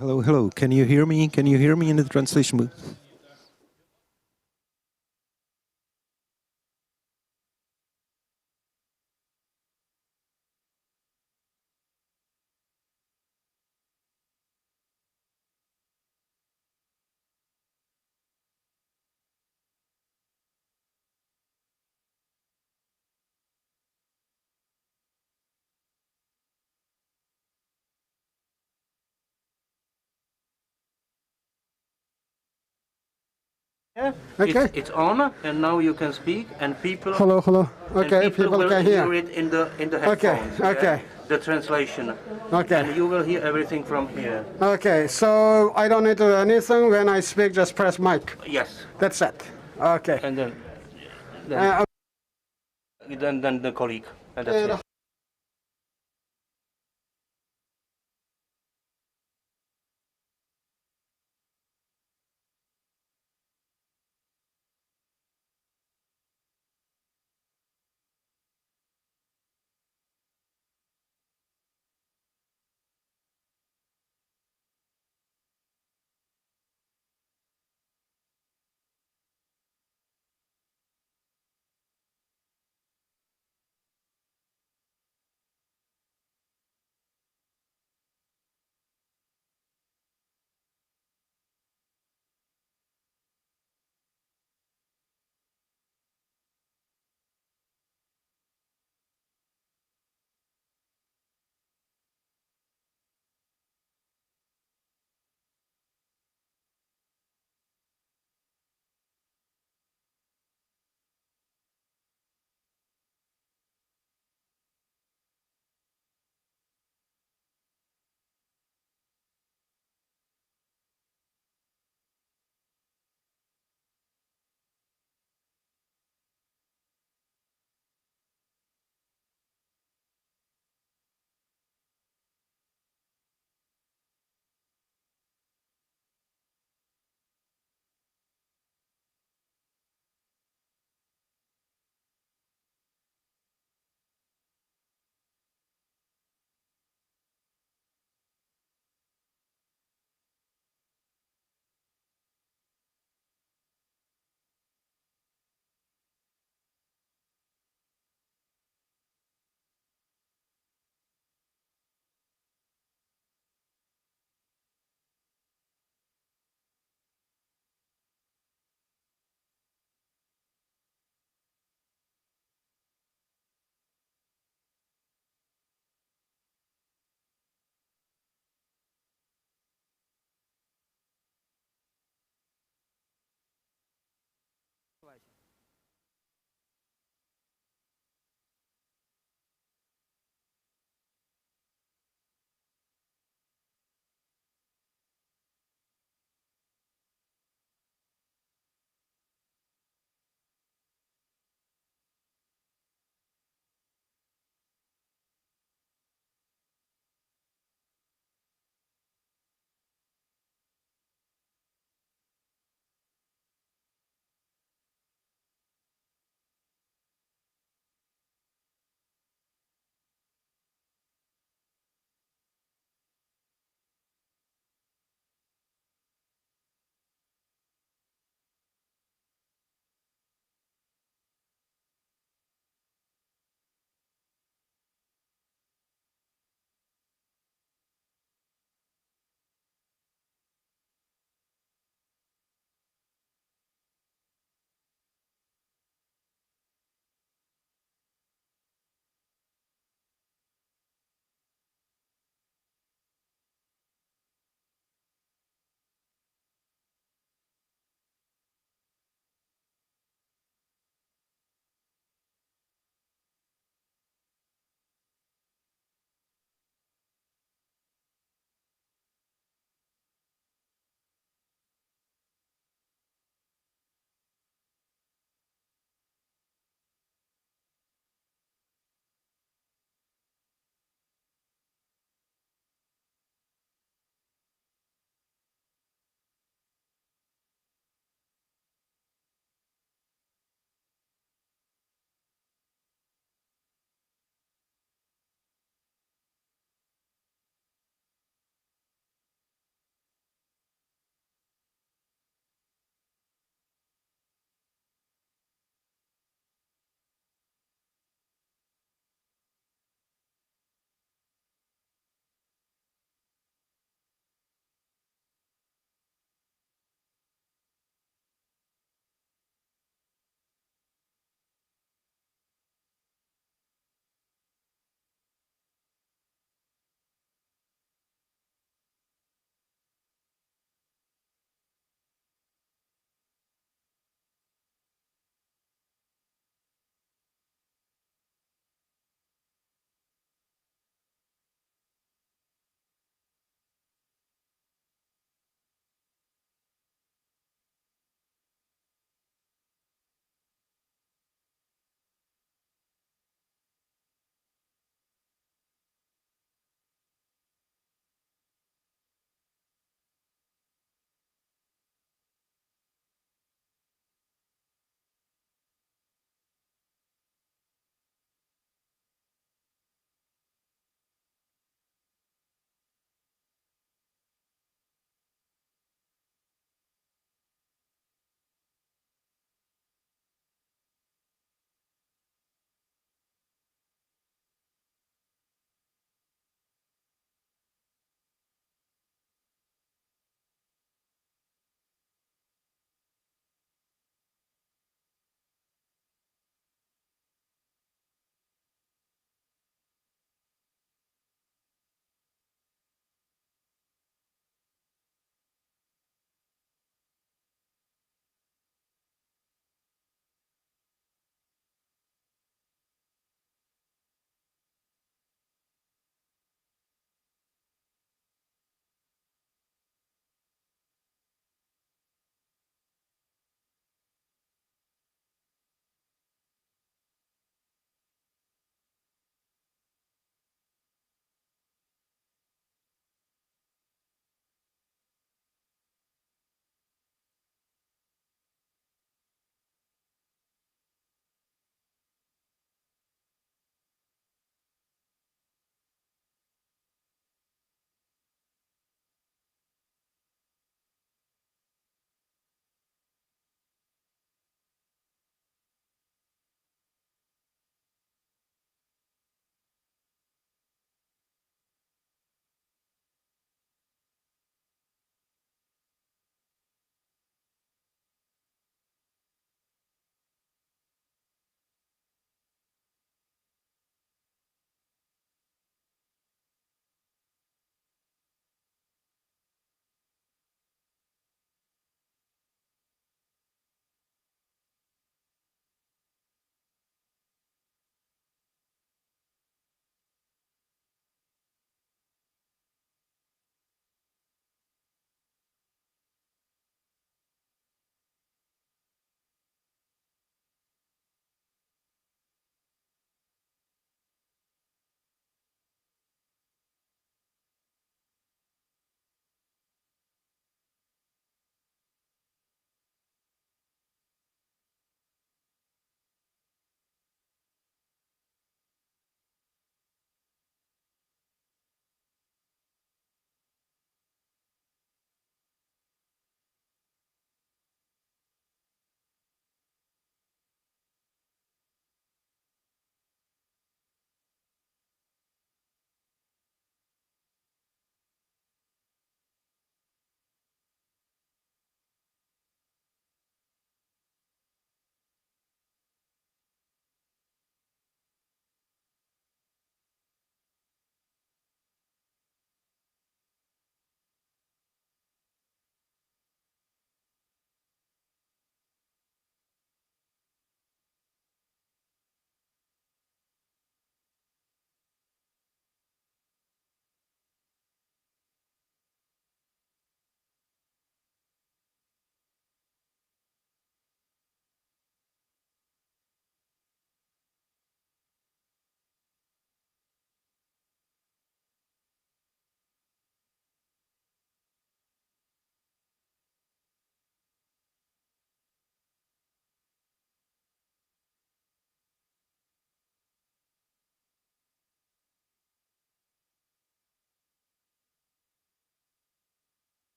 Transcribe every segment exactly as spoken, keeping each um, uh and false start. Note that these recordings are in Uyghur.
Hello, hello. Can you hear me? Can you hear me in the translation booth? Yeah, okay. It's, it's on, and now you can speak, and people. Hello, hello. Okay, people, people will can hear. Hear it in the in the headphones. Okay, okay. The translation. Okay. And you will hear everything from here. Okay, so I don't need to do anything. When I speak, just press mic. Yes. That's it. Okay. And then, then, uh, then, then the colleague. And that's it.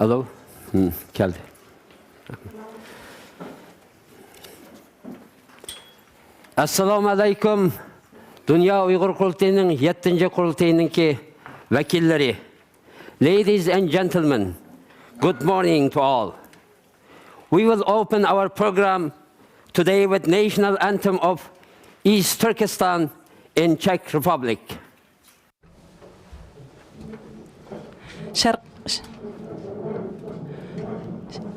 Алло. ھىم، كەلدى. ئەسسالامۇئەلەيكۇم. دۇنيا ئۇيغۇر قۇرۇلتىيىنىڭ يەتتىنچى قۇرۇلتىيىنىڭكى ۋەكىللىرى. Ladies and gentlemen, good morning to all. We will open our program today with national anthem of East Turkestan in Czech Republic. شەرق،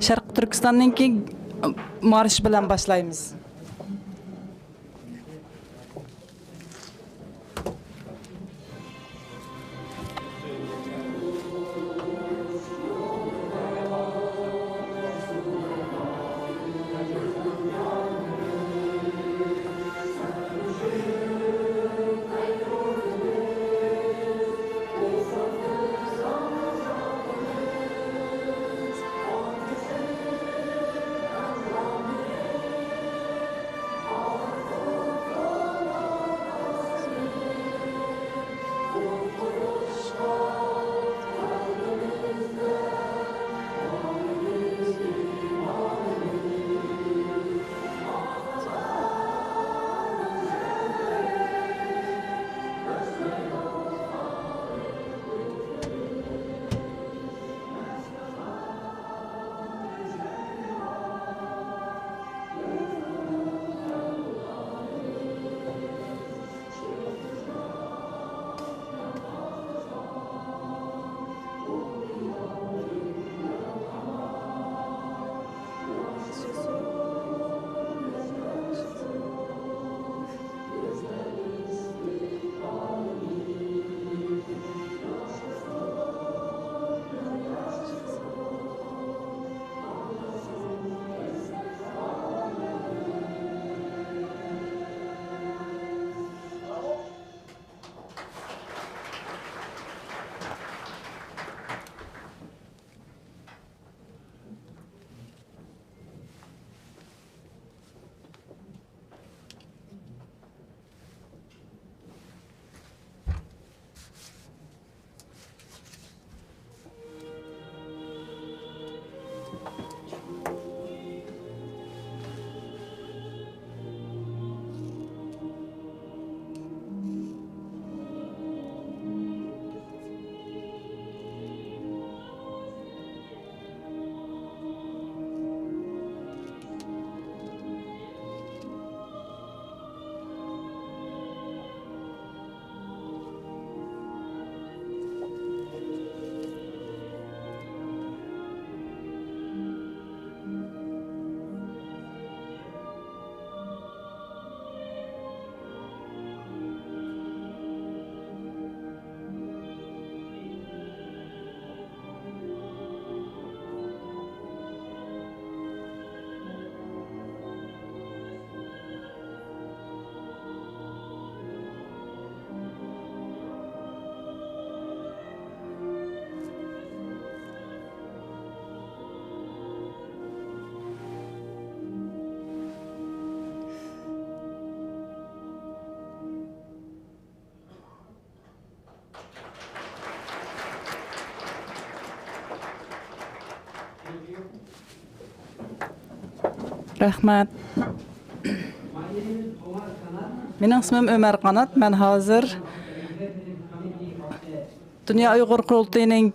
شەرقىي تۈركىستاننىڭكى مارشى بىلەن باشلايمىز. رەھمەت. مېنىڭ ئىسمىم ئۆمەر قانات. مەن ھازىر دۇنيا ئۇيغۇر قۇرۇلتىيىنىڭ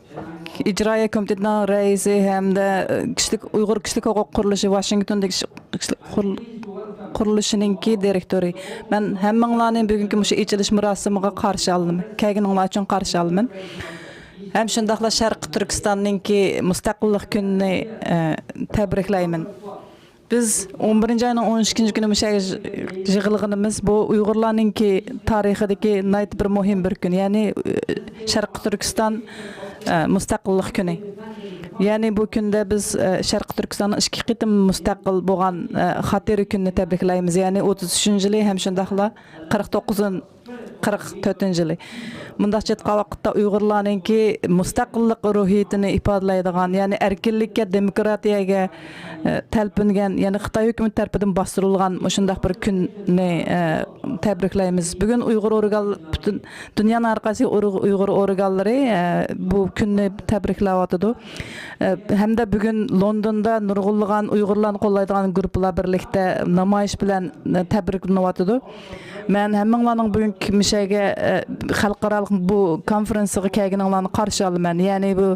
ئىجرائىيە كومىتېتىنىڭ رەئىسى ھەمدە كىشىلىك، ئۇيغۇر كىشىلىك ھوقۇق قۇرۇلۇشى، ۋاشىنگتوندىكى كىشىلىك قۇر-، قۇرۇلۇشىنىڭكى دىرېكتورى. مەن ھەممىڭلارنى بۈگۈنكى مۇشۇ ئېچىلىش مۇراسىمىغا قارشى ئالىمەن، كەلگىنىڭلار ئۈچۈن قارشى ئالىمەن. ھەم شۇنداقلا شەرقىي تۈركىستاننىڭكى مۇستەقىللىق كۈنىنى، ئە، تەبرىكلەيمەن. بىز ئون بىرىنچى ئاينىڭ ئون ئىككىنچى كۈنى مۇشۇ يەرگە يىغىلغىنىمىز بۇ ئۇيغۇرلارنىڭكى تارىخىدىكى ناھايىتى بىر مۇھىم بىر كۈن، يەنى، ئە، شەرقىي تۈركىستان، ئە، مۇستەقىللىق كۈنى. يەنى بۇ كۈندە بىز، ئە، شەرقىي تۈركىستاننىڭ ئىككى قېتىم مۇستەقىل بولغان، ئە، خاتىرە كۈنىنى تەبرىكلەيمىز. يەنى ئوتتۇز ئۈچىنچى يىلى ھەم شۇنداقلا قىرىق توققۇزىنچى قىرىق تۆتىنچى يىلى. مۇنداقچە ئېيتقان ۋاقىتتا ئۇيغۇرلارنىڭكى مۇستەقىللىق روھىيىتىنى ئىپادىلەيدىغان، يەنى ئەركىنلىككە، دېموكراتىيەگە، ئە، تەلپۈنگەن، يەنى خىتاي ھۆكۈمىتى تەرىپىدىن باستۇرۇلغان مۇشۇنداق بىر كۈننى، ئە، تەبرىكلەيمىز. بۈگۈن ئۇيغۇر ئورگان، پۈتۈن دۇنيانىڭ ھەر قايسى ئۇر-، ئۇيغۇر ئورگانلىرى، ئە، بۇ كۈننى تەبرىكلەۋاتىدۇ. ئە، ھەمدە بۈگۈن لوندوندا نۇرغۇنلىغان ئۇيغۇرلارنى قوللايدىغان گۇرۇپپىلار بىرلىكتە نامايىش بىلەن، ئە، تەبرىكلىنىۋاتىدۇ. مەن ھەممىڭلارنىڭ بۈگۈنكى مۇشەگە، ئە، خەلقئارالىق بۇ كونفېرېنسىغا كەلگىنىڭلارنى قارشى ئالىمەن. يەنى بۇ،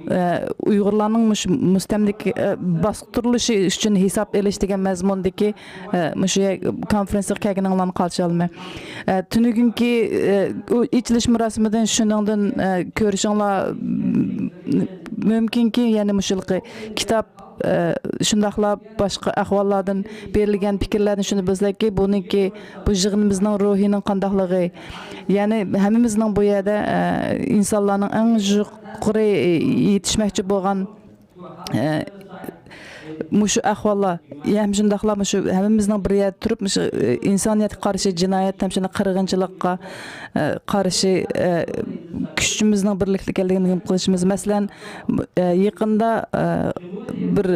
ئە، ئۇيغۇرلارنىڭ مۇشۇ مۇستەملىكە، ئە، باستۇرۇلۇشى ئۈچۈن ھېساب ئېلىش دېگەن مەزمۇندىكى، ئە، مۇشۇ كونفېرېنسىغا كەلگىنىڭلارنى قارشى ئالىمەن. ئە، تۈنۈگۈنكى، ئە، ئۇ ئېچىلىش مۇراسىمىدىن شۇنىڭدىن، ئە، كۆرۈشۈڭلار، م-، مۇمكىنكى، يەنى مۇشۇلقى كىتاب، ئە، شۇنداقلا باشقا ئەھۋاللاردىن بېرىلگەن پىكىرلەردىن شۇنى بىلسەككى، بۇنىڭكى، بۇ يىغىنىمىزنىڭ روھىنىڭ قانداقلىقى، يەنى ھەممىمىزنىڭ بۇ يەردە، ئە، ئىنسانلارنىڭ ئەڭ يۇقىرى يېتىشمەكچى بولغان، ئە، مۇشۇ ئەھۋاللار، ھەم شۇنداقلا مۇشۇ ھەممىمىزنىڭ بىر يەردە تۇرۇپ، مۇشۇ، ئە، ئىنسانىيەتكە قارشى جىنايەت ھەم شۇنداق قىرغىنچىلىققا، ئە، قارشى، ئە، كۈچىمىزنىڭ بىرلىكتە ئىكەنلىكىنى نېمە قىلىشىمىز. مەسىلەن، ئە، يېقىندا، ئە، بىر،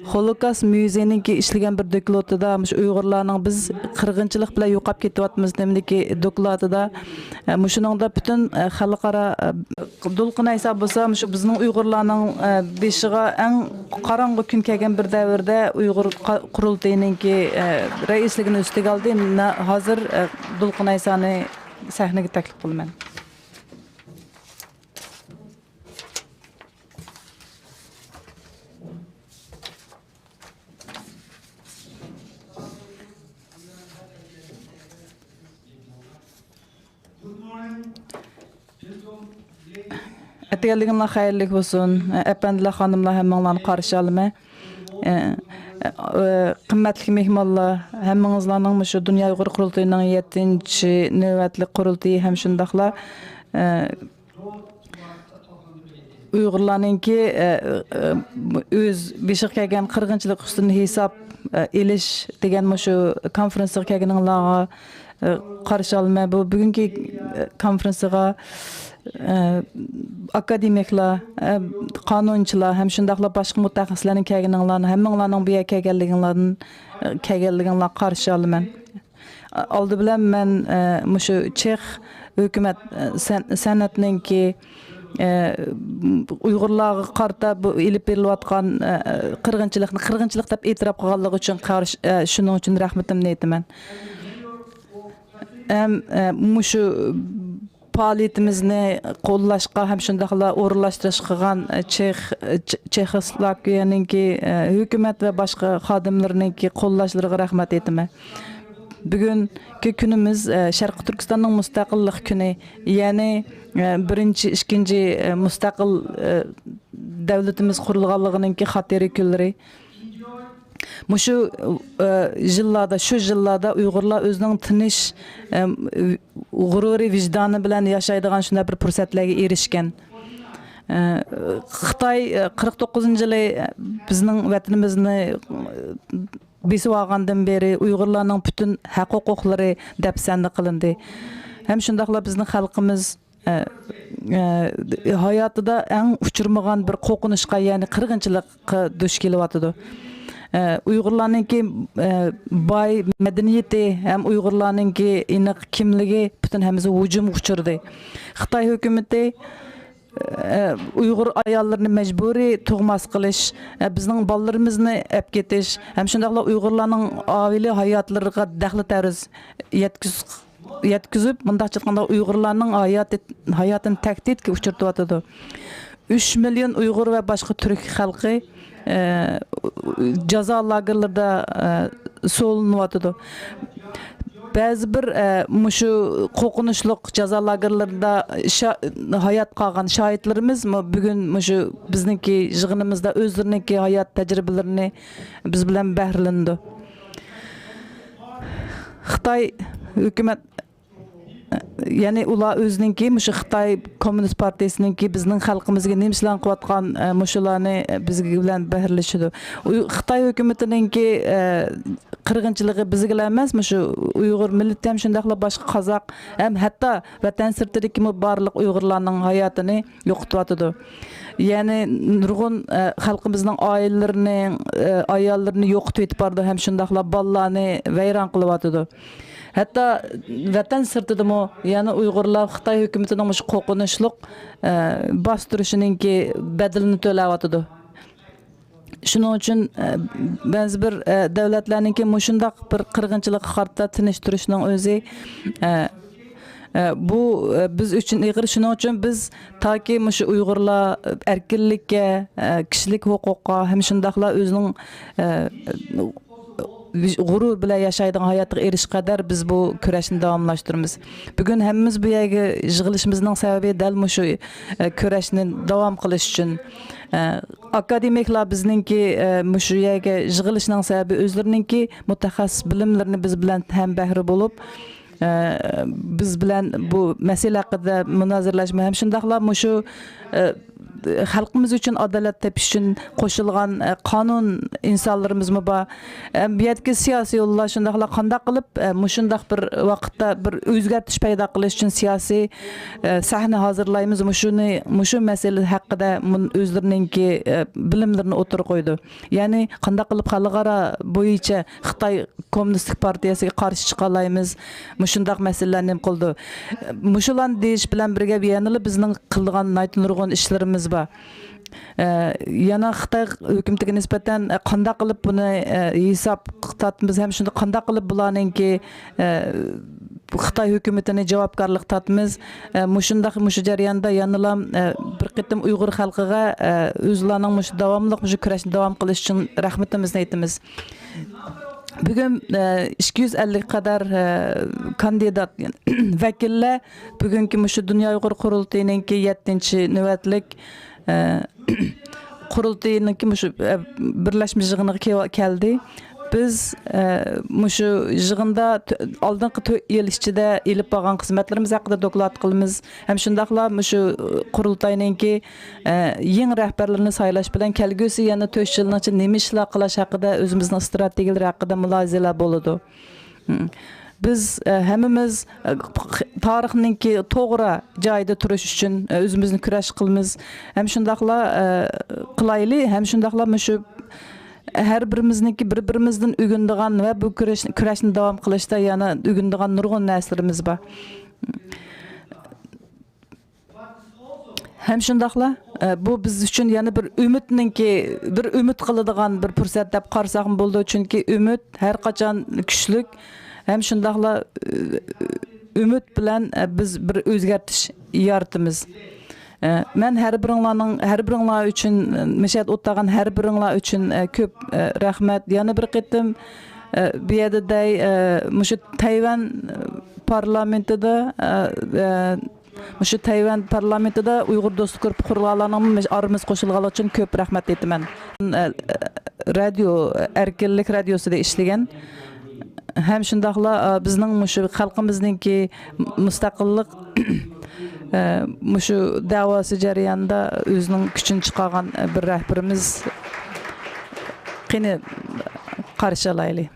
ھولوكاست مۇزېيىنىڭكى ئىشلىگەن بىر دوكلاتىدا مۇشۇ ئۇيغۇرلارنىڭ بىز قىرغىنچىلىق بىلەن يوقاپ كېتىۋاتىمىز نېمىدىكى دوكلاتىدا، ئە، مۇشۇنىڭدا پۈتۈن، ئە، خەلقئارا، ئە، دولقۇن ئەيسا بولسا مۇشۇ بىزنىڭ ئۇيغۇرلارنىڭ، ئە، بېشىغا ئەڭ قاراڭغۇ كۈن كەلگەن بىر دەۋردە ئۇيغۇر قا-، قۇرۇلتىيىنىڭكى، ئە، رەئىسلىكىنى ئۈستىگە ئالدى. مەن ھازىر، ئە، دولقۇن ئەيسانى سەھنىگە تەكلىپ قىلىمەن. ئەتىگەنلىكىڭلار خەيرلىك بولسۇن. ئەپەندىلەر، خانىملار، ھەممىڭلارنى قارشى ئالىمەن. ئە، ئە، قىممەتلىك مېھمانلار، ھەممىڭىزلارنىڭ مۇشۇ دۇنيا ئۇيغۇر قۇرۇلتىيىنىڭ يەتتىنچى نۆۋەتلىك قۇرۇلتىيى ھەم شۇنداقلا، ئە، ئۇيغۇرلارنىڭكى، ئە، ئە، ئۆز بېشىغا كەلگەن قىرغىنچىلىق ئۈستىدىن ھېساب، ئە، ئېلىش دېگەن مۇشۇ كونفېرېنسىغا كەلگىنىڭلارغا، ئە، قارشى ئالىمەن. بۇ بۈگۈنكى، ئە، كونفېرېنسىغا، ئە، ئاكادېمىكلار، ئە، قانۇنچىلار ھەم شۇنداقلا باشقا مۇتەخەسسىسلەرنىڭ كەلگىنىڭلارنى، ھەممىڭلارنىڭ بۇ يەرگە كەلگەنلىكىڭلاردىن، ئە، كەلگەنلىكىڭلارغا قارشى ئالىمەن. ئالدى بىلەن مەن، ئە، مۇشۇ چېخ ھۆكۈمەت، ئە، سەن-، سەنئەتنىڭكى، ئە، ئۇيغۇرلارغا قارىتا بۇ ئېلىپ بېرىلىۋاتقان، ئە، قىرغىنچىلىقنى قىرغىنچىلىق دەپ ئېتىراپ قىلغانلىقى ئۈچۈن قارشى، ئە، شۇنىڭ ئۈچۈن رەھمىتىمنى ئېيتىمەن. ھەم، ئە، مۇشۇ پائالىيىتىمىزنى قوللاشقا ھەم شۇنداقلا ئورۇنلاشتۇرۇشقا قىلغان، ئە، چېخ-، چېخ-، چېخوسلوۋاكىيەنىڭكى، ئە، ھۆكۈمەت ۋە باشقا خادىملىرىنىڭكى قوللاشلىرىغا رەھمەت ئېيتىمەن. بۈگۈنكى كۈنىمىز، ئە، شەرقىي تۈركىستاننىڭ مۇستەقىللىق كۈنى، يەنى، ئە، بىرىنچى، ئىككىنچى، ئە، مۇستەقىل، ئە، دۆلىتىمىز قۇرۇلغانلىقىنىڭكى خاتىرە كۈنلىرى. مۇشۇ، ئە، يىللاردا، شۇ يىللاردا ئۇيغۇرلار ئۆزىنىڭ تىنچ، ئە، غۇرۇرى، ۋىجدانى بىلەن ياشايدىغان شۇنداق بىر پۇرسەتلەرگە ئېرىشكەن. ئە، خىتاي، ئە، قىرىق توققۇزىنچى يىلى بىزنىڭ ۋەتىنىمىزنى، ئە، بېسىۋالغاندىن بېرى ئۇيغۇرلارنىڭ پۈتۈن ھەق ھوقۇقلىرى دەپسەندە قىلىندى. ھەم شۇنداقلا بىزنىڭ خەلقىمىز، ئە، ئە، ھاياتىدا ئەڭ ئۇچرىمىغان بىر قورقۇنچقا، يەنى قىرغىنچىلىققا دۇچ كېلىۋاتىدۇ. ئە، ئۇيغۇرلارنىڭكى، ئە، باي مەدەنىيىتى ھەم ئۇيغۇرلارنىڭكى ئېنىق كىملىكى پۈتۈن ھەممىسى ھۇجۇمغا ئۇچرىدى. خىتاي ھۆكۈمىتى ئە، ئۇيغۇر ئاياللىرىنى مەجبۇرىي تۇغماس قىلىش، ئە، بىزنىڭ بالىلىرىمىزنى ئەپ كېتىش، ھەم شۇنداقلا ئۇيغۇرلارنىڭ ئائىلە ھاياتلىرىغا دەخلى تەرۇز يەتكۈز-، يەتكۈزۈپ، مۇنداقچە ئېيتقاندا، ئۇيغۇرلارنىڭ ھاياتى، ھاياتىنى تەھدىتكە ئۇچرىتىۋاتىدۇ. ئۈچ مىليون ئۇيغۇر ۋە باشقا تۈرك خەلقى، ئە، جازا لاگېرلىرىدا، ئە، سولىنىۋاتىدۇ. بەزى بىر، ئە، مۇشۇ قورقۇنچلۇق جازا لاگېرلىرىدا شا-، ھايات قالغان شاھىتلىرىمىزمۇ بۈگۈن مۇشۇ بىزنىڭكى يىغىنىمىزدا ئۆزلىرىنىڭكى ھايات تەجرىبىلىرىنى بىز بىلەن بەھرىلىنىدۇ. خىتاي ھۆكۈمەت يەنى ئۇلار ئۆزىنىڭكى مۇشۇ خىتاي كوممۇنىست پارتىيىسىنىڭكى بىزنىڭ خەلقىمىزگە نېمە ئىشلارنى قىلىۋاتقان، ئە، مۇشۇلارنى، ئە، بىز بىلەن بەھرىلىشىدۇ. ئۇ خىتاي ھۆكۈمىتىنىڭكى، ئە، قىرغىنچىلىقى بىزگىلا ئەمەس، مۇشۇ ئۇيغۇر مىللىتى ھەم شۇنداقلا باشقا قازاق ھەم ھەتتا ۋەتەن سىرتىدىكىمۇ بارلىق ئۇيغۇرلارنىڭ ھاياتىنى يوقىتىۋاتىدۇ. يەنى نۇرغۇن، ئە، خەلقىمىزنىڭ ئائىلىلىرىنى، ئە، ئاياللىرىنى يوقىتىۋېتىپ بارىدۇ ھەم شۇنداقلا بالىلارنى ۋەيران قىلىۋاتىدۇ. ھەتتا ۋەتەن سىرتىدىمۇ يەنە ئۇيغۇرلار خىتاي ھۆكۈمىتىنىڭ مۇشۇ قورقۇنچلۇق، ئە، باستۇرۇشىنىڭكى بەدىلىنى تۆلەۋاتىدۇ. شۇنىڭ ئۈچۈن، ئە، بەزى بىر، ئە، دۆلەتلەرنىڭكى مۇشۇنداق بىر قىرغىنچىلىققا قارىتا تىنچ تۇرۇشنىڭ ئۆزى، ئە، ئە، بۇ، ئە، بىز ئۈچۈن ئېغىر. شۇنىڭ ئۈچۈن بىز تاكى مۇشۇ ئۇيغۇرلار ئەركىنلىككە، ئە، كىشىلىك ھوقۇققا ھەم شۇنداقلا ئۆزىنىڭ، ئە، غۇرۇر بىلەن ياشايدىغان ھاياتىغا ئېرىشىش قەدەر بىز بۇ كۈرەشنى داۋاملاشتۇرىمىز. بۈگۈن ھەممىمىز بۇ يەرگە يىغىلىشىمىزنىڭ سەۋەبى دەل مۇشۇ، ئە، كۈرەشنى داۋام قىلىش ئۈچۈن. ئە، ئاكادېمىكلار بىزنىڭكى، ئە، مۇشۇ يەرگە يىغىلىشنىڭ سەۋەبى ئۆزلىرىنىڭكى مۇتەخەسسىس بىلىملىرىنى بىز بىلەن ھەمبەھرە بولۇپ، ئە، بىز بىلەن بۇ مەسىلە ھەققىدە مۇنازىرىلەشمە ھەم شۇنداقلا مۇشۇ، ئە، خەلقىمىز ئۈچۈن ئادالەت تېپىش ئۈچۈن قوشۇلغان، ئە، قانۇن ئىنسانلىرىمىزمۇ بار. ئە، بۇ يەردىكى سىياسىيونلار شۇنداقلا قانداق قىلىپ، ئە، مۇشۇنداق بىر ۋاقىتتا بىر ئۆزگەرتىش پەيدا قىلىش ئۈچۈن سىياسىي، ئە، سەھنە ھازىرلايمىز، مۇشۇنى، مۇشۇ مەسىلە ھەققىدە مۇن-، ئۆزلىرىنىڭكى، ئە، بىلىملىرىنى ئوتتۇرىغا قويىدۇ. يەنى قانداق قىلىپ خەلقئارا بويىچە خىتاي كوممۇنىستىك پارتىيەسىگە قارشى چىقالايمىز، مۇشۇنداق مەسىلىلەرنى نېمە قىلىدۇ. مۇشۇلارنى دېيىش بىلەن بىرگە يەنىلا بىزنىڭ قىلىدىغان ناھايىتى نۇرغۇن ئىشلىرىمىز بار. ئە، يەنە خىتاي ھۆكۈمىتىگە نىسبەتەن، ئە، قانداق قىلىپ بۇنى، ئە، ھېسابقا تارتىمىز ھەم شۇنداق قانداق قىلىپ بۇلارنىڭكى، ئە، خىتاي ھۆكۈمىتىنى جاۋابكارلىققا تارتىمىز. ئە، مۇشۇنداق، مۇشۇ جەرياندا يەنىلا، ئە، بىر قېتىم ئۇيغۇر خەلقىگە، ئە، ئۆزلەرنىڭ مۇشۇ داۋاملىق مۇشۇ كۈرەشنى داۋام قىلىشى ئۈچۈن رەھمىتىمىزنى ئېيتىمىز. بۈگۈن، ئە، ئىككى يۈز ئەللىككە قەدەر، ئە، كاندىدات، ۋەكىللەر بۈگۈنكى مۇشۇ دۇنيا ئۇيغۇر قۇرۇلتىيىنىڭكى يەتتىنچى نۆۋەتلىك، ئە، قۇرۇلتىيىنىڭكى مۇشۇ، ئە، بىرلەشمە يىغىنىغا كېلىۋ-، كەلدى. بىز، ئە، مۇشۇ يىغىندا تۆ-، ئالدىنقى تۆت يىل ئىچىدە ئېلىپ بارغان خىزمەتلىرىمىز ھەققىدە دوكلات قىلىمىز. ھەم شۇنداقلا مۇشۇ قۇرۇلتاينىڭكى، ئە، يېڭى رەھبەرلىرىنى سايلاش بىلەن كەلگۈسى يەنە تۆت يىلنىڭ ئىچىدە نېمە ئىشلار قىلاش ھەققىدە ئۆزىمىزنىڭ ئىستراتېگىيەلىرى ھەققىدە مۇلاھىزىلەر بولىدۇ. مم. بىز، ئە، ھەممىمىز، ئە، تارىخنىڭكى توغرا جايىدا تۇرۇش ئۈچۈن، ئە، ئۆزىمىزنى كۈرەش قىلىمىز. ھەم شۇنداقلا، ئە، قىلايلى، ھەم شۇنداقلا مۇشۇ ھەر بىرىمىزنىڭكى بىر-بىرىمىزدىن ئۆگىنىدىغان ۋە بۇ كۈرەش-، كۈرەشنى داۋام قىلىشتا يەنە ئۆگىنىدىغان نۇرغۇن نەرسىلىرىمىز بار. ھەم شۇنداقلا، ئە، بۇ بىز ئۈچۈن يەنە بىر ئۈمىدنىڭكى، بىر ئۈمىد قىلىدىغان بىر پۇرسەت دەپ قارىساقمۇ بولىدۇ. چۈنكى ئۈمىد ھەر قاچان كۈچلۈك. ھەم شۇنداقلا، ئۈ-، ئۈمىد بىلەن، ئە، بىز بىر ئۆزگەرتىش يارىتىمىز. ئە، مەن ھەر بىرىڭلارنىڭ، ھەر بىرىڭلار ئۈچۈن، مەشەدە ئولتۇرغان ھەر بىرىڭلار ئۈچۈن، ئە، كۆپ، ئە، رەھمەت. يەنە بىر قېتىم، ئە، بۇ يەردە دەي، ئە، مۇشۇ تەيۋەن پارلامېنتىدا، ئە، ئە، مۇشۇ تەيۋەن پارلامېنتىدا ئۇيغۇر دوستلۇق گۇرۇپپا قۇرغانلارنىڭمۇ مۇشۇ ئارىمىزغا قوشۇلغانلىقى ئۈچۈن كۆپ رەھمەت ئېيتىمەن. رادىيو، ئەركىنلىك رادىيوسىدا ئىشلىگەن. ھەم شۇنداقلا، ئا، بىزنىڭ مۇشۇ خەلقىمىزنىڭكى مۇستەقىللىق، ئە، مۇشۇ دەۋاسى جەريانىدا ئۆزىنىڭ كۈچىنى چىقارغان، ئە، بىر رەھبىرىمىز. قېنى، قارشى ئالايلى.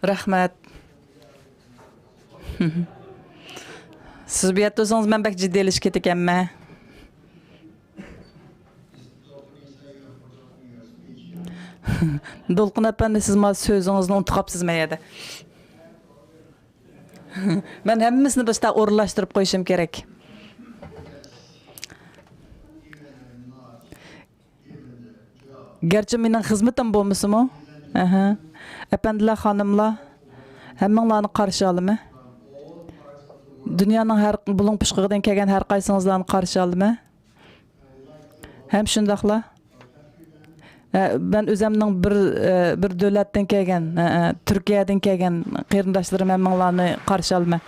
رەھمەت. سىز بۇ يەردە تۇرسىڭىز، مەن بەك جىددىيلىشىپ كېتىكەنمەن. دولقۇن ئەپەندى، سىز ما سۆزىڭىزنى ئۇنتۇپ قاپسىز مەن يەردە. مەن ھەممىسىنى بىر ئورۇنلاشتۇرۇپ قويۇشۇم كېرەك. گەرچە مېنىڭ خىزمىتىم بولمىسىمۇ، ئەھە. ئەپەندىلەر، خانىملار، ھەممىڭلارنى قارشى ئالىمەن. دۇنيانىڭ ھەر بۇلۇڭ پۇچقىقىدىن كەلگەن ھەر قايسىڭىزلارنى قارشى ئالىمەن. ھەم شۇنداقلا، ئە، مەن ئۆزەمنىڭ بىر، ئە، بىر دۆلەتتىن كەلگەن، ئە، ئە، تۈركىيەدىن كەلگەن قېرىنداشلىرىم ھەممىڭلارنى قارشى ئالىمەن.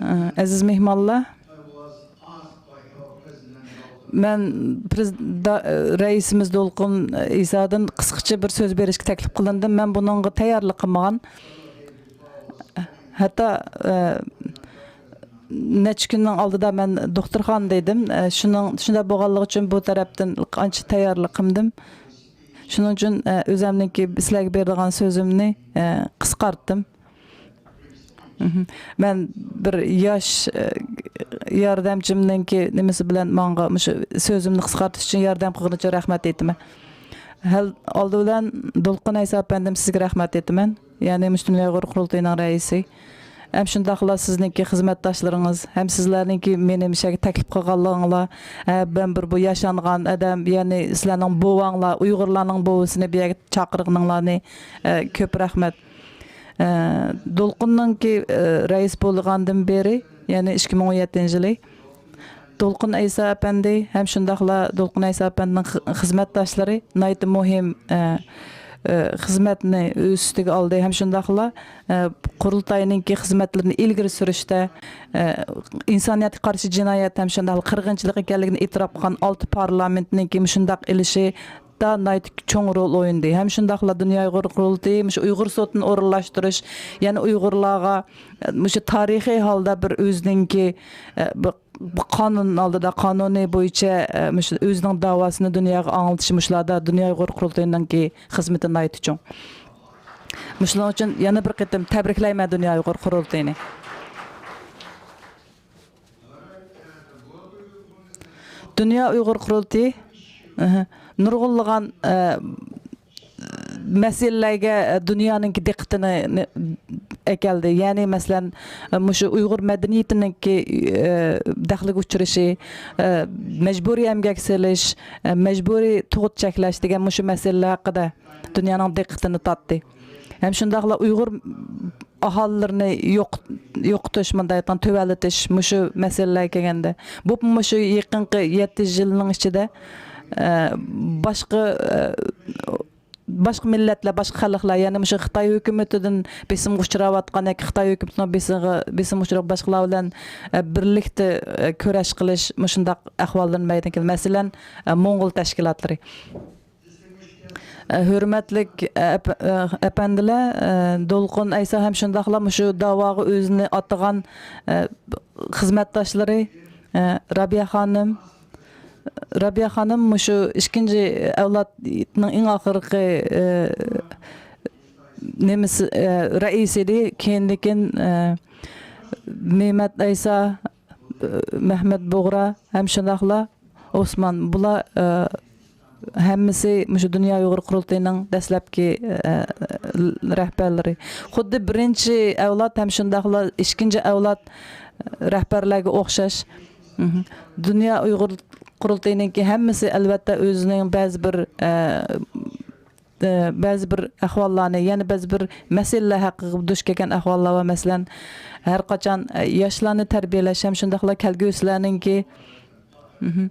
ئە، ئەزىز مېھمانلار، مەن پرېز-، دا-، رەئىسىمىز دولقۇن ئىسادىن قىسقىچە بىر سۆز بېرىشكە تەكلىپ قىلىندىم. مەن بۇنىڭغا تەييارلىق قىلمىغان. ھەتتا، ئە، نەچچە كۈننىڭ ئالدىدا مەن دوختۇرخانىدا ئىدىم. ئە، شۇنىڭ، شۇنداق بولغانلىقى ئۈچۈن بۇ تەرەپتىن ئانچە تەييارلىق قىلمىدىم. شۇنىڭ ئۈچۈن، ئە، ئۆزەمنىڭكى سىلەرگە بېرىدىغان سۆزۈمنى، ئە، قىسقارتتىم. مەن بىر ياش، ئە، ياردەمچىمنىڭكى نېمىسى بىلەن ماڭا مۇشۇ سۆزۈمنى قىسقارتىش ئۈچۈن ياردەم قىلغىنى ئۈچۈن رەھمەت ئېيتىمەن. ھەل-، ئالدى بىلەن دولقۇن ئەيسا ئەپەندىم، سىزگە رەھمەت ئېيتىمەن. يەنى مۇشۇ دۇنيا ئۇيغۇر قۇرۇلتىيىنىڭ رەئىسى. ھەم شۇنداقلا سىزنىڭكى خىزمەتداشلىرىڭىز، ھەم سىزلەرنىڭكى مېنى مۇشۇ يەرگە تەكلىپ قىلغانلىقىڭلار، ھە، مەن بىر بۇ ياشانغان ئادەم، يەنى سىلەرنىڭ بوۋاڭلار، ئۇيغۇرلارنىڭ بوۋىسىنى بۇ يەرگە چاقىرغىنىڭلارنى، ئە، كۆپ رەھمەت. ئە، دولقۇننىڭكى، ئە، رەئىس بولغاندىن بېرى، يەنى ئىككى مىڭ ئون يەتتىنچى يىلى، دولقۇن ئەيسا ئەپەندى ھەم شۇنداقلا دولقۇن ئەيسا ئەپەندىنىڭ خى-، خىزمەتداشلىرى ناھايىتى مۇھىم، ئە، ئە، خىزمەتنى ئۆز ئۈستىگە ئالدى ھەم شۇنداقلا، ئە، قۇرۇلتاينىڭكى خىزمەتلىرىنى ئىلگىرى سۈرۈشتە، ئە، ئىنسانىيەتكە قارشى جىنايەت ھەم شۇنداقلا قىرغىنچىلىق ئىكەنلىكىنى ئېتىراپ قىلغان ئالتە پارلامېنتنىڭكى مۇشۇنداق ئېلىشى دا ناھايىتى چوڭ رول ئوينىدى. ھەم شۇنداقلا دۇنيا ئۇيغۇر قۇرۇلتىيى مۇشۇ ئۇيغۇر سوتىنى ئورۇنلاشتۇرۇش، يەنى ئۇيغۇرلارغا، ئە، مۇشۇ تارىخىي ھالدا بىر ئۆزىنىڭكى، ئە، بىر، بىر قانۇن ئالدىدا، قانۇنى بويىچە، ئە، مۇشۇ ئۆزىنىڭ داۋاسىنى دۇنياغا ئاڭلىتىشى مۇشۇلاردا دۇنيا ئۇيغۇر قۇرۇلتىيىنىڭكى خىزمىتى ناھايىتى چوڭ. مۇشۇنىڭ ئۈچۈن يەنە بىر قېتىم تەبرىكلەيمەن دۇنيا ئۇيغۇر قۇرۇلتىيىنى. دۇنيا ئۇيغۇر قۇرۇلتىيى، ئەھە، نۇرغۇنلىغان، ئە، مەسىلىلەرگە، ئە، دۇنيانىڭكى دىققىتىنى نى-، ئەكەلدى. يەنى، مەسىلەن، ئە، مۇشۇ ئۇيغۇر مەدەنىيىتىنىڭكى، ئە، دەخلىگە ئۇچرىشى، ئە، مەجبۇرىي ئەمگەك سېلىش، ئە، مەجبۇرىي تۇغۇت چەكلەش دېگەن مۇشۇ مەسىلىلەر ھەققىدە دۇنيانىڭ دىققىتىنى تارتتى. ھەم شۇنداقلا ئۇيغۇر ئاھالىلىرىنى يوق-، يوقىتىش، مۇنداق ئېيتقاندا، تۆۋەنلىتىش، مۇشۇ مەسىلىلەرگە كەلگەندە، بۇ، مۇشۇ يېقىنقى يەتتە يىلنىڭ ئىچىدە، ئە، باشقا، ئە، باشقا مىللەتلەر، باشقا خەلقلەر، يەنى مۇشۇ خىتاي ھۆكۈمىتىدىن بېسىمغا ئۇچراۋاتقان ياكى خىتاي ھۆكۈمىتىنىڭ بېسىمىغا، بېسىمغا ئۇچراپ باشقىلار بىلەن، ئە، بىرلىكتە، ئە، كۈرەش قىلىش، مۇشۇنداق ئەھۋاللىرىمۇ مەيدانغا كەلدى. مەسىلەن، ئە، موڭغۇل تەشكىلاتلىرى. ئە، ھۆرمەتلىك، ئە، ئەپ-، ئە، ئەپەندىلەر، ئە، دولقۇن ئەيسا ھەم شۇنداقلا مۇشۇ داۋاغا ئۆزىنى ئاتىغان، ئە، خىزمەتداشلىرى، ئە، رابىيە خانىم. رابىيە خانىم مۇشۇ ئىككىنچى ئەۋلادنىڭ ئەڭ ئاخىرقى، ئە، نېمىسى، ئە، رەئىسى ئىدى. كېيىندىكىن، ئە، مېمەت ئەيسا، ئە، مەھمەت بۇغرا ھەم شۇنداقلا ئوسمان، بۇلار، ئە، ھەممىسى مۇشۇ دۇنيا ئۇيغۇر قۇرۇلتىيىنىڭ دەسلەپكى، ئە، رەھبەرلىرى. خۇددى بىرىنچى ئەۋلاد ھەم شۇنداقلا ئىككىنچى ئەۋلاد رەھبەرلەرگە ئوخشاش. مھم. دۇنيا ئۇيغۇر قۇرۇلتىيىنىڭكى ھەممىسى، ئەلۋەتتە، ئۆزىنىڭ بەزى بىر، ئە، ئە، بەزى بىر ئەھۋاللارنى، يەنە بەزى بىر مەسىلىلەر ھەققىدە دۇچ كەلگەن ئەھۋاللار بار. مەسىلەن، ھەر قاچان، ئە، ياشلارنى تەربىيەلەش ھەم شۇنداقلا كەلگۈسىلەرنىڭكى، مھم،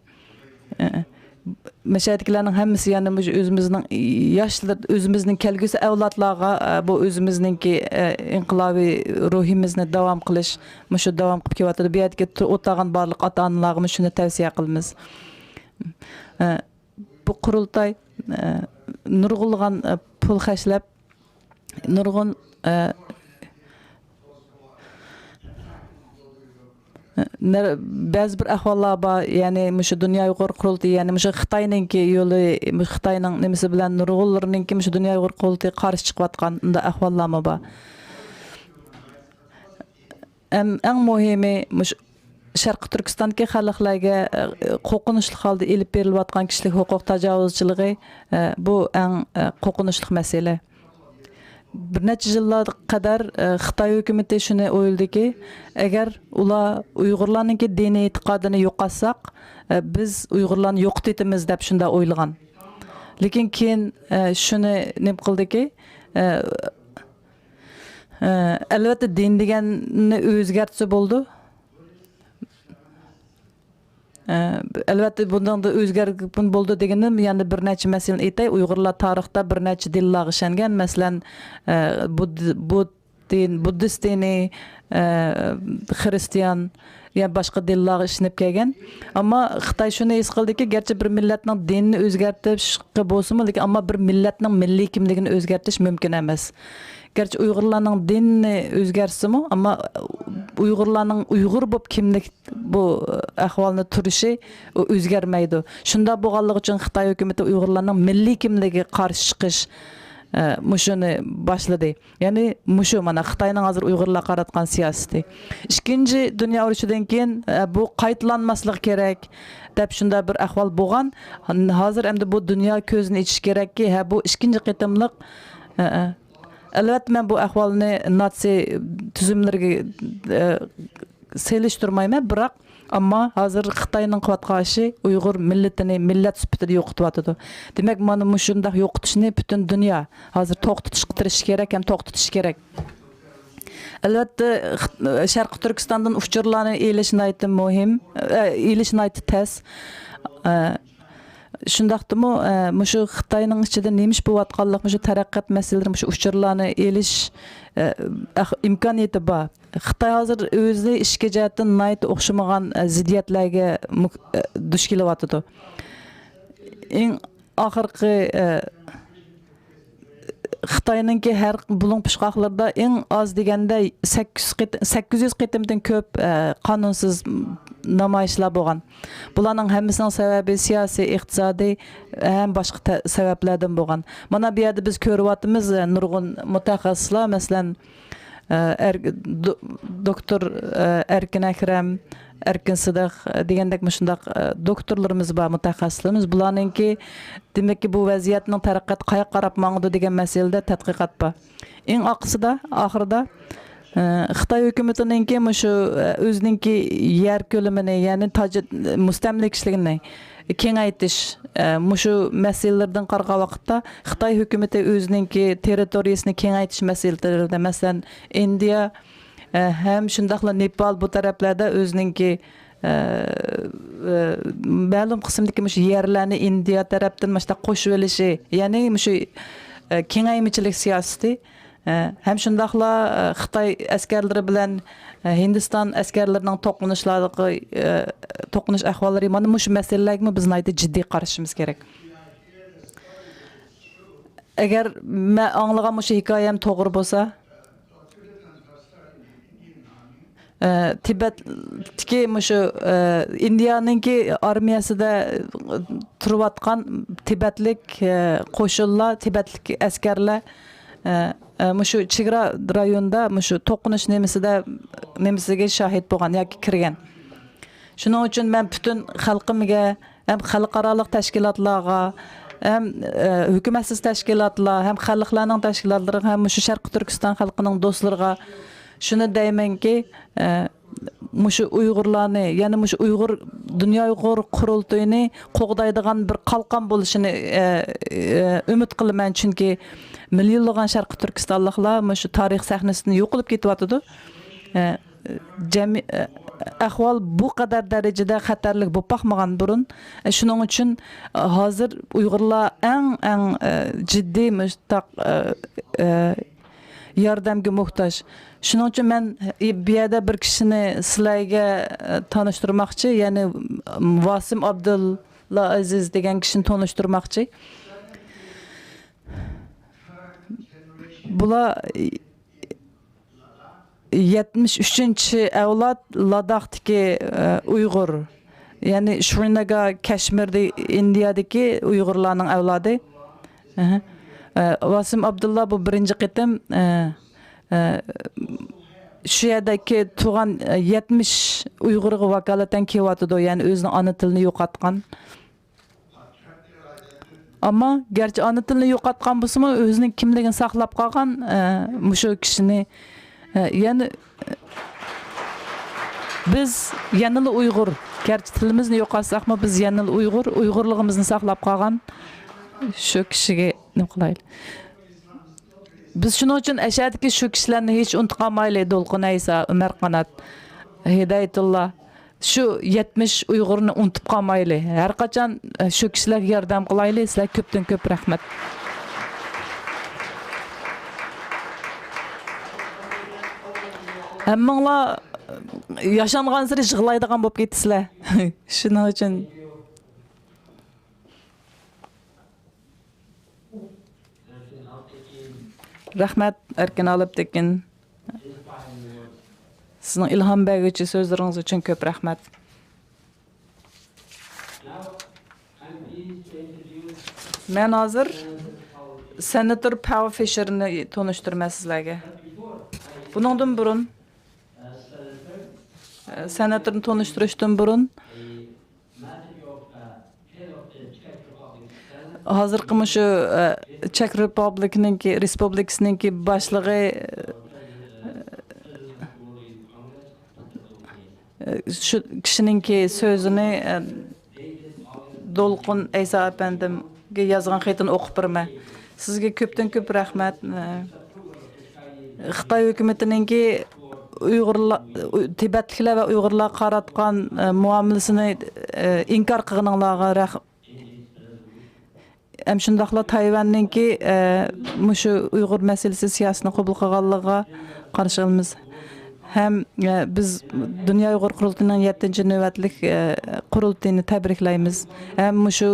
ئە، مەشەدىكىلەرنىڭ ھەممىسى، يەنى مۇشۇ ئۆزىمىزنىڭ ياشلىرى، ئۆزىمىزنىڭ كەلگۈسى ئەۋلادلارغا، ئە، بۇ ئۆزىمىزنىڭكى، ئە، ئىنقىلابىي روھىمىزنى داۋام قىلىش، مۇشۇ داۋام قىلىپ كېلىۋاتىدۇ. بۇ يەردىكى تۇ-، ئولتۇرغان بارلىق ئاتا-ئانىلارغىمۇ شۇنى تەۋسىيە قىلىمىز. ئە، بۇ قۇرۇلتاي، ئە، نۇرغۇنلىغان، ئە، پۇل خەجلەپ، نۇرغۇن، ئە، نەر-، بەزى بىر ئەھۋاللار بار، يەنى مۇشۇ دۇنيا ئۇيغۇر قۇرۇلتىيى، يەنى مۇشۇ خىتاينىڭكى يولى، مۇشۇ خىتاينىڭ نېمىسى بىلەن نۇرغۇنلىرىنىڭكى مۇشۇ دۇنيا ئۇيغۇر قۇرۇلتىيىغا قارشى چىقىۋاتقان ئۇنداق ئەھۋاللارمۇ بار. ئەم-، ئەڭ مۇھىمى، مۇشۇ شەرقىي تۈركىستاندىكى خەلقلەرگە، ئە، قورقۇنچلۇق ھالدا ئېلىپ بېرىلىۋاتقان كىشىلىك ھوقۇق تاجاۋۇزچىلىقى، ئە، بۇ ئەڭ، ئە، قورقۇنچلۇق مەسىلە. بىر نەچچە يىللارغا قەدەر، ئە، خىتاي ھۆكۈمىتى شۇنى ئويلىدىكى، ئەگەر ئۇلار ئۇيغۇرلارنىڭكى دىنىي ئېتىقادىنى يوقاتساق، ئە، بىز ئۇيغۇرلارنى يوقىتىۋېتىمىز دەپ شۇنداق ئويلىغان. لېكىن كېيىن، ئە، شۇنى نېمە قىلدىكى، ئە، ئە، ئەلۋەتتە، دىن دېگەننى ئۆزگەرتسە بولىدۇ. ئە، ئەلۋەتتە، بۇنىڭدا ئۆزگەرگىن بولىدۇ دېگىنىم، يەنە بىر نەچچە مەسىلىنى ئېيتاي. ئۇيغۇرلار تارىختا بىر نەچچە دىنلارغا ئىشەنگەن. مەسىلەن، ئە، بۇد-، بۇد دىن، بۇددىست دىنى، ئە، خىرىستىيان، يا باشقا دىنلارغا ئىشىنىپ كەلگەن. ئەمما خىتاي شۇنى ھېس قىلدىكى، گەرچە بىر مىللەتنىڭ دىنىنى ئۆزگەرتىشقا بولسىمۇ، لېكىن ئەمما بىر مىللەتنىڭ مىللىي كىملىكىنى ئۆزگەرتىش مۇمكىن ئەمەس. گەرچە ئۇيغۇرلارنىڭ دىنىنى ئۆزگەرتسىمۇ، ئەمما ئۇيغۇرلارنىڭ ئۇيغۇر بولۇپ كىملىك بۇ ئەھۋالنى تۇرۇشى ئۇ ئۆزگەرمەيدۇ. شۇنداق بولغانلىقى ئۈچۈن خىتاي ھۆكۈمىتى ئۇيغۇرلارنىڭ مىللىي كىملىكىگە قارشى چىقىش، ئە، مۇشۇنى باشلىدى. يەنى مۇشۇ مانا خىتاينىڭ ھازىر ئۇيغۇرلارغا قاراتقان سىياسىتى. ئىككىنچى دۇنيا ئۇرۇشىدىن كېيىن، ئە، بۇ قايتىلانماسلىقى كېرەك دەپ شۇنداق بىر ئەھۋال بولغان. ھازىر ئەمدى بۇ دۇنيا كۆزىنى ئېچىش كېرەككى، ھە، بۇ ئىككىنچى قېتىملىق، ئە، ئە، ئەلۋەتتە، مەن بۇ ئەھۋالنى ناتسىي تۈزۈملىرىگە، ئە، سېلىشتۇرمايمەن، بىراق، ئەمما ھازىر خىتاينىڭ قىلىۋاتقان ئىشى ئۇيغۇر مىللىتىنى مىللەت سۈپىتىدە يوقىتىۋاتىدۇ. دېمەك، مانا مۇشۇنداق يوقىتىشنى پۈتۈن دۇنيا ھازىر توختىتىشقا تىرىشىشى كېرەك ھەم توختىتىشى كېرەك. ئەلۋەتتە، خىت-، شەرقىي تۈركىستاندىن ئۇچۇرلارنى ئېلىش ناھايىتى مۇھىم، ئە، ئېلىش ناھايىتى تەس. ئە، شۇنداقتىمۇ، ئە، مۇشۇ خىتاينىڭ ئىچىدە نېمە ئىش بولۇۋاتقانلىق، مۇشۇ تەرەققىيات مەسىلىلىرى، مۇشۇ ئۇچۇرلارنى ئېلىش، ئە، ئەخ-، ئىمكانىيىتى بار. خىتاي ھازىر ئۆزى ئىچكى جەھەتتىن ناھايىتى ئوخشىمىغان، ئە، زىددىيەتلەرگە مۇك-، ئە، دۇچ كېلىۋاتىدۇ. ئەڭ ئاخىرقى، ئە، خىتاينىڭكى ھەر بۇلۇڭ پۇچقاقلىرىدا ئەڭ ئاز دېگەندە سەككىز يۈز قېتىم، سەككىز يۈز قېتىمدىن كۆپ، ئە، قانۇنسىز نامايىشلار بولغان. بۇلارنىڭ ھەممىسىنىڭ سەۋەبى سىياسىي، ئىقتىسادىي ھەم باشقا تە-، سەۋەبلەردىن بولغان. مانا بۇ يەردە بىز كۆرۈۋاتىمىز، ئە، نۇرغۇن مۇتەخەسسىسلەر، مەسىلەن، ئە، ئەر-، دو-، دوكتور، ئە، ئەركىن ئەكرەم، ئەركىن سىدىق، ئە، دېگەندەك مۇشۇنداق، ئە، دوكتورلىرىمىز بار، مۇتەخەسسىسلىرىمىز. بۇلارنىڭكى، دېمەككى، بۇ ۋەزىيەتنىڭ تەرەققىياتى قاياققا قاراپ ماڭىدۇ دېگەن مەسىلىدە تەتقىقات بار. ئەڭ ئارقىسىدا، ئاخىرىدا، ئە، خىتاي ھۆكۈمىتىنىڭكى مۇشۇ، ئە، ئۆزىنىڭكى يەر كۆلىمىنى، يەنى تاج-، مۇستەملىكىچىلىكىنى كېڭەيتىش، ئە، مۇشۇ مەسىلىلىرىدىن قارىغان ۋاقىتتا، خىتاي ھۆكۈمىتى ئۆزىنىڭكى تېررىتورىيىسىنى كېڭەيتىش مەسىلىلىرىدە، مەسىلەن، ئىندىيە، ئە، ھەم شۇنداقلا نېپال بۇ تەرەپلەردە ئۆزىنىڭكى، ئە، ئە، مەلۇم قىسىمدىكى مۇشۇ يەرلەرنى ئىندىيە تەرەپتىن مۇشۇنداق قوشۇۋېلىشى، يەنى مۇشۇ، ئە، كېڭەيمىچىلىك سىياسىتى، ئە، ھەم شۇنداقلا، ئە، خىتاي ئەسكەرلىرى بىلەن، ئە، ھىندىستان ئەسكەرلىرىنىڭ توقۇنۇشلاردىكى، ئە، توقۇنۇش ئەھۋاللىرى، مانا مۇشۇ مەسىلىلەرگىمۇ بىز ناھايىتى جىددىي قارىشىمىز كېرەك. ئەگەر مەن ئاڭلىغان مۇشۇ ھېكايەم توغرا بولسا، ئە، تىبەتتىكى مۇشۇ، ئە، ئىندىيانىڭكى ئارمىيەسىدە تۇرۇۋاتقان تىبەتلىك، ئە، قوشۇنلار، تىبەتلىك ئەسكەرلەر، ئە، ئە، مۇشۇ چېگرا رايونىدا مۇشۇ توقۇنۇش نېمىسىدە، نېمىسىگە شاھىت بولغان ياكى كىرگەن. شۇنىڭ ئۈچۈن مەن پۈتۈن خەلقىمگە، ھەم خەلقئارالىق تەشكىلاتلارغا، ھەم، ئە، ھۆكۈمەتسىز تەشكىلاتلار، ھەم خەلقلەرنىڭ تەشكىلاتلىرىغا، ھەم مۇشۇ شەرقىي تۈركىستان خەلقىنىڭ دوستلىرىغا شۇنى دەيمەنكى، ئە، مۇشۇ ئۇيغۇرلارنى، يەنى مۇشۇ ئۇيغۇر، دۇنيا ئۇيغۇر قۇرۇلتىيىنى قوغدايدىغان بىر قالقان بولۇشىنى، ئە، ئە، ئۈمىد قىلىمەن. چۈنكى مىليونلىغان شەرقىي تۈركىستانلىقلار مۇشۇ تارىخ سەھنىسىدىن يوقىلىپ كېتىۋاتىدۇ. ئە، جەمئىي، ئە، ئەھۋال بۇ قەدەر دەرىجىدە خەتەرلىك بولۇپ باقمىغان بۇرۇن. ئە، شۇنىڭ ئۈچۈن، ئە، ھازىر ئۇيغۇرلار ئەڭ، ئەڭ، ئە، جىددىي مۇشتاق، ئە، ئە، ياردەمگە موھتاج. شۇنىڭ ئۈچۈن مەن، ئى، بۇ يەردە بىر كىشىنى سىلەرگە، ئە، تونۇشتۇرماقچى، يەنى، م، ۋاسىم ئابدۇللا ئەزىز دېگەن كىشىنى تونۇشتۇرماقچى. بۇلار، ئى، يەتمىش ئۈچىنچى ئەۋلاد لاداختىكى، ئە، ئۇيغۇر. يەنى شرىناگار، كەشمىردە، ئىندىيەدىكى ئۇيغۇرلارنىڭ ئەۋلادى. ئەھە. ئە، ۋاسىم ئابدۇللا بۇ بىرىنچى قېتىم، ئە، ئە، شۇ يەردىكى تۇغان، ئە، يەتمىش ئۇيغۇرغا ۋاكالىتەن كېلىۋاتىدۇ. يەنى ئۆزىنىڭ ئانا تىلىنى يوقاتقان. ئەمما گەرچە ئانا تىلىنى يوقاتقان بولسىمۇ، ئۆزىنىڭ كىملىكىنى ساقلاپ قالغان، ئە، مۇشۇ كىشىنى، ئە، يەنە، ئە، بىز يەنىلا ئۇيغۇر. گەرچە تىلىمىزنى يوقاتساقمۇ، بىز يەنىلا ئۇيغۇر. ئۇيغۇرلۇقىمىزنى ساقلاپ قالغان شۇ كىشىگە نېمە قىلايلى؟ بىز شۇنىڭ ئۈچۈن ئەشەدىكى شۇ كىشىلەرنى ھېچ ئۇنتۇپ قالمايلى، دولقۇن ئەيسا، ئۆمەر قانات، ھىدايەتۇللا. شۇ يەتمىش ئۇيغۇرنى ئۇنتۇپ قالمايلى. ھەر قاچان، ئە، شۇ كىشىلەرگە ياردەم قىلايلى. سىلەرگە كۆپتىن كۆپ رەھمەت. ھەممىڭلار ياشانغانسېرى يىغلايدىغان بولۇپ كېتىسىلەر. شۇنىڭ ئۈچۈن. رەھمەت، ئەركىن ئالىپ تېكىن. سىزنىڭ ئىلھام بەرگۈچى سۆزلىرىڭىز ئۈچۈن كۆپ رەھمەت. مەن ھازىر سېناتور پاۋ فىشېرنى تونۇشتۇرىمەن سىزلەرگە. بۇنىڭدىن بۇرۇن، سېناتورنى تونۇشتۇرۇشتىن بۇرۇن، ھازىرقى مۇشۇ، ئە، چېك رېپۇبلىكىنىڭكى، رېسپۇبلىكىسىنىڭكى باشلىقى، ئە، شۇ كىشىنىڭكى سۆزىنى، ئە، دولقۇن ئەيسا ئەپەندىمگە يازغان خېتىنى ئوقۇپ بېرىمەن. سىزگە كۆپتىن كۆپ رەھمەت. ئە، خىتاي ھۆكۈمىتىنىڭكى ئۇيغۇرلار، تىبەتلىكلەر ۋە ئۇيغۇرلارغا قاراتقان، ئە، مۇئامىلىسىنى، ئە، ئىنكار قىلغىنىڭلارغا رەھ-، ھەم شۇنداقلا تايۋەننىڭكى، ئە، مۇشۇ ئۇيغۇر مەسىلىسى سىياسىتىنى قوبۇل قىلغانلىقىغا قارشى ئالىمىز. ھەم، ئە، بىز دۇنيا ئۇيغۇر قۇرۇلتىيىنىڭ يەتتىنچى نۆۋەتلىك، ئە، قۇرۇلتىيىنى تەبرىكلەيمىز. ھەم مۇشۇ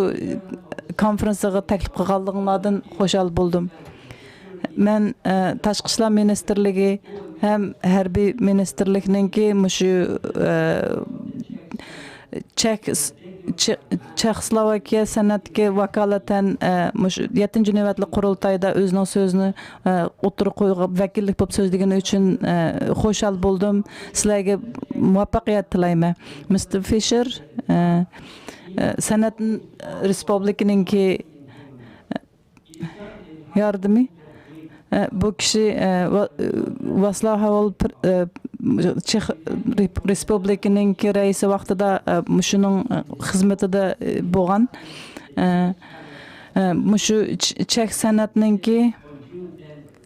كونفېرېنسىيىغا تەكلىپ قىلغانلىقىڭلاردىن خۇشال بولدۇم. مەن، ئە، تاشقى ئىشلار مىنىستىرلىكى ھەم ھەربىي مىنىستىرلىكنىڭكى مۇشۇ، ئە، چېك-، چې-، چېخوسلوۋاكىيە سېناتىغا ۋاكالىتەن، ئە، مۇشۇ يەتتىنچى نۆۋەتلىك قۇرۇلتايدا ئۆزىنىڭ سۆزىنى، ئە، ئوتتۇرىغا قويغان، ۋەكىللىك بولۇپ سۆزلىگىنى ئۈچۈن، ئە، خۇشال بولدۇم. سىلەرگە مۇۋەپپەقىيەت تىلەيمەن. مىستېر فىشېر، ئە، ئە، سېنات رېسپۇبلىكىنىڭكى ياردىمى. ئە، بۇ كىشى، ئە، ۋا-، ۋاسلاۋ ھاۋېل پىر-، ئە، چېخ-، رېپ-، رېسپۇبلىكىنىڭكى رەئىسى ۋاقتىدا، ئە، مۇشۇنىڭ، ئە، خىزمىتىدە، ئە، بولغان. ئە، ئە، مۇشۇ چ-، چېك سېناتنىڭكى،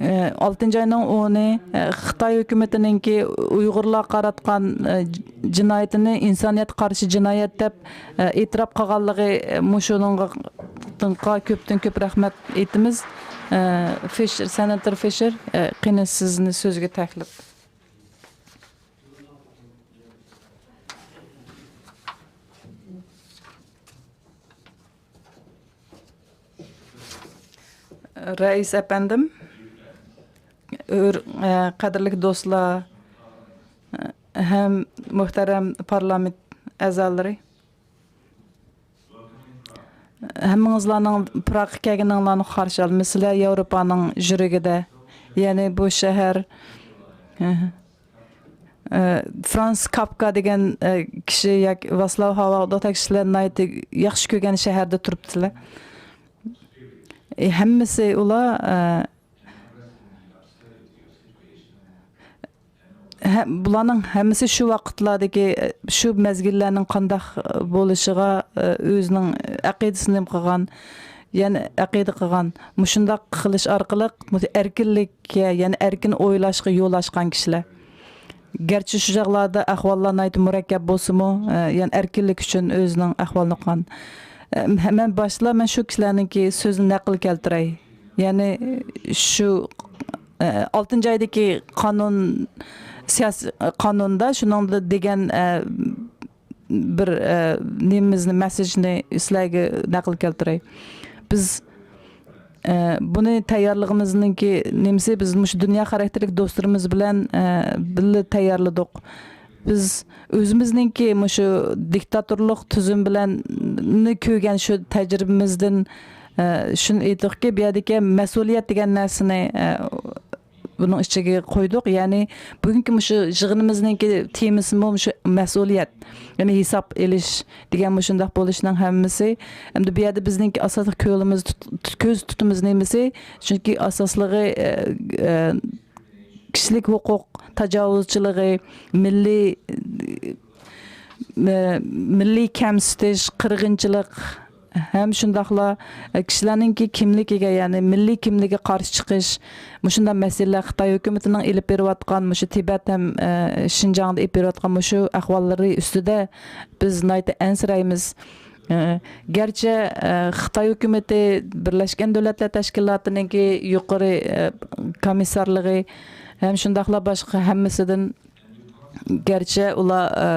ئە، ئالتىنچى ئاينىڭ ئونى، ئە، خىتاي ھۆكۈمىتىنىڭكى ئۇيغۇرلارغا قاراتقان، ئە، ج-، جىنايىتىنى ئىنسانىيەتكە قارشى جىنايەت دەپ ئېتىراپ قىلغانلىقى، مۇشۇنىڭغا كۆپتىن كۆپ رەھمەت ئېيتىمىز. فىشېر، سېناتور فىشېر، قېنى سىزنى سۆزگە تەكلىپ. رەئىس ئەپەندىم، ھۆر-، قەدىرلىك دوستلار، ھەم مۆھتەرەم پارلامېنت ئەزالىرى، ھەممىڭىزلارنىڭ پراغقا كەلگىنىڭلارنى قارشى ئالىمىز. سىلەر ياۋروپانىڭ يۈرىكىدە، يەنى بۇ شەھەر، ئە، فرانس كافكا دېگەن، ئە، كىشى ياكى ۋاسلاۋ ھاۋېل دېگەن كىشىلەر ناھايىتى ياخشى كۆرگەن شەھەردە تۇرۇپتىلەر. ئە، ھەممىسى ئۇلار، ئە، ھە، بۇلارنىڭ ھەممىسى شۇ ۋاقىتلاردىكى، شۇ مەزگىللەرنىڭ قانداق بولۇشىغا، ئۆزىنىڭ ئەقىدىسىنى نېمە قىلغان، يەنى ئەقىدە قىلغان. مۇشۇنداق قىلىش ئارقىلىق ئەركىنلىككە، يەنى ئەركىن ئويلاشقا يول ئاچقان كىشىلەر. گەرچە شۇ چاغلاردا ئەھۋاللار ناھايىتى مۇرەككەپ بولسىمۇ، يەنى ئەركىنلىك ئۈچۈن ئۆزىنىڭ ئەھۋالىنى قىلغان. مەن باشتا مەن شۇ كىشىلەرنىڭكى سۆزىنى نەقىل كەلتۈرەي. يەنى شۇ، ئە، ئالتىنچى ئايدىكى قانۇن، سىياسىي قانۇندا شۇنىڭدا دېگەن، ئە، بىر، ئە، نېمىمىزنى، مەسساژنى سىلەرگە نەقىل كەلتۈرەي. بىز، ئە، بۇنى تەييارلىغىنىمىزنىڭكى نېمىسى، بىز مۇشۇ دۇنيا خاراكتېرلىك دوستلىرىمىز بىلەن، ئە، بىللە تەييارلىدۇق. بىز ئۆزىمىزنىڭكى مۇشۇ دىكتاتورلۇق تۈزۈم بىلەن نى كۆرگەن شۇ تەجرىبىمىزدىن، ئە، شۇنى ئېيتتۇقكى، بۇ يەردىكى مەسئۇلىيەت دېگەن نەرسىنى، ئە، بۇنىڭ ئىچىگە قويدۇق. يەنى بۈگۈنكى مۇشۇ يىغىنىمىزنىڭكى تېمىسىمۇ مۇشۇ مەسئۇلىيەت، يەنى ھېساب ئېلىش دېگەن مۇشۇنداق بولۇشنىڭ ھەممىسى. ئەمدى بۇ يەردە بىزنىڭكى ئاساسلىق كۆڭلىمىز تۇت-، كۆز تۇتۇمىز نېمىسى؟ چۈنكى ئاساسلىقى، ئە، ئە، كىشىلىك ھوقۇق تاجاۋۇزچىلىقى، مىللىي، ئە، مىللىي كەمسىتىش، قىرغىنچىلىق ھەم شۇنداقلا، ئە، كىشىلەرنىڭكى كىملىكىگە، يەنى مىللىي كىملىكىگە قارشى چىقىش، مۇشۇنداق مەسىلىلەر خىتاي ھۆكۈمىتىنىڭ ئېلىپ بېرىۋاتقان مۇشۇ تىبەت ھەم، ئە، شىنجاڭدا ئېلىپ بېرىۋاتقان مۇشۇ ئەھۋاللىرى ئۈستىدە بىز ناھايىتى ئەنسىرەيمىز. ئە، گەرچە، ئە، خىتاي ھۆكۈمىتى بىرلەشكەن دۆلەتلەر تەشكىلاتىنىڭكى يۇقىرى، ئە، كومىسسارلىقى ھەم شۇنداقلا باشقا ھەممىسىدىن گەرچە ئۇلار، ئە،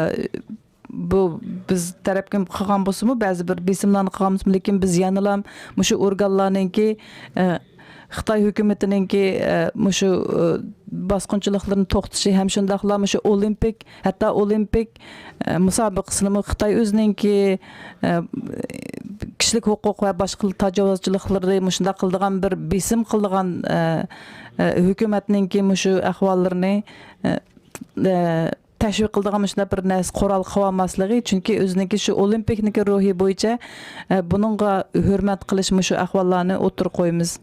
بۇ بىز تەرەپكىن قىلغان بولسىمۇ، بەزى بىر بېسىملارنى قىلغان بولسىمۇ، لېكىن بىز يەنىلا مۇشۇ ئورگانلارنىڭكى، ئە، خىتاي ھۆكۈمىتىنىڭكى، ئە، مۇشۇ، ئە، باسقۇنچىلىقلىرىنى توختىتىشى ھەم شۇنداقلا مۇشۇ ئولىمپىك، ھەتتا ئولىمپىك، ئە، مۇسابىقىسىنىمۇ خىتاي ئۆزىنىڭكى، ئە، كىشىلىك ھوقۇق ۋە باشقا تاجاۋۇزچىلىقلىرى مۇشۇنداق قىلىدىغان بىر بېسىم قىلىدىغان، ئە، ئە، ھۆكۈمەتنىڭكى مۇشۇ ئەھۋاللىرىنى، ئە، ئە، تەشۋىق قىلىدىغان مۇشۇنداق بىر نەرسە قورال قىلالماسلىقى، چۈنكى ئۆزىنىڭكى شۇ ئولىمپىكنىڭكى روھى بويىچە، ئە، بۇنىڭغا ھۆرمەت قىلىش مۇشۇ ئەھۋاللارنى ئوتتۇرىغا قويىمىز.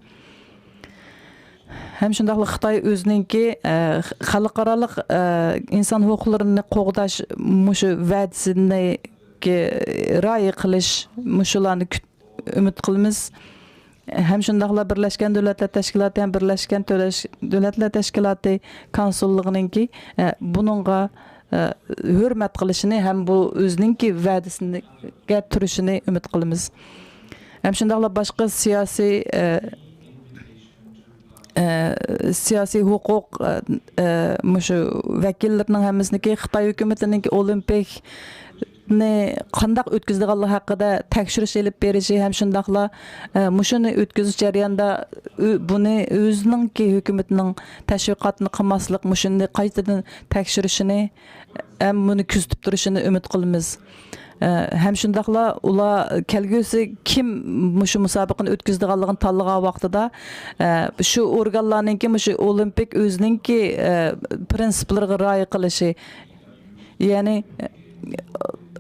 ھەم شۇنداقلا خىتاي ئۆزىنىڭكى، ئە، خەلقئارالىق، ئە، ئىنسان ھوقۇقلىرىنى قوغداش مۇشۇ ۋەدىسىنى رىئايە قىلىش، مۇشۇلارنى كۈت-، ئۈمىد قىلىمىز. ھەم شۇنداقلا بىرلەشكەن دۆلەتلەر تەشكىلاتى ھەم بىرلەشكەن تۆلەش-، دۆلەتلەر تەشكىلاتى كونسۇللۇقىنىڭكى، ئە، بۇنىڭغا، ئە، ھۆرمەت قىلىشىنى ھەم بۇ ئۆزىنىڭكى ۋەدىسىگە تۇرۇشىنى ئۈمىد قىلىمىز. ھەم شۇنداقلا باشقا سىياسىي، ئە، ئە، سىياسىي ھوقۇق، ئە، ئە، مۇشۇ ۋەكىللىرىنىڭ ھەممىسىنىڭكى خىتاي ھۆكۈمىتىنىڭكى ئولىمپىكنى قانداق ئۆتكۈزىدىغانلىقى ھەققىدە تەكشۈرۈش ئېلىپ بېرىشى ھەم شۇنداقلا، ئە، مۇشۇنى ئۆتكۈزۈش جەريانىدا ئۆ-، بۇنى ئۆزىنىڭكى ھۆكۈمىتىنىڭ تەشۋىقاتىنى قىلماسلىق، مۇشۇنى قايتىدىن تەكشۈرۈشىنى ھەم بۇنى كۆزىتىپ تۇرۇشىنى ئۈمىد قىلىمىز. ئە، ھەم شۇنداقلا ئۇلار كەلگۈسى كىم مۇشۇ مۇسابىقىنى ئۆتكۈزىدىغانلىقىنى تاللىغان ۋاقتىدا، ئە، شۇ ئورگانلارنىڭكى مۇشۇ ئولىمپىك ئۆزىنىڭكى، ئە، پرىنسىپلىرىغا رىئايە قىلىشى، يەنى، ئە،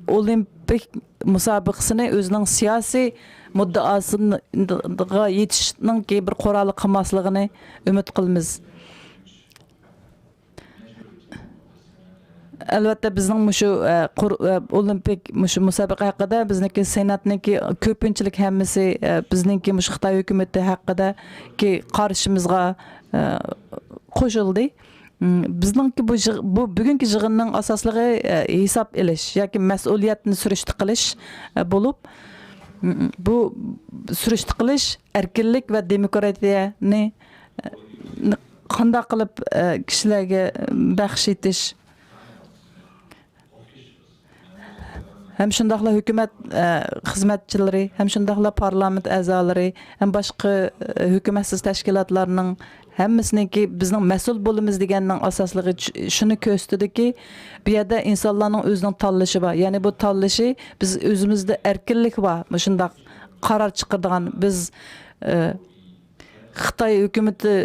ئولىمپىك مۇسابىقىسىنى ئۆزىنىڭ سىياسىي مۇددىئاسىغا يېتىشنىڭكى بىر قورالى قىلماسلىقىنى ئۈمىد قىلىمىز. ئەلۋەتتە، بىزنىڭ مۇشۇ، ئە، قۇر-، ئە، ئولىمپىك مۇشۇ مۇسابىقە ھەققىدە بىزنىڭكى سېناتنىڭكى كۆپىنچىلىك ھەممىسى، ئە، بىزنىڭكى مۇشۇ خىتاي ھۆكۈمىتى ھەققىدىكى قارىشىمىزغا، ئە، قوشۇلدى. م، بىزنىڭكى بۇ يىغ-، بۇ بۈگۈنكى يىغىننىڭ ئاساسلىقى، ئە، ھېساب ئېلىش ياكى مەسئۇلىيەتنى سۈرۈشتە قىلىش، ئە، بولۇپ، م، بۇ سۈرۈشتە قىلىش ئەركىنلىك ۋە دېموكراتىيەنى، ئە، قانداق قىلىپ، ئە، كىشىلەرگە بەخش ئېتىش ھەم شۇنداقلا ھۆكۈمەت، ئە، خىزمەتچىلىرى ھەم شۇنداقلا پارلامېنت ئەزالىرى ھەم باشقا، ئە، ھۆكۈمەتسىز تەشكىلاتلارنىڭ ھەممىسىنىڭكى بىزنىڭ مەسئۇل بولىمىز دېگەننىڭ ئاساسلىقى چ-، شۇنى كۆرسىتىدۇكى، بۇ يەردە ئىنسانلارنىڭ ئۆزىنىڭ تاللىشى بار. يەنى بۇ تاللىشى، بىز ئۆزىمىزدە ئەركىنلىك بار. مۇشۇنداق قارار چىقىرىدىغان بىز، ئە، خىتاي ھۆكۈمىتى،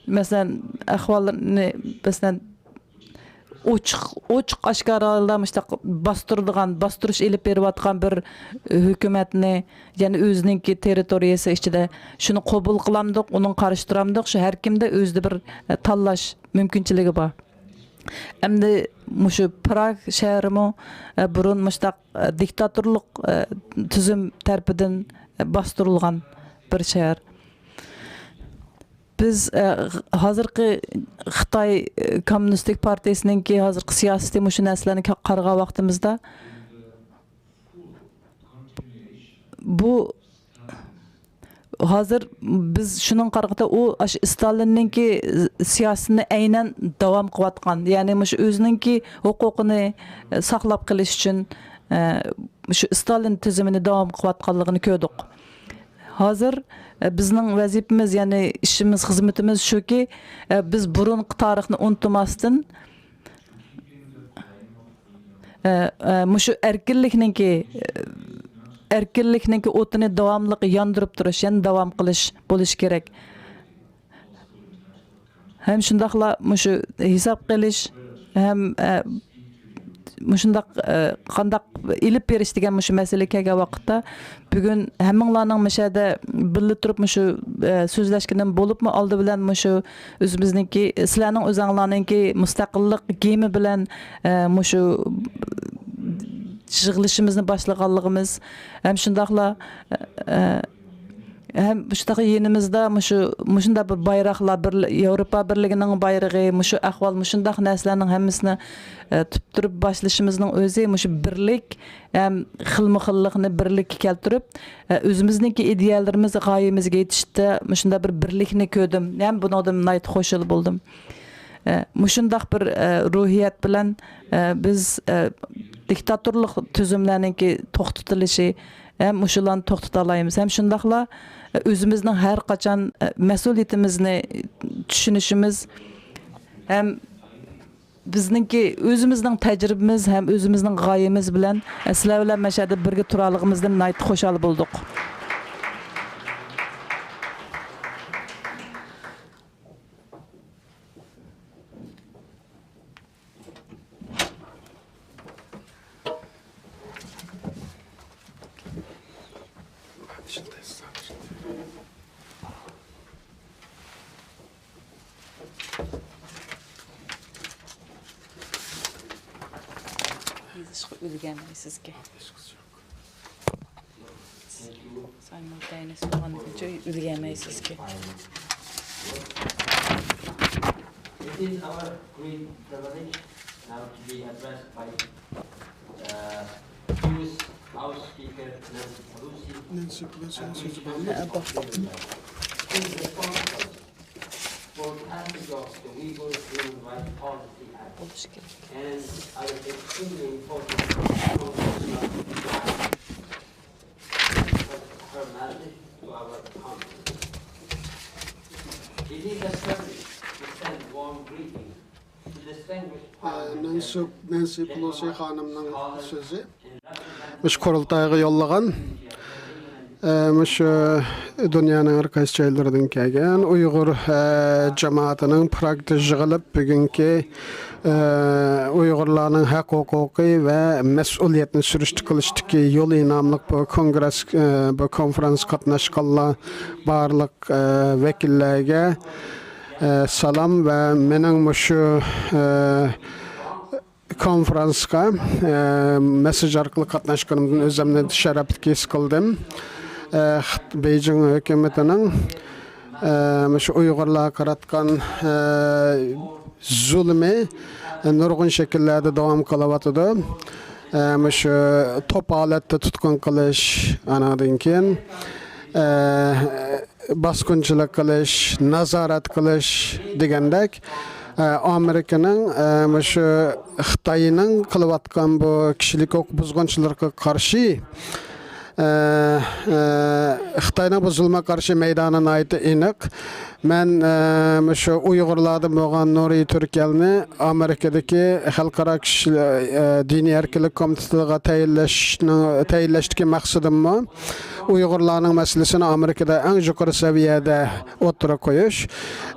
مەسىلەن، ئەھۋاللىرىنى، مەسىلەن، ئوچۇق، ئوچۇق ئاشكارا ھالدا مۇشۇنداق باستۇرىدىغان، باستۇرۇش ئېلىپ بېرىۋاتقان بىر ھۆكۈمەتنى، يەنى ئۆزىنىڭكى تېررىتورىيەسى ئىچىدە شۇنى قوبۇل قىلامدۇق، ئۇنىڭغا قارشى تۇرامدۇق، شۇ ھەر كىمدە ئۆزىدە بىر، ئە، تاللاش مۇمكىنچىلىكى بار. ئەمدى مۇشۇ پراگ شەھىرىمۇ، ئە، بۇرۇن مۇشۇنداق، ئە، دىكتاتورلۇق، ئە، تۈزۈم تەرىپىدىن، ئە، باستۇرۇلغان بىر شەھەر. بىز، ئە، ھازىرقى خىتاي، ئە، كوممۇنىستىك پارتىيىسىنىڭكى ھازىرقى سىياسىتى مۇشۇ نەرسىلەرنى قا-، قارىغان ۋاقتىمىزدا، بۇ ھازىر بىز شۇنىڭغا قارىغاندا، ئۇ ئاشۇ ستالىننىڭكى سىياسىتىنى ئەينەن داۋام قىلىۋاتقان، يەنى مۇشۇ ئۆزىنىڭكى ھوقۇقىنى ساقلاپ قېلىش ئۈچۈن، ئە، شۇ ستالىن تۈزۈمىنى داۋام قىلىۋاتقانلىقىنى كۆردۇق. ھازىر، ئە، بىزنىڭ ۋەزىپىمىز، يەنى ئىشىمىز، خىزمىتىمىز شۇكى، ئە، بىز بۇرۇنقى تارىخنى ئۇنتۇماستىن، ئە، ئە، مۇشۇ ئەركىنلىكنىڭكى، ئەركىنلىكنىڭكى ئوتىنى داۋاملىق ياندۇرۇپ تۇرۇش، يەنە داۋام قىلىش بولۇشى كېرەك. ھەم شۇنداقلا مۇشۇ ھېساب قىلىش ھەم، ئە، مۇشۇنداق، ئە، قانداق ئېلىپ بېرىش دېگەن مۇشۇ مەسىلە كەلگەن ۋاقىتتا، بۈگۈن ھەممىڭلارنىڭ مۇشۇ يەردە بىللە تۇرۇپ مۇشۇ، ئە، سۆزلەشكىنىم بولۇپمۇ، ئالدى بىلەن مۇشۇ ئۆزىمىزنىڭكى، سىلەرنىڭ ئۆزۈڭلارنىڭكى مۇستەقىللىق گېمى بىلەن، ئە، مۇشۇ يىغىلىشىمىزنى باشلىغانلىقىمىز ھەم شۇنداقلا، ئە، ھەم مۇشۇنداق يېنىمىزدا مۇشۇ، مۇشۇنداق بىر بايراقلار، بىر ياۋروپا بىرلىكىنىڭ بايرىقى، مۇشۇ ئەھۋال، مۇشۇنداق نەرسىلەرنىڭ ھەممىسىنى، ئە، تۇتۇپ تۇرۇپ باشلىشىمىزنىڭ ئۆزى مۇشۇ بىرلىك ھەم خىلمۇ خىللىقنى بىرلىككە كەلتۈرۈپ، ئە، ئۆزىمىزنىڭكى ئىدىيەلىرىمىز، غايىمىزگە يېتىشتە مۇشۇنداق بىر بىرلىكنى كۆردۈم. ھەم بۇنىڭدىن ناھايىتى خۇشال بولدۇم. ئە، مۇشۇنداق بىر، ئە، روھىيەت بىلەن، ئە، بىز، ئە، دىكتاتورلۇق تۈزۈملەرنىڭكى توختىتىلىشى ھەم مۇشۇلارنى توختىتالايمىز. ھەم شۇنداقلا، ئە، ئۆزىمىزنىڭ ھەر قاچان، ئە، مەسئۇلىيىتىمىزنى چۈشىنىشىمىز ھەم بىزنىڭكى ئۆزىمىزنىڭ تەجرىبىمىز ھەم ئۆزىمىزنىڭ غايىمىز بىلەن، ئە، سىلەر بىلەن مەشەدە بىرگە تۇرالىغىمىزدىن ناھايىتى خۇشال بولدۇق. يېزىشقا ئۈلگەرمەيسىزكى. سايمولتەينىس بولغاندىكىنچە ئۈلگەرمەيسىزكى. It is our great privilege now to be addressed by, uh, Jewish House Speaker Nancy Pelosi. نانسى پېلوسىنىڭ سۆزى بار. ھە، بار. Is responsible for passage of the Uyghur Human Rights Policy Act. بولۇشى كېرەك. And other extremely important constitutional acts. Her message to our country. It is a privilege to send warm greetings to distinguished نانسى، نانسى پېلوسى خانىمنىڭ سۆزى. مۇشۇ قۇرۇلتايغا يوللىغان، ئە، مۇشۇ دۇنيانىڭ ھەر قايسى جايلىرىدىن كەلگەن ئۇيغۇر، ئە، جامائىتىنىڭ پراگدا يىغىلىپ، بۈگۈنكى، ئە، ئۇيغۇرلارنىڭ ھەق ھوقۇقى ۋە مەسئۇلىيەتنى سۈرۈشتە قىلىشتىكى يولى ناملىق بۇ كونگرېس، ئە، بۇ كونفرانسقا قاتناشقانلار بارلىق، ئە، ۋەكىللەرگە، ئە، سالام ۋە مېنىڭ مۇشۇ، ئە، كونفرانسقا، ئە، مېسسېنجېر ئارقىلىق قاتناشقىنىمدىن ئۆزۈمنى شەرەپلىك ھېس قىلدىم. ئە، خىت-، بېيجىڭ ھۆكۈمىتىنىڭ، ئە، مۇشۇ ئۇيغۇرلارغا قاراتقان، ئە، زۇلۇمى، ئە، نۇرغۇن شەكىللەردە داۋام قىلىۋاتىدۇ. ئە، مۇشۇ توپ ھالەتتە تۇتقۇن قىلىش، ئانىڭدىن كېيىن، ئە، باسقۇنچىلىق قىلىش، نازارەت قىلىش دېگەندەك، ئە، ئامېرىكىنىڭ، ئە، مۇشۇ خىتاينىڭ قىلىۋاتقان بۇ كىشىلىك ھوقۇق بۇزغۇنچىلىقىغا قارشى، ئە، ئە، خىتاينىڭ بۇ زۇلمىغا قارشى مەيدانى ناھايىتى ئېنىق. مەن، ئە، مۇشۇ ئۇيغۇرلاردىن بولغان نۇرى تۈركەلنى ئامېرىكىدىكى خەلقئارا كىشىلەر، ئە، دىنىي ئەركىنلىك كومىتېتىغا تەيىنلەشنىڭ، تەيىنلەشتىكى مەقسىتىممۇ ئۇيغۇرلارنىڭ مەسىلىسىنى ئامېرىكىدا ئەڭ يۇقىرى سەۋىيەدە ئوتتۇرىغا قويۇش.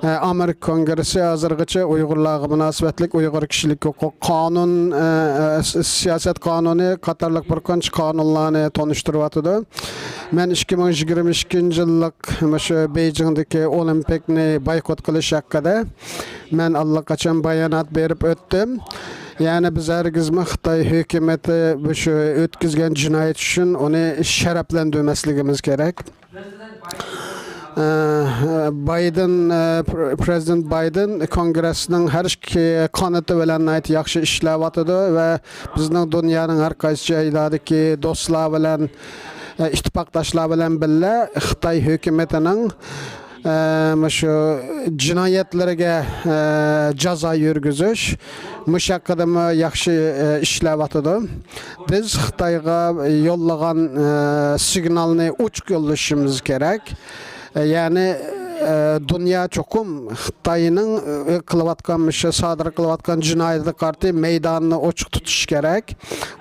ئە، ئامېرىكا كونگرېسسى ھازىرغىچە ئۇيغۇرلارغا مۇناسىۋەتلىك ئۇيغۇر كىشىلىك ھوقۇق قانۇن، ئە، ئە، س-، سىياسەت قانۇنى قاتارلىق بىر قانچە قانۇنلارنى تونۇشتۇرۇۋاتىدۇ. مەن ئىككى مىڭ يىگىرمە ئىككىنچى يىللىق مۇشۇ بېيجىڭدىكى ئولىمپىكنى بايقۇت قىلىش ھەققىدە مەن ئاللىقاچان بايانات بېرىپ ئۆتتۈم. يەنى بىز ھەرگىزمۇ خىتاي ھۆكۈمىتى مۇشۇ ئۆتكۈزگەن جىنايەت ئۈچۈن ئۇنى شەرەپلەندۈرمەسلىكىمىز كېرەك. ئە، بايدېن، ئە، پر-، پرېزىدېنت بايدېن كونگرېسنىڭ ھەر ئىككى قانىتى بىلەن ناھايىتى ياخشى ئىشلەۋاتىدۇ ۋە بىزنىڭ دۇنيانىڭ ھەر قايسى جايلاردىكى دوستلار بىلەن، ئە، ئىتتىپاقداشلار بىلەن بىللە خىتاي ھۆكۈمىتىنىڭ، ئە، مۇشۇ جىنايەتلىرىگە، ئە، جازا يۈرگۈزۈش، مۇشۇ ھەققىدىمۇ ياخشى، ئە، ئىشلەۋاتىدۇ. بىز خىتايغا يوللىغان، ئە، سىگنالنى ئوچۇق يوللىشىمىز كېرەك. ئە، يەنى، ئە، دۇنيا چوقۇم خىتاينىڭ، ئە، قىلىۋاتقان، مۇشۇ سادىر قىلىۋاتقان جىنايىتىگە قارىتى مەيداننى ئوچۇق تۇتۇش كېرەك.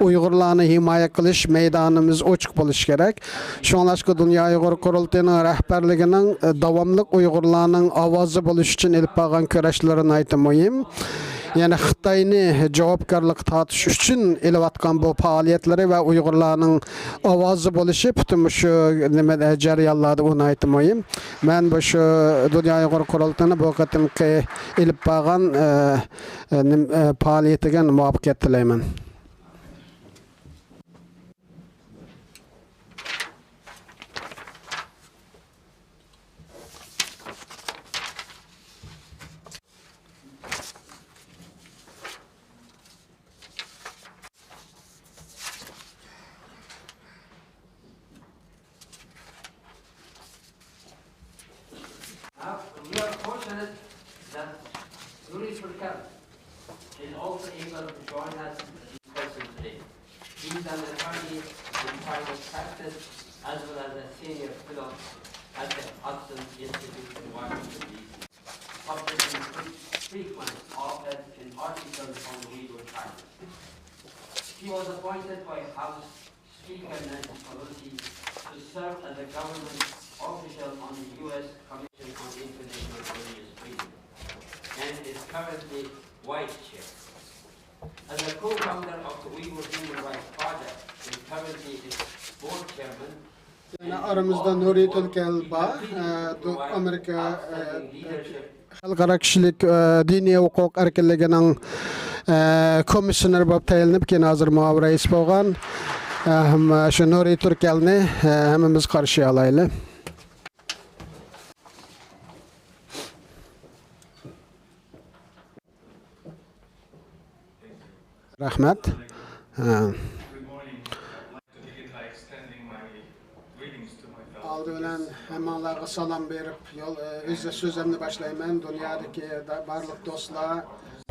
ئۇيغۇرلارنى ھىمايە قىلىش مەيدانىمىز ئوچۇق بولۇشى كېرەك. شۇڭلاشقا دۇنيا ئۇيغۇر قۇرۇلتىيىنىڭ رەھبەرلىكىنىڭ، ئە، داۋاملىق ئۇيغۇرلارنىڭ ئاۋازى بولۇش ئۈچۈن ئېلىپ بارغان كۈرەشلىرى ناھايىتى مۇھىم. يەنى خىتاينى جاۋابكارلىققا تارتىش ئۈچۈن ئېلىۋاتقان بۇ پائالىيەتلىرى ۋە ئۇيغۇرلارنىڭ ئاۋازى بولۇشى پۈتۈن مۇشۇ نېمە، جەريانلاردا ئۇ ناھايىتى مۇھىم. مەن بۇ شۇ دۇنيا ئۇيغۇر قۇرۇلتىيىنى بۇ قېتىمقى ئېلىپ بارغان، ئە، ئە، نېم-، ئە، پائالىيىتىگە مۇۋەپپەقىيەت تىلەيمەن. He is an attorney in private practice as well as a senior fellow at the Hudson Institute in Washington, D C, publishing fre- frequent op-eds and articles on the Uyghur Times. He was appointed by House Speaker Nancy Pelosi to serve as a government official on the U S Commission on International Religious Freedom and is currently vice chair. As a co-founder of the Uyghur Human Rights Project and currently its board chairman, يەنە ئارىمىزدا نۇرى تۈركەل بار، ئە، دو-، ئامېرىكا، ئە، خەلقئارا كىشىلىك، ئە، دىنىي ھوقۇق ئەركىنلىكىنىڭ، ئە، كومىسسىيونېرى بولۇپ تەيىنلىنىپ، كېيىن ھازىر مۇئاۋىن رەئىس بولغان، ئە، ھەم شۇ نۇرى تۈركەلنى، ئە، ھەممىمىز قارشى ئالايلى. رەھمەت. ھە. ئالدى بىلەن ھەممىڭلارغا سالام بېرىپ، يول، ئۆز سۆزۈمنى باشلايمەن. دۇنيادىكى دا-، بارلىق دوستلار،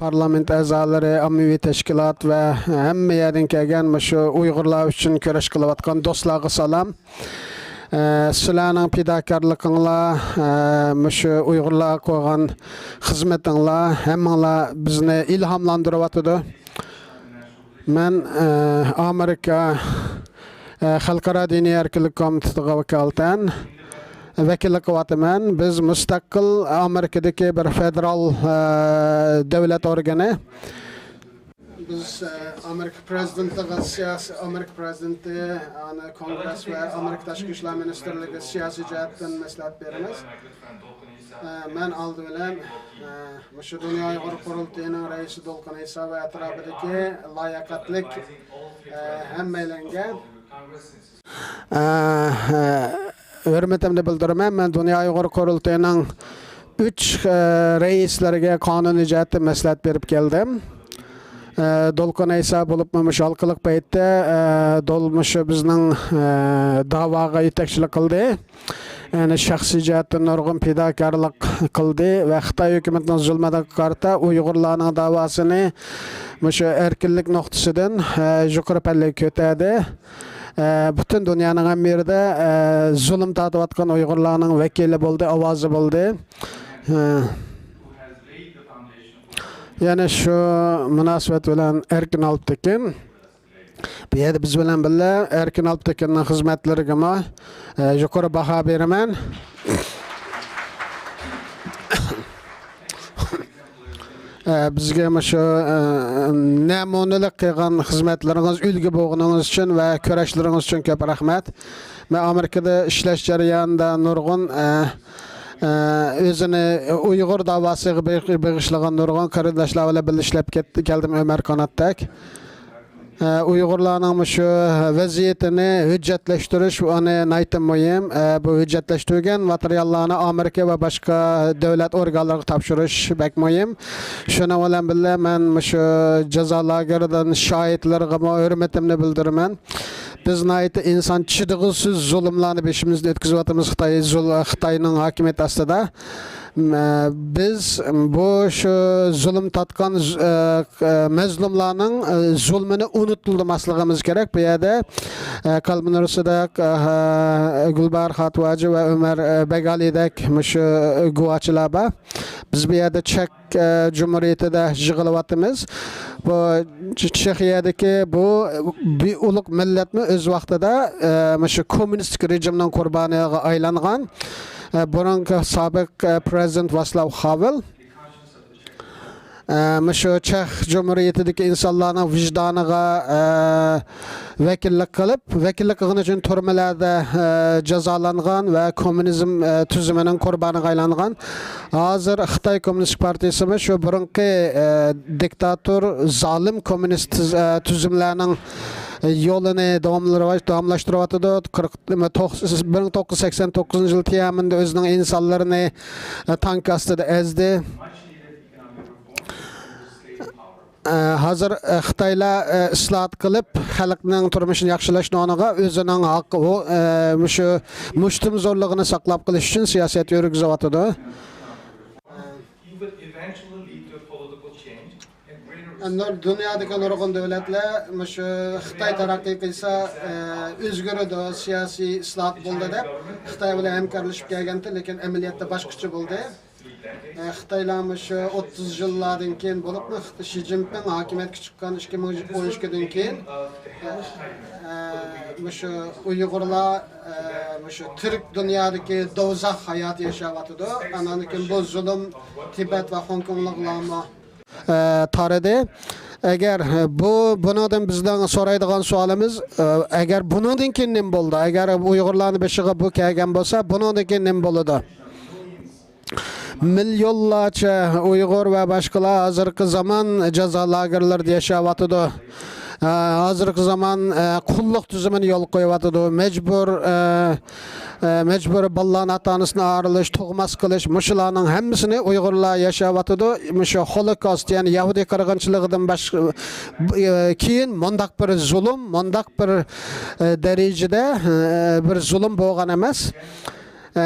پارلامېنت ئەزالىرى، ئاممىۋى تەشكىلات ۋە ھەممە يەردىن كەلگەن مۇشۇ ئۇيغۇرلار ئۈچۈن كۈرەش قىلىۋاتقان دوستلارغا سالام. ئە، سىلەرنىڭ پىداكارلىقىڭلار، ئە، مۇشۇ ئۇيغۇرلارغا قويغان خىزمىتىڭلار، ھەممىڭلار بىزنى ئىلھاملاندۇرۇۋاتىدۇ. مەن، ئە، ئامېرىكا، ئە، خەلقئارا دىنىي ئەركىنلىك كومىتېتىغا ۋاكالىتەن ۋەكىللىك قىلىۋاتىمەن. بىز مۇستەقىل ئامېرىكىدىكى بىر فېدېرال، ئە، دۆلەت ئورگىنى. بىز، ئە، ئامېرىكا پرېزىدېنتىغا، سىياسىي، ئامېرىكا پرېزىدېنتى، ئانا كونگرېس ۋە ئامېرىكا تاشقى ئىشلار مىنىستىرلىكىگە سىياسىي جەھەتتىن مەسلىھەت بېرىمىز. ئە، مەن ئالدى بىلەن، ئە، مۇشۇ دۇنيا ئۇيغۇر قۇرۇلتىيىنىڭ رەئىسى دولقۇن ئەيسا ۋە ئەتراپىدىكى لاياقەتلىك، ئە، ھەممەيلەنگە، ئە، ئە، ھۆرمىتىمنى بىلدۈرىمەن. مەن دۇنيا ئۇيغۇر قۇرۇلتىيىنىڭ ئۈچ، ئە، رەئىسلىرىگە قانۇنىي جەھەتتە مەسلىھەت بېرىپ كەلدىم. ئە، دولقۇن ئەيسا بولۇپمۇ مۇشۇ ھالقىلىق پەيتتە، ئە، دول-، مۇشۇ بىزنىڭ، ئە، داۋاغا يېتەكچىلىك قىلدى. يەنى شەخسىي جەھەتتىن نۇرغۇن پىداكارلىق قىلدى ۋە خىتاي ھۆكۈمىتىنىڭ زۇلمىغا قارىتا ئۇيغۇرلارنىڭ داۋاسىنى مۇشۇ ئەركىنلىك نۇقتىسىدىن، ئە، يۇقىرى پەللىگە كۆتەردى. ئە، پۈتۈن دۇنيانىڭ ھەممە يېرىدە، ئە، زۇلۇم تارتىۋاتقان ئۇيغۇرلارنىڭ ۋەكىلى بولدى، ئاۋازى بولدى. ئە، يەنە شۇ مۇناسىۋەت بىلەن ئەركىن ئالپتېكىن بۇ يەردە بىز بىلەن بىللە. ئەركىن ئالپتېكىننىڭ خىزمەتلىرىگىمۇ، ئە، يۇقىرى باھا بېرىمەن. ئە، بىزگە مۇشۇ، ئە، نەمۇنىلىك قىلغان خىزمەتلىرىڭىز، ئۈلگە بولغىنىڭىز ئۈچۈن ۋە كۈرەشلىرىڭىز ئۈچۈن كۆپ رەھمەت. مەن ئامېرىكىدا ئىشلەش جەريانىدا نۇرغۇن، ئە، ئە، ئۆزىنى ئۇيغۇر داۋاسىغا بېغ-، بېغىشلىغان نۇرغۇن قېرىنداشلار بىلەن بىللە ئىشلەپ كەت-، كەلدىم، ئۆمەر قاناتتەك. ئە، ئۇيغۇرلارنىڭ مۇشۇ ۋەزىيىتىنى ھۆججەتلەشتۈرۈش، ئۇنى ناھايىتى مۇھىم. ئە، بۇ ھۆججەتلەشتۈرگەن ماتېرىياللارنى ئامېرىكا ۋە باشقا دۆلەت ئورگانلىرىغا تاپشۇرۇش بەك مۇھىم. شۇنىڭ بىلەن بىللە، مەن مۇشۇ جازا لاگېرىدىن شاھىتلىرىغىمۇ ھۆرمىتىمنى بىلدۈرىمەن. بىز ناھايىتى ئىنسان چىدىغۇسىز زۇلۇملارنى بېشىمىزدىن ئۆتكۈزۈۋاتىمىز خىتاي زۇل-، خىتاينىڭ ھاكىمىيىتى ئاستىدا. مە-، بىز بۇ شۇ زۇلۇم تارتقان ز-، ئە، ئە، مەزلۇملارنىڭ، ئە، زۇلمىنى ئۇنتۇلدۇرماسلىقىمىز كېرەك. بۇ يەردە، ئە، كالمىنۇرسىدا، ئە، گۈلباھار خاتىۋاجى ۋە ئۆمەر، ئە، بەگئالىدەك مۇشۇ، ئە، گۇۋاھچىلار بار. بىز بۇ يەردە چەك، ئە، جۇمھۇرىيىتىدە يىغىلىۋاتىمىز. بۇ چ-، چېخىيەدىكى بۇ بىر ئۇلۇغ مىللەتمۇ ئۆز ۋاقتىدا، ئە، مۇشۇ كوممۇنىستىك رېجىمنىڭ قۇربانىغا ئايلانغان. ئە، بۇرۇنقى سابىق، ئە، پرېزىدېنت ۋاسلاۋ خاۋېل، ئە، مۇشۇ چېخ جۇمھۇرىيىتىدىكى ئىنسانلارنىڭ ۋىجدانىغا، ئە، ۋەكىللىك قىلىپ، ۋەكىللىك قىلغىنى ئۈچۈن تۈرمىلەردە، ئە، جازالانغان ۋە كوممۇنىزم، ئە، تۈزۈمىنىڭ قۇربانىغا ئايلانغان. ھازىر خىتاي كوممۇنىست پارتىيىسىمۇ شۇ بۇرۇنقى، ئە، دىكتاتور، زالىم كوممۇنىست تۈز-، ئە، تۈزۈملەرنىڭ يولىنى داۋاملىرىۋاش-، داۋاملاشتۇرۇۋاتىدۇ. قىرىق، توق-، بىر مىڭ توققۇز يۈز سەكسەن توققۇزىنچى يىلى تيەنئەنمېندا ئۆزىنىڭ ئىنسانلىرىنى، ئە، تانك ئاستىدا ئەزدى. ئە، ھازىر، ئە، خىتايلار، ئە، ئىسلاھات قىلىپ، خەلقنىڭ تۇرمۇشىنى ياخشىلاشنىڭ ئورنىغا ئۆزىنىڭ ھەق-، ھو-، ئە، مۇشۇ مۇشتۇمزورلۇقىنى ساقلاپ قېلىش ئۈچۈن سىياسەت يۈرگۈزۈۋاتىدۇ. You will eventually lead to a political change and greater نۇر-، دۇنيادىكى نۇرغۇن دۆلەتلەر مۇشۇ خىتاي تەرەققىي قىلسا، ئە، ئۆزگىرىدۇ، سىياسىي ئىسلاھات بولىدۇ دەپ خىتاي بىلەن ھەمكارلىشىپ كەلگەنتى، لېكىن ئەمەلىيەتتە باشقىچە بولدى. ئە، خىتايلار مۇشۇ ئوتتۇز يىللاردىن كېيىن بولۇپمۇ، خىت-، شى جىنپىڭ ھاكىمىيەتكە چىققان ئىككى مىڭ ئون ئىككىدىن كېيىن، ئە، ئە، مۇشۇ ئۇيغۇرلار، ئە، مۇشۇ تىرىك دۇنيادىكى دوزاخ ھاياتى ياشاۋاتىدۇ. ئانان كېيىن بۇ زۇلۇم تىبەت ۋە خوڭكوڭلۇقلارمۇ ئە، تارىدى. ئەگەر بۇ، بۇنىڭدىن بىزنىڭ سورايدىغان سوئالىمىز، ئە، ئەگەر بۇنىڭدىن كېيىن نېمە بولىدۇ؟ ئەگەر ئۇيغۇرلارنىڭ بېشىغا بۇ كەلگەن بولسا، بۇنىڭدىن كېيىن نېمە بولىدۇ؟ مىليونلارچە ئۇيغۇر ۋە باشقىلار ھازىرقى زامان جازا لاگېرلىرىدا ياشاۋاتىدۇ. ئە، ھازىرقى زامان، ئە، قۇللۇق تۈزۈمىنى يولغا قويۇۋاتىدۇ. مەجبۇر، ئە، ئە، مەجبۇرىي بالىلارنى ئاتا-ئانىسىنى ئايرىلىش، تۇغماس قىلىش، مۇشۇلارنىڭ ھەممىسىنى ئۇيغۇرلار ياشاۋاتىدۇ. مۇشۇ ھولوكاست، يەنى يەھۇدىي قىرغىنچىلىقىدىن باش-، ئە، كېيىن مۇنداق بىر زۇلۇم، مۇنداق بىر، ئە، دەرىجىدە، ئە، بىر زۇلۇم بولغان ئەمەس. ئە،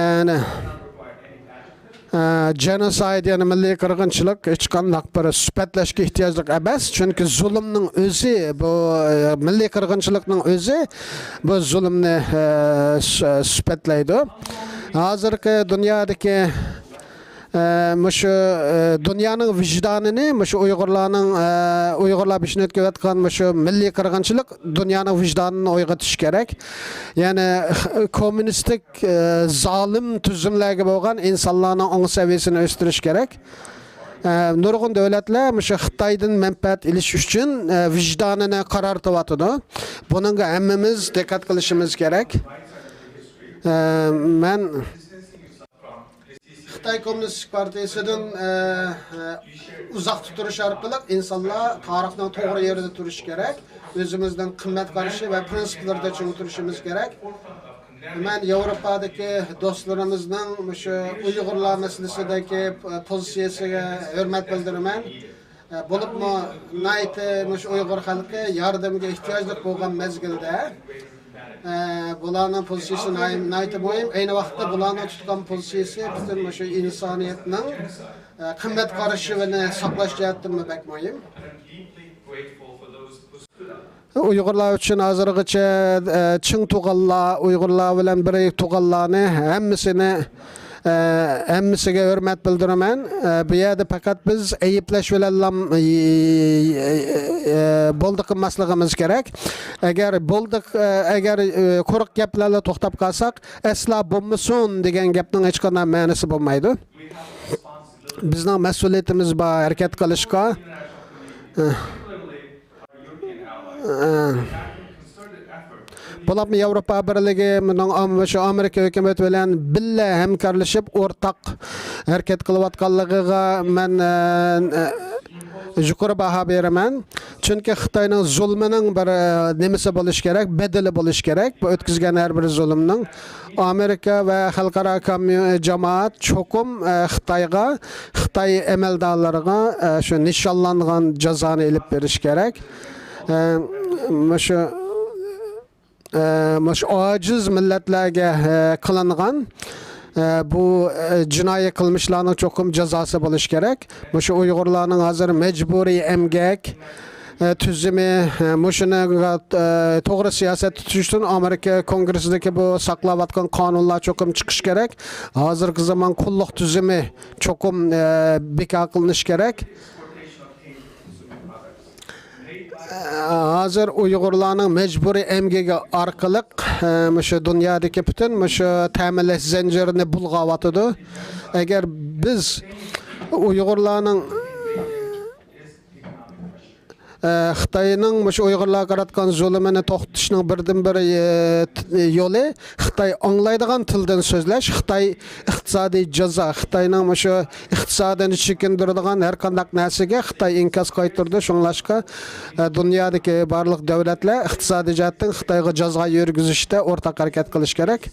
ئە، جېنوسايد، يەنى مىللىي قىرغىنچىلىق ھېچقانداق بىر سۈپەتلەشكە ئېھتىياجلىق ئەمەس. چۈنكى زۇلۇمنىڭ ئۆزى، بۇ، ئە، مىللىي قىرغىنچىلىقنىڭ ئۆزى بۇ زۇلۇمنى، ئە، سۈ-، سۈپەتلەيدۇ. ھازىرقى دۇنيادىكى، ئە، مۇشۇ، ئە، دۇنيانىڭ ۋىجدانىنى، مۇشۇ ئۇيغۇرلارنىڭ، ئە، ئۇيغۇرلار بېشىنى ئۆتكۈزۈۋاتقان مۇشۇ مىللىي قىرغىنچىلىق دۇنيانىڭ ۋىجدانىنى ئويغىتىش كېرەك. يەنى كوممۇنىستىك ئە، زالىم تۈزۈملەرگە بولغان ئىنسانلارنىڭ ئوڭ سەۋىيەسىنى ئۆستۈرۈش كېرەك. ئە، نۇرغۇن دۆلەتلەر مۇشۇ خىتايدىن مەنپەئەت ئېلىش ئۈچۈن، ئە، ۋىجدانىنى قارارتىۋاتىدۇ. بۇنىڭغا ھەممىمىز دىققەت قىلىشىمىز كېرەك. ئە، مەن خىتاي كوممۇنىستىك پارتىيىسىدىن، ئە، ئە، ئۇزاقتا تۇرۇش ئارقىلىق ئىنسانلار تارىخنىڭ توغرا يېرىدە تۇرۇشى كېرەك. ئۆزىمىزنىڭ قىممەت قارىشى ۋە پىرىنسىپلىرىدا چىڭ تۇرۇشىمىز كېرەك. مەن ياۋروپادىكى دوستلىرىمىزنىڭ مۇشۇ ئۇيغۇرلار مەسىلىسىدىكى پوزىتسىيىسىگە ھۆرمەت بىلدۈرىمەن. بولۇپمۇ ناھايىتى مۇشۇ ئۇيغۇر خەلقى ياردەمگە ئېھتىياجلىق بولغان مەزگىلدە، بۇلارنىڭ پوزىتسىيىسى ناھايىتى مۇھىم. ئەينى ۋاقىتتا بۇلارنىڭ تۇتقان پوزىتسىيىسى پۈتۈن مۇشۇ ئىنسانىيەتنىڭ قىممەت قارىشىنى ساقلاش جەھەتتىنمۇ بەك مۇھىم. ئۇيغۇرلار ئۈچۈن ھازىرغىچە، ئە، چىڭ تۇغانلار، ئۇيغۇرلار بىلەن بىر تۇغانلارنى ھەممىسىنى، ئە، ھەممىسىگە ھۆرمەت بىلدۈرىمەن. ئە، بۇ يەردە پەقەت بىز ئەيىبلەش بىلەنلا، ئە، ئە، بولدى قىلماسلىقىمىز كېرەك. ئەگەر بولدى، ئە، ئەگەر، ئە، قۇرۇق گەپلەرلا توختاپ قالساق، ئەسلا بولمىسۇن دېگەن گەپنىڭ ھېچقانداق مەنىسى بولمايدۇ. بىزنىڭ مەسئۇلىيىتىمىز بار ھەرىكەت قىلىشقا. بولۇپمۇ ياۋروپا بىرلىكى بۇنىڭ ئام-، شۇ ئامېرىكا ھۆكۈمىتى بىلەن بىللە ھەمكارلىشىپ، ئورتاق ھەرىكەت قىلىۋاتقانلىقىغا مەن، ئە، ئە، يۇقىرى باھا بېرىمەن. چۈنكى خىتاينىڭ زۇلمىنىڭ بىر، ئە، نېمىسى بولۇشى كېرەك، بەدىلى بولۇشى كېرەك. بۇ ئۆتكۈزگەن ھەر بىر زۇلۇمنىڭ ئامېرىكا ۋە خەلقئارا كاميو-، جامائەت چوقۇم، ئە، خىتايغا، خىتاي ئەمەلدارلىرىغا، ئە، شۇ نىشانلانغان جازانى ئېلىپ بېرىشى كېرەك. ئە، مۇشۇ، ئە، مۇشۇ ئاجىز مىللەتلەرگە، ئە، قىلىنغان، ئە، بۇ، ئە، جىنايى قىلمىشلارنىڭ چوقۇم جازاسى بولۇشى كېرەك. مۇشۇ ئۇيغۇرلارنىڭ ھازىر مەجبۇرىي ئەمگەك، ئە، تۈزۈمى، ئە، مۇشۇنىڭغا، ئە، توغرا سىياسەت تۇتۇش ئۈچۈن ئامېرىكا كونگرېسسىدىكى بۇ ساقلاۋاتقان قانۇنلار چوقۇم چىقىش كېرەك. ھازىرقى زامان قۇللۇق تۈزۈمى چوقۇم، ئە، بىكار قىلىنىش كېرەك. ئە، ھازىر ئۇيغۇرلارنىڭ مەجبۇرىي ئەمگىكى ئارقىلىق، ئە، مۇشۇ دۇنيادىكى پۈتۈن مۇشۇ تەمىنلەش زەنجىرىنى بۇلغاۋاتىدۇ. ئەگەر بىز ئۇيغۇرلارنىڭ ئە، خىتاينىڭ مۇشۇ ئۇيغۇرلارغا قاراتقان زۇلۇمىنى توختىتىشنىڭ بىردىنبىر، ئە، ت-، يولى خىتاي ئاڭلايدىغان تىلدىن سۆزلەش، خىتاي ئىقتىسادىي جازا، خىتاينىڭ مۇشۇ ئىقتىسادىنى چېكىندۈرىدىغان ھەر قانداق نەرسىگە خىتاي ئىنكاس قايتۇرىدۇ. شۇڭلاشقا، ئە، دۇنيادىكى بارلىق دۆلەتلەر ئىقتىسادىي جەھەتتىن خىتايغا جازا يۈرگۈزۈشتە ئورتاق ھەرىكەت قىلىشى كېرەك.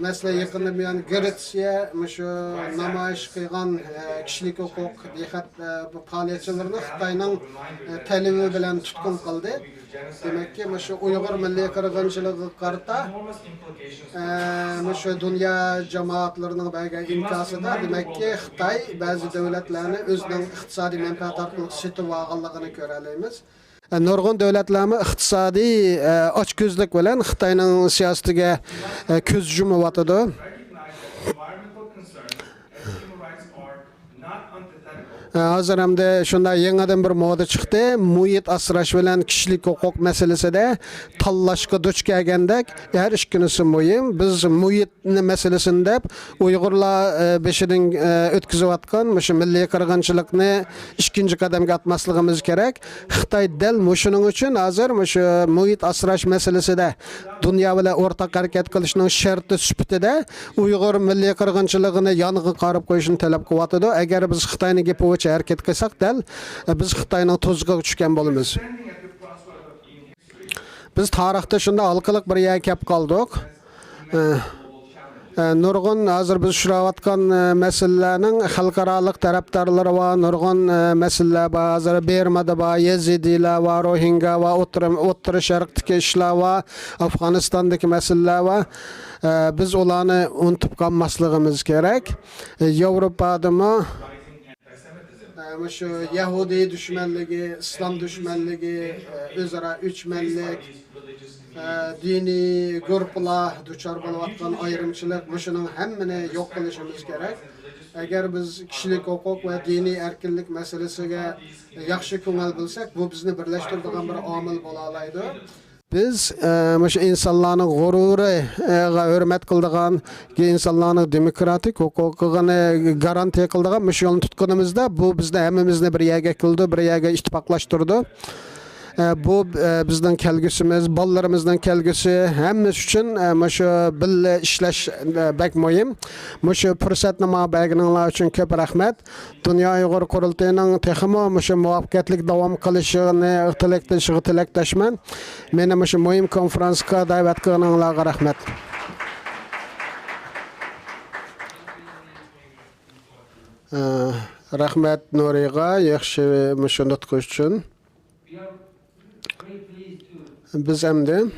مەسىلەن، يېقىندا بۇيان گرېتسىيە مۇشۇ نامايىش قىلغان، ئە، كىشىلىك ھوقۇق بىخەت، ئە، بۇ پائالىيەتچىلىرىنى خىتاينىڭ، ئە، تەلىپى بىلەن تۇتقۇن قىلدى. دېمەككى، مۇشۇ ئۇيغۇر مىللىي قىرغىنچىلىقىغا قارىتا، ئە، مۇشۇ دۇنيا جامائەتلىرىنىڭ بەرگەن ئىنكاسىدا، دېمەككى، خىتاي بەزى دۆلەتلەرنى ئۆزىنىڭ ئىقتىسادىي مەنپەئەت ئارقىلىق سېتىۋالغانلىقىنى كۆرەلەيمىز. نۇرغۇن دۆلەتلەرمۇ ئىقتىسادىي، ئە، ئاچكۆزلۈك بىلەن خىتاينىڭ سىياسىتىگە، ئە، كۆز يۇمۇۋاتىدۇ. ئە، ھازىر ئەمدى شۇنداق يېڭىدىن بىر مودا چىقتى. مۇھىت ئاسراش بىلەن كىشىلىك ھوقۇق مەسىلىسىدە تاللاشقا دۇچ كەلگەندەك، ھەر ئىككىنىسى مۇھىم. بىز مۇھىت مەسىلىسىنى دەپ، ئۇيغۇرلار، ئە، بېشىدىن، ئە، ئۆتكۈزۈۋاتقان مۇشۇ مىللىي قىرغىنچىلىقنى ئىككىنچى قەدەمگە ئاتماسلىقىمىز كېرەك. خىتاي دەل مۇشۇنىڭ ئۈچۈن ھازىر مۇشۇ مۇھىت ئاسراش مەسىلىسىدە دۇنيا بىلەن ئورتاق ھەرىكەت قىلىشنىڭ شەرتى سۈپىتىدە ئۇيغۇر مىللىي قىرغىنچىلىقىنى يانغا قايرىپ قويۇشنى تەلەپ قىلىۋاتىدۇ. ئەگەر بىز خىتاينىڭ گېپى بويىچە ھەرىكەت قىلساق، دەل، ئە، بىز خىتاينىڭ تۇزىقىغا چۈشكەن بولىمىز. بىز تارىختا شۇنداق ھالقىلىق بىر يەرگە كەپ قالدۇق. ئە، ئە، نۇرغۇن ھازىر بىز ئۇچراۋاتقان، ئە، مەسىلىلەرنىڭ خەلقئارالىق تەرەپدارلىرى بار، نۇرغۇن، ئە، مەسىلىلەر بار. ھازىر بېرمادا بار، يېزىدىيلار بار، روھىنگا بار، ئوتتۇرا، ئوتتۇرا شەرقتىكى ئىشلار بار، ئافغانىستاندىكى مەسىلىلەر بار. ئە، بىز ئۇلارنى ئۇنتۇپ قالماسلىقىمىز كېرەك. ئە، ياۋروپادىمۇ ئە، مۇشۇ يەھۇدىي دۈشمەنلىكى، ئىسلام دۈشمەنلىكى، ئە، ئۆزئارا ئۆچمەنلىك، ئە، دىنىي گۇرۇپپىلار دۇچار بولۇۋاتقان ئايرىمچىلىق، مۇشۇنىڭ ھەممىنى يوق قىلىشىمىز كېرەك. ئەگەر بىز كىشىلىك ھوقۇق ۋە دىنىي ئەركىنلىك مەسىلىسىگە ياخشى كۆڭۈل بۆلسەك، بۇ بىزنى بىرلەشتۈرىدىغان بىر ئامىل بولالايدۇ. بىز، ئە، مۇشۇ ئىنسانلارنىڭ غۇرۇرىغا ھۆرمەت قىلىدىغان، ئىنسانلارنىڭ دېموكراتىك ھوقۇقىنى گارانتىيە قىلىدىغان مۇشۇ يولنى تۇتقىنىمىزدا، بۇ بىزنى ھەممىمىزنى بىر يەرگە كېلىدۇ، بىر يەرگە ئىتتىپاقلاشتۇرىدۇ. ئە، بۇ، ئە، بىزنىڭ كەلگۈسىمىز، بالىلىرىمىزنىڭ كەلگۈسى، ھەممىسى ئۈچۈن، ئە، مۇشۇ بىللە ئىشلەش، ئە، بەك مۇھىم. مۇشۇ پۇرسەتنى ماڭا بەرگىنىڭلار ئۈچۈن كۆپ رەھمەت. دۇنيا ئۇيغۇر قۇرۇلتىيىنىڭ تېخىمۇ مۇشۇ مۇۋەپپەقىيەتلىك داۋام قىلىشىغا تىلەكدىشىغا تىلەكداشمەن. مېنى مۇشۇ مۇھىم كونفرانسقا دەۋەت قىلغىنىڭلارغا رەھمەت. ئە، رەھمەت نۇرىغا ياخشى مۇشۇ نۇتقى ئۈچۈن. بىز ئەمدى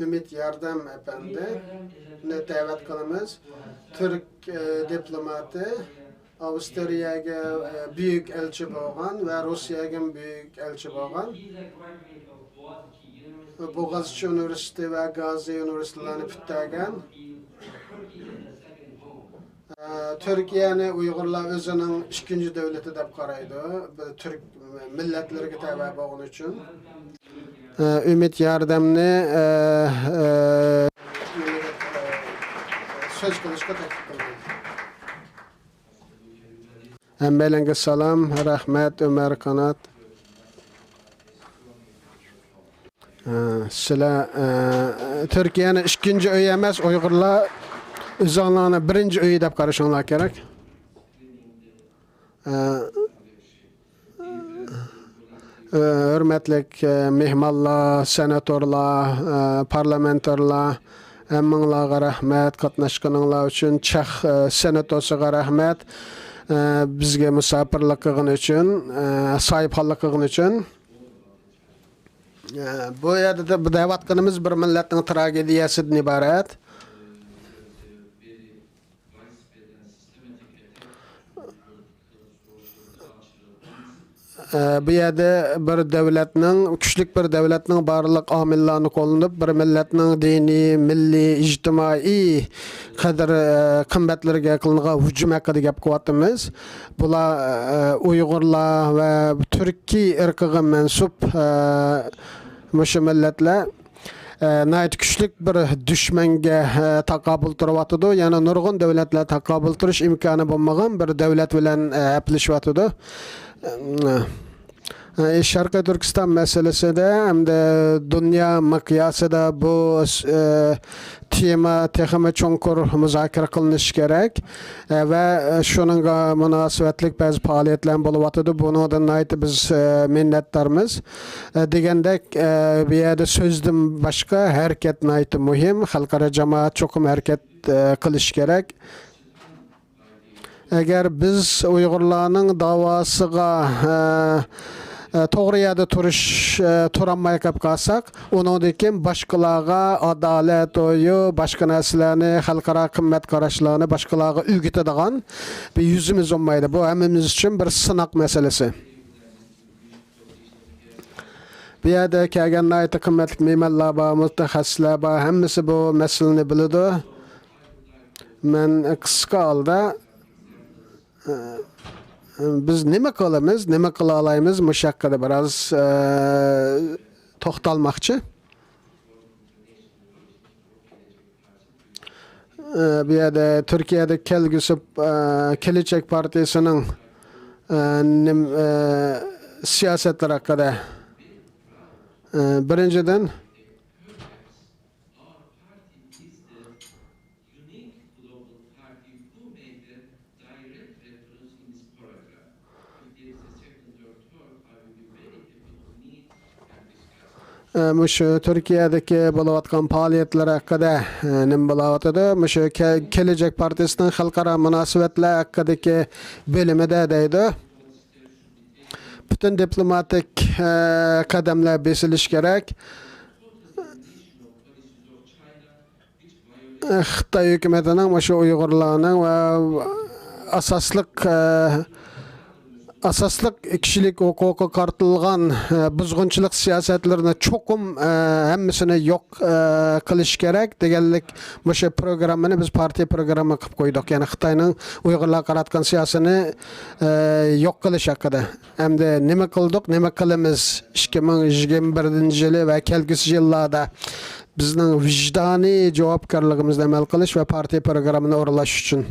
ئۈمىد ياردەم ئەپەندىنى دەۋەت قىلىمىز. تۈرك، ئە، دىپلوماتى، ئاۋسترىيەگە، ئە، بۈيۈك ئەلچى بولغان ۋە روسىيەگە بۈيۈك ئەلچى بولغان. بوغازچى ئۇنىۋېرسىتېتى ۋە گازى ئۇنىۋېرسىتېتلارنى پۈتتۈرگەن. ئە، تۈركىيەنى ئۇيغۇرلار ئۆزىنىڭ ئىككىنچى دۆلىتى دەپ قارايدۇ، بىر تۈرك مىللەتلىرىگە تەۋە بولغىنى ئۈچۈن. ئە، ئۈمىد ياردەمنى، ئە، ئە، سۆز قىلىشقا تەكلىپ قىلدىم. ھەممەيلەنگە سالام، رەھمەت، ئۆمەر قانات. ئە، سىلەر، ئە، تۈركىيەنى ئىككىنچى ئۆي ئەمەس، ئۇيغۇرلار ئۆزۈڭلارنى بىرىنچى ئۆيى دەپ قارىشىڭلار كېرەك. ئە، ئە، ھۆرمەتلىك، ئە، مېھمانلار، سېناتورلار، ئە، پارلامېنتارلار، ھەممىڭلارغا رەھمەت، قاتناشقىنىڭلار ئۈچۈن. چېخ، ئە، سېناتوسىغا رەھمەت، ئە، بىزگە مۇساپىرلىق قىلغىنى ئۈچۈن، ئە، ساھىبخانلىق قىلغىنى ئۈچۈن. ئە، بۇ يەردە دە-، دەۋاتقىنىمىز بىر مىللەتنىڭ تراگېدىيەسىدىن ئىبارەت. ئە، بۇ يەردە بىر دۆلەتنىڭ، كۈچلۈك بىر دۆلەتنىڭ بارلىق ئامىللارنى قوللىنىپ، بىر مىللەتنىڭ دىنىي، مىللىي، ئىجتىمائىي قەدىر، ئە، قىممەتلىرىگە قىلىنغان ھۇجۇم ھەققىدە گەپ قىلىۋاتىمىز. بۇلار، ئە، ئۇيغۇرلار ۋە تۈركىي ئىرقىغا مەنسۇپ، ئە، مۇشۇ مىللەتلەر، ئە، ناھايىتى كۈچلۈك بىر دۈشمەنگە، ئە، تاقابىل تۇرۇۋاتىدۇ. يەنە نۇرغۇن دۆلەتلەر تاقابىل تۇرۇش ئىمكانى بولمىغان بىر دۆلەت بىلەن، ئە، ھەپىلىشىۋاتىدۇ. ئە، ئە، شەرقىي تۈركىستان مەسىلىسىدە ھەمدە دۇنيا مىقياسىدا بۇ، ئە، تېما تېخىمۇ چوڭقۇر مۇزاكىرە قىلىنىشى كېرەك، ئە، ۋە، ئە، شۇنىڭغا مۇناسىۋەتلىك بەزى پائالىيەتلەر بولۇۋاتىدۇ. بۇنىڭدىن ناھايىتى بىز، ئە، مىننەتدارمىز. ئە، دېگەندەك، ئە، بۇ يەردە سۆزدىن باشقا ھەرىكەت ناھايىتى مۇھىم. خەلقئارا جامائەت چوقۇم ھەرىكەت، ئە، قىلىشى كېرەك. ئەگەر بىز ئۇيغۇرلارنىڭ داۋاسىغا، ئە، ئە، توغرا يەردە تۇرۇش، ئە، تۇرالماي قېلىپ قالساق، ئۇنىڭدىن كېيىن باشقىلارغا ئادالەت ئويى، باشقا نەرسىلەرنى، خەلقئارا قىممەت قاراشلارنى باشقىلارغا ئۆگىتىدىغان بىر يۈزىمىز بولمايدۇ. بۇ ھەممىمىز ئۈچۈن بىر سىناق مەسىلىسى. بۇ يەردە كەلگەن ناھايىتى قىممەتلىك مېھمانلار بار، مۇتەخەسسىسلەر بار، ھەممىسى بۇ مەسىلىنى بىلىدۇ. مەن قىسقا ھالدا، ئە، بىز نېمە قىلىمىز، نېمە قىلالايمىز، مۇشۇ ھەققىدە بىراز، ئە، توختالماقچى. ئە، بۇ يەردە تۈركىيەدە كەلگۈسى، ئە، كېلەچەك پارتىيىسىنىڭ، ئە، نېم-، ئە، سىياسەتلىرى ھەققىدە، ئە، بىرىنچىدىن، ئە، مۇشۇ تۈركىيەدىكى بولۇۋاتقان پائالىيەتلەر ھەققىدە، ئە، نېمە بولۇۋاتىدۇ؟ مۇشۇ كە-، كېلەچەك پارتىيىسىنىڭ خەلقئارا مۇناسىۋەتلەر ھەققىدىكى بۆلۈمىدە دەيدۇ. پۈتۈن دىپلوماتىك، ئە، قەدەملەر بېسىلىشى كېرەك. خىتاي ھۆكۈمىتىنىڭ مۇشۇ ئۇيغۇرلارنىڭ ۋە ئاساسلىق، ئە، ئاساسلىق كىشىلىك ھوقۇقىغا قارىتىلغان، ئە، بۇزغۇنچىلىق سىياسەتلىرىنى چوقۇم، ئە، ھەممىسىنى يوق، ئە، قىلىش كېرەك دېگەنلىك مۇشۇ پروگراممىنى بىز پارتىيە پروگرامما قىلىپ قويدۇق. يەنى خىتاينىڭ ئۇيغۇرلارغا قاراتقان سىياسىتىنى، ئە، يوق قىلىش ھەققىدە. ئەمدى نېمە قىلدۇق، نېمە قىلىمىز؟ ئىككى مىڭ يىگىرمە بىرىنچى يىلى ۋە كەلگۈسى يىللاردا بىزنىڭ ۋىجدانىي جاۋابكارلىقىمىزنى ئەمەل قىلىش ۋە پارتىيە پروگراممىنى ئورۇنلاش ئۈچۈن.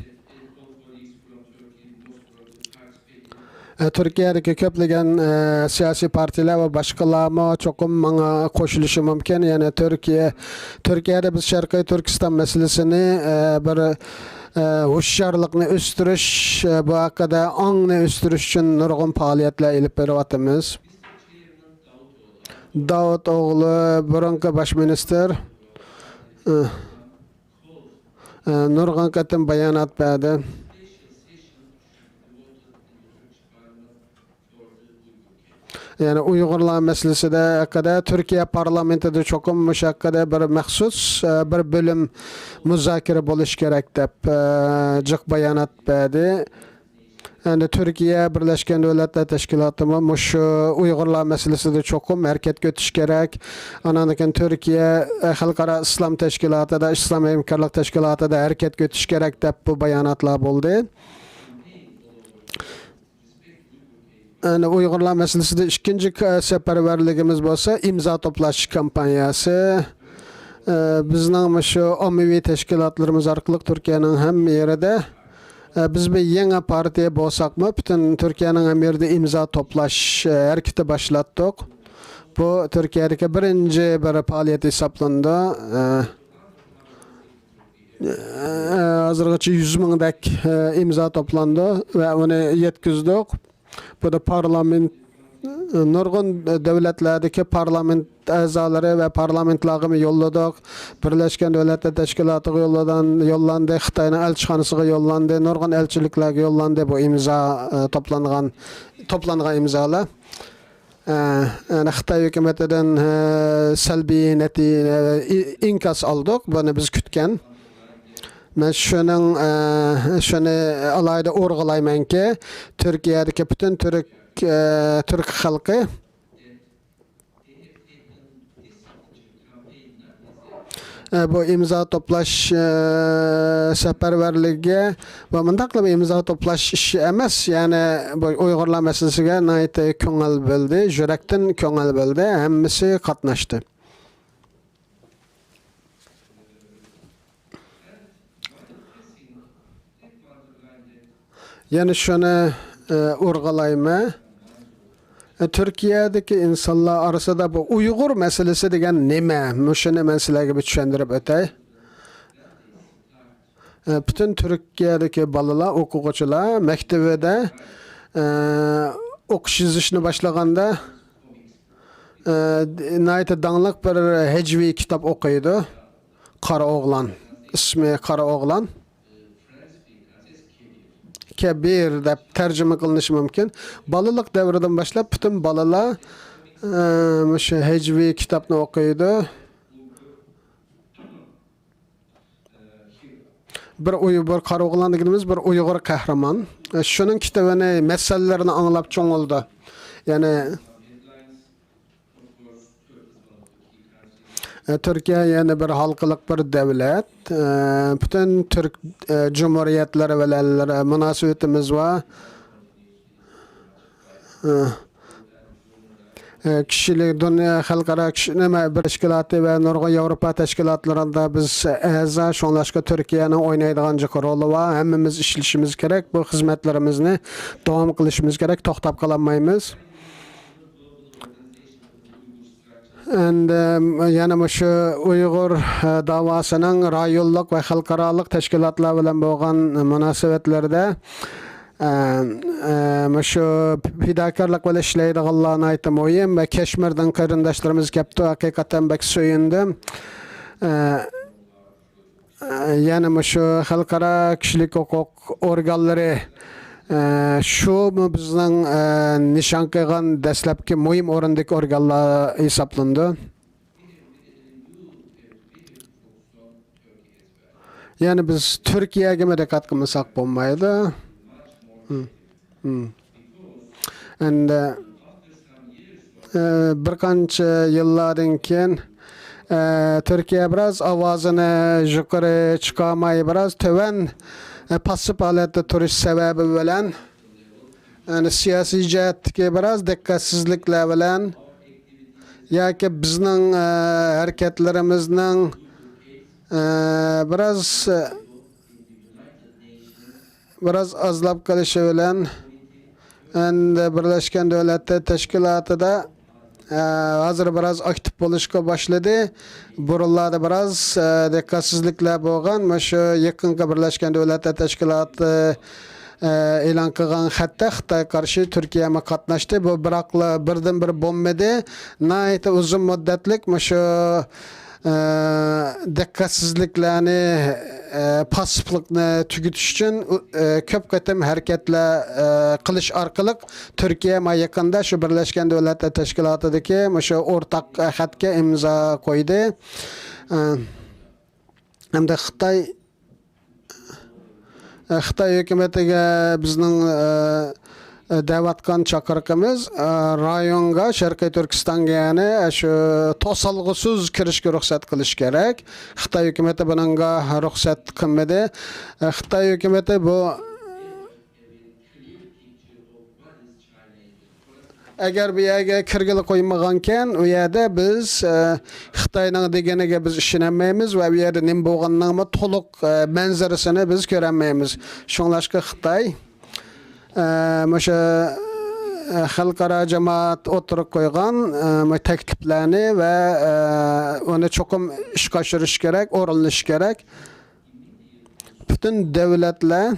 ئە، تۈركىيەدىكى كۆپلىگەن، ئە، سىياسىي پارتىيەلەر ۋە باشقىلارمۇ چوقۇم ماڭا قوشۇلۇشى مۇمكىن. يەنى تۈركىيە، تۈركىيەدە بىز شەرقىي تۈركىستان مەسىلىسىنى، ئە، بىر، ئە، ھوشيارلىقنى ئۆستۈرۈش، ئە، بۇ ھەققىدە ئاڭنى ئۆستۈرۈش ئۈچۈن نۇرغۇن پائالىيەتلەر ئېلىپ بېرىۋاتىمىز. داۋۇت ئوغلى، بۇرۇنقى باش مىنىستىر، ئە، ئە، نۇرغۇن قېتىم بايانات بەردى. يەنى ئۇيغۇرلار مەسىلىسىدە ھەققىدە تۈركىيە پارلامېنتىدا چوقۇم مۇشۇ ھەققىدە بىر مەخسۇس، ئە، بىر بۆلۈم مۇزاكىرە بولۇش كېرەك دەپ، ئە، جىق بايانات بەردى. ئەمدى تۈركىيە بىرلەشكەن دۆلەتلەر تەشكىلاتىمۇ مۇشۇ ئۇيغۇرلار مەسىلىسىدە چوقۇم ھەرىكەتكە ئۆتۈش كېرەك. ئانان كېيىن تۈركىيە، ئە، خەلقئارا ئىسلام تەشكىلاتىدا، ئىسلام ھەمكارلىق تەشكىلاتىدا ھەرىكەتكە ئۆتۈش كېرەك دەپ بۇ باياناتلار بولدى. ئەنە ئۇيغۇرلار مەسىلىسىدە ئىككىنچى ك-، سەپەرۋەرلىكىمىز بولسا ئىمزا توپلاش كامپانىيەسى. ئە، بىزنىڭ مۇشۇ ئاممىۋى تەشكىلاتلىرىمىز ئارقىلىق تۈركىيەنىڭ ھەممە يېرىدە، ئە، بىز بىر يېڭى پارتىيە بولساقمۇ، پۈتۈن تۈركىيەنىڭ ھەممە يېرىدە ئىمزا توپلاش، ئە، ھەرىكىتى باشلاتتۇق. بۇ تۈركىيەدىكى بىرىنچى بىر پائالىيەت ھېسابلىنىدۇ. ئە، ئە، ھازىرغىچە يۈز مىڭدەك، ئە، ئىمزا توپلاندى ۋە ئۇنى يەتكۈزدۇق. بۇ دا پارلامېنت، نۇرغۇن دۆلەتلەردىكى پارلامېنت ئەزالىرى ۋە پارلامېنتلارغىمۇ يوللىدۇق. بىرلەشكەن دۆلەتلەر تەشكىلاتىغا يوللىدان-، يوللاندى، خىتاينىڭ ئەلچىخانىسىغا يوللاندى، نۇرغۇن ئەلچىلىكلەرگە يوللاندى بۇ ئىمزا، ئە، توپلانغان، توپلانغان ئىمزالار. ئە، يەنى خىتاي ھۆكۈمىتىدىن، ئە، سەلبىي نەتىجە، ئى-، ئىنكاس ئالدۇق. بۇنى بىز كۈتكەن. مەن شۇنىڭ، ئە، شۇنى ئالاھىدە ئورغىلايمەنكى، تۈركىيەدىكى پۈتۈن تۈرك، ئە، تۈرك خەلقى، ئە، بۇ ئىمزا توپلاش، ئە، سەپەرۋەرلىكىگە ۋە مۇنداقلا بىر ئىمزا توپلاش ئىشى ئەمەس، يەنى بۇ ئۇيغۇرلار مەسىلىسىگە ناھايىتى كۆڭۈل بۆلدى، يۈرەكتىن كۆڭۈل بۆلدى، ھەممىسى قاتناشتى. يەنە شۇنى، ئە، ئۇرغۇلايمەن. تۈركىيەدىكى ئىنسانلار ئارىسىدا بۇ ئۇيغۇر مەسىلىسى دېگەن نېمە؟ مۇشۇنى مەن سىلەرگە بىر چۈشەندۈرۈپ ئۆتەي. پۈتۈن تۈركىيەدىكى بالىلار، ئوقۇغۇچىلار مەكتىۋىدە ئوقۇش يېزىشنى باشلىغاندا، ناھايىتى داڭلىق بىر ھەجۋىي كىتاب ئوقۇيدۇ. قارا ئوغلان. ئىسمى قارا ئوغلان. كەبىر دەپ تەرجىمە قىلىنىشى مۇمكىن. بالىلىق دەۋرىدىن باشلاپ پۈتۈن بالىلار، ئە، مۇشۇ ھەجۋىي كىتابنى ئوقۇيدۇ. بىر ئۇيغۇر، قارا ئوغلان دېگىنىمىز بىر ئۇيغۇر قەھرىمان. ئە، شۇنىڭ كىتابىنى، مەسىلىلىرىنى ئاڭلاپ چوڭ بولدى. يەنى، ئە، تۈركىيە يەنە بىر ھالقىلىق بىر دۆلەت. ئە، پۈتۈن تۈرك، ئە، جۇمھۇرىيەتلىرى بىلەن مۇناسىۋىتىمىز بار. ئە، ئە، كىشىلىك دۇنيا خەلقئارا كىشى، نېمە، بىر تەشكىلاتى ۋە نۇرغۇن ياۋروپا تەشكىلاتلىرىدا بىز ئەزا، شۇڭلاشقا تۈركىيەنىڭ ئوينايدىغان جىق رولى بار. ھەممىمىز ئىشلىشىمىز كېرەك، بۇ خىزمەتلىرىمىزنى داۋام قىلىشىمىز كېرەك، توختاپ قالالمايمىز. ئەندى يەنە مۇشۇ ئۇيغۇر، ئە، داۋاسىنىڭ رايونلۇق ۋە خەلقئارالىق تەشكىلاتلار بىلەن بولغان مۇناسىۋەتلىرىدە، ئە، ئە، مۇشۇ پىداكارلىق بىلەن ئىشلەيدىغانلار ناھايىتى مۇھىم ۋە كەشمىردىن قېرىنداشلىرىمىز كەپتۇ، ھەقىقەتەن بەك سۆيۈندۈم. ئە، يەنە مۇشۇ خەلقئارا كىشىلىك ھوقۇق ئورگانلىرى، ئە، شۇمۇ بىزنىڭ، ئە، نىشان قىلغان دەسلەپكى مۇھىم ئورۇندىكى ئورگانلار ھېسابلىنىدۇ. يەنى بىز تۈركىيەگىمۇ دىققەت قىلمىساق بولمايدۇ. ھىم. ھىم. ئەندى، ئە، بىر قانچە يىللاردىن كېيىن، ئە، تۈركىيە بىراز ئاۋازىنى يۇقىرى چىقارماي، بىراز تۆۋەن، ئە، پاسسىپ ھالەتتە تۇرۇش سەۋەبى بىلەن، يەنى سىياسىي جەھەتتىكى بىراز دىققەتسىزلىكلەر بىلەن ياكى بىزنىڭ، ئە، ھەرىكەتلىرىمىزنىڭ، ئە، بىراز، ئە، بىراز ئازلاپ قېلىشى بىلەن، ئەندى بىرلەشكەن دۆلەتلەر تەشكىلاتىدا، ئە، ھازىر بىراز ئاكتىپ بولۇشقا باشلىدى. بۇرۇنلاردا بىراز، ئە، دىققەتسىزلىكلەر بولغان. مۇشۇ يېقىنقى بىرلەشكەن دۆلەتلەر تەشكىلاتى، ئە، ئېلان قىلغان خەتتە خىتايغا قارشى تۈركىيەمۇ قاتناشتى. بۇ بىراقلا بىردىنبىر بولمىدى. ناھايىتى ئۇزۇن مۇددەتلىك مۇشۇ ئە، دىققەتسىزلىكلەرنى، ئە، پاسسىپلىقنى تۈگىتىش ئۈچۈن، ئە، كۆپ قېتىم ھەرىكەتلەر، ئە، قىلىش ئارقىلىق تۈركىيە ما يېقىندا شۇ بىرلەشكەن دۆلەتلەر تەشكىلاتىدىكى مۇشۇ ئورتاق، ئە، خەتكە ئىمزا قويدى. ئە، ھەمدە خىتاي خىتاي ھۆكۈمىتىگە بىزنىڭ، ئە، ئە، دەۋاتقان چاقىرىقىمىز، ئە، رايونغا، شەرقىي تۈركىستانغا، يەنى، ئە، شۇ توسالغۇسىز كىرىشكە رۇخسەت قىلىش كېرەك. خىتاي ھۆكۈمىتى بۇنىڭغا رۇخسەت قىلمىدى. ئە، خىتاي ھۆكۈمىتى بۇ ئەگەر بۇ يەرگە كىرگىلى قويمىغانكەن، ئۇ يەردە بىز، ئە، خىتاينىڭ دېگىنىگە بىز ئىشىنەلمەيمىز ۋە بۇ يەردە نېمە بولغاننىڭمۇ تولۇق، ئە، مەنزىرىسىنى بىز كۆرەلمەيمىز. شۇڭلاشقا خىتاي، ئە، مۇشۇ، ئە، خەلقئارا جامائەت ئوتتۇرىغا قويغان، ئە، مۇ-، تەكلىپلەرنى ۋە، ئە، ئۇنى چوقۇم ئىشقا ئاشۇرۇش كېرەك، ئورۇنلىشىش كېرەك. پۈتۈن دۆلەتلەر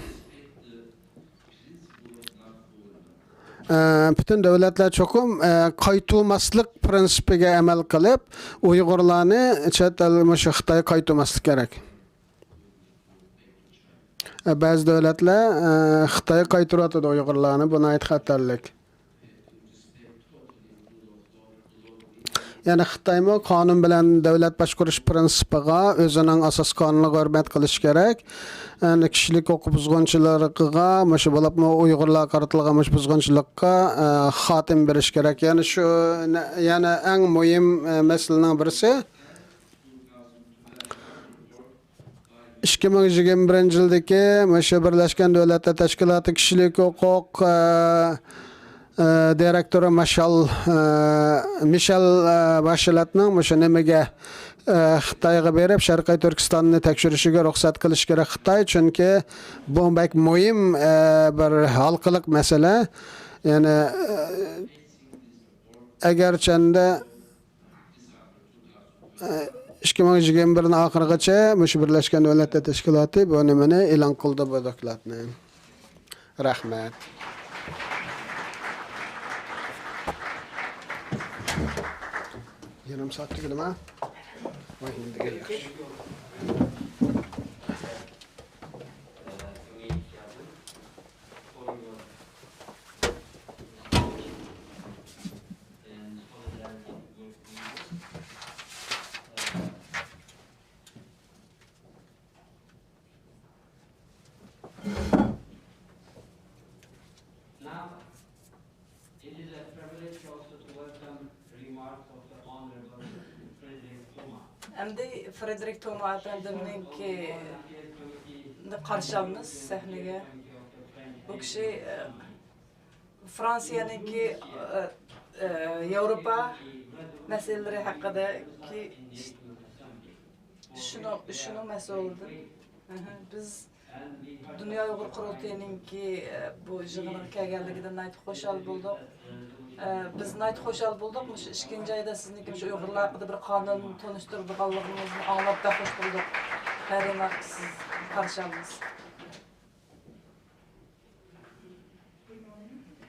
ئە، پۈتۈن دۆلەتلەر چوقۇم، ئە، قايتۇرماسلىق پىرىنسىپىگە ئەمەل قىلىپ، ئۇيغۇرلارنى چەت ئەل، مۇشۇ خىتايغا قايتۇرماسلىق كېرەك. ئە، بەزى دۆلەتلەر، ئە، خىتايغا قايتۇرۇۋاتىدۇ ئۇيغۇرلارنى، بۇ ناھايىتى خەتەرلىك. يەنى خىتايمۇ قانۇن بىلەن دۆلەت باشقۇرۇش پىرىنسىپىغا، ئۆزىنىڭ ئاساسىي قانۇنىغا ھۆرمەت قىلىش كېرەك. يەنى كىشىلىك ھوقۇق بۇزغۇنچىلىقىغا، مۇشۇ بولۇپمۇ ئۇيغۇرلارغا قارىتىلغان مۇشۇ بۇزغۇنچىلىققا، ئە، خاتىمە بېرىش كېرەك. يەنى شۇ، يەنە ئەڭ مۇھىم، ئە، مەسىلىنىڭ بىرسى، ئىككى مىڭ يىگىرمە بىرىنچى يىلدىكى مۇشۇ بىرلەشكەن دۆلەتلەر تەشكىلاتى كىشىلىك ھوقۇق، ئە، ئە، دىرېكتورى ماشال، ئە، مىشېل، ئە، باشلېتنىڭ مۇشۇ نېمىگە، ئە، خىتايغا بېرىپ، شەرقىي تۈركىستاننى تەكشۈرۈشىگە رۇخسەت قىلىشى كېرەك خىتاي، چۈنكى بۇ بەك مۇھىم، ئە، بىر ھالقىلىق مەسىلە. يەنى، ئە، ئەگەرچەندە، ئىككى مىڭ يىگىرمە بىرنىڭ ئاخىرىغىچە مۇشۇ بىرلەشكەن دۆلەتلەر تەشكىلاتى بۇ نېمىنى ئېلان قىلدى، بۇ دوكلاتنى. رەھمەت. يېرىم سائەت تۈگىدىما؟ ۋاي، ئەمدىگە ياخشى. Now, it is a privilege also to welcome remarks of the Honorable Frederick Thoma. ئەمدى فرېدېرىك توما ئەپەندىمنىڭكىنى قارشى ئالىمىز سەھنىگە. بۇ كىشى، ئە، فرانسىيەنىڭكى، ئە، ئە، ياۋروپا مەسىلىلىرى ھەققىدىكى شۇنىڭ، شۇنىڭ مەسئۇلىدىن. ئەھە، بىز دۇنيا ئۇيغۇر قۇرۇلتىيىنىڭكى، ئە، بۇ يىغىنغا كەلگەنلىكىدىن ناھايىتى خۇشال بولدۇق. ئە، بىز ناھايىتى خۇشال بولدۇق، مۇشۇ ئىككىنچى ئايدا سىزنىڭكى مۇشۇ ئۇيغۇرلار ھەققىدە بىر قانۇن تونۇشتۇرىدىغانلىقىڭىزنى ئاڭلاپ بەك خۇش بولدۇق. ھەر يىللىق سىز قارشى ئالىمىز.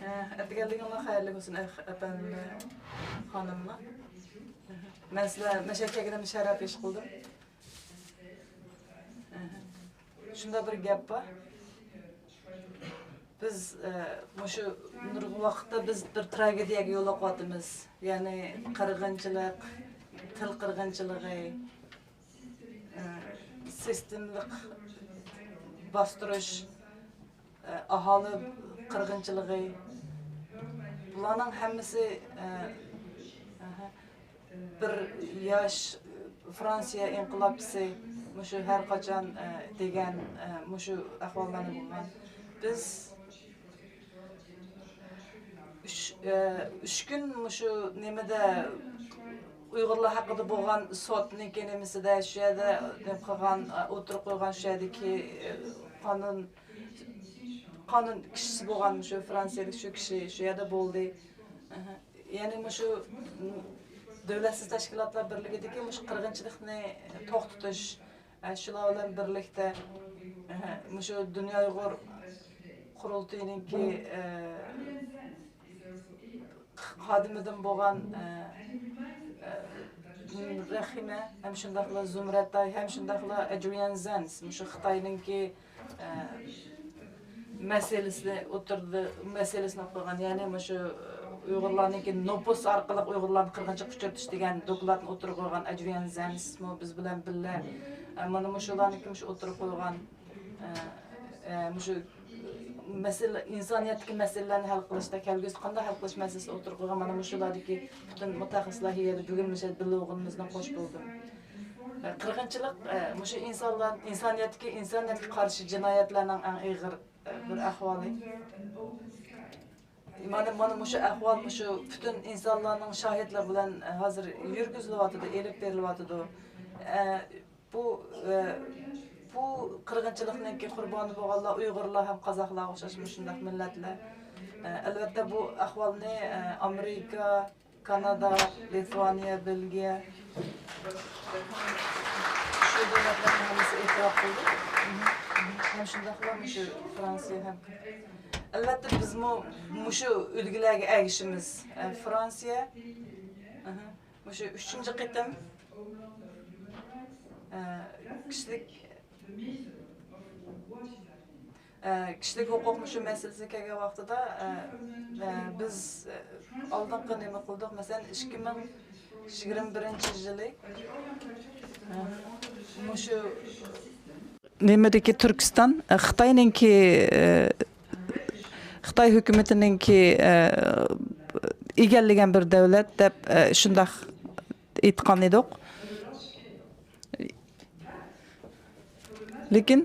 ھە، ئەتىگەنلىكىڭلار خەيرلىك بولسۇن، ئەخ-، ئەپەندىلەر، خانىملار. مەن سىلەر مەشەگە كەلگىنىمنى شەرەپ ھېس قىلدىم. شۇنداق بىر گەپ بار. بىز، ئە، مۇشۇ نۇرغۇن ۋاقىتتا بىز بىر تراگېدىيەگە يولۇقۇۋاتىمىز. يەنى قىرغىنچىلىق، تىل قىرغىنچىلىقى، ئە، سىستېمىلىق باستۇرۇش، ئە، ئاھالە قىرغىنچىلىقى، بۇلارنىڭ ھەممىسى، ئە، ئەھە، بىر ياش فرانسىيە ئىنقىلابچىسى مۇشۇ ھەر قاچان، ئە، دېگەن، ئە، مۇشۇ ئەھۋاللارنى بولغان. بىز ئۈچ، ئە، ئۈچ كۈن مۇشۇ نېمىدە ئۇيغۇرلار ھەققىدە بولغان سوتنىڭكى نېمىسىدە، شۇ يەردە نېمە قىلغان، ئە، ئوتتۇرىغا قويغان شۇ يەردىكى، ئە، قانۇن، قانۇن كىشىسى بولغان مۇشۇ فرانسىيەلىك شۇ كىشى شۇ يەردە بولدى. ئەھە. يەنى مۇشۇ دۆلەتسىز تەشكىلاتلار بىرلىكىدىكى مۇشۇ قىرغىنچىلىقنى توختىتىش، ئە، شۇلار بىلەن بىرلىكتە، ئەھە، مۇشۇ دۇنيا ئۇيغۇر قۇرۇلتىيىنىڭكى، ئە، خادىمىدىن بولغان، ئە، ئە، رەھىمە ھەم شۇنداقلا زۇمرەتئاي ھەم شۇنداقلا ئەدرىيان زەنس، مۇشۇ خىتاينىڭكى، ئە، مەسىلىسىنى ئوتتۇرىدا، مەسىلىسىنى قويغان، يەنى مۇشۇ ئۇيغۇرلارنىڭكى نوپۇس ئارقىلىق ئۇيغۇرلارنى قىرغىنچىلىققا ئۇچرىتىش دېگەن دوكلاتنى ئوتتۇرىغا قويغان ئەدرىيان زەنسمۇ بىز بىلەن بىللە، ئە، مانا مۇشۇلارنىڭكى مۇشۇ ئوتتۇرىغا قويغان، ئە، ئە، مۇشۇ مەسىلە، ئىنسانىيەتتىكى مەسىلىلەرنى ھەل قىلىشتا، كەلگۈسىدە قانداق ھەل قىلىش مەسىلىسى ئوتتۇرىغا قويغان، مانا مۇشۇلاردىكى پۈتۈن مۇتەخەسسىسلەر يەنە بۈگۈن مۇشۇ يەردە بىللە بولغىنىمىزدىن خوش بولدۇم. قىرغىنچىلىق، مۇشۇ ئىنسانلار، ئىنسانىيەتتىكى، ئىنسانىيەتكە قارشى جىنايەتلەرنىڭ ئەڭ ئېغىر، بىر ئەھۋالى. مانا، مانا مۇشۇ ئەھۋال مۇشۇ پۈتۈن ئىنسانلارنىڭ شاھىتلىرى بىلەن ھازىر يۈرگۈزۈلۈۋاتىدۇ، ئېلىپ بېرىلىۋاتىدۇ. بۇ، ئە، بۇ قىرغىنچىلىقنىڭكى قۇربانى بولغانلار ئۇيغۇرلار ھەم قازاقلارغا ئوخشاش مۇشۇنداق مىللەتلەر. ئە، ئەلۋەتتە، بۇ ئەھۋالنى، ئە، ئامېرىكا، كانادا، لىتۋانىيە، بېلگىيە، شۇ دۆلەتلەرنىڭ ھەممىسى ئېتىراپ قىلدى. ھەم شۇنداقلا مۇشۇ فرانسىيە ھەم. ئەلۋەتتە، بىزمۇ مۇشۇ ئۈلگىلەرگە ئەگىشىمىز. ئە، فرانسىيە، ئەھە. مۇشۇ ئۈچىنچى قېتىم، ئە، كىشىلىك، ئە، كىشىلىك ھوقۇق مۇشۇ مەسىلىسىگە كەلگەن ۋاقتىدا، ئە، ئە، بىز، ئە، ئالدىنقى نېمە قىلدۇق؟ مەسىلەن، ئىككى مىڭ يىگىرمە بىرىنچى يىلى، ئە، مۇشۇ نېمىدىكى تۈركىستان، ئە، خىتاينىڭكى، ئە، خىتاي ھۆكۈمىتىنىڭكى، ئە، ئىگىلىگەن بىر دۆلەت دەپ، ئە، شۇنداق ئېيتقان ئىدۇق. لېكىن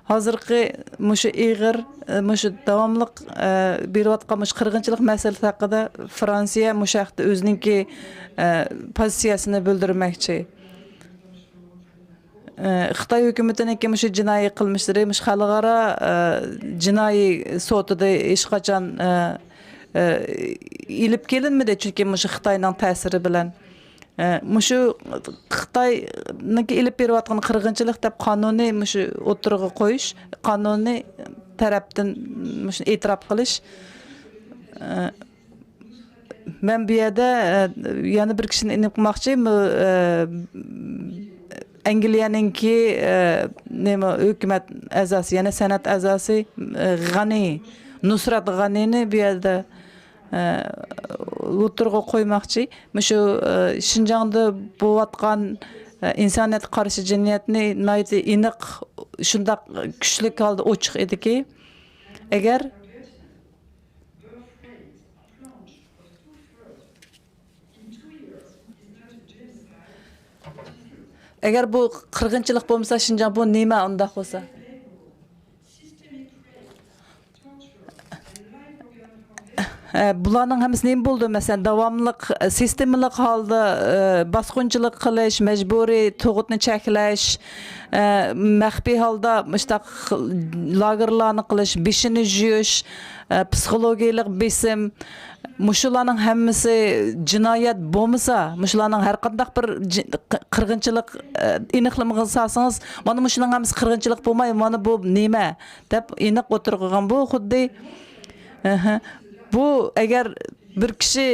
ھازىرقى مۇشۇ ئېغىر، ئە، مۇشۇ داۋاملىق، ئە، بېرىۋاتقان مۇشۇ قىرغىنچىلىق مەسىلىسى ھەققىدە فرانسىيە مۇشۇ ھەقتە ئۆزىنىڭكى، ئە، پوزىتسىيەسىنى بىلدۈرمەكچى. ئە، خىتاي ھۆكۈمىتىنىڭكى مۇشۇ جىنايى قىلمىشلىرى مۇشۇ خەلقئارا، ئە، جىنايى سوتىدا ھېچقاچان، ئە، ئېلىپ كېلىنمىدى، چۈنكى مۇشۇ خىتاينىڭ تەسىرى بىلەن. ئە، مۇشۇ خىتاينىڭكى ئېلىپ بېرىۋاتقان قىرغىنچىلىق دەپ قانۇننى مۇشۇ ئوتتۇرىغا قويۇش، قانۇننى تەرەپتىن مۇشۇ ئېتىراپ قىلىش. ئە، مەن بۇ يەردە، ئە، يەنە بىر كىشىنى ئېنىقلىماقچى. بۇ، ئە، ئەنگلىيەنىڭكى، ئە، نېمە، ھۆكۈمەت ئەزاسى، يەنە سېنات ئەزاسى، ئە، غەنى، نۇسرەت غەنىنى بۇ يەردە ئوتتۇرىغا قويماقچى. مۇشۇ، ئە، شىنجاڭدا بولۇۋاتقان، ئە، ئىنسانىيەتكە قارشى جىنايەتنى ناھايىتى ئېنىق، شۇنداق كۈچلۈك ھالدا ئوچۇق ئىدىكى، ئەگەر، ئەگەر بۇ قىرغىنچىلىق بولمىسا، شىنجاڭ بۇ نېمە ئۇنداق بولسا؟ ئە، بۇلارنىڭ ھەممىسى نېمە بولدى؟ مەسىلەن، داۋاملىق، ئە، سىستېمىلىق ھالدا، ئە، باسقۇنچىلىق قىلىش، مەجبۇرىي تۇغۇتنى چەكلەش، ئە، مەخپىي ھالدا مۇشتاق لاگېرلارنى قىلىش، بېشىنى يۇيۇش، ئە، پسىخولوگىيەلىك بېسىم، مۇشۇلارنىڭ ھەممىسى جىنايەت بولمىسا، مۇشۇلارنىڭ ھەر قانداق بىر جى-، قىرغىنچىلىق، ئە، ئېنىقلىمىغا سالسىڭىز، مانا مۇشۇنىڭ ھەممىسى قىرغىنچىلىق بولماي، مانا بۇ نېمە؟ دەپ ئېنىق ئوتتۇرىغا قويغان. بۇ خۇددى، ئەھە، بۇ ئەگەر بىر كىشى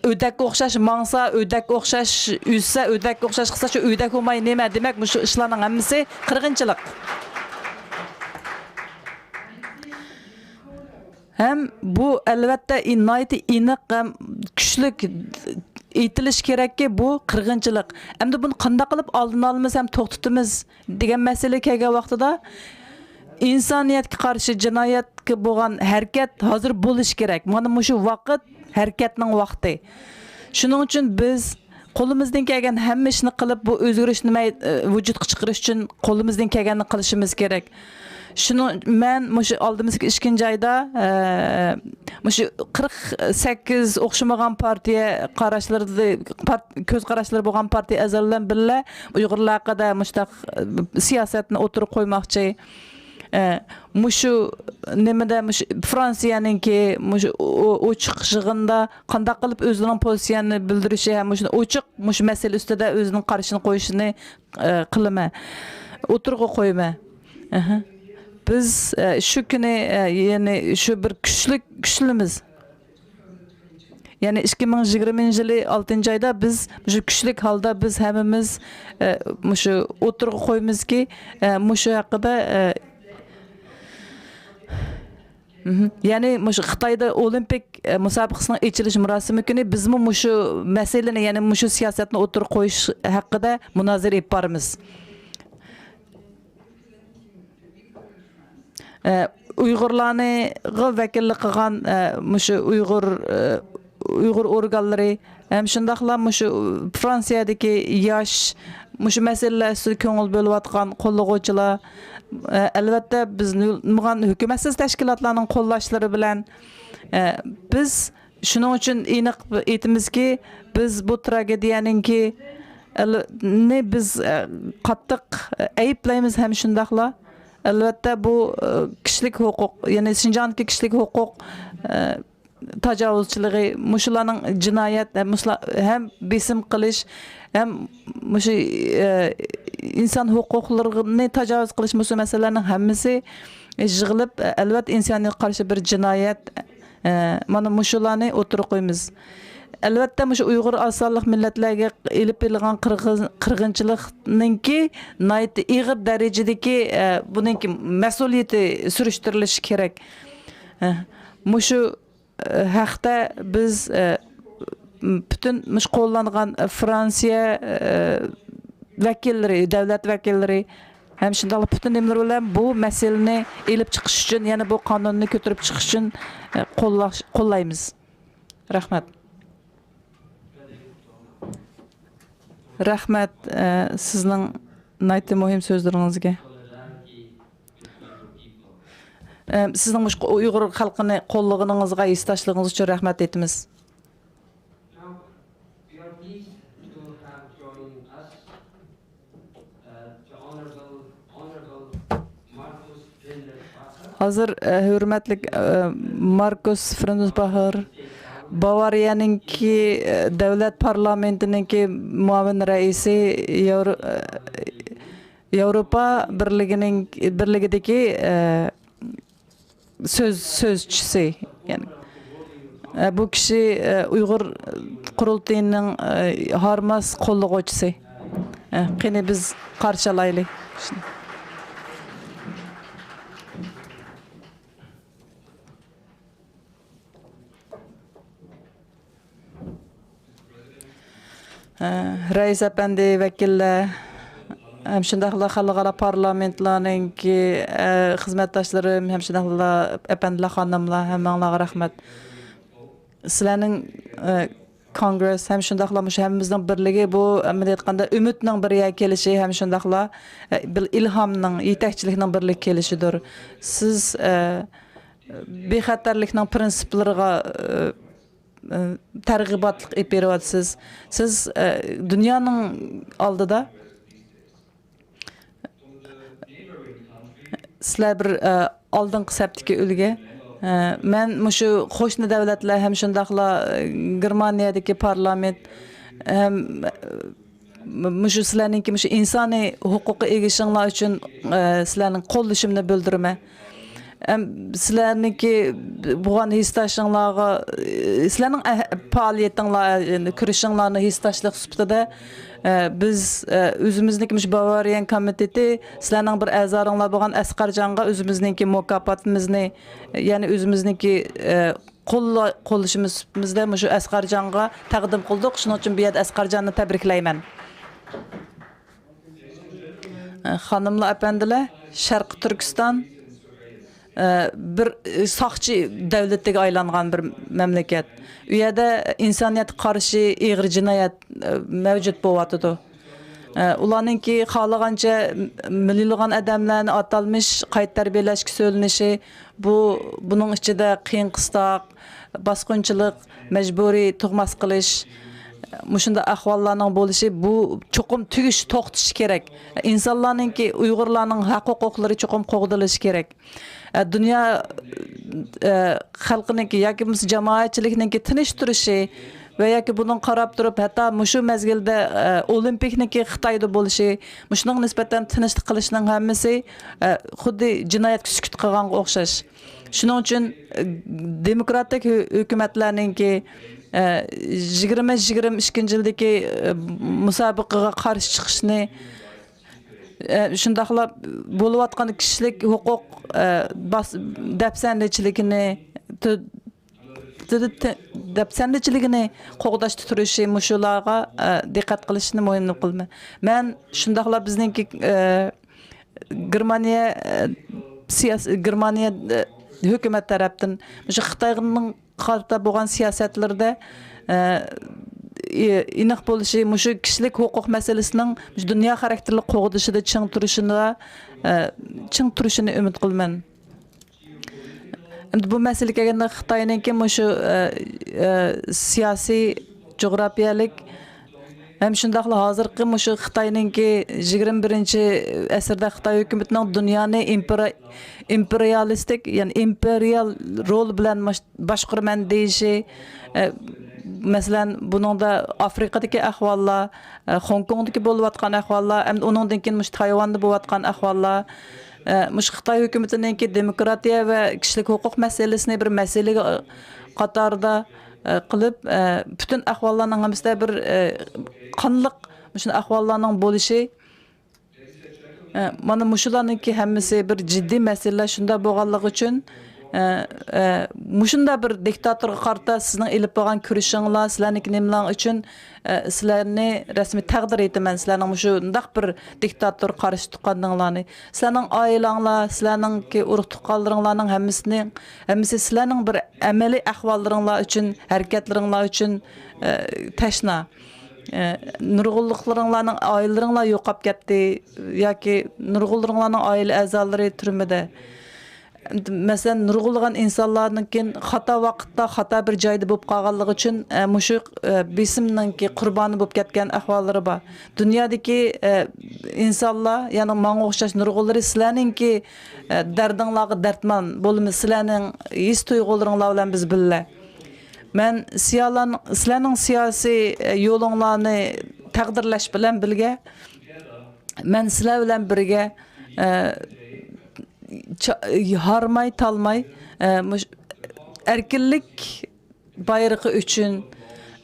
ئۆدەككە ئوخشاش ماڭسا، ئۆدەككە ئوخشاش ئۈزسە، ئۆدەككە ئوخشاش قىلسا، شۇ ئۆدەك بولماي نېمە؟ دېمەك، مۇشۇ ئىشلارنىڭ ھەممىسى قىرغىنچىلىق. ھەم بۇ، ئەلۋەتتە، ئىن-، ناھايىتى ئېنىق ھەم كۈچلۈك ئېيتىلىشى كېرەككى، بۇ قىرغىنچىلىق. ئەمدى بۇنى قانداق قىلىپ ئالدىنى ئالىمىز ھەم توختىتىمىز؟ دېگەن مەسىلە كەلگەن ۋاقتىدا، ئىنسانىيەتكە قارشى جىنايەتكە بولغان ھەرىكەت ھازىر بولۇشى كېرەك. مانا مۇشۇ ۋاقىت ھەرىكەتنىڭ ۋاقتى. شۇنىڭ ئۈچۈن بىز قولىمىزدىن كەلگەن ھەممە ئىشنى قىلىپ، بۇ ئۆزگىرىشنى مەي-، ۋۇجۇدقا چىقىرىش ئۈچۈن قولىمىزدىن كەلگەننى قىلىشىمىز كېرەك. شۇنىڭ، مەن مۇشۇ ئالدىمىزدىكى ئىككىنچى ئايدا، ئە، مۇشۇ قىرىق سەككىز ئوخشىمىغان پارتىيە قاراشلىرىدا، پارت-، كۆز قاراشلىرى بولغان پارتىيە ئەزالىرى بىلەن بىللە ئۇيغۇرلار ھەققىدە مۇشۇنداق، ئە، سىياسەتنى ئوتتۇرىغا قويماقچى. ئە، مۇشۇ نېمىدە، مۇشۇ فرانسىيەنىڭكى مۇشۇ ئو-، ئوچۇق يىغىندا قانداق قىلىپ ئۆزىنىڭ پوزىتسىيەنى بىلدۈرۈشى ھەم مۇشۇ ئوچۇق مۇشۇ مەسىلە ئۈستىدە ئۆزىنىڭ قارىشىنى قويۇشىنى، ئە، قىلىمەن. ئوتتۇرىغا قويىمەن. ئەھە. بىز، ئە، شۇ كۈنى، ئە، يەنى شۇ بىر كۈچلۈك، كۈچلىمىز. يەنى ئىككى مىڭ يىگىرمىنچى يىلى ئالتىنچى ئايدا بىز شۇ كۈچلۈك ھالدا بىز ھەممىمىز، ئە، مۇشۇ ئوتتۇرىغا قويىمىزكى، ئە، مۇشۇ ھەققىدە، ئە، مھم. يەنى مۇشۇ خىتايدا ئولىمپىك، ئە، مۇسابىقىسىنىڭ ئېچىلىش مۇراسىمى كۈنى بىزمۇ مۇشۇ مەسىلىنى، يەنى مۇشۇ سىياسەتنى ئوتتۇرىغا قويۇش ھەققىدە مۇنازىرە ئېلىپ بارىمىز. ئە، ئۇيغۇرلارنىغا ۋەكىللىك قىلغان، ئە، مۇشۇ ئۇيغۇر، ئە، ئۇيغۇر ئورگانلىرى ھەم شۇنداقلا مۇشۇ فرانسىيەدىكى ياش، مۇشۇ مەسىلىلەر ئۈستىدە كۆڭۈل بۆلۈۋاتقان قوللىغۇچىلار، ئە، ئەلۋەتتە، بىز نۇرغۇن ھۆكۈمەتسىز تەشكىلاتلارنىڭ قوللاشلىرى بىلەن، ئە، بىز شۇنىڭ ئۈچۈن ئېنىق ئېيتىمىزكى، بىز بۇ تراگېدىيەنىڭكى، ئەل-، نى بىز، ئە، قاتتىق ئەيىبلەيمىز ھەم شۇنداقلا، ئەلۋەتتە، بۇ، ئە، كىشىلىك ھوقۇق، يەنى شىنجاڭدىكى كىشىلىك ھوقۇق، ئە، تاجاۋۇزچىلىقى، مۇشۇلارنىڭ جىنايەت، ئە، مۇشۇلار ھەم بېسىم قىلىش، ھەم مۇشۇ، ئە، ئىنسان ھوقۇقلىرىنى تاجاۋۇز قىلىش، مۇشۇ مەسىلىلەرنىڭ ھەممىسى يىغىلىپ، ئە، ئەلۋەتتە، ئىنسانىيەتكە قارشى بىر جىنايەت. ئە، مانا مۇشۇلارنى ئوتتۇرىغا قويىمىز. ئەلۋەتتە، مۇشۇ ئۇيغۇر ئاز سانلىق مىللەتلەرگە ئېلىپ بېرىلغان قىرغىن-، قىرغىنچىلىقنىڭكى ناھايىتى ئېغىر دەرىجىدىكى، ئە، بۇنىڭكى مەسئۇلىيىتى سۈرۈشتۈرۈلۈشى كېرەك. ئە، مۇشۇ، ئە، ھەقتە بىز، ئە، پۈتۈن مۇشۇ قوللانغان فرانسىيە، ئە، ۋەكىللىرى، دۆلەت ۋەكىللىرى، ھەم شۇنداقلا پۈتۈن نېمىلەر بىلەن بۇ مەسىلىنى ئېلىپ چىقىش ئۈچۈن، يەنى بۇ قانۇننى كۆتۈرۈپ چىقىش ئۈچۈن، ئە، قوللاش، قوللايمىز. رەھمەت. رەھمەت، ئە، سىزنىڭ ناھايىتى مۇھىم سۆزلىرىڭىزگە. ئە، سىزنىڭ مۇشۇ ئۇيغۇر خەلقىنى قوللىغىنىڭىزغا، ھېسداشلىقىڭىز ئۈچۈن رەھمەت ئېيتىمىز. Now, we are pleased to have joining us, uh, the Honorable, Honorable Markus Wille Bakker. ھازىر، ئە، ھۆرمەتلىك، ئە، ماركۇس فرېنزباخېر، باۋارىيەنىڭكى، ئە، دۆلەت پارلامېنتىنىڭكى مۇئاۋىن رەئىسى، ياۋرو-، ئە، ياۋروپا بىرلىكىنىڭ، بىرلىكىدىكى، ئە، سۆز، سۆزچىسى. يەنى، ئە، بۇ كىشى، ئە، ئۇيغۇر قۇرۇلتىيىنىڭ، ئە، ھارماس قوللىغۇچىسى. ئە، قېنى بىز قارشى ئالايلى. ئە، رەئىس ئەپەندى، ۋەكىللەر، ھەم شۇنداقلا خەلقئارا پارلامېنتلارنىڭكى، ئە، خىزمەتداشلىرىم، ھەم شۇنداقلا ئەپەندىلەر، خانىملار، ھەممىڭلارغا رەھمەت. سىلەرنىڭ، ئە، كونگرېس ھەم شۇنداقلا مۇشۇ ھەممىمىزنىڭ بىرلىكى، بۇ ئەمەلىيەتتە ئېيتقاندا ئۈمىدنىڭ بىر يەرگە كېلىشى ھەم شۇنداقلا، ئە، بىر ئىلھامنىڭ، يېتەكچىلىكنىڭ بىرلىككە كېلىشىدۇر. سىز، ئە، بىخەتەرلىكنىڭ پىرىنسىپلىرىغا، ئە، ئە، تەرغىباتلىق ئېلىپ بېرىۋاتىسىز. سىز، ئە، دۇنيانىڭ ئالدىدا سىلەر بىر، ئە، ئالدىنقى سەپتىكى ئۈلگە. ئە، مەن مۇشۇ قوشنا دۆلەتلەر ھەم شۇنداقلا، ئە، گېرمانىيەدىكى پارلامېنت ھەم، ئە، مۇشۇ سىلەرنىڭكى مۇشۇ ئىنسانىي ھوقۇققا ئېرىشىشىڭلار ئۈچۈن، ئە، سىلەرنىڭ قوللىشىمنى بىلدۈرىمەن. ئەم، سىلەرنىڭكى بولغان ھېسداشىڭلارغا، سىلەرنىڭ ئەھ-، پائالىيىتىڭلار، كۈرىشىڭلارنى ھېسداشلىق سۈپىتىدە، ئە، بىز، ئە، ئۆزىمىزنىڭكى مۇشۇ باۋارىيەن كومىتېتى سىلەرنىڭ بىر ئەزالىرىڭلار بولغان ئەسقەرجانغا ئۆزىمىزنىڭكى مۇكاپاتىمىزنى، يەنى ئۆزىمىزنىڭكى، ئە، قوللا-، قوللىشىمىز سۈپىتىمىزدە مۇشۇ ئەسقەرجانغا تەقدىم قىلدۇق. شۇنىڭ ئۈچۈن بۇ يەردە ئەسقەرجاننى تەبرىكلەيمەن. خانىملار، ئەپەندىلەر، شەرقىي تۈركىستان، ئە، بىر، ئە، ساقچى دۆلىتىگە ئايلانغان بىر مەملىكەت. ئۇ يەردە ئىنسانىيەتكە قارشى ئېغىر جىنايەت، ئە، مەۋجۇت بولۇۋاتىدۇ. ئە، ئۇلارنىڭكى خالىغانچە مىليونلىغان ئادەملەرنى ئاتالمىش قايتا تەربىيەلەشكە سۆلىنىشى، بۇ، بۇنىڭ ئىچىدە قىيىن قىستاق، باسقۇنچىلىق، مەجبۇرىي تۇغماس قىلىش، مۇشۇنداق ئەھۋاللارنىڭ بولۇشى، بۇ چوقۇم تۈگىشى، توختىشى كېرەك. ئىنسانلارنىڭكى، ئۇيغۇرلارنىڭ ھەق ھوقۇقلىرى چوقۇم قوغدىلىشى كېرەك. ئە، دۇنيا، ئە، خەلقىنىڭكى ياكى بولمىسا جامائەتچىلىكنىڭكى تىنچ تۇرۇشى ۋە ياكى بۇنىڭغا قاراپ تۇرۇپ، ھەتتا مۇشۇ مەزگىلدە، ئە، ئولىمپىكنىڭكى خىتايدا بولۇشى، مۇشۇنىڭغا نىسبەتەن تىنچلىق قىلىشنىڭ ھەممىسى، ئە، خۇددى جىنايەتكە سۈكۈت قىلغانغا ئوخشاش. شۇنىڭ ئۈچۈن، ئە، دېموكراتىك ھۆ-، ھۆكۈمەتلەرنىڭكى، ئە، يىگىرمە يىگىرمە ئىككىنچى يىلدىكى، ئە، مۇسابىقىگە قارشى چىقىشنى، ئە، شۇنداقلا بولۇۋاتقان كىشىلىك ھوقۇق، ئە، باس-، دەپسەندىچىلىكىنى، تۆ-، تۆ-، تۆ-، دەپسەندىچىلىكىنى قوغداشتا تۇرۇشى، مۇشۇلارغا، ئە، دىققەت قىلىشنى مۇھىم دەپ قىلىمەن. مەن شۇنداقلا بىزنىڭكى، ئە، گېرمانىيە، ئە، سىياس-، گېرمانىيە، ئە، ھۆكۈمەت تەرەپتىن مۇشۇ خىتاينىڭ قارىتا بولغان سىياسەتلىرىدە، ئە، ئېنىق بولۇشى، مۇشۇ كىشىلىك ھوقۇق مەسىلىسىنىڭ مۇشۇ دۇنيا خاراكتېرلىك قوغدىشىدا چىڭ تۇرۇشىنى، ئە، چىڭ تۇرۇشىنى ئۈمىد قىلىمەن. ئەمدى بۇ مەسىلىگە كەلگەندە، خىتاينىڭكى مۇشۇ، ئە، ئە، سىياسىي، جۇغراپىيەلىك ھەم شۇنداقلا ھازىرقى مۇشۇ خىتاينىڭكى يىگىرمە بىرىنچى ئەسىردە خىتاي ھۆكۈمىتىنىڭ دۇنيانى ئىمپېرا-، ئىمپېرىيالىستىك، يەنى ئىمپېرىيال رول بىلەن ماش-، باشقۇرىمەن دېيىشى، ئە، مەسىلەن، بۇنىڭدا ئافرىقىدىكى ئەھۋاللار، ئە، خوڭكوڭدىكى بولۇۋاتقان ئەھۋاللار، ئەمدى ئۇنىڭدىن كېيىن مۇشۇ تايۋاندا بولۇۋاتقان ئەھۋاللار، ئە، مۇشۇ خىتاي ھۆكۈمىتىنىڭكى دېموكراتىيە ۋە كىشىلىك ھوقۇق مەسىلىسىنى بىر مەسىلىگە، ئە، قاتارىدا، ئە، قىلىپ، ئە، پۈتۈن ئەھۋاللارنىڭ ھەممىسىدە بىر، ئە، قانلىق مۇشۇنداق ئەھۋاللارنىڭ بولۇشى، ئە، مانا مۇشۇلارنىڭكى ھەممىسى بىر جىددىي مەسىلىلەر. شۇنداق بولغانلىقى ئۈچۈن، ئە، ئە، مۇشۇنداق بىر دىكتاتورغا قارىتا سىزنىڭ ئېلىپ بارغان كۈرىشىڭلار، سىلەرنىڭكى نېمىلەر ئۈچۈن، ئە، سىلەرنى رەسمىي تەقدىر ئېيتىمەن، سىلەرنىڭ مۇشۇنداق بىر دىكتاتور قارشى تۇرغانلىقىڭلارنى. سىلەرنىڭ ئائىلەڭلار، سىلەرنىڭكى ئۇرۇق-تۇغقانلىرىڭلارنىڭ ھەممىسىنى، ھەممىسى سىلەرنىڭ بىر ئەمەلىي ئەھۋاللىرىڭلار ئۈچۈن، ھەرىكەتلىرىڭلار ئۈچۈن، ئە، تەشنا. ئە، نۇرغۇنلۇقلىرىڭلارنىڭ ئائىلىلىرىڭلار يوقاپ كەتتى ياكى نۇرغۇنلىرىڭلارنىڭ ئائىلە ئەزالىرى تۈرمىدە. مەسىلەن، نۇرغۇنلىغان ئىنسانلارنىڭكى خاتا ۋاقىتتا، خاتا بىر جايدا بولۇپ قالغانلىقى ئۈچۈن، ئە، مۇشۇ، ئە، بېسىمنىڭكى قۇربانى بولۇپ كەتكەن ئەھۋاللىرى بار. دۇنيادىكى، ئە، ئىنسانلار، يەنى ماڭا ئوخشاش نۇرغۇنلىرى سىلەرنىڭكى، ئە، دەردىڭلارغا دەرتمان بولىمىز، سىلەرنىڭ ھېس تۇيغۇلىرىڭلار بىلەن بىز بىللە. مەن سىيالان-، سىلەرنىڭ سىياسىي، ئە، يولۇڭلارنى تەقدىرلەش بىلەن بىرگە، مەن سىلەر بىلەن بىرگە، ئە، چا-، ھارماي، تالماي، ئە، مۇش-، ئەركىنلىك بايرىقى ئۈچۈن،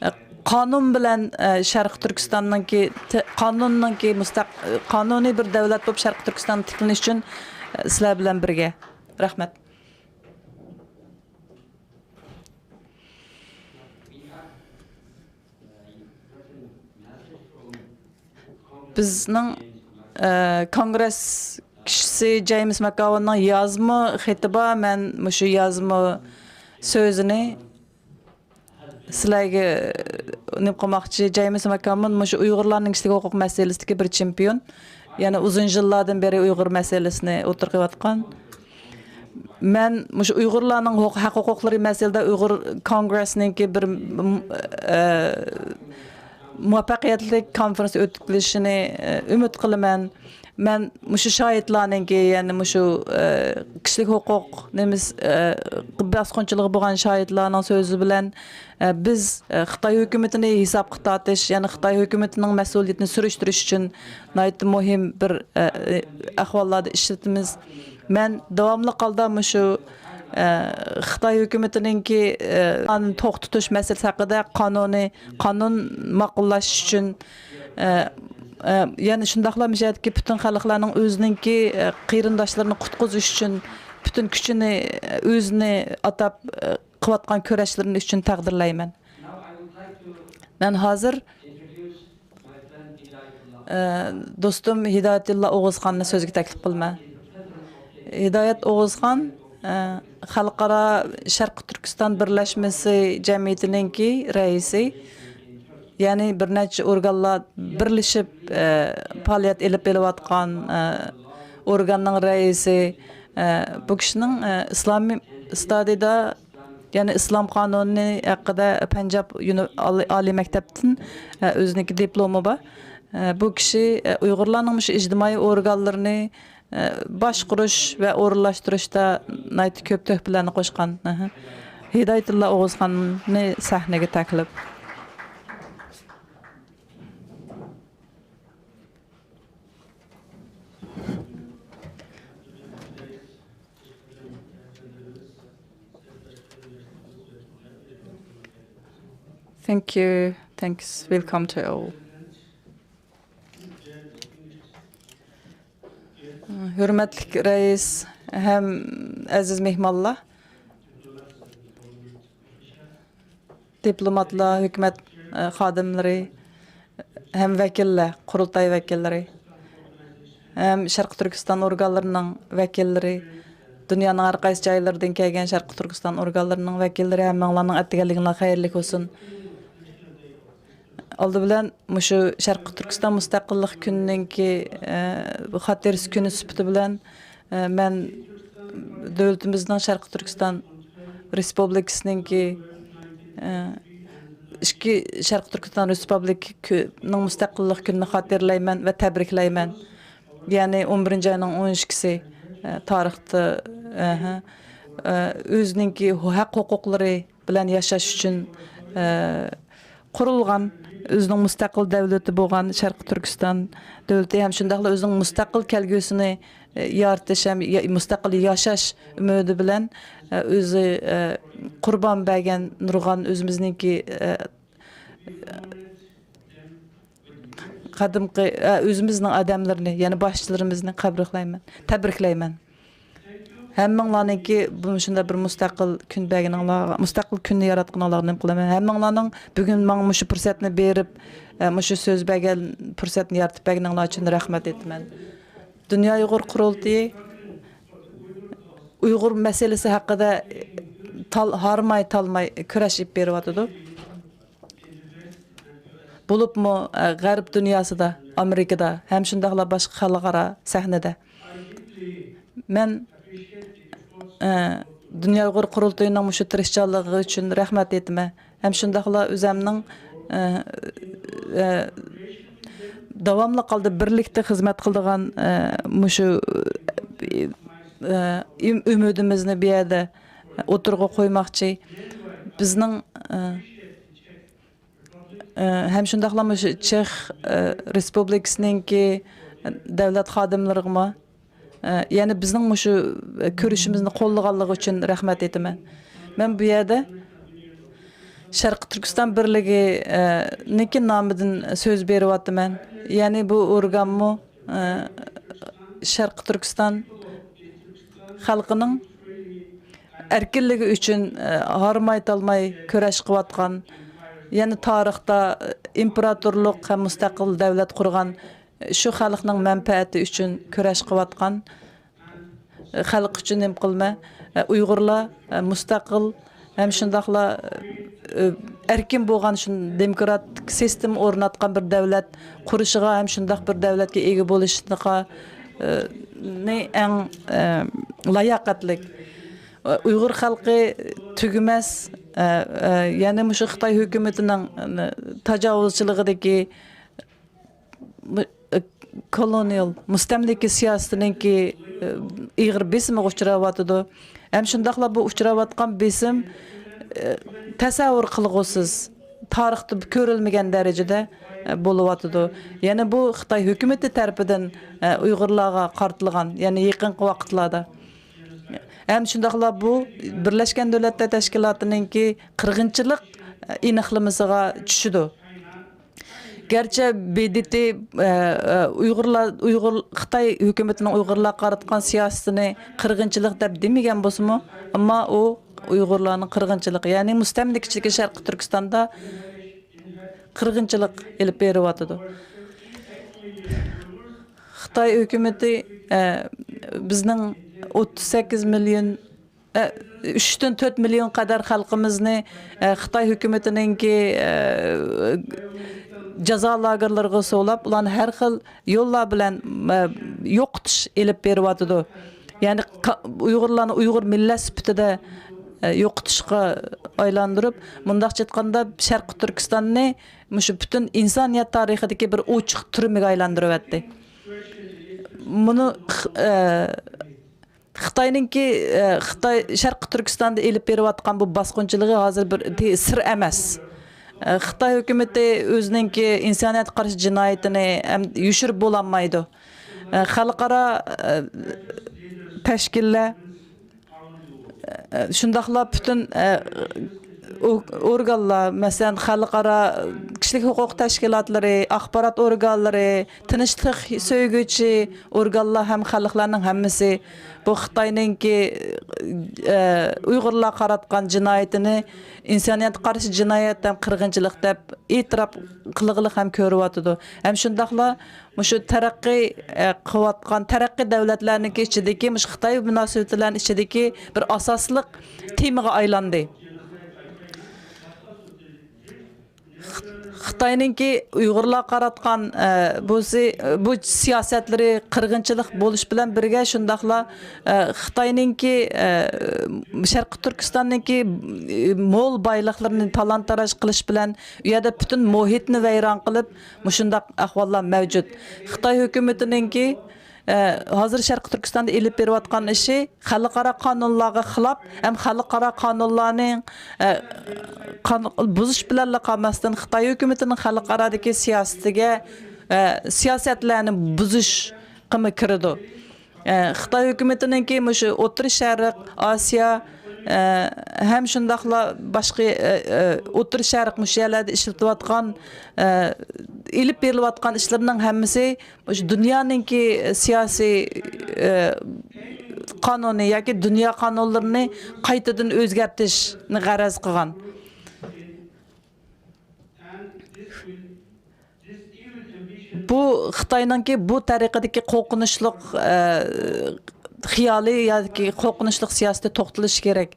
ئە، قانۇن بىلەن، ئە، شەرقىي تۈركىستاننىڭكى تە-، قانۇننىڭكى مۇستەق-، قانۇنىي بىر دۆلەت بولۇپ شەرقىي تۈركىستاندا تىكلىنىش ئۈچۈن، ئە، سىلەر بىلەن بىرگە. رەھمەت. بىزنىڭ، ئە، كونگرېس كىشىسى جېيمس ماكاۋوننىڭ يازما خېتى بار. مەن مۇشۇ يازما سۆزىنى سىلەرگە نېمە قىلماقچى. جېيمس ماكاۋون مۇشۇ ئۇيغۇرلارنىڭ كىشىلىك ھوقۇق مەسىلىسىدىكى بىر چېمپىيون. يەنە ئۇزۇن يىللاردىن بېرى ئۇيغۇر مەسىلىسىنى ئوتتۇرىغا قويۇۋاتقان. مەن مۇشۇ ئۇيغۇرلارنىڭ ھوق-، ھەق-ھوقۇقلىرى مەسىلىدە ئۇيغۇر كونگرېسنىڭكى بىر، م-، ئە، مۇۋەپپەقىيەتلىك كونفېرېنس ئۆتكۈزۈلۈشىنى، ئە، ئۈمىد قىلىمەن. مەن مۇشۇ شاھىتلارنىڭكى، يەنى مۇشۇ، ئە، كىشىلىك ھوقۇق نېمىس-، ئە، باسقۇنچىلىقى بولغان شاھىتلارنىڭ سۆزى بىلەن، ئە، بىز، ئە، خىتاي ھۆكۈمىتىنى ھېسابقا تارتىش، يەنى خىتاي ھۆكۈمىتىنىڭ مەسئۇلىيىتىنى سۈرۈشتۈرۈش ئۈچۈن ناھايىتى مۇھىم بىر، ئە، ئەھۋاللاردا ئىشلىتىمىز. مەن داۋاملىق ھالدا مۇشۇ، ئە، خىتاي ھۆكۈمىتىنىڭكى، ئە، توختىتىش مەسىلىسى ھەققىدە قانۇنى، قانۇن ماقۇللاش ئۈچۈن، ئە، ئە، يەنە شۇنداقلا مۇشۇ يەردىكى پۈتۈن خەلقلەرنىڭ ئۆزىنىڭكى، ئە، قېرىنداشلىرىنى قۇتقۇزۇش ئۈچۈن پۈتۈن كۈچىنى، ئە، ئۆزىنى ئاتاپ، ئە، قىلىۋاتقان كۈرەشلىرىنى ئۈچۈن تەقدىرلەيمەن. مەن ھازىر، ئە، دوستۇم ھىدايەتۇللا ئوغۇزخاننى سۆزگە تەكلىپ قىلىمەن. ھىدايەت ئوغۇزخان، ئە، خەلقئارا شەرقىي تۈركىستان بىرلەشمىسى جەمئىيىتىنىڭكى رەئىسى. يەنى بىر نەچچە ئورگانلار بىرلىشىپ، ئە، پائالىيەت ئېلىپ بېرىۋاتقان، ئە، ئورگاننىڭ رەئىسى. ئە، بۇ كىشىنىڭ، ئە، ئىسلامىي ئىستادىدا، يەنى ئىسلام قانۇنى ھەققىدە پەنجاب يۇنى-، ئالىي، ئالىي مەكتەپتىن، ئە، ئۆزىنىڭكى دىپلومى بار. ئە، بۇ كىشى، ئە، ئۇيغۇرلارنىڭ مۇشۇ ئىجتىمائىي ئورگانلىرىنى، ئە، باشقۇرۇش ۋە ئورۇنلاشتۇرۇشتا ناھايىتى كۆپ تۆھپىلەرنى قوشقان. ئەھە. ھىدايەتۇللا ئوغۇزخاننى سەھنىگە تەكلىپ. Thank you. Thanks. Welcome to all. ھۆرمەتلىك رەئىس ھەم ئەزىز مېھمانلار، دىپلوماتلار، ھۆكۈمەت، ئە، خادىملىرى ھەم ۋەكىللەر، قۇرۇلتاي ۋەكىللىرى ھەم شەرقىي تۈركىستان ئورگانلىرىنىڭ ۋەكىللىرى، دۇنيانىڭ ھەر قايسى جايلىرىدىن كەلگەن شەرقىي تۈركىستان ئورگانلىرىنىڭ ۋەكىللىرى، ھەممىڭلارنىڭ ئەتىگەنلىكىڭلار خەيرلىك بولسۇن. ئالدى بىلەن مۇشۇ شەرقىي تۈركىستان مۇستەقىللىق كۈنىنىڭكى، ئە، خاتىرىسى كۈنى سۈپىتى بىلەن، ئە، مەن دۆلىتىمىزنىڭ شەرقىي تۈركىستان رېسپۇبلىكىسىنىڭكى، ئە، ئىككى شەرقىي تۈركىستان رېسپۇبلىكىنىڭ مۇستەقىللىق كۈنىنى خاتىرىلەيمەن ۋە تەبرىكلەيمەن. يەنى ئون بىرىنچى ئاينىڭ ئون ئىككىسى، ئە، تارىختا، ئەھە، ئە، ئۆزىنىڭكى ھەق ھوقۇقلىرى بىلەن ياشاش ئۈچۈن، ئە، قۇرۇلغان، ئۆزىنىڭ مۇستەقىل دۆلىتى بولغان شەرقىي تۈركىستان دۆلىتى ھەم شۇنداقلا ئۆزىنىڭ مۇستەقىل كەلگۈسىنى، ئە، يارىتىش ھەم يا-، مۇستەقىل ياشاش ئۈمىدى بىلەن، ئە، ئۆزى، ئە، قۇربان بەرگەن نۇرغۇن ئۆزىمىزنىڭكى، ئە، قەدىمكى، ئە، ئۆزىمىزنىڭ ئادەملىرىنى، يەنى باشچىلىرىمىزنى قەبرىقلەيمەن، تەبرىكلەيمەن. ھەممىڭلارنىڭكى بۇ مۇشۇنداق بىر مۇستەقىل كۈن بەرگىنىڭلارغا، مۇستەقىل كۈننى ياراتقىنىڭلارغا نېمە قىلىمەن. ھەممىڭلارنىڭ بۈگۈن ماڭا مۇشۇ پۇرسەتنى بېرىپ، ئە، مۇشۇ سۆز بەرگەن پۇرسەتنى يارىتىپ بەرگىنىڭلار ئۈچۈن رەھمەت ئېيتىمەن. دۇنيا ئۇيغۇر قۇرۇلتىيى ئۇيغۇر مەسىلىسى ھەققىدە تال-، ھارماي، تالماي كۈرەش ئېلىپ بېرىۋاتىدۇ. بولۇپمۇ، ئە، غەرب دۇنياسىدا، ئامېرىكىدا ھەم شۇنداقلا باشقا خەلقئارا سەھنىدە. مەن ئە، دۇنيا ئۇيغۇر قۇرۇلتىيىنىڭ مۇشۇ تىرىشچانلىقى ئۈچۈن رەھمەت ئېيتىمەن. ھەم شۇنداقلا ئۆزەمنىڭ، ئە، ئە، داۋاملىق ھالدا بىرلىكتە خىزمەت قىلىدىغان، ئە، مۇشۇ، ئە، ئۈم-، ئۈمىدىمىزنى بۇ يەردە ئوتتۇرىغا قويماقچى. بىزنىڭ، ئە، ئە، ھەم شۇنداقلا مۇشۇ چېخ، ئە، رېسپۇبلىكىسىنىڭكى دۆلەت خادىملىرىغىمۇ، ئە، يەنە بىزنىڭ مۇشۇ كۆرۈشىمىزنى قوللىغانلىقى ئۈچۈن رەھمەت ئېيتىمەن. مەن بۇ يەردە شەرقىي تۈركىستان بىرلىكى، ئە، نىڭكى نامىدىن سۆز بېرىۋاتىمەن. يەنى بۇ ئورگانمۇ، ئە، شەرقىي تۈركىستان خەلقىنىڭ ئەركىنلىكى ئۈچۈن، ئە، ھارماي تالماي كۈرەش قىلىۋاتقان، يەنە تارىختا ئىمپېراتورلۇق ھەم مۇستەقىل دۆلەت قۇرغان، شۇ خەلقنىڭ مەنپەئەتى ئۈچۈن كۈرەش قىلىۋاتقان، خەلق ئۈچۈن نېمە قىلىمەن؟ ئە، ئۇيغۇرلار، ئە، مۇستەقىل ھەم شۇنداقلا، ئە، ئەركىن بولغان، شۇ دېموكراتىك سىستېما ئورناتقان بىر دۆلەت قۇرۇشىغا ھەم شۇنداق بىر دۆلەتكە ئىگە بولۇشىغا، ئە، نى ئەڭ، ئە، لاياقەتلىك. ئۇيغۇر خەلقى تۈگىمەس، ئە، ئە، يەنە مۇشۇ خىتاي ھۆكۈمىتىنىڭ، ئە، تاجاۋۇزچىلىقىدىكى، ئە، كولونىيال، مۇستەملىكە سىياسىتىنىڭكى، ئە، ئېغىر بېسىمىغا ئۇچراۋاتىدۇ. ھەم شۇنداقلا بۇ ئۇچراۋاتقان بېسىم، ئە، تەسەۋۋۇر قىلغۇسىز، تارىختا كۆرۈلمىگەن دەرىجىدە، ئە، بولۇۋاتىدۇ. يەنە بۇ خىتاي ھۆكۈمىتى تەرىپىدىن، ئە، ئۇيغۇرلارغا قارىتىلغان، يەنى يېقىنقى ۋاقىتلاردا. ھەم شۇنداقلا بۇ بىرلەشكەن دۆلەتلەر تەشكىلاتىنىڭكى قىرغىنچىلىق، ئە، ئېنىقلىمىسىغا چۈشىدۇ. گەرچە ب د ت، ئە، ئە، ئۇيغۇرلار، ئۇيغۇر، خىتاي ھۆكۈمىتىنىڭ ئۇيغۇرلارغا قاراتقان سىياسىتىنى قىرغىنچىلىق دەپ دېمىگەن بولسىمۇ، ئەمما ئۇ ئۇيغۇرلارنىڭ قىرغىنچىلىقى، يەنى مۇستەملىكىچىلىكى شەرقىي تۈركىستاندا قىرغىنچىلىق ئېلىپ بېرىۋاتىدۇ. خىتاي ھۆكۈمىتى، ئە، بىزنىڭ ئوتتۇز سەككىز مىليون، ئە، ئۈچتىن تۆت مىليون قەدەر خەلقىمىزنى، ئە، خىتاي ھۆكۈمىتىنىڭكى، ئە، جازا لاگېرلىرىغا سولاپ، ئۇلارنى ھەر خىل يوللار بىلەن، ئە، يوقىتىش ئېلىپ بېرىۋاتىدۇ. يەنى كا-، ئۇيغۇرلارنى ئۇيغۇر مىللەت سۈپىتىدە، ئە، يوقىتىشقا ئايلاندۇرۇپ، مۇنداقچە ئېيتقاندا، شەرقىي تۈركىستاننى مۇشۇ پۈتۈن ئىنسانىيەت تارىخىدىكى بىر ئوچۇق تۈرمىگە ئايلاندۇرۇۋەتتى. مۇنى خ-، ئە، خىتاينىڭكى، ئە، خىتاي شەرقىي تۈركىستاندا ئېلىپ بېرىۋاتقان بۇ باسقۇنچىلىقى ھازىر بىر تى-، سىر ئەمەس. ئە، خىتاي ھۆكۈمىتى ئۆزىنىڭكى ئىنسانىيەتكە قارشى جىنايىتىنى ھەم يوشۇرۇپ بولالمايدۇ. ئە، خەلقئارا، ئە، تەشكىللەر، ئە، شۇنداقلا پۈتۈن، ئە، ئو-، ئورگانلار، مەسىلەن، خەلقئارا كىشىلىك ھوقۇق تەشكىلاتلىرى، ئاخبارات ئورگانلىرى، تىنچلىق سۆيگۈچى ئورگانلار ھەم خەلقلەرنىڭ ھەممىسى بۇ خىتاينىڭكى، ئە، ئۇيغۇرلارغا قاراتقان جىنايىتىنى ئىنسانىيەتكە قارشى جىنايەت ھەم قىرغىنچىلىق دەپ ئېتىراپ قىلغىلىق ھەم كۆرۈۋاتىدۇ. ھەم شۇنداقلا مۇشۇ تەرەققىي، ئە، قىلىۋاتقان تەرەققىي دۆلەتلەرنىڭكى ئىچىدىكى، مۇشۇ خىتاي مۇناسىۋىتىلەرنىڭ ئىچىدىكى بىر ئاساسلىق تېمىغا ئايلاندى. خىتاينىڭكى ئۇيغۇرلارغا قاراتقان، ئە، بۇسى، بۇ سىياسەتلىرى قىرغىنچىلىق بولۇش بىلەن بىرگە، شۇنداقلا، ئە، خىتاينىڭكى، ئە، شەرقىي تۈركىستاننىڭكى، ئە، مول بايلىقلىرىنى تالان-تاراج قىلىش بىلەن، ئۇ يەردە پۈتۈن مۇھىتنى ۋەيران قىلىپ، مۇشۇنداق ئەھۋاللار مەۋجۇت. خىتاي ھۆكۈمىتىنىڭكى، ئە، ھازىر شەرقىي تۈركىستاندا ئېلىپ بېرىۋاتقان ئىشى خەلقئارا قانۇنلارغا خىلاپ ھەم خەلقئارا قانۇنلارنى، ئە، قان-، بۇزۇش بىلەنلا قالماستىن، خىتاي ھۆكۈمىتىنىڭ خەلقئارادىكى سىياسىتىگە، ئە، سىياسەتلەرنى بۇزۇشقىمۇ كىرىدۇ. ئە، خىتاي ھۆكۈمىتىنىڭكى مۇشۇ ئوتتۇرا شەرق، ئاسىيا، ئە، ھەم شۇنداقلا باشقا، ئە، ئە، ئوتتۇرا شەرق مۇشۇ يەرلەردە ئىشلىتىۋاتقان، ئە، ئېلىپ بېرىلىۋاتقان ئىشلىرىنىڭ ھەممىسى مۇشۇ دۇنيانىڭكى سىياسىي، ئە، قانۇنى ياكى دۇنيا قانۇنلىرىنى قايتىدىن ئۆزگەرتىشنى غەرەز قىلغان. بۇ خىتاينىڭكى بۇ تەرىقىدىكى قورقۇنچلۇق، ئە، خىيالى ياكى قورقۇنچلۇق سىياسىتى توختىلىشى كېرەك.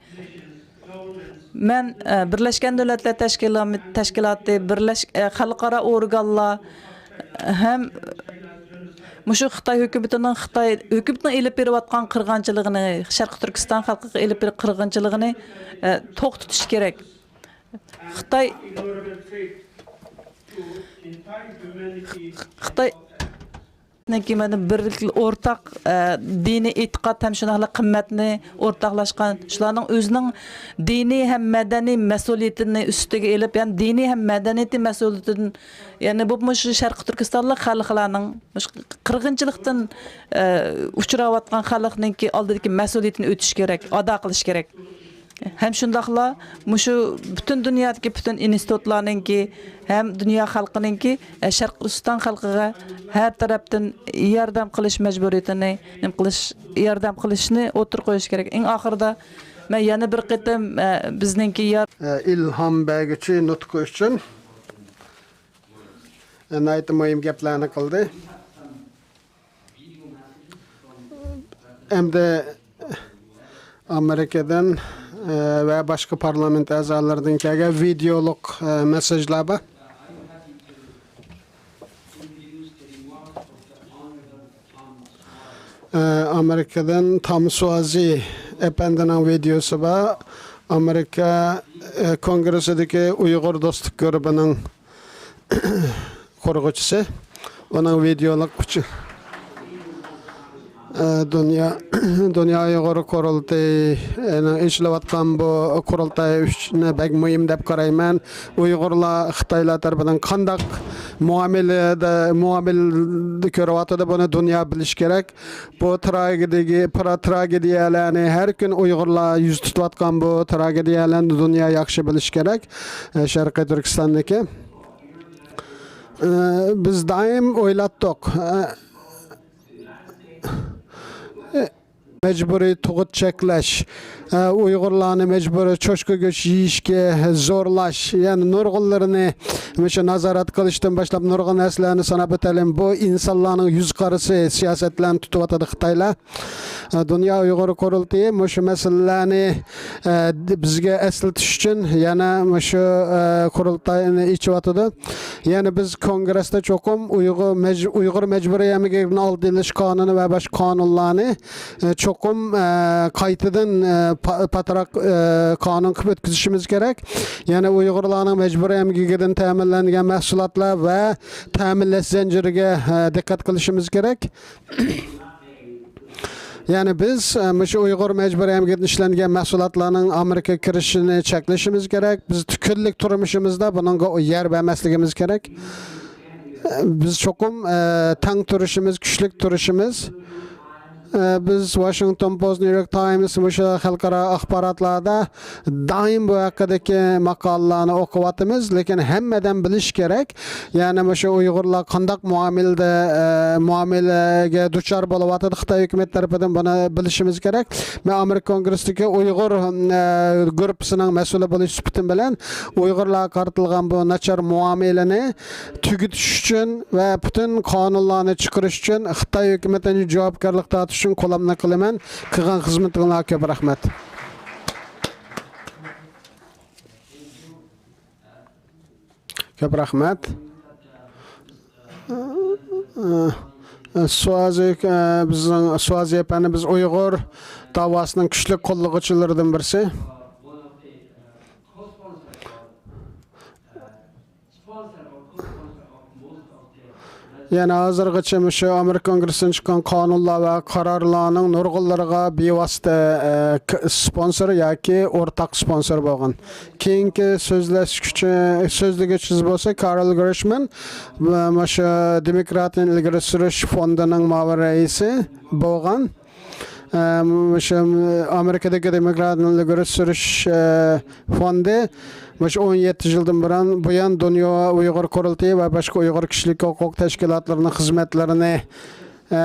مەن، ئە، بىرلەشكەن دۆلەتلەر تەشكىلامى-، تەشكىلاتى، بىرلەش-، ئە، خەلقئارا ئورگانلار ھەم مۇشۇ خىتاي ھۆكۈمىتىنىڭ، خىتاي ھۆكۈمىتىنىڭ ئېلىپ بېرىۋاتقان قىرغىنچىلىقىنى، شەرقىي تۈركىستان خەلقىگە ئېلىپ بېرىپ قىرغىنچىلىقىنى، ئە، توختىتىش كېرەك. خىتاي، خىتاي نىڭكى مانا بىر ئورتاق، ئە، دىنىي ئېتىقاد ھەم شۇنداقلا قىممەتنى ئورتاقلاشقان، شۇلارنىڭ ئۆزىنىڭ دىنىي ھەم مەدەنىي مەسئۇلىيىتىنى ئۈستىگە ئېلىپ، يەنى دىنىي ھەم مەدەنىيىتى مەسئۇلىيىتىدىن، يەنى بۇ مۇشۇ شەرقىي تۈركىستانلىق خەلقلەرنىڭ مۇشۇ قىرغىنچىلىقتىن، ئە، ئۇچراۋاتقان خەلقنىڭكى ئالدىدىكى مەسئۇلىيىتىنى ئۆتۈش كېرەك، ئادا قىلىش كېرەك. ھەم شۇنداقلا مۇشۇ پۈتۈن دۇنيادىكى پۈتۈن ئىنستىتۇتلارنىڭكى ھەم دۇنيا خەلقىنىڭكى، ئە، شەرقىي تۈركىستان خەلقىگە ھەر تەرەپتىن ياردەم قىلىش مەجبۇرىيىتىنى نېمە قىلىش، ياردەم قىلىشنى ئوتتۇرىغا قويۇش كېرەك. ئەڭ ئاخىرىدا مەن يەنە بىر قېتىم، ئە، بىزنىڭكى يار- ئىلھام بەرگۈچى نۇتقى ئۈچۈن ناھايىتى مۇھىم گەپلەرنى قىلدى. ئەمدى ئامېرىكىدىن، ئە، ۋە باشقا پارلامېنت ئەزالىرىدىن كەلگەن ۋىدېئولۇق، ئە، مېسساژلار بار. ئە، ئامېرىكىدىن تام سۇازى ئەپەندىنىڭ ۋىدېئوسى بار. ئامېرىكا، ئە، كونگرېسسىدىكى ئۇيغۇر دوستلۇق گۇرۇپپىنىڭ قۇرغۇچىسى، ئۇنىڭ ۋىدېئولۇق ئۇچۇ-، ئە، دۇنيا، دۇنيا ئۇيغۇر قۇرۇلتىيىنىڭ ئېچىلىۋاتقان بۇ قۇرۇلتاي ئۈچۈن بەك مۇھىم دەپ قارايمەن. ئۇيغۇرلار خىتايلار تەرىپىدىن قانداق مۇئامىلىدە، مۇئامىلىدە كۆرۈۋاتىدۇ، بۇنى دۇنيا بىلىشى كېرەك. بۇ تراگېدىيە-، پرا-، تراگېدىيەلەرنى ھەر كۈن ئۇيغۇرلار يۈز تۇتۇۋاتقان بۇ تراگېدىيەلەرنى دۇنيا ياخشى بىلىشى كېرەك. ئە، شەرقىي تۈركىستاندىكى. ئە، بىز دائىم ئويلاتتۇق. ئە، ئە، مەجبۇرىي تۇغۇت چەكلەش، ئە، ئۇيغۇرلارنى مەجبۇرىي چوشقا گۆش يېيىشكە زورلاش، يەنى نۇرغۇنلىرىنى مۇشۇ نازارەت قىلىشتىن باشلاپ نۇرغۇن نەرسىلەرنى ساناپ ئۆتەيلى. بۇ ئىنسانلارنىڭ يۈز قارىسى سىياسەتلەرنى تۇتۇۋاتىدۇ خىتايلار. دۇنيا ئۇيغۇر قۇرۇلتىيى مۇشۇ مەسىلىلەرنى، ئە، بىزگە ئەسلىتىش ئۈچۈن يەنە مۇشۇ، ئە، قۇرۇلتاينى ئېچىۋاتىدۇ. يەنە بىز كونگرېستا چوقۇم ئۇيغۇر مەج-، ئۇيغۇر مەجبۇرىي ئەمگىكىدىن ئالدىنى ئېلىش قانۇنى ۋە باشقا قانۇنلارنى، ئە، چوقۇم، ئە، قايتىدىن، ئە، پا-، پاتراق، ئە، قانۇن قىلىپ ئۆتكۈزۈشىمىز كېرەك. يەنە ئۇيغۇرلارنىڭ مەجبۇرىي ئەمگىكىدىن تەمىنلەنگەن مەھسۇلاتلار ۋە تەمىنلەش زەنجىرىگە، ئە، دىققەت قىلىشىمىز كېرەك. يەنى بىز، ئە، مۇشۇ ئۇيغۇر مەجبۇرىي ئەمگىكىدىن ئىشلەنگەن مەھسۇلاتلارنىڭ ئامېرىكىغا كىرىشىنى چەكلىشىمىز كېرەك. بىز كۈنلۈك تۇرمۇشىمىزدا بۇنىڭغا يەر بەرمەسلىكىمىز كېرەك. بىز چوقۇم، ئە، تەڭ تۇرۇشىمىز، كۈچلۈك تۇرۇشىمىز. ئە، بىز ۋاشىنگتون پوست، نيۇ يورك تايمس، مۇشۇ خەلقئارا ئاخباراتلاردا دائىم بۇ ھەققىدىكى ماقالىلەرنى ئوقۇۋاتىمىز، لېكىن ھەممە ئادەم بىلىشى كېرەك. يەنى مۇشۇ ئۇيغۇرلار قانداق مۇئامىلىدە، ئە، مۇئامىلىگە دۇچار بولۇۋاتىدۇ خىتاي ھۆكۈمەت تەرىپىدىن، بۇنى بىلىشىمىز كېرەك. مەن ئامېرىكا كونگرېسسىدىكى ئۇيغۇر، ئە، گۇرۇپپىسىنىڭ مەسئۇلى بولۇش سۈپىتىم بىلەن ئۇيغۇرلارغا قارىتىلغان بۇ ناچار مۇئامىلىنى تۈگىتىش ئۈچۈن ۋە پۈتۈن قانۇنلارنى چىقىرىش ئۈچۈن خىتاي ھۆكۈمىتىنى جاۋابكارلىققا تارتىش ئۈچۈن قولۇمنى قىلىمەن. قىلغان خىزمىتىڭلارغا كۆپ رەھمەت. كۆپ رەھمەت. سۇازى، بىزنىڭ سۇازى ئەپەندى، بىز ئۇيغۇر داۋاسىنىڭ كۈچلۈك قوللىغۇچىلىرىدىن بىرسى. يەنى ھازىرغىچە مۇشۇ ئامېرىكا كونگرېسسىدىن چىققان قانۇنلار ۋە قارارلارنىڭ نۇرغۇنلىرىغا بىۋاسىتە، ئە، ك-، سپونسور ياكى ئورتاق سپونسور بولغان. كېيىنكى سۆزلەشكۈچى، سۆزلىگۈچىمىز بولسا كارل گرىشمان، مۇشۇ دېموكراتىيەنى ئىلگىرى سۈرۈش فوندىنىڭ مۇئاۋىن رەئىسى بولغان. ئە، مۇشۇ ئامېرىكىدىكى دېموكراتنى ئىلگىرى سۈرۈش، ئە، فوندى مۇشۇ ئون يەتتە يىلدىن بۇرۇن، بۇيان دۇنيا ئۇيغۇر قۇرۇلتىيى ۋە باشقا ئۇيغۇر كىشىلىك ھوقۇق تەشكىلاتلىرىنىڭ خىزمەتلىرىنى، ئە،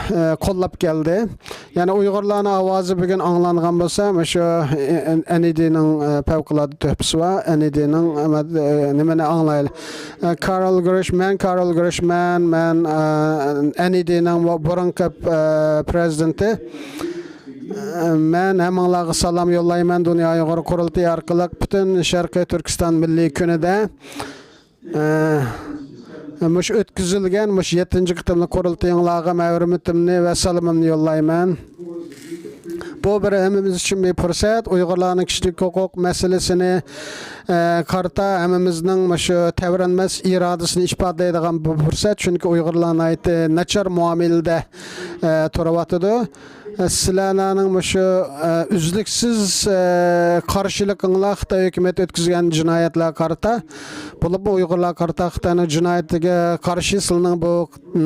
ئە، قوللاپ كەلدى. يەنى ئۇيغۇرلارنىڭ ئاۋازى بۈگۈن ئاڭلانغان بولسا، مۇشۇ، ئە، ئەن ئى دىنىڭ، ئە، پەۋقۇلئاددە تۆھپىسى بار. ئەن ئى دىنىڭ، ئە، نېمىنى ئاڭلايلى. ئە، كارل گرىشمان، كارل گرىشمان، مەن، ئە، ئەن ئى دىنىڭ بۇرۇنقى، ئە، پرېزىدېنتى. مەن ھەممىڭلارغا سالام يوللايمەن دۇنيا ئۇيغۇر قۇرۇلتىيى ئارقىلىق پۈتۈن شەرقىي تۈركىستان مىللىي كۈنىدە. ئە، مۇشۇ ئۆتكۈزۈلگەن مۇشۇ يەتتىنچى قېتىملىق قۇرۇلتىيىڭلارغا ھەم ھۆرمىتىمنى ۋە سالىمىمنى يوللايمەن. بۇ بىر ھەممىمىز ئۈچۈن بىر پۇرسەت. ئۇيغۇرلارنىڭ كىشىلىك ھوقۇق مەسىلىسىنى، ئە، قارىتا ھەممىمىزنىڭ مۇشۇ تەۋرەنمەس ئىرادىسىنى ئىپادىلەيدىغان بىر پۇرسەت. چۈنكى ئۇيغۇرلار ناھايىتى ناچار مۇئامىلىدە، ئە، تۇرۇۋاتىدۇ. ئە، سىلەرنىڭ مۇشۇ، ئە، ئۈزلۈكسىز، ئە، قارشىلىقىڭلار خىتاي ھۆكۈمىتى ئۆتكۈزگەن جىنايەتلەرگە قارىتا، بولۇپمۇ ئۇيغۇرلارغا قارىتا خىتاينىڭ جىنايىتىگە قارشى سىلەرنىڭ بۇ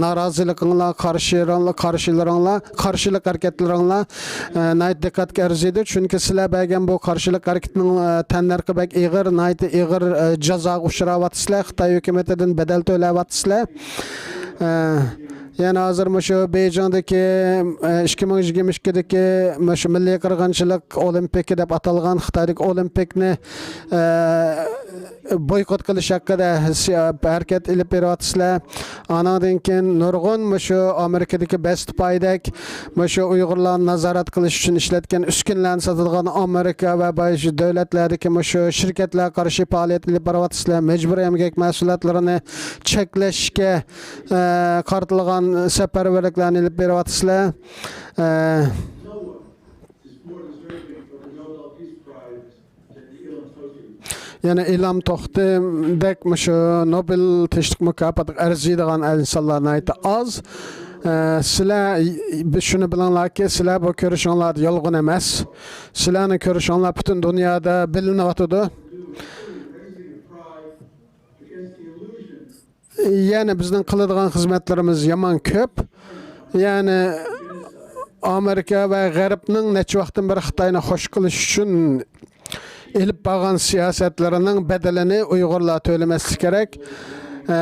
نارازىلىقىڭلار، قارشى، قارشىلىرىڭلار، قارشىلىق ھەرىكەتلىرىڭلار، ئە، ناھايىتى دىققەتكە ئەرزىيدۇ. چۈنكى سىلەر بەرگەن بۇ قارشىلىق ھەرىكىتىنىڭ، ئە، تەننەرخى بەك ئېغىر، ناھايىتى ئېغىر، ئە، جازاغا ئۇچراۋاتىسىلەر. خىتاي ھۆكۈمىتىدىن بەدەل تۆلەۋاتىسىلەر. ئە، يەنە ھازىر مۇشۇ بېيجىڭدىكى، ئە، ئىككى مىڭ يىگىرمە ئىككىدىكى مۇشۇ مىللىي قىرغىنچىلىق ئولىمپىكى دەپ ئاتالغان خىتايدىكى ئولىمپىكنى، ئە، بويكوت قىلىش ھەققىدە سىيا-، ھەرىكەت ئېلىپ بېرىۋاتىسىلەر. ئانىڭدىن كېيىن نۇرغۇن مۇشۇ ئامېرىكىدىكى بەست بايدەك مۇشۇ ئۇيغۇرلارنى نازارەت قىلىش ئۈچۈن ئىشلەتكەن ئۈسكۈنىلەرنى ساتىدىغان ئامېرىكا ۋە باياشى دۆلەتلەردىكى مۇشۇ شىركەتلەرگە قارشى پائالىيەت ئېلىپ بېرىۋاتىسىلەر. مەجبۇرىي ئەمگەك مەھسۇلاتلىرىنى چەكلەشكە، ئە، قارىتىلغان سەپەرۋەرلىكلەرنى ئېلىپ بېرىۋاتىسىلەر. ئە، يەنە ئىلھام توختىدەك مۇشۇ نوبېل تىنچلىق مۇكاپاتىغا ئەرزىيدىغان ئىنسانلار ناھايىتى ئاز. ئە، سىلەر، بىز شۇنى بىلىڭلاركى، سىلەر بۇ كۆرۈشۈڭلاردا يالغۇن ئەمەس. سىلەرنىڭ كۆرۈشۈڭلار پۈتۈن دۇنيادا بىلىنىۋاتىدۇ. يەنى بىزنىڭ قىلىدىغان خىزمەتلىرىمىز يامان كۆپ. يەنى ئامېرىكا ۋە غەربنىڭ نەچچە ۋاقىتتىن بېرى خىتاينى خوش قىلىش ئۈچۈن ئېلىپ بارغان سىياسەتلىرىنىڭ بەدىلىنى ئۇيغۇرلار تۆلىمەسلىكى كېرەك. ئە،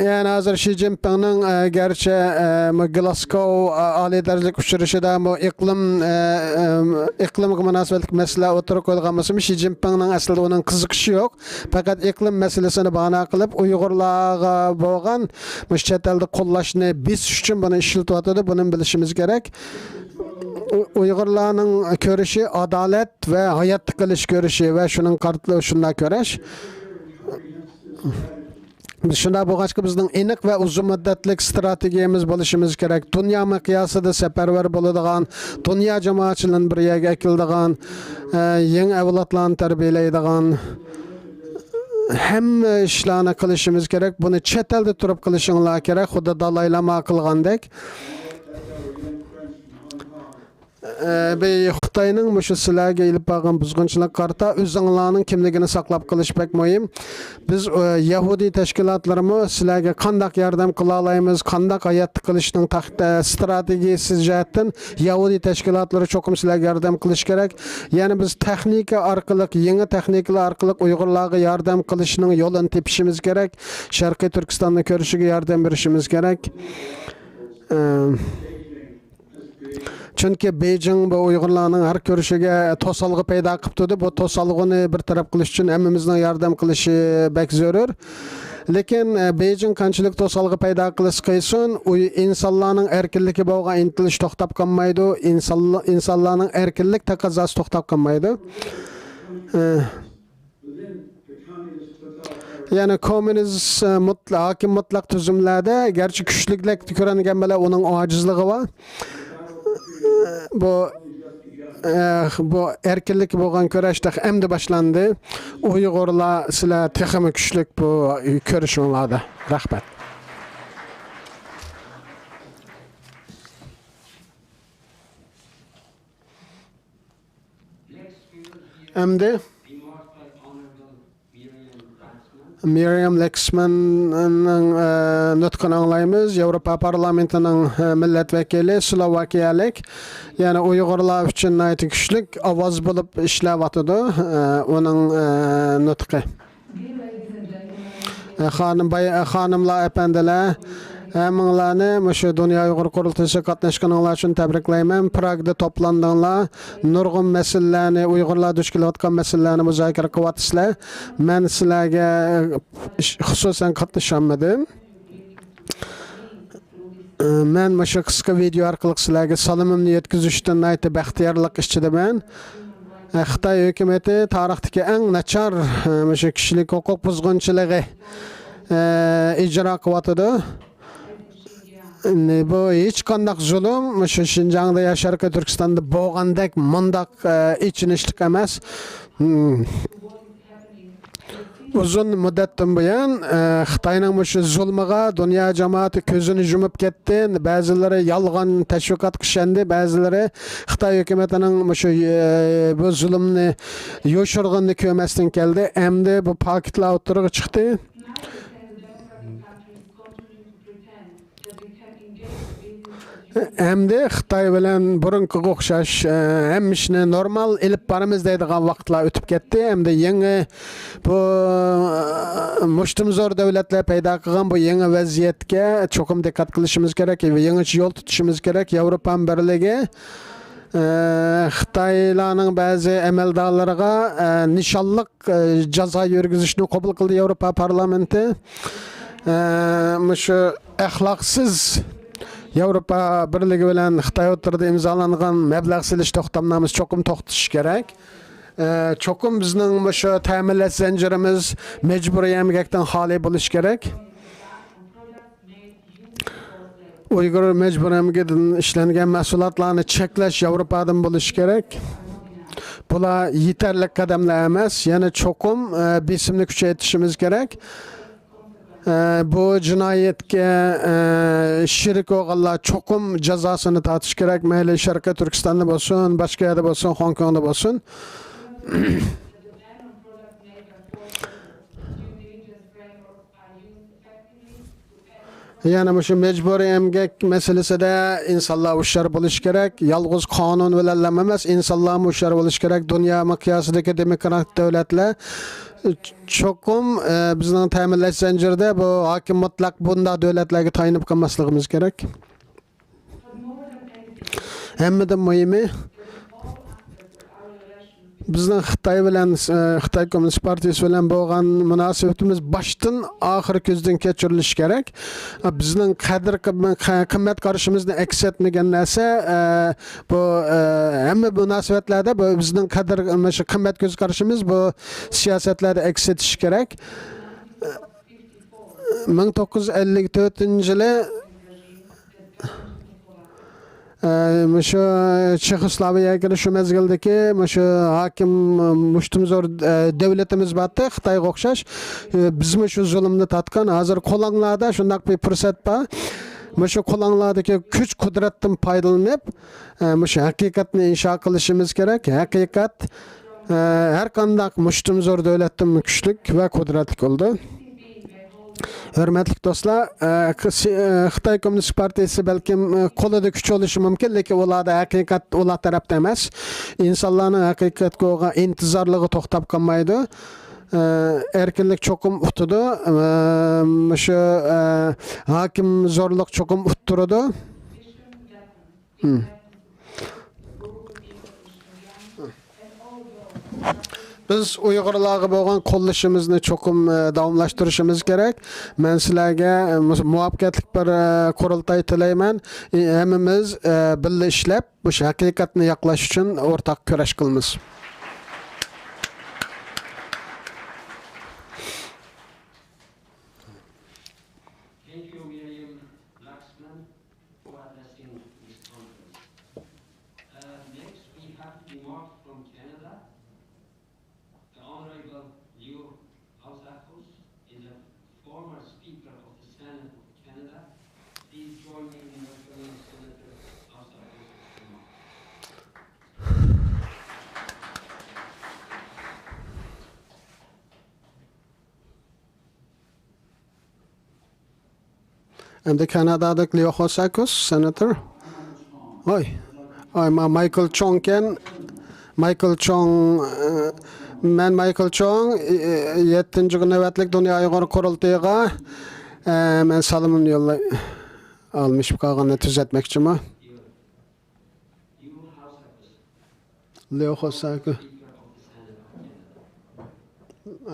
يەنى ھازىر شى جىنپىڭنىڭ، ئە، گەرچە، ئە، مۇ-، گلاسكو، ئە، ئالىي دەرىجىلىك ئۇچرىشىشىدا بۇ ئىقلىم، ئە، ئە، ئىقلىمغا مۇناسىۋەتلىك مەسىلە ئوتتۇرىغا قويۇلغان بولسىمۇ، شى جىنپىڭنىڭ ئەسلىدە ئۇنىڭ قىزىقىشى يوق. پەقەت ئىقلىم مەسىلىسىنى باھانە قىلىپ، ئۇيغۇرلارغا بولغان مۇشۇ چەت ئەلدە قوللاشنى بېسىش ئۈچۈن بۇنى ئىشلىتىۋاتىدۇ. بۇنى بىلىشىمىز كېرەك. ئۇ-، ئۇيغۇرلارنىڭ كۈرىشى ئادالەت ۋە ھاياتتا قېلىش كۈرىشى ۋە شۇنىڭ قارىتىلىپ شۇنداق كۈرەش. بىز شۇنداق بولغاچقا، بىزنىڭ ئېنىق ۋە ئۇزۇن مۇددەتلىك ئىستراتېگىيەمىز بولۇشىمىز كېرەك. دۇنيا مىقياسىدا سەپەرۋەر بولىدىغان، دۇنيا جامائەتچىلىرىنى بىر يەرگە ئەكېلىدىغان، ئە، يېڭى ئەۋلادلارنى تەربىيەلەيدىغان، ھەممە ئىشلارنى قىلىشىمىز كېرەك. بۇنى چەت ئەلدە تۇرۇپ قىلىشىڭلار كېرەك، خۇددى دالاي لاما قىلغاندەك. ئە، بى-، خىتاينىڭ مۇشۇ سىلەرگە ئېلىپ بارغان بۇزغۇنچىلىققا قارىتا ئۆزۈڭلارنىڭ كىملىكىنى ساقلاپ قېلىش بەك مۇھىم. بىز، ئە، يەھۇدىي تەشكىلاتلىرىمۇ سىلەرگە قانداق ياردەم قىلالايمىز، قانداق ھاياتتا قېلىشنىڭ تەخ-، ئە، ئىستراتېگىيىسى جەھەتتىن يەھۇدىي تەشكىلاتلىرى چوقۇم سىلەرگە ياردەم قىلىشى كېرەك. يەنى بىز تېخنىكا ئارقىلىق، يېڭى تېخنىكىلار ئارقىلىق ئۇيغۇرلارغا ياردەم قىلىشنىڭ يولىنى تېپىشىمىز كېرەك. شەرقىي تۈركىستاننى كۈرىشىگە ياردەم بېرىشىمىز كېرەك. ئە، چۈنكى بېيجىڭ بۇ ئۇيغۇرلارنىڭ ھەر كۈرىشىگە توسالغۇ پەيدا قىلىپ تۇردى. بۇ توسالغۇنى بىر تەرەپ قىلىش ئۈچۈن ھەممىمىزنىڭ ياردەم قىلىشى بەك زۆرۈر. لېكىن، ئە، بېيجىڭ قانچىلىك توسالغۇ پەيدا قىلسا قىلسۇن، ئۇ ئىنسانلارنىڭ ئەركىنلىككە بولغان ئىنتىلىش توختاپ قالمايدۇ. ئىنسانلا-، ئىنسانلارنىڭ ئەركىنلىك تەقەززاسى توختاپ قالمايدۇ. ئە، يەنى كوممۇنىست، ئە، مۇتلا-، ھاكىم مۇتلەق تۈزۈملەردە گەرچە كۈچلۈكلەر كۆرۈنگەن بىلەن ئۇنىڭ ئاجىزلىقى بار. بۇ، ئە، بۇ ئەركىنلىك بولغان كۈرەش تېخى ئەمدى باشلاندى. ئۇيغۇرلار، سىلەر تېخىمۇ كۈچلۈك بۇ كۈرىشىڭلاردا. رەھمەت. ئەمدى مىرىيەم لېكسماننىڭ، ئە، نۇتقىنى ئاڭلايمىز. ياۋروپا پارلامېنتىنىڭ، ئە، مىللەت ۋەكىلى، سلوۋاكىيەلىك. يەنى ئۇيغۇرلار ئۈچۈن ناھايىتى كۈچلۈك ئاۋاز بولۇپ ئىشلەۋاتىدۇ، ئە، ئۇنىڭ، ئە، نۇتقى. ئە، خانىم باي-، ئە، خانىملار، ئەپەندىلەر، ھەممىڭلارنى مۇشۇ دۇنيا ئۇيغۇر قۇرۇلتىيىسىغا قاتناشقىنىڭلار ئۈچۈن تەبرىكلەيمەن. پراگدا توپلاندىڭلار، نۇرغۇن مەسىلىلەرنى، ئۇيغۇرلار دۇچ كېلىۋاتقان مەسىلىلەرنى مۇزاكىرە قىلىۋاتىسىلەر. مەن سىلەرگە، ئىش-، خۇسۇسەن قاتنىشالمىدىم. ئە، مەن مۇشۇ قىسقا ۋىدېئو ئارقىلىق سىلەرگە سالىمىمنى يەتكۈزۈشتىن ناھايىتى بەختىيارلىق ئىچىدىمەن. ئە، خىتاي ھۆكۈمىتى تارىختىكى ئەڭ ناچار، ئە، مۇشۇ كىشىلىك ھوقۇق بۇزغۇنچىلىقى، ئە، ئىجرا قىلىۋاتىدۇ. بۇ ھېچقانداق زۇلۇم مۇشۇ شىنجاڭدا يا شەرقىي تۈركىستاندا بولغاندەك مۇنداق، ئە، ئېچىنىشلىق ئەمەس. ھىم. ئۇزۇن مۇددەتتىن بۇيان، ئە، خىتاينىڭ مۇشۇ زۇلمىغا دۇنيا جامائىتى كۆزىنى يۇمۇپ كەتتى. بەزىلىرى يالغان تەشۋىقاتقا ئىشەندى، بەزىلىرى خىتاي ھۆكۈمىتىنىڭ مۇشۇ، ئە، بۇ زۇلۇمنى يوشۇرغىنىنى كۆرمەستىن كەلدى. ئەمدى بۇ پاكىتلار ئوتتۇرىغا چىقتى. ئەمدى خىتاي بىلەن بۇرۇنقىغا ئوخشاش، ئە، ھەممە ئىشنى نورمال ئېلىپ بارىمىز دەيدىغان ۋاقىتلار ئۆتۈپ كەتتى. ئەمدى يېڭى بۇ، ئە، مۇشتۇمزور دۆلەتلەر پەيدا قىلغان بۇ يېڭى ۋەزىيەتكە چوقۇم دىققەت قىلىشىمىز كېرەك، يېڭىچە يول تۇتۇشىمىز كېرەك. ياۋروپا بىرلىكى، ئە، خىتايلارنىڭ بەزى ئەمەلدارلىرىغا، ئە، نىشانلىق ئە، جازا يۈرگۈزۈشنى قوبۇل قىلدى ياۋروپا پارلامېنتى. ئە، مۇشۇ ئەخلاقسىز ياۋروپا بىرلىكى بىلەن خىتاي ئوتتۇرىدا ئىمزالانغان مەبلەغ سېلىش توختامنامىسى چوقۇم توختىتىشى كېرەك. ئە، چوقۇم بىزنىڭ مۇشۇ تەمىنلەش زەنجىرىمىز مەجبۇرىي ئەمگەكتىن خالىي بولۇشى كېرەك. ئۇيغۇر مەجبۇرىي ئەمگىكىدىن ئىشلەنگەن مەھسۇلاتلارنى چەكلەش ياۋروپادىن بولۇشى كېرەك. بۇلار يېتەرلىك قەدەملەر ئەمەس، يەنە چوقۇم، ئە، بېسىمنى كۈچەيتىشىمىز كېرەك. ئە، بۇ جىنايەتكە، ئە، شېرىك بولغانلار چوقۇم جازاسىنى تارتىشى كېرەك، مەيلى شەرقىي تۈركىستاندا بولسۇن، باشقا يەردە بولسۇن، خوڭكوڭدا بولسۇن. يەنە مۇشۇ مەجبۇرىي ئەمگەك مەسىلىسىدە ئىنسانلار ھوشيار بولۇشى كېرەك. يالغۇز قانۇن بىلەنلا ئەمەس، ئىنسانلارمۇ ھوشيار بولۇشى كېرەك. دۇنيا مىقياسىدىكى دېموكرات دۆلەتلەر چوقۇم، ئە، بىزنىڭ تەمىنلەش زەنجىرىدە بۇ ھاكىم مۇتلەق بۇنداق دۆلەتلەرگە تايىنىپ قالماسلىقىمىز كېرەك. ھەممىدىن مۇھىمى، بىزنىڭ خىتاي بىلەن، ئە، خىتاي كوممۇنىست پارتىيىسى بىلەن بولغان مۇناسىۋىتىمىز باشتىن ئاخىر كۆزدىن كەچۈرۈلۈشى كېرەك. بىزنىڭ قەدىر قىم-، قە-، قىممەت قارىشىمىزنى ئەكس ئەتمىگەن نەرسە، ئە، بۇ، ئە، ھەممە مۇناسىۋەتلەردە بۇ بىزنىڭ قەدىر، مۇشۇ قىممەت كۆز قارىشىمىز بۇ سىياسەتلەردە ئەكس ئېتىشى كېرەك. مىڭ توققۇز يۈز ئەللىك تۆتىنچى يىلى، ئە، مۇشۇ چېخوسلاۋىيەگە شۇ مەزگىلدىكى مۇشۇ ھاكىم مۇشتۇمزور، ئە، دۆلىتىمىز بارتى، خىتايغا ئوخشاش. ئە، بىزمۇ شۇ زۇلۇمنى تارتقان. ھازىر قولۇڭلاردا شۇنداق بىر پۇرسەت بار. مۇشۇ قولۇڭلاردىكى كۈچ قۇدرەتتىن پايدىلىنىپ، ئە، مۇشۇ ھەقىقەتنى ئىنشا قىلىشىمىز كېرەك. ھەقىقەت، ئە، ھەر قانداق مۇشتۇمزور دۆلەتتىنمۇ كۈچلۈك ۋە قۇدرەتلىك بولىدۇ. ھۆرمەتلىك دوستلار، ئە، خ-، سى-، ئە، خىتاي كوممۇنىست پارتىيىسى بەلكىم، ئە، قولىدا كۈچ بولۇشى مۇمكىن، لېكىن ئۇلاردا ھەقىقەت ئۇلار تەرەپتە ئەمەس. ئىنسانلارنىڭ ھەقىقەتكە بولغان ئىنتىزارلىقى توختاپ قالمايدۇ. ئە، ئەركىنلىك چوقۇم ئۇتىدۇ. ئە، مۇشۇ، ئە، ھاكىم زورلۇق چوقۇم ئۇتتۇرىدۇ. ھىم. بىز ئۇيغۇرلارغا بولغان قوللىشىمىزنى چوقۇم، ئە، داۋاملاشتۇرۇشىمىز كېرەك. مەن سىلەرگە، ئە، مۇ-، مۇۋەپپەقىيەتلىك بىر، ئە، قۇرۇلتاي تىلەيمەن. ئى، ھەممىمىز، ئە، بىللە ئىشلەپ، مۇشۇ ھەقىقەتنى ياقلاش ئۈچۈن ئورتاق كۈرەش قىلىمىز. Thank you, Miriam Laxman, for addressing this conference. Uh, next, we have remarks from Canada. The Honorable Leo Hausackus is a former Speaker of the Senate of Canada. Please join me in welcoming Senator Hausackus. ئەمدى كانادادىكى لېئو خوساكوس، سېناتور. ھوي. ھوي، ما-، مايكل چوڭكەن. مايكل چوڭ، ئى، مەن مايكل چوڭ، ئى، ئى، يەتتىنچى نۆۋەتلىك دۇنيا ئۇيغۇر قۇرۇلتىيىغا، ئى، مەن سالىمىمنى يوللاي-، ئالمىشىپ قالغىنىنى تۈزەتمەكچىمۇ. لېئو خوساكو.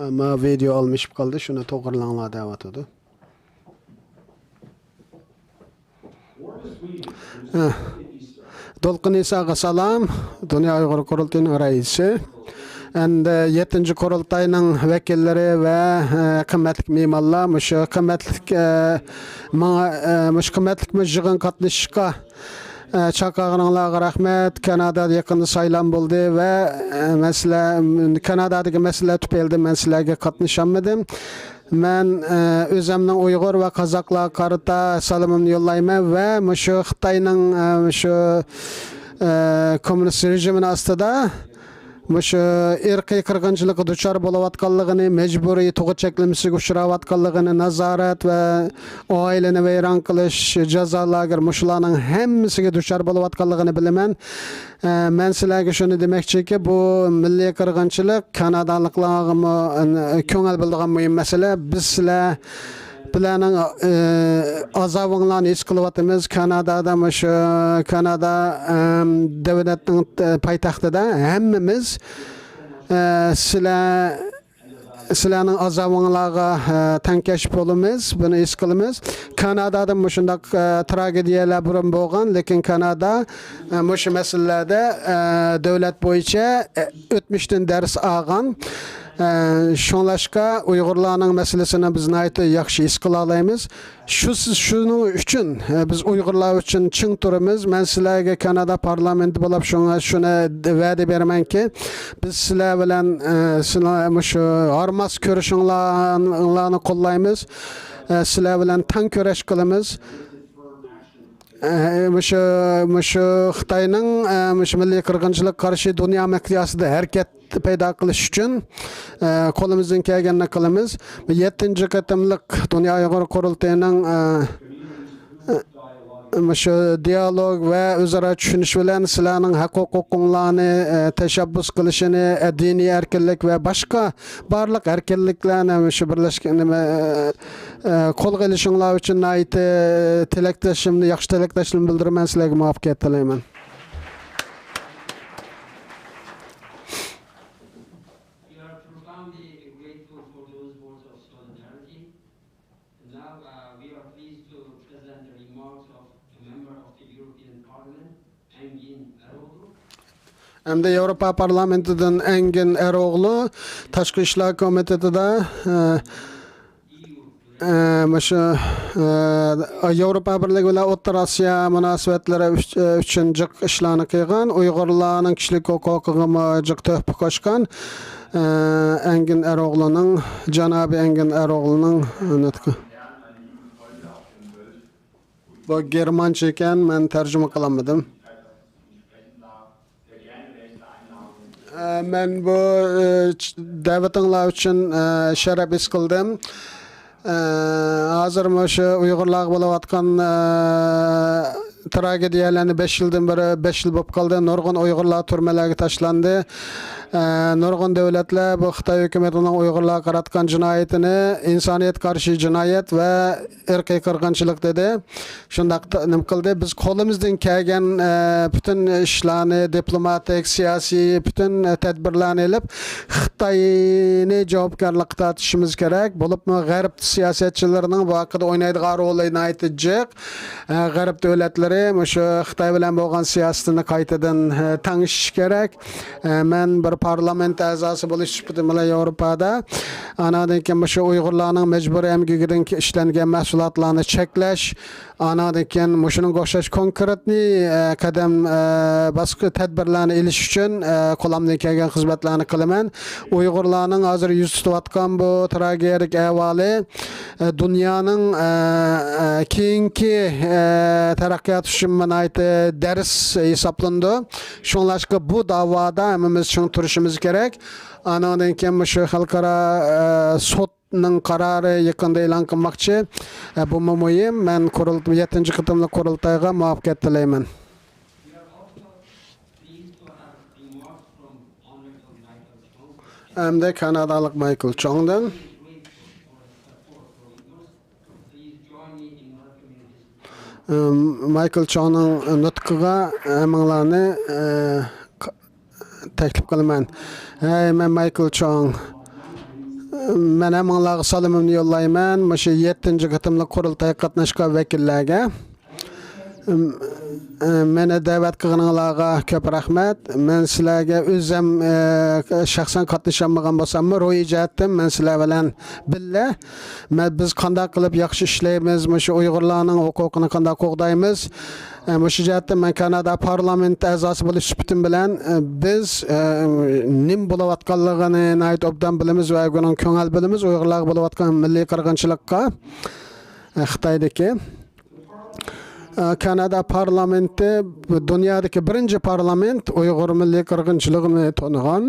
ئەمما ۋىدېئو ئالمىشىپ قالدى، شۇنى توغرىلاڭلار دەۋاتىدۇ. ھە. دولقۇن ئىساغا سالام، دۇنيا ئۇيغۇر قۇرۇلتىيىنىڭ رەئىسى. ئەمدى يەتتىنچى قۇرۇلتاينىڭ ۋەكىللىرى ۋە، ئە، قىممەتلىك مېھمانلار، مۇشۇ قىممەتلىك، ئە، ماڭا، ئە، مۇشۇ قىممەتلىك مۇشۇ يىغىنغا قاتنىشىشقا، ئە، چاقىرغىنىڭلارغا رەھمەت. كانادادا يېقىندا سايلام بولدى ۋە، ئە، مەسىلە، كانادادىكى مەسىلە تۈپەيلىدىن مەن سىلەرگە قاتنىشالمىدىم. مەن، ئە، ئۆزۈمنىڭ ئۇيغۇر ۋە قازاقلارغا قارىتا سالىمىمنى يوللايمەن ۋە مۇشۇ خىتاينىڭ، ئە، مۇشۇ، ئە، كوممۇنىست رېژىمىنىڭ ئاستىدا مۇشۇ ئىرقىي قىرغىنچىلىققا دۇچار بولۇۋاتقانلىقىنى، مەجبۇرىي تۇغۇت چەكلىمىسىگە ئۇچراۋاتقانلىقىنى، نازارەت ۋە ئائىلىنى ۋەيران قىلىش، جازا لاگېر، مۇشۇلارنىڭ ھەممىسىگە دۇچار بولۇۋاتقانلىقىنى بىلىمەن. ئە، مەن سىلەرگە شۇنى دېمەكچىكى، بۇ مىللىي قىرغىنچىلىق كانادالىقلارغىمۇ، ئە، كۆڭۈل بۆلىدىغان مۇھىم مەسىلە. بىز سىلەر بىلەرنىڭ، ئە، ئازابىڭلارنى ھېس قىلىۋاتىمىز. كانادادا مۇشۇ كانادا، ئەم، دۆلەتنىڭ، ئە، پايتەختىدە ھەممىمىز، ئە، سىلەر، سىلەرنىڭ ئازابىڭلارغا، ئە، تەڭكەش بولىمىز، بۇنى ھېس قىلىمىز. كانادادا مۇشۇنداق، ئە، تراگېدىيەلەر بۇرۇن بولغان، لېكىن كانادا، ئە، مۇشۇ مەسىلىلەردە، ئە، دۆلەت بويىچە، ئە، ئۆتمۈشتىن دەرس ئالغان. ئە، شۇڭلاشقا ئۇيغۇرلارنىڭ مەسىلىسىنى بىز ناھايىتى ياخشى ھېس قىلالايمىز. شۇ، شۇنىڭ ئۈچۈن، ئە، بىز ئۇيغۇرلار ئۈچۈن چىڭ تۇرىمىز. مەن سىلەرگە كانادا پارلامېنتى بولۇپ شۇڭا شۇنى ۋەدە بېرىمەنكى، بىز سىلەر بىلەن، ئە، سىلەر مۇشۇ ھارماس كۈرىشىڭلارنى قوللايمىز. ئە، سىلەر بىلەن تەڭ كۈرەش قىلىمىز. ئە، مۇشۇ، مۇشۇ خىتاينىڭ، ئە، مۇشۇ مىللىي قىرغىنچىلىققا قارشى دۇنيا مىقياسىدا ھەرىكەت پەيدا قىلىش ئۈچۈن، ئە، قولىمىزدىن كەلگەننى قىلىمىز. يەتتىنچى قېتىملىق دۇنيا ئۇيغۇر قۇرۇلتىيىنىڭ، ئە، ئە، مۇشۇ دىيالوگ ۋە ئۆزئارا چۈشىنىش بىلەن سىلەرنىڭ ھەق ھوقۇقۇڭلارنى، ئە، تەشەببۇس قىلىشىنى، ئە، دىنىي ئەركىنلىك ۋە باشقا بارلىق ئەركىنلىكلەرنى مۇشۇ بىرلەشكەن، نېمە، ئە، قولغا ئېلىشىڭلار ئۈچۈن ناھايىتى تىلەكداشلىرىمنى، ياخشى تىلەكداشلىرىمنى بىلدۈرىمەن. سىلەرگە مۇۋەپپەقىيەت تىلەيمەن. We are profoundly grateful for those words of solidarity. And now, uh, we are pleased to present the remarks of a member of the European Parliament, Engin Eroglu. ئەمدى ياۋروپا پارلامېنتىدىن ئەنگىن ئەرئوغلۇ، تاشقى ئىشلار كومىتېتىدا، ئە، ئە، مۇشۇ، ئە، ياۋروپا بىرلىكى بىلەن ئوتتۇرا ئاسىيا مۇناسىۋەتلىرى ئۈچ-، ئۈچۈن جىق ئىشلارنى قىلغان، ئۇيغۇرلارنىڭ كىشىلىك ھوقۇقىغىمۇ جىق تۆھپە قوشقان، ئە، ئەنگىن ئەرئوغلۇنىڭ، جانابى ئەنگىن ئەرئوغلۇنىڭ نۇتقى. بۇ گېرمانچە ئىكەن، مەن تەرجىمە قىلالمىدىم. ئە، مەن بۇ، ئە، چ-، دەۋىتىڭلار ئۈچۈن، ئە، شەرەپ ھېس قىلدىم. ئە، ھازىر مۇشۇ ئۇيغۇرلارغا بولۇۋاتقان، ئە، تراگېدىيەلەرنى بەش يىلدىن بېرى، بەش يىل بولۇپ قالدى. نۇرغۇن ئۇيغۇرلار تۈرمىلەرگە تاشلاندى. ئە، نۇرغۇن دۆلەتلەر بۇ خىتاي ھۆكۈمىتىنىڭ ئۇيغۇرلارغا قاراتقان جىنايىتىنى ئىنسانىيەتكە قارشى جىنايەت ۋە ئىرقىي قىرغىنچىلىق دېدى. شۇنداق ت-، نېمە قىلدى؟ بىز قولىمىزدىن كەلگەن، ئە، پۈتۈن ئىشلارنى، دىپلوماتىك، سىياسىي، پۈتۈن، ئە، تەدبىرلەرنى ئېلىپ، خىتاينى جاۋابكارلىققا تارتىشىمىز كېرەك. بولۇپمۇ غەرب سىياسەتچىلىرىنىڭ بۇ ھەققىدە ئوينايدىغان رولى ناھايىتى جىق. ئە، غەرب دۆلەتلىرى مۇشۇ خىتاي بىلەن بولغان سىياسىتىنى قايتىدىن، ئە، تەڭشىشى كېرەك. ئە، مەن بىر پارلامېنت ئەزاسى بولۇش سۈپىتىم بىلەن ياۋروپادا، ئاناندىن كېيىن مۇشۇ ئۇيغۇرلارنىڭ مەجبۇرىي ئەمگىكىدىن ئىشلەنگەن مەھسۇلاتلارنى چەكلەش، ئاناندىن كېيىن مۇشۇنىڭغا ئوخشاش كونكرېتنىي، ئە، قەدەم، ئە، باسقۇ تەدبىرلەرنى ئېلىش ئۈچۈن، ئە، قولۇمدىن كەلگەن خىزمەتلەرنى قىلىمەن. ئۇيغۇرلارنىڭ ھازىر يۈز تۇتۇۋاتقان بۇ تراگېدىيەلىك ئەھۋالى، ئە، دۇنيانىڭ، ئە، ئە، كېيىنكى، ئە، تەرەققىياتى ئۈچۈن ناھايىتى دەرس ھېسابلىنىدۇ. شۇڭلاشقا بۇ داۋادا ھەممىمىز چىڭ تۇرۇشىمىز كېرەك. ئانىڭدىن كېيىن مۇشۇ خەلقئارا، ئە، سوتنىڭ قارارى يېقىندا ئېلان قىلماقچى. ئە، بۇمۇ مۇھىم. مەن قۇرۇل-، يەتتىنچى قېتىملىق قۇرۇلتايغا مۇۋەپپەقىيەت تىلەيمەن. ئەمدى كانادالىق مايكل چوڭدىن. ئىم، مايكل چوڭنىڭ نۇتقىغا ھەممىڭلارنى، ئە، ق-، تەكلىپ قىلىمەن. ھەي، مەن مايكل چوڭ. مەن ھەممىڭلارغا سالىمىمنى يوللايمەن. مۇشۇ يەتتىنچى قېتىملىق قۇرۇلتايغا قاتناشقان ۋەكىللەرگە. ئىم، مېنى دەۋەت قىلغىنىڭلارغا كۆپ رەھمەت. مەن سىلەرگە ئۆزۈم، ئە، شەخسەن قاتنىشالمىغان بولساممۇ، روھىي جەھەتتىن مەن سىلەر بىلەن بىللە. مەن، بىز قانداق قىلىپ ياخشى ئىشلەيمىز، مۇشۇ ئۇيغۇرلارنىڭ ھوقۇقىنى قانداق قوغدايمىز؟ ئە، مۇشۇ جەھەتتىن مەن كانادا پارلامېنت ئەزاسى بولۇش سۈپىتىم بىلەن، ئە، بىز، ئە، نېمە بولۇۋاتقانلىقىنى ناھايىتى ئوبدان بىلىمىز ۋە بۇنىڭ كۆڭۈل بۆلىمىز، ئۇيغۇرلارغا بولۇۋاتقان مىللىي قىرغىنچىلىققا، ئە، خىتايدىكى. ئە، كانادا پارلامېنتى دۇنيادىكى بىرىنچى پارلامېنت ئۇيغۇر مىللىي قىرغىنچىلىقىنى تونۇغان.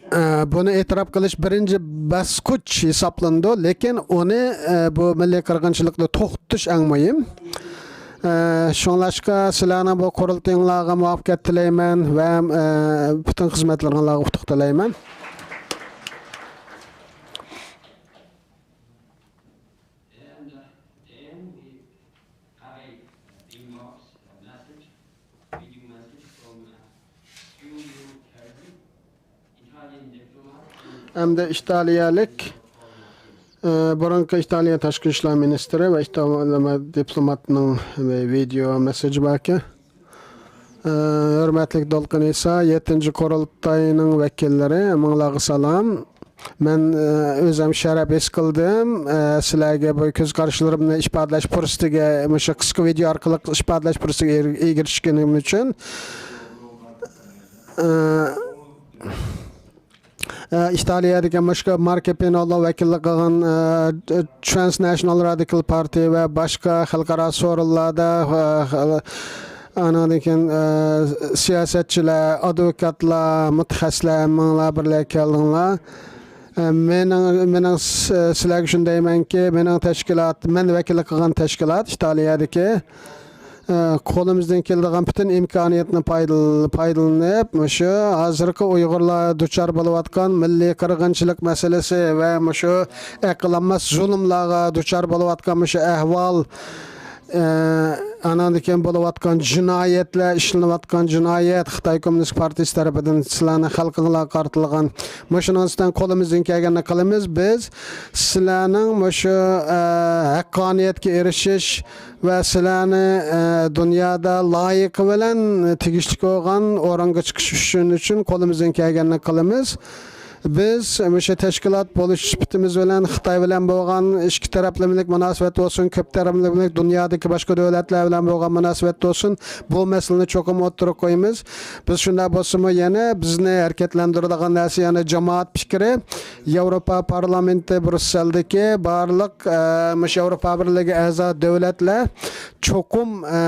ئە، بۇنى ئېتىراپ قىلىش بىرىنچى باسقۇچ ھېسابلىنىدۇ، لېكىن ئۇنى، ئە، بۇ مىللىي قىرغىنچىلىقنى توختىتىش ئەڭ مۇھىم. ئە، شۇڭلاشقا سىلەرنىڭ بۇ قۇرۇلتىيىڭلارغا مۇۋەپپەقىيەت تىلەيمەن ۋە، ئە، پۈتۈن خىزمەتلىرىڭلارغا ئۇتۇق تىلەيمەن. ئەمدى ئىتالىيەلىك، ئە، بۇرۇنقى ئىتالىيە تاشقى ئىشلار مىنىستىرى ۋە ئىتالىيە دىپلوماتنىڭ ۋىدېو مېسسېجى باركەن. ئە، ھۆرمەتلىك دولقۇن ئىسا، يەتتىنچى قۇرۇلتاينىڭ ۋەكىللىرى، ھەممىڭلارغا سالام. مەن، ئە، ئۆزۈم شەرەپ ھېس قىلدىم، ئە، سىلەرگە بۇ كۆز قاراشلىرىمنى ئىپادىلەش پۇرسىتىگە، مۇشۇ قىسقا ۋىدېئو ئارقىلىق ئىپادىلەش پۇرسىتىگە ئېرىشكىنىم ئۈچۈن. ئە، ئىتالىيەدىكى مۇشۇ ماركو پىنولو ۋەكىللىك قىلغان، ئە، ترانسناشنال رادىكال پارتىيە ۋە باشقا خەلقئارا سورۇنلاردا، ئە، ئانىڭدىن كېيىن، ئە، سىياسەتچىلەر، ئادۋوكاتلار، مۇتەخەسسىسلەر ھەممىڭلار بىرلىككە كەلدىڭلار. ئە، مېنىڭ، مېنىڭ س-، سىلەرگە شۇنى دەيمەنكى، مېنىڭ تەشكىلات، مەن ۋەكىللىك قىلغان تەشكىلات ئىتالىيەدىكى، ئە، قولىمىزدىن كېلىدىغان پۈتۈن ئىمكانىيەتنى پايدىل-، پايدىلىنىپ، مۇشۇ ھازىرقى ئۇيغۇرلار دۇچار بولۇۋاتقان مىللىي قىرغىنچىلىق مەسىلىسى ۋە مۇشۇ ئەقىل ئالماس زۇلۇملارغا دۇچار بولۇۋاتقان مۇشۇ ئەھۋال، ئە، ئاناندىن كېيىن بولۇۋاتقان جىنايەتلەر، ئىشلىنىۋاتقان جىنايەت، خىتاي كوممۇنىست پارتىيىسى تەرىپىدىن سىلەرنىڭ خەلقىڭلارغا قارىتىلغان، مۇشۇنىڭ ئۈستىدىن قولىمىزدىن كەلگەننى قىلىمىز. بىز سىلەرنىڭ مۇشۇ، ئە، ھەققانىيەتكە ئېرىشىش ۋە سىلەرنى، ئە، دۇنيادا لايىقى بىلەن تېگىشلىك بولغان ئورۇنغا چىقىش ئۈچۈن، ئۈچۈن قولىمىزدىن كەلگەننى قىلىمىز. بىز مۇشۇ تەشكىلات بولۇش سۈپىتىمىز بىلەن خىتاي بىلەن بولغان ئىككى تەرەپلىمىلىك مۇناسىۋەت بولسۇن، كۆپ تەرەپلىمىلىك دۇنيادىكى باشقا دۆلەتلەر بىلەن بولغان مۇناسىۋەت بولسۇن، بۇ مەسىلىنى چوقۇم ئوتتۇرىغا قويىمىز. بىز شۇنداق بولسىمۇ يەنە بىزنى ھەرىكەتلەندۈرىدىغان نەرسە يەنە جامائەت پىكرى. ياۋروپا پارلامېنتى برۇسسېلدىكى بارلىق، ئە، مۇشۇ ياۋروپا بىرلىكىگە ئەزا دۆلەتلەر چوقۇم، ئە،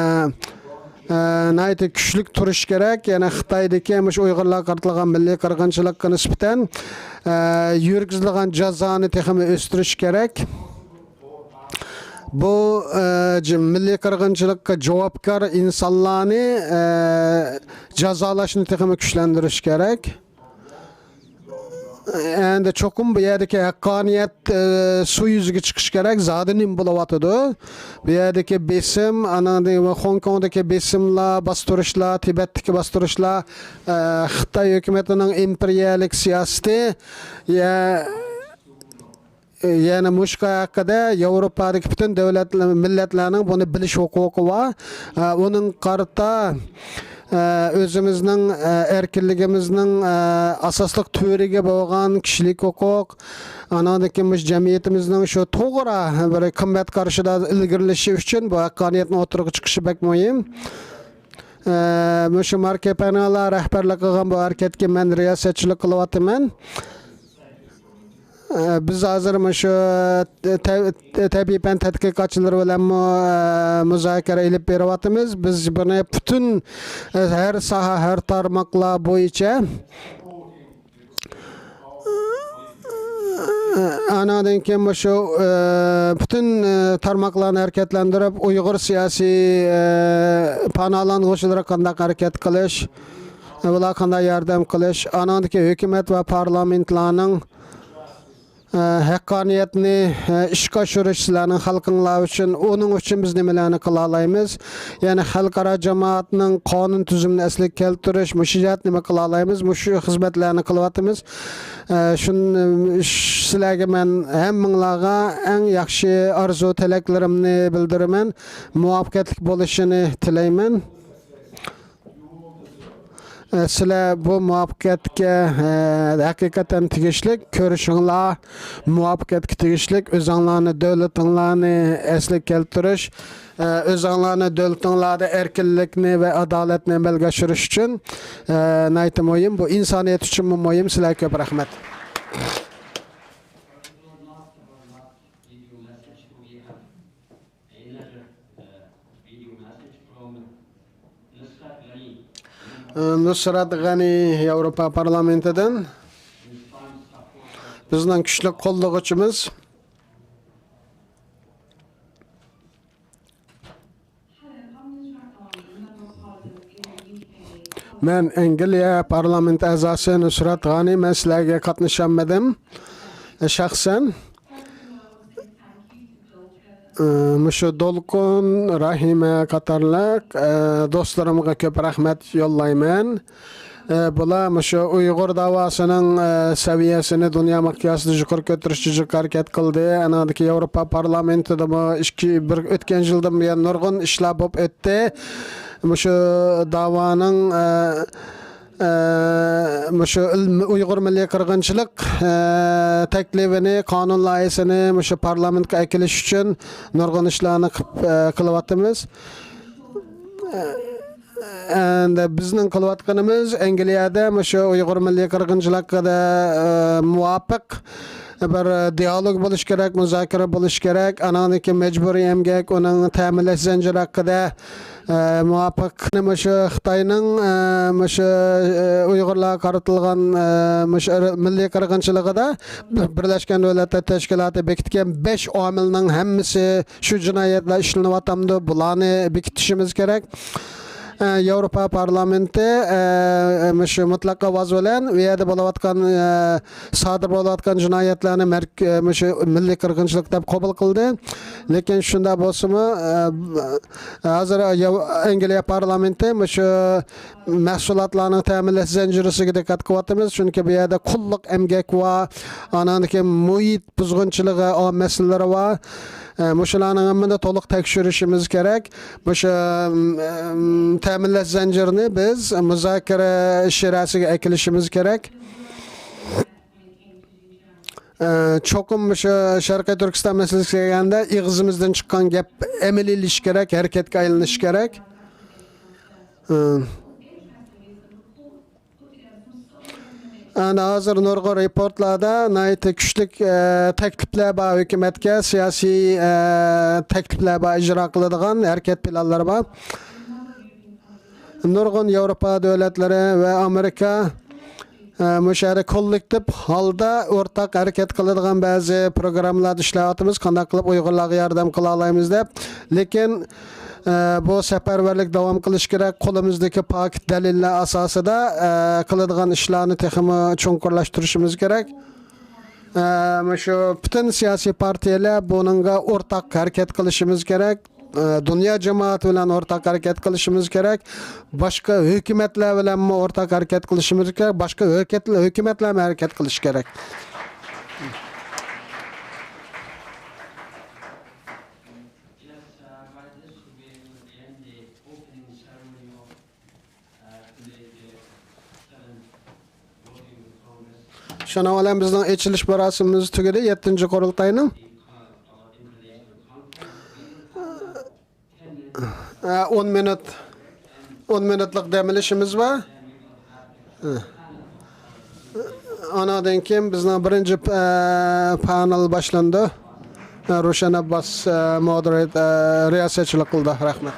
ئە، ناھايىتى كۈچلۈك تۇرۇش كېرەك. يەنە خىتايدىكى مۇشۇ ئۇيغۇرلارغا قارىتىلغان مىللىي قىرغىنچىلىققا نىسبەتەن، ئە، يۈرگۈزۈلىدىغان جازانى تېخىمۇ ئۆستۈرۈش كېرەك. بۇ، ئە، جى-، مىللىي قىرغىنچىلىققا جاۋابكار ئىنسانلارنى، ئە، جازالاشنى تېخىمۇ كۈچلەندۈرۈش كېرەك. ئەمدى چوقۇم بۇ يەردىكى ھەققانىيەت، ئە، سۇ يۈزىگە چىقىشى كېرەك. زادى نېمە بولۇۋاتىدۇ؟ بۇ يەردىكى بېسىم، ئاناندىن خوڭكوڭدىكى بېسىملار، باستۇرۇشلار، تىبەتتىكى باستۇرۇشلار، ئە، خىتاي ھۆكۈمىتىنىڭ ئىمپېرىيەلىك سىياسىتى، يە-، يەنى مۇشۇ ھەققىدە ياۋروپادىكى پۈتۈن دۆلەت، مىللەتلەرنىڭ بۇنى بىلىش ھوقۇقى بار. ئە، ئۇنىڭ قارىتا، ئە، ئۆزىمىزنىڭ، ئە، ئەركىنلىكىمىزنىڭ، ئە، ئاساسلىق تۈۋرۈكى بولغان كىشىلىك ھوقۇق، ئاناندىن كېيىن مۇشۇ جەمئىيىتىمىزنىڭ شۇ توغرا بىر قىممەت قارىشىدا ئىلگىرىلىشى ئۈچۈن بۇ ھەققانىيەتنىڭ ئوتتۇرىغا چىقىشى بەك مۇھىم. ئە، مۇشۇ ماركو پىنولو رەھبەرلىك قىلغان بۇ ھەرىكەتكە مەن رىياسەتچىلىك قىلىۋاتىمەن. ئە، بىز ھازىر مۇشۇ تە-، تە-، تەبىئىي پەن تەتقىقاتچىلىرى بىلەنمۇ، ئە، مۇزاكىرە ئېلىپ بېرىۋاتىمىز. بىز بۇنى پۈتۈن، ئە، ھەر ساھە، ھەر تارماقلار بويىچە، ئاناندىن كېيىن مۇشۇ، ئە، پۈتۈن، ئە، تارماقلارنى ھەرىكەتلەندۈرۈپ، ئۇيغۇر سىياسىي، ئە، پاناھلانغۇچىلىرىغا قانداق ھەرىكەت قىلىش، ئە، ئۇلارغا قانداق ياردەم قىلىش، ئاناندىن كېيىن ھۆكۈمەت ۋە پارلامېنتلارنىڭ ھەققانىيەتنى ئىشقا ئاشۇرۇش سىلەرنىڭ خەلقىڭلار ئۈچۈن. ئۇنىڭ ئۈچۈن بىز نېمىلەرنى قىلالايمىز؟ يەنى خەلقئارا جامائەتنىڭ قانۇن تۈزۈمىنى ئەسلىگە كەلتۈرۈش، مۇشۇ جەھەتتە نېمە قىلالايمىز؟ مۇشۇ خىزمەتلەرنى قىلىۋاتىمىز. ئە، شۇن-، سىلەرگە مەن ھەممىڭلارغا ئەڭ ياخشى ئارزۇ تىلەكلىرىمنى بىلدۈرىمەن. مۇۋەپپەقىيەتلىك بولۇشىنى تىلەيمەن. ئە، سىلەر بۇ مۇۋەپپەقىيەتكە، ئە، ھەقىقەتەن تېگىشلىك. كۆرۈشۈڭلار مۇۋەپپەقىيەتكە تېگىشلىك. ئۆزۈڭلارنى، دۆلىتىڭلارنى ئەسلىگە كەلتۈرۈش، ئە، ئۆزۈڭلارنى، دۆلىتىڭلاردا ئەركىنلىكنى ۋە ئادالەتنى ئەمەلگە ئاشۇرۇش ئۈچۈن، ئە، ناھايىتى مۇھىم. بۇ ئىنسانىيەت ئۈچۈنمۇ مۇھىم. سىلەرگە كۆپ رەھمەت. نۇسرەت غەنى ياۋروپا پارلامېنتىدىن. بىزنىڭ كۈچلۈك قوللىغۇچىمىز. مەن ئەنگلىيە پارلامېنت ئەزاسى نۇسرەت غانى، مەن سىلەرگە قاتنىشالمىدىم شەخسەن. ئى، مۇشۇ دولقۇن، راھىمە قاتارلىق، ئى، دوستلىرىمغا كۆپ رەھمەت يوللايمەن. ئى، بۇلار مۇشۇ ئۇيغۇر داۋاسىنىڭ، ئى، سەۋىيەسىنى دۇنيا مىقياسىدا يۇقىرى كۆتۈرۈشكە جىق ھەرىكەت قىلدى. ئانىڭدىكى ياۋروپا پارلامېنتىدىمۇ ئىككى، بىر ئۆتكەن يىلدىن بۇيان نۇرغۇن ئىشلار بولۇپ ئۆتتى. مۇشۇ داۋانىڭ، ئى، ئە، مۇشۇ ئىل-، ئۇيغۇر مىللىي قىرغىنچىلىق، ئە، تەكلىپىنى، قانۇن لايىھىسىنى مۇشۇ پارلامېنتقا ئەكېلىش ئۈچۈن نۇرغۇن ئىشلارنى قىپ-، ئە، قىلىۋاتىمىز. ئە، ئەندى بىزنىڭ قىلىۋاتقىنىمىز ئەنگلىيەدە مۇشۇ ئۇيغۇر مىللىي قىرغىنچىلىقىدا، ئە، مۇۋاپىق بىر دىئالوگ بولۇش كېرەك، مۇزاكىرە بولۇش كېرەك. ئاناندىن كېيىن مەجبۇرىي ئەمگەك، ئۇنىڭ تەمىنلەش زەنجىرى ھەققىدە، ئە، مۇۋاپىق مۇشۇ خىتاينىڭ، ئە، مۇشۇ، ئە، ئۇيغۇرلارغا قارىتىلغان، ئە، مۇشۇ ئىر-، مىللىي قىرغىنچىلىقىدا بىرلەشكەن دۆلەتلەر تەشكىلاتى بېكىتكەن بەش ئامىلنىڭ ھەممىسى شۇ جىنايەتلەر ئىشلىنىۋاتامدۇ؟ بۇلارنى بېكىتىشىمىز كېرەك. ئە، ياۋروپا پارلامېنتى، ئە، مۇشۇ مۇتلەق ئاۋاز بىلەن ئۇ يەردە بولۇۋاتقان، ئە، سادىر بولۇۋاتقان جىنايەتلەرنى مەرك-، مۇشۇ مىللىي قىرغىنچىلىق دەپ قوبۇل قىلدى. لېكىن شۇنداق بولسىمۇ، ئە، ھازىر ياۋ-، ئەنگلىيە پارلامېنتى مۇشۇ مەھسۇلاتلارنىڭ تەمىنلەش زەنجىرىسىگە دىققەت قىلىۋاتىمىز، چۈنكى بۇ يەردە قۇللۇق ئەمگەك بار، ئانان كېيىن مۇھىت بۇزغۇنچىلىقى، ئاۋام مەسىلىلىرى بار. ئە، مۇشۇلارنىڭ ھەممىنى تولۇق تەكشۈرۈشىمىز كېرەك. مۇشۇ، ئەم، تەمىنلەش زەنجىرىنى بىز مۇزاكىرە شىرەسىگە ئەكېلىشىمىز كېرەك. ئە، چوقۇم مۇشۇ شەرقىي تۈركىستان مەسىلىسىگە كەلگەندە، ئېغىزىمىزدىن چىققان گەپ ئەمەلىيلىشىشى كېرەك، ھەرىكەتكە ئايلىنىشى كېرەك. ئە، ئەنە ھازىر نۇرغۇن رېپورتلاردا ناھايىتى كۈچلۈك، ئە، تەكلىپلەر بار ھۆكۈمەتكە، سىياسىي، ئە، تەكلىپلەر بار ئىجرا قىلىدىغان، ھەرىكەت پىلانلىرى بار. نۇرغۇن ياۋروپا دۆلەتلىرى ۋە ئامېرىكا، ئە، مۇشۇ يەردە كوللېكتىپ ھالدا ئورتاق ھەرىكەت قىلىدىغان بەزى پروگراممىلاردا ئىشلەۋاتىمىز، قانداق قىلىپ ئۇيغۇرلارغا ياردەم قىلالايمىز دەپ. لېكىن، ئە، بۇ سەپەرۋەرلىك داۋام قىلىش كېرەك. قولىمىزدىكى پاكىت دەلىللەر ئاساسىدا، ئە، قىلىدىغان ئىشلارنى تېخىمۇ چوڭقۇرلاشتۇرۇشىمىز كېرەك. ئە، مۇشۇ پۈتۈن سىياسىي پارتىيەلەر بۇنىڭغا ئورتاق ھەرىكەت قىلىشىمىز كېرەك. ئە، دۇنيا جامائىتى بىلەن ئورتاق ھەرىكەت قىلىشىمىز كېرەك. باشقا ھۆكۈمەتلەر بىلەنمۇ ئورتاق ھەرىكەت قىلىشىمىز كېرەك. باشقا ھۆكۈمەتلەر، ھۆكۈمەتلەرمۇ ھەرىكەت قىلىشى كېرەك. شۇنىڭ بىلەن بىزنىڭ ئېچىلىش مۇراسىمىمىز تۈگىدى، يەتتىنچى قۇرۇلتاينىڭ. ئە، ئون مىنۇت، ئون مىنۇتلۇق دەم ئېلىشىمىز بار. ئانىڭدىن كېيىن بىزنىڭ بىرىنچى، ئە، پانېل باشلىنىدۇ. ئە، روشەن ئابباس، ئە، مودېرېت، ئە، رىياسەتچىلىك قىلىدۇ. رەھمەت.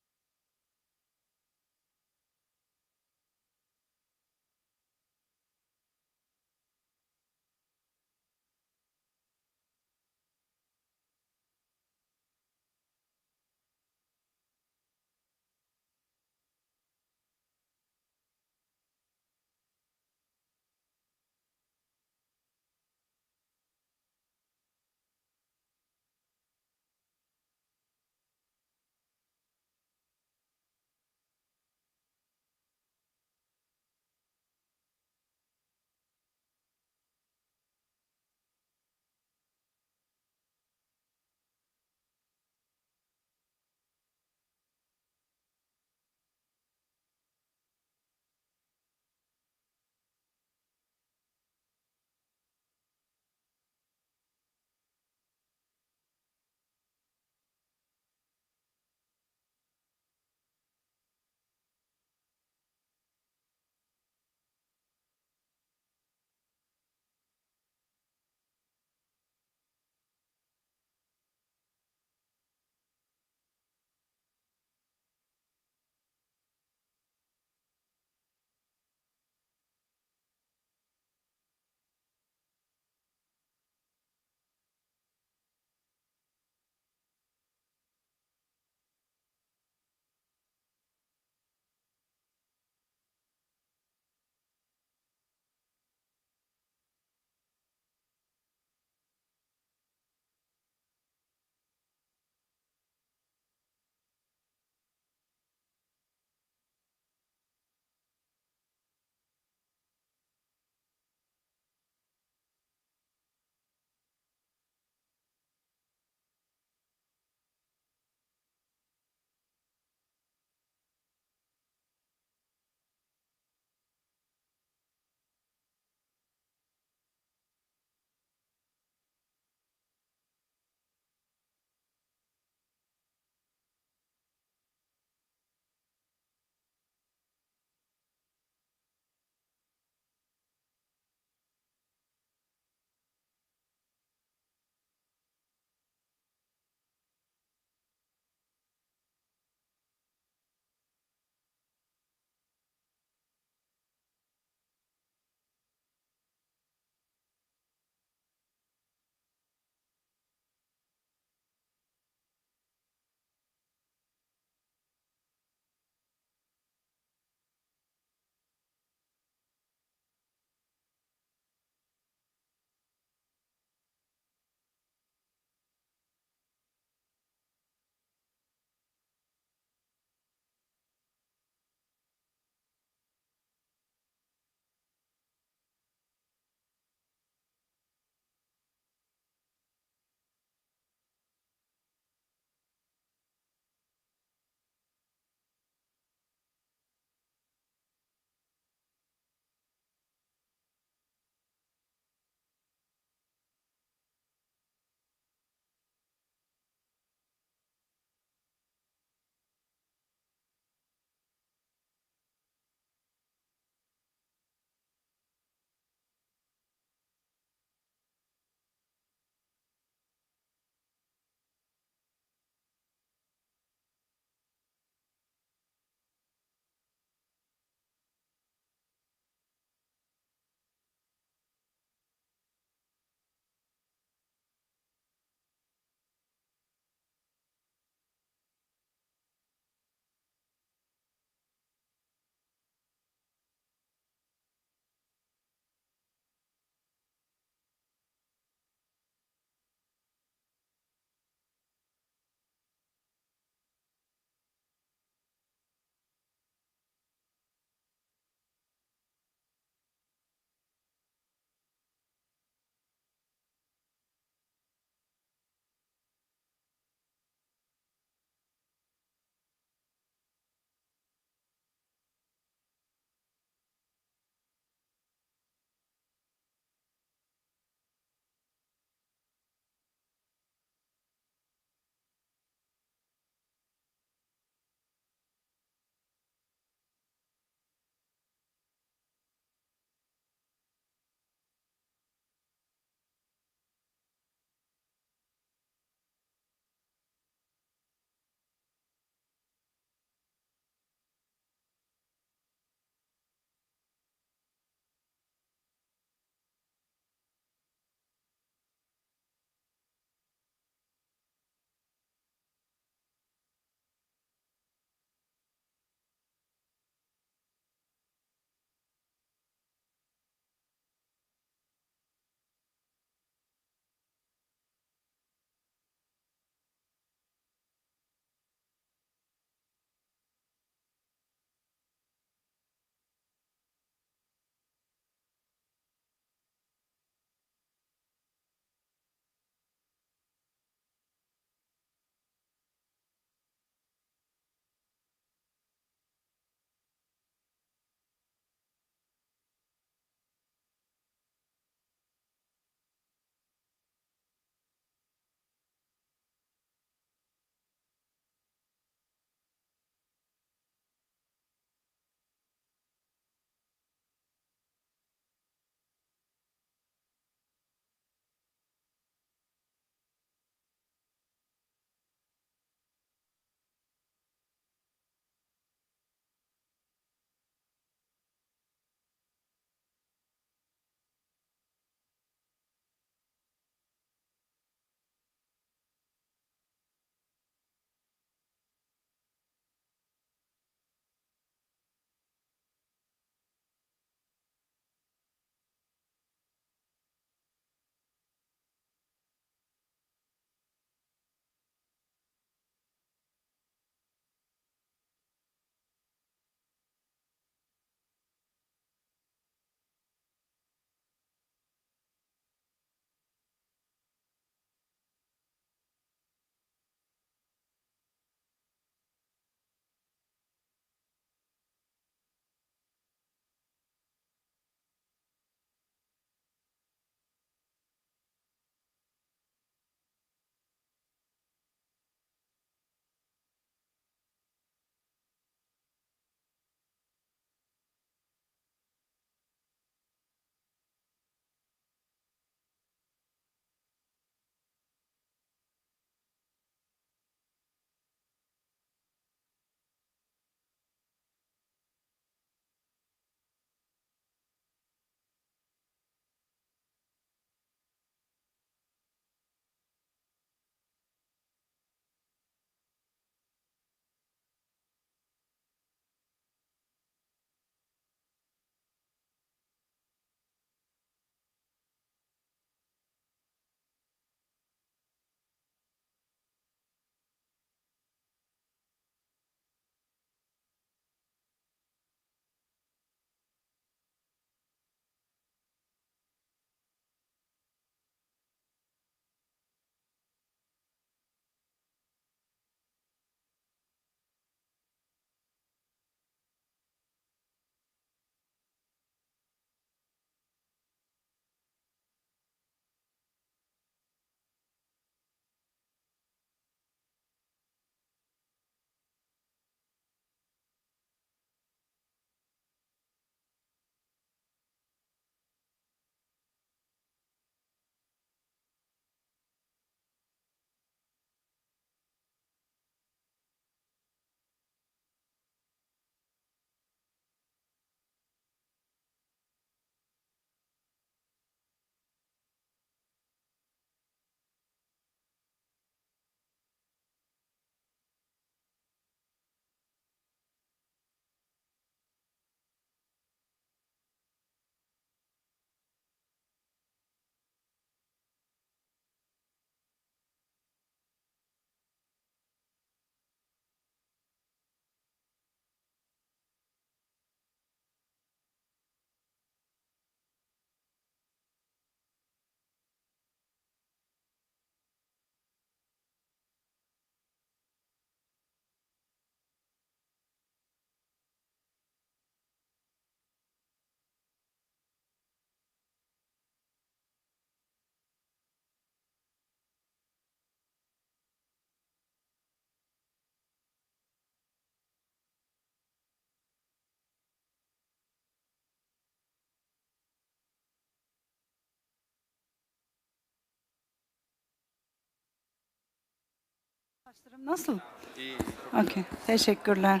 Nasıl? İyi. Okey, teşekkürler.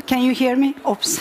Can you hear me? Oops.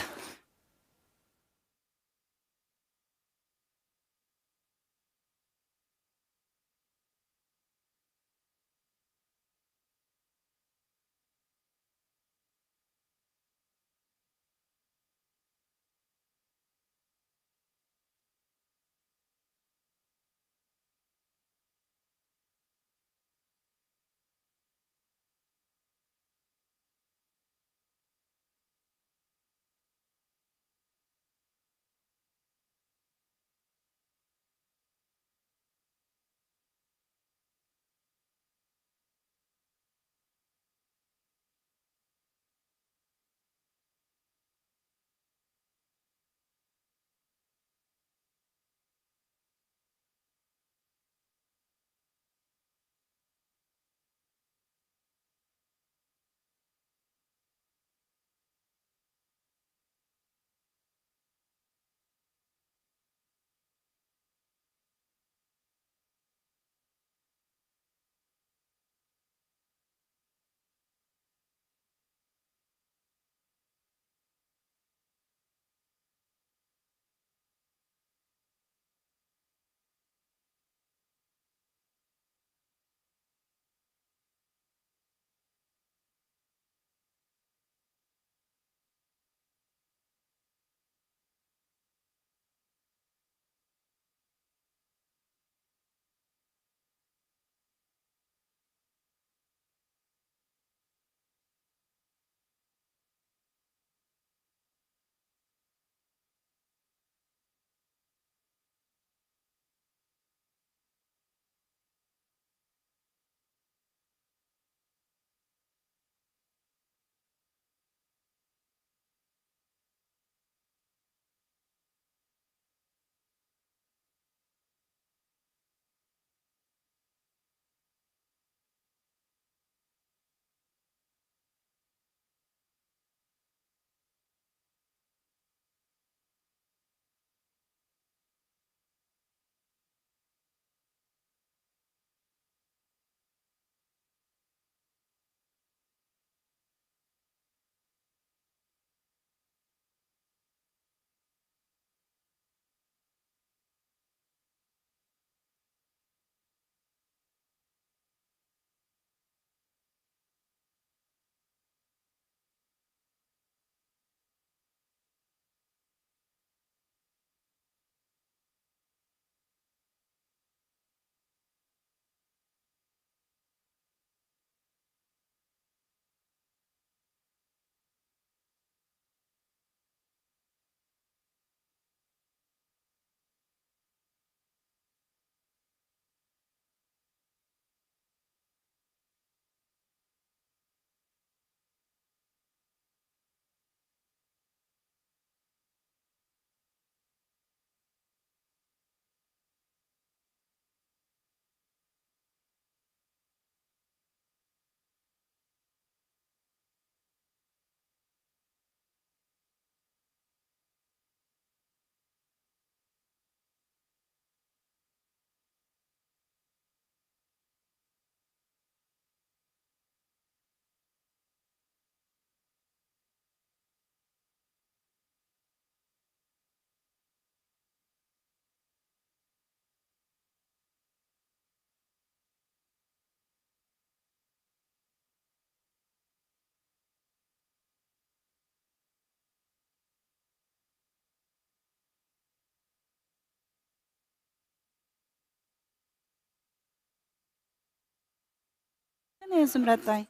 قېنى، زۇمرەتئاي.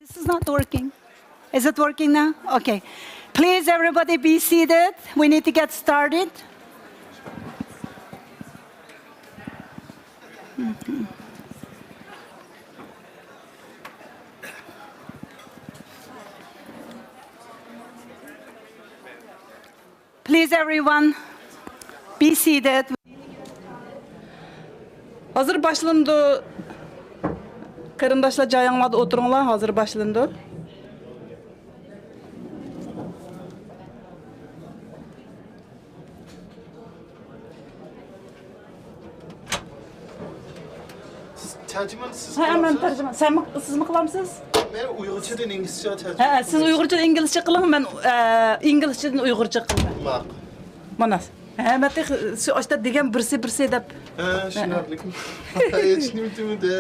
This is not working. Is it working now? Okay. Please, everybody, be seated. We need to get started. Please, everyone, be seated. ھازىر باشلىنىدۇ. قېرىنداشلار، جايىڭلاردا ئولتۇرۇڭلار، ھازىر باشلىنىدۇ. تەرجىمانى سىز ھە، مەن قىلامسىز؟ تەرجىمە. سەنمۇ، سىزمۇ قىلامسىز؟ مەن ئۇيغۇرچىدىن ئىنگلىزچە تەرجىمە ھە، سىز قىلىمەن. ئۇيغۇرچىدىن ئىنگلىزچە قىلىڭ، مەن، ئە، ئىنگلىزچىدىن ئۇيغۇرچە قىلىمەن. ماقۇل. مانا. ھە، مەن تېخى شۇ ئاشتا دېگەن بىرسى، بىرسى دەپ. ھە، شۇنداق، لېكىن ھېچ نېمە دېمىدى.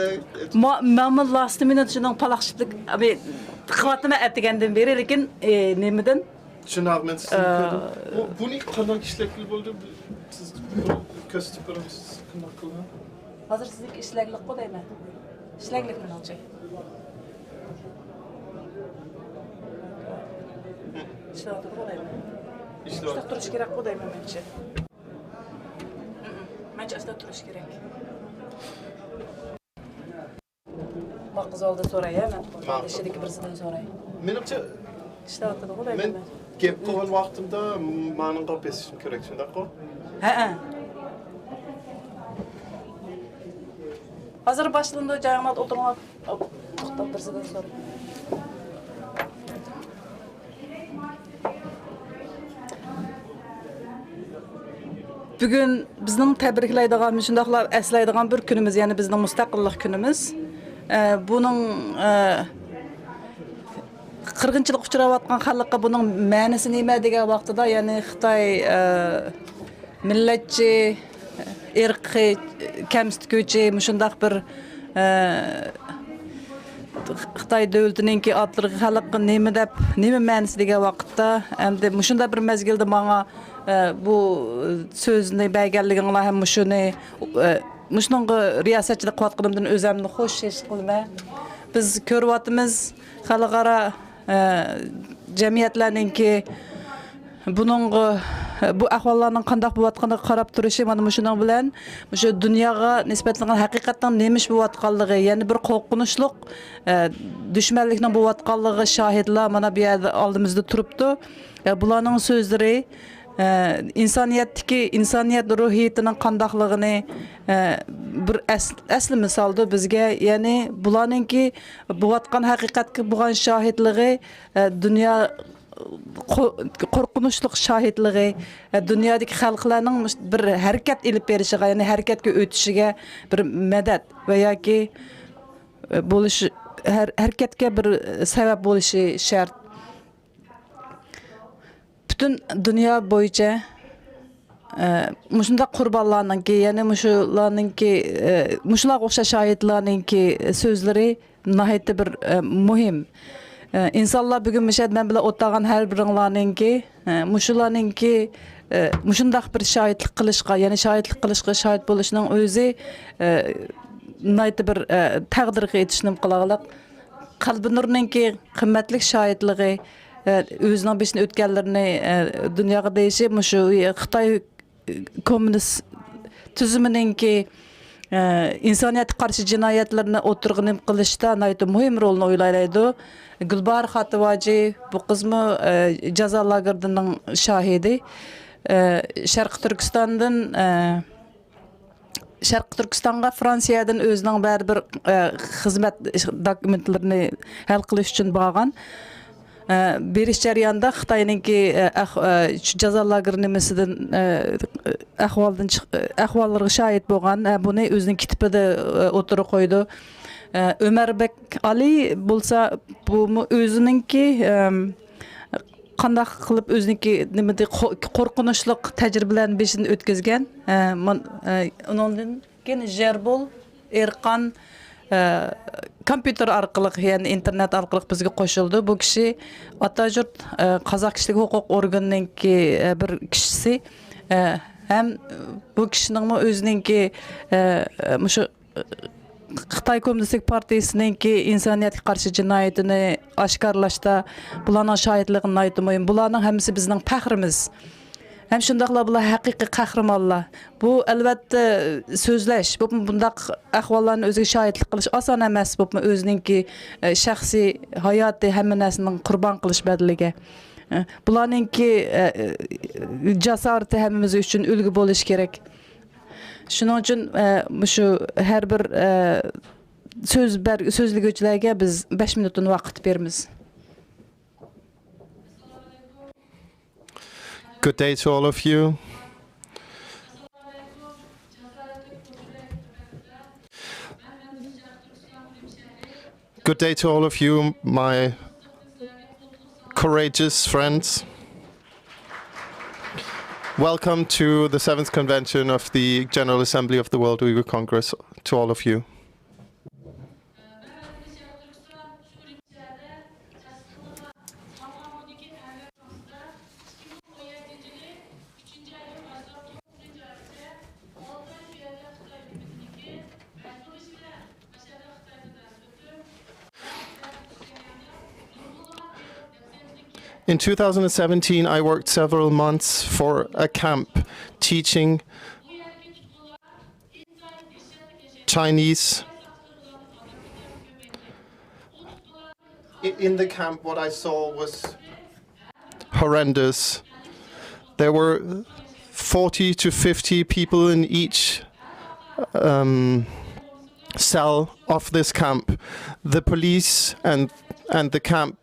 ما-، مەنمۇ لاست مىنۇت شۇنىڭ پالاقشىپلىق، ئابى، قىلىۋاتىمەن ئەتىگەندىن بېرى، لېكىن، ئە، نېمىدىن؟ شۇنداق، مەن سىزنى ئە، كۆردۈم. بۇ، بۇنى قانداق ئىشلەتكىلى بولىدۇ؟ سىز كۆرسىتىپ بېرىڭىز، قانداق قىلىدۇ؟ ھازىر سىزنىڭكى ئىشلەگلىكقۇ دەيمەن. ئىشلەگلىك مېنىڭچە. ئىشلەۋاتىدىغۇ دەيمەن. ئىشلەۋاتىدۇ. ئىشلەپ تۇرۇش كېرەكقۇ دەيمەن مەنچە. مەنچە ئىشلەپ تۇرۇش كېرەك. ماقۇل زالدا سوراي، ھە، مەن. ماقۇل. ئىچىدىكى بىرسىدىن سوراي. مېنىڭچە، ئىشلەۋاتىدىغۇ دەيمەن مەن. گەپ قىلغان ۋاقتىمدا مانىڭغا بېسىشىم كېرەك، شۇنداققۇ؟ ھەئە. ھازىر باشلىنىدۇ، جايىڭلاردا ئولتۇرۇڭلار. توختاپ بىرسىدىن سوراي. بۈگۈن بىزنىڭ تەبرىكلەيدىغان، شۇنداقلا ئەسلەيدىغان بىر كۈنىمىز، يەنى بىزنىڭ مۇستەقىللىق كۈنىمىز. ئە، بۇنىڭ، ئە، قىرغىنچىلىققا ئۇچراۋاتقان خەلققە بۇنىڭ مەنىسى نېمە دېگەن ۋاقتىدا، يەنى خىتاي، ئە، مىللەتچى، ئىرقىي، كەمسىتكۈچى، مۇشۇنداق بىر، ئە، خىتاي دۆلىتىنىڭكى ئاتلىرىغا خەلققە نېمە دەپ، نېمە مەنىسى دېگەن ۋاقىتتا، ئەمدى مۇشۇنداق بىر مەزگىلدە ماڭا، ئە، بۇ سۆزنى بەرگەنلىكىڭلار ھەم مۇشۇنى، ئە، مۇشۇنىڭغا رىياسەتچىلىك قىلىۋاتقىنىمدىن ئۆزۈمنى خوش ھېس قىلىمەن. بىز كۆرۈۋاتىمىز، خەلقئارا، ئە، جەمئىيەتلەرنىڭكى بۇنىڭغا، بۇ ئەھۋاللارنىڭ قانداق بولۇۋاتقىنىغا قاراپ تۇرۇشى مانا مۇشۇنىڭ بىلەن مۇشۇ دۇنياغا نىسبەتلەنگەن ھەقىقەتنىڭ نېمە ئىش بولۇۋاتقانلىقى، يەنە بىر قورقۇنچلۇق، ئە، دۈشمەنلىكنىڭ بولۇۋاتقانلىقىغا شاھىتلار مانا بۇ يەردە ئالدىمىزدا تۇرۇپتۇ. ئە، بۇلارنىڭ سۆزلىرى، ئە، ئىنسانىيەتتىكى، ئىنسانىيەت روھىيىتىنىڭ قانداقلىقىنى، ئە، بىر ئەس-، ئەسلىمە سالدى بىزگە. يەنى بۇلارنىڭكى بولۇۋاتقان ھەقىقەتكە بولغان شاھىتلىقى، ئە، دۇنيا قو-، قورقۇنچلۇق شاھىتلىقى، ئە، دۇنيادىكى خەلقلەرنىڭ بىر ھەرىكەت ئېلىپ بېرىشىغا، يەنى ھەرىكەتكە ئۆتۈشىگە بىر مەدەت ۋە ياكى، ئە، بولۇش، ھەر-، ھەرىكەتكە بىر سەۋەب بولۇشى شەرت. پۈتۈن دۇنيا بويىچە، ئە، مۇشۇنداق قۇربانلارنىڭكى، يەنى مۇشۇلارنىڭكى، ئە، مۇشۇلارغا ئوخشاش شاھىتلارنىڭكى سۆزلىرى ناھايىتى بىر، ئە، مۇھىم. ئە، ئىنسانلار بۈگۈن مۇشۇ يەردە مەن بىلەن ئولتۇرغان ھەر بىرىڭلارنىڭكى، ئە، مۇشۇلارنىڭكى، ئە، مۇشۇنداق بىر شاھىتلىق قىلىشقا، يەنى شاھىتلىق قىلىشقا شاھىت بولۇشنىڭ ئۆزى، ئە، ناھايىتى بىر، ئە، تەقدىرگە يېتىشنى قىلاغلىق. قەلبىنۇرنىڭكى قىممەتلىك شاھىتلىقى، ئە، ئۆزىنىڭ بېشىدىن ئۆتكەنلىرىنى، ئە، دۇنياغا دېيىشى مۇشۇ خىتاي كوممۇنىست تۈزۈمىنىڭكى، ئە، ئىنسانىيەتكە قارشى جىنايەتلىرىنى ئوتتۇرىغا نېمە قىلىشتا ناھايىتى مۇھىم رولنى ئوينايدۇ. گۈلباھار خاتىۋاجى، بۇ قىزمۇ، ئە، جازا لاگېرىنىڭ شاھىدى. ئە، شەرقىي تۈركىستاندىن، ئە، شەرقىي تۈركىستانغا فرانسىيەدىن ئۆزىنىڭ بەرىبىر، ئە، خىزمەت دوكۇمېنتلىرىنى ھەل قىلىش ئۈچۈن بارغان. ئە، بېرىش جەريانىدا خىتاينىڭكى، ئە، ئەھ-، ئە، شۇ جازا لاگېرى نېمىسىدىن، ئە، ئەھۋالدىن چىق-، ئەھۋاللىرىغا شاھىت بولغان، ئە، بۇنى ئۆزىنىڭ كىتابىدا، ئە، ئوتتۇرىغا قويىدۇ. ئە، ئۆمەربەك ئالى بولسا، بۇمۇ ئۆزىنىڭكى، ئەم، قانداق قىلىپ ئۆزىنىڭكى نېمىدى، قو-، قورقۇنچلۇق تەجرىبىلەرنى بېشىدىن ئۆتكۈزگەن. ئە، مۇن-، ئە، ئۇنىڭدىن كېيىن ژېربول ئېرقان، ئە، كومپيۇتېر ئارقىلىق، يەنى ئىنتېرنېت ئارقىلىق بىزگە قوشۇلدى. بۇ كىشى ئاتاجۇرت، ئە، قازاق كىشىلىك ھوقۇق ئورگىنىنىڭكى، ئە، بىر كىشىسى، ئە، ھەم بۇ كىشىنىڭمۇ ئۆزىنىڭكى، ئە، مۇشۇ خىتاي كوممۇنىستىك پارتىيىسىنىڭكى ئىنسانىيەتكە قارشى جىنايىتىنى ئاشكارىلاشتا بۇلارنىڭ شاھىتلىقى ناھايىتى مۇھىم. بۇلارنىڭ ھەممىسى بىزنىڭ پەخرىمىز. ھەم شۇنداقلا بۇلار ھەقىقىي قەھرىمانلار. بۇ، ئەلۋەتتە، سۆزلەش، بۇ، بۇنداق ئەھۋاللارنى ئۆزىگە شاھىتلىق قىلىش ئاسان ئەمەس، بولۇپمۇ ئۆزىنىڭكى، ئە، شەخسىي ھاياتى، ھەممە نەرسىنىڭ قۇربان قىلىش بەدىلىگە. ئە، بۇلارنىڭكى، ئە، ئە، جاسارىتى ھەممىمىز ئۈچۈن ئۈلگە بولۇشى كېرەك. شۇنىڭ ئۈچۈن، ئە، مۇشۇ ھەر بىر، ئە، سۆز بەر-، سۆزلىگۈچىلەرگە بىز بەش مىنۇتتىن ۋاقىت بېرىمىز. Good day to all of you. Good day to all of you, my courageous friends. Welcome to the seventh convention of the General Assembly of the World Uyghur Congress, to all of you. In two thousand seventeen, I worked several months for a camp teaching Chinese. I- In the camp, what I saw was horrendous. There were forty to fifty people in each um, cell of this camp. The police and and the camp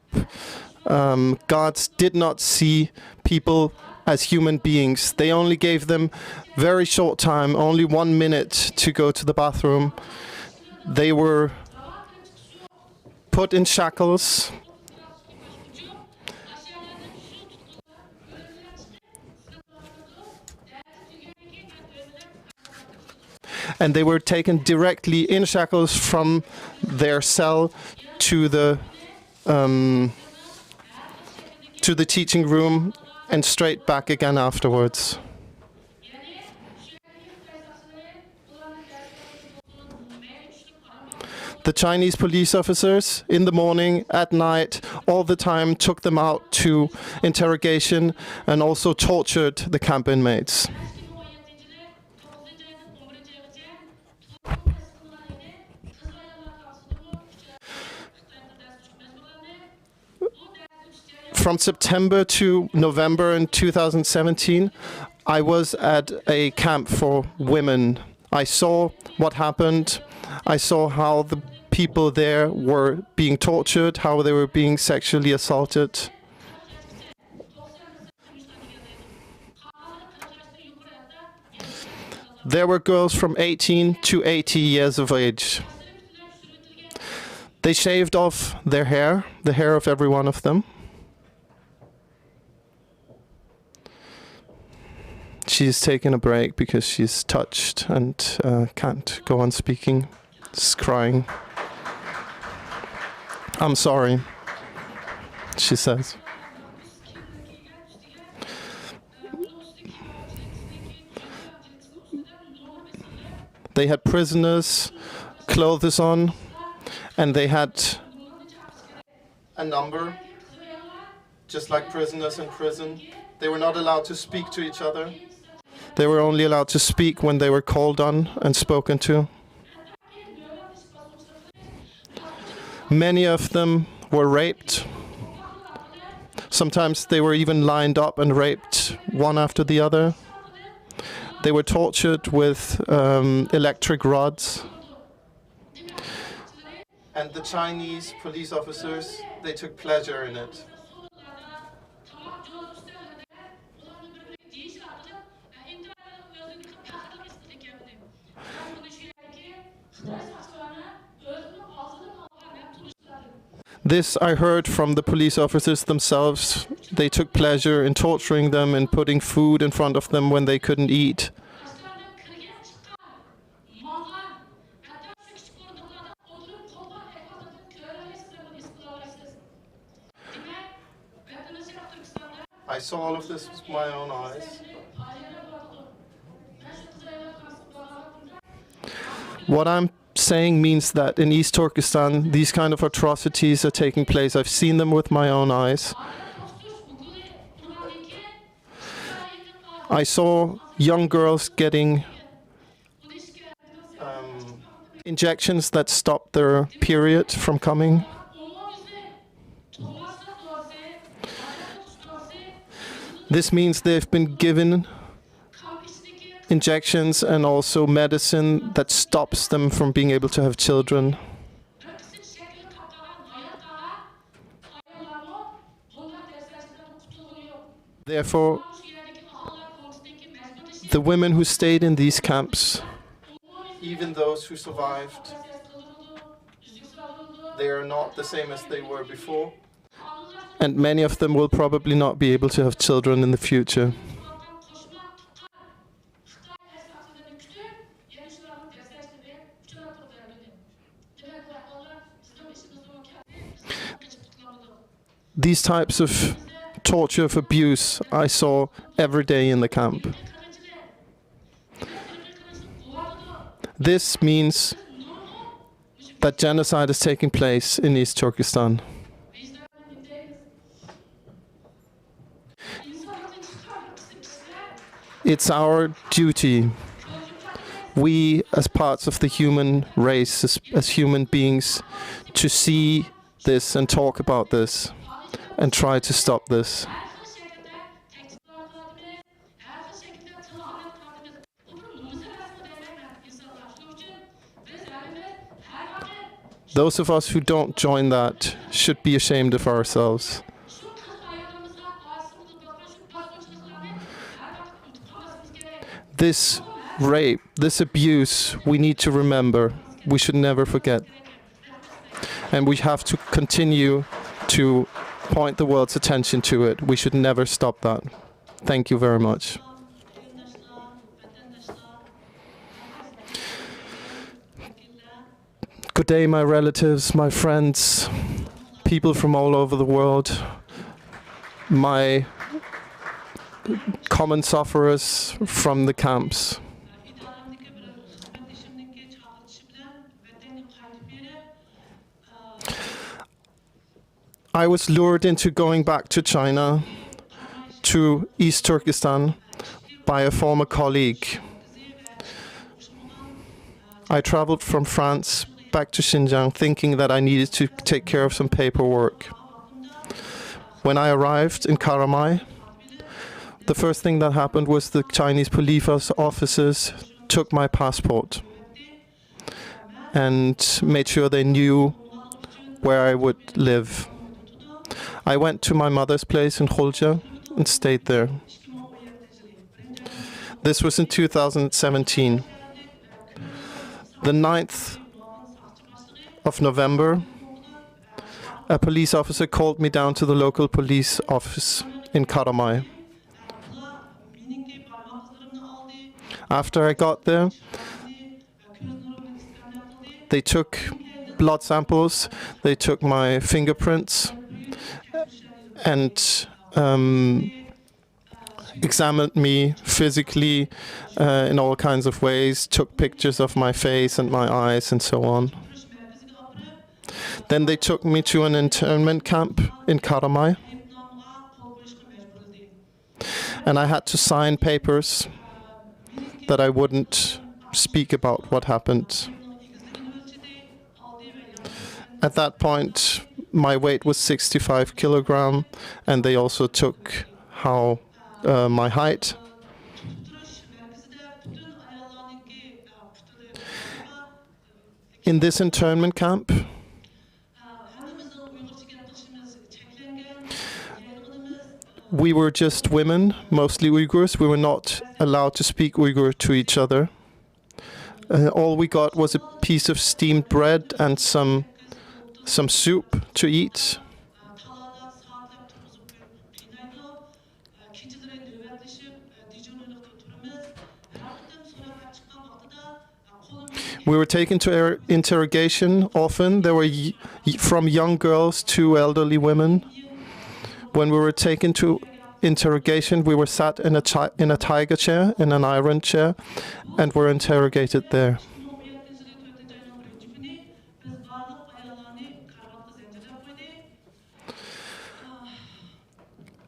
um, guards did not see people as human beings. They only gave them very short time, only one minute to go to the bathroom. They were put in shackles. And they were taken directly in shackles from their cell to the um, to the teaching room and straight back again afterwards. The Chinese police officers, in the morning, at night, all the time, took them out to interrogation and also tortured the camp inmates. From September to November in two thousand seventeen, I was at a camp for women. I saw what happened. I saw how the people there were being tortured, how they were being sexually assaulted. There were girls from eighteen to eighty years of age. They shaved off their hair, the hair of every one of them. She's taking a break because she's touched and uh, can't go on speaking. She's crying. "I'm sorry," she says. They had prisoners' clothes on, and they had a number, just like prisoners in prison. They were not allowed to speak to each other. They were only allowed to speak when they were called on and spoken to. Many of them were raped. Sometimes they were even lined up and raped one after the other. They were tortured with um, electric rods. And the Chinese police officers, they took pleasure in it. This I heard from the police officers themselves. They took pleasure in torturing them and putting food in front of them when they couldn't eat. I saw all of this with my own eyes. What I'm saying means that in East Turkestan, these kind of atrocities are taking place. I've seen them with my own eyes. I saw young girls getting um, injections that stopped their period from coming. This means they've been given injections and also medicine that stops them from being able to have children. Therefore, the women who stayed in these camps, even those who survived, They are not the same as they were before. And many of them will probably not be able to have children in the future. These types of torture, of abuse, I saw every day in the camp. This means that genocide is taking place in East Turkestan. It's our duty, we as parts of the human race, as, as human beings, to see this and talk about this and try to stop this. Those of us who don't join that should be ashamed of ourselves. This rape, this abuse, we need to remember. We should never forget. And we have to continue to point the world's attention to it. We should never stop that. Thank you very much. Good day, my relatives, my friends, people from all over the world, my common sufferers from the camps. I was lured into going back to China, to East Turkestan, by a former colleague. I traveled from France back to Xinjiang thinking that I needed to take care of some paperwork. When I arrived in Karamay, the first thing that happened was the Chinese police officers took my passport and made sure they knew where I would live. I went to my mother's place in Khulja and stayed there. This was in two thousand seventeen. The ninth of November, a police officer called me down to the local police office in Karamay. After I got there, they took blood samples, they took my fingerprints, and um, examined me physically uh, in all kinds of ways, took pictures of my face and my eyes and so on. Then they took me to an internment camp in Karamay, and I had to sign papers that I wouldn't speak about what happened. At that point, my weight was sixty-five kilogram, and they also took how uh, my height. In this internment camp, we were just women, mostly Uyghurs. We were not allowed to speak Uyghur to each other. Uh, all we got was a piece of steamed bread and some some soup to eat. We were taken to er- interrogation often. There were y- y- from young girls to elderly women. When we were taken to interrogation, we were sat in a, chi- in a tiger chair, in an iron chair, and were interrogated there.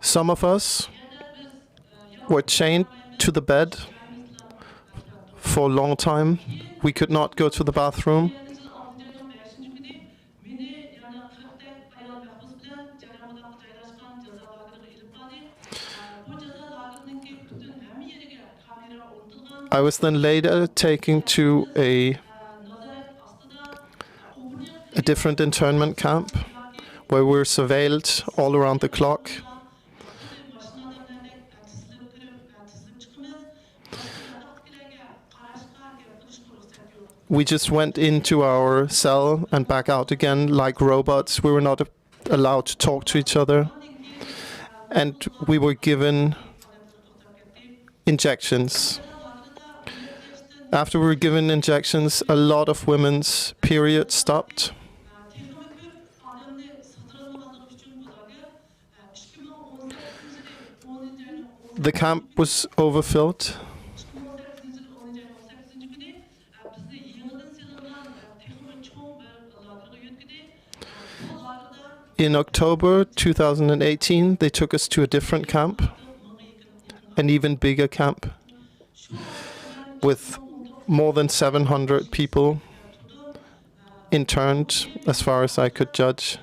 Some of us were chained to the bed for a long time. We could not go to the bathroom. I was then later taken to a, a different internment camp where we were surveilled all around the clock. We just went into our cell and back out again like robots. We were not allowed to talk to each other. And we were given injections. After we were given injections, a lot of women's period stopped. The camp was overfilled. In October two thousand eighteen, they took us to a different camp, an even bigger camp, with more than seven hundred people interned, as far as I could judge.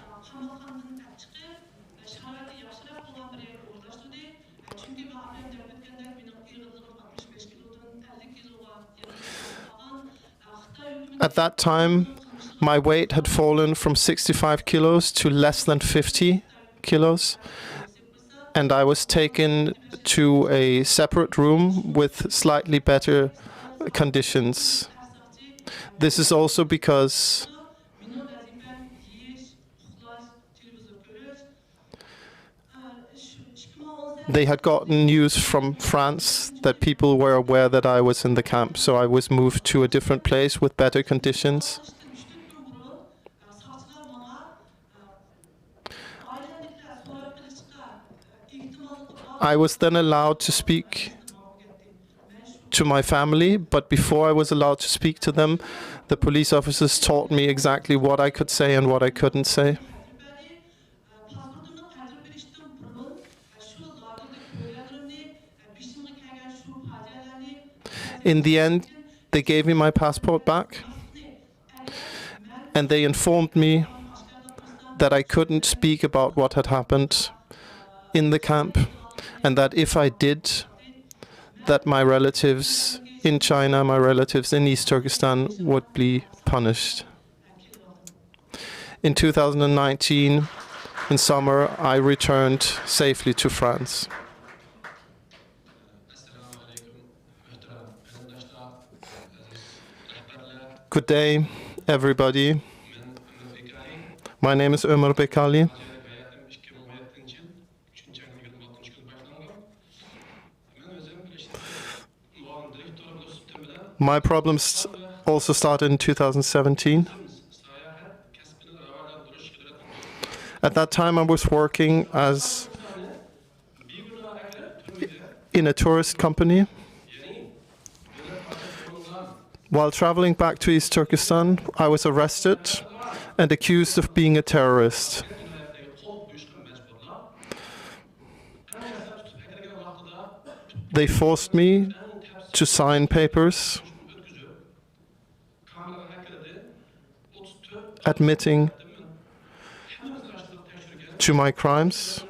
At that time, my weight had fallen from sixty-five kilos to less than fifty kilos, and I was taken to a separate room with slightly better conditions. This is also because they had gotten news from France that people were aware that I was in the camp, so I was moved to a different place with better conditions. I was then allowed to speak to my family, but before I was allowed to speak to them, the police officers taught me exactly what I could say and what I couldn't say. In the end, they gave me my passport back, and they informed me that I couldn't speak about what had happened in the camp, and that if I did, that my relatives in China, my relatives in East Turkestan would be punished. In two thousand nineteen, in summer, I returned safely to France. Good day, everybody. My name is Ömer Bekali. My problems also started in two thousand seventeen. At that time, I was working as in a tourist company. While traveling back to East Turkestan, I was arrested and accused of being a terrorist. They forced me to sign papers admitting to my crimes.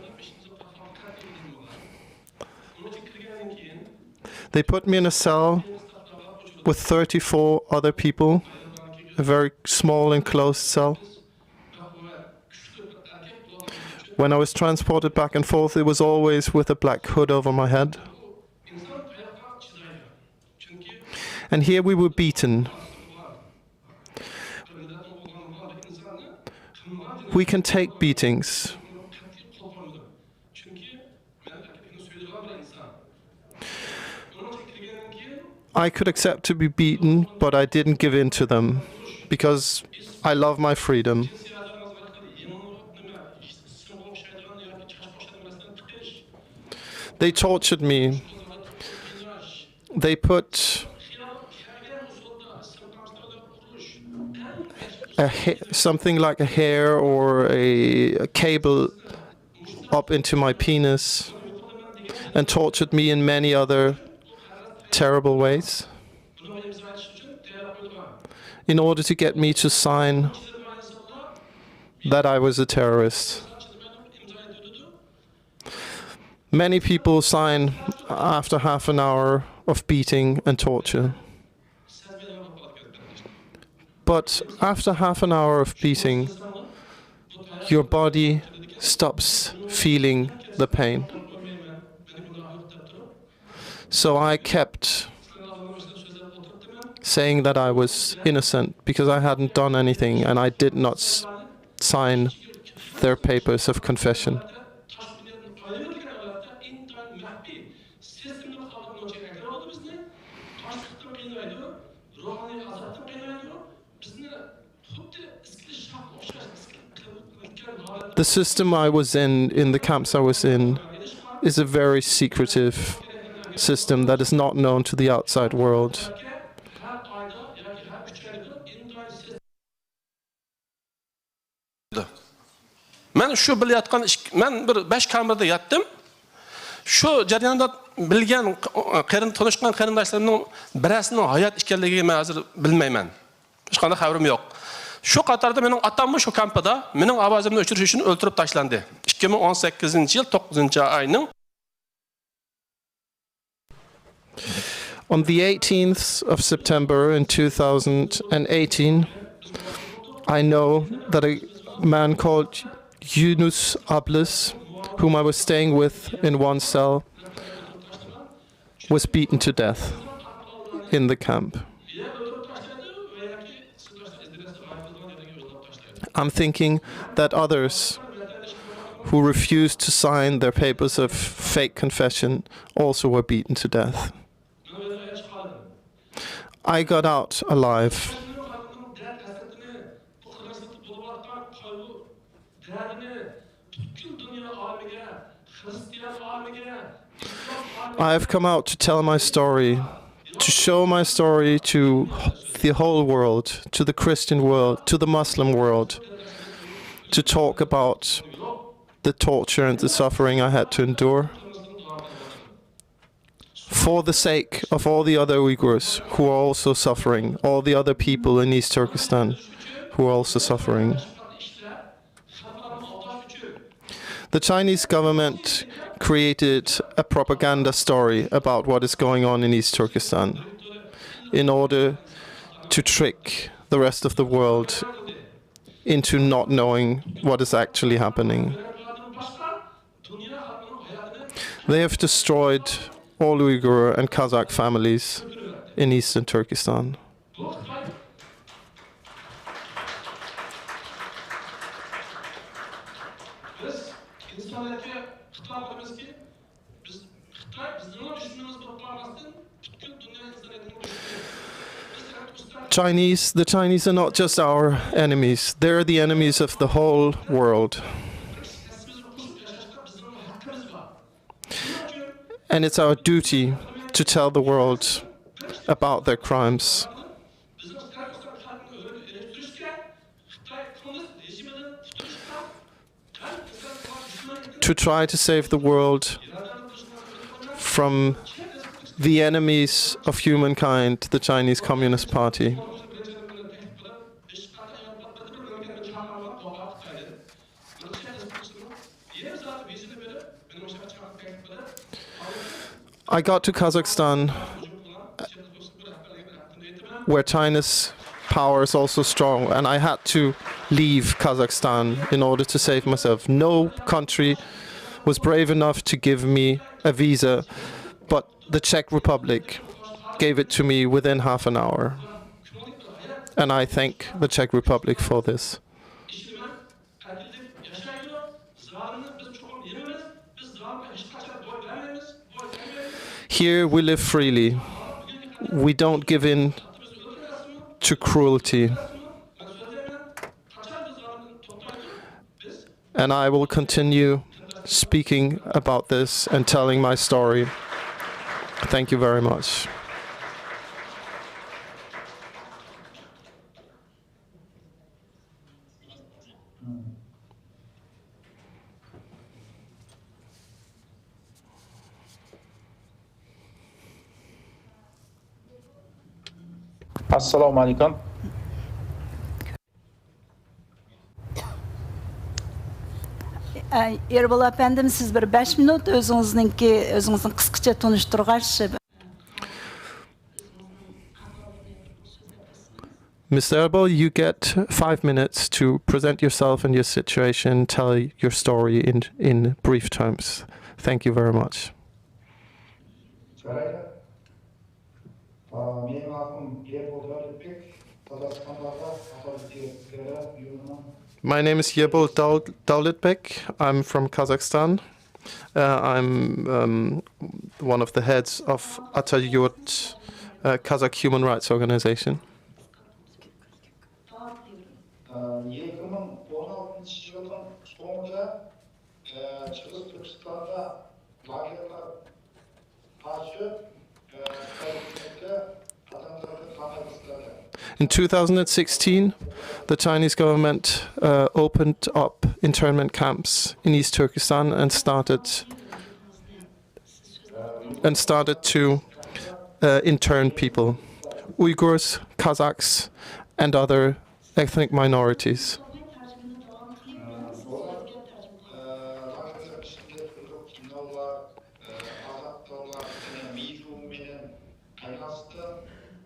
They put me in a cell with thirty-four other people, a very small enclosed cell. When I was transported back and forth, it was always with a black hood over my head. And here we were beaten. We can take beatings. I could accept to be beaten, but I didn't give in to them because I love my freedom. They tortured me. They put a ha- something like a hair or a, a cable up into my penis and tortured me in many other terrible ways in order to get me to sign that I was a terrorist. Many people sign after half an hour of beating and torture. But after half an hour of beating, your body stops feeling the pain. So I kept saying that I was innocent because I hadn't done anything and I did not s- sign their papers of confession. The system I was in, in the camps I was in, is a very secretive system that is not known to the outside world. مەن شۇ بىللە ياتقان ئىككى، مەن بىر بەش كامېردا ياتتىم. شۇ جەرياندا بىلگەن، قېرىن-، تونۇشقان قېرىنداشلىرىمنىڭ بىرەرسىنىڭ ھايات ئىكەنلىكىگە مەن ھازىر بىلمەيمەن. ھېچقانداق خەۋىرىم يوق. شۇ قاتاردا مېنىڭ ئاتاممۇ شۇ كامپىدا مېنىڭ ئاۋازىمنى ئۆچۈرۈش ئۈچۈن ئۆلتۈرۈپ تاشلاندى. ئىككى مىڭ ئون سەككىزىنچى يىل توققۇزىنچى ئاينىڭ On the eighteenth of September in two thousand eighteen, I know that a man called Yunus Ablis, whom I was staying with in one cell, was beaten to death in the camp. I'm thinking that others who refused to sign their papers of fake confession also were beaten to death. I got out alive. I have come out to tell my story, to show my story to the whole world, to the Christian world, to the Muslim world, to talk about the torture and the suffering I had to endure for the sake of all the other Uyghurs who are also suffering, all the other people in East Turkestan who are also suffering. The Chinese government created a propaganda story about what is going on in East Turkestan in order to trick the rest of the world into not knowing what is actually happening. They have destroyed all Uyghur and Kazakh families in eastern Turkestan. Chinese, the Chinese are not just our enemies, they're the enemies of the whole world. And it's our duty to tell the world about their crimes. To try to save the world from the enemies of humankind, the Chinese Communist Party. I got to Kazakhstan where China's power is also strong, and I had to leave Kazakhstan in order to save myself. No country was brave enough to give me a visa, but the Czech Republic gave it to me within half an hour. And I thank the Czech Republic for this. Here we live freely. We don't give in to cruelty. And I will continue speaking about this and telling my story. Thank you very much. ئەسسالامۇ ئەلەيكۇم. ئېربول ئەپەندىم، سىز بىر بەش مىنۇت ئۆزىڭىزنىڭكى، ئۆزىڭىزنى قىسقىچە تونۇشتۇرغاچ. Mister Erbol, you get five minutes to present yourself and your situation, tell your story in, in brief terms. Thank you very much. جارايدۇ. ئا، مېنىڭ ئاتىم ئېربول My name is Yebo Daul- Daulitbek. I'm from Kazakhstan. Uh, I'm um, one of the heads of Atayurt, uh, Kazakh Human Rights Organization. Екі мың он алтыншы жылдың соңында ә, шығыс түркістанда лагерьлер ашы ә, қайырымды адамдарды қамай бастады. In two thousand sixteen, the Chinese government uh, opened up internment camps in East Turkestan and started and started to uh, intern people, Uyghurs, Kazakhs, and other ethnic minorities.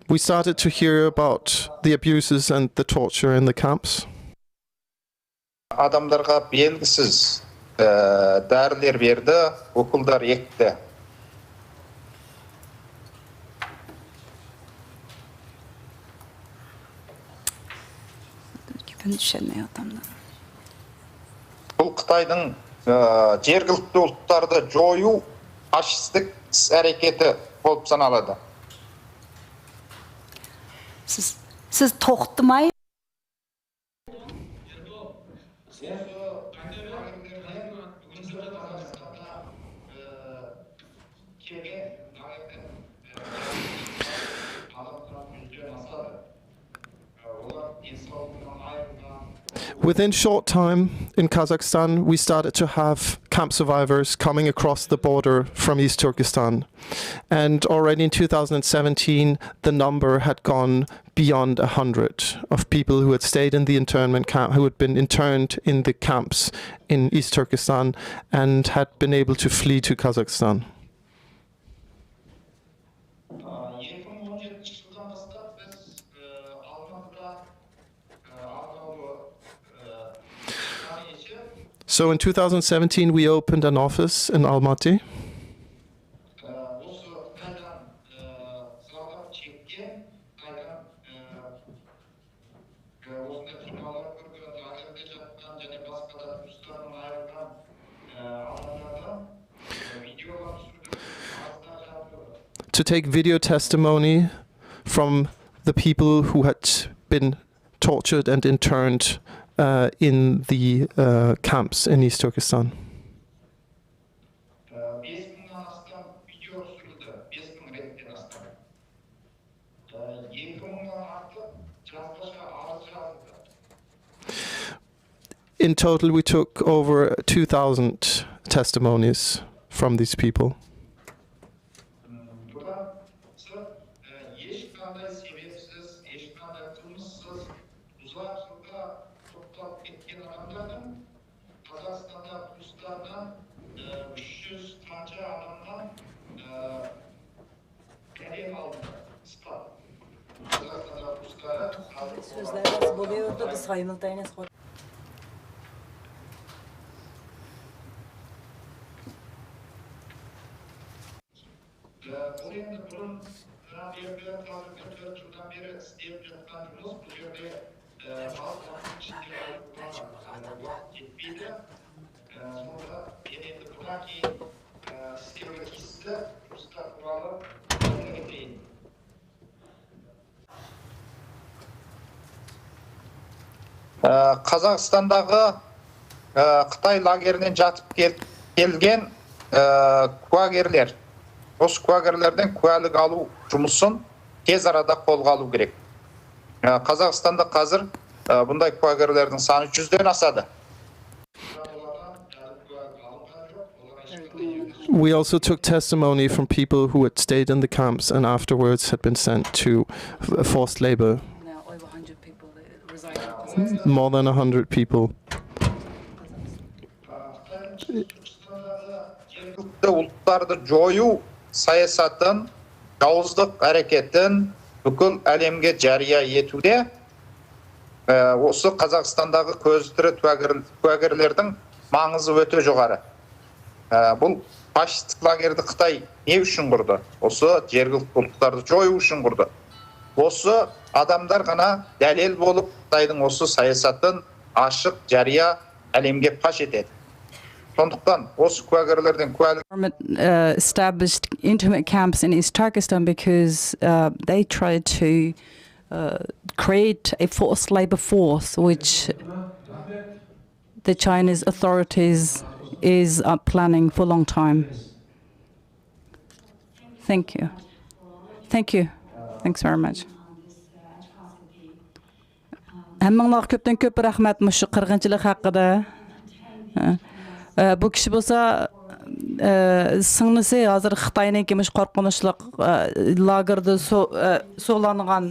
We started to hear about the abuses and the torture in the camps. Адамдарға белгісіз ә, дәрілер берді, уколдар етті. Gülüşen adamlar. Бұл Қытайдың ә, жергілікті ұлттарды жою фашистік іс әрекеті болып саналады. Siz, siz toxtamay. Within short time in Kazakhstan, we started to have camp survivors coming across the border from East Turkestan. And already in two thousand seventeen, the number had gone beyond a hundred of people who had stayed in the internment camp, who had been interned in the camps in East Turkestan and had been able to flee to Kazakhstan. Екі мың он жетінші жылдан бастап біз алматыда алдын алу. So in two thousand seventeen, we opened an office in Almaty. Осы қытайдан зардап шеккен, қытайдан осындай қиналып көрген, лагерьде жатқан және басқа да туыстарынан айырылған адамдардан видеолар түсірдік, арыздар жаздық. To take video testimony from the people who had been tortured and interned uh, in the uh, camps in East Turkestan. Бес мыңнан астам видео түсірілді, бес мың реттен астам. Екі мыңнан артық жазбаша арыз жазылды. In total, we took over two thousand testimonies from these people. Бұдан сырт, ешқандай себепсіз, ешқандай қылмыссыз ұзақ жылға сотталып кеткен адамдардың Қазақстанда туыстарынан үш жүз қанша адамнан Sözler nasıl buluyordu, biz hayımıldayız. Бұл енді бұрын жаңа белгілі қазіргі төрт жылдан бері істеп жатқан жұмыс. Бұл жерде мал қорының ішінде айтуға вақыт жетпейді. Сонда мен енді бұдан кейін істеуге тиісті жұмыстар туралы айтып кетейін. Ә, Қазақстандағы ә, Қытай лагерінен жатып кел- келген ә, куәгерлер, осы куәгерлерден куәлік алу жұмысын тез арада қолға алу керек. Ә, Қазақстанда қазір ә, бұндай куәгерлердің саны жүзден асады. We also took testimony from people who had stayed in the camps and afterwards had been sent to f- forced labor. Now over a hundred people resigned in Kazakhstan. More than a hundred people. Жергілікті ұлттарды жою саясатын, жауыздық әрекетін бүкіл әлемге жария етуде ә, осы Қазақстандағы көзі тірі куәгер- куәгерлердің маңызы өте жоғары. Ә, бұл фашистік лагерьді Қытай не үшін құрды? Осы жергілікті ұлттарды жою үшін құрды. بولسا ئادەملەر غەنا دەلىل بولۇپ خىتاينىڭ ئوسۇ ساياسەتتىن ئاشىق جەريا ئەلەمگە پاش ئېتەدى. شۇندىقتان ئوسۇ كۇەگەرلەردىن كۇەلەر Government uh, established internment camps in East Turkestan because uh, they tried to uh, create a forced labor force, which the Chinese authorities is uh, planning for a long time. Thank you. Thank you. Thanks very much. ھەممىڭلارغا كۆپتىن كۆپ رەھمەت مۇشۇ قىرغىنچىلىق ھەققىدە. ئە، ئە، بۇ كىشى بولسا، ئە، سىڭلىسى ھازىر خىتاينىڭكى مۇشۇ قورقۇنچلۇق، ئە، لاگېردا سو-، ئە، سولانغان.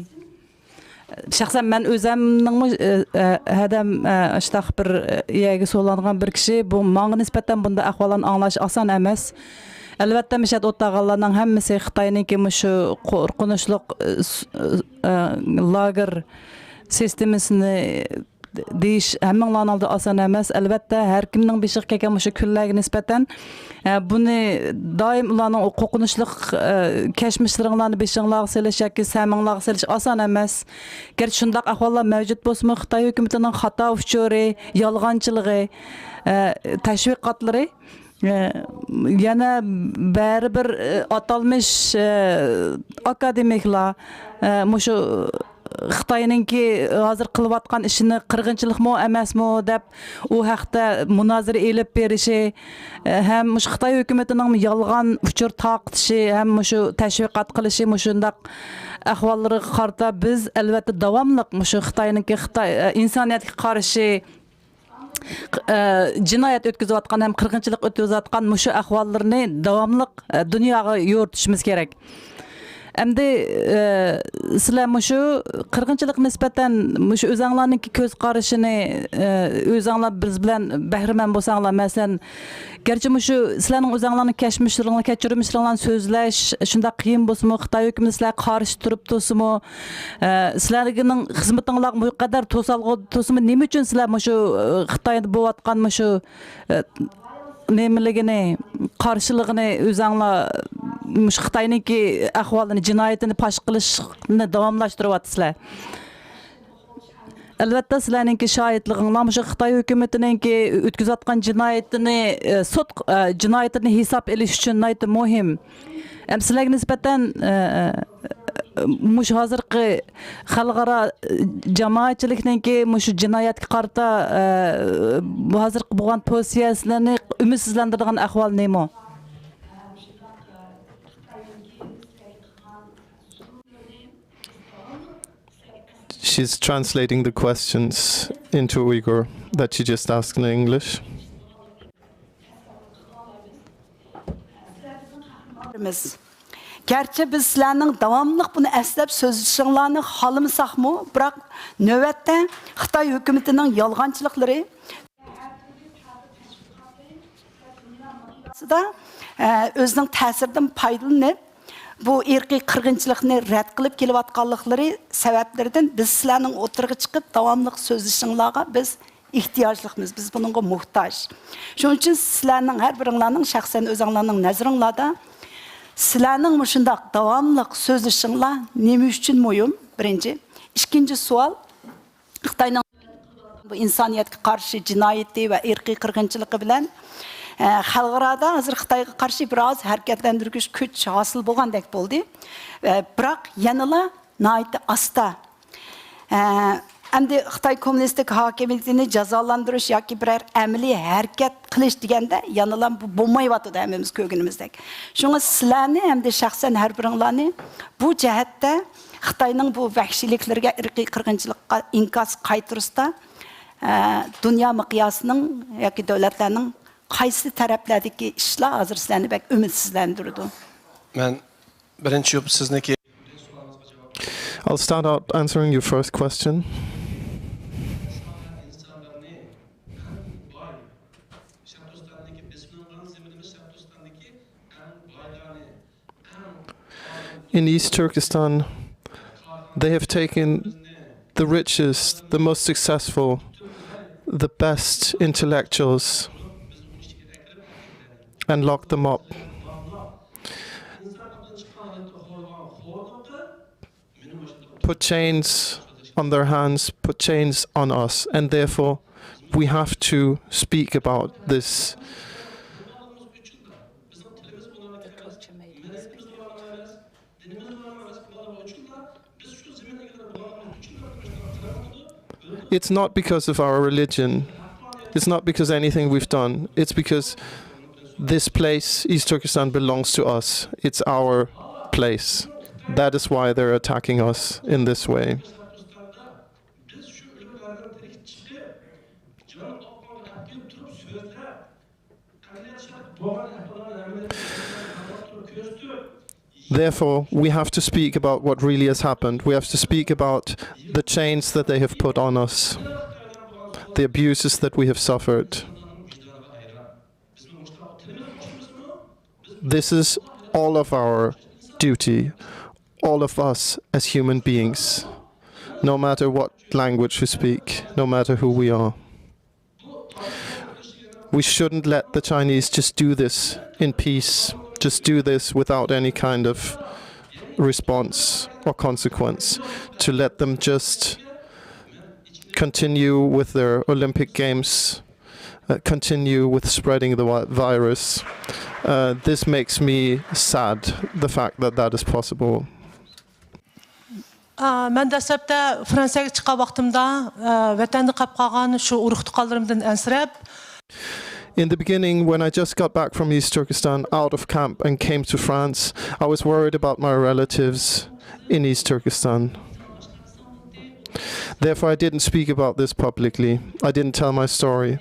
شەخسەن مەن ئۆزەمنىڭمۇ، ئە، ئە، ھەدەم، ئە، ئاشتاق بىر، ئە، يەرگە سولانغان بىر كىشى. بۇ ماڭا نىسبەتەن بۇنداق ئەھۋاللارنى ئاڭلاش ئاسان ئەمەس. ئەلۋەتتە، مۇشۇ يەردە ئولتۇرغانلارنىڭ ھەممىسى خىتاينىڭكى مۇشۇ قورقۇنچلۇق، ئە، س-، ئە، لاگېر سىستېمىسىنى دېيىش ھەممىڭلارنىڭ ئالدىدا ئاسان ئەمەس. ئەلۋەتتە، ھەر كىمنىڭ بېشىغا كەلگەن مۇشۇ كۈنلەرگە نىسبەتەن، ئە، بۇنى دائىم ئۇلارنىڭ ئۇ قورقۇنچلۇق، ئە، كەچمىشلىرىڭلارنى بېشىڭلارغا سېلىش ياكى سەمىڭلارغا سېلىش ئاسان ئەمەس. گەرچە شۇنداق ئەھۋاللار مەۋجۇت بولسىمۇ، خىتاي ھۆكۈمىتىنىڭ خاتا ئۇچۇرى، يالغانچىلىقى، ئە، تەشۋىقاتلىرى ئە، يەنە بەرىبىر، ئە، ئاتالمىش، ئە، ئاكادېمىكلار، ئە، مۇشۇ خىتاينىڭكى ھازىر قىلىۋاتقان ئىشىنى قىرغىنچىلىقمۇ ئەمەسمۇ دەپ، ئۇ ھەقتە مۇنازىرە ئېلىپ بېرىشى، ئە، ھەم مۇشۇ خىتاي ھۆكۈمىتىنىڭ يالغان ئۇچۇر تارقىتىشى، ھەم مۇشۇ تەشۋىقات قىلىشى، مۇشۇنداق ئەھۋاللىرىغا قارىتا بىز ئەلۋەتتە داۋاملىق مۇشۇ خىتاينىڭكى خىتاي، ئە، ئىنسانىيەتكە قارشى ئە، جىنايەت ئۆتكۈزۈۋاتقان ھەم قىرغىنچىلىق ئۆتكۈزۈۋاتقان مۇشۇ ئەھۋاللىرىنى داۋاملىق، ئە، دۇنياغا يورۇتۇشىمىز كېرەك. ئەمدى، ئە، سىلەر مۇشۇ قىرغىنچىلىققا نىسبەتەن مۇشۇ ئۆزەڭلارنىڭكى كۆز قارىشىنى، ئە، ئۆزەڭلار بىز بىلەن بەھرىمەن بولساڭلار، مەسىلەن، گەرچە مۇشۇ سىلەرنىڭ ئۆزەڭلارنىڭ كەچمىشلىرىڭلار، كەچۈرمىشلىرىڭلارنى سۆزلەش شۇنداق قىيىن بولسىمۇ، خىتاي ھۆكۈمىتى سىلەرگە قارشى تۇرۇپ تۇرسىمۇ، ئە، سىلەرنىڭ خىزمىتىڭلارغا بۇ قەدەر توسالغۇ تۇرسىمۇ، نېمە ئۈچۈن سىلەر مۇشۇ، ئە، خىتايدا بولۇۋاتقان مۇشۇ، ئە، نېمىلىكىنى، قارشىلىقىنى ئۆزەڭلار مۇشۇ خىتاينىڭكى ئەھۋالىنى، جىنايىتىنى پاش قىلىشنى داۋاملاشتۇرۇۋاتىسىلەر؟ ئەلۋەتتە، سىلەرنىڭكى شاھىتلىقىڭلار مۇشۇ خىتاي ھۆكۈمىتىنىڭكى ئۆتكۈزۈۋاتقان جىنايىتىنى، ئە، سوت، ئە، جىنايىتىنى ھېساب ئېلىش ئۈچۈن ناھايىتى مۇھىم. ھەم سىلەرگە نىسبەتەن، ئە، مۇشۇ ھازىرقى خەلقئارا، ئە، جامائەتچىلىكنىڭكى مۇشۇ جىنايەتكە قارىتا، ئە، بۇ ھازىرقى بولغان پوزىتسىيەسىلەرنى ئۈمىدسىزلەندۈرىدىغان ئەھۋال نېمە؟ She's translating the questions into Uyghur that she just asked in English. گەرچە بىز سىلەرنىڭ داۋاملىق بۇنى ئەسلەپ سۆزلىشىڭلارنى خالىمىساقمۇ، بىراق نۆۋەتتە خىتاي ھۆكۈمىتىنىڭ يالغانچىلىقلىرى ئە، ئۆزىنىڭ تەسىرىدىن پايدىلىنىپ، بۇ ئىرقىي قىرغىنچىلىقنى رەت قىلىپ كېلىۋاتقانلىقلىرى سەۋەبلىرىدىن بىز سىلەرنىڭ ئوتتۇرىغا چىقىپ داۋاملىق سۆزلىشىڭلارغا بىز ئېھتىياجلىقمىز، بىز بۇنىڭغا موھتاج. شۇنىڭ ئۈچۈن سىلەرنىڭ ھەر بىرىڭلارنىڭ شەخسەن ئۆزەڭلارنىڭ نەزىرىڭلاردا سىلەرنىڭ مۇشۇنداق داۋاملىق سۆزلىشىڭلار نېمە ئۈچۈن مۇھىم؟ بىرىنچى. ئىككىنچى سوئال، خىتاينىڭ بۇ ئىنسانىيەتكە قارشى جىنايىتى ۋە ئىرقىي قىرغىنچىلىقى بىلەن، ئە، خەلقئارادا ھازىر خىتايغا قارشى بىر ئاز ھەرىكەتلەندۈرگۈچ كۈچ ھاسىل بولغاندەك بولدى. ئە، بىراق يەنىلا ناھايىتى ئاستا. ئە، ئەمدى خىتاي كوممۇنىستىك ھاكىمىيىتىنى جازالاندۇرۇش ياكى بىرەر ئەمەلىي ھەرىكەت قىلىش دېگەندە يەنىلا بۇ بولمايۋاتىدۇ، ھەممىمىز كۆرگىنىمىزدەك. شۇڭا سىلەرنى ھەمدە شەخسەن ھەر بىرىڭلارنى بۇ جەھەتتە خىتاينىڭ بۇ ۋەھشىيلىكلىرىگە، ئىرقىي قىرغىنچىلىققا ئىنكاس قايتۇرۇشتا، ئە، دۇنيا مىقياسىنىڭ ياكى دۆلەتلەرنىڭ قايسى تەرەپلەردىكى ئىشلار ھازىر سىلەرنى بەك ئۈمىدسىزلەندۈرىدۇ؟ مەن بىرىنچى يۇپ سىزنىڭكى I'll start out answering your first question. In East Turkestan, they have taken the richest, the most successful, the best intellectuals, and locked them up. put chains on their hands, put chains on us, and therefore we have to speak about this. It's not because of our religion. It's not because anything we've done. It's because this place, East Turkestan, belongs to us. It's our place. That is why they're attacking us in this way. Therefore, we have to speak about what really has happened. We have to speak about the chains that they have put on us, the abuses that we have suffered. This is all of our duty, all of us as human beings, no matter what language we speak, no matter who we are. We shouldn't let the Chinese just do this in peace, just do this without any kind of response or consequence, to let them just continue with their Olympic Games, uh, continue with spreading the wi- virus. Uh, this makes me sad, the fact that that is possible. ئا، مەن دەسلەپتە فرانسىيەگە چىققان ۋاقتىمدا، ئا، ۋەتەندە قاپ قالغان شۇ ئۇرۇق تۇغقانلىرىمدىن ئەنسىرەپ، In the beginning, when I just got back from East Turkestan, out of camp, and came to France, I was worried about my relatives in East Turkestan. Therefore, I didn't speak about this publicly. I didn't tell my story.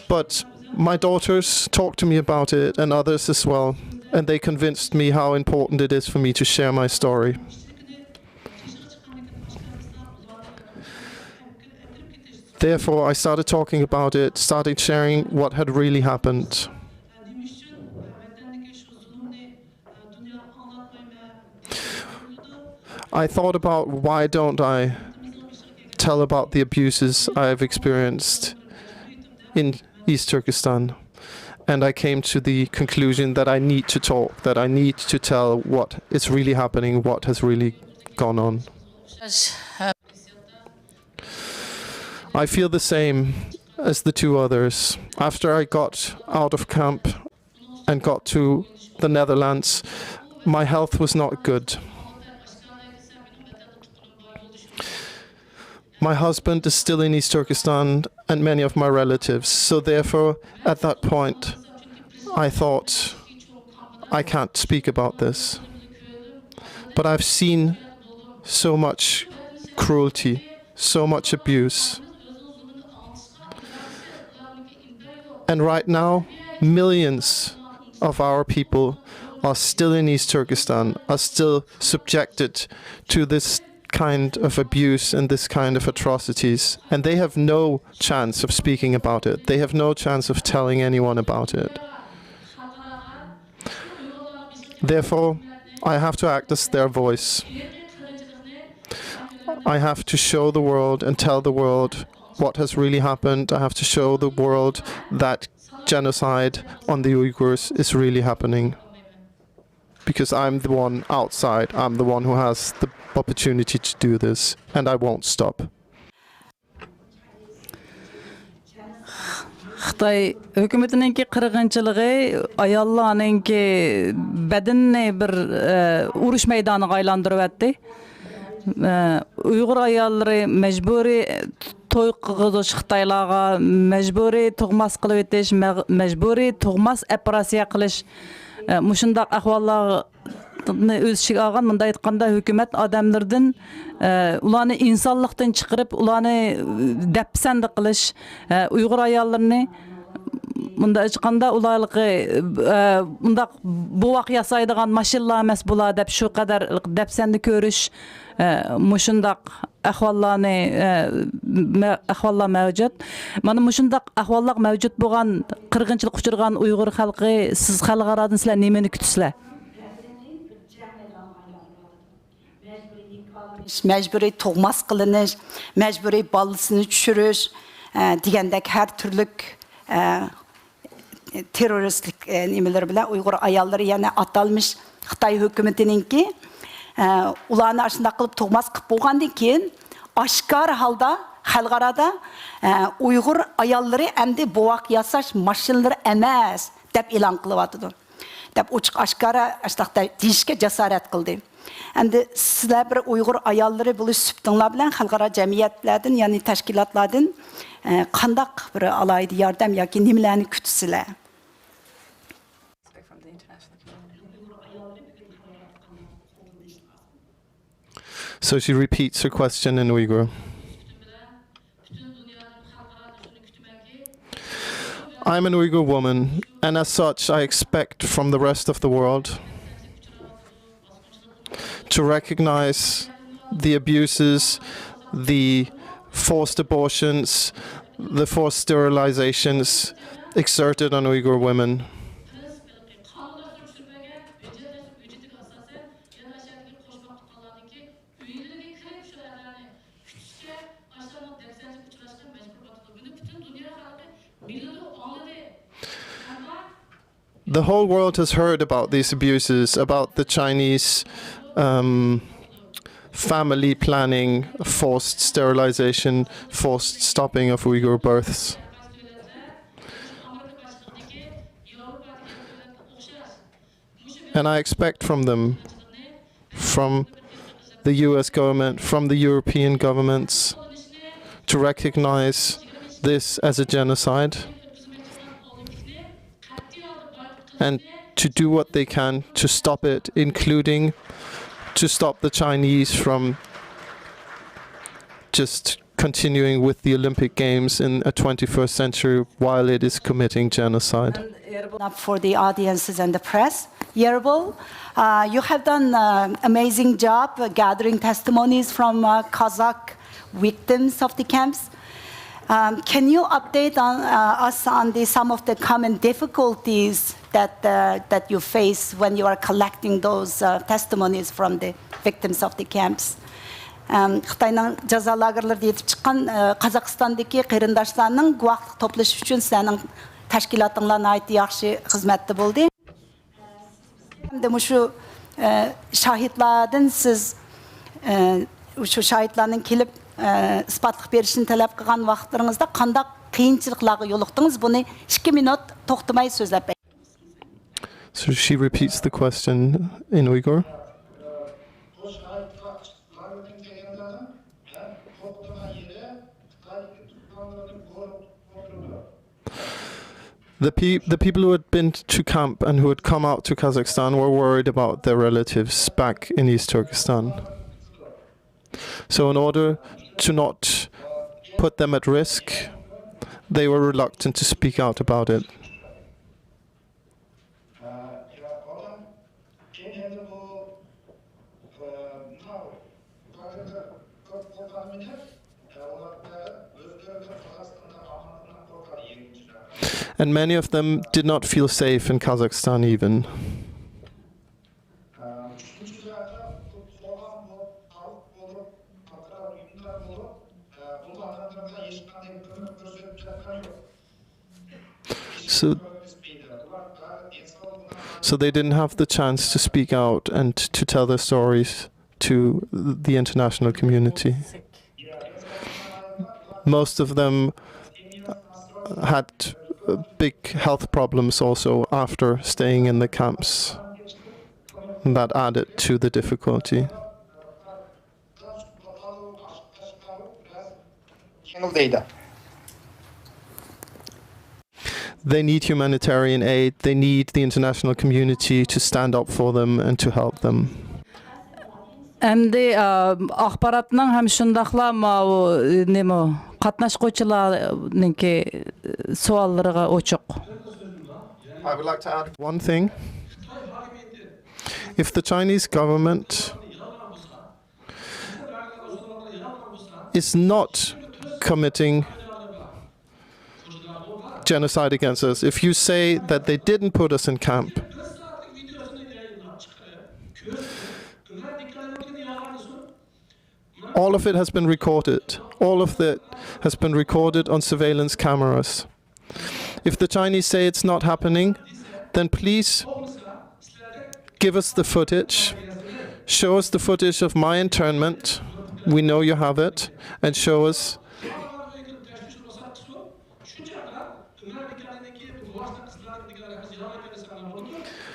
But my daughters talked to me about it, and others as well, and they convinced me how important it is for me to share my story. Therefore, I started talking about it, started sharing what had really happened. I thought about, why don't I tell about the abuses I have experienced in East Turkestan? And I came to the conclusion that I need to talk, that I need to tell what is really happening, what has really gone on. I feel the same as the two others. After I got out of camp and got to the Netherlands, my health was not good. My husband is still in East Turkestan and many of my relatives. So therefore, at that point, I thought, I can't speak about this. But I've seen so much cruelty, so much abuse. And right now, millions of our people are still in East Turkestan, are still subjected to this kind of abuse and this kind of atrocities. And they have no chance of speaking about it. They have no chance of telling anyone about it. Therefore, I have to act as their voice. I have to show the world and tell the world what has really happened. I have to show the world that genocide on the Uyghurs is really happening. Because I'm the one outside, I'm the one who has the opportunity to do this, and I won't stop. خىتاي ھۆكۈمىتىنىڭكى قىرغىنچىلىقى ئاياللارنىڭكى بەدىنىنى بىر ئە، ئۇرۇش مەيدانىغا ئايلاندۇرۇۋەتتى. ئە، ئۇيغۇر ئاياللىرى مەجبۇرىي توي قىلغۇزۇش خىتايلارغا، مەجبۇرىي تۇغماس قىلىۋېتىش، مەغ- مەجبۇرىي تۇغماس ئوپېراتسىيە قىلىش، ئە، مۇشۇنداق ئەھۋاللارنى ئۆز ئىچىگە ئالغان، مۇنداق ئېيتقاندا، ھۆكۈمەت ئادەملىرىدىن، ئە، ئۇلارنى ئىنسانلىقتىن چىقىرىپ، ئۇلارنى دەپسەندە قىلىش، ئە، ئۇيغۇر ئاياللىرىنى مۇنداق ئېيتقاندا، ئۇلارلىقى، ئە، مۇنداق بوۋاق ياسايدىغان ماشىنىلار ئەمەس بۇلار دەپ، شۇ قەدەر دەپسەندە كۆرۈش، ئە، مۇشۇنداق ئەھۋاللارنى، ئە، مە- ئەھۋاللار مەۋجۇت. مانا مۇشۇنداق ئەھۋاللار مەۋجۇت بولغان، قىرغىنچىلىققا ئۇچرىغان ئۇيغۇر خەلقى، سىز خەلقئارادىن سىلەر نېمىنى كۈتىسىلەر؟ مەجبۇرىي تۇغماس قىلىنىش، مەجبۇرىي بالىسىنى چۈشۈرۈش، ئە، دېگەندەك ھەر تۈرلۈك، ئە، تېررورىستلىك، ئە، نېمىلىرى بىلەن ئۇيغۇر ئاياللىرى يەنە ئاتالمىش خىتاي ھۆكۈمىتىنىڭكى، ئە، ئۇلارنى ئاشۇنداق قىلىپ تۇغماس قىلىپ بولغاندىن كېيىن، ئاشكارا ھالدا خەلقئارادا، ئە، ئۇيغۇر ئاياللىرى ئەمدى بوۋاق ياساش ماشىنىلىرى ئەمەس دەپ ئېلان قىلىۋاتىدۇ، دەپ ئوچۇق ئاشكارا ئاشۇنداق دە-، دېيىشكە جاسارەت قىلدى. ئەمدى سىلەر بىر ئۇيغۇر ئاياللىرى بولۇش سۈپىتىڭلار بىلەن خەلقئارا جەمئىيەتلەردىن، يەنى تەشكىلاتلاردىن، ئە، قانداق بىر ئالاھىدە ياردەم ياكى نېمىلەرنى كۈتىسىلەر؟ So she repeats her question in Uyghur. I'm an Uyghur woman, and as such, I expect from the rest of the world to recognize the abuses, the forced abortions, the forced sterilizations exerted on Uyghur women. The whole world has heard about these abuses, about the Chinese um, family planning, forced sterilization, forced stopping of Uyghur births. And I expect from them, from the U S government, from the European governments, to recognize this as a genocide and to do what they can to stop it, including to stop the Chinese from just continuing with the Olympic Games in a twenty-first century while it is committing genocide. Up for the audiences and the press. Yerbal, uh, you have done an amazing job uh, gathering testimonies from uh, Kazakh victims of the camps. Um, can you update on, uh, us on the, some of the common difficulties that, uh, that you face when you are collecting those uh, testimonies from the victims of the camps? Um, خىتاينىڭ جازا لاگېرلىرىدا يېتىپ چىققان ئە، قازاقىستاندىكى قېرىنداشلارنىڭ گۇۋاھلىق توپلىشى ئۈچۈن سىلەرنىڭ تەشكىلاتىڭلار ناھايىتى ياخشى خىزمەتتە بولدى. ھەمدە مۇشۇ ئە، شاھىتلاردىن سىز ئە، شۇ شاھىتلارنىڭ كېلىپ ئە، ئىسپاتلىق بېرىشىنى تەلەپ قىلغان ۋاقىتلىرىڭىزدا قانداق قىيىنچىلىقلارغا يولۇقتىڭىز؟ بۇنى ئىككى مىنۇت توختىماي سۆزلەپ بېرىڭ. So she repeats the question in Uyghur. The, pe- the people who had been to camp and who had come out to Kazakhstan were worried about their relatives back in East Turkestan. So, in order to not put them at risk, they were reluctant to speak out about it. And many of them did not feel safe in Kazakhstan even. So, so they didn't have the chance to speak out and to tell their stories to the international community. Most of them had uh, big health problems also after staying in the camps. That added to the difficulty. They need humanitarian aid, they need the international community to stand up for them and to help them. ئەمدى ئاخباراتنىڭ ھەم شۇنداقلا ماۋۇ نېمە قاتناشقۇچىلارنىڭكى سوئاللىرىغا ئوچۇق. One thing, if the Chinese government is not committing genocide against us, if you say that they didn't put us in camp, all of it has been recorded. All of it has been recorded on surveillance cameras. If the Chinese say it's not happening, then please give us the footage Show us the footage of my internment. We know you have it. And show us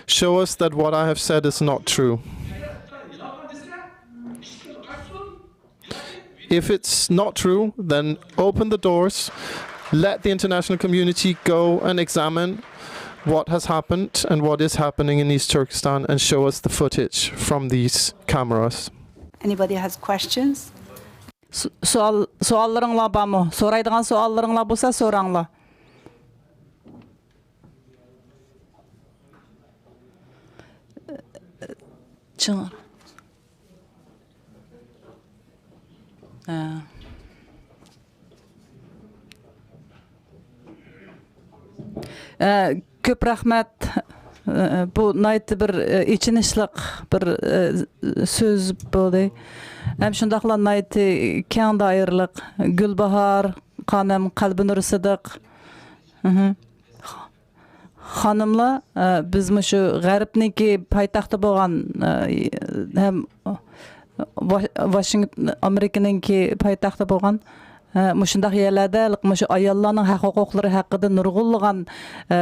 show us that what I have said is not true. If it's not true, then open the doors, let the international community go and examine what has happened and what is happening in East Turkestan and show us the footage from these cameras. Anybody has questions? سوئال سوئاللىرىڭلار بارمۇ؟ سورايدىغان سوئاللىرىڭلار بولسا سوراڭلار. چىڭ. ھە. ئە، كۆپ رەھمەت. ئە، بۇ ناھايىتى بىر، ئە، ئېچىنىشلىق بىر، ئە، سۆز بولدى. ھەم شۇنداقلا ناھايىتى كەڭ دائىرىلىك. گۈلباھار خانىم، قەلبىنۇر سىدىق. مھم. خانىملار، ئە، بىز مۇشۇ غەربنىڭكى پايتەختى بولغان، ئە، ھەم ۋا-، ۋاشىنگتون، ئامېرىكىنىڭكى پايتەختى بولغان، ئە، مۇشۇنداق يەرلەردە مۇشۇ ئاياللارنىڭ ھەق ھوقۇقلىرى ھەققىدە نۇرغۇنلىغان، ئە،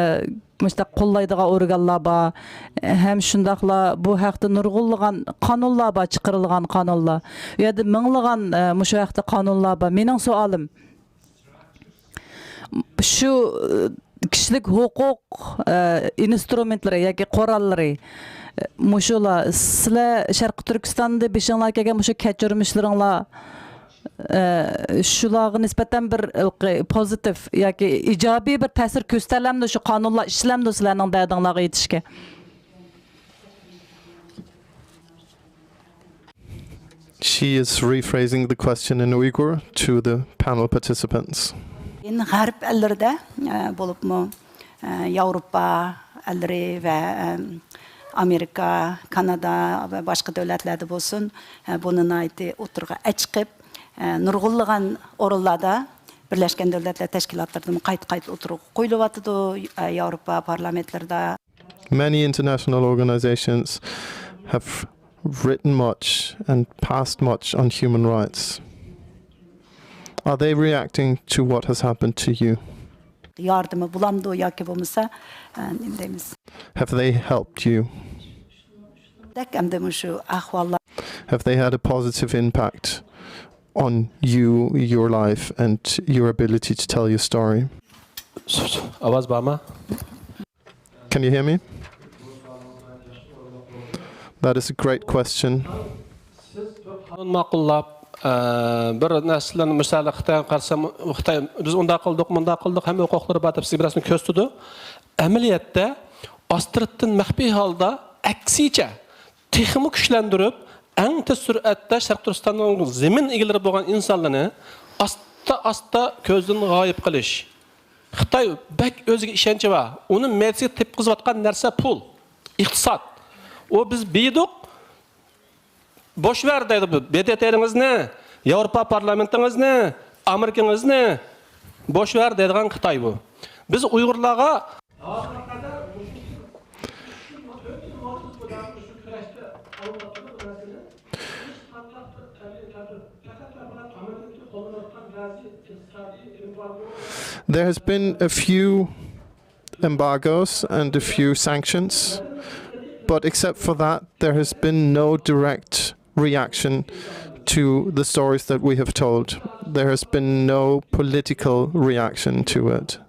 مۇشۇنداق قوللايدىغان ئورگانلار بار. ھەم شۇنداقلا بۇ ھەقتە نۇرغۇنلىغان قانۇنلار بار، چىقىرىلغان قانۇنلار. ئۇ يەردە مىڭلىغان، ئە، مۇشۇ ھەقتە قانۇنلار بار. مېنىڭ سوئالىم، شۇ، ئە، كىشىلىك ھوقۇق، ئە، ئىنسترۇمېنتلىرى ياكى قوراللىرى، ئە، مۇشۇلار، سىلەر شەرقىي تۈركىستاندا بېشىڭلارغا كەلگەن مۇشۇ كەچۈرمىشلىرىڭلار، ئە، شۇلارغا نىسبەتەن بىر، ئە، پوزىتىپ ياكى ئىجابىي بىر تەسىر كۆرسىتەلەمدۇ، شۇ قانۇنلار ئىشلەمدۇ سىلەرنىڭ دەردىڭلارغا يېتىشكە؟ She is rephrasing the question in Uyghur to the panel participants. ئەمدى غەرب ئەللىرىدە، ئە، بولۇپمۇ، ئە، ياۋروپا ئەللىرى ۋە، ئە، ئامېرىكا، كانادا ۋە باشقا دۆلەتلەردە بولسۇن، ئە، بۇنى ناھايىتى ئوتتۇرىغا ئەچىقىپ، ئە، نۇرغۇنلىغان ئورۇنلاردا بىرلەشكەن دۆلەتلەر تەشكىلاتلىرىدىمۇ قايتا-قايتا ئوتتۇرىغا قويۇلۇۋاتىدۇ، ئە، ياۋروپا پارلامېنتلىرىدا. Many international organizations have written much and passed much on human rights. Are they reacting to what has happened to you? ياردىمى بولامدۇ ياكى بولمىسا، ئە، نېمە دەيمىز؟ Have they helped you? دەك ئەمدى مۇشۇ ئەھۋاللار. Have they had a positive impact on you, your life, and your ability to tell your story? ئاۋاز بارمۇ؟ Can you hear me? That is a great question. سىز بىر قانۇن ماقۇللاپ، ئە، بىر نەرسىلەرنى، مىسالى، خىتايغا قارىسام، خىتاي، بىز ئۇنداق قىلدۇق، مۇنداق قىلدۇق، ھەممە ھوقۇقلىرى بار دەپ سىزگە بىر نەرسىنى كۆرسىتىدۇ. ئەمەلىيەتتە ئاستىرتتىن مەخپىي ھالدا، ئەكسىچە، تېخىمۇ كۈچلەندۈرۈپ، ئەڭ تېز سۈرئەتتە شەرقىي تۈركىستاننىڭ زېمىن ئىگىلىرى بولغان ئىنسانلارنى ئاستا-ئاستا كۆزدىن غايىب قىلىش. خىتاي بەك ئۆزىگە ئىشەنچى بار. ئۇنى مەدىسىگە تېپقۇزۇۋاتقان نەرسە پۇل، ئىقتىساد. ئۇ بىز بېيىدۇق، بوش بەر دەيدۇ، بۇ ب د ت لىڭىزنى، ياۋروپا پارلامېنتىڭىزنى، ئامېرىكىڭىزنى بوش بەر دەيدىغان خىتاي بۇ. بىز ئۇيغۇرلارغا There has been a few embargoes and a few sanctions, but except for that, there has been no direct reaction to the stories that we have told. There has been no political reaction to it.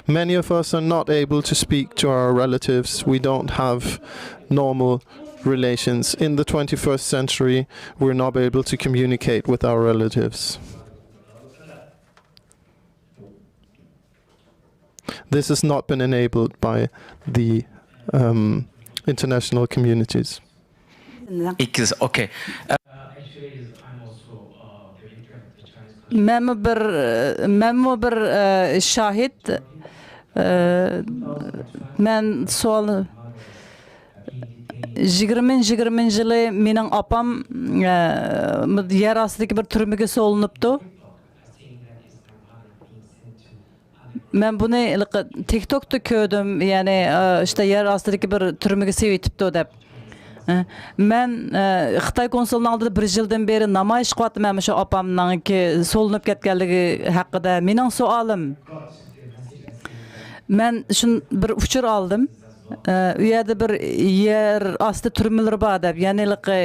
Many of us are not able to speak to our relatives. We don't have normal relations. In the twenty-first century, we're not able to communicate with our relatives. This has not been enabled by the, um, international communities. ئىككىنچىسى، ئوكەي. مەنمۇ بىر، مەنمۇ بىر، ئە، شاھىت. ئە، مەن سوئال، يىگىرمىنچى، يىگىرمىنچى يىلى مېنىڭ ئاپام، ئە، يەر ئاستىدىكى بىر تۈرمىگە سولىنىپتۇ. مەن بۇنى ھېلىقى تىكتوكتا كۆردۈم، يەنى، ئە، ئىشتە يەر ئاستىدىكى بىر تۈرمىگە سېلىۋېتىپتۇ دەپ. ئە، مەن، ئە، خىتاي كونسۇلىنىڭ ئالدىدا بىر يىلدىن بېرى نامايىش قىلىۋاتىمەن، مۇشۇ ئاپامنىڭكى سولىنىپ كەتكەنلىكى ھەققىدە. مېنىڭ سوئالىم، مەن شۇن بىر ئۇچۇر ئالدىم. ئە، ئۇ يەردە بىر يەر ئاستى تۈرمىلىرى بار دەپ، يەنى ھېلىقى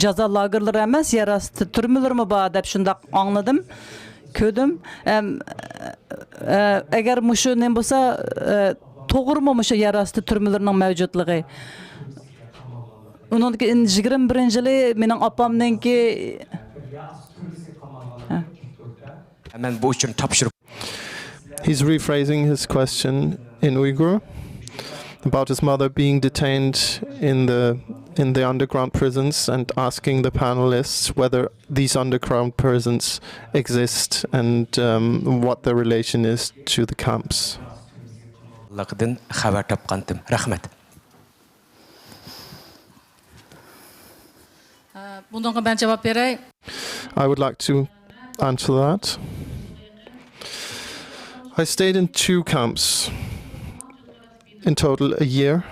جازا لاگېرلىرى ئەمەس، يەر ئاستى تۈرمىلىرىمۇ بار دەپ شۇنداق ئاڭلىدىم، كۆردۈم. ئەم، ئە، ئەگەر مۇشۇ نېمە بولسا، ئە، توغرىمۇ مۇشۇ يەر ئاستى تۈرمىلىرىنىڭ مەۋجۇتلۇقى؟ ئۇنىڭدىن كېيىن يىگىرمە بىرىنچى يىلى مېنىڭ ئاپامنىڭكى، ھە. مەن بۇ ئۇچۇرنى تاپشۇرۇپ He's rephrasing his question in Uyghur about his mother being detained in the in the underground prisons and asking the panelists whether these underground prisons exist and um, what their relation is to the camps. لىقىدىن خەۋەر تاپقانتىم. رەھمەت. بۇنىڭغا مەن جاۋاب بېرەي. I would like to answer that. I stayed in two camps in total a year.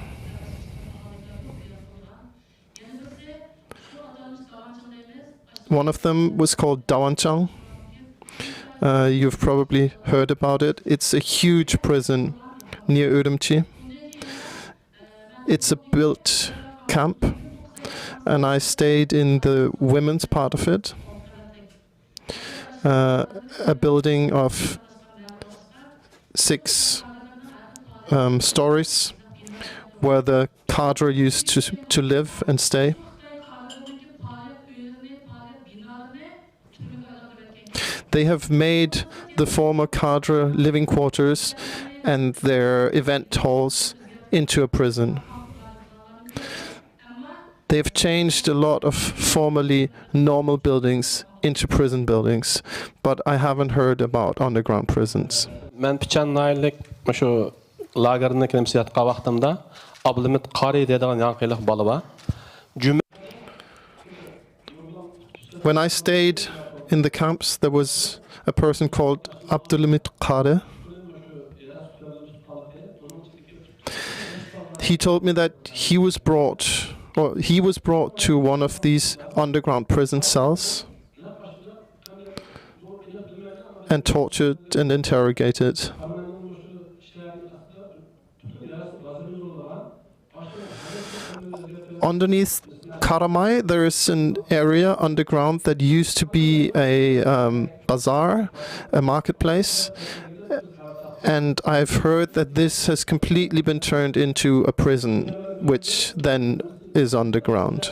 One of them was called Dawanchang. Uh, you've probably heard about it. It's a huge prison near Urumqi. It's a built camp, and I stayed in the women's part of it, uh, a building of six um, stories where the cadre used to, to live and stay. They have made the former cadre living quarters and their event halls into a prison. They've changed a lot of formerly normal buildings into prison buildings, but I haven't heard about underground prisons. مەن پىچان ناھىيەلىك مۇشۇ لاگېرنىڭ كىنىمسى ياتقان ۋاقتىمدا ئابلىمىت قارى دەيدىغان ياڭاق يېلىق بالا بار. جۈمە When I stayed in the camps, there was a person called Abdulhamid Qari. He told me that he was brought, or he was brought to one of these underground prison cells and tortured and interrogated. Underneath Karamay, there is an area underground that used to be a um, bazaar, a marketplace. And I've heard that this has completely been turned into a prison, which then is underground.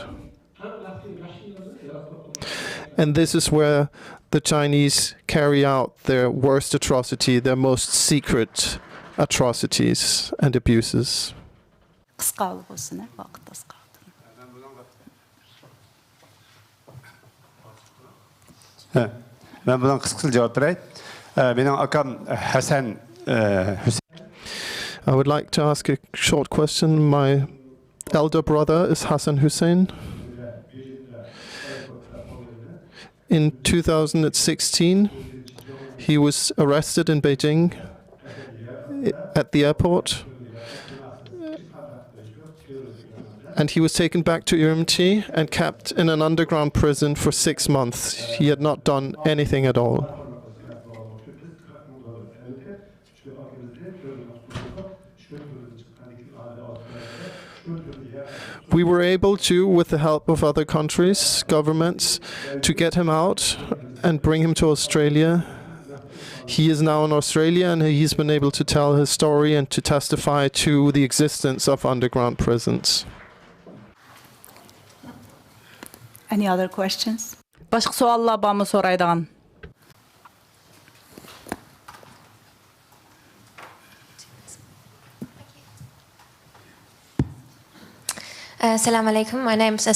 And this is where the Chinese carry out their worst atrocity, their most secret atrocities and abuses. قىسقا بولسۇن، ۋاقىت ئاز قالدى. ھە، مەن بۇنىڭغا قىسقىچە جاۋاب بېرەي. ئە، مېنىڭ ئاكام ھەسەن، ئە، ھۈسەن. I would like to ask a short question. My elder brother is Hassan Hussein. In two thousand sixteen, he was arrested in Beijing at the airport, and he was taken back to Urumqi and kept in an underground prison for six months. He had not done anything at all. We were able to, with the help of other countries, governments, to get him out and bring him to Australia. He is now in Australia and he's been able to tell his story and to testify to the existence of underground prisons. Any other questions? باشقا سوئاللار بارمۇ سورايدىغان؟ ئەسسالامۇ ئەلەيكۇم. My name is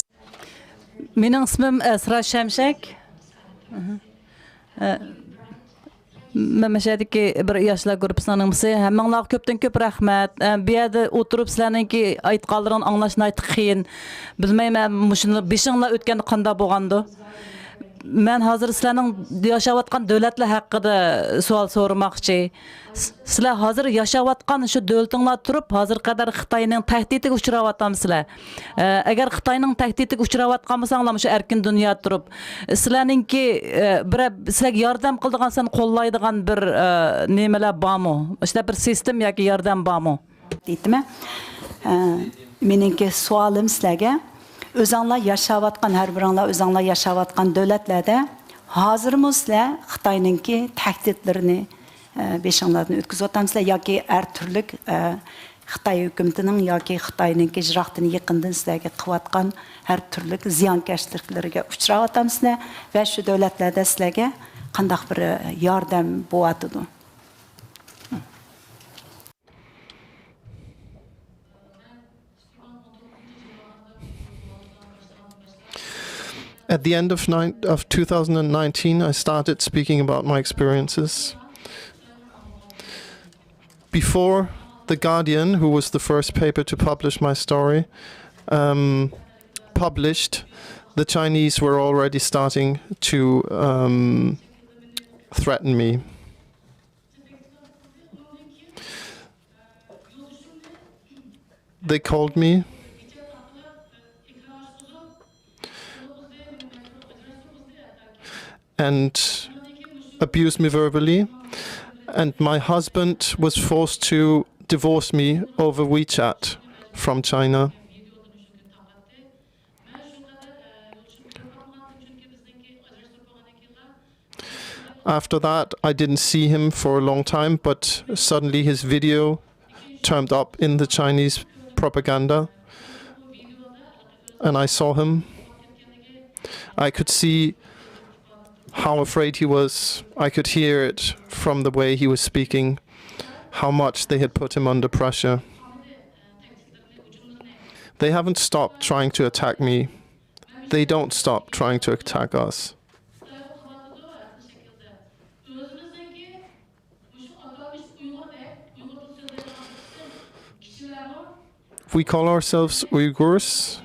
مېنىڭ ئىسمىم ئەسرا شەمشەك. ئە، مەن مەشەدىكى بىر ياشلار گۇرۇپپىسىنىڭ نېمىسى. ھەممىڭلارغا كۆپتىن كۆپ رەھمەت. ئە، بۇ يەردە ئولتۇرۇپ سىلەرنىڭكى ئېيتقانلىرىڭنى ئاڭلاش ناھايىتى قىيىن. بىلمەيمەن، مۇشۇنى بېشىڭلار ئۆتكەندە قانداق بولغاندۇ. مەن ھازىر سىلەرنىڭ ياشاۋاتقان دۆلەتلەر ھەققىدە سوئال سورىماقچى. س-، سىلەر ھازىر ياشاۋاتقان شۇ دۆلىتىڭلار تۇرۇپ، ھازىرغا قەدەر خىتاينىڭ تەھدىتىگە ئۇچراۋاتامسىلەر؟ ئە، ئەگەر خىتاينىڭ تەھدىتىگە ئۇچراۋاتقان بولساڭلار، مۇشۇ ئەركىن دۇنيا تۇرۇپ، سىلەرنىڭكى، ئە، بىرەر، سىلەرگە ياردەم قىلىدىغان، سىلەرنى قوللايدىغان بىر، ئە، نېمىلەر بارمۇ؟ شۇنداق بىر سىستېم ياكى ياردەم بارمۇ؟ دەيتتىمەن. ئە، مېنىڭكى سوئالىم سىلەرگە، ئۆزەڭلار ياشاۋاتقان، ھەر بىرىڭلار ئۆزەڭلار ياشاۋاتقان دۆلەتلەردە ھازىرمۇ سىلەر خىتاينىڭكى تەھدىتلىرىنى، ئە، بېشىڭلاردىن ئۆتكۈزۈۋاتامسىلەر ياكى ھەر تۈرلۈك، ئە، خىتاي ھۆكۈمىتىنىڭ ياكى خىتاينىڭكى يىراقتىن يېقىندىن سىلەرگە قىلىۋاتقان ھەر تۈرلۈك زىيانكەشلىكلىرىگە ئۇچراۋاتامسىلەر ۋە شۇ دۆلەتلەردە سىلەرگە قانداق بىر، ئە، ياردەم بولۇۋاتىدۇ؟ At the end of, nine, of two thousand nineteen, I started speaking about my experiences. Before The Guardian, who was the first paper to publish my story, um, published, the Chinese were already starting to, um, threaten me. They called me and abused me verbally, and my husband was forced to divorce me over WeChat from China. After that, I didn't see him for a long time, but suddenly his video turned up in the Chinese propaganda, and I saw him. I could see how afraid he was. I could hear it from the way he was speaking, how much they had put him under pressure. They haven't stopped trying to attack me. They don't stop trying to attack us. We call ourselves Uyghurs.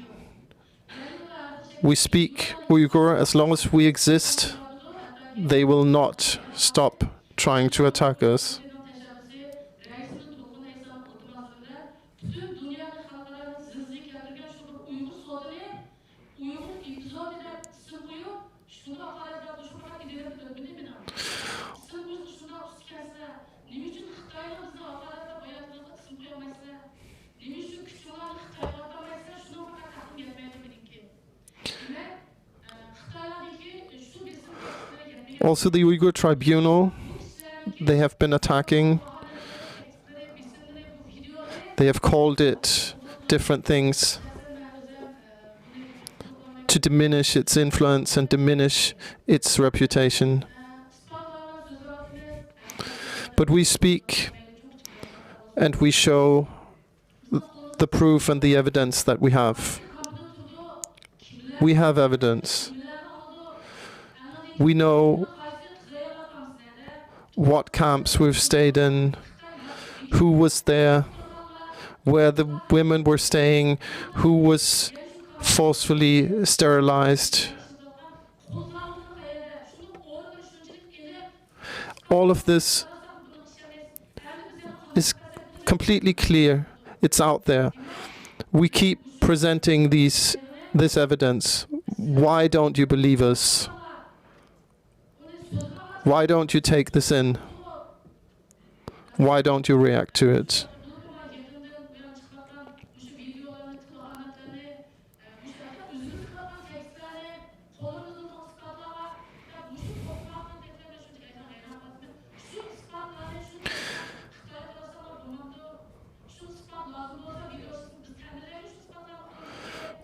We speak Uyghur. As long as we exist, they will not stop trying to attack us. Also, the Uyghur Tribunal, they have been attacking. They have called it different things to diminish its influence and diminish its reputation. But we speak and we show the proof and the evidence that we have. We have evidence. We know what camps we've stayed in, who was there, where the women were staying, who was forcefully sterilized. All of this is completely clear. It's out there. We keep presenting these, this evidence. Why don't you believe us? Why don't you take this in? Why don't you react to it?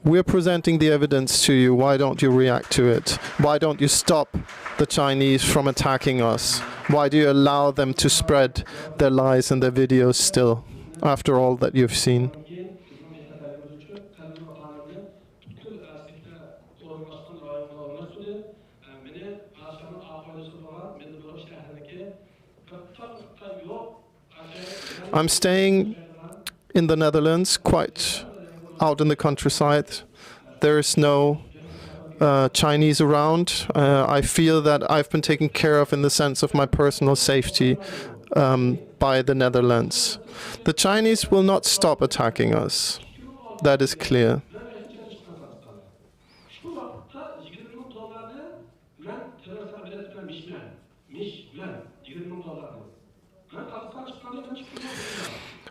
We're presenting the evidence to you. Why don't you react to it? Why don't you stop the Chinese from attacking us? Why do you allow them to spread their lies and their videos still, after all that you've seen? I'm staying in the Netherlands, quite out in the countryside. There is no uh, Chinese around, uh, I feel that I've been taken care of in the sense of my personal safety, um, by the Netherlands. The Chinese will not stop attacking us. That is clear.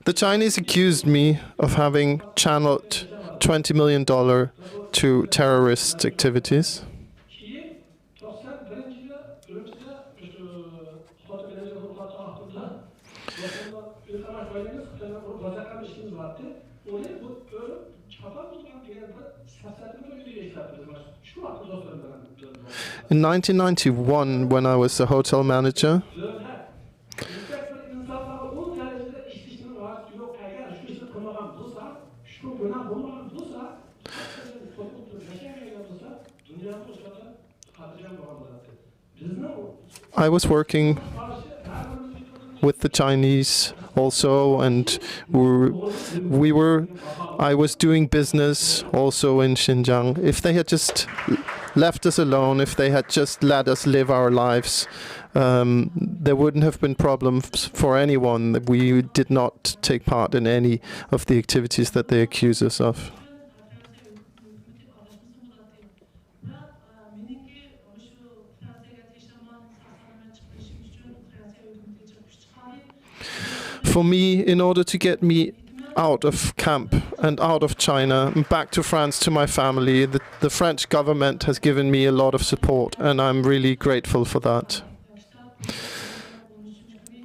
The Chinese accused me of having channeled twenty million dollar to terrorist activities. In nineteen ninety-one, when I was the hotel manager, I was working with the Chinese also, and we were, we were, I was doing business also in Xinjiang. If they had just left us alone, if they had just let us live our lives, um, there wouldn't have been problems for anyone. We did not take part in any of the activities that they accuse us of. For me, in order to get me out of camp and out of China and back to France to my family, the, the French government has given me a lot of support, and I'm really grateful for that.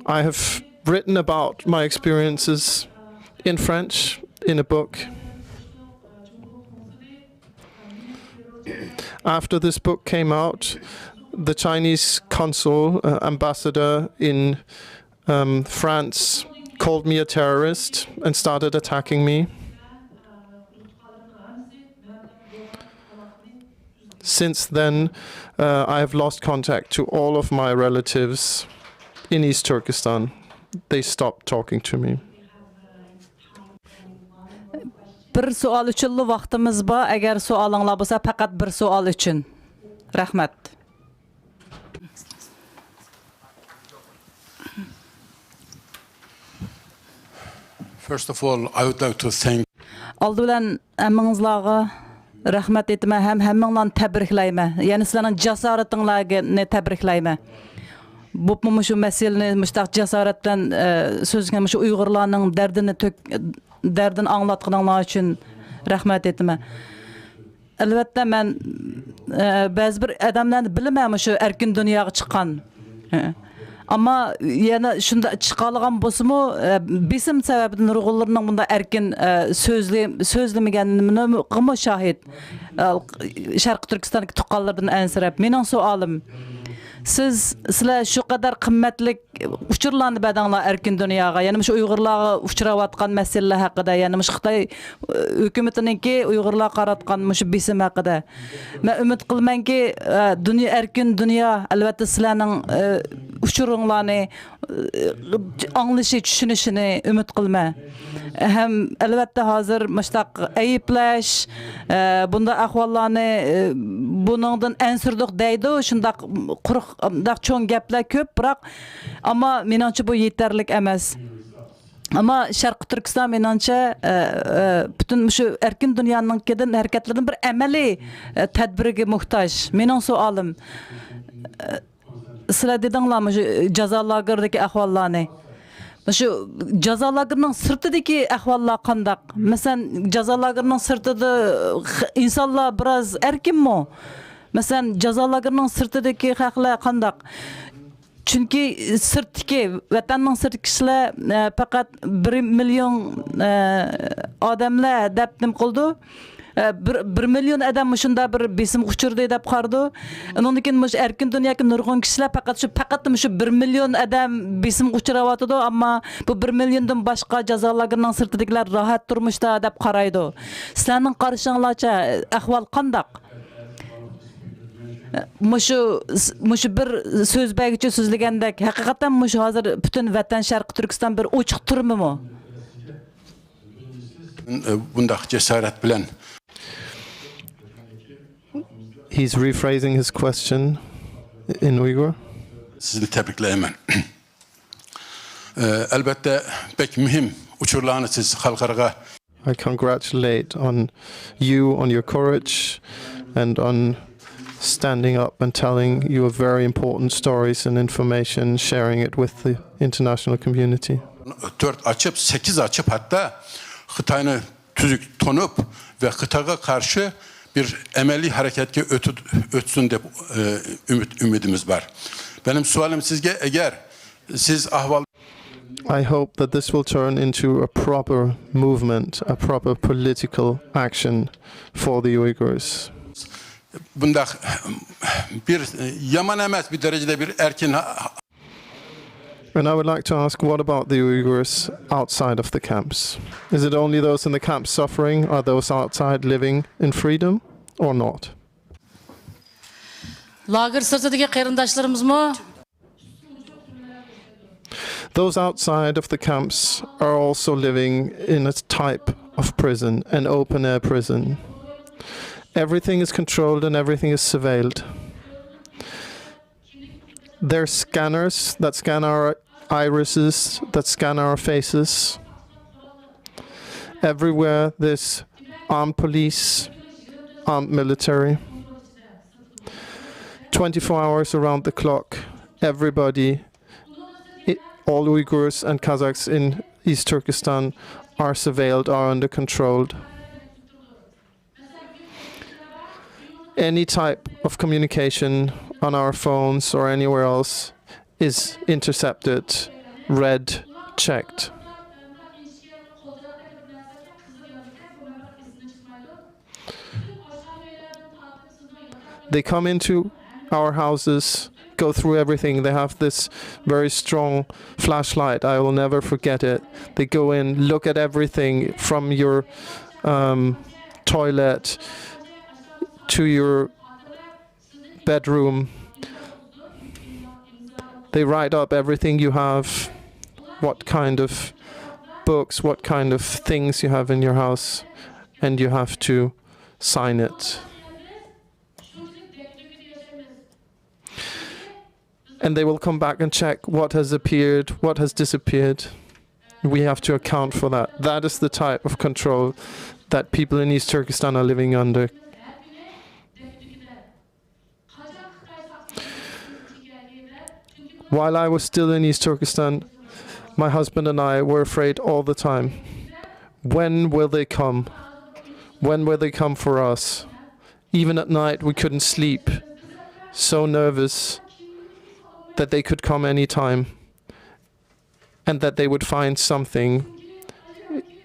I have written about my experiences in French in a book. After this book came out, the Chinese consul, uh, ambassador in, um, France, called me a terrorist and started attacking me. Since then, uh, I have lost contact to all of my relatives in East Turkestan. They stopped talking to me. بىر سوئال ئۈچۈنلا ۋاقتىمىز بار. ئەگەر سوئالىڭلار بولسا، پەقەت بىر سوئال ئۈچۈن. رەھمەت. First of all, I would like to thank ئالدى بىلەن ھەممىڭىزلارغا رەھمەت ئېيتىمەن ھەم ھەممىڭلارنى تەبرىكلەيمەن. يەنى سىلەرنىڭ جاسارىتىڭلارنى تەبرىكلەيمەن. بولۇپمۇ مۇشۇ مەسىلىنى مۇشۇنداق جاسارەت بىلەن، ئە، سۆزلىگەن، مۇشۇ ئۇيغۇرلارنىڭ دەردىنى تۆك-، دەردىنى ئاڭلاتقىنىڭلار ئۈچۈن رەھمەت ئېيتىمەن. ئەلۋەتتە، مەن، ئە، بەزى بىر ئادەملەرنى بىلىمەن، مۇشۇ ئەركىن دۇنياغا چىققان. ئەمما يەنە شۇنداق چىقالىغان بولسىمۇ، ئە، بېسىم سەۋەبىدىن نۇرغۇنلىرىنىڭ بۇنداق ئەركىن، ئە، سۆزلە-، سۆزلىمىگەنلىكىمۇ شاھىت. ئە، شەرقىي تۈركىستاندىكى تۇغقانلىرىدىن ئەنسىرەپ. مېنىڭ سوئالىم، سىز، سىلەر شۇ قەدەر قىممەتلىك ئۇچۇرلارنى بەردىڭلار ئەركىن دۇنياغا، يەنە مۇشۇ ئۇيغۇرلارغا ئۇچراۋاتقان مەسىلىلەر ھەققىدە، يەنە مۇشۇ خىتاي ھۆكۈمىتىنىڭكى ئۇيغۇرلارغا قاراتقان مۇشۇ بېسىم ھەققىدە. مەن ئۈمىد قىلىمەنكى، ئە، دۇنيا، ئەركىن دۇنيا، ئەلۋەتتە، سىلەرنىڭ، ئە، ئۇچۇرۇڭلارنى، ئە، ئاڭلىشى، چۈشىنىشىنى ئۈمىد قىلىمەن. ھەم، ئەلۋەتتە، ھازىر مۇشتاق ئەيىبلەش، ئە، بۇنداق ئەھۋاللارنى، ئە، بۇنىڭدىن ئەنسىرىدۇق دەيدۇ، شۇنداق قۇرۇق، مۇنداق چوڭ گەپلەر كۆپ، بىراق، ئەمما مېنىڭچە بۇ يېتەرلىك ئەمەس. ئەمما شەرقىي تۈركىستان مېنىڭچە، ئە، ئە، پۈتۈن مۇشۇ ئەركىن دۇنيانىڭكىدىن ھەرىكەتلىرىدىن بىر ئەمەلىي، ئە، تەدبىرگە موھتاج. مېنىڭ سوئالىم، ئە، سىلەر دېدىڭلار مۇشۇ جازا لاگېرىدىكى ئەھۋاللارنى. مۇشۇ جازا لاگېرىنىڭ سىرتىدىكى ئەھۋاللار قانداق؟ مەسىلەن، جازا لاگېرىنىڭ سىرتىدا ئىنسانلار بىراز ئەركىنمۇ؟ مەسىلەن، جازا لاگېرىنىڭ سىرتىدىكى خەقلەر قانداق؟ چۈنكى سىرتتىكى، ۋەتەننىڭ سىرتىدىكى كىشىلەر، ئە، پەقەت بىر مىليون، ئە، ئادەملەر دەپ نېمە قىلىدۇ؟ ئە، بىر، بىر مىليون ئادەم مۇشۇنداق بىر بېسىمغا ئۇچرىدى دەپ قارىدۇ. ئۇنىڭدىن كېيىن مۇشۇ ئەركىن دۇنيادىكى نۇرغۇن كىشىلەر پەقەت شۇ، پەقەت مۇشۇ بىر مىليون ئادەم بېسىمغا ئۇچراۋاتىدۇ، ئەمما بۇ بىر مىليوندىن باشقا جازا لاگېرىنىڭ سىرتىدىكىلەر راھەت تۇرمۇشتا دەپ قارايدۇ. سىلەرنىڭ قارىشىڭلارچە ئەھۋال قانداق؟ مۇشۇ، مۇشۇ بىر سۆز بەرگۈچى سۆزلىگەندەك، ھەقىقەتەن مۇشۇ ھازىر پۈتۈن ۋەتەن شەرقىي تۈركىستان بىر ئوچۇق تۈرمىمۇ؟ بۇنداق جاسارەت بىلەن. He's rephrasing his question in Uyghur. سىزنى تەبرىكلەيمەن. ئەلبەتتە، بەك مۇھىم ئۇچۇرلارنى سىز خەلقئارىغا I congratulate on you, on your courage, and on standing up and telling your very important stories and information, sharing it with the international community. تۆت ئاچىپ، سەككىز ئاچىپ، ھەتتا خىتاينى تۈزۈك تونۇپ ۋە خىتايغا قارشى بىر ئەمەلىي ھەرىكەتكە ئۆتۈ-، ئۆتسۇن دەپ، ئە، ئۈمىد، ئۈمىدىمىز بار. بەنىم سوئالىم سىزگە، ئەگەر سىز ئەھۋال I hope that this will turn into a proper movement, a proper political action for the Uyghurs. بۇنداق بىر يامان ئەمەس، بىر دەرىجىدە بىر ئەركىن And I would like to ask, what about the Uyghurs outside of the camps? Is it only those in the camps suffering? Are those outside living in freedom or not? لاگېر سىرتىدىكى قېرىنداشلىرىمىزمۇ؟ Those outside of the camps are also living in a type of prison, an open air prison. Everything is controlled and everything is surveilled. There's scanners that scan our irises, that scan our faces. Everywhere there's armed police, armed military. Twenty-four hours around the clock, everybody, i- all Uyghurs and Kazakhs in East Turkestan are surveilled, are under control. Any type of communication on our phones or anywhere else is intercepted, read, checked. They come into our houses, go through everything. They have this very strong flashlight. I will never forget it. They go in, look at everything from your um, toilet to your bedroom. They write up everything you have, what kind of books, what kind of things you have in your house, and you have to sign it. And they will come back and check what has appeared, what has disappeared. We have to account for that. That is the type of control that people in East Turkestan are living under. While I was still in East Turkestan, my husband and I were afraid all the time. When will they come? When will they come for us? Even at night, we couldn't sleep, so nervous that they could come any time and that they would find something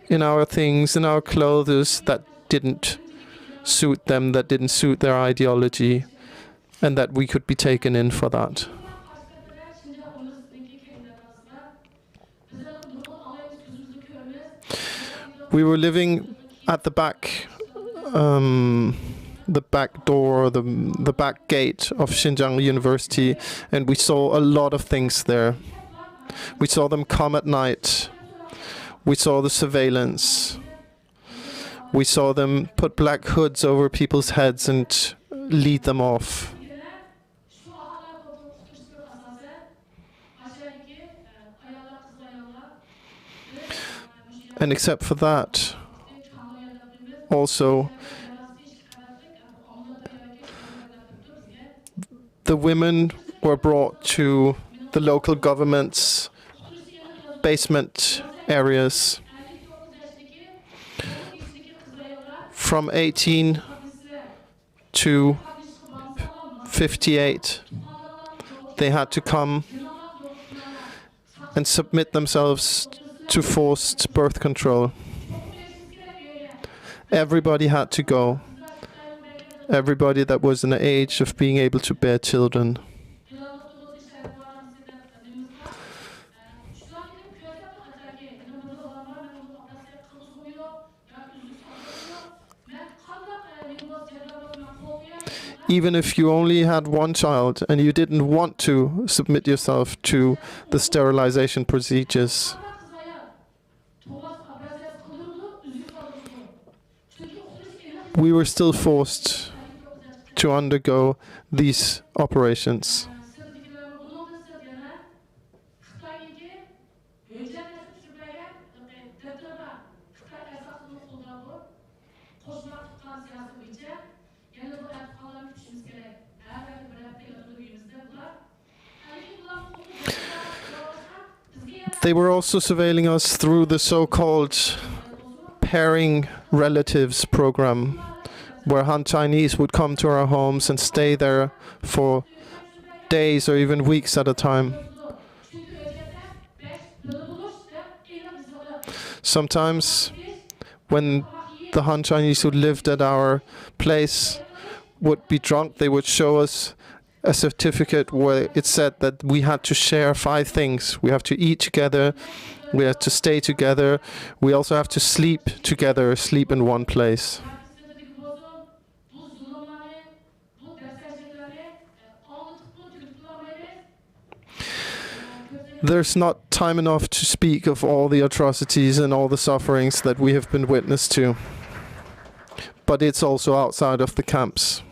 in our things, in our clothes that didn't suit them, that didn't suit their ideology, and that we could be taken in for that. We were living at the back, um, the back door, the, the back gate of Xinjiang University, and we saw a lot of things there. We saw them come at night. We saw the surveillance. We saw them put black hoods over people's heads and lead them off. And except for that, also, the women were brought to the local government's basement areas. From eighteen to fifty-eight, they had to come and submit themselves to forced birth control. Everybody had to go. Everybody that was in the age of being able to bear children. Even if you only had one child and you didn't want to submit yourself to the sterilization procedures, we were still forced to undergo these operations. They were also surveilling us through the so-called pairing relatives program, where Han Chinese would come to our homes and stay there for days or even weeks at a time. Sometimes, when the Han Chinese who lived at our place would be drunk, they would show us a certificate where it said that we had to share five things. We have to eat together, we have to stay together, we also have to sleep together, sleep in one place. There's not time enough to speak of all the atrocities and all the sufferings that we have been witness to. But it's also outside of the camps,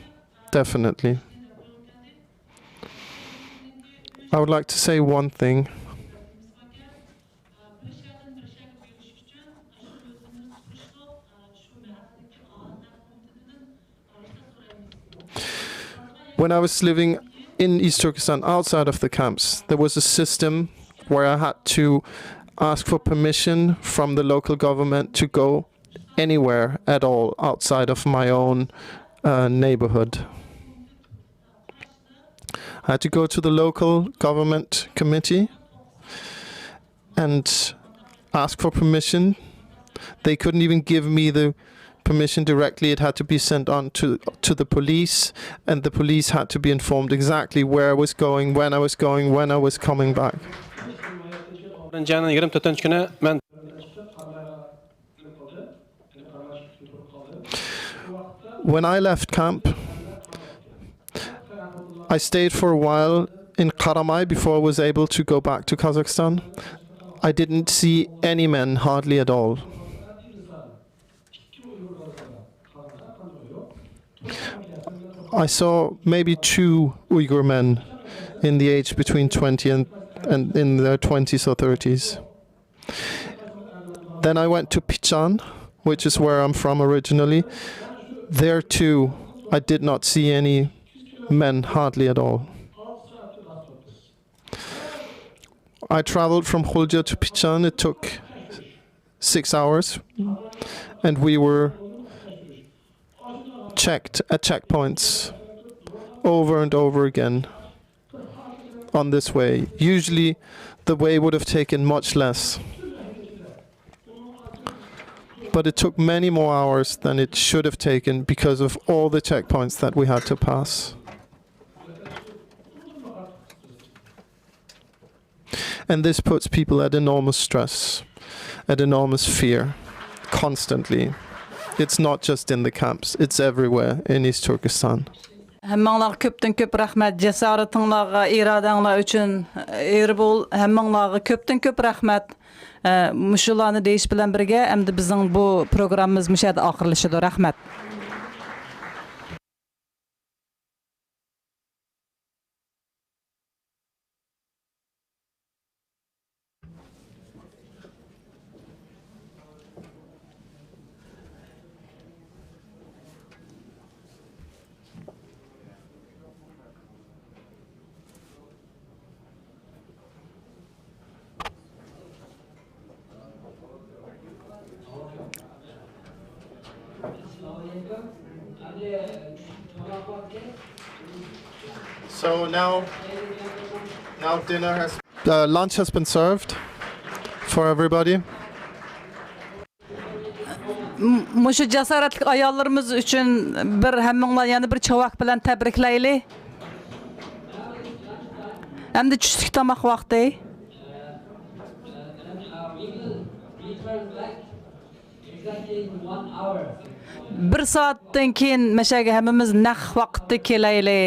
definitely. I would like to say one thing. When I was living in East Turkestan, outside of the camps, there was a system where I had to ask for permission from the local government to go anywhere at all outside of my own uh, neighborhood. I had to go to the local government committee and ask for permission. They couldn't even give me the permission directly. It had to be sent on to, to the police, and the police had to be informed exactly where I was going, when I was going, when I was coming back. When I left camp, I stayed for a while in Qaramay before I was able to go back to Kazakhstan. I didn't see any men, hardly at all. I saw maybe two Uyghur men in the age between twenty and, and in their twenties or thirties. Then I went to Pichan, which is where I'm from originally. There too, I did not see any men, hardly at all. I traveled from Khulja to Pichan. It took six hours, and we were checked at checkpoints over and over again on this way. Usually, the way would have taken much less. But it took many more hours than it should have taken because of all the checkpoints that we had to pass. And this puts people at enormous stress, at enormous fear, constantly. It's not just in the camps, it's everywhere in East Turkestan. ھەممىڭلارغا كۆپتىن كۆپ رەھمەت، جاسارىتىڭلارغا، ئىرادەڭلار ئۈچۈن، ئېرى بول، ھەممىڭلارغا كۆپتىن كۆپ رەھمەت. ئە، مۇشۇلارنى دېيىش بىلەن بىرگە، ئەمدى بىزنىڭ بۇ پروگراممىمىز مۇشۇ يەردە ئاخىرلىشىدۇ. رەھمەت. So now, now dinner has, uh, lunch has been served for everybody. م-، مۇشۇ جاسارەتلىك ئاياللىرىمىز ئۈچۈن بىر ھەممىڭلار يەنە بىر چاۋاك بىلەن تەبرىكلەيلى. ئەمدى چۈشلۈك تاماق ۋاقتى. بىر سائەتتىن كېيىن مەشەگە ھەممىمىز نەق ۋاقىتتا كېلەيلى.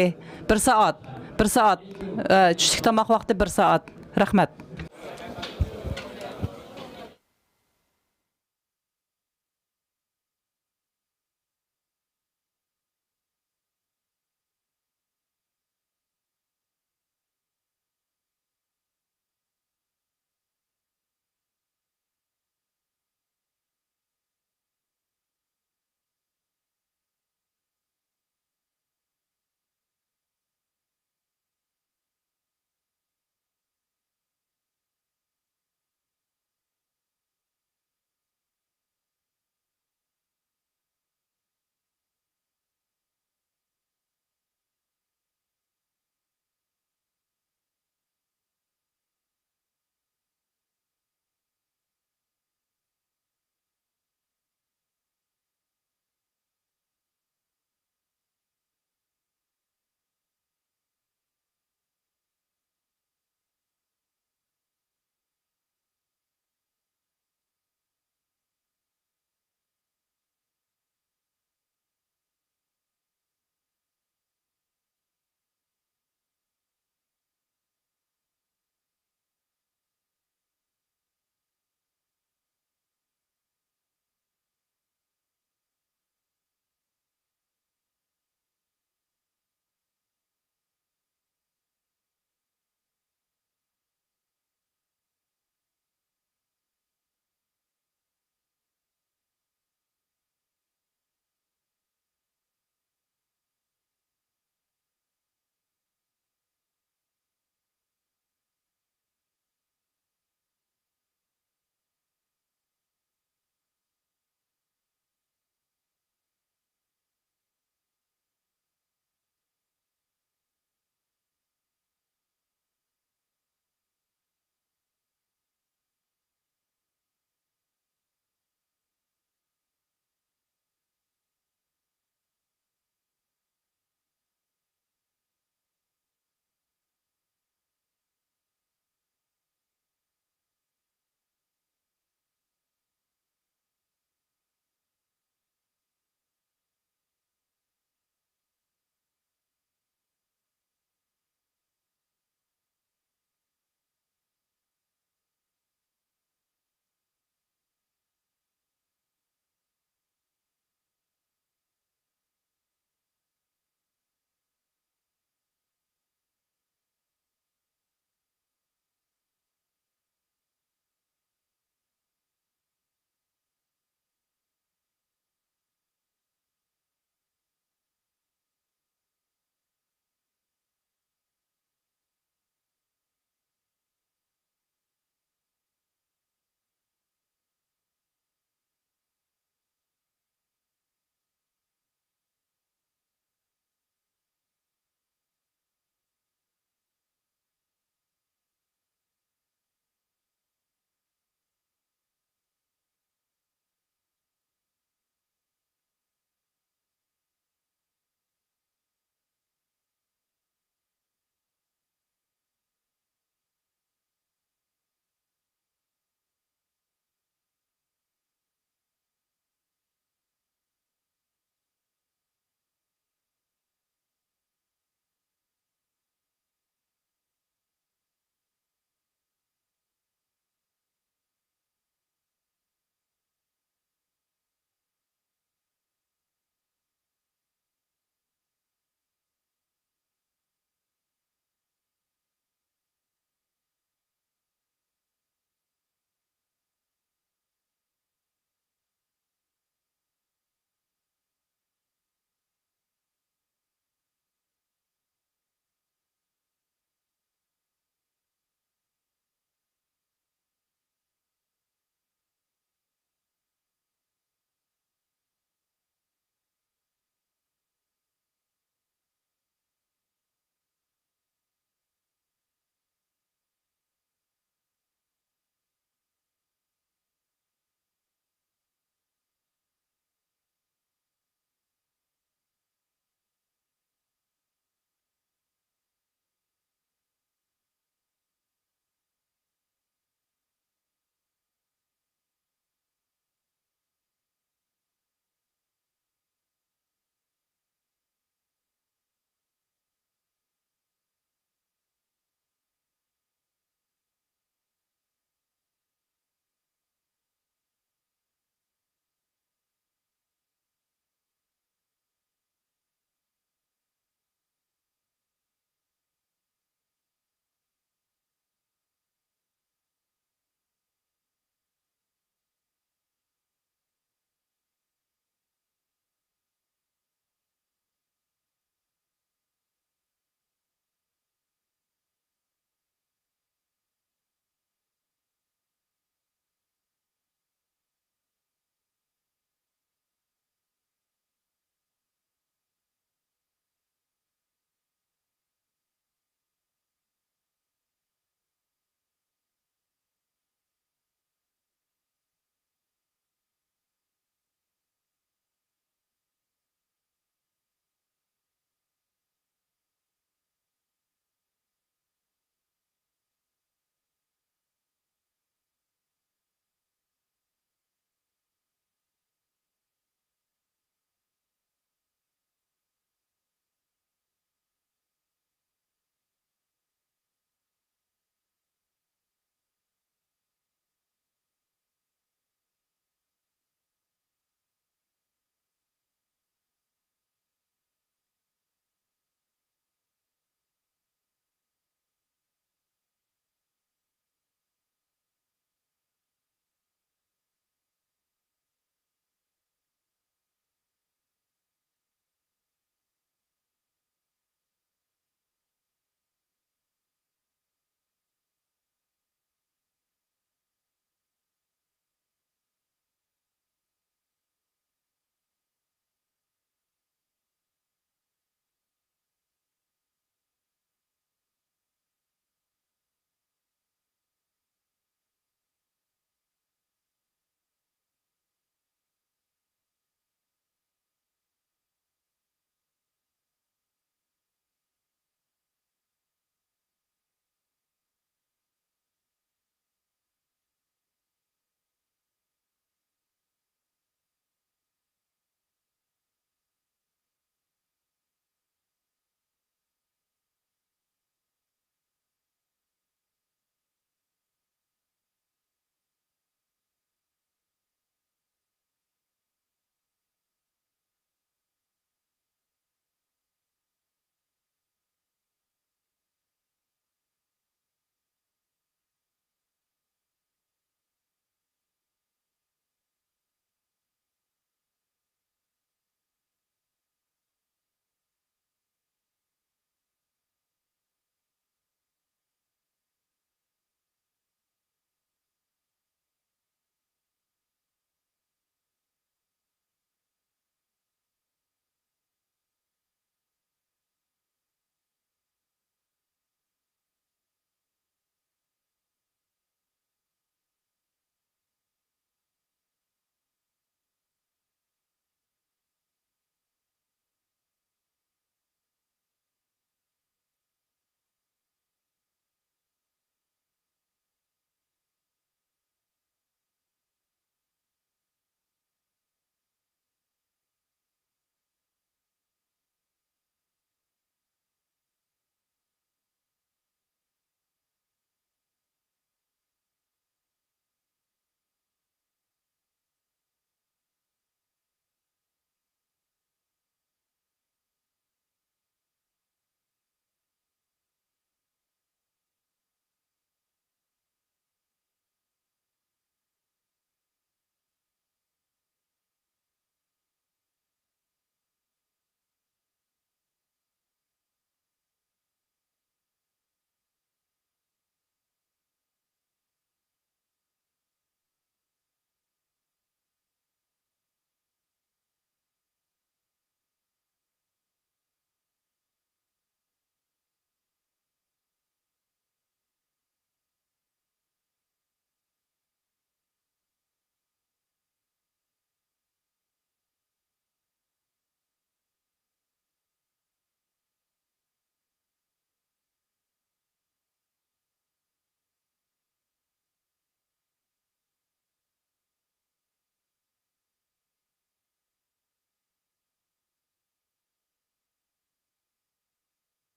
بىر سائەت، بىر سائەت. ئە، چۈشلۈك تاماق ۋاقتى بىر سائەت. رەھمەت.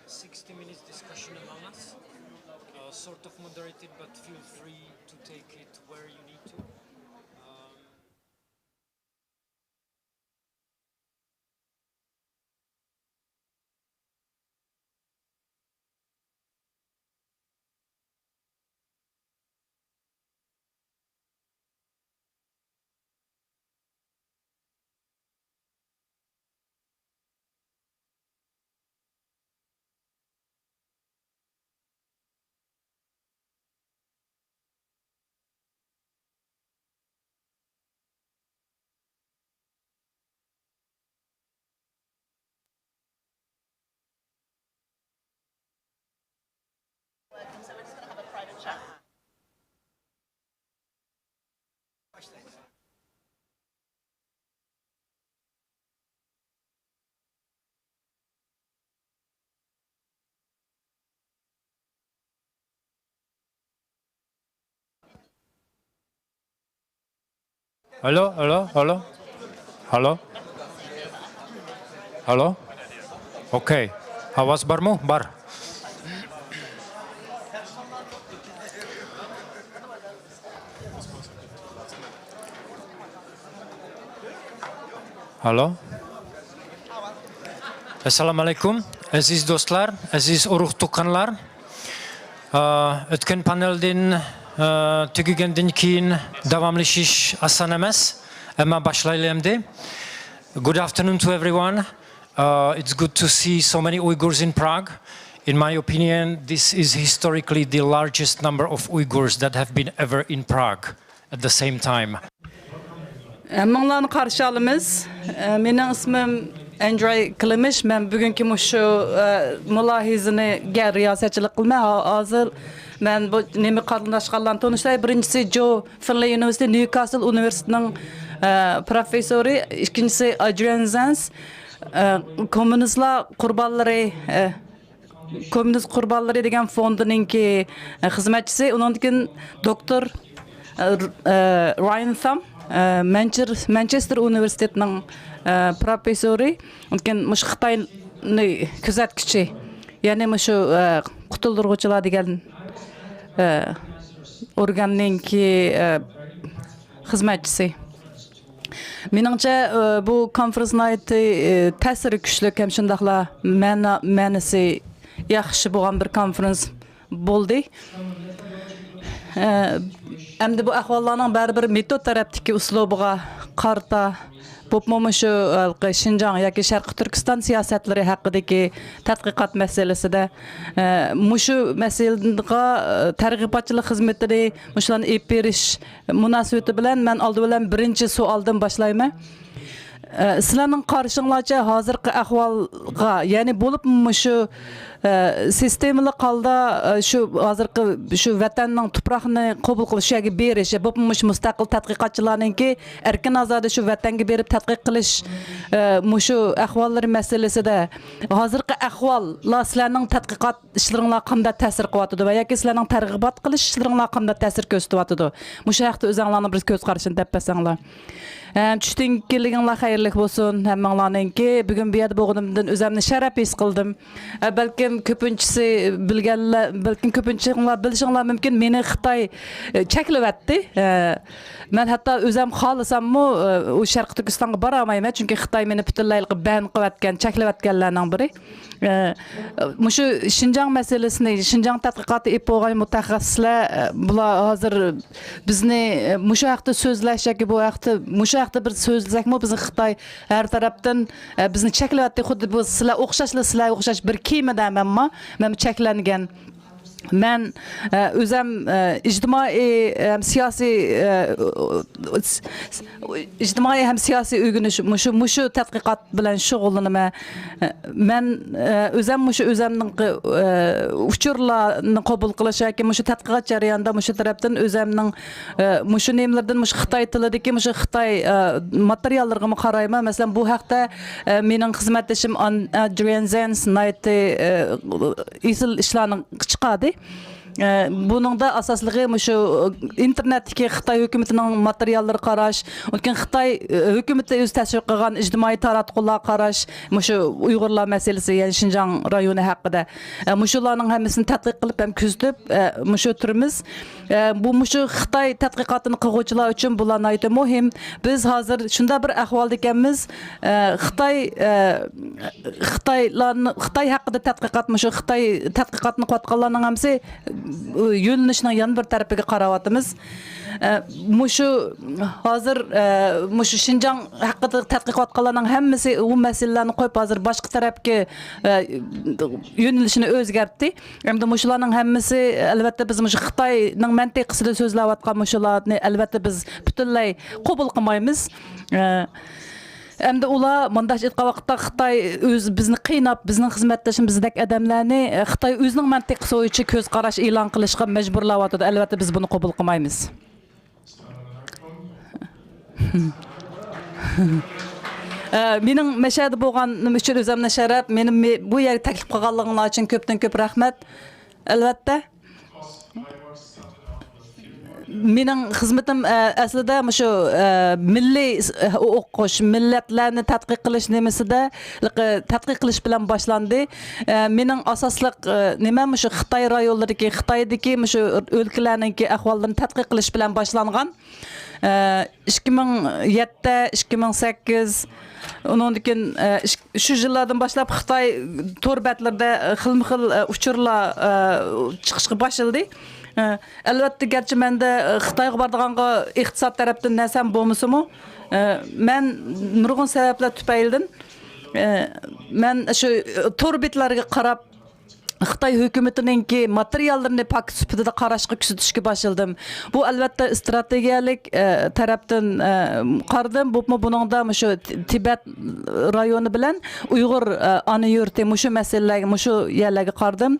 sixty minutes discussion among us, uh, sort of moderated, but feel free to take it where you need to. Um, Алло, алло, алло. Алло. Алло. Окей. Аваз бармы? Бар. Алло. Ассаламу алейкум. Әзиз достар, әзиз уруғ-туканлар. Ә, өткен панелден, ә, төгегенден кейін дәвамлашыш асан әмәс. Әмма башлайлы әмді. Good afternoon to everyone. Uh, it's good to see so many Uyghurs in Prague. In my opinion, this is historically the largest number of Uyghurs that have been ever in Prague at the same time. ھەممىڭلارنى قارشى ئالىمىز. مېنىڭ ئىسمىم ئەنجاي كلىمىش. مەن بۈگۈنكى مۇشۇ مۇلاھىزىنىگە رىياسەتچىلىك قىلىمەن. ھا-، ھازىر مەن بۇ نېمە قاتناشقانلارنى تونۇشتۇراي. بىرىنچىسى جو فىنلەي يۇنىۋېرسىتېتى نيۇكاسل ئۇنىۋېرسىتېتىنىڭ پروفېسسورى، ئىككىنچىسى ئادرىيان زەنس، كوممۇنىستلار قۇربانلىرى، كوممۇنىست قۇربانلىرى دېگەن فوندىنىڭكى، ئە، خىزمەتچىسى، ئۇنىڭدىن كېيىن دوكتور، ئە، ر-، ئە، رايان سام، ئە، مەنچېر-، مانچېستېر ئۇنىۋېرسىتېتىنىڭ، ئە، پروفېسسورى، ئۇنىڭدىن كېيىن مۇشۇ خىتاينى كۆزەتكۈچى، يەنى مۇشۇ، ئە، قۇتۇلدۇرغۇچىلار دېگەن، ئە، ئورگاننىڭكى، ئە، خىزمەتچىسى. مېنىڭچە، ئى، بۇ كونفرانس ناھايىتى، ئى، تەسىرى كۈچلۈك ھەم شۇنداقلا مەنا-، مەنىسى ياخشى بولغان بىر كونفرانس بولدى. ئى، ئەمدى بۇ ئەھۋاللارنىڭ بەرىبىر مېتود تەرەپتىكى ئۇسلۇبىغا قارىتا، بولۇپمۇ مۇشۇ ھېلىقى شىنجاڭ ياكى شەرقىي تۈركىستان سىياسەتلىرى ھەققىدىكى تەتقىقات مەسىلىسىدە، ئى، مۇشۇ مەسىلىگە، ئى، تەرغىباتچىلىق خىزمىتىنى مۇشۇلارنى ئېلىپ بېرىش مۇناسىۋىتى بىلەن مەن ئالدى بىلەن بىرىنچى سوئالدىن باشلايمەن. ئە، سىلەرنىڭ قارىشىڭلارچە ھازىرقى ئەھۋالغا، يەنى بولۇپمۇ مۇشۇ، ئە، سىستېمىلىق ھالدا، ئە، شۇ ھازىرقى شۇ ۋەتەننىڭ تۇپراقنى قوبۇل قىلىش، شۇ يەرگە بېرىش، بولۇپمۇ مۇشۇ مۇستەقىل تەتقىقاتچىلارنىڭكى ئەركىن ئازادە شۇ ۋەتەنگە بېرىپ تەتقىق قىلىش، ئە، مۇشۇ ئەھۋاللىرى مەسىلىسىدە ھازىرقى ئەھۋاللار سىلەرنىڭ تەتقىقات ئىشلىرىڭلارغا قانداق تەسىر قىلىۋاتىدۇ ۋە ياكى سىلەرنىڭ تەرغىبات قىلىش ئىشلىرىڭلارغا قانداق تەسىر كۆرسىتىۋاتىدۇ؟ مۇشۇ ھەقتە ئۆزۈڭلارنىڭ بىر كۆز قارىشىنى دەپ بەرسەڭلار. ھە، چۈشتىن كېلىشىڭلار خەيرلىك بولسۇن ھەممىڭلارنىڭكى. بۈگۈن بۇ يەردە بولغىنىمدىن ئۆزۈمنى شەرەپ ھېس قىلدىم. ھە، بەلكىم كۆپىنچىسى بىلگەنلەر، بەلكىم كۆپىنچىڭلار بىلىشىڭلار مۇمكىن، مېنى خىتاي، ئە، چەكلىۋەتتى. ھە، مەن ھەتتا ئۆزۈم خالىساممۇ، ئە، ئۇ شەرقىي تۈركىستانغا بارالمايمەن، چۈنكى خىتاي مېنى پۈتۈنلەيلا بەن قىلىۋەتكەن، چەكلىۋەتكەنلەرنىڭ بىرى. ئە، مۇشۇ شىنجاڭ مەسىلىسىنى، شىنجاڭ تەتقىقاتى ئېلىپ بولغان مۇتەخەسسىسلەر، ئە، بۇلار ھازىر بىزنى، ئە، مۇشۇ ھەقتە سۆزلەش ياكى بۇ ھەقتە، مۇشۇ ھەقتە بىر سۆزلىسەكمۇ، بىزنى خىتاي ھەر تەرەپتىن، ئە، بىزنى چەكلەۋەتتى. خۇددى بۇ سىلەر ئوخشاشلا، سىلەرگە ئوخشاش بىر كېمىدە مەنمۇ، مەنمۇ چەكلەنگەن. مەن، ئە، ئۆزەم، ئە، ئىجتىمائىي، ئە، سىياسىي، ئە، ئىجتىمائىي ھەم سىياسىي ئۆگىنىش، مۇشۇ، مۇشۇ تەتقىقات بىلەن شۇغۇللىنىمەن. مەن، ئە، ئۆزەم مۇشۇ ئۆزەمنىڭ، ئە، ئۇچۇرلارنى قوبۇل قىلىش ياكى مۇشۇ تەتقىقات جەريانىدا مۇشۇ تەرەپتىن ئۆزەمنىڭ، ئە، مۇشۇ نېمىلىرىدىن، مۇشۇ خىتاي تىلىدىكى مۇشۇ خىتاي، ئە، ماتېرىياللىرىغىمۇ قارايمەن. مەسىلەن، بۇ ھەقتە، ئە، مېنىڭ خىزمەتدىشىم ئان-، ئادرىيان زېنس ناھايىتى، ئە، ئېسىل ئىشلارنى چىقاردى. ئە، بۇنىڭدا ئاساسلىقى مۇشۇ ئىنتېرنېتتىكى خىتاي ھۆكۈمىتىنىڭ ماتېرىياللىرى قاراش، ئۇنىڭ كېيىن خىتاي، ئە، ھۆكۈمىتى ئۆزى تەشۋىق قىلغان ئىجتىمائىي تاراتقۇلار قاراش، مۇشۇ ئۇيغۇرلار مەسىلىسى، يەنى شىنجاڭ رايونى ھەققىدە. ئە، مۇشۇلارنىڭ ھەممىسىنى تەتقىق قىلىپ ھەم كۆزىتىپ، ئە، مۇشۇ تۈرىمىز. ئە، بۇ مۇشۇ خىتاي تەتقىقاتىنى قىلغۇچىلار ئۈچۈن بۇلار ناھايىتى مۇھىم. بىز ھازىر شۇنداق بىر ئەھۋالدا ئىكەنمىز، ئە، خىتاي، ئە، خىتايلارنى، خىتاي ھەققىدە تەتقىقات، مۇشۇ خىتاي تەتقىقاتنى قىلىۋاتقانلارنىڭ ھەممىسى، ئۇ يۆنىلىشنىڭ يەنە بىر تەرىپىگە قاراۋاتىمىز. ئە، مۇشۇ ھازىر، ئە، مۇشۇ شىنجاڭ ھەققىدە تەتقىق قىلىۋاتقانلارنىڭ ھەممىسى ئۇ مەسىلىلەرنى قويۇپ، ھازىر باشقا تەرەپكە، ئە، يۆنىلىشىنى ئۆزگەرتتى. ئەمدى مۇشۇلارنىڭ ھەممىسى، ئەلۋەتتە، بىز مۇشۇ خىتاينىڭ مەنتىقىسىدە سۆزلەۋاتقان مۇشۇلارنى، ئەلۋەتتە، بىز پۈتۈنلەي قوبۇل قىلمايمىز. ئە، ئەمدى ئۇلار مۇنداق ئېيتقان ۋاقىتتا، خىتاي ئۆزى بىزنى قىيناپ، بىزنىڭ خىزمەتدىشىمىز بىزدەك ئادەملەرنى، ئە، خىتاي ئۆزىنىڭ مەنتىقىسى بويىچە كۆز قاراش ئېلان قىلىشقا مەجبۇرلاۋاتىدۇ. ئەلۋەتتە، بىز بۇنى قوبۇل قىلمايمىز. ئە، مېنىڭ مەشەدە بولغانلىقىم ئۈچۈن ئۆزۈمنى شەرەپ، مېنى مې-، بۇ يەرگە تەكلىپ قىلغانلىقىڭلار ئۈچۈن كۆپتىن كۆپ رەھمەت. ئەلۋەتتە. مېنىڭ خىزمىتىم، ئە، ئەسلىدە مۇشۇ، ئە، مىللىي س-، ئە، ئوقۇش، مىللەتلەرنى تەتقىق قىلىش نېمىسىدە، لىق-، تەتقىق قىلىش بىلەن باشلاندى. ئە، مېنىڭ ئاساسلىق، ئە، نېمەم مۇشۇ خىتاي رايونلىرىدىكى، خىتايدىكى مۇشۇ ئۆلكىلەرنىڭكى ئەھۋاللىرىنى تەتقىق قىلىش بىلەن باشلانغان. ئە، ئىككى مىڭ يەتتە، ئىككى مىڭ سەككىز، ئۇنىڭدىن كېيىن، ئە، ئىك-، شۇ يىللاردىن باشلاپ خىتاي تور بەتلىرىدە، ئە، خىلمۇ خىل، ئە، ئۇچۇرلار، ئە، چىقىشقا باشلىدى. ئە، ئەلۋەتتە، گەرچە مەندە، ئە، خىتايغا بارىدىغانغا ئىقتىساد تەرەپتىن نەرسەم بولمىسىمۇ، ئە، مەن نۇرغۇن سەۋەبلەر تۈپەيلىدىن، ئە، مەن شۇ، ئە، تور بەتلەرگە قاراپ، خىتاي ھۆكۈمىتىنىڭكى ماتېرىياللىرىنى پاكىت سۈپىتىدە قاراشقا، كۆزىتىشكە باشلىدىم. بۇ، ئەلۋەتتە، ئىستراتېگىيەلىك، ئە، تەرەپتىن، ئە، قارىدىم. بولۇپمۇ بۇنىڭدا مۇشۇ ت-، تىبەت رايونى بىلەن ئۇيغۇر، ئە، ئانا يۇرتى، مۇشۇ مەسىلىلەرگە، مۇشۇ يەرلەرگە قارىدىم.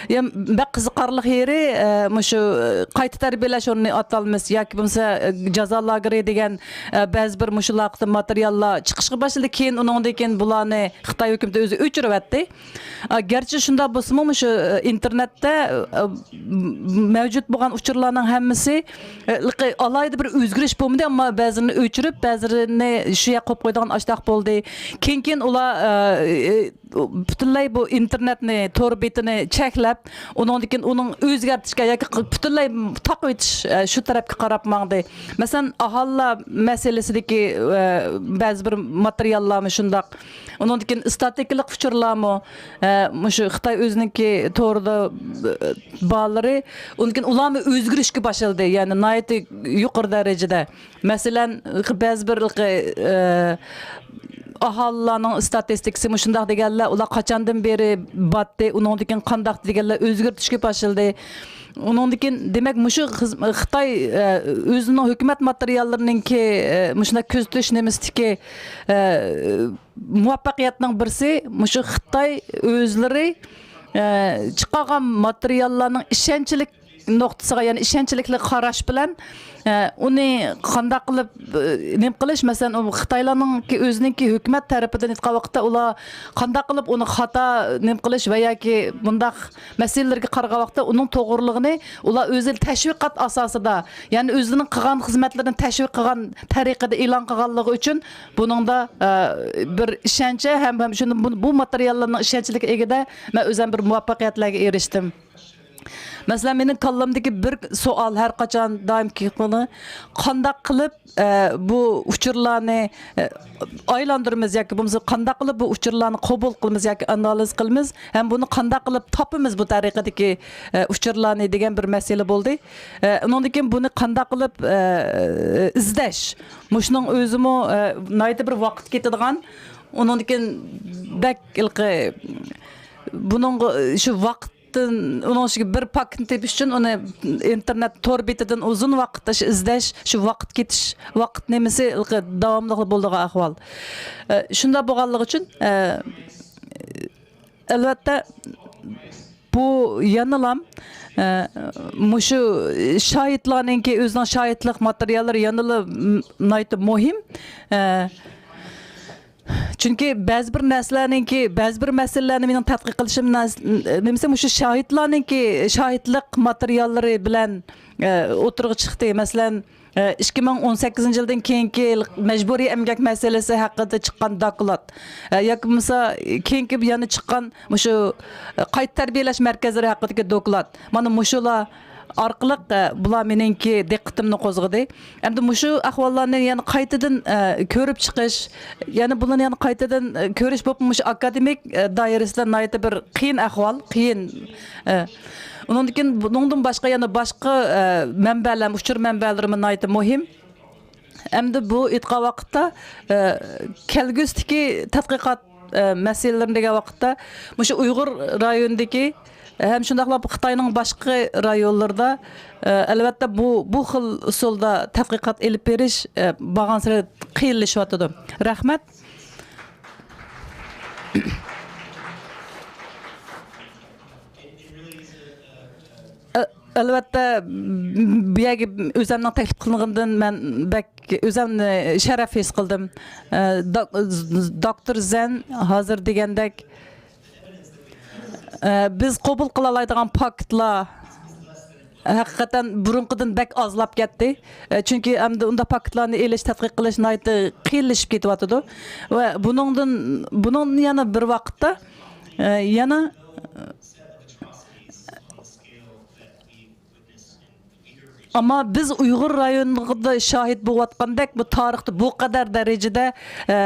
يا، بەك قىزىقارلىق يېرى، ئە، مۇشۇ، ئە، قايتا تەربىيەلەش ئورنى ئاتالمىسى ياكى بولمىسا، ئە، جازا لاگېرى دېگەن، ئە، بەزى بىر مۇشۇ لاقىتى ماتېرىياللار چىقىشقا باشلىدى. كېيىن ئۇنىڭدىن كېيىن بۇلارنى خىتاي ھۆكۈمىتى ئۆزى ئۆچۈرۈۋەتتى. ئە، گەرچە شۇنداق بولسىمۇ، مۇشۇ، ئە، ئىنتېرنېتتە، ئە، م-، مەۋجۇت بولغان ئۇچۇرلارنىڭ ھەممىسى، ئە، لىقى-، ئالاھىدە بىر ئۆزگىرىش بولمىدى، ئەمما بەزىلىرىنى ئۆچۈرۈپ، بەزىلىرىنى شۇ يەرگە قويۇپ قويىدىغان ئاشتاق بولدى. كېيىن، كېيىن ئۇلار، ئە، ئە، پۈتۈنلەي بۇ ئىنتېرنېتنى، تور بېتىنى چەكلەپ، ئۇنىڭدىن كېيىن ئۇنىڭ ئۆزگەرتىشكە ياكى ق-، پۈتۈنلەي تاقىۋېتىش، ئە، شۇ تەرەپكە قاراپ ماڭدى. مەسىلەن، ئاھالىلەر مەسىلىسىدىكى، ئە، بەزى بىر ماتېرىياللارمۇ شۇنداق. ئۇنىڭدىن كېيىن ئىستاتىكىلىق ئۇچۇرلارمۇ، ئە، مۇشۇ خىتاي ئۆزىنىڭكى تورىدا، ئە، بارلىرى، ئۇنىڭدىن كېيىن ئۇلارمۇ ئۆزگىرىشكە باشلىدى. يەنى ناھايىتى يۇقىرى دەرىجىدە. مەسىلەن، بەزى بىر، ئە، ئاھالىلەرنىڭ ئىستاتىستىكىسى مۇشۇنداق دېگەنلەر، ئۇلار قاچاندىن بېرى باتتى، ئۇنىڭدىن كېيىن قانداق دېگەنلەر ئۆزگەرتىشكە باشلىدى. ئۇنىڭدىن كېيىن، دېمەك، مۇشۇ خىز-، خىتاي، ئە، ئۆزىنىڭ ھۆكۈمەت ماتېرىياللىرىنىڭكى، ئە، مۇشۇنداق كۆزىتىش نېمىسىدىكى، ئە، مۇۋەپپەقىيەتنىڭ بىرسى، مۇشۇ خىتاي ئۆزلىرى، ئە، چىقارغان ماتېرىياللارنىڭ ئىشەنچلىك نۇقتىسىغا، يەنى ئىشەنچلىكلىك قاراش بىلەن، ئە، ئۇنى قانداق قىلىپ، ئە، نېمە قىلىش، مەسىلەن، ئۇ خىتايلارنىڭكى ئۆزىنىڭكى ھۆكۈمەت تەرىپىدىن ئېيتقان ۋاقىتتا، ئۇلار قانداق قىلىپ ئۇنى خاتا نېمە قىلىش ۋە ياكى بۇنداق مەسىلىلەرگە قارىغان ۋاقىتتا، ئۇنىڭ توغرىلىقىنى ئۇلار ئۆزى تەشۋىقات ئاساسىدا، يەنى ئۆزىنىڭ قىلغان خىزمەتلىرىنى تەشۋىق قىلغان تەرىقىدە ئېلان قىلغانلىقى ئۈچۈن، بۇنىڭدا، ئە، بىر ئىشەنچ ھەم، ھەم شۇنى، بۇ، بۇ ماتېرىياللارنىڭ ئىشەنچلىكى ئىگىدە مەن ئۆزۈم بىر مۇۋەپپەقىيەتلەرگە ئېرىشتىم. مەسىلەن، مېنىڭ كاللامدىكى بىر سوئال ھەر قاچان دائىم كېلىپ قالىدۇ. قانداق قىلىپ، ئە، بۇ ئۇچۇرلارنى، ئە، ئايلاندۇرىمىز ياكى بولمىسا قانداق قىلىپ بۇ ئۇچۇرلارنى قوبۇل قىلىمىز ياكى ئانالىز قىلىمىز ھەم بۇنى قانداق قىلىپ تاپىمىز بۇ تەرىقىدىكى، ئە، ئۇچۇرلارنى دېگەن بىر مەسىلە بولدى. ئە، ئۇنىڭدىن كېيىن بۇنى قانداق قىلىپ، ئە، ئىزدەش؟ مۇشۇنىڭ ئۆزىمۇ، ئە، ناھايىتى بىر ۋاقىت كېتىدىغان. ئۇنىڭدىن كېيىن بەك ھېلىقى بۇنىڭغا شۇ ۋاقىت ئۇنىڭ ئىچىگە بىر پاكىتنى تېپىش ئۈچۈن ئۇنى ئىنتېرنېت تور بېتىدىن ئۇزۇن ۋاقىت ئىش ئىزدەش، شۇ ۋاقىت كېتىش، ۋاقىت نېمىسى داۋاملىق بولىدىغان ئەھۋال. ئە، شۇنداق بولغانلىقى ئۈچۈن، ئە، ئەلۋەتتە، بۇ يەنىلا، ئە، مۇشۇ شاھىتلارنىڭكى ئۆزىنىڭ شاھىتلىق ماتېرىياللىرى يەنىلا، م، ناھايىتى مۇھىم. ئە، چۈنكى بەزى بىر نەرسىلەرنىڭكى، بەزى بىر مەسىلىلەرنى مېنىڭ تەتقىق قىلىشىم نەس-، نېمىسى، مۇشۇ شاھىتلارنىڭكى شاھىتلىق ماتېرىياللىرى بىلەن، ئە، ئوتتۇرىغا چىقتى. مەسىلەن، ئە، ئىككى مىڭ ئون سەككىزىنچى يىلدىن كېيىنكى مەجبۇرىي ئەمگەك مەسىلىسى ھەققىدە چىققان دوكلات، ئە، ياكى بولمىسا كېيىنكى يەنە چىققان مۇشۇ، ئە، قايتا تەربىيەلەش مەركەزلىرى ھەققىدىكى دوكلات. مانا مۇشۇلار ئارقىلىق، ئە، بۇلار مېنىڭكى دىققىتىمنى قوزغىدى. ئەمدى مۇشۇ ئەھۋاللارنى يەنە قايتىدىن، ئە، كۆرۈپ چىقىش، يەنە بۇلارنى يەنە قايتىدىن، ئە، كۆرۈش بولۇپمۇ مۇشۇ ئاكادېمىك، ئە، دائىرىسىدە ناھايىتى بىر قىيىن ئەھۋال، قىيىن. ئە، ئۇنىڭدىن كېيىن، بۇنىڭدىن باشقا يەنە باشقا، ئە، مەنبەلەر، ئۇچۇر مەنبەلىرىمۇ ناھايىتى مۇھىم. ئەمدى بۇ ئېيتقان ۋاقىتتا، ئە، كەلگۈسىدىكى تەتقىقات، ئە، مەسىلىلىرىنى دېگەن ۋاقىتتا، مۇشۇ ئۇيغۇر رايونىدىكى، ئە، ھەم شۇنداقلا خىتاينىڭ باشقا رايونلىرىدا، ئە، ئەلۋەتتە بۇ، بۇ خىل ئۇسۇلدا تەتقىقات ئېلىپ بېرىش، ئە، بارغانسېرى قىيىنلىشىۋاتىدۇ. رەھمەت. ئە-، ئەلۋەتتە، بۇ يەرگە ئۆزەمنىڭ تەكلىپ قىلىنغىنىدىن مەن بەك ئۆزەمنى شەرەپ ھېس قىلدىم. ئە، داك-، دوكتور زەن ھازىر دېگەندەك، ئە، بىز قوبۇل قىلالايدىغان پاكىتلار ھەقىقەتەن بۇرۇنقىدىن بەك ئازلاپ كەتتى. ئە، چۈنكى ئەمدى ئۇنداق پاكىتلارنى ئېلىش، تەتقىق قىلىش ناھايىتى قىيىنلىشىپ كېتىۋاتىدۇ. ۋە بۇنىڭدىن، بۇنىڭدىن يەنە بىر ۋاقىتتا، ئە، يەنە ئەمما بىز ئۇيغۇر رايونىدا شاھىت بولۇۋاتقاندەك، بۇ تارىختا بۇ قەدەر دەرىجىدە، ئە،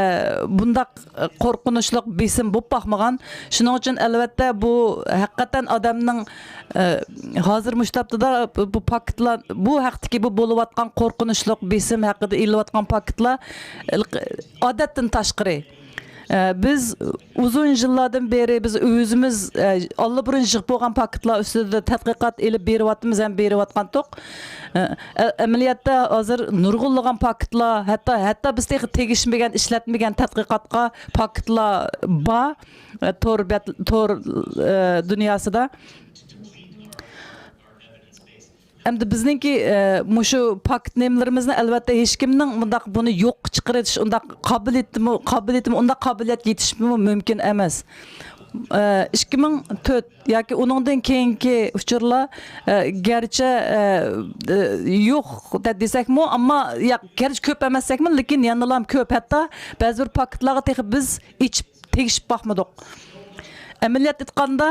بۇنداق قورقۇنچلۇق بېسىم بولۇپ باقمىغان. شۇنىڭ ئۈچۈن، ئەلۋەتتە، بۇ ھەقىقەتەن ئادەمنىڭ، ئە، ھازىر مۇشۇ تاپتىدا بۇ، بۇ پاكىتلار، بۇ ھەقتىكى بۇ بولۇۋاتقان قورقۇنچلۇق بېسىم ھەققىدە ئېلىۋاتقان پاكىتلار ئادەتتىن تاشقىرى. ئە، بىز ئۇزۇن يىللاردىن بېرى بىز ئۆزىمىز، ئە، ئاللىبۇرۇن يىغىپ بولغان پاكىتلار ئۈستىدە تەتقىقات ئېلىپ بېرىۋاتىمىز ھەم بېرىۋاتقانتۇق. ئە، ئە، ئەمەلىيەتتە ھازىر نۇرغۇنلىغان پاكىتلار، ھەتتا، ھەتتا بىز تېخى تېگىشمىگەن، ئىشلەتمىگەن تەتقىقاتقا پاكىتلار بار، ئە، تور بەت-، تور، ئە، دۇنياسىدا. ئەمدى بىزنىڭكى، ئە، مۇشۇ پاكىت نېمىلىرىمىزنى ئەلۋەتتە ھېچكىمنىڭ مۇنداق بۇنى يوققا چىقىرىۋېتىش ئۇنداق قابىلىيىتىمۇ، قابىلىيىتىمۇ ئۇنداق قابىلىيەتكە يېتىشىمۇ مۇمكىن ئەمەس. ئە، ئىككى مىڭ تۆت ياكى ئۇنىڭدىن كېيىنكى ئۇچۇرلار، ئە، گەرچە، ئە، ئە، يوق دە-، دېسەكمۇ، ئەمما يا-، گەرچە كۆپ ئەمەس دېسەكمۇ، لېكىن يەنىلام كۆپ. ھەتتا بەزى بىر پاكىتلارغا تېخى بىز ئېچىپ تېگىشىپ باقمىدۇق. ئەمەلىيەت ئېيتقاندا،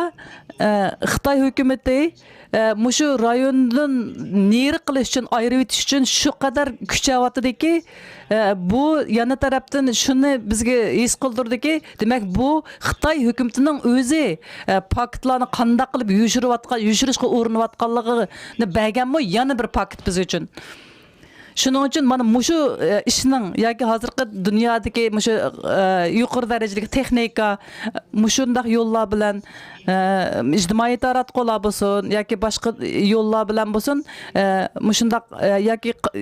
ئە، خىتاي ھۆكۈمىتى، ئە، مۇشۇ رايوندىن نېرى قىلىش ئۈچۈن، ئايرىۋېتىش ئۈچۈن شۇ قەدەر كۈچەۋاتىدۇكى، ئە، بۇ يەنە تەرەپتىن شۇنى بىزگە ھېس قىلدۇردىكى، دېمەك، بۇ خىتاي ھۆكۈمىتىنىڭ ئۆزى، ئە، پاكىتلارنى قانداق قىلىپ يوشۇرۇۋاتقان، يوشۇرۇشقا ئۇرۇنۇۋاتقانلىقىنى بەرگەنمۇ يەنە بىر پاكىت بىز ئۈچۈن. شۇنىڭ ئۈچۈن مانا مۇشۇ، ئە، ئىشنىڭ ياكى ھازىرقى دۇنيادىكى مۇشۇ، ئە، يۇقىرى دەرىجىلىك تېخنىكا، مۇشۇنداق يوللار بىلەن، ئە، ئىجتىمائىي تاراتقۇلار بولسۇن ياكى باشقا يوللار بىلەن بولسۇن، ئە، مۇشۇنداق، ئە، ياكى ق-،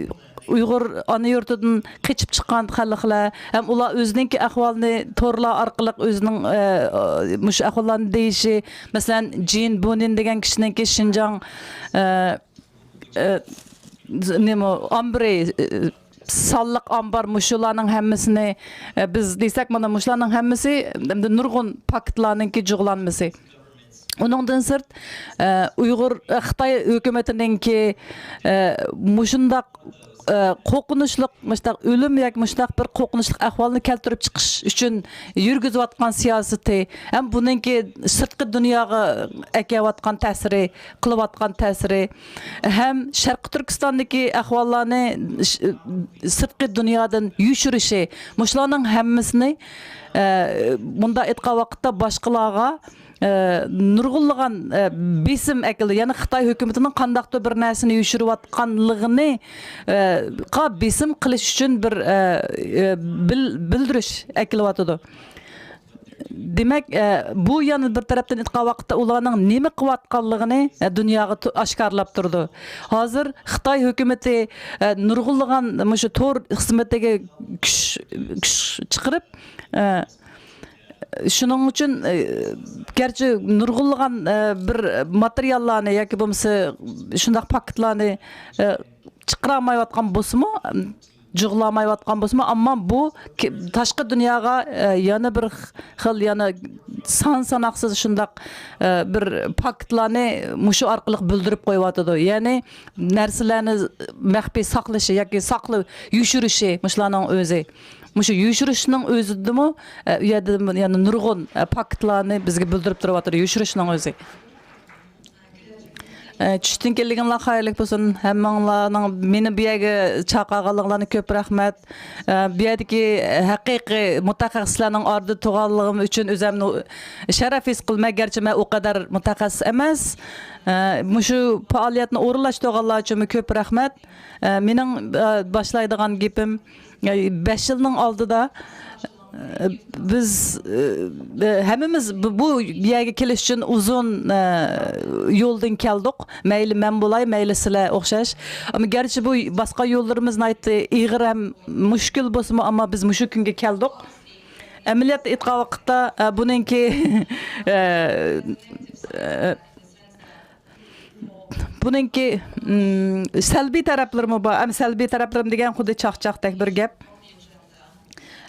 ئۇيغۇر ئانا يۇرتىدىن قېچىپ چىققان خەلقلەر ھەم ئۇلار ئۆزىنىڭكى ئەھۋالىنى تورلار ئارقىلىق ئۆزىنىڭ، ئە، مۇشۇ ئەھۋاللارنى دېيىشى، مەسىلەن، جىن بۇنىن دېگەن كىشىنىڭكى شىنجاڭ، ئە، ئە، نېمە، ئامبىرى، ئە، سانلىق ئامبار، مۇشۇلارنىڭ ھەممىسىنى، ئە، بىز دېسەك، مانا مۇشۇلارنىڭ ھەممىسى ئەمدى نۇرغۇن پاكىتلارنىڭكى جۇغلانمىسى. ئۇنىڭدىن سىرت، ئە، ئۇيغۇر، ئە، خىتاي ھۆكۈمىتىنىڭكى، ئە، مۇشۇنداق، ئە، قورقۇنچلۇق، مۇشۇنداق ئۆلۈم ياكى مۇشۇنداق بىر قورقۇنچلۇق ئەھۋالنى كەلتۈرۈپ چىقىش ئۈچۈن يۈرگۈزۈۋاتقان سىياسىتى ھەم بۇنىڭكى سىرتقى دۇنياغا ئەكەۋاتقان تەسىرى، قىلىۋاتقان تەسىرى ھەم شەرقىي تۈركىستاندىكى ئەھۋاللارنى ش-، سىرتقى دۇنيادىن يوشۇرۇشى، مۇشۇلارنىڭ ھەممىسىنى، ئە، مۇنداق ئېيتقان ۋاقىتتا باشقىلارغا، ئە، نۇرغۇنلىغان، ئە، بېسىم ئەكېلىدۇ. يەنى خىتاي ھۆكۈمىتىنىڭ قانداقتۇر بىر نەرسىنى يوشۇرۇۋاتقانلىقىنى، ئە، قا بېسىم قىلىش ئۈچۈن بىر، ئە، ئە، بىل-، بىلدۈرۈش ئەكېلىۋاتىدۇ. دېمەك، ئە، بۇ يەنە بىر تەرەپتىن ئېيتقان ۋاقىتتا ئۇلارنىڭ نېمە قىلىۋاتقانلىقىنى، ئە، دۇنياغا تو-، ئاشكارىلاپ تۇرىدۇ. ھازىر خىتاي ھۆكۈمىتى، ئە، نۇرغۇنلىغان مۇشۇ تور خىزمىتىگە كۈچ، كۈچ چىقىرىپ، ئە، شۇنىڭ ئۈچۈن، ئە، گەرچە نۇرغۇنلىغان، ئە، بىر ماتېرىياللارنى ياكى بولمىسا شۇنداق پاكىتلارنى، ئە، چىقىرالمايۋاتقان بولسىمۇ، جۇغلامايۋاتقان بولسىمۇ، ئەمما بۇ كى-، تاشقى دۇنياغا، ئە، يەنە بىر خىل، يەنە سان ساناقسىز شۇنداق، ئە، بىر پاكىتلارنى مۇشۇ ئارقىلىق بىلدۈرۈپ قويۇۋاتىدۇ. يەنى نەرسىلەرنى مەخپىي ساقلىشى ياكى ساقلىۋ-، يوشۇرۇشى مۇشۇلارنىڭ ئۆزى. مۇشۇ يوشۇرۇشنىڭ ئۆزىدىمۇ، ئە، ئۇ يەردە يەنە نۇرغۇن، ئە، پاكىتلارنى بىزگە بىلدۈرۈپ تۇرۇۋاتىدۇ، يوشۇرۇشنىڭ ئۆزى. ئە، چۈشتىن كەلگىنىڭلار خەيرلىك بولسۇن. ھەممىڭلارنىڭ مېنى بۇ يەرگە چاقىرغانلىقلارنى كۆپ رەھمەت. ئە، بۇ يەردىكى ھەقىقىي مۇتەخەسسىسلەرنىڭ ئارىدا تۇرغانلىقىم ئۈچۈن ئۆزۈمنى شەرەپ ھېس قىلىمەن، گەرچە مەن ئۇ قەدەر مۇتەخەسسىس ئەمەس. ئە، مۇشۇ پائالىيەتنى ئورۇنلاشتۇرغانلار ئۈچۈنمۇ كۆپ رەھمەت. ئە، مېنىڭ، ئە، باشلايدىغان گېپىم، ئە، بەش يىلنىڭ ئالدىدا، ئە، بىز، ئە، ھەممىمىز بۇ، بۇ يەرگە كېلىش ئۈچۈن ئۇزۇن، ئە، يولدىن كەلدۇق. مەيلى مەن بولاي، مەيلى سىلەر ئوخشاش. ئەمما گەرچە بۇ باسقان يوللىرىمىز ناھايىتى ئېغىر ھەم مۈشكۈل بولسىمۇ، ئەمما بىز مۇشۇ كۈنگە كەلدۇق. ئەمەلىيەتتە ئېيتقان ۋاقىتتا، ئە، بۇنىڭكى، ئە، ئە، بۇنىڭكى، ئىم، سەلبىي تەرەپلىرىمۇ بار. ئەمما سەلبىي تەرەپلىرىم دېگەن خۇددى چاقچاقتەك بىر گەپ.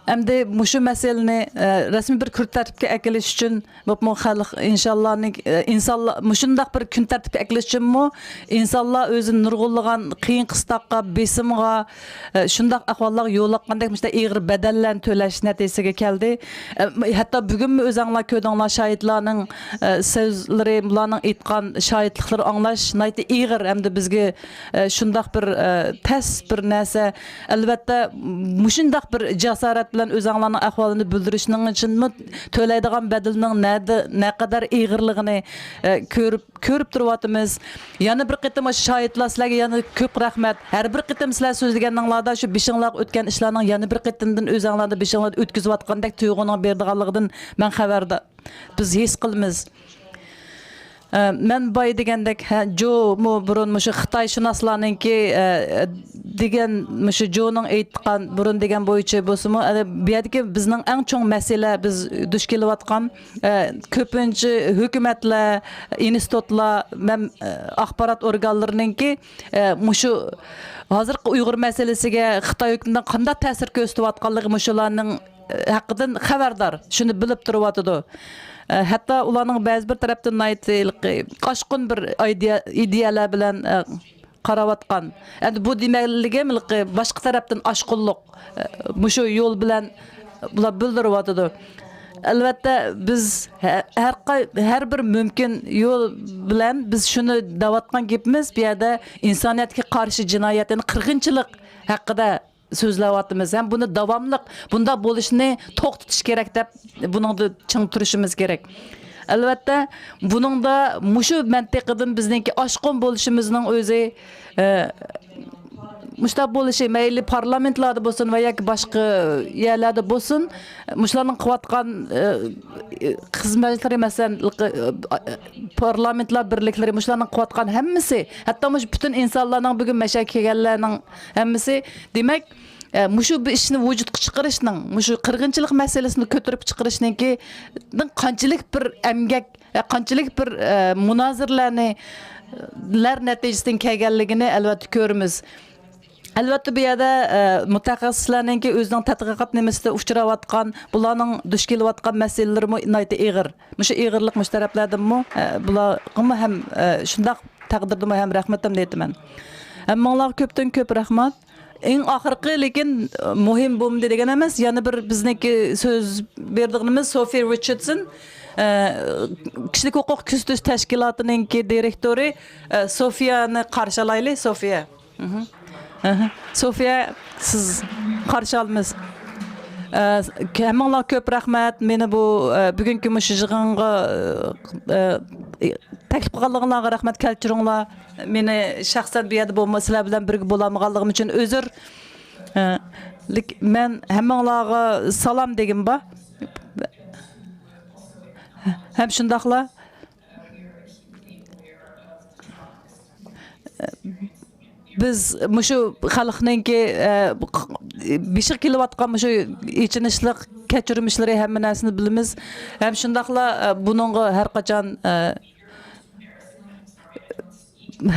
ئەمدى مۇشۇ مەسىلىنى، ئە، رەسمىي بىر كۈن تەرتىپكە ئەكېلىش ئۈچۈن، بولۇپمۇ خەلق، ئىنشاللانى، ئە، ئىنسانلار مۇشۇنداق بىر كۈن تەرتىپكە ئەكېلىش ئۈچۈنمۇ ئىنسانلار ئۆزىنى نۇرغۇنلىغان قىيىن قىستاققا، بېسىمغا، ئە، شۇنداق ئەھۋاللارغا يولۇققاندەك مۇشۇنداق ئېغىر بەدەللەرنى تۆلەش نەتىجىسىگە كەلدى. ئە، ھەتتا بۈگۈنمۇ ئۆزەڭلار كۆردۈڭلار، شاھىتلارنىڭ، ئە، سۆزلىرى، بۇلارنىڭ ئېيتقان شاھىتلىقلىرى ئاڭلاش ناھايىتى ئېغىر ھەمدە بىزگە، ئە، شۇنداق بىر، ئە، تەس بىر نەرسە. ئەلۋەتتە، مۇشۇنداق بىر جاسارەت بىلەن ئۆزەڭلارنىڭ ئەھۋالىنى بىلدۈرۈشنىڭ ئۈچۈنمۇ تۆلەيدىغان بەدىلىنىڭ نەدە، نەقەدەر ئېغىرلىقىنى، ئە، كۆرۈپ، كۆرۈپ تۇرۇۋاتىمىز. يەنە بىر قېتىم شاھىتلار سىلەرگە يەنە كۆپ رەھمەت. ھەر بىر قېتىم سىلەر سۆزلىگەنلىرىڭلاردا شۇ بېشىڭلارغا ئۆتكەن ئىشلارنىڭ يەنە بىر قېتىمدىن ئۆزەڭلاردا بېشىڭلاردا ئۆتكۈزۈۋاتقاندەك تۇيغۇنىڭ بېرىدىغانلىقىدىن مەن خەۋەردار. بىز ھېس قىلىمىز. ئە، مەن بايا دېگەندەك، ھە، جومۇ بۇرۇن مۇشۇ خىتايشۇناسلارنىڭكى، ئە، دېگەن، مۇشۇ جونىڭ ئېيتقان بۇرۇن دېگەن بويىچە بولسىمۇ، ئە، بۇ يەردىكى بىزنىڭ ئەڭ چوڭ مەسىلە، بىز دۇچ كېلىۋاتقان، ئە، كۆپىنچە ھۆكۈمەتلەر، ئىنستىتۇتلار، مەم-، ئە، ئاخبارات ئورگانلىرىنىڭكى، ئە، مۇشۇ ھازىرقى ئۇيغۇر مەسىلىسىگە خىتاي ھۆكۈمىتىنىڭ قانداق تەسىر كۆرسىتىۋاتقانلىقى مۇشۇلارنىڭ ھەققىدىن خەۋەردار، شۇنى بىلىپ تۇرۇۋاتىدۇ. ئە، ھەتتا ئۇلارنىڭ بەزى بىر تەرەپتىن ناھايىتى ھېلىقى ئاشقۇن بىر ئىدىيە، ئىدىيەلەر بىلەن، ئە، قاراۋاتقان. ئەمدى بۇ دېمەكلىكىم ھېلىقى باشقا تەرەپتىن ئاشقۇنلۇق، ئە، مۇشۇ يول بىلەن بۇلار بىلدۈرۈۋاتىدۇ. ئەلۋەتتە، بىز ھە-، ھەر قاي-، ھەر بىر مۇمكىن يول بىلەن بىز شۇنى دەۋاتقان گېپىمىز، بۇ يەردە ئىنسانىيەتكە قارشى جىنايەت، يەنى قىرغىنچىلىق ھەققىدە سۆزلەۋاتىمىز ھەم بۇنى داۋاملىق بۇنداق بولۇشىنى توختىتىش كېرەك دەپ بۇنىڭدا چىڭ تۇرۇشىمىز كېرەك. ئەلۋەتتە، بۇنىڭدا مۇشۇ مەنتىقىدىن بىزنىڭكى ئاشقۇن بولۇشىمىزنىڭ ئۆزى، ئە، مۇشۇنداق بولۇشى، مەيلى پارلامېنتلاردا بولسۇن ۋە ياكى باشقا يەرلەردە بولسۇن، مۇشۇلارنىڭ قىلىۋاتقان، ئە، خىزمەتلىرى، مەسىلەن، پارلامېنتلار بىرلىكلىرى، مۇشۇلارنىڭ قىلىۋاتقان ھەممىسى، ھەتتا مۇشۇ پۈتۈن ئىنسانلارنىڭ بۈگۈن مەشەگە كەلگەنلەرنىڭ ھەممىسى، دېمەك، ئە، مۇشۇ بىر ئىشنى ۋۇجۇدقا چىقىرىشنىڭ، مۇشۇ قىرغىنچىلىق مەسىلىسىنى كۆتۈرۈپ چىقىرىشنىڭكى قانچىلىك بىر ئەمگەك، ئە، قانچىلىك بىر، ئە، مۇنازىرىلەرنى، لەر نەتىجىسىدىن كەلگەنلىكىنى ئەلۋەتتە كۆرىمىز. ئەلۋەتتە، بۇ يەردە، ئە، مۇتەخەسسىسلەرنىڭكى ئۆزىنىڭ تەتقىقات نېمىسىدە ئۇچراۋاتقان، بۇلارنىڭ دۇچ كېلىۋاتقان مەسىلىلىرىمۇ ناھايىتى ئېغىر. مۇشۇ ئېغىرلىق مۇشۇ تەرەپلەردىنمۇ، ئە، بۇلارغىمۇ ھەم، ئە، شۇنداق تەقدىردىمۇ ھەم رەھمىتىمنى ئېيتىمەن. ھەممىڭلارغا كۆپتىن كۆپ رەھمەت. ئەڭ ئاخىرقى، لېكىن، ئە، مۇھىم بولمىدى دېگەن ئەمەس، يەنە بىر بىزنىڭكى سۆز بېرىدىغىنىمىز سوفىيە رىچاردسون، ئە، كىشىلىك ھوقۇق كۆزىتىش تەشكىلاتىنىڭكى دىرېكتورى، ئە، سوفىيەنى قارشى ئالايلى، سوفىيە. مھم. ئەھە. سوفىيە، سىز قارشى ئالىمىز. ئە، ھەممىڭلارغا كۆپ رەھمەت. مېنى بۇ، ئە، بۈگۈنكى مۇشۇ يىغىنغا، ئە، تەكلىپ قىلغانلىقىڭلارغا رەھمەت، كەلتۈرۈڭلار. مېنى شەخسەن بۇ يەردە بولما-، سىلەر بىلەن بىرگە بولالمىغانلىقىم ئۈچۈن ئۆزۈر. ئە، لېك-، مەن ھەممىڭلارغا سالام دېگۈم بار. ھەم شۇنداقلا بىز مۇشۇ خەلقنىڭكى، ئە، بېشىغا كېلىۋاتقان مۇشۇ ئېچىنىشلىق كەچۈرمىشلىرى، ھەممە نەرسىنى بىلىمىز. ھەم شۇنداقلا، ئە، بۇنىڭغا ھەر قاچان، ئە،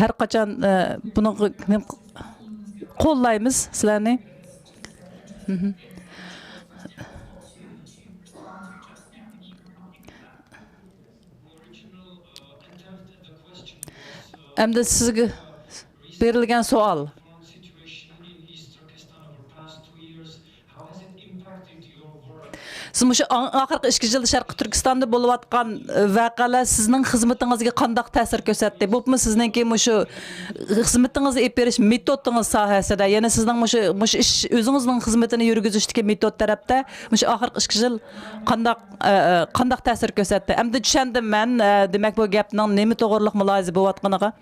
ھەر قاچان، ئە، بۇنىڭغا نېمە قوللايمىز سىلەرنى. مهم. ئەمدى سىزگە بېرىلگەن سوئال. سىز مۇشۇ ئاڭ-، ئاخىرقى ئىككى يىلدا شەرقىي تۈركىستاندا بولۇۋاتقان، ئە، ۋەقەلەر سىزنىڭ خىزمىتىڭىزگە قانداق تەسىر كۆرسەتتى؟ بولۇپمۇ سىزنىڭكى مۇشۇ خىزمىتىڭىزنى ئېلىپ بېرىش مېتودىڭىز ساھەسىدە، يەنى سىزنىڭ مۇشۇ، مۇشۇ ئىش، ئۆزىڭىزنىڭ خىزمىتىنى يۈرگۈزۈشتىكى مېتود تەرەپتە مۇشۇ ئاخىرقى ئىككى يىل قانداق، ئە، ئە، قانداق تەسىر كۆرسەتتى؟ ئەمدى چۈشەندىم مەن، ئە، دېمەك، بۇ گەپنىڭ نېمە توغرىلىق مۇلاھىزە بولۇۋاتقىنىغا.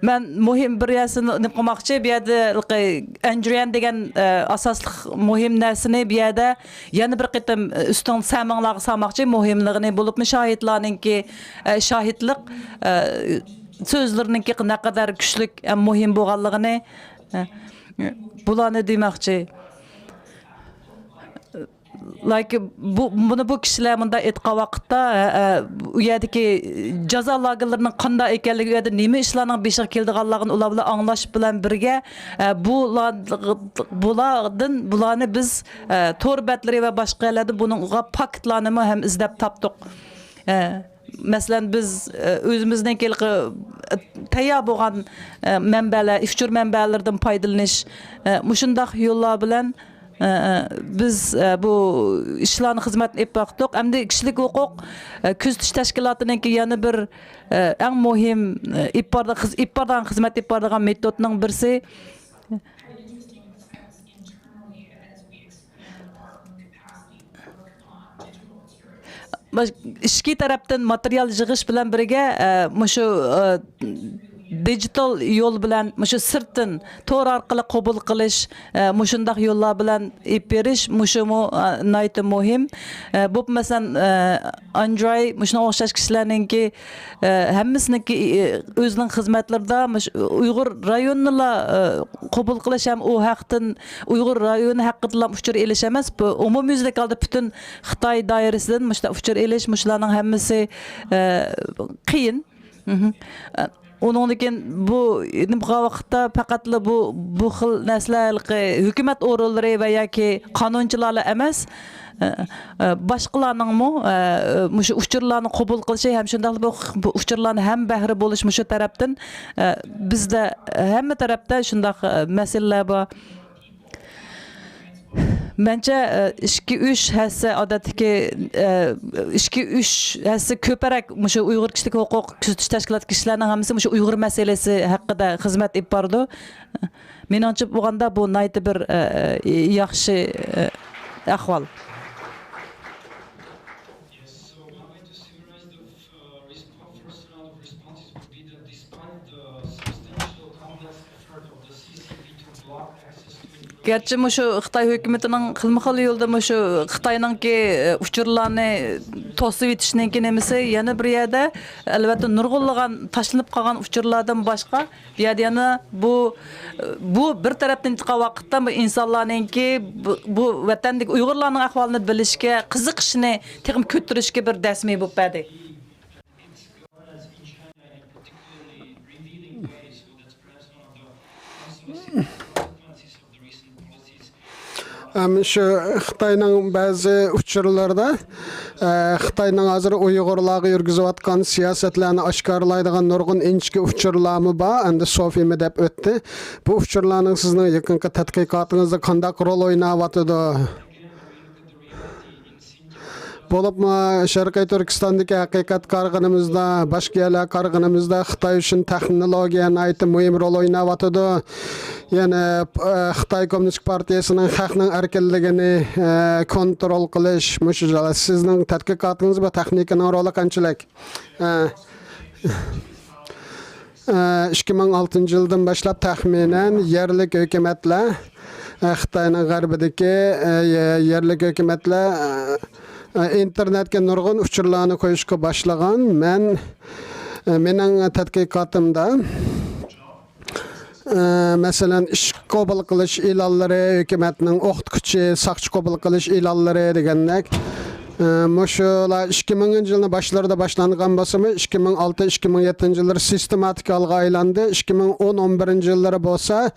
مەن مۇھىم بىر نەرسىنى نېمە قىلماقچى، بۇ يەردە ئەندرىيەن دېگەن، ئە، ئاساسلىق مۇھىم نەرسىنى بۇ يەردە يەنە بىر قېتىم، ئە، ئۈستۈڭ سەمىڭلارغا سالماقچى، مۇھىملىقىنى، بولۇپمۇ شاھىتلارنىڭكى، ئە، شاھىتلىق، ئە، سۆزلىرىنىڭكى نەقەدەر كۈچلۈك ھەم مۇھىم بولغانلىقىنى، ئە، بۇلارنى دېمەكچى. لايك، بۇ، بۇنى بۇ كىشىلەر مۇنداق ئېيتقان ۋاقىتتا، ئە، ئە، ئۇ يەردىكى جازا لاگېرلىرىنىڭ قانداق ئىكەنلىكى، ئۇ يەردە نېمە ئىشلارنىڭ بېشىغا كېلىدىغانلىقىنى ئۇلار بىلەن ئاڭلاش بىلەن بىرگە، ئە، بۇلار، بۇلاردىن، بۇلارنى بىز، ئە، تور بەتلىرى ۋە باشقا يەرلەردىن بۇنىڭغا پاكىتلارنىمۇ ھەم ئىزدەپ تاپتۇق. ئە، مەسىلەن، بىز، ئە، ئۆزىمىزنىڭكى ھېلىقى، ئە، تەييار بولغان، ئە، مەنبەلەر، ئۇچۇر مەنبەلىرىدىن پايدىلىنىش، ئە، مۇشۇنداق يوللار بىلەن، ئە، ئە، بىز، ئە، بۇ ئىشلارنى، خىزمەتنى ئېلىپ باقتۇق. ئەمدى كىشىلىك ھوقۇق، ئە، كۆزىتىش تەشكىلاتىنىڭكى يەنە بىر، ئە، ئەڭ مۇھىم، ئە، ئېلىپ باردا-، خىز-، ئېلىپ بارىدىغان خىزمەت، ئېلىپ بارىدىغان مېتودنىڭ بىرسى، باش-، ئىچكى تەرەپتىن ماتېرىيال يىغىش بىلەن بىرگە، ئە، مۇشۇ، ئە، دىجىتال يول بىلەن، مۇشۇ سىرتتىن تور ئارقىلىق قوبۇل قىلىش، ئە، مۇشۇنداق يوللار بىلەن ئېلىپ بېرىش، مۇشۇمۇ، ئە، ناھايىتى مۇھىم. ئە، بۇ، مەسىلەن، ئە، ئاندراي، مۇشۇنىڭغا ئوخشاش كىشىلەرنىڭكى، ئە، ھەممىسىنىڭكى، ئە، ئۆزىنىڭ خىزمەتلىرىدە مۇشۇ ئۇيغۇر رايونىنىلا، ئە، قوبۇل قىلىش ھەم ئۇ ھەقتىن، ئۇيغۇر رايونى ھەققىدىلا ئۇچۇر ئېلىش ئەمەس، بۇ ئومۇميۈزلۈك ھالدا پۈتۈن خىتاي دائىرىسىدىن مۇشۇنداق ئۇچۇر ئېلىش، مۇشۇلارنىڭ ھەممىسى، ئە، قىيىن. مھم. ئە، ئۇنىڭدىن كېيىن بۇ نېمە قىلغان ۋاقىتتا پەقەتلا بۇ، بۇ خىل نەرسىلەر ھېلىقى ھۆكۈمەت ئورۇنلىرى ۋە ياكى قانۇنچىلارلا ئەمەس، ئە، ئە، باشقىلارنىڭمۇ، ئە، مۇشۇ ئۇچۇرلارنى قوبۇل قىلىشى ھەم شۇنداقلا بۇ، بۇ ئۇچۇرلارنى ھەم بەھرە بولۇش مۇشۇ تەرەپتىن، ئە، بىزدە ھەممە تەرەپتە شۇنداق، ئە، مەسىلىلەر بار. مەنچە، ئىككى ئۈچ ھەسسە ئادەتتىكى، ئىككى ئۈچ ھەسسە كۆپرەك مۇشۇ ئۇيغۇر كىشىلىك ھوقۇق كۆزىتىش تەشكىلاتى كىشىلەرنىڭ ھەممىسى مۇشۇ ئۇيغۇر مەسىلىسى ھەققىدە خىزمەت ئېلىپ بارىدۇ. مېنىڭچە بولغاندا بۇ ناھايىتى بىر، ياخشى، ئەھۋال. گەرچە مۇشۇ خىتاي ھۆكۈمىتىنىڭ خىلمۇ خىل يولدا مۇشۇ خىتاينىڭكى، ئۇچۇرلارنى توسۇۋېتىشنىڭكى نېمىسى، يەنە بىر يەردە، ئەلۋەتتە، نۇرغۇنلىغان تاشلىنىپ قالغان ئۇچۇرلاردىن باشقا، بۇ يەردە يەنە بۇ، بۇ بىر تەرەپتىن ئېيتقان ۋاقىتتا بۇ ئىنسانلارنىڭكى بۇ، بۇ ۋەتەندىكى ئۇيغۇرلارنىڭ ئەھۋالىنى بىلىشكە، قىزىقىشىنى تېخىمۇ كۆتۈرۈشكە بىر دەسمى بولۇپ بەردى. ھەم شۇ خىتاينىڭ بەزى ئۇچۇرلىرىدا، ئە، خىتاينىڭ ھازىر ئۇيغۇرلارغا يۈرگۈزۈۋاتقان سىياسەتلەرنى ئاشكارىلايدىغان نۇرغۇن ئىنچىكە ئۇچۇرلارمۇ بار. ئەمدى سوفىمۇ دەپ ئۆتتى. بۇ ئۇچۇرلارنىڭ سىزنىڭ يېقىنقى تەتقىقاتىڭىزدا قانداق رول ئويناۋاتىدۇ؟ بولۇپمۇ شەرقىي تۈركىستاندىكى ھەقىقەت قارىغىنىمىزدا، باشقا يەرلەرگە قارىغىنىمىزدا خىتاي ئۈچۈن تېخنولوگىيە ناھايىتى مۇھىم رول ئويناۋاتىدۇ. يەنى، ئە، خىتاي كوممۇنىست پارتىيىسىنىڭ خەقنىڭ ئەركىنلىكىنى، ئە، كونترول قىلىش، مۇشۇ جاي. سىزنىڭ تەتقىقاتىڭىز بۇ تېخنىكىنىڭ رولى قانچىلىك؟ ئە، ئىككى مىڭ ئالتىنچى يىلدىن باشلاپ تەخمىنەن يەرلىك ھۆكۈمەتلەر، خىتاينىڭ غەربىدىكى يەرلىك ھۆكۈمەتلەر ئىنتېرنېتكە نۇرغۇن ئۇچۇرلارنى قويۇشقا باشلىغان. مەن، مېنىڭ تەتقىقاتىمدا، ئە، مەسىلەن، ئىش قوبۇل قىلىش ئېلانلىرى، ھۆكۈمەتنىڭ ئوقۇتقۇچى، ساقچى قوبۇل قىلىش ئېلانلىرى دېگەندەك، ئە، مۇشۇلار ئىككى مىڭىنچى يىلنىڭ باشلىرىدا باشلانغان بولسىمۇ، ئىككى مىڭ ئالتە، ئىككى مىڭ يەتتىنچى يىللىرى سىستېماتىك ھالغا ئايلاندى. ئىككى مىڭ ئون، ئون بىرىنچى يىللىرى بولسا،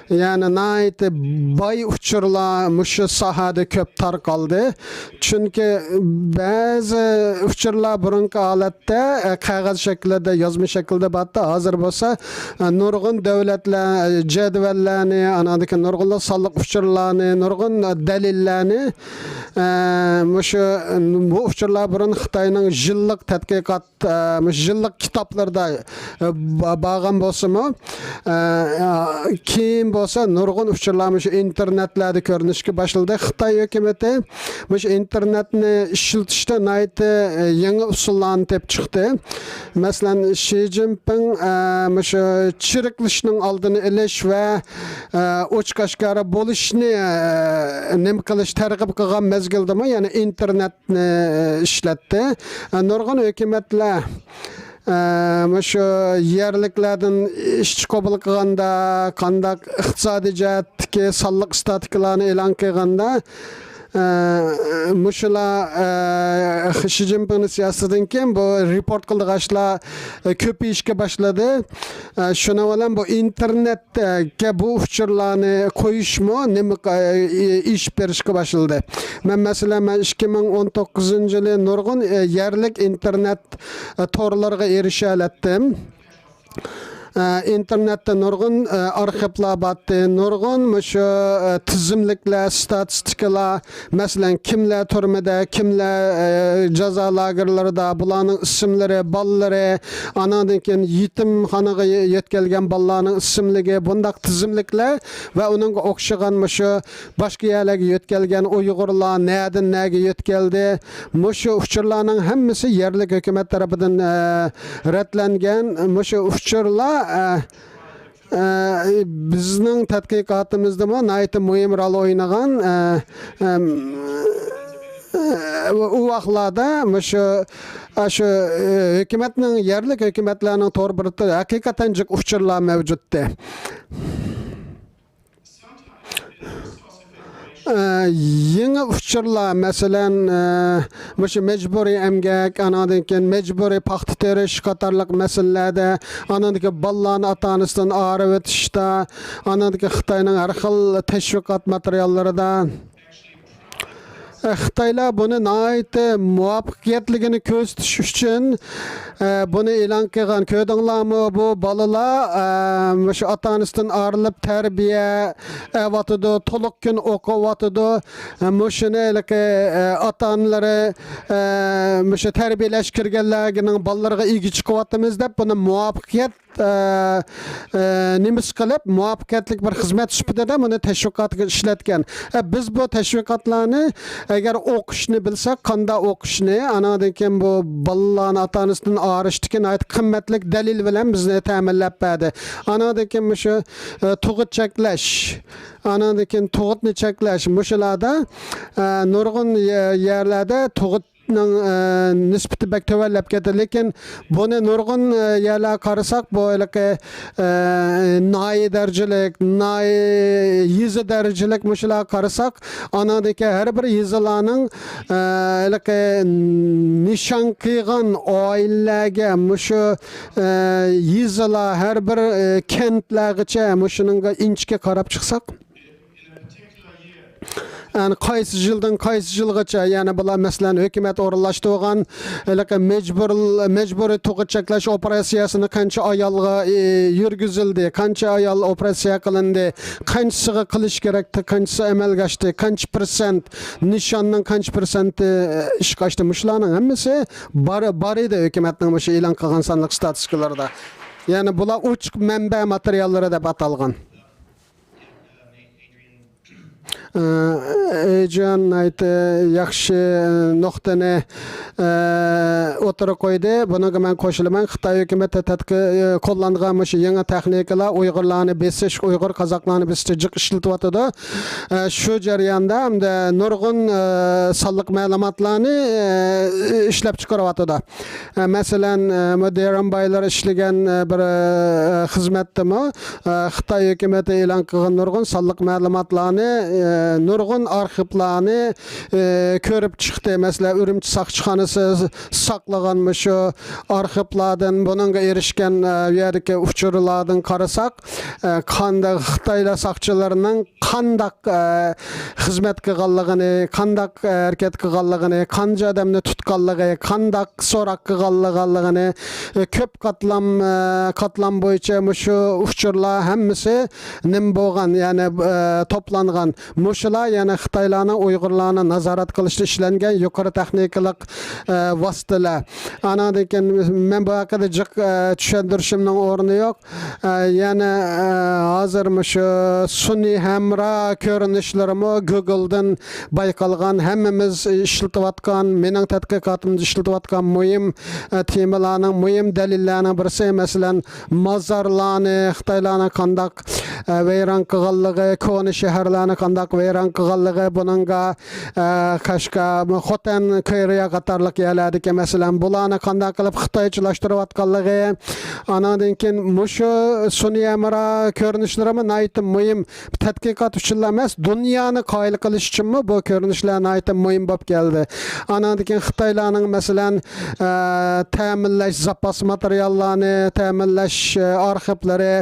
يەنى ناھايىتى باي ئۇچۇرلار مۇشۇ ساھەدە كۆپ تارقالدى. چۈنكى بەزى ئۇچۇرلار بۇرۇنقى ھالەتتە، ئە، قەغەز شەكلىدە، يازما شەكلىدە بارتى. ھازىر بولسا، ئە، نۇرغۇن دۆلەتلەر، ئە، جەدۋەللەرنى، ئاناندىكى نۇرغۇنلىغان سانلىق ئۇچۇرلارنى، نۇرغۇن دەلىللەرنى، ئە، مۇشۇ، بۇ ئۇچۇرلار بۇرۇن خىتاينىڭ يىللىق تەتقىقات ئە، مۇشۇ يىللىق كىتابلىرىدا، ئە، با-، بارغان بولسىمۇ، ئە، كېيىن بولسا نۇرغۇن ئۇچۇرلار مۇشۇ ئىنتېرنېتلەردە كۆرۈنۈشكە باشلىدى. خىتاي ھۆكۈمىتى مۇشۇ ئىنتېرنېتنى ئىشلىتىشتە ناھايىتى، ئە، يېڭى ئۇسۇللارنى تېپىپ چىقتى. مەسىلەن، شى جىنپىڭ، ئە، مۇشۇ چىرىكلىشىشنىڭ ئالدىنى ئېلىش ۋە، ئە، ئوچۇق ئاشكارا بولۇشنى، ئە، نېمە قىلىش، تەرغىب قىلغان مەزگىلدىمۇ، يەنى ئىنتېرنېت ئىشلەتتى. نۇرغۇن ھۆكۈمەتلەر، ئە، مۇشۇ يەرلىكلەردىن ئىشچى قوبۇل قىلغاندا، قانداق ئىقتىسادىي جەھەتتىكى سانلىق ئىستاتىكىلارنى ئېلان قىلغاندا، ئە، مۇشۇلار، ئە، شى جىنپىڭنىڭ سىياسىتىدىن كېيىن بۇ رېپورت قىلىدىغانلار، ئە، كۆپىيىشكە باشلىدى. ئە، شۇنىڭ بىلەن بۇ ئىنتېرنېت ئە، بۇ ئۇچۇرلارنى قويۇشمۇ نېمە، ئە، ئېشىپ بېرىشكە باشلىدى. مەن، مەسىلەن، مەن ئىككى مىڭ ئون توققۇزىنچى يىلى نۇرغۇن، ئە، يەرلىك ئىنتېرنېت، ئە، تورلىرىغا ئېرىشەلەتتىم. ئە، ئىنتېرنېتتە نۇرغۇن، ئە، ئارخىپلار بارتى، نۇرغۇن مۇشۇ، ئە، تىزىملىكلەر، ستاتىستىكىلار، مەسىلەن، كىملەر تۈرمىدە، كىملەر، ئە، جازا لاگېرلىرىدا، بۇلارنىڭ ئىسىملىرى، بالىلىرى، ئاناندىن كېيىن يېتىمخانىغا يۆتكەلگەن بالىلارنىڭ ئىسىملىكى، بۇنداق تىزىملىكلەر ۋە ئۇنىڭغا ئوخشىغان مۇشۇ باشقا يەرلەرگە يۆتكەلگەن ئۇيغۇرلار نەدىن نەگە يۆتكەلدى، مۇشۇ ئۇچۇرلارنىڭ ھەممىسى يەرلىك ھۆكۈمەت تەرىپىدىن، ئە، رەتلەنگەن. مۇشۇ ئۇچۇرلار، ئە، ئە، بىزنىڭ تەتقىقاتىمىزدىمۇ ناھايىتى مۇھىم رول ئوينىغان، ئە، ئەم، ئە، ئۇ ۋاقىتلاردا مۇشۇ، ئە، شۇ، ئە، ھۆكۈمەتنىڭ، يەرلىك ھۆكۈمەتلەرنىڭ تور بېتىدە ھەقىقەتەن جىق ئۇچۇرلار مەۋجۇتتى. ئە، يېڭى ئۇچۇرلار، مەسىلەن، ئە، مۇشۇ مەجبۇرىي ئەمگەك، ئاناندىن كېيىن مەجبۇرىي پاختا تېرىش قاتارلىق مەسىلىلەردە، ئاناندىن كېيىن بالىلارنى ئاتا-ئانىسىدىن ئايرىۋېتىشتا، ئاناندىن كېيىن خىتاينىڭ ھەر خىل تەشۋىقات ماتېرىياللىرىدا. ئە، خىتايلار بۇنى ناھايىتى مۇۋەپپەقىيەتلىكىنى كۆرسىتىش ئۈچۈن، ئە، بۇنى ئېلان قىلغان. كۆردۈڭلارمۇ، بۇ بالىلار، ئە، مۇشۇ ئاتا-ئانىسىدىن ئايرىلىپ تەربىيە ئېلىۋاتىدۇ، تولۇق كۈن ئوقۇۋاتىدۇ. ئە، مۇشۇنى ھېلىقى، ئە، ئاتا-ئانىلىرى، ئە، مۇشۇ تەربىيەلەش كىرگەنلەرنىڭ بالىلىرىغا ئىگە چىقىۋاتىمىز دەپ، بۇنى مۇۋەپپەقىيەت ئە، ئە، نېمىسى قىلىپ، مۇۋەپپەقىيەتلىك بىر خىزمەت سۈپىتىدە بۇنى تەشۋىقاتقا ئىشلەتكەن. ئە، بىز بۇ تەشۋىقاتلارنى ئەگەر ئوقۇشنى بىلسەك، قانداق ئوقۇشنى، ئاناندىن كېيىن بۇ بالىلارنى ئاتا-ئانىسىدىن ئايرىشتىكى ناھايىتى قىممەتلىك دەلىل بىلەن بىزنى تەمىنلەپ بەردى. ئاناندىن كېيىن مۇشۇ، ئە، تۇغۇت چەكلەش، ئاناندىن كېيىن تۇغۇتنى چەكلەش، مۇشۇلاردا، ئە، نۇرغۇن يە-، يەرلەردە تۇغۇت نىڭ، ئە، نىسبىتى بەك تۆۋەنلەپ كەتتى. لېكىن بۇنى نۇرغۇن، ئە، يەرلەرگە قارىساق، بۇ ھېلىقى، ئە، ناھىيە دەرىجىلىك، ناھىيە، يېزا دەرىجىلىك مۇشۇلارغا قارىساق، ئاناندىكى ھەر بىر يېزىلارنىڭ، ئە، ھېلىقى نىشان قىلغان ئائىلىلەرگە مۇشۇ، ئە، يېزىلار، ھەر بىر، ئە، كەنتلەرگىچە مۇشۇنىڭغا ئىنچىكە قاراپ چىقساق، يەنى قايسى يىلدىن قايسى يىلغىچە، يەنى بۇلار، مەسىلەن، ھۆكۈمەت ئورۇنلاشتۇرغان ھېلىقى مەجبۇر-، مەجبۇرىي تۇغۇت چەكلەش ئوپېراتسىيەسىنى قانچە ئايالغا، ئى، يۈرگۈزۈلدى، قانچە ئايال ئوپېراتسىيە قىلىندى، قانچىسىغا قىلىش كېرەك، قانچىسى ئەمەلگە ئاشتى، قانچە پىرسەنت، نىشاننىڭ قانچە پىرسەنتى، ئى، ئىشقا ئاشتى، مۇشۇلارنىڭ ھەممىسى بار، بار ئىدى ھۆكۈمەتنىڭ مۇشۇ ئېلان قىلغان سانلىق ستاتىستىكىلىرىدا. يەنى بۇلار ئوچۇق مەنبە ماتېرىياللىرى دەپ ئاتالغان. ئە، ئېيجىيەن ناھايىتى ياخشى نۇقتىنى، ئە، ئوتتۇرىغا قويدى. بۇنىڭغا مەن قوشۇلىمەن. خىتاي ھۆكۈمىتى تەتقى-، قوللانغان مۇشۇ يېڭى تېخنىكىلار، ئۇيغۇرلارنى بېسىش، ئۇيغۇر قازاقلارنى بېسىشتا جىق ئىشلىتىۋاتىدۇ. ئە، شۇ جەرياندا ھەمدە نۇرغۇن، ئە، سانلىق مەلۇماتلارنى، ئە، ئىشلەپ چىقىرىۋاتىدۇ. ئە، مەسىلەن، ئە، مۇ دېرەن بايلار ئىشلىگەن، ئە، بىر، ئە، خىزمەتتىمۇ، ئە، خىتاي ھۆكۈمىتى ئېلان قىلغان نۇرغۇن سانلىق مەلۇماتلارنى، ئە، نۇرغۇن ئارخىپلارنى، ئى، كۆرۈپ چىقتى. مەسىلەن، ئۈرۈمچى ساقچىخانىسى ساقلىغان مۇشۇ ئارخىپلاردىن، بۇنىڭغا ئېرىشكەن، ئى، ئۇ يەردىكى ئۇچۇرلاردىن قارىساق، ئى، قانداق خىتايلار ساقچىلىرىنىڭ قانداق، ئى، خىزمەت قىلغانلىقىنى، قانداق، ئى، ھەرىكەت قىلغانلىقىنى، قانچە ئادەمنى تۇتقانلىقى، قانداق سوراق قىلغانلىقىنى، ئى، كۆپ قاتلام، ئى، قاتلام بويىچە مۇشۇ ئۇچۇرلار ھەممىسى نېمە بولغان، يەنى، ئى، توپلانغان. مۇشۇلار يەنە خىتايلارنىڭ ئۇيغۇرلارنى نازارەت قىلىشتا ئىشلەنگەن يۇقىرى تېخنىكىلىق، ئە، ۋاسىتىلەر. ئانىڭدىن كېيىن مەن بۇ ھەققىدە جىق، ئە، چۈشەندۈرۈشۈمنىڭ ئورنى يوق. ئە، يەنە، ئە، ھازىر مۇشۇ سۈنئىي ھەمراھ كۆرۈنۈشلىرىمۇ گۇگلدىن بايقالغان، ھەممىمىز ئىشلىتىۋاتقان، مېنىڭ تەتقىقاتىمدا ئىشلىتىۋاتقان مۇھىم، ئە، تېمىلارنىڭ، مۇھىم دەلىللەرنىڭ بىرسى، مەسىلەن، مازارلارنى خىتايلارنىڭ قانداق، ئە، ۋەيران قىلغانلىقى، كونا شەھەرلەرنى قانداق ۋەيران قىلغانلىقى، بۇنىڭغا، ئە، قەشقەر، خوتەن، كورېيە قاتارلىق يەرلەردىكى، مەسىلەن، بۇلارنى قانداق قىلىپ خىتايچىلاشتۇرۇۋاتقانلىقى، ئانىڭدىن كېيىن مۇشۇ سۈنئىي ھەمراھ كۆرۈنۈشلىرىمۇ ناھايىتى مۇھىم. تەتقىقات ئۈچۈنلا ئەمەس، دۇنيانى قايىل قىلىش ئۈچۈنمۇ بۇ كۆرۈنۈشلەر ناھايىتى مۇھىم بولۇپ كەلدى. ئانىڭدىن كېيىن خىتايلارنىڭ، مەسىلەن، ئە، تەمىنلەش زاپاس ماتېرىياللارنى، تەمىنلەش، ئە، ئارخىپلىرى.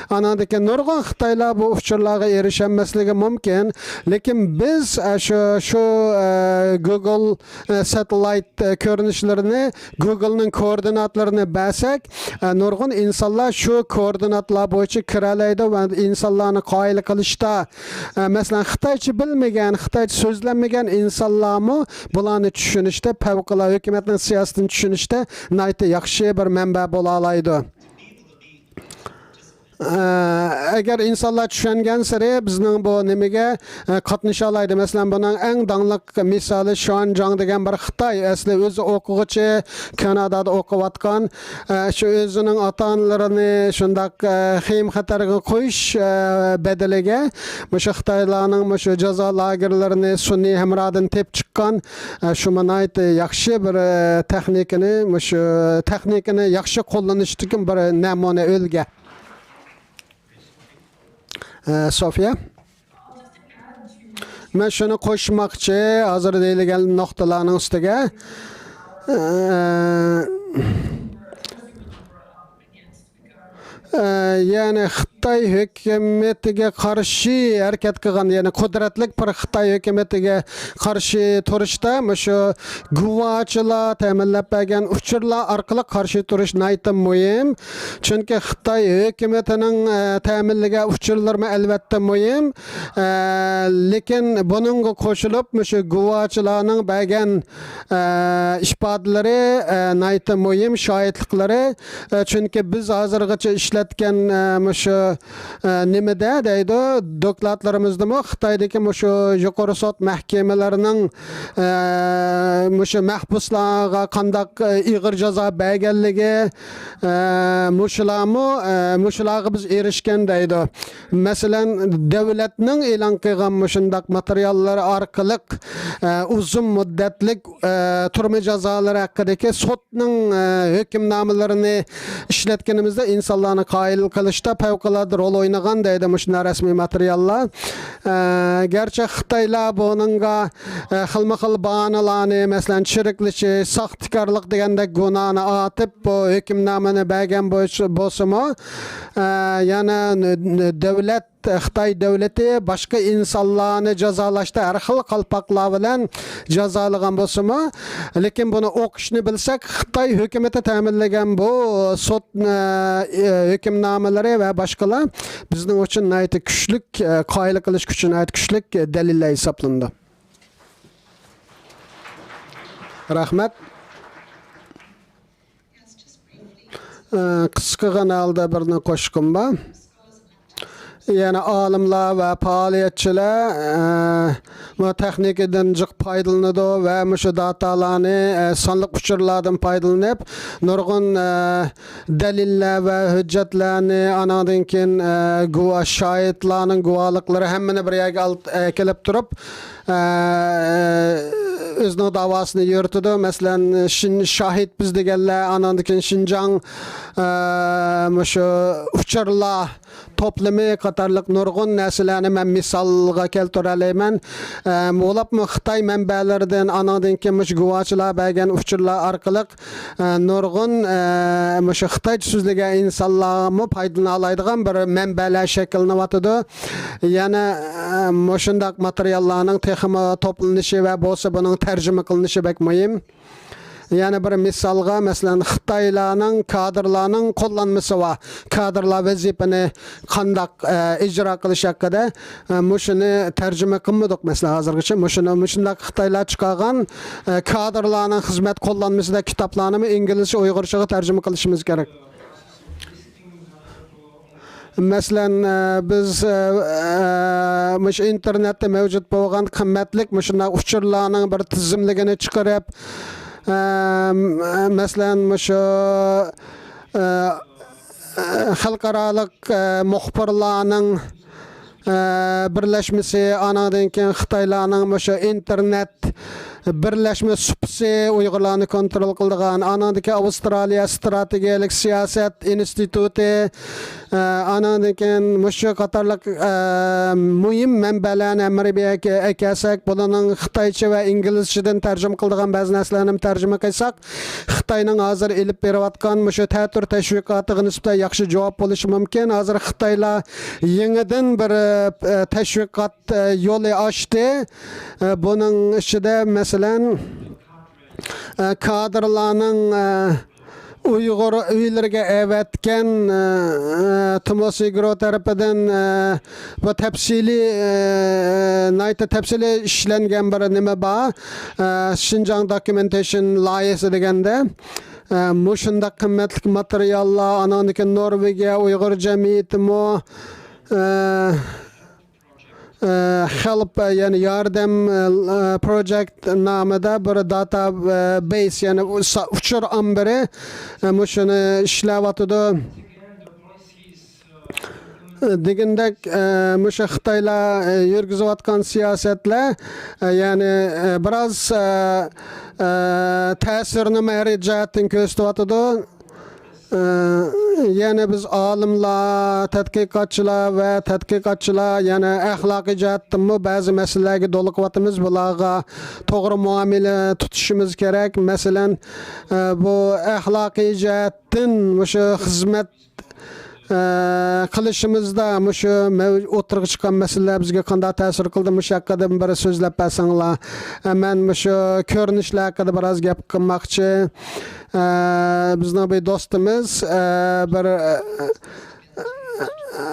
ئانىڭدىن كېيىن نۇرغۇن خىتايلار بۇ ئۇچۇرلارغا ئېرىشەلمەسلىكى مۇمكىن. لېكىن بىز، ئە، شۇ، شۇ، ئە، گۇگل، ئە، ساتېلايت، ئە، كۆرۈنۈشلىرىنى، گۇگلنىڭ كوئوردىناتلىرىنى بەرسەك، ئە، نۇرغۇن ئىنسانلار شۇ كوئوردىناتلار بويىچە كىرەلەيدۇ ۋە ئىنسانلارنى قايىل قىلىشتا، ئە، مەسىلەن، خىتايچە بىلمىگەن، خىتايچە سۆزلەنمىگەن ئىنسانلارمۇ بۇلارنى چۈشىنىشتە پەۋقۇلئاددە ھۆكۈمەتنىڭ سىياسىتىنى چۈشىنىشتە ناھايىتى ياخشى بىر مەنبە بولالايدۇ. ئە، ئەگەر ئىنسانلار چۈشەنگەنسېرى بىزنىڭ بۇ نېمىگە، ئە، قاتنىشالايدۇ. مەسىلەن، بۇنىڭ ئەڭ داڭلىق مىسالى شۇەن جاڭ دېگەن بىر خىتاي، ئەسلى ئۆزى ئوقۇغۇچى، كانادادا ئوقۇۋاتقان. ئە، شۇ ئۆزىنىڭ ئاتا-ئانىلىرىنى شۇنداق، ئە، خېيىم-خەتەرگە قويۇش، ئە، بەدىلىگە مۇشۇ خىتايلارنىڭ مۇشۇ جازا لاگېرلىرىنى سۈنئىي ھەمراھدىن تېپىپ چىققان، ئە، شۇمۇ ناھايىتى ياخشى بىر، ئە، تېخنىكىنى، مۇشۇ تېخنىكىنى ياخشى قوللىنىشتىكى بىر نەمۇنە ئۈلگە. ئە، سوفىيە، مەن شۇنى قوشماقچى، ھازىر دېيىلگەن نۇقتىلارنىڭ ئۈستىگە. ئە، ئە، يەنى خىتاي ھۆكۈمىتىگە قارشى ھەرىكەت قىلغان، يەنى قۇدرەتلىك بىر خىتاي ھۆكۈمىتىگە قارشى تۇرۇشتا مۇشۇ گۇۋاچىلار تەمىنلەپ بەرگەن ئۇچۇرلار ئارقىلىق قارشى تۇرۇش ناھايىتى مۇھىم. چۈنكى خىتاي ھۆكۈمىتىنىڭ، ئە، تەمىنلىگەن ئۇچۇرلىرىمۇ ئەلۋەتتە مۇھىم. ئە، لېكىن بۇنىڭغا قوشۇلۇپ مۇشۇ گۇۋاچىلارنىڭ بەرگەن، ئە، ئىپادىلىرى، ئە، ناھايىتى مۇھىم، شاھىتلىقلىرى. ئە، چۈنكى بىز ھازىرغىچە ئىشلەتكەن، ئە، مۇشۇ، ئە، نېمىدە دەيدۇ، دوكلاتلىرىمىزدىمۇ خىتايدىكى مۇشۇ يۇقىرى سوت مەھكىمىلىرىنىڭ، ئە، مۇشۇ مەھبۇسلارغا قانداق، ئە، ئېغىر جازا بەرگەنلىكى، ئە، مۇشۇلارمۇ، ئە، مۇشۇلارغا بىز ئېرىشكەن دەيدۇ. مەسىلەن، دۆلەتنىڭ ئېلان قىلغان مۇشۇنداق ماتېرىياللار ئارقىلىق، ئە، ئۇزۇن مۇددەتلىك، ئە، تۈرمە جازالىرى ھەققىدىكى سوتنىڭ، ئە، ھۆكۈمنامىلىرىنى ئىشلەتكىنىمىزدە ئىنسانلارنى قايىل قىلىشتا پەۋقۇلئاددە رول ئوينىغان دەيدۇ مۇشۇنداق رەسمىي ماتېرىياللار. ئە، گەرچە خىتايلار بۇنىڭغا، ئە، خىلمۇ خىل باھانىلارنى، مەسىلەن، چىرىكلىشىش، ساختىكارلىق دېگەندەك گۇناھنى ئارتىپ، بۇ ھۆكۈمنامىنى بەرگەن بولسىمۇ، ئە، يەنە دۆلەت، خىتاي دۆلىتى باشقا ئىنسانلارنى جازالاشتا ھەر خىل قالپاقلار بىلەن جازالىغان بولسىمۇ، لېكىن بۇنى ئوقۇشنى بىلسەك، خىتاي ھۆكۈمىتى تەمىنلىگەن بۇ سوت، ئە، ھۆكۈمنامىلىرى ۋە باشقىلار بىزنىڭ ئۈچۈن ناھايىتى كۈچلۈك، ئە، قايىل قىلىش ئۈچۈن ناھايىتى كۈچلۈك دەلىللەر ھېسابلىنىدۇ. رەھمەت. ئە، قىسقىغىنا ھالدا بىرنى قوشقۇم بار. يەنى ئالىملار ۋە پائالىيەتچىلەر، ئە، بۇ تېخنىكىدىن جىق پايدىلىنىدۇ ۋە مۇشۇ داتالارنى، ئە، سانلىق ئۇچۇرلاردىن پايدىلىنىپ، نۇرغۇن، ئە، دەلىللەر ۋە ھۆججەتلەرنى، ئانىڭدىن كېيىن، ئە، گۇۋاھ، شاھىتلارنىڭ گۇۋاھلىقلىرى، ھەممىنى بىر يەرگە ئالت-، ئەكېلىپ تۇرۇپ، ئە، ئۆزىنىڭ داۋاسىنى يۈرۈتىدۇ. مەسىلەن، شىن-، شاھىت بىز دېگەنلەر، ئاناندىن كېيىن شىنجاڭ، ئە، مۇشۇ ئۇچۇرلار توپلىمى قاتارلىق نۇرغۇن نەرسىلەرنى مەن مىسالغا كەلتۈرەلەيمەن. ئە، بولۇپمۇ خىتاي مەنبەلىرىدىن، ئاناندىن كېيىن مۇشۇ گۇۋاچىلار بەرگەن ئۇچۇرلار ئارقىلىق، ئە، نۇرغۇن، ئە، مۇشۇ خىتايچە سۆزلىگەن ئىنسانلارمۇ پايدىلىنالايدىغان بىر مەنبەلەر شەكىللىنىۋاتىدۇ. يەنە، ئە، مۇشۇنداق ماتېرىياللارنىڭ تېخىمۇ توپلىنىشى ۋە بولسا بۇنىڭ تەرجىمە قىلىنىشى بەك مۇھىم. يەنە بىر مىسالغا، مەسىلەن، خىتايلارنىڭ كادىرلارنىڭ قوللانمىسى بار. كادىرلار ۋەزىپىنى قانداق، ئە، ئىجرا قىلىش ھەققىدە، ئە، مۇشۇنى تەرجىمە قىلمىدۇق، مەسىلەن، ھازىرغىچە. مۇشۇنى، مۇشۇنداق خىتايلار چىقارغان، ئە، كادىرلارنىڭ خىزمەت قوللانمىسىدەك كىتابلارنىمۇ ئىنگلىزچە ئۇيغۇرچىغا تەرجىمە قىلىشىمىز كېرەك. مەسىلەن، ئە، بىز، ئە، ئە، مۇشۇ ئىنتېرنېتتا مەۋجۇت بولغان قىممەتلىك مۇشۇنداق ئۇچۇرلارنىڭ بىر تىزىملىكىنى چىقىرىپ، ئە، مەسىلەن، مۇشۇ، ئە، ئە، خەلقئارالىق، ئە، مۇخبىرلارنىڭ، ئە، بىرلەشمىسى، ئانىڭدىن كېيىن خىتايلارنىڭ مۇشۇ ئىنتېرنېت بىرلەشمە سۇپىسى ئۇيغۇرلارنى كونترول قىلىدىغان، ئانىڭدىن كېيىن ئاۋسترالىيە ئىستراتېگىيەلىك سىياسەت ئىنستىتۇتى، ئە، ئانىڭدىن كېيىن مۇشۇ قاتارلىق، ئە، مۇھىم مەنبەلەرنى ھەممىنى بىر يەرگە ئەكەلسەك، بۇلارنىڭ خىتايچە ۋە ئىنگلىزچىدىن تەرجىمە قىلىدىغان بەزى نەرسىلەرنى تەرجىمە قىلساق، خىتاينىڭ ھازىر ئېلىپ بېرىۋاتقان مۇشۇ تەتۈر تەشۋىقاتىغا نىسبەتەن ياخشى جاۋاب بولۇشى مۇمكىن. ھازىر خىتايلار يېڭىدىن بىر، ئە، تەشۋىقات، ئە، يولى ئاچتى. ئە، بۇنىڭ ئىچىدە، مەسىلەن، ئە، كادىرلارنىڭ، ئە، ئۇيغۇر ئۆيلىرىگە ئەۋەتكەن، ئە، ئە، توماس ئىگرو تەرىپىدىن، ئە، بۇ تەپسىلىي، ئە، ناھايىتى تەپسىلىي ئىشلەنگەن بىر نېمە بار. ئە، شىنجاڭ دوكيۇمېنتېيشن لايىھىسى دېگەندە، ئە، مۇشۇنداق قىممەتلىك ماتېرىياللار، ئانىڭدىن كېيىن نورۋېگىيە ئۇيغۇر جەمئىيىتىمۇ، ئە، ئە، خەلپ، يەنى ياردەم، ئە، پروجېكت نامىدا بىر داتا، ئە، بەيس، يەنى ئۇ سا-، ئۇچۇر ئامبىرى، ئە، مۇشۇنى ئىشلەۋاتىدۇ. دېگىنىدەك، ئە، مۇشۇ خىتايلار، ئە، يۈرگۈزۈۋاتقان سىياسەتلەر، ئە، يەنى، ئە، بىراز، ئە، ئە، تەسىرىنى ھەر جەھەتتىن كۆرسىتىۋاتىدۇ. ئە، يەنى بىز ئالىملار، تەتقىقاتچىلار ۋە تەتقىقاتچىلار يەنە ئەخلاقىي جەھەتتىنمۇ بەزى مەسىلىلەرگە دولۇقۇۋاتىمىز. بۇلارغا توغرا مۇئامىلە تۇتۇشىمىز كېرەك. مەسىلەن، ئە، بۇ ئەخلاقىي جەھەتتىن مۇشۇ خىزمەت ئە، قىلىشىمىزدا مۇشۇ مەۋ-، ئوتتۇرىغا چىققان مەسىلىلەر بىزگە قانداق تەسىر قىلدى؟ مۇشۇ ھەققىدە بىر سۆزلەپ بەرسەڭلار. ئە، مەن مۇشۇ كۆرۈنۈشلەر ھەققىدە بىراز گەپ قىلماقچى. ئە، بىزنىڭ بىر دوستىمىز، ئە، بىر، ئە،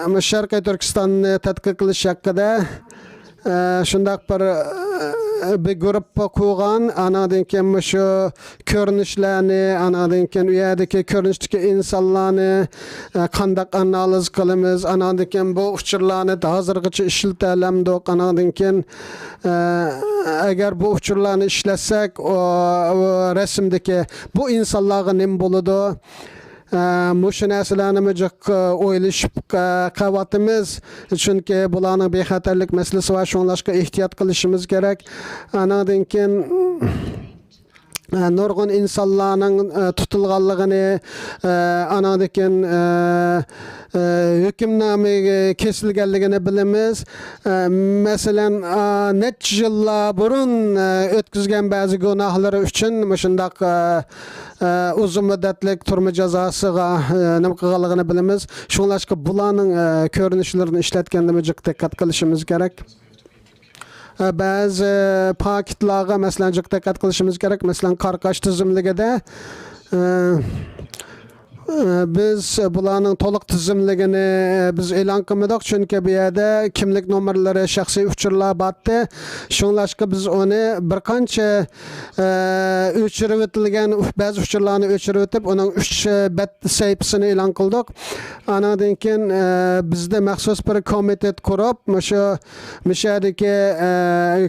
ئە، شەرقىي تۈركىستاننى تەتقىق قىلىش ھەققىدە، ئە، شۇنداق بىر، ئە، بىر گۇرۇپپا قۇرغان. ئانىڭدىن كېيىن مۇشۇ كۆرۈنۈشلەرنى، ئانىڭدىن كېيىن ئۇ يەردىكى كۆرۈنۈشتىكى ئىنسانلارنى، ئە، قانداق ئانالىز قىلىمىز، ئانىڭدىن كېيىن بۇ ئۇچۇرلارنى ھازىرغىچە ئىشلىتەلەمدۇق، ئانىڭدىن كېيىن، ئە، ئەگەر بۇ ئۇچۇرلارنى ئىشلەتسەك، ئۇ، ئۇ رەسىمدىكى بۇ ئىنسانلارغا نېمە بولىدۇ؟ ئە، مۇشۇ نەرسىلەرنىمۇ جىق، ئە، ئويلىشىپ، ئە، قېلىۋاتىمىز. چۈنكى بۇلارنىڭ بىخەتەرلىك مەسىلىسى بار، شۇڭلاشقا ئېھتىيات قىلىشىمىز كېرەك. ئانىڭدىن كېيىن، ئە، نۇرغۇن ئىنسانلارنىڭ، ئە، تۇتۇلغانلىقىنى، ئە، ئانىڭدىن كېيىن، ئە، ئە، ھۆكۈمنامىگە كېسىلگەنلىكىنى بىلىمىز. ئە، مەسىلەن، ئا، نەچچە يىللار بۇرۇن، ئە، ئۆتكۈزگەن بەزى گۇناھلىرى ئۈچۈن مۇشۇنداق، ئە، ئە، ئۇزۇن مۇددەتلىك تۈرمە جازاسىغا، ئە، نېمە قىلغانلىقىنى بىلىمىز. شۇڭلاشقا بۇلارنىڭ، ئە، كۆرۈنۈشلىرىنى ئىشلەتكەندىمۇ جىق دىققەت قىلىشىمىز كېرەك. ئە، بەزى پاكىتلارغا، مەسىلەن، جىق دىققەت قىلىشىمىز كېرەك. مەسىلەن، قاراقاش تىزىملىكىدە، ئە، ئە، بىز بۇلارنىڭ تولۇق تىزىملىكىنى بىز ئېلان قىلمىدۇق، چۈنكى بۇ يەردە كىملىك نومۇرلىرى، شەخسىي ئۇچۇرلار بارتتى. شۇڭلاشقا بىز ئۇنى بىر قانچە، ئە، ئۆچۈرۈۋېتىلگەن، بەزى ئۇچۇرلارنى ئۆچۈرۈۋېتىپ، ئۇنىڭ ئۈچ بەت سەھىپىسىنى ئېلان قىلدۇق. ئانىڭدىن كېيىن، ئە، بىزدە مەخسۇس بىر كومىتېت قۇرۇپ، مۇشۇ مۇشۇ يەردىكى، ئە،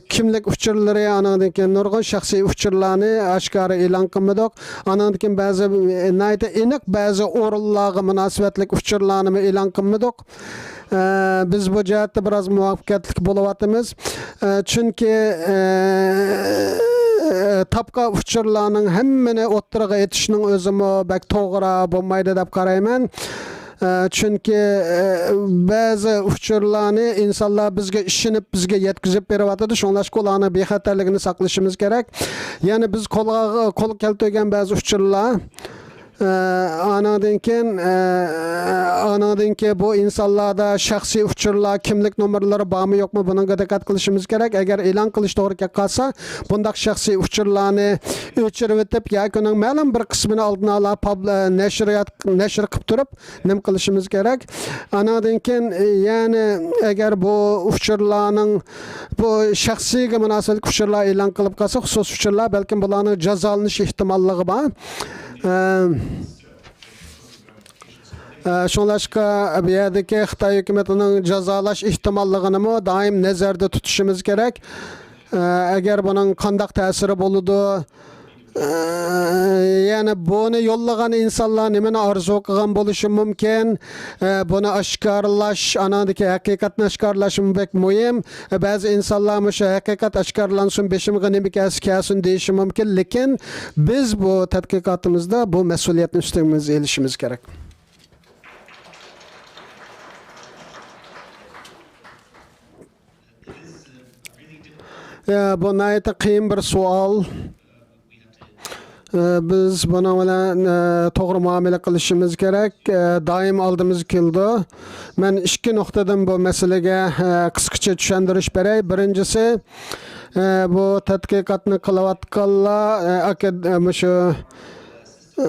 كىملىك ئۇچۇرلىرى، ئانىڭدىن كېيىن نۇرغۇن شەخسىي ئۇچۇرلارنى ئاشكارا ئېلان قىلمىدۇق. ئانىڭدىن كېيىن بەزى، ئە، ناھايىتى ئېنىق بەزى ئورۇنلارغا مۇناسىۋەتلىك ئۇچۇرلارنىمۇ ئېلان قىلمىدۇق. ئە، بىز بۇ جەھەتتە بىراز مۇۋەپپەقىيەتلىك بولۇۋاتىمىز. ئە، چۈنكى، ئە، ئە، تاپقان ئۇچۇرلارنىڭ ھەممىنى ئوتتۇرىغا ئېتىشنىڭ ئۆزىمۇ بەك توغرا بولمايدۇ دەپ قارايمەن. ئە، چۈنكى، ئە، بەزى ئۇچۇرلارنى ئىنسانلار بىزگە ئىشىنىپ، بىزگە يەتكۈزۈپ بېرىۋاتىدۇ. شۇڭلاشقا ئۇلارنىڭ بىخەتەرلىكىنى ساقلىشىمىز كېرەك. يەنە بىز قولغا، قول كەلتۈرگەن بەزى ئۇچۇرلار، ئە، ئانىڭدىن كېيىن، ئە، ئانىڭدىن كېيىن بۇ ئىنسانلاردا شەخسىي ئۇچۇرلار، كىملىك نومۇرلىرى بارمۇ يوقمۇ، بۇنىڭغا دىققەت قىلىشىمىز كېرەك. ئەگەر ئېلان قىلىش توغرا كەپ قالسا، بۇنداق شەخسىي ئۇچۇرلارنى ئۆچۈرۈۋېتىپ ياكى ئۇنىڭ مەلۇم بىر قىسمىنى ئالدىن ئالا پاب-، ئە، نەشرىيات، نەشر قىلىپ تۇرۇپ نېمە قىلىشىمىز كېرەك. ئانىڭدىن كېيىن، ئە، يەنى ئەگەر بۇ ئۇچۇرلارنىڭ، بۇ شەخسىيگە مۇناسىۋەتلىك ئۇچۇرلار ئېلان قىلىپ قالسا، خۇسۇسىي ئۇچۇرلار، بەلكىم بۇلارنىڭ جازالىنىش ئېھتىماللىقى بار. ئە، ئە، شۇڭلاشقا بۇ يەردىكى خىتاي ھۆكۈمىتىنىڭ جازالاش ئېھتىماللىقىنىمۇ دائىم نەزەردە تۇتۇشىمىز كېرەك. ئە، ئەگەر بۇنىڭ قانداق تەسىرى بولىدۇ؟ ئە، يەنى بۇنى يوللىغان ئىنسانلار نېمىنى ئارزۇ قىلغان بولۇشى مۇمكىن؟ ئە، بۇنى ئاشكارىلاش، ئانىڭدىكى ھەقىقەتنى ئاشكارىلاشمۇ بەك مۇھىم. بەزى ئىنسانلار مۇشۇ ھەقىقەت ئاشكارىلانسۇن، بېشىمغا نېمە كەلسە كەلسۇن دېيىشى مۇمكىن، لېكىن بىز بۇ تەتقىقاتىمىزدا بۇ مەسئۇلىيەتنى ئۈستىمىزگە ئېلىشىمىز كېرەك. يا، بۇ ناھايىتى قىيىن بىر سوئال. ئە، بىز بۇنىڭ بىلەن، ئە، توغرا مۇئامىلە قىلىشىمىز كېرەك. ئە، دائىم ئالدىمىزغا كېلىدۇ. مەن ئىككى نۇقتىدىن بۇ مەسىلىگە، ئە، قىسقىچە چۈشەندۈرۈش بېرەي. بىرىنچىسى، ئە، بۇ تەتقىقاتنى قىلىۋاتقانلار، ئە، ئاكا-، ئە، مۇشۇ، ئە،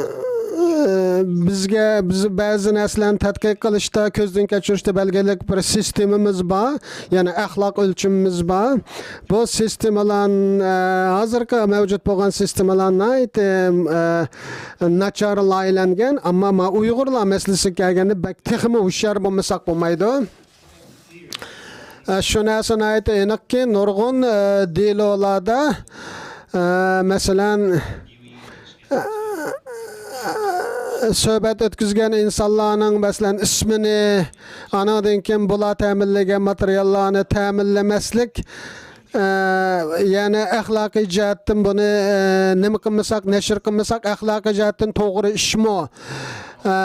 بىزگە، بىز بەزى نەرسىلەرنى تەتقىق قىلىشتا، كۆزدىن كەچۈرۈشتە بەلگىلىك بىر سىستېمىمىز بار، يەنى ئەخلاق ئۆلچىمىمىز بار. بۇ سىستېمىلار، ئە، ھازىرقى مەۋجۇت بولغان سىستېمىلار ناھايىتى، ئە، ناچار لايىھەلەنگەن، ئەمما ما ئۇيغۇرلار مەسىلىسىگە كەلگەندە بەك تېخىمۇ ھوشيار بولمىساق بولمايدۇ. ئە، شۇ نەرسە ناھايىتى ئېنىقكى، نۇرغۇن، ئە، دېلولاردا، ئە، مەسىلەن، ئە، سۆھبەت ئۆتكۈزگەن ئىنسانلارنىڭ، مەسىلەن، ئىسمىنى، ئانىڭدىن كېيىن بۇلار تەمىنلىگەن ماتېرىياللارنى تەمىنلىمەسلىك، ئە، يەنى ئەخلاقىي جەھەتتىن بۇنى، ئە، نېمە قىلمىساق، نەشر قىلمىساق، ئەخلاقىي جەھەتتىن توغرا ئىشمۇ؟ ئە،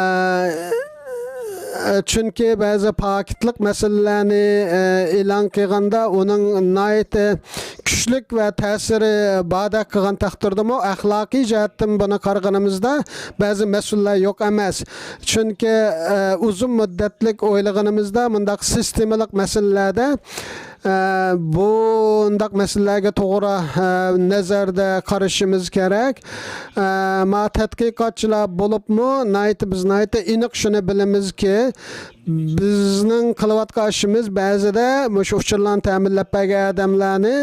چۈنكى بەزى پاكىتلىق مەسىلىلەرنى، ئە، ئېلان قىلغاندا، ئۇنىڭ ناھايىتى كۈچلۈك ۋە تەسىرى باردەك قىلغان تەقدىردىمۇ، ئەخلاقىي جەھەتتىن بۇنى قارىغىنىمىزدا، بەزى مەسىلىلەر يوق ئەمەس. چۈنكى، ئە، ئۇزۇن مۇددەتلىك ئويلىغىنىمىزدا، مۇنداق سىستېمىلىق مەسىلىلەردە، ئە، بۇنداق مەسىلىلەرگە توغرا، ئە، نەزەردە قارىشىمىز كېرەك. ئە، ما تەتقىقاتچىلار بولۇپمۇ ناھايىتى، بىز ناھايىتى ئېنىق شۇنى بىلىمىزكى، بىزنىڭ قىلىۋاتقان ئىشىمىز بەزىدە مۇشۇ ئۇچۇرلارنى تەمىنلەپ بەرگەن ئادەملەرنى،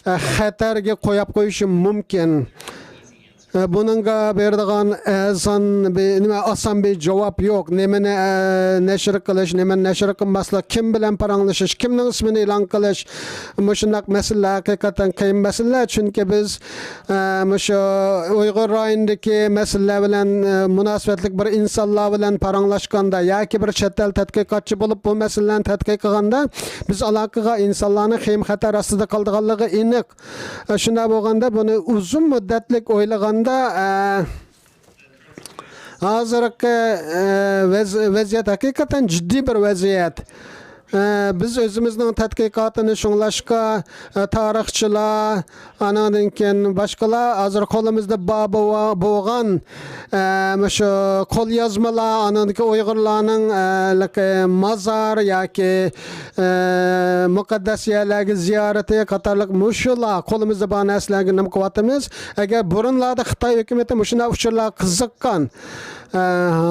ئە، خەتەرگە قويۇپ قويۇشى مۇمكىن. ئە، بۇنىڭغا بېرىدىغان ئەرزان بىر، نېمە، ئاسان بىر جاۋاب يوق. نېمىنى، ئە، نەشر قىلىش، نېمىنى نەشر قىلماسلىق، كىم بىلەن پاراڭلىشىش، كىمنىڭ ئىسمىنى ئېلان قىلىش، مۇشۇنداق مەسىلىلەر ھەقىقەتەن قىيىن مەسىلىلەر. چۈنكى بىز، ئە، مۇشۇ ئۇيغۇر رايونىدىكى مەسىلىلەر بىلەن، ئە، مۇناسىۋەتلىك بىر ئىنسانلار بىلەن پاراڭلاشقاندا ياكى بىر چەت ئەل تەتقىقاتچى بولۇپ بۇ مەسىلىلەرنى تەتقىق قىلغاندا، بىز ئالاقىغا ئىنسانلارنىڭ خېيىم خەتەر ئاستىدا قالىدىغانلىقى ئېنىق. ئە، شۇنداق بولغاندا، بۇنى ئۇزۇن مۇددەتلىك ئويلىغاندا، ئە، ھازىرقى، ئە، ۋەز-، ۋەزىيەت ھەقىقەتەن جىددىي بىر ۋەزىيەت. ئە، بىز ئۆزىمىزنىڭ تەتقىقاتىنى شۇڭلاشقا، ئە، تارىخچىلار، ئانىڭدىن كېيىن باشقىلار، ھازىر قولىمىزدا بار بو-، بولغان، ئە، مۇشۇ قوليازمىلار، ئانىڭدىكى ئۇيغۇرلارنىڭ، ئە، لىقى مازار ياكى، ئە، مۇقەددەس يەرلەرگە زىيارىتى قاتارلىق مۇشۇلار قولىمىزدا بار نەرسىلەرگە نېمە قىلىۋاتىمىز؟ ئەگەر بۇرۇنلاردا خىتاي ھۆكۈمىتى مۇشۇنداق ئۇچۇرلارغا قىزىققان، ئە،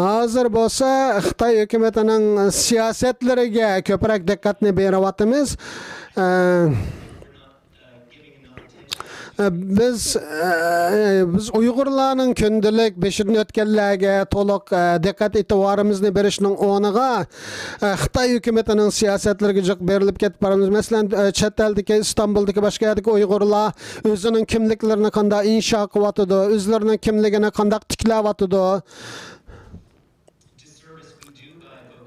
ھازىر بولسا خىتاي ھۆكۈمىتىنىڭ سىياسەتلىرىگە كۆپرەك دىققەتنى بېرىۋاتىمىز. ئە، بىز، بىز ئۇيغۇرلارنىڭ كۈندىلىك بېشىدىن ئۆتكەنلەرگە تولۇق دىققەت ئېتىبارىمىزنى بېرىشنىڭ ئورنىغا، خىتاي ھۆكۈمىتىنىڭ سىياسەتلىرىگە جىق بېرىلىپ كېتىپ بارىمىز. مەسىلەن، چەت ئەلدىكى، ئىستانبۇلدىكى، باشقا يەردىكى ئۇيغۇرلار ئۆزىنىڭ كىملىكلىرىنى قانداق ئىنشا قىلىۋاتىدۇ، ئۆزلىرىنىڭ كىملىكىنى قانداق تىكلەۋاتىدۇ.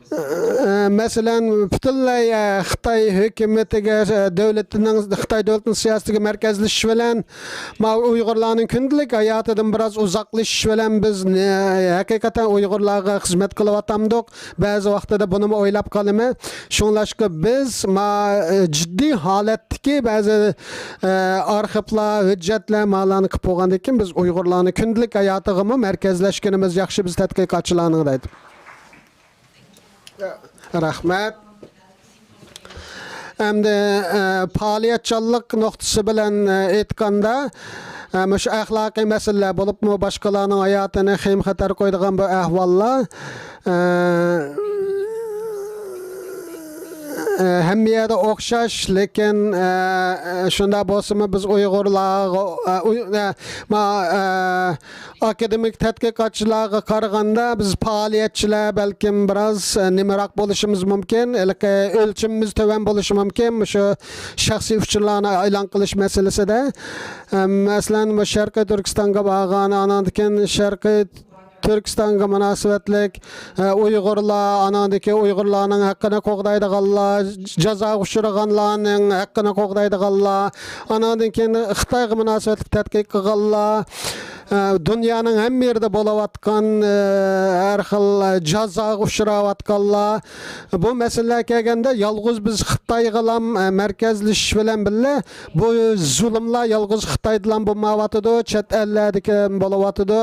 ئە، مەسىلەن، پۈتۈنلەي، ئە، خىتاي ھۆكۈمىتىگە، ئە، دۆلىتىنىڭ، خىتاي دۆلىتىنىڭ سىياسىتىگە مەركەزلىشىش بىلەن، ماۋۇ ئۇيغۇرلارنىڭ كۈندىلىك ھاياتىدىن بىراز ئۇزاقلىشىش بىلەن بىز نە-، ھەقىقەتەن ئۇيغۇرلارغا خىزمەت قىلىۋاتامدۇق؟ بەزى ۋاقتىدا بۇنىمۇ ئويلاپ قالىمەن. شۇڭلاشقا بىز ما-، ئە، جىددىي ھالەتتىكى بەزى، ئە، ئارخىپلار، ھۆججەتلەر، مالارنى قىلىپ بولغاندىن كېيىن بىز ئۇيغۇرلارنىڭ كۈندىلىك ھاياتىغىمۇ مەركەزلەشكىنىمىز ياخشى، بىز تەتقىقاتچىلارنىڭ دەيدۇ. رەھمەت. ئەمدى، ئە، پائالىيەتچانلىق نۇقتىسى بىلەن، ئە، ئېيتقاندا، ئە، مۇشۇ ئەخلاقىي مەسىلىلەر بولۇپمۇ باشقىلارنىڭ ھاياتىنى خېيىم خەتەر قويىدىغان بۇ ئەھۋاللار، ئە، ئە، ھەممە يەردە ئوخشاش، لېكىن، ئە، ئە، شۇنداق بولسىمۇ بىز ئۇيغۇرلارغا، ئە، ئۇي-، ئە، ما-، ئە، ئاكادېمىك تەتقىقاتچىلارغا قارىغاندا، بىز پائالىيەتچىلەر بەلكىم بىراز، ئە، نېمىراق بولۇشىمىز مۇمكىن، ھېلىقى ئۆلچىمىمىز تۆۋەن بولۇشى مۇمكىن، مۇشۇ شەخسىي ئۇچۇرلارنى ئېلان قىلىش مەسىلىسىدە. ئە، مەسىلەن، بۇ شەرقىي تۈركىستانغا بارغان، ئاناندىن كېيىن شەرقىي تۈركىستانغا مۇناسىۋەتلىك، ئە، ئۇيغۇرلار، ئاناندىن كېيىن ئۇيغۇرلارنىڭ ھەققىنى قوغدايدىغانلار، جازاغا ئۇچرىغانلارنىڭ ھەققىنى قوغدايدىغانلار، ئاناندىن كېيىن خىتايغا مۇناسىۋەتلىك تەتقىق قىلغانلار، ئە، دۇنيانىڭ ھەممە يېرىدە بولۇۋاتقان، ئە، ھەر خىل جازاغا ئۇچراۋاتقانلار. بۇ مەسىلىلەرگە كەلگەندە، يالغۇز بىز خىتايغىلام، ئە، مەركەزلىشىش بىلەن بىللە، بۇ زۇلۇملار يالغۇز خىتايدىلام بولمايۋاتىدۇ، چەت ئەللەردىكىمۇ بولۇۋاتىدۇ.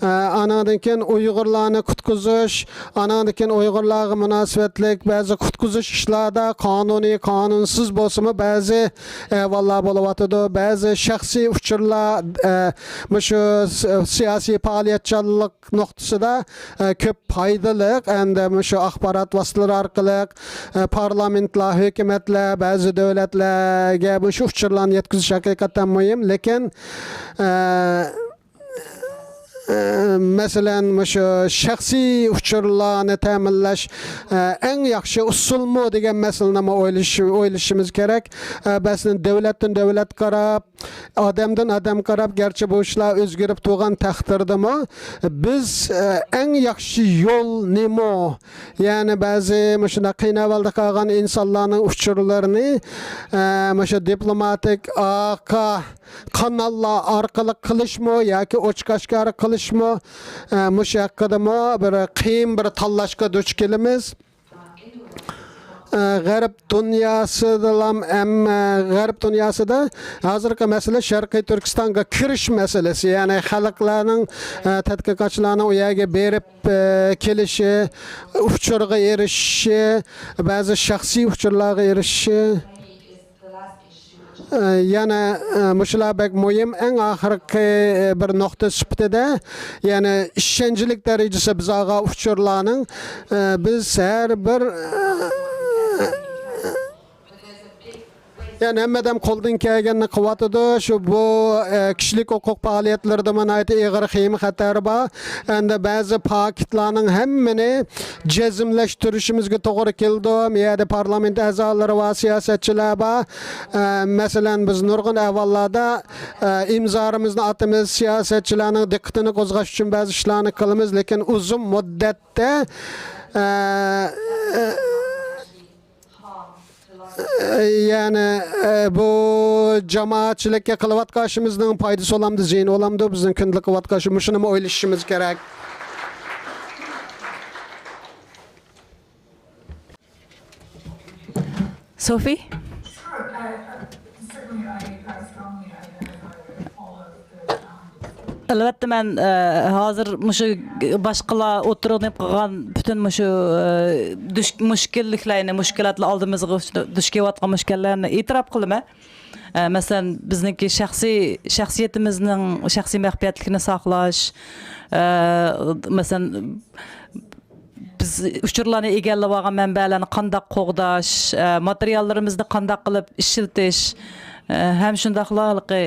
ئە، ئاناندىن كېيىن ئۇيغۇرلارنى قۇتقۇزۇش، ئاناندىن كېيىن ئۇيغۇرلارغا مۇناسىۋەتلىك بەزى قۇتقۇزۇش ئىشلاردا قانۇنىي، قانۇنسىز بولسىمۇ، بەزى ئەھۋاللار بولۇۋاتىدۇ. بەزى شەخسىي ئۇچۇرلار، ئە، مۇشۇ س-، سىياسىي پائالىيەتچانلىق نۇقتىسىدا، ئە، كۆپ پايدىلىق. ئەمدى مۇشۇ ئاخبارات ۋاسىتىلىرى ئارقىلىق، ئە، پارلامېنتلار، ھۆكۈمەتلەر، بەزى دۆلەتلەرگە مۇشۇ ئۇچۇرلارنى يەتكۈزۈش ھەقىقەتەن مۇھىم. لېكىن، ئە، ئە، مەسىلەن، مۇشۇ شەخسىي ئۇچۇرلارنى تەمىنلەش، ئە، ئەڭ ياخشى ئۇسۇلمۇ دېگەن مەسىلىنىمۇ ئويلىشىش، ئويلىشىمىز كېرەك. ئە، مەسىلەن، دۆلەتتىن دۆلەتكە قاراپ، ئادەمدىن ئادەمگە قاراپ، گەرچە بۇ ئىشلار ئۆزگىرىپ تۇرغان تەقدىردىمۇ، بىز، ئە، ئەڭ ياخشى يول نېمە؟ يەنى بەزى مۇشۇنداق قىيىن ئەھۋالدا قالغان ئىنسانلارنىڭ ئۇچۇرلىرىنى، ئە، مۇشۇ دىپلوماتىك ئارقا قاناللار ئارقىلىق قىلىشمۇ ياكى ئوچۇق ئاشكارا قىلىشمۇ، ئە، مۇشۇ ھەققىدىمۇ بىر قىيىن بىر تاللاشقا دۇچ كېلىمىز. ئە، غەرب دۇنياسىدىلام، ئەمما غەرب دۇنياسىدا ھازىرقى مەسىلە شەرقىي تۈركىستانغا كىرىش مەسىلىسى، يەنى خەلقلەرنىڭ، ئە، تەتقىقاتچىلارنىڭ ئۇ يەرگە بېرىپ، ئە، كېلىشى، ئۇچۇرغا ئېرىشىشى، بەزى شەخسىي ئۇچۇرلارغا ئېرىشىشى. ئە، يەنە، ئە، مۇشۇلار بەك مۇھىم. ئەڭ ئاخىرقى، ئە، بىر نۇقتا سۈپىتىدە، يەنە ئىشەنچلىك دەرىجىسى بىز ئالغان ئۇچۇرلارنىڭ، ئە، بىز ھەر بىر، ئە، يەنى ھەممە ئادەم قولدىن كەلگەننى قىلىۋاتىدۇ. شۇ بۇ، ئە، كىشىلىك ھوقۇق پائالىيەتلىرىدىمۇ ناھايىتى ئېغىر خېيىم خەتەر بار. ئەمدى بەزى پاكىتلارنىڭ ھەممىنى جەزملەشتۈرۈشىمىزگە توغرا كېلىدۇ. بۇ يەردە پارلامېنت ئەزالىرى بار، سىياسەتچىلەر بار. ئە، مەسىلەن، بىز نۇرغۇن ئەھۋاللاردا، ئە، ئىمزالىرىمىزنى ئاتىمىز، سىياسەتچىلەرنىڭ دىققىتىنى قوزغاش ئۈچۈن بەزى ئىشلارنى قىلىمىز، لېكىن ئۇزۇن مۇددەتتە، ئە، ئە، يەنى، ئە، بۇ جامائەتچىلىككە قىلىۋاتقان ئىشىمىزنىڭ پايدىسى بولامدۇ، زىيىنى بولامدۇ، بىزنىڭ كۈندىلىك قىلىۋاتقان ئىشىمىز، مۇشۇنىمۇ ئويلىشىشىمىز كېرەك. Sophie? ئەلۋەتتە، مەن، ئە، ھازىر مۇشۇ باشقىلار ئوتتۇرىغا قويغان پۈتۈن مۇشۇ، ئە، دۈش-، مۇشكىللىكلەرنى، مۇشكىلاتلار، ئالدىمىزغا دۇچ كېلىۋاتقان مۇشكىلىلەرنى ئېتىراپ قىلىمەن. ئە، مەسىلەن، بىزنىڭكى شەخسىي، شەخسىيىتىمىزنىڭ شەخسىي مەخپىيەتلىكىنى ساقلاش، ئە، مەسىلەن، بىز ئۇچۇرلارنى ئىگىلەۋالغان مەنبەلەرنى قانداق قوغداش، ئە، ماتېرىياللىرىمىزنى قانداق قىلىپ ئىشلىتىش، ئە، ھەم شۇنداقلا ھېلىقى،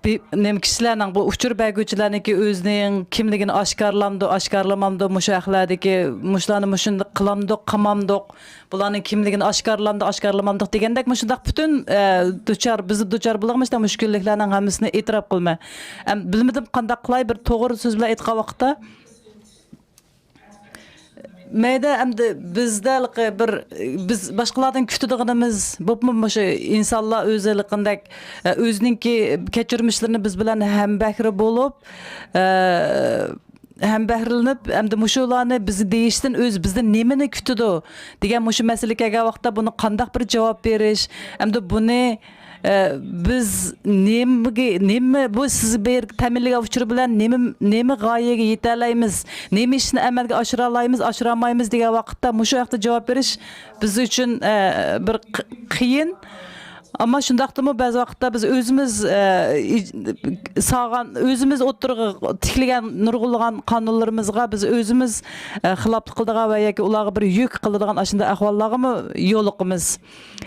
بى-، نېمە، كىشىلەرنىڭ، بۇ ئۇچۇر بەرگۈچىلەرنىڭكى ئۆزىنىڭ كىملىكىنى ئاشكارىلامدۇ، ئاشكارىلىمامدۇ، مۇشۇ ھەقلەردىكى مۇشۇلارنى مۇشۇنداق قىلامدۇق، قىلمامدۇق، بۇلارنىڭ كىملىكىنى ئاشكارىلامدۇ، ئاشكارىلىمامدۇق دېگەندەك مۇشۇنداق پۈتۈن، ئە، دۇچار، بىز دۇچار بولغان مۇشۇنداق مۈشكۈللۈكلەرنىڭ ھەممىسىنى ئېتىراپ قىلىمەن. ئەم، بىلمىدىم قانداق قىلاي، بىر توغرا سۆز بىلەن ئېيتقان ۋاقىتتا، مەيدە ئەمدى بىزدە بىر، بىز باشقىلاردىن كۈتىدىغىنىمىز، بولۇپمۇ مۇشۇ ئىنسانلار ئۆزى قانداق، ئۆزىنىڭكى كەچۈرمىشلىرىنى بىز بىلەن ھەمبەھرە بولۇپ، ھەمبەھرىلىنىپ، ئەمدى مۇشۇلارنى بىز دېيىشتىن ئۆزى بىزدىن نېمىنى كۈتىدۇ دېگەن مۇشۇ مەسىلىگە كەلگەن ۋاقىتتا بۇنى قانداق بىر جاۋاب بېرىش، ئەمدى بۇنى ئە، بىز نېمىگە، نېمە بۇ سىز بەرگەن تەمىنلىگەن ئۇچۇر بىلەن نېمە، نېمە غايىگە يېتەلەيمىز؟ نېمە ئىشنى ئەمەلگە ئاشۇرالايمىز، ئاشۇرالمايمىز دېگەن ۋاقىتتا مۇشۇ ھەقتە جاۋاب بېرىش بىز ئۈچۈن، ئە، بىر قى-، قىيىن. ئەمما شۇنداقتىمۇ بەزى ۋاقىتتا بىز ئۆزىمىز، ئە، ئىج-، سالغان، ئۆزىمىز ئوتتۇرىغا تىكلىگەن نۇرغۇنلىغان قانۇنلىرىمىزغا بىز ئۆزىمىز، ئە، خىلاپلىق قىلىدىغان ۋە ياكى ئۇلارغا بىر يۈك قىلىدىغان ئاشۇنداق ئەھۋاللارغىمۇ يولۇقىمىز.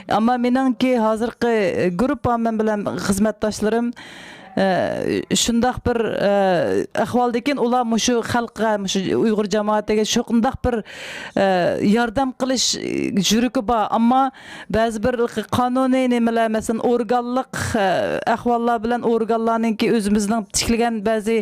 ئەمما مېنىڭكى ھازىرقى گۇرۇپپام، مەن بىلەن خىزمەتداشلىرىم، ئە، شۇنداق بىر، ئە، ئەھۋالدىكىن، ئۇلار مۇشۇ خەلققە، مۇشۇ ئۇيغۇر جامائىتىگە شۇنداق بىر، ئە، ياردەم قىلىش يۈرىكى بار. ئەمما بەزى بىر قانۇنىي نېمىلەر، مەسىلەن، ئورگانلىق، ئە، ئەھۋاللار بىلەن ئورگانلارنىڭكى ئۆزىمىزنىڭ تىكلىگەن بەزى،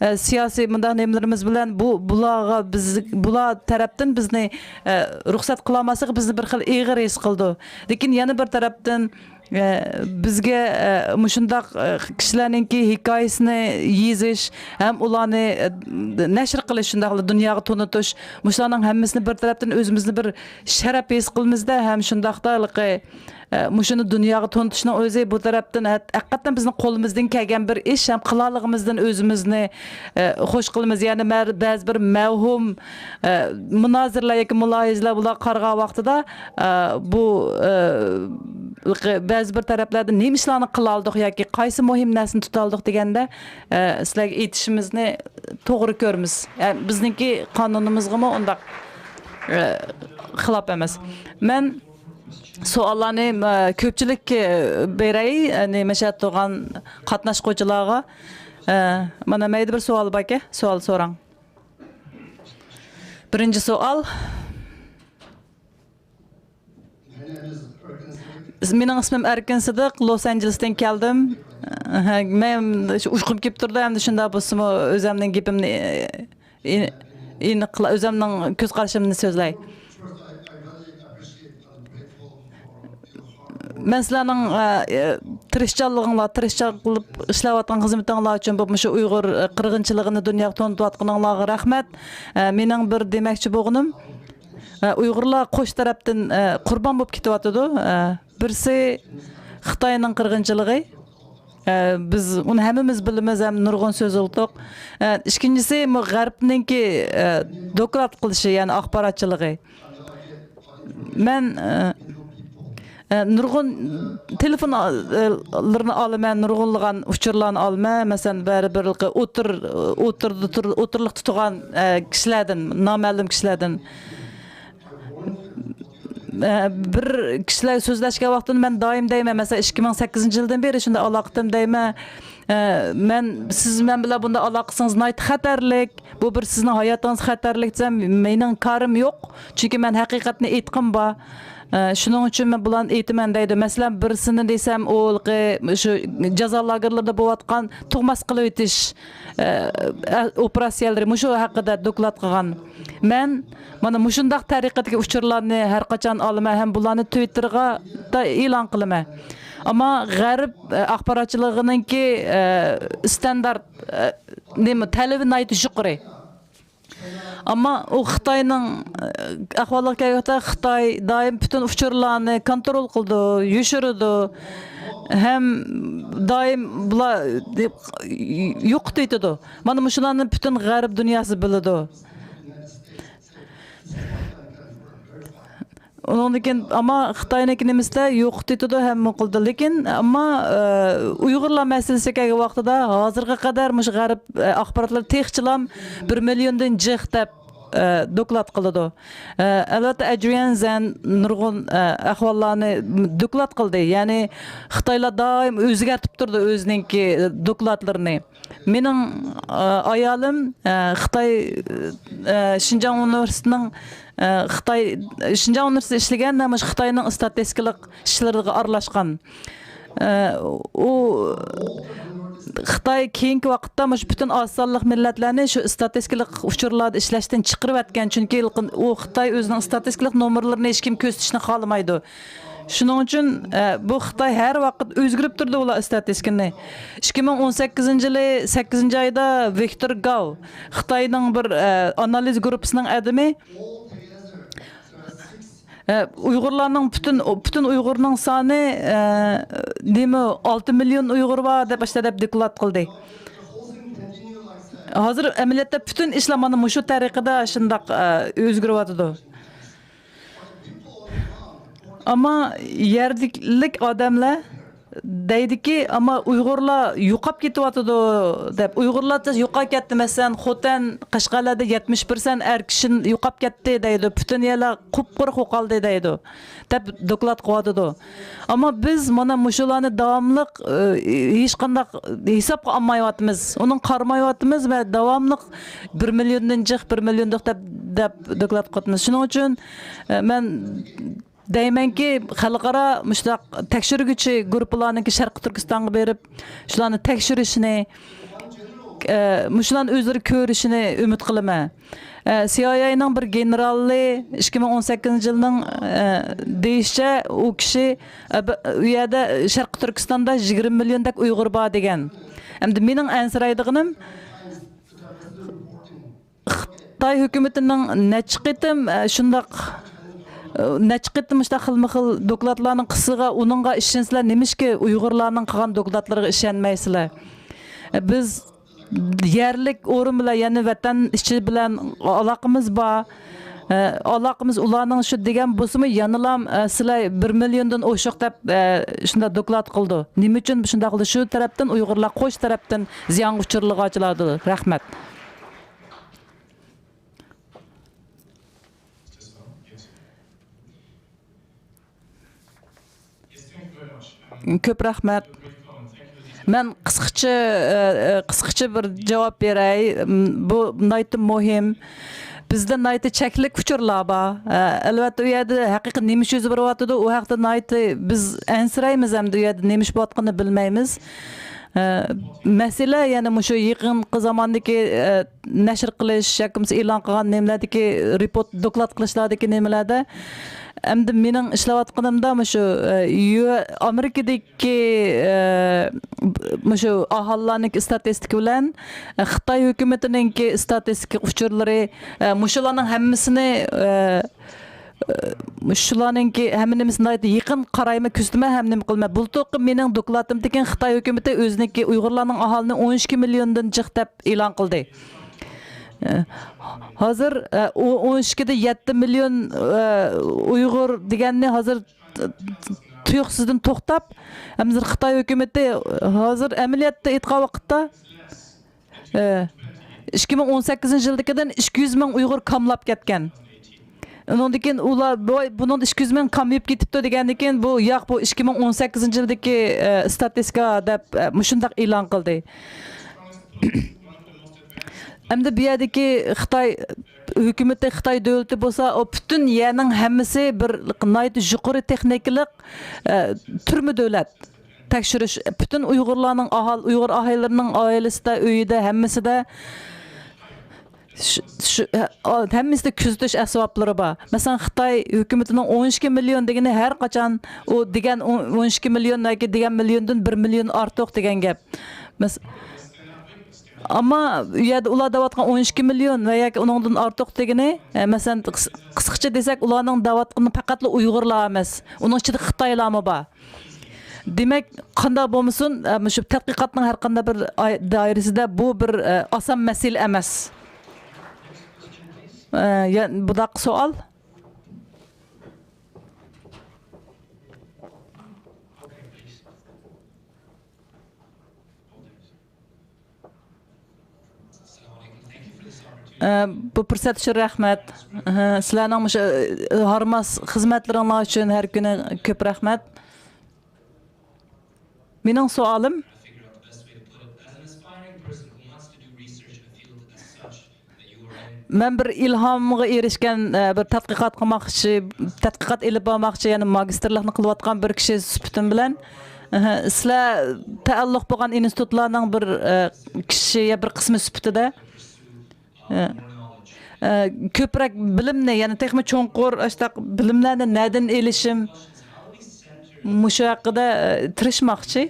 ئە، سىياسىي مۇنداق نېمىلىرىمىز بىلەن بۇ، بۇلارغا بىز، بۇلار تەرەپتىن بىزنى ئە، رۇخسەت قىلالماسلىقى بىزنى بىر خىل ئېغىر ھېس قىلىدۇ. لېكىن يەنە بىر تەرەپتىن، ئە، بىزگە، ئە، مۇشۇنداق، ئە، كىشىلەرنىڭكى ھېكايىسىنى يېزىش ھەم ئۇلارنى، ئە، نەشر قىلىش، شۇنداقلا دۇنياغا تونۇتۇش، مۇشۇلارنىڭ ھەممىسىنى بىر تەرەپتىن ئۆزىمىزنى بىر شەرەپ ھېس قىلىمىزدە ھەم شۇنداقتا ھېلىقى ئە، مۇشۇنى دۇنياغا تونۇتۇشنىڭ ئۆزى بۇ تەرەپتىن ھەت-، ھەقىقەتەن بىزنىڭ قولىمىزدىن كەلگەن بىر ئىش ھەم قىلالىغىنىمىزدىن ئۆزىمىزنى، ئە، خوش قىلىمىز. يەنى مەر-، بەزى بىر مەۋھۇم، ئە، مۇنازىرىلەر ياكى مۇلاھىزىلەر بۇلار قارىغان ۋاقتىدا، ئە، بۇ، ئە، بەزى بىر تەرەپلەردە نېمە ئىشلارنى قىلالدۇق ياكى قايسى مۇھىم نەرسىنى تۇتالدۇق دېگەندە، ئە، سىلەرگە ئېيتىشىمىزنى توغرا كۆرىمىز. ئە، بىزنىڭكى قانۇنىمىزغىمۇ ئۇنداق، ئە، خىلاپ ئەمەس. مەن سوئاللارنى، ئە، كۆپچىلىككە بېرەي، يەنى مەشەدە تۇرغان قاتناشقۇچىلارغا. ئە، مانا مەيدە بىر سوئال باركەن، سوئال سوراڭ. بىرىنچى سوئال. مېنىڭ ئىسمىم ئەركىن سىدىق، لوس ئانژېلېستىن كەلدىم. ئەھە، مەن شۇ ئۇيقۇم كېلىپ تۇرىدۇ، ئەمدى شۇنداق بولسىمۇ ئۆزەمنىڭ گېپىمنى، ئى-، ئېنىقلا ئۆزەمنىڭ كۆز قارىشىمنى سۆزلەي. مەن سىلەرنىڭ، ئە، ئە، تىرىشچانلىقىڭلار، تىرىشچان قىلىپ ئىشلەۋاتقان خىزمىتىڭلار ئۈچۈن، بۇ مۇشۇ ئۇيغۇر، ئە، قىرغىنچىلىقىنى دۇنياغا تونۇتۇۋاتقىنىڭلارغا رەھمەت. ئە، مېنىڭ بىر دېمەكچى بولغىنىم، ئە، ئۇيغۇرلار قوش تەرەپتىن، ئە، قۇربان بولۇپ كېتىۋاتىدۇ. ئە، بىرسى خىتاينىڭ قىرغىنچىلىقى. ئە، بىز ئۇنى ھەممىمىز بىلىمىز ھەم نۇرغۇن سۆز قىلدۇق. ئە، ئىككىنچىسى، بۇ غەربنىڭكى، ئە، دوكلات قىلىشى، يەنى ئاخباراتچىلىقى. مەن، ئە، ئە، نۇرغۇن تېلېفون، ئە، لىرىنى ئالىمەن، نۇرغۇنلىغان ئۇچۇرلارنى ئالىمەن. مەسىلەن، بەرىبىر ئوتتۇر-، ئوتتۇرىدا تۇر-، ئوتتۇرىلىق تۇتۇلغان، ئە، كىشىلەردىن، نامەلۇم كىشىلەردىن. ئە، بىر كىشىلەر سۆزلەشكەن ۋاقتىدا مەن دائىم دەيمەن، مەسىلەن، ئىككى مىڭ سەككىزىنچى يىلدىن بېرى شۇنداق ئالاقىدىم دەيمەن. ئە، مەن، سىز مەن بىلەن بۇنداق ئالاقىسىڭىز ناھايىتى خەتەرلىك، بۇ بىر سىزنىڭ ھاياتىڭىز خەتەرلىك دېسەم، مېنىڭ كارىم يوق. چۈنكى مەن ھەقىقەتنى ئېيتقۇم بار. ئە، شۇنىڭ ئۈچۈن مەن بۇلارنى ئېيتىمەن دەيدۇ. مەسىلەن، بىرسىنى دېسەم، ئۇ ھېلىقى شۇ جازا لاگېرلىرىدا بولۇۋاتقان تۇغماس قىلىۋېتىش، ئە، ئە، ئوپېراتسىيەلىرى مۇشۇ ھەققىدە دوكلات قىلغان. مەن مانا مۇشۇنداق تەرىقىدىكى ئۇچۇرلارنى ھەر قاچان ئالىمەن ھەم بۇلارنى تىۋىتتېرغا دا ئېلان قىلىمەن. ئەمما غەرب، ئە، ئاخباراتچىلىقىنىڭكى، ئە، ئىستاندارت، ئە، نېمە، تەلىپى ناھايىتى يۇقىرى. ئەمما ئۇ خىتاينىڭ، ئە، ئەھۋالىغا كەلگەندە، خىتاي دائىم پۈتۈن ئۇچۇرلارنى كونترول قىلىدۇ، يوشۇرىدۇ ھەم دائىم بۇلار يوقىتىۋېتىدۇ. مانا مۇشۇلارنى پۈتۈن غەرب دۇنياسى بىلىدۇ. ئۇنىڭدىن كېيىن، ئەمما خىتاينىڭكى نېمىسىدە يوقىتىۋېتىدۇ ھەممە قىلىدۇ. لېكىن، ئەمما، ئە، ئۇيغۇرلار مەسىلىسىگە كەلگەن ۋاقتىدا، ھازىرغا قەدەر مۇشۇ غەرب، ئە، ئاخباراتلىرى تېخىچىلام بىر مىليوندىن جىق دەپ، ئە، دوكلات قىلىدۇ. ئە، ئەلۋەتتە، ئەدرىيەن زەن نۇرغۇن، ئە، ئەھۋاللارنى دوكلات قىلدى. يەنى خىتايلار دائىم ئۆزگەرتىپ تۇرىدۇ ئۆزىنىڭكى دوكلاتلىرىنى. مېنىڭ، ئە، ئايالىم، ئە، خىتاي، ئە، شىنجاڭ ئۇنىۋېرسىتېتىنىڭ، ئە، خىتاي، شىنجاڭ ئۇنىۋېرسىتېتىدا ئىشلىگەن، مۇشۇ خىتاينىڭ ئىستاتىستىكىلىق ئىشلىرىغا ئارىلاشقان. ئە، ئۇ، خىتاي كېيىنكى ۋاقىتتا مۇشۇ پۈتۈن ئاز سانلىق مىللەتلەرنى شۇ ئىستاتىستىكىلىق ئۇچۇرلاردا ئىشلەشتىن چىقىرىۋەتكەن، چۈنكى ئۇ خىتاي ئۆزىنىڭ ئىستاتىستىكىلىق نومۇرلىرىنى ھېچكىم كۆرسىتىشنى خالىمايدۇ. شۇنىڭ ئۈچۈن، ئە، بۇ خىتاي ھەر ۋاقىت ئۆزگىرىپ تۇرىدۇ ئۇلار ئىستاتىستىكىنى. ئىككى مىڭ ئون سەككىزىنچى يىلى سەككىزىنچى ئايدا ۋىكتور گاۋ، خىتاينىڭ بىر، ئە، ئانالىز گۇرۇپپىسىنىڭ ئادىمى، ئە، ئۇيغۇرلارنىڭ پۈتۈن، پۈتۈن ئۇيغۇرنىڭ سانى، ئە، نېمە، ئالتە مىليون ئۇيغۇر بار دەپ، ئاشۇنداق دەپ دوكلات قىلدى. ھازىر ئەمەلىيەتتە پۈتۈن ئىشلار مانا مۇشۇ تەرىقىدە شۇنداق، ئە، ئۆزگىرىۋاتىدۇ. ئەمما يەرلىك ئادەملەر دەيدىكى، ئەمما ئۇيغۇرلار يوقاپ كېتىۋاتىدۇ دەپ، ئۇيغۇرلار تېز يوقاپ كەتتى، مەسىلەن، خوتەن، قەشقەرلەردە يەتمىش پىرسەنت ئەر كىشى يوقاپ كەتتى دەيدۇ، پۈتۈن يەرلەر قۇپقۇرۇق بولۇپ قالدى دەيدۇ، دەپ دوكلات قىلىۋاتىدۇ. ئەمما بىز مانا مۇشۇلارنى داۋاملىق، ئى، ھېچقانداق ھېسابقا ئالمايۋاتىمىز، ئۇنىڭ قارىمايۋاتىمىز ۋە داۋاملىق بىر مىليوندىن جىق، بىر مىليوندىن جىق دەپ، دەپ دوكلات قىلىۋاتىمىز. شۇنىڭ ئۈچۈن، ئى، مەن دەيمەنكى، خەلقئارا مۇشۇنداق تەكشۈرگۈچى گۇرۇپپىلارنىڭكى شەرقىي تۈركىستانغا بېرىپ، شۇلارنى تەكشۈرۈشىنى، ئە، مۇشۇلارنى ئۆزلىرى كۆرۈشىنى ئۈمىد قىلىمەن. ئە، سىئايئەينىڭ بىر گېنېرالى ئىككى مىڭ ئون سەككىزىنچى يىلنىڭ، ئە، دېيىشىچە، ئۇ كىشى، ئە، بى-، ئۇ يەردە شەرقىي تۈركىستاندا يىگىرمە مىليوندەك ئۇيغۇر بار دېگەن. ئەمدى مېنىڭ ئەنسىرەيدىغىنىم، خىتاي ھۆكۈمىتىنىڭ نەچچە قېتىم، ئە، شۇنداق، ئە، نەچچە قېتىم مۇشۇنداق خىلمۇ خىل دوكلاتلارنى قىلسىغا، ئۇنىڭغا ئىشەنسىلەر، نېمىشقا ئۇيغۇرلارنىڭ قىلغان دوكلاتلىرىغا ئىشەنمەيسىلەر؟ ئە، بىز يەرلىك ئورۇن بىلەن، يەنى ۋەتەن ئىچى بىلەن ئالاقىمىز بار. ئە، ئالاقىمىز ئۇلارنىڭ شۇ دېگەن بولسىمۇ، يەنىلا، ئە، سىلەر بىر مىليوندىن ئوشۇق دەپ، ئە، شۇنداق دوكلات قىلىدۇ. نېمە ئۈچۈن شۇنداق قىلدى؟ شۇ تەرەپتىن ئۇيغۇرلار قوش تەرەپتىن زىيانغا ئۇچرىلغاچىلاردۇ. رەھمەت. كۆپ رەھمەت. مەن قىسقىچە، ئە، ئە، قىسقىچە بىر جاۋاب بېرەي. م، بۇ ناھايىتى مۇھىم. بىزدە ناھايىتى چەكلىك ئۇچۇرلار بار. ئە، ئەلۋەتتە، ئۇ يەردە ھەقىقىي نېمە ئىش يۈز بېرىۋاتىدۇ، ئۇ ھەقتە ناھايىتى بىز ئەنسىرەيمىز ھەمدە ئۇ يەردە نېمە ئىش بولۇۋاتقىنىنى بىلمەيمىز. ئە، مەسىلە يەنە مۇشۇ يېقىنقى زاماندىكى، ئە، نەشر قىلىش ياكى بولمىسا ئېلان قىلغان نېمىلەردىكى رېپورت، دوكلات قىلىشلاردىكى نېمىلەردە. ئەمدى مېنىڭ ئىشلەۋاتقىنىمدا مۇشۇ، ئە، يۇ-، ئامېرىكىدىكى، ئە، مۇشۇ ئاھالىلەرنىڭكى ئىستاتىستىكا بىلەن، ئە، خىتاي ھۆكۈمىتىنىڭكى ئىستاتىستىكا ئۇچۇرلىرى، ئە، مۇشۇلارنىڭ ھەممىسىنى، ئە، ئە، شۇلارنىڭكى ھەممە نېمىسىنى ناھايىتى يېقىن قارايمەن، كۆزىتىمەن، ھەممە نېمە قىلىمەن. بۇلتۇرقى مېنىڭ دوكلاتىمدىكىن خىتاي ھۆكۈمىتى ئۆزىنىڭكى ئۇيغۇرلارنىڭ ئاھالىنى ئون ئىككى مىليوندىن جىق دەپ ئېلان قىلدى. ئە، ھازىر، ئە، ئۇ ئون ئىككىدە يەتتە مىليون، ئە، ئۇيغۇر دېگەننى ھازىر تۇيۇقسىزدىن توختاپ، ھازىر خىتاي ھۆكۈمىتى ھازىر ئەمەلىيەتتە ئېيتقان ۋاقىتتا، ئە، ئىككى مىڭ ئون سەككىزىنچى يىلدىكىدىن ئىككى يۈز مىڭ ئۇيغۇر كاملاپ كەتكەن. ئۇنىڭدىن كېيىن ئۇلار، بۇ، بۇنىڭدا ئىككى يۈز مىڭ كامىيىپ كېتىپتۇ دېگەندىن كېيىن، بۇ، ياق، بۇ ئىككى مىڭ ئون سەككىزىنچى يىلدىكى، ئە، ئىستاتىستىكا دەپ، ئە، مۇشۇنداق ئېلان قىلدى. ئەمدى بۇ يەردىكى خىتاي ھۆكۈمىتى، خىتاي دۆلىتى بولسا، ئۇ پۈتۈن يەرنىڭ ھەممىسى بىر ناھايىتى يۇقىرى تېخنىكىلىق، ئە، تۈرمە دۆلەت. تەكشۈرۈش، پۈتۈن ئۇيغۇرلارنىڭ ئاھال-، ئۇيغۇر ئاھالىلىرىنىڭ ئائىلىسىدە، ئۆيىدە، ھەممىسىدە شۇ، شۇ، ھە، ھەممىسىدە كۆزىتىش ئەسۋابلىرى بار. مەسىلەن، خىتاي ھۆكۈمىتىنىڭ ئون ئىككى مىليون دېگىنى ھەر قاچان ئۇ دېگەن ئون، ئون ئىككى مىليون ياكى دېگەن مىليوندىن بىر مىليون ئارتۇق دېگەن گەپ. مەس-، ئەمما ئۇ يەردە ئۇلار دەۋاتقان ئون ئىككى مىليون ۋە ياكى ئۇنىڭدىن ئارتۇق دېگىنى، ئە، مەسىلەن، قىس-، قىسقىچە دېسەك، ئۇلارنىڭ دەۋاتقىنى پەقەتلا ئۇيغۇرلار ئەمەس، ئۇنىڭ ئىچىدە خىتايلارمۇ بار. دېمەك، قانداق بولمىسۇن، ئە، مۇشۇ تەتقىقاتنىڭ ھەر قانداق بىر ئاي-، دائىرىسىدە بۇ بىر، ئە، ئاسان مەسىلە ئەمەس. ئە، يا-، بۇنداق سوئال؟ ئە، بۇ پۇرسەت ئۈچۈن رەھمەت. ئەھە، سىلەرنىڭ مۇشۇ، ئە، ھارماس خىزمەتلىرىڭلار ئۈچۈن ھەر كۈنى كۆپ رەھمەت. مېنىڭ سوئالىم، مەن بىر ئىلھامغا ئېرىشكەن، ئە، بىر تەتقىقات قىلماقچى، تەتقىقات ئېلىپ بارماقچى، يەنى ماگىستىرلىقنى قىلىۋاتقان بىر كىشى سۈپىتىم بىلەن، ئەھە، سىلەر تەئەللۇق بولغان ئىنستىتۇتلارنىڭ بىر، ئە، كىشى يا بىر قىسمى سۈپىتىدە، ئە، ئە، كۆپرەك بىلىمنى، يەنى تېخىمۇ چوڭقۇر ئاشتاق بىلىملەرنى نەدىن ئېلىشىم، مۇشۇ ھەققىدە، ئە، تىرىشماقچى.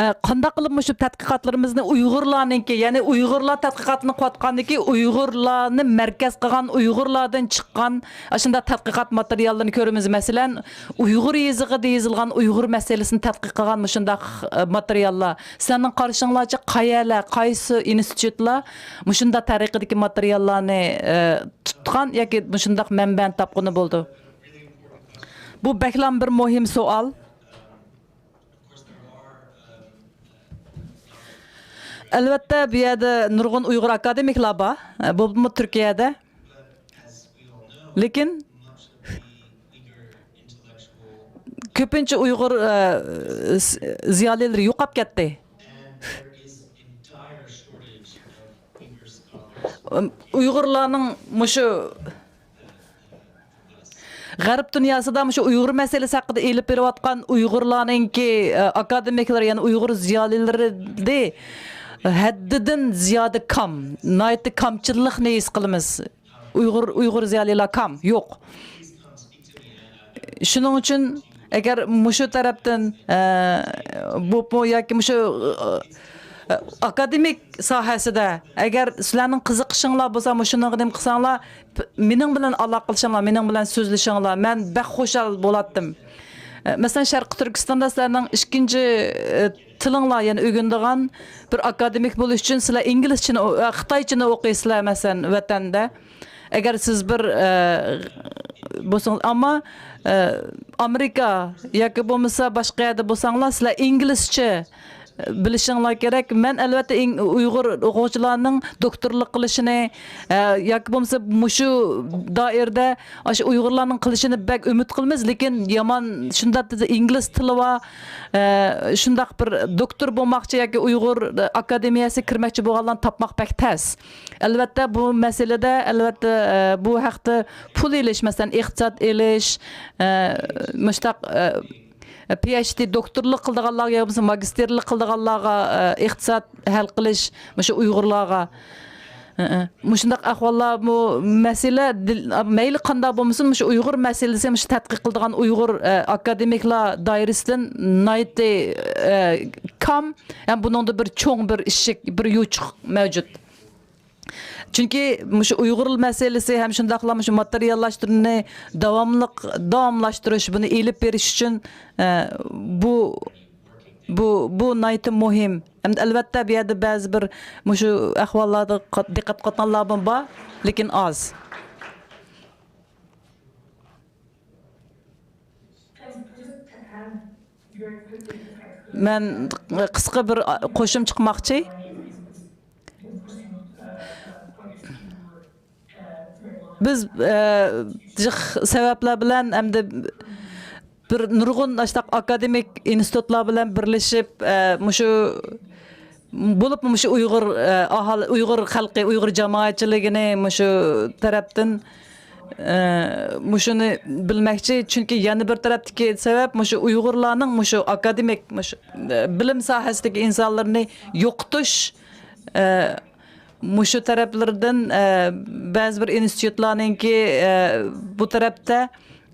ئە، قانداق قىلىپ مۇشۇ تەتقىقاتلىرىمىزنى ئۇيغۇرلارنىڭكى، يەنى ئۇيغۇرلار تەتقىقاتىنى قىلىۋاتقاندىكى ئۇيغۇرلارنى مەركەز قىلغان، ئۇيغۇرلاردىن چىققان ئاشۇنداق تەتقىقات ماتېرىياللىرىنى كۆرىمىز. مەسىلەن، ئۇيغۇر يېزىقىدا يېزىلغان ئۇيغۇر مەسىلىسىنى تەتقىق قىلغان مۇشۇنداق، ئە، ماتېرىياللار. سىلەرنىڭ قارىشىڭلارچە قەيەرلەر، قايسى ئىنستىتۇتلار مۇشۇنداق تەرىقىدىكى ماتېرىياللارنى، ئە، تۇتقان ياكى مۇشۇنداق مەنبەنى تاپقىلى بولىدۇ؟ بۇ بەكلا بىر مۇھىم سوئال. ئەلۋەتتە، بۇ يەردە نۇرغۇن ئۇيغۇر ئاكادېمىكلار بار، بولۇپمۇ تۈركىيەدە. لېكىن كۆپىنچە ئۇيغۇر، ئە، ز-، زىيالىيلىرى يوقاپ كەتتى. ئۇيغۇرلارنىڭ مۇشۇ غەرب دۇنياسىدا مۇشۇ ئۇيغۇر مەسىلىسى ھەققىدە ئېلىپ بېرىۋاتقان ئۇيغۇرلارنىڭكى، ئە، ئاكادېمىكلىرى، يەنى ئۇيغۇر زىيالىيلىرى ھەددىدىن زىيادە كام، ناھايىتى كامچىللىقنى ھېس قىلىمىز. ئۇيغۇر، ئۇيغۇر زىيالىيلار كام، يوق. شۇنىڭ ئۈچۈن ئەگەر مۇشۇ تەرەپتىن، ئە، بۇ، بۇ ياكى مۇشۇ، ئە، ئاكادېمىك ساھەسىدە ئەگەر سىلەرنىڭ قىزىقىشىڭلار بولسا، مۇشۇنىڭغا نېمە قىلساڭلار، پ-، مېنىڭ بىلەن ئالاقىلىشىڭلار، مېنىڭ بىلەن سۆزلىشىڭلار، مەن بەك خۇشال بولاتتىم. ئە، مەسىلەن، شەرقىي تۈركىستاندا سىلەرنىڭ ئىككىنچى، ئە، تىلىڭلار، يەنى ئۆگىنىدىغان بىر ئاكادېمىك بولۇش ئۈچۈن سىلەر ئىنگلىزچىنى ئو-، ئە، خىتايچىنى ئوقۇيسىلەر، مەسىلەن، ۋەتەندە. ئەگەر سىز بىر، ئە، بولسىڭىز، ئەمما، ئە، ئامېرىكا ياكى بولمىسا باشقا يەردە بولساڭلار، سىلەر ئىنگلىزچە بىلىشىڭلار كېرەك. مەن ئەلۋەتتە ئىڭ-، ئۇيغۇر ئوقۇغۇچىلارنىڭ دوكتورلۇق قىلىشىنى، ئە، ياكى بولمىسا مۇشۇ دائىرىدە ئاشۇ ئۇيغۇرلارنىڭ قىلىشىنى بەك ئۈمىد قىلىمىز، لېكىن يامان شۇنداق ئىنگلىز تىلى بار، ئە، شۇنداق بىر دوكتور بولماقچى ياكى ئۇيغۇر ئاكادېمىيەسىگە كىرمەكچى بولغانلارنى تاپماق بەك تەس. ئەلۋەتتە، بۇ مەسىلىدە، ئەلۋەتتە، ئە، بۇ ھەقتە پۇل ئېلىش، مەسىلەن، ئىقتىساد ئېلىش، ئە، مۇشتاق، ئە، پى ئەيچ دى دوكتورلۇق قىلىدىغانلارغا يا بولمىسا ماگىستىرلىق قىلىدىغانلارغا، ئە، ئىقتىساد ھەل قىلىش، مۇشۇ ئۇيغۇرلارغا. ئە، ئە. مۇشۇنداق ئەھۋاللارمۇ مەسىلە، دىل-، مەيلى قانداق بولمىسۇن، مۇشۇ ئۇيغۇر مەسىلىسى، مۇشۇ تەتقىق قىلىدىغان ئۇيغۇر، ئە، ئاكادېمىكلار دائىرىسىدىن ناھايىتى، ئە، كام، ھەم بۇنىڭدا بىر چوڭ بىر ئىشىك، بىر يوچۇق مەۋجۇت. چۈنكى مۇشۇ ئۇيغۇر مەسىلىسى ھەم شۇنداقلا مۇشۇ ماتېرىياللاشتۇرۇشنى داۋاملىق، داۋاملاشتۇرۇش، بۇنى ئېلىپ بېرىش ئۈچۈن، ئە، بۇ، بۇ، بۇ ناھايىتى مۇھىم. ھەم ئەلۋەتتە، بۇ يەردە بەزى بىر مۇشۇ ئەھۋاللاردا قات-، دىققەت قىلىۋاتقانلارمۇ بار، لېكىن ئاز. مەن قىسقا بىر قوشۇم چىقماقچى. بىز، ئە، جىق سەۋەبلەر بىلەن ھەمدە بىر نۇرغۇن ئاشتاق ئاكادېمىك ئىنستىتۇتلار بىلەن بىرلىشىپ، ئە، مۇشۇ بولۇپمۇ مۇشۇ ئۇيغۇر، ئە، ئاھالى، ئۇيغۇر خەلقى، ئۇيغۇر جامائەتچىلىكىنى مۇشۇ تەرەپتىن، ئە، مۇشۇنى بىلمەكچى. چۈنكى يەنە بىر تەرەپتىكى سەۋەب مۇشۇ ئۇيغۇرلارنىڭ مۇشۇ ئاكادېمىك، مۇشۇ، ئە، بىلىم ساھەسىدىكى ئىنسانلىرىنى يوقىتىش، ئە، مۇشۇ تەرەپلىرىدىن، ئە، بەزى بىر ئىنستىتۇتلارنىڭكى، ئە، بۇ تەرەپتە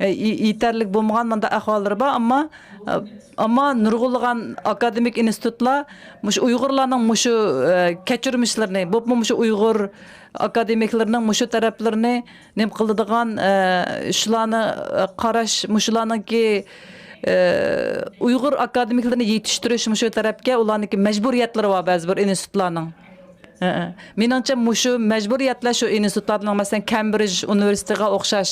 ئە، يې-، يېتەرلىك بولمىغان مۇنداق ئەھۋاللىرى بار، ئەمما، ئە، ئەمما نۇرغۇنلىغان ئاكادېمىك ئىنستىتۇتلار مۇشۇ ئۇيغۇرلارنىڭ مۇشۇ، ئە، كەچۈرمىشلىرىنى، بولۇپمۇ مۇشۇ ئۇيغۇر ئاكادېمىكلىرىنىڭ مۇشۇ تەرەپلىرىنى نېمە قىلىدىغان، ئە، شۇلارنى، ئە، قاراش، مۇشۇلارنىڭكى، ئە، ئۇيغۇر ئاكادېمىكلىرىنى يېتىشتۈرۈش مۇشۇ تەرەپكە ئۇلارنىڭكى مەجبۇرىيەتلىرى بار بەزى بىر ئىنستىتۇتلارنىڭ. ھە، ھە. مېنىڭچە، مۇشۇ مەجبۇرىيەتلەر شۇ ئىنستىتۇتلارنىڭ، مەسىلەن، كەمبرىج ئۇنىۋېرسىتېتىغا ئوخشاش.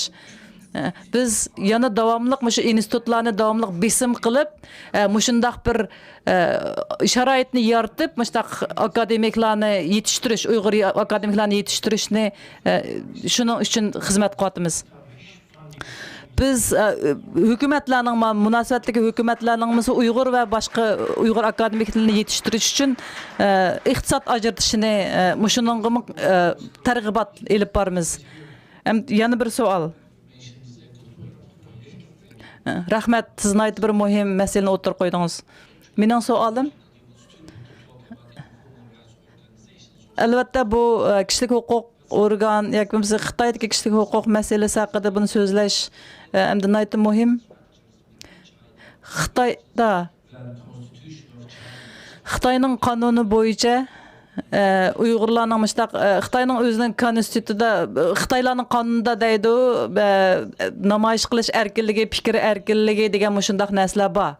ھە، بىز يەنە داۋاملىق مۇشۇ ئىنستىتۇتلارنى داۋاملىق بېسىم قىلىپ، ھە، مۇشۇنداق بىر، ھە، شارائىتنى يارىتىپ، مۇشۇنداق ئاكادېمىكلارنى يېتىشتۈرۈش، ئۇيغۇر يا-، ئاكادېمىكلارنى يېتىشتۈرۈشنى، ھە، شۇنىڭ ئۈچۈن خىزمەت قىلىۋاتىمىز. بىز، ئە، ھۆكۈمەتلەرنىڭ، مۇناسىۋەتلىك ھۆكۈمەتلەرنىڭ مۇشۇ ئۇيغۇر ۋە باشقا ئۇيغۇر ئاكادېمىكلىرىنى يېتىشتۈرۈش ئۈچۈن، ئە، ئىقتىساد ئاجرىتىشىنى، ئە، مۇشۇنىڭغىمۇ، ئە، تەرغىبات ئېلىپ بارىمىز. ھەم يەنە بىر سوئال. ئە، رەھمەت، سىز ناھايىتى بىر مۇھىم مەسىلىنى ئوتتۇرىغا قويدىڭىز. مېنىڭ سوئالىم، ئەلۋەتتە، بۇ، ئە، كىشىلىك ھوقۇق ئورگان ياكى بولمىسا خىتايدىكى كىشىلىك ھوقۇق مەسىلىسى ھەققىدە بۇنى سۆزلەش، ئە، ئەمدى ناھايىتى مۇھىم. خىتايدا، خىتاينىڭ قانۇنى بويىچە، ئە، ئۇيغۇرلارنىڭ مۇشۇنداق، ئە، خىتاينىڭ ئۆزىنىڭ كونستىتۇتىدا، خىتايلارنىڭ قانۇنىدا دەيدۇ، ئە، نامايىش قىلىش ئەركىنلىكى، پىكىر ئەركىنلىكى دېگەن مۇشۇنداق نەرسىلەر بار.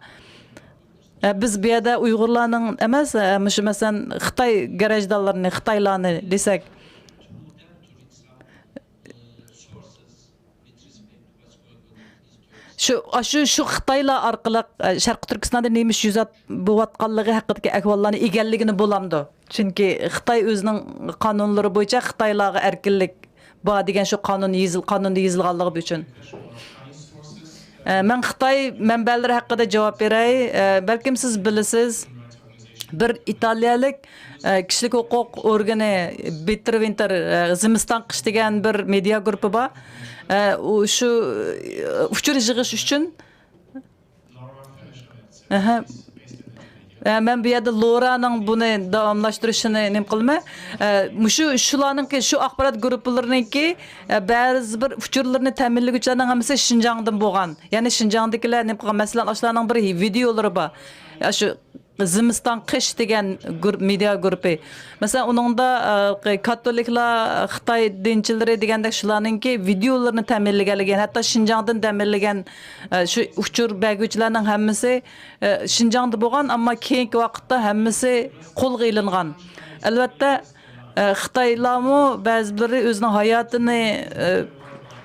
ئە، بىز بۇ يەردە ئۇيغۇرلارنىڭ ئەمەس، ئە، مۇشۇ مەسىلەن خىتاي گراژدانلىرىنى، خىتايلارنى دېسەك، شۇ، ئاشۇ، شۇ خىتايلار ئارقىلىق، ئە، شەرقىي تۈركىستاندا نېمە ئىش يۈز بوۋاتقانلىقى ھەققىدىكى ئەھۋاللارنى ئىگىلىگىلى بولامدۇ؟ چۈنكى خىتاي ئۆزىنىڭ قانۇنلىرى بويىچە خىتايلارغا ئەركىنلىك بار دېگەن شۇ قانۇن يېزىل-، قانۇندا يېزىلغانلىقى ئۈچۈن. ئە، مەن خىتاي مەنبەلىرى ھەققىدە جاۋاب بېرەي. ئە، بەلكىم سىز بىلىسىز، بىر ئىتالىيەلىك، ئە، كىشىلىك ھوقۇق ئورگىنى بىتتېر ۋىنتېر، ئە، زىمىستان قىش دېگەن بىر مېدىيا گۇرۇپپا بار. ئە، ئۇ شۇ، ئە، ئۇچۇر يىغىش ئۈچۈن. ئەھە. ئە، مەن بۇ يەردە لورانىڭ بۇنى داۋاملاشتۇرۇشىنى نېمە قىلىمەن؟ ئە، مۇشۇ شۇلارنىڭكى، شۇ ئاخبارات گۇرۇپپىلىرىنىڭكى، ئە، بەزى بىر ئۇچۇرلىرىنى تەمىنلىگۈچىلەرنىڭ ھەممىسى شىنجاڭدىن بولغان. يەنى شىنجاڭدىكىلەر نېمە قىلغان؟ مەسىلەن، ئاشۇلارنىڭ بىر ۋىدېئولىرى بار. ئاشۇ زىمىستان قىش دېگەن گۇر-، مېدىيا گۇرۇپپى. مەسىلەن، ئۇنىڭدا، ئە، كاتولىكلار، خىتاي دىنچىلىرى دېگەندەك شۇلارنىڭكى ۋىدېئولىرىنى تەمىنلىگەنلىكى، ھەتتا شىنجاڭدىن تەمىنلىگەن، ئە، شۇ ئۇچۇر بەرگۈچىلەرنىڭ ھەممىسى، ئە، شىنجاڭدا بولغان، ئەمما كېيىنكى ۋاقىتتا ھەممىسى قولغا ئېلىنغان. ئەلۋەتتە، ئە، خىتايلارمۇ بەزىلىرى ئۆزىنىڭ ھاياتىنى، ئە،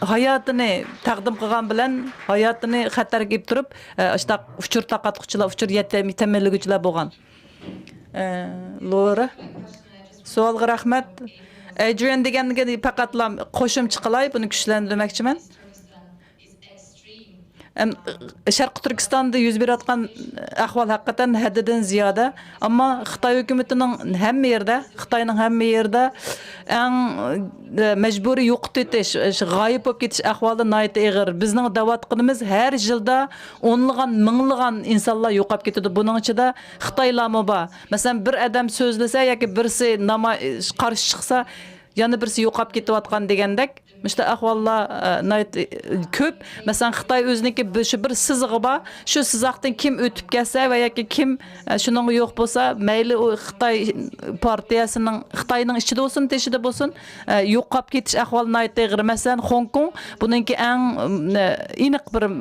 ھاياتىنى تەقدىم قىلغان بىلەن ھاياتىنى خەتەرگە ئېلىپ تۇرۇپ، ئە، ئاشۇنداق ئۇچۇر تارقاتقۇچىلار، ئۇچۇر يەتتە-، تەمىنلىگۈچىلەر بولغان. ئە، لورا. سوئالغا رەھمەت. ئەدرىيەن دېگەنگە پەقەتلا قوشۇمچە قىلاي، بۇنى كۈچلەندۈرمەكچىمەن. ئەم، شەرقىي تۈركىستاندا يۈز بېرىۋاتقان ئەھۋال ھەقىقەتەن ھەددىدىن زىيادە. ئەمما خىتاي ھۆكۈمىتىنىڭ ھەممە يېرىدە، خىتاينىڭ ھەممە يېرىدە ئەڭ، ئە، مەجبۇرىي يوقىتىۋېتىش، غايىب بولۇپ كېتىش ئەھۋالى ناھايىتى ئېغىر. بىزنىڭ دەۋاتقىنىمىز ھەر يىلدا ئونلىغان، مىڭلىغان ئىنسانلار يوقاپ كېتىدۇ. بۇنىڭ ئىچىدە خىتايلارمۇ بار. مەسىلەن، بىر ئادەم سۆزلىسە ياكى بىرسى نامايىش، قارشى چىقسا، يەنە بىرسى يوقاپ كېتىۋاتقان دېگەندەك. مۇشۇنداق ئەھۋاللار، ئە، ناھايىتى، ئە، كۆپ. مەسىلەن، خىتاي ئۆزىنىڭكى بىر، شۇ بىر سىزىقى بار. شۇ سىزىقتىن كىم ئۆتۈپ كەتسە ۋە ياكى كىم، ئە، شۇنىڭغا يوق بولسا، مەيلى ئۇ خىتاي پارتىيەسىنىڭ، خىتاينىڭ ئىچىدە بولسۇن، تېشىدا بولسۇن، ئە، يوقاپ كېتىش ئەھۋالى ناھايىتى ئېغىر. مەسىلەن، خوڭكوڭ بۇنىڭكى ئەڭ، ئە، ئېنىق بىر، ئە،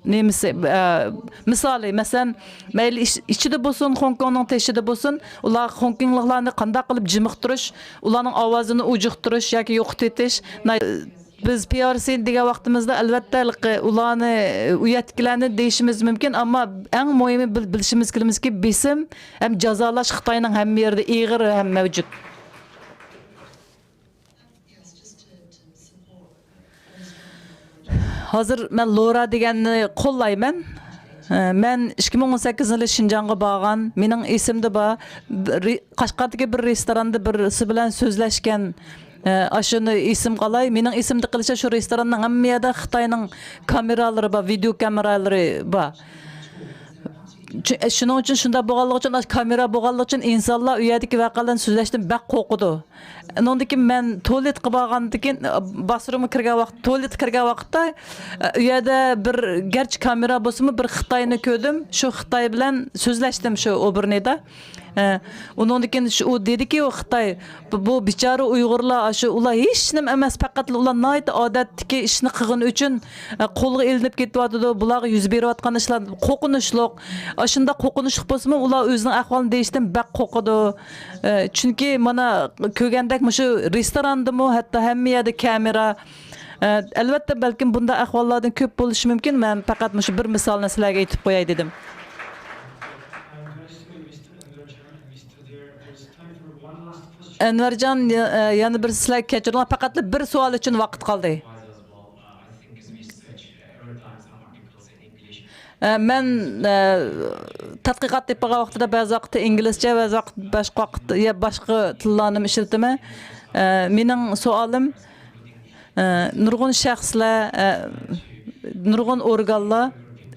نېمىسى، ئە، مىسالى. مەسىلەن، مەيلى ئىچ-، ئىچىدە بولسۇن، خوڭكوڭنىڭ تېشىدا بولسۇن، ئۇلار خوڭكوڭلۇقلارنى قانداق قىلىپ جىمىقتۇرۇش، ئۇلارنىڭ ئاۋازىنى ئوجۇقتۇرۇش ياكى يوقىتىۋېتىش. بىز پىي ئار سى دېگەن ۋاقتىمىزدا، ئەلۋەتتە، ھېلىقى ئۇلارنى، ئۇ يەردىكىلەرنى دېيىشىمىز مۇمكىن، ئەمما ئەڭ مۇھىمى بىل-، بىلىشىمىز كېرەككى، بېسىم ھەم جازالاش خىتاينىڭ ھەممە يېرىدە ئېغىر ھەم مەۋجۇت. ھازىر مەن لورا دېگەننى قوللايمەن. ئە، مەن ئىككى مىڭ ئون سەككىزىنچى يىلى شىنجاڭغا بارغان. مېنىڭ ئېسىمدە بار. بىر رې-، قەشقەردىكى بىر رېستوراندا بىرسى بىلەن سۆزلەشكەن. ئە، ئاشۇنى ئېسىمگە ئالاي. مېنىڭ ئېسىمدە قېلىشىچە شۇ رېستوراننىڭ ھەممە يەردە خىتاينىڭ كامېرالىرى بار، ۋىدېو كامېرالىرى بار. چۈ-، ئە، شۇنىڭ ئۈچۈن، شۇنداق بولغانلىقى ئۈچۈن، ئاشۇ كامېرا بولغانلىقى ئۈچۈن ئىنسانلار ئۇ يەردىكى ۋەقەلەرنى سۆزلەشتىن بەك قورقىدۇ. ئۇنىڭدىن كېيىن مەن تۇالېتقا بارغاندىن كېيىن، باترومغا كىرگەن ۋاقىت، تۇالېتقا كىرگەن ۋاقىتتا، ئۇ يەردە بىر، گەرچە كامېرا بولسىمۇ، بىر خىتاينى كۆردۈم. شۇ خىتاي بىلەن سۆزلەشتىم شۇ ئوبېرنىدا. ئۇنىڭدىن كېيىن شۇ، ئۇ دېدىكى، ئۇ خىتاي، بۇ، بۇ بىچارە ئۇيغۇرلار، شۇ، ئۇلار ھېچنېمە ئەمەس، پەقەتلا ئۇلار ناھايىتى ئادەتتىكى ئىشنى قىلغىنى ئۈچۈن، قولغا ئېلىنىپ كېتىۋاتىدۇ. بۇلارغا يۈز بېرىۋاتقان ئىشلار قورقۇنچلۇق. ئاشۇنداق قورقۇنچلۇق بولسىمۇ، ئۇلار ئۆزىنىڭ ئەھۋالىنى دېيىشتىن بەك قورقىدۇ. ئە، چۈنكى مانا كۆرگەندەك مۇشۇ رېستوراندىمۇ ھەتتا ھەممە يەردە كامېرا. ئە، ئەلۋەتتە، بەلكىم بۇنداق ئەھۋاللاردىن كۆپ بولۇشى مۇمكىن. مەن پەقەت مۇشۇ بىر مىسالنى سىلەرگە ئېيتىپ قوياي دېدىم. ئەنۋەرجان، يا-، ئە، يەنە بىر سىلەر كەچۈرۈڭلار، پەقەتلا بىر سوئال ئۈچۈن ۋاقىت قالدى. ئە، مەن، ئە، تەتقىقات ئېلىپ بارغان ۋاقتىدا بەزى ۋاقىتتا ئىنگلىزچە، بەزى ۋاقىت باشقا ۋاقىت، يا باشقا تىللارنى ئىشلىتىمەن. ئە، مېنىڭ سوئالىم، ئە، نۇرغۇن شەخسلەر، ئە، نۇرغۇن ئورگانلار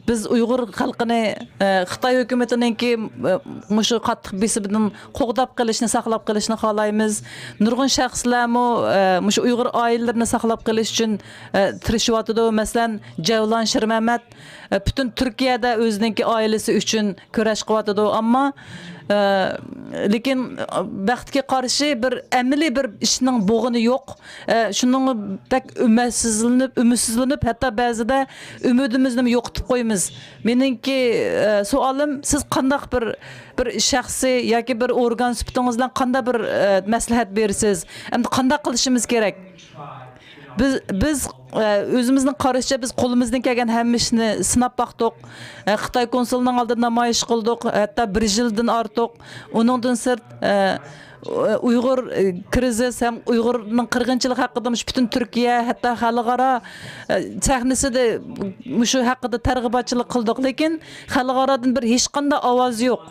بىز ئۇيغۇر خەلقىنى، ئە، خىتاي ھۆكۈمىتىنىڭكى، ئە، مۇشۇ قاتتىق بېسىمىدىن قوغداپ قېلىشنى، ساقلاپ قېلىشنى خالايمىز. نۇرغۇن شەخسلەرمۇ، ئە، مۇشۇ ئۇيغۇر ئائىلىلىرىنى ساقلاپ قېلىش ئۈچۈن، ئە، تىرىشىۋاتىدۇ. مەسىلەن، جەۋلان شىرمەمەت، ئە، پۈتۈن تۈركىيەدە ئۆزىنىڭكى ئائىلىسى ئۈچۈن كۈرەش قىلىۋاتىدۇ. ئەمما، ئە، لېكىن، ئە، بەختكە قارشى بىر ئەمەلىي بىر ئىشنىڭ بولغىنى يوق. ئە، شۇنىڭغا بەك ئۈمىدسىزلىنىپ، ئۈمىدسىزلىنىپ، ھەتتا بەزىدە ئۈمىدىمىزنىمۇ يوقىتىپ قويىمىز. مېنىڭكى، ئە، سوئالىم، سىز قانداق بىر، بىر شەخسىي ياكى بىر ئورگان سۈپىتىڭىز بىلەن قانداق بىر، ئە، مەسلىھەت بېرىسىز؟ ئەمدى قانداق قىلىشىمىز كېرەك؟ بىز، بىز، ئە، ئۆزىمىزنىڭ قارىشىچە بىز قولىمىزدىن كەلگەن ھەممە ئىشنى سىناپ باقتۇق. ئە، خىتاي كونسۇلىنىڭ ئالدىدا نامايىش قىلدۇق، ھەتتا بىر يىلدىن ئارتۇق. ئۇنىڭدىن سىرت، ئە، ئۇيغۇر، ئە، كرىزىس ھەم ئۇيغۇرنىڭ قىرغىنچىلىقى ھەققىدە مۇشۇ پۈتۈن تۈركىيە، ھەتتا خەلقئارا، ئە، سەھنىسىدە مۇشۇ ھەققىدە تەرغىباتچىلىق قىلدۇق. لېكىن خەلقئارادىن بىر ھېچقانداق ئاۋاز يوق.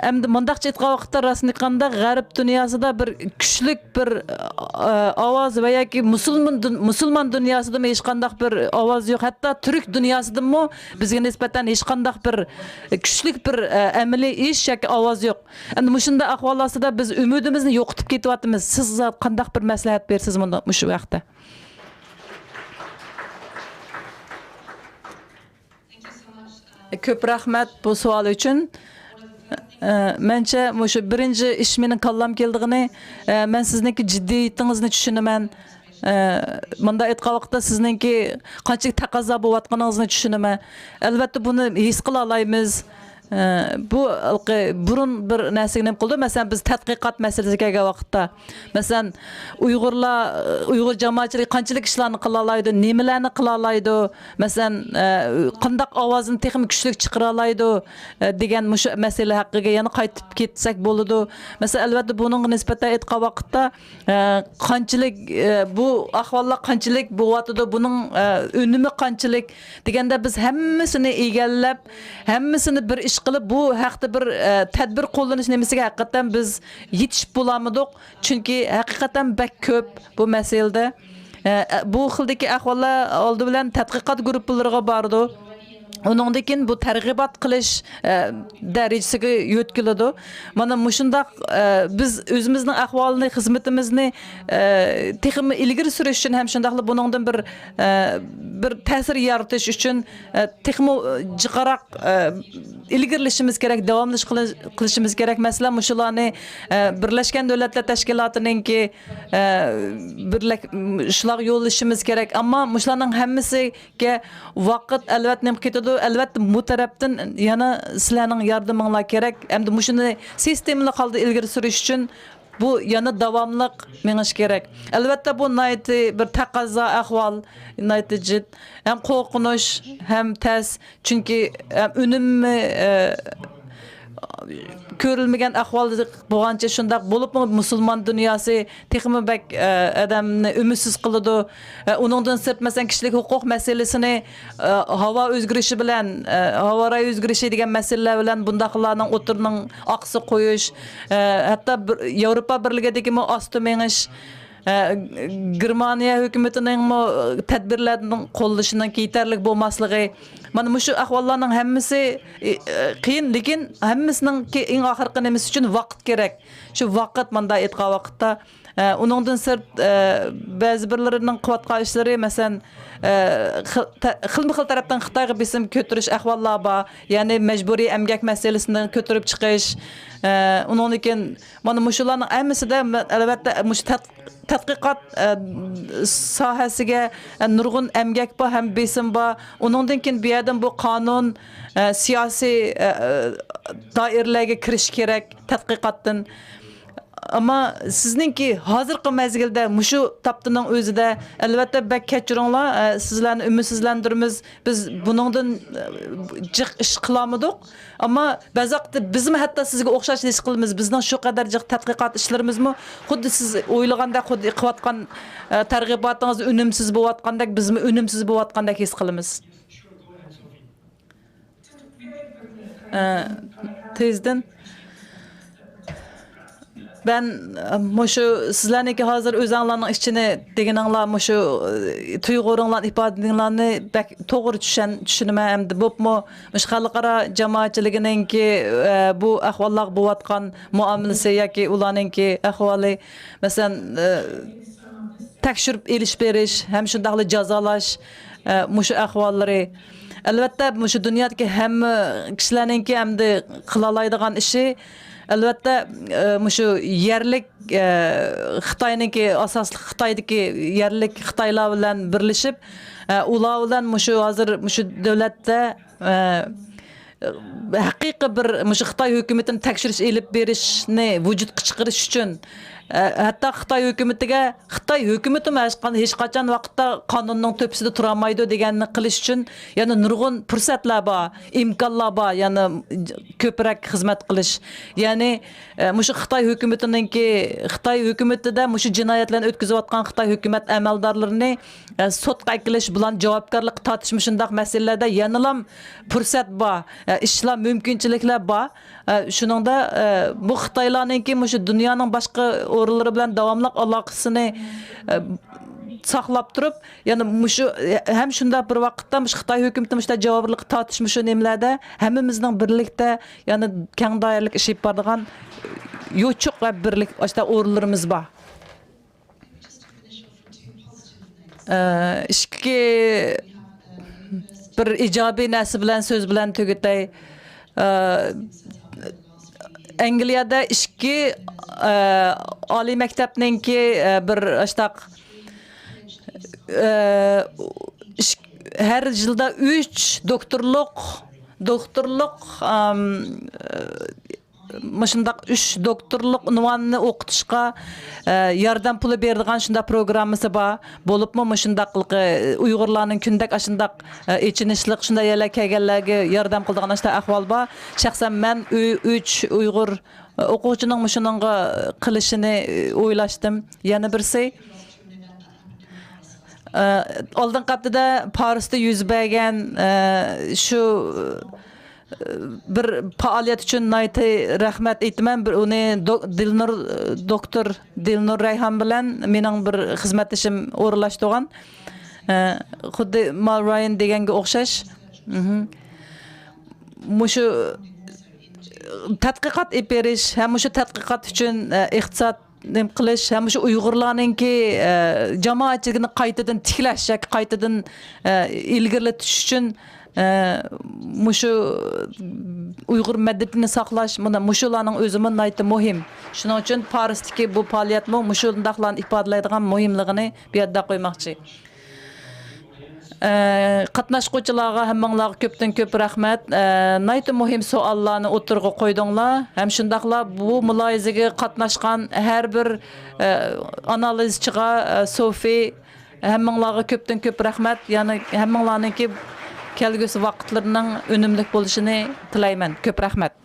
ئەمدى مۇنداقچە ئېيتقان ۋاقىتتا، راستىنى ئېيتقاندا، غەرب دۇنياسىدا بىر كۈچلۈك بىر، ئە، ئاۋاز ۋە ياكى مۇسۇلمان دۇن-، مۇسۇلمان دۇنياسىدىمۇ ھېچقانداق بىر ئاۋاز يوق. ھەتتا تۈرك دۇنياسىدىمۇ بىزگە نىسبەتەن ھېچقانداق بىر كۈچلۈك بىر، ئە، ئەمەلىي ئىش ياكى ئاۋاز يوق. ئەمدى مۇشۇنداق ئەھۋال ئاستىدا بىز ئۈمىدىمىزنى يوقىتىپ كېتىۋاتىمىز. سىز قانداق بىر مەسلىھەت بېرىسىز مۇنداق، مۇشۇ ھەقتە؟ كۆپ رەھمەت بۇ سوئال ئۈچۈن. ئە، مەنچە، مۇشۇ بىرىنچى ئىش مېنىڭ كاللام كېلىدىغىنى، ئە، مەن سىزنىڭكى جىددىيىتىڭىزنى چۈشىنىمەن. ئە، مۇنداق ئېيتقان ۋاقىتتا سىزنىڭكى قانچىلىك تەقەززا بولۇۋاتقىنىڭىزنى چۈشىنىمەن. ئەلۋەتتە، بۇنى ھېس قىلالايمىز. ئە، بۇ ھېلىقى بۇرۇن بىر نەرسىگە نېمە قىلدى؟ مەسىلەن، بىز تەتقىقات مەسىلىسىگە كەلگەن ۋاقىتتا، مەسىلەن، ئۇيغۇرلار، ئۇيغۇر جامائەتچىلىكى قانچىلىك ئىشلارنى قىلالايدۇ، نېمىلەرنى قىلالايدۇ، مەسىلەن، ئە، قانداق ئاۋازنى تېخىمۇ كۈچلۈك چىقىرالايدۇ، ئە، دېگەن مۇشۇ مەسىلە ھەققىگە يەنە قايتىپ كەتسەك بولىدۇ. مەسىلەن، ئەلۋەتتە، بۇنىڭغا نىسبەتەن ئېيتقان ۋاقىتتا، ئە، قانچىلىك، ئە، بۇ ئەھۋاللار قانچىلىك بولۇۋاتىدۇ، بۇنىڭ، ئە، ئۈنۈمى قانچىلىك دېگەندە، بىز ھەممىسىنى ئىگىلەپ، ھەممىسىنى بىر ئىش قىلىپ، بۇ ھەقتە بىر، ئە، تەدبىر قوللىنىش نېمىسىگە ھەقىقەتەن بىز يېتىشىپ بولالمىدۇق. چۈنكى ھەقىقەتەن بەك كۆپ بۇ مەسىلىدە. ئە، بۇ خىلدىكى ئەھۋاللار ئالدى بىلەن تەتقىقات گۇرۇپپىلىرىغا بارىدۇ. ئۇنىڭدىن كېيىن بۇ تەرغىبات قىلىش، ئە، دەرىجىسىگە يۆتكىلىدۇ. مانا مۇشۇنداق، ئە، بىز ئۆزىمىزنىڭ ئەھۋالىنى، خىزمىتىمىزنى، ئە، تېخىمۇ ئىلگىرى سۈرۈش ئۈچۈن ھەم شۇنداقلا بۇنىڭدىن بىر، ئە، بىر تەسىر يارىتىش ئۈچۈن، ئە، تېخىمۇ، ئە، جىقراق، ئە، ئىلگىرىلىشىمىز كېرەك، داۋاملىش قىلىش-، قىلىشىمىز كېرەك. مەسىلەن، مۇشۇلارنى، ئە، بىرلەشكەن دۆلەتلەر تەشكىلاتىنىڭكى، ئە، بىرلەك-، شۇلارغا يوللىشىمىز كېرەك. ئەمما مۇشۇلارنىڭ ھەممىسىگە ۋاقىت ئەلۋەتتە نېمە كېتىدۇ؟ ئەلۋەتتە، بۇ تەرەپتىن يەنە سىلەرنىڭ ياردىمىڭلار كېرەك. ئەمدى مۇشۇنى سىستېمىلىق ھالدا ئىلگىرى سۈرۈش ئۈچۈن بۇ يەنە داۋاملىق مېڭىش كېرەك. ئەلۋەتتە، بۇ ناھايىتى بىر تەقەززا ئەھۋال، ناھايىتى جىت، ھەم قورقۇنچ، ھەم تەس. چۈنكى، ئە، ئۈنۈمى، ئە، كۆرۈلمىگەن ئەھۋال بولغانچە شۇنداق بولۇپمۇ مۇسۇلمان دۇنياسى تېخىمۇ بەك، ئە، ئادەمنى ئۈمىدسىز قىلىدۇ. ئە، ئۇنىڭدىن سىرت، مەسىلەن، كىشىلىك ھوقۇق مەسىلىسىنى، ئە، ھاۋا ئۆزگىرىشى بىلەن، ئە، ھاۋا رايى ئۆزگىرىشى دېگەن مەسىلىلەر بىلەن بۇنداقلارنىڭ ئوتتۇرىنىڭ ئاقسىغا قويۇش، ئە، ھەتتا بىر، ياۋروپا بىرلىكىدىكىمۇ ئاستا مېڭىش، ئە، گېرمانىيە ھۆكۈمىتىنىڭمۇ تەدبىرلەرنىڭ قوللىشىنىڭ يېتەرلىك بولماسلىقى، مانا مۇشۇ ئەھۋاللارنىڭ ھەممىسى، ئى، ئى، قىيىن، لېكىن ھەممىسىنىڭكى ئەڭ ئاخىرقى نېمىسى ئۈچۈن ۋاقىت كېرەك. شۇ ۋاقىت، مۇنداق ئېيتقان ۋاقىتتا، ئە، ئۇنىڭدىن سىرت، ئە، بەزى بىرلىرىنىڭ قىلىۋاتقان ئىشلىرى، مەسىلەن، ئە، خىل-، تە-، خىلمۇ خىل تەرەپتىن خىتايغا بېسىم كۆتۈرۈش ئەھۋاللار بار، يەنى مەجبۇرىي ئەمگەك مەسىلىسىنى كۆتۈرۈپ چىقىش، ئە، ئۇنىڭدىن كېيىن مانا مۇشۇلارنىڭ ھەممىسىدە مە-، ئەلۋەتتە، مۇشۇ تەت-، تەتقىقات، ئە، ساھەسىگە، ئە، نۇرغۇن ئەمگەك بار ھەم بېسىم بار. ئۇنىڭدىن كېيىن بۇ يەردىن بۇ قانۇن، ئە، سىياسىي، ئە، ئە، دائىرىلەرگە كىرىش كېرەك تەتقىقاتتىن. ئەمما سىزنىڭكى ھازىرقى مەزگىلدە مۇشۇ تاپتىنىڭ ئۆزىدە، ئەلۋەتتە، بەك كەچۈرۈڭلار، ئە، سىزلەرنى ئۈمىدسىزلەندۈرىمىز. بىز بۇنىڭدىن، ئە، جىق ئىش قىلالمىدۇق. ئەمما بەزى ۋاقىتتا بىزمۇ ھەتتا سىزگە ئوخشاش ھېس قىلىمىز. بىزنىڭ شۇ قەدەر جىق تەتقىقات ئىشلىرىمىزمۇ خۇددى سىز ئويلىغاندەك، خۇددى قىلىۋاتقان، ئە، تەرغىباتىڭىز ئۈنۈمسىز بولۇۋاتقاندەك، بىزمۇ ئۈنۈمسىز بولۇۋاتقاندەك ھېس قىلىمىز. ئە، تېزدىن. مەن، ئە، مۇشۇ سىزلەرنىڭكى ھازىر ئۆزەڭلارنىڭ ئىچىنى دېگىنىڭلار، مۇشۇ، ئە، تۇيغۇلىرىڭلارنى، ئىپادىلىرىڭلارنى بەك توغرا چۈشەن-، چۈشىنىمەن. ئەمدى بولۇپمۇ مۇشۇ خەلقئارا جامائەتچىلىكىنىڭكى، ئە، بۇ ئەھۋاللارغا بولۇۋاتقان مۇئامىلىسى ياكى ئۇلارنىڭكى ئەھۋالى، مەسىلەن، ئە، تەكشۈرۈپ ئېلىش بېرىش ھەم شۇنداقلا جازالاش، ئە، مۇشۇ ئەھۋاللىرى. ئەلۋەتتە، مۇشۇ دۇنيادىكى ھەممە كىشىلەرنىڭكى ئەمدى قىلالايدىغان ئىشى، ئەلۋەتتە، ئە، مۇشۇ يەرلىك، ئە، خىتاينىڭكى، ئاساسلىق خىتايدىكى يەرلىك خىتايلار بىلەن بىرلىشىپ، ئە، ئۇلار بىلەن مۇشۇ ھازىر مۇشۇ دۆلەتتە، ئە، ھەقىقىي بىر مۇشۇ خىتاي ھۆكۈمىتىنى تەكشۈرۈش ئېلىپ بېرىشنى ۋۇجۇدقا چىقىرىش ئۈچۈن، ئە، ھەتتا خىتاي ھۆكۈمىتىگە، خىتاي ھۆكۈمىتىمۇ ھەرقان-، ھېچقاچان ۋاقىتتا قانۇننىڭ تۆپىسىدە تۇرالمايدۇ دېگەننى قىلىش ئۈچۈن يەنە نۇرغۇن پۇرسەتلەر بار، ئىمكانلار بار، يەنە كۆپرەك خىزمەت قىلىش. يەنى، ئە، مۇشۇ خىتاي ھۆكۈمىتىنىڭكى، خىتاي ھۆكۈمىتىدە مۇشۇ جىنايەتلەرنى ئۆتكۈزۈۋاتقان خىتاي ھۆكۈمەت ئەمەلدارلىرىنى ئە، سوتقا ئەكېلىش، بۇلارنى جاۋابكارلىققا تارتىش، مۇشۇنداق مەسىلىلەردە يەنىلا پۇرسەت بار، ئە، ئىشلار، مۇمكىنچىلىكلەر بار. ئە، شۇنىڭدا، ئە، بۇ خىتايلارنىڭكى مۇشۇ دۇنيانىڭ باشقا ئورۇنلىرى بىلەن داۋاملىق ئالاقىسىنى، ئە، ساقلاپ تۇرۇپ، يەنە مۇشۇ، ئە، ھەم شۇنداق بىر ۋاقىتتا مۇشۇ خىتاي ھۆكۈمىتىنى مۇشۇنداق جاۋابكارلىققا تارتىش مۇشۇ نېمىلەردە ھەممىمىزنىڭ بىرلىكتە، يەنە كەڭ دائىرىلىك ئىش ئېلىپ بارىدىغان يوچۇق ۋە بىرلىك ئاشۇنداق ئورۇنلىرىمىز بار. ئە، ئىككى بىر ئىجابىي نەرسە بىلەن، سۆز بىلەن تۈگىتەي. ئە، ئەنگلىيەدە ئىككى، ئە، ئالىي مەكتەپنىڭكى، ئە، بىر ئاشتاق، ئە، ئىك-، ھەر يىلدا ئۈچ دوكتورلۇق، دوكتورلۇق، ئام، مۇشۇنداق ئۈچ دوكتورلۇق ئۇنۋانىنى ئوقۇتۇشقا، ئە، ياردەم پۇلى بېرىدىغان شۇنداق پروگراممىسى بار. بولۇپمۇ مۇشۇنداقلىقى، ئۇيغۇرلارنىڭ كۈندەك ئاشۇنداق، ئە، ئېچىنىشلىق شۇنداق يەرلەرگە كەلگەنلەرگە ياردەم قىلىدىغان شۇنداق ئەھۋال بار. شەخسەن مەن ئۈ-، ئۈچ ئۇيغۇر ئوقۇغۇچىنىڭ مۇشۇنىڭغا قىلىشىنى ئويلاشتىم. يەنە بىرسى، ئە، ئالدىنقى ھەپتىدە پارىستا يۈز بەرگەن، ئە، شۇ بىر پائالىيەت ئۈچۈن ناھايىتى رەھمەت ئېيتىمەن. بىر ئۇنى دو-، دىلنۇر، دوكتور دىلنۇر رەيھان بىلەن مېنىڭ بىر خىزمەتدىشىم ئورۇنلاشتۇرغان. ئە، خۇددى مال رايان دېگەنگە ئوخشاش. مھم. مۇشۇ تەتقىقات ئېلىپ بېرىش ھەم مۇشۇ تەتقىقات ئۈچۈن، ئە، ئىقتىساد نېمە قىلىش ھەم مۇشۇ ئۇيغۇرلارنىڭكى، ئە، جامائەتچىلىكىنى قايتىدىن تىكلەش ياكى قايتىدىن، ئە، ئىلگىرىلىتىش ئۈچۈن، ئە، مۇشۇ ئۇيغۇر مەدەنىيىتىنى ساقلاش، مانا مۇشۇلارنىڭ ئۆزىمۇ ناھايىتى مۇھىم. شۇنىڭ ئۈچۈن پارستىكى بۇ پائالىيەتمۇ مۇشۇنداقلارنى ئىپادىلەيدىغان مۇھىملىقىنى بۇ يەردە قويماقچى. ئە، قاتناشقۇچىلارغا، ھەممىڭلارغا كۆپتىن كۆپ رەھمەت. ئە، ناھايىتى مۇھىم سوئاللارنى ئوتتۇرىغا قويدۇڭلار. ھەم شۇنداقلا بۇ مۇلاھىزىگە قاتناشقان ھەر بىر، ئە، ئانالىزچىغا، ئە، سوفى، ھەممىڭلارغا كۆپتىن كۆپ رەھمەت. يەنە ھەممىڭلارنىڭكى كەلگۈسى ۋاقىتلىرىنىڭ ئۈنۈملۈك بولۇشىنى تىلەيمەن. كۆپ رەھمەت.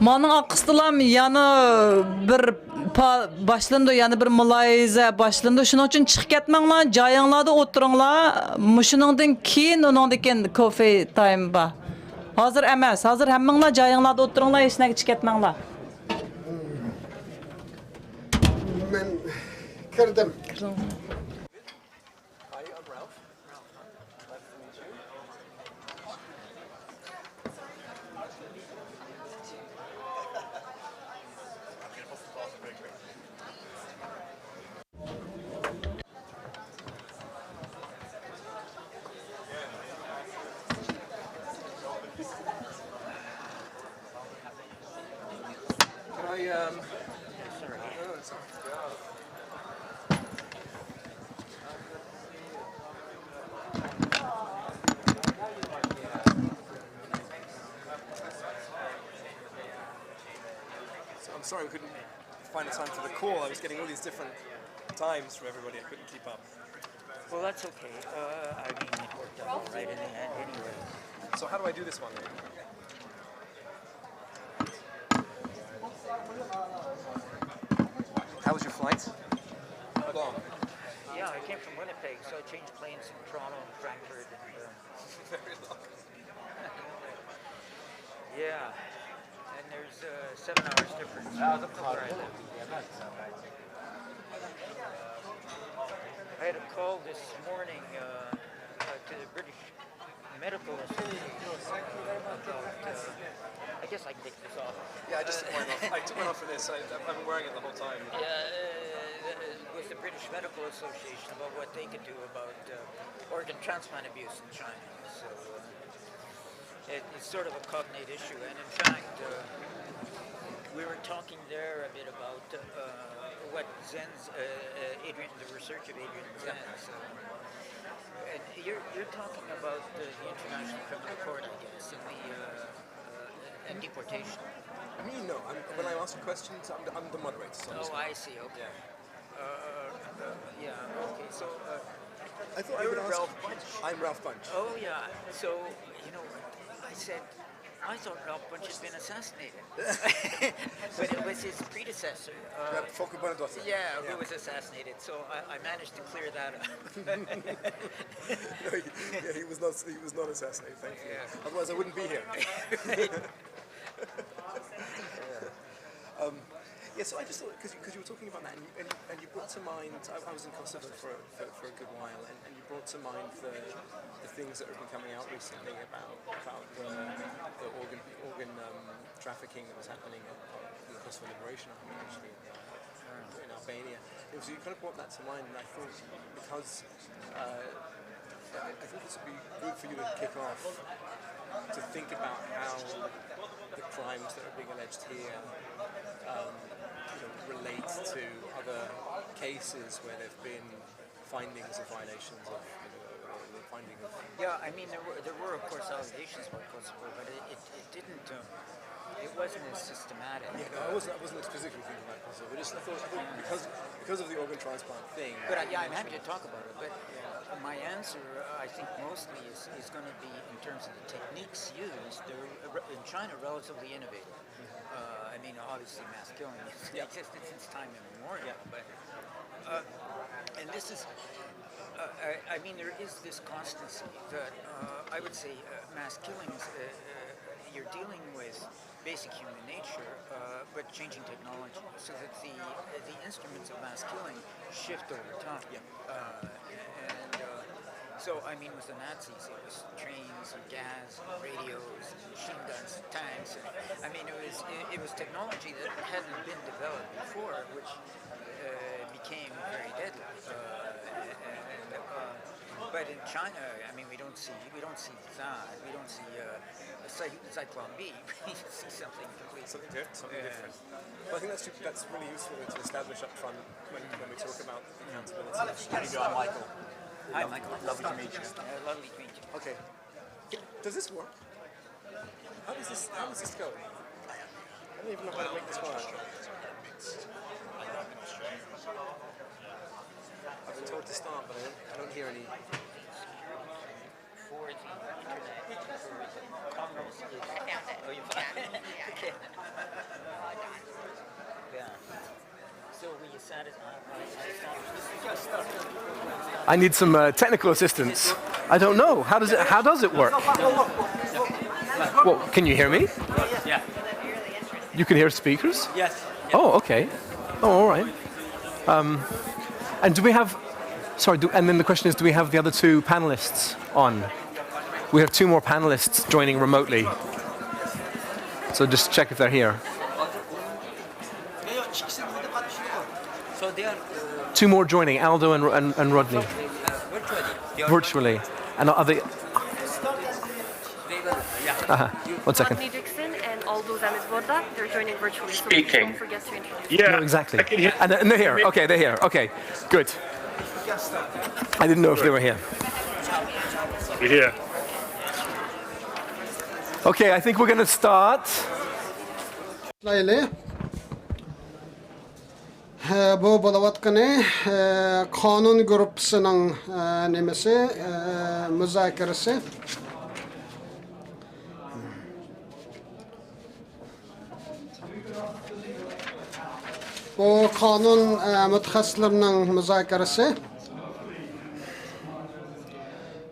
مانا ئارقىسىدىلام يەنە بىر پا-، باشلىنىدۇ، يەنە بىر مۇلاھىزە باشلىنىدۇ. شۇنىڭ ئۈچۈن چىقىپ كەتمەڭلار، جايىڭلاردا ئولتۇرۇڭلار. مۇشۇنىڭدىن كېيىن، ئۇنىڭدىن كېيىن كوفې تايم بار. ھازىر ئەمەس، ھازىر ھەممىڭلار جايىڭلاردا ئولتۇرۇڭلار، ھېچ نەگە چىقىپ كەتمەڭلار. مەن كىردىم. So I'm sorry we couldn't find a time for the call. I was getting all these different times from everybody. I couldn't keep up. Well, that's okay. Uh, I mean, it worked out all right in the end anyway. So how do I do this one? How was your flight? Long. Yeah, I came from Winnipeg, so I changed planes in Toronto and Frankfurt. And, uh, Very long. Yeah, and there's uh, seven hours difference. Where I live. I had a call this morning uh, uh, to the British Medical Association about. Uh, I guess I can take this off. Yeah, I just took mine off. I took mine off for this. I, I'm wearing it the whole time. Uh, with the British Medical Association about what they could do about uh, organ transplant abuse in China. So uh, it, it's sort of a cognate issue, and in fact, uh, we were talking there a bit about uh, what Zen's uh, uh, Adrian, the research of Adrian Zen. So, and you're you're talking about the, the International Criminal Court, I guess, and the uh, uh, and deportation. Me, no. I'm, when I ask questions, I'm, I'm the moderator. So I'm just Oh, I see. Okay. Uh, uh, yeah. Okay. So uh, I thought I would You're ask. Ralph Bunch. I'm Ralph Bunch. Oh yeah. So you know, I said I thought Ralph Bunch had been assassinated, but it was his predecessor. Uh, Foco Buonadonna. yeah, who was assassinated. So I, I managed to clear that up. No, he, yeah, he was not. He was not assassinated. Thank you. Yeah. Otherwise, I wouldn't be here. Right. Um, yeah, so I just thought, because you, 'cause you were talking about that, and you, and, and you brought to mind, I, I was in Kosovo for, for, for a good while, and, and you brought to mind the, the things that have been coming out recently about, about the, the organ, organ um, trafficking that was happening in the Kosovo Liberation Army, actually, in, uh, in Albania. It was, you kind of brought that to mind, and I thought, because uh, I I think this would be good for you to kick off to think about how the crimes that are being alleged here um, you know, relate to other cases where there have been findings of violations of, you know, the finding of Yeah, I mean, there were, there were, of course, allegations about Kosovo, but it, it, it didn't, um, it wasn't as systematic. Yeah, no, I wasn't, I wasn't specifically thinking about Kosovo. I just I thought, I thought because, because of the organ transplant thing. But uh, yeah, I'm happy to talk about it. But my answer, uh, I think, mostly is, is going to be in terms of the techniques used. They're re- in China relatively innovative. Uh, I mean, obviously, mass killing has Yeah. existed since time immemorial. But uh, and this is, uh, I, I mean, there is this constancy that uh, I would say uh, mass killings. Uh, uh, you're dealing with basic human nature, uh, but changing technology, so that the the instruments of mass killing shift over time. Yeah. Uh, and uh, so, I mean, with the Nazis, it was trains and gas and radios and machine guns and tanks. And, I mean, it was it, it was technology that hadn't been developed before, which uh, became very deadly. Uh, and, uh, but in China, I mean, we don't see we don't see that. We don't see uh, Cy- Zyklon B. We see something completely. Something di- something Yeah. different. Well, I think that's that's really useful to establish up front when, when we talk about accountability. How you doing, Michael? Hi, Michael. Lovely to meet you. Uh, lovely to meet you. Okay. Does this work? How does this how does this go? I don't even know how to make this work. I've been told to start, but I don't, I don't hear any. For the internet, for the commerce is. I found it. Oh, you found it? Yeah. Okay. Hold on. Yeah. So were you satisfied? Are you satisfied? I need some uh, technical assistance. I don't know. How does it? How does it work? Well, can you hear me? Yeah. You can hear speakers. Yes. Oh, okay. Oh, all right. Um, and do we have? Sorry. Do, and then the question is, do we have the other two panelists on? We have two more panelists joining remotely. So just check if they're here. So they are uh, Two more joining, Aldo and, and, and Rodney, uh, virtually. They are virtually. And are they? They will. Yeah. Uh-huh. One second. Rodney Dixon and Aldo Them is Borda. They're joining virtually, so please Speaking. Don't forget to introduce. Yeah, No, exactly. I can hear. And, uh, and they're here. Okay, they're here. Okay, good. I didn't know if they were here. Yeah. Okay, I think we're going to start. باشلايلى. ھە، بۇ بولۇۋاتقىنى، ھە، قانۇن گۇرۇپپىسىنىڭ، ھە، نېمىسى، ھە، مۇزاكىرىسى. بۇ قانۇن، ھە، مۇتەخەسسىسلىرىنىڭ مۇزاكىرىسى.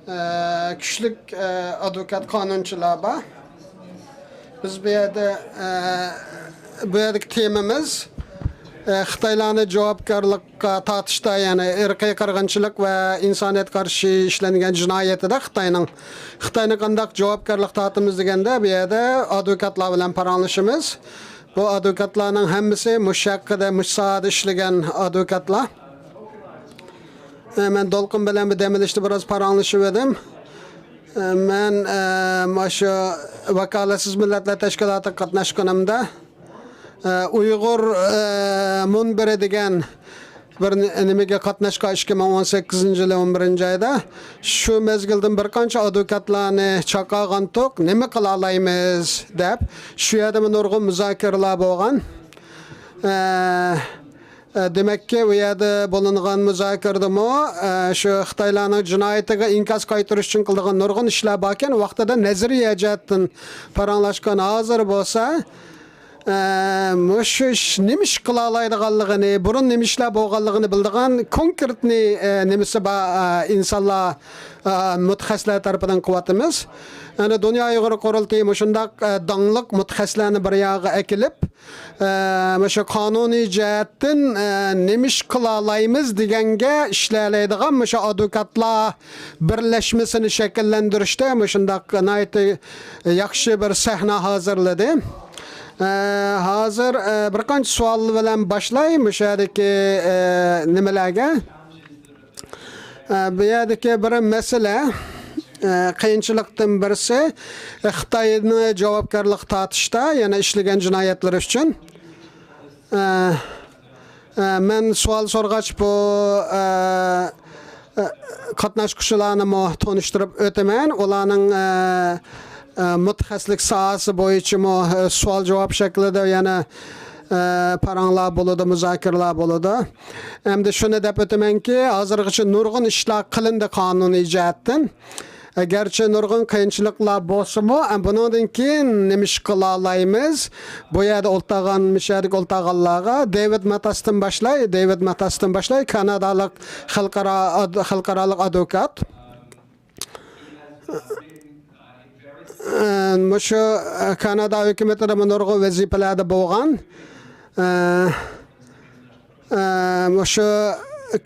ھە، كۈچلۈك، ھە، ئادۋوكات قانۇنچىلار بار. بىز بۇ يەردە، ئە، بۇ يەردىكى تېمىمىز، ئە، خىتايلارنى جاۋابكارلىققا تارتىشتا، يەنى ئىرقىي قىرغىنچىلىق ۋە ئىنسانىيەتكە قارشى ئىشلەنگەن جىنايىتىدە خىتاينىڭ، خىتاينى قانداق جاۋابكارلىققا تارتىمىز دېگەندە، بۇ يەردە ئادۋوكاتلار بىلەن پاراڭلىشىمىز. بۇ ئادۋوكاتلارنىڭ ھەممىسى مۇشۇ ھەققىدە، مۇشۇ ساھەدە ئىشلىگەن ئادۋوكاتلار. ئە، مەن دولقۇن بىلەن بىر دەم ئېلىشتا بىراز پاراڭلىشىۋىدىم. ئە، مەن، ئە، مۇشۇ ۋاكالەتسىز مىللەتلەر تەشكىلاتىغا قاتناشقىنىمدا، ئە، ئۇيغۇر، ئە، مۇنبىرى دېگەن بىر نېمىگە قاتناشقان ئىككى مىڭ ئون سەككىزىنچى يىلى ئون بىرىنچى ئايدا. شۇ مەزگىلدىن بىر قانچە ئادۋوكاتلارنى چاقىرغانتۇق، نېمە قىلالايمىز دەپ. شۇ يەردىمۇ نۇرغۇن مۇزاكىرىلەر بولغان. ئە، ئە، دېمەككى، ئۇ يەردە بولۇنغان مۇزاكىرىدىمۇ، ئە، شۇ خىتايلارنىڭ جىنايىتىگە ئىنكاس قايتۇرۇش ئۈچۈن قىلىدىغان نۇرغۇن ئىشلار باركەن، ۋاقتىدا نەزەرىيە جەھەتتىن پاراڭلاشقان. ھازىر بولسا، ئە، مۇشۇ ئىش نېمە ئىش قىلالايدىغانلىقىنى، بۇرۇن نېمە ئىشلار بولغانلىقىنى بىلىدىغان كونكرېتنى، ئە، نېمىسى بار، ئە، ئىنسانلار، ئە، مۇتەخەسسىسلەر تەرىپىدىن قىلىۋاتىمىز. يەنى دۇنيا ئۇيغۇر قۇرۇلتىيى مۇشۇنداق، ئە، داڭلىق مۇتەخەسسىسلەرنى بىر ياغا ئەكېلىپ، ئە، مۇشۇ قانۇنىي جەھەتتىن، ئە، نېمە ئىش قىلالايمىز دېگەنگە ئىشلەيدىغان مۇشۇ ئادۋوكاتلار بىرلەشمىسىنى شەكىللەندۈرۈشتە مۇشۇنداق ناھايىتى ياخشى بىر سەھنە ھازىرلىدى. ئە، ھازىر، ئە، بىر قانچە سوئال بىلەن باشلاي مۇشۇ يەردىكى، ئە، نېمىلەرگە. ئە، بۇ يەردىكى بىر مەسىلە، ئە، قىيىنچىلىقتىن بىرسى، ئە، خىتاينى جاۋابكارلىققا تارتىشتا، يەنە ئىشلىگەن جىنايەتلىرى ئۈچۈن. ئە، ئە، مەن سوئال سورىغاچ، بۇ، ئە، ئە، قاتناشقۇچىلارنىمۇ تونۇشتۇرۇپ ئۆتىمەن. ئۇلارنىڭ، ئە، ئە، مۇتەخەسسىسلىك ساھەسى بويىچىمۇ، ئە، سوئال-جاۋاب شەكلىدە يەنە، ئە، پاراڭلار بولىدۇ، مۇزاكىرىلەر بولىدۇ. ئەمدى شۇنى دەپ ئۆتىمەنكى، ھازىرغىچە نۇرغۇن ئىشلار قىلىندى قانۇنىي جەھەتتىن. ئەگەرچە نۇرغۇن قىيىنچىلىقلار بولسىمۇ، ئە، بۇنىڭدىن كېيىن نېمە ئىش قىلالايمىز؟ بۇ يەردە ئولتۇرغان، مۇشۇ يەردىكى ئولتۇرغانلارغا دېۋىد ماتاستىن باشلاي، دېۋىد ماتاستىن باشلاي، كانادالىق خەلقئارا ئاد-، خەلقئارالىق ئادۋوكات. ئە، مۇشۇ، ئە، كانادا ھۆكۈمىتىدە نۇرغۇن ۋەزىپىلەردە بولغان. ئە، ئە، مۇشۇ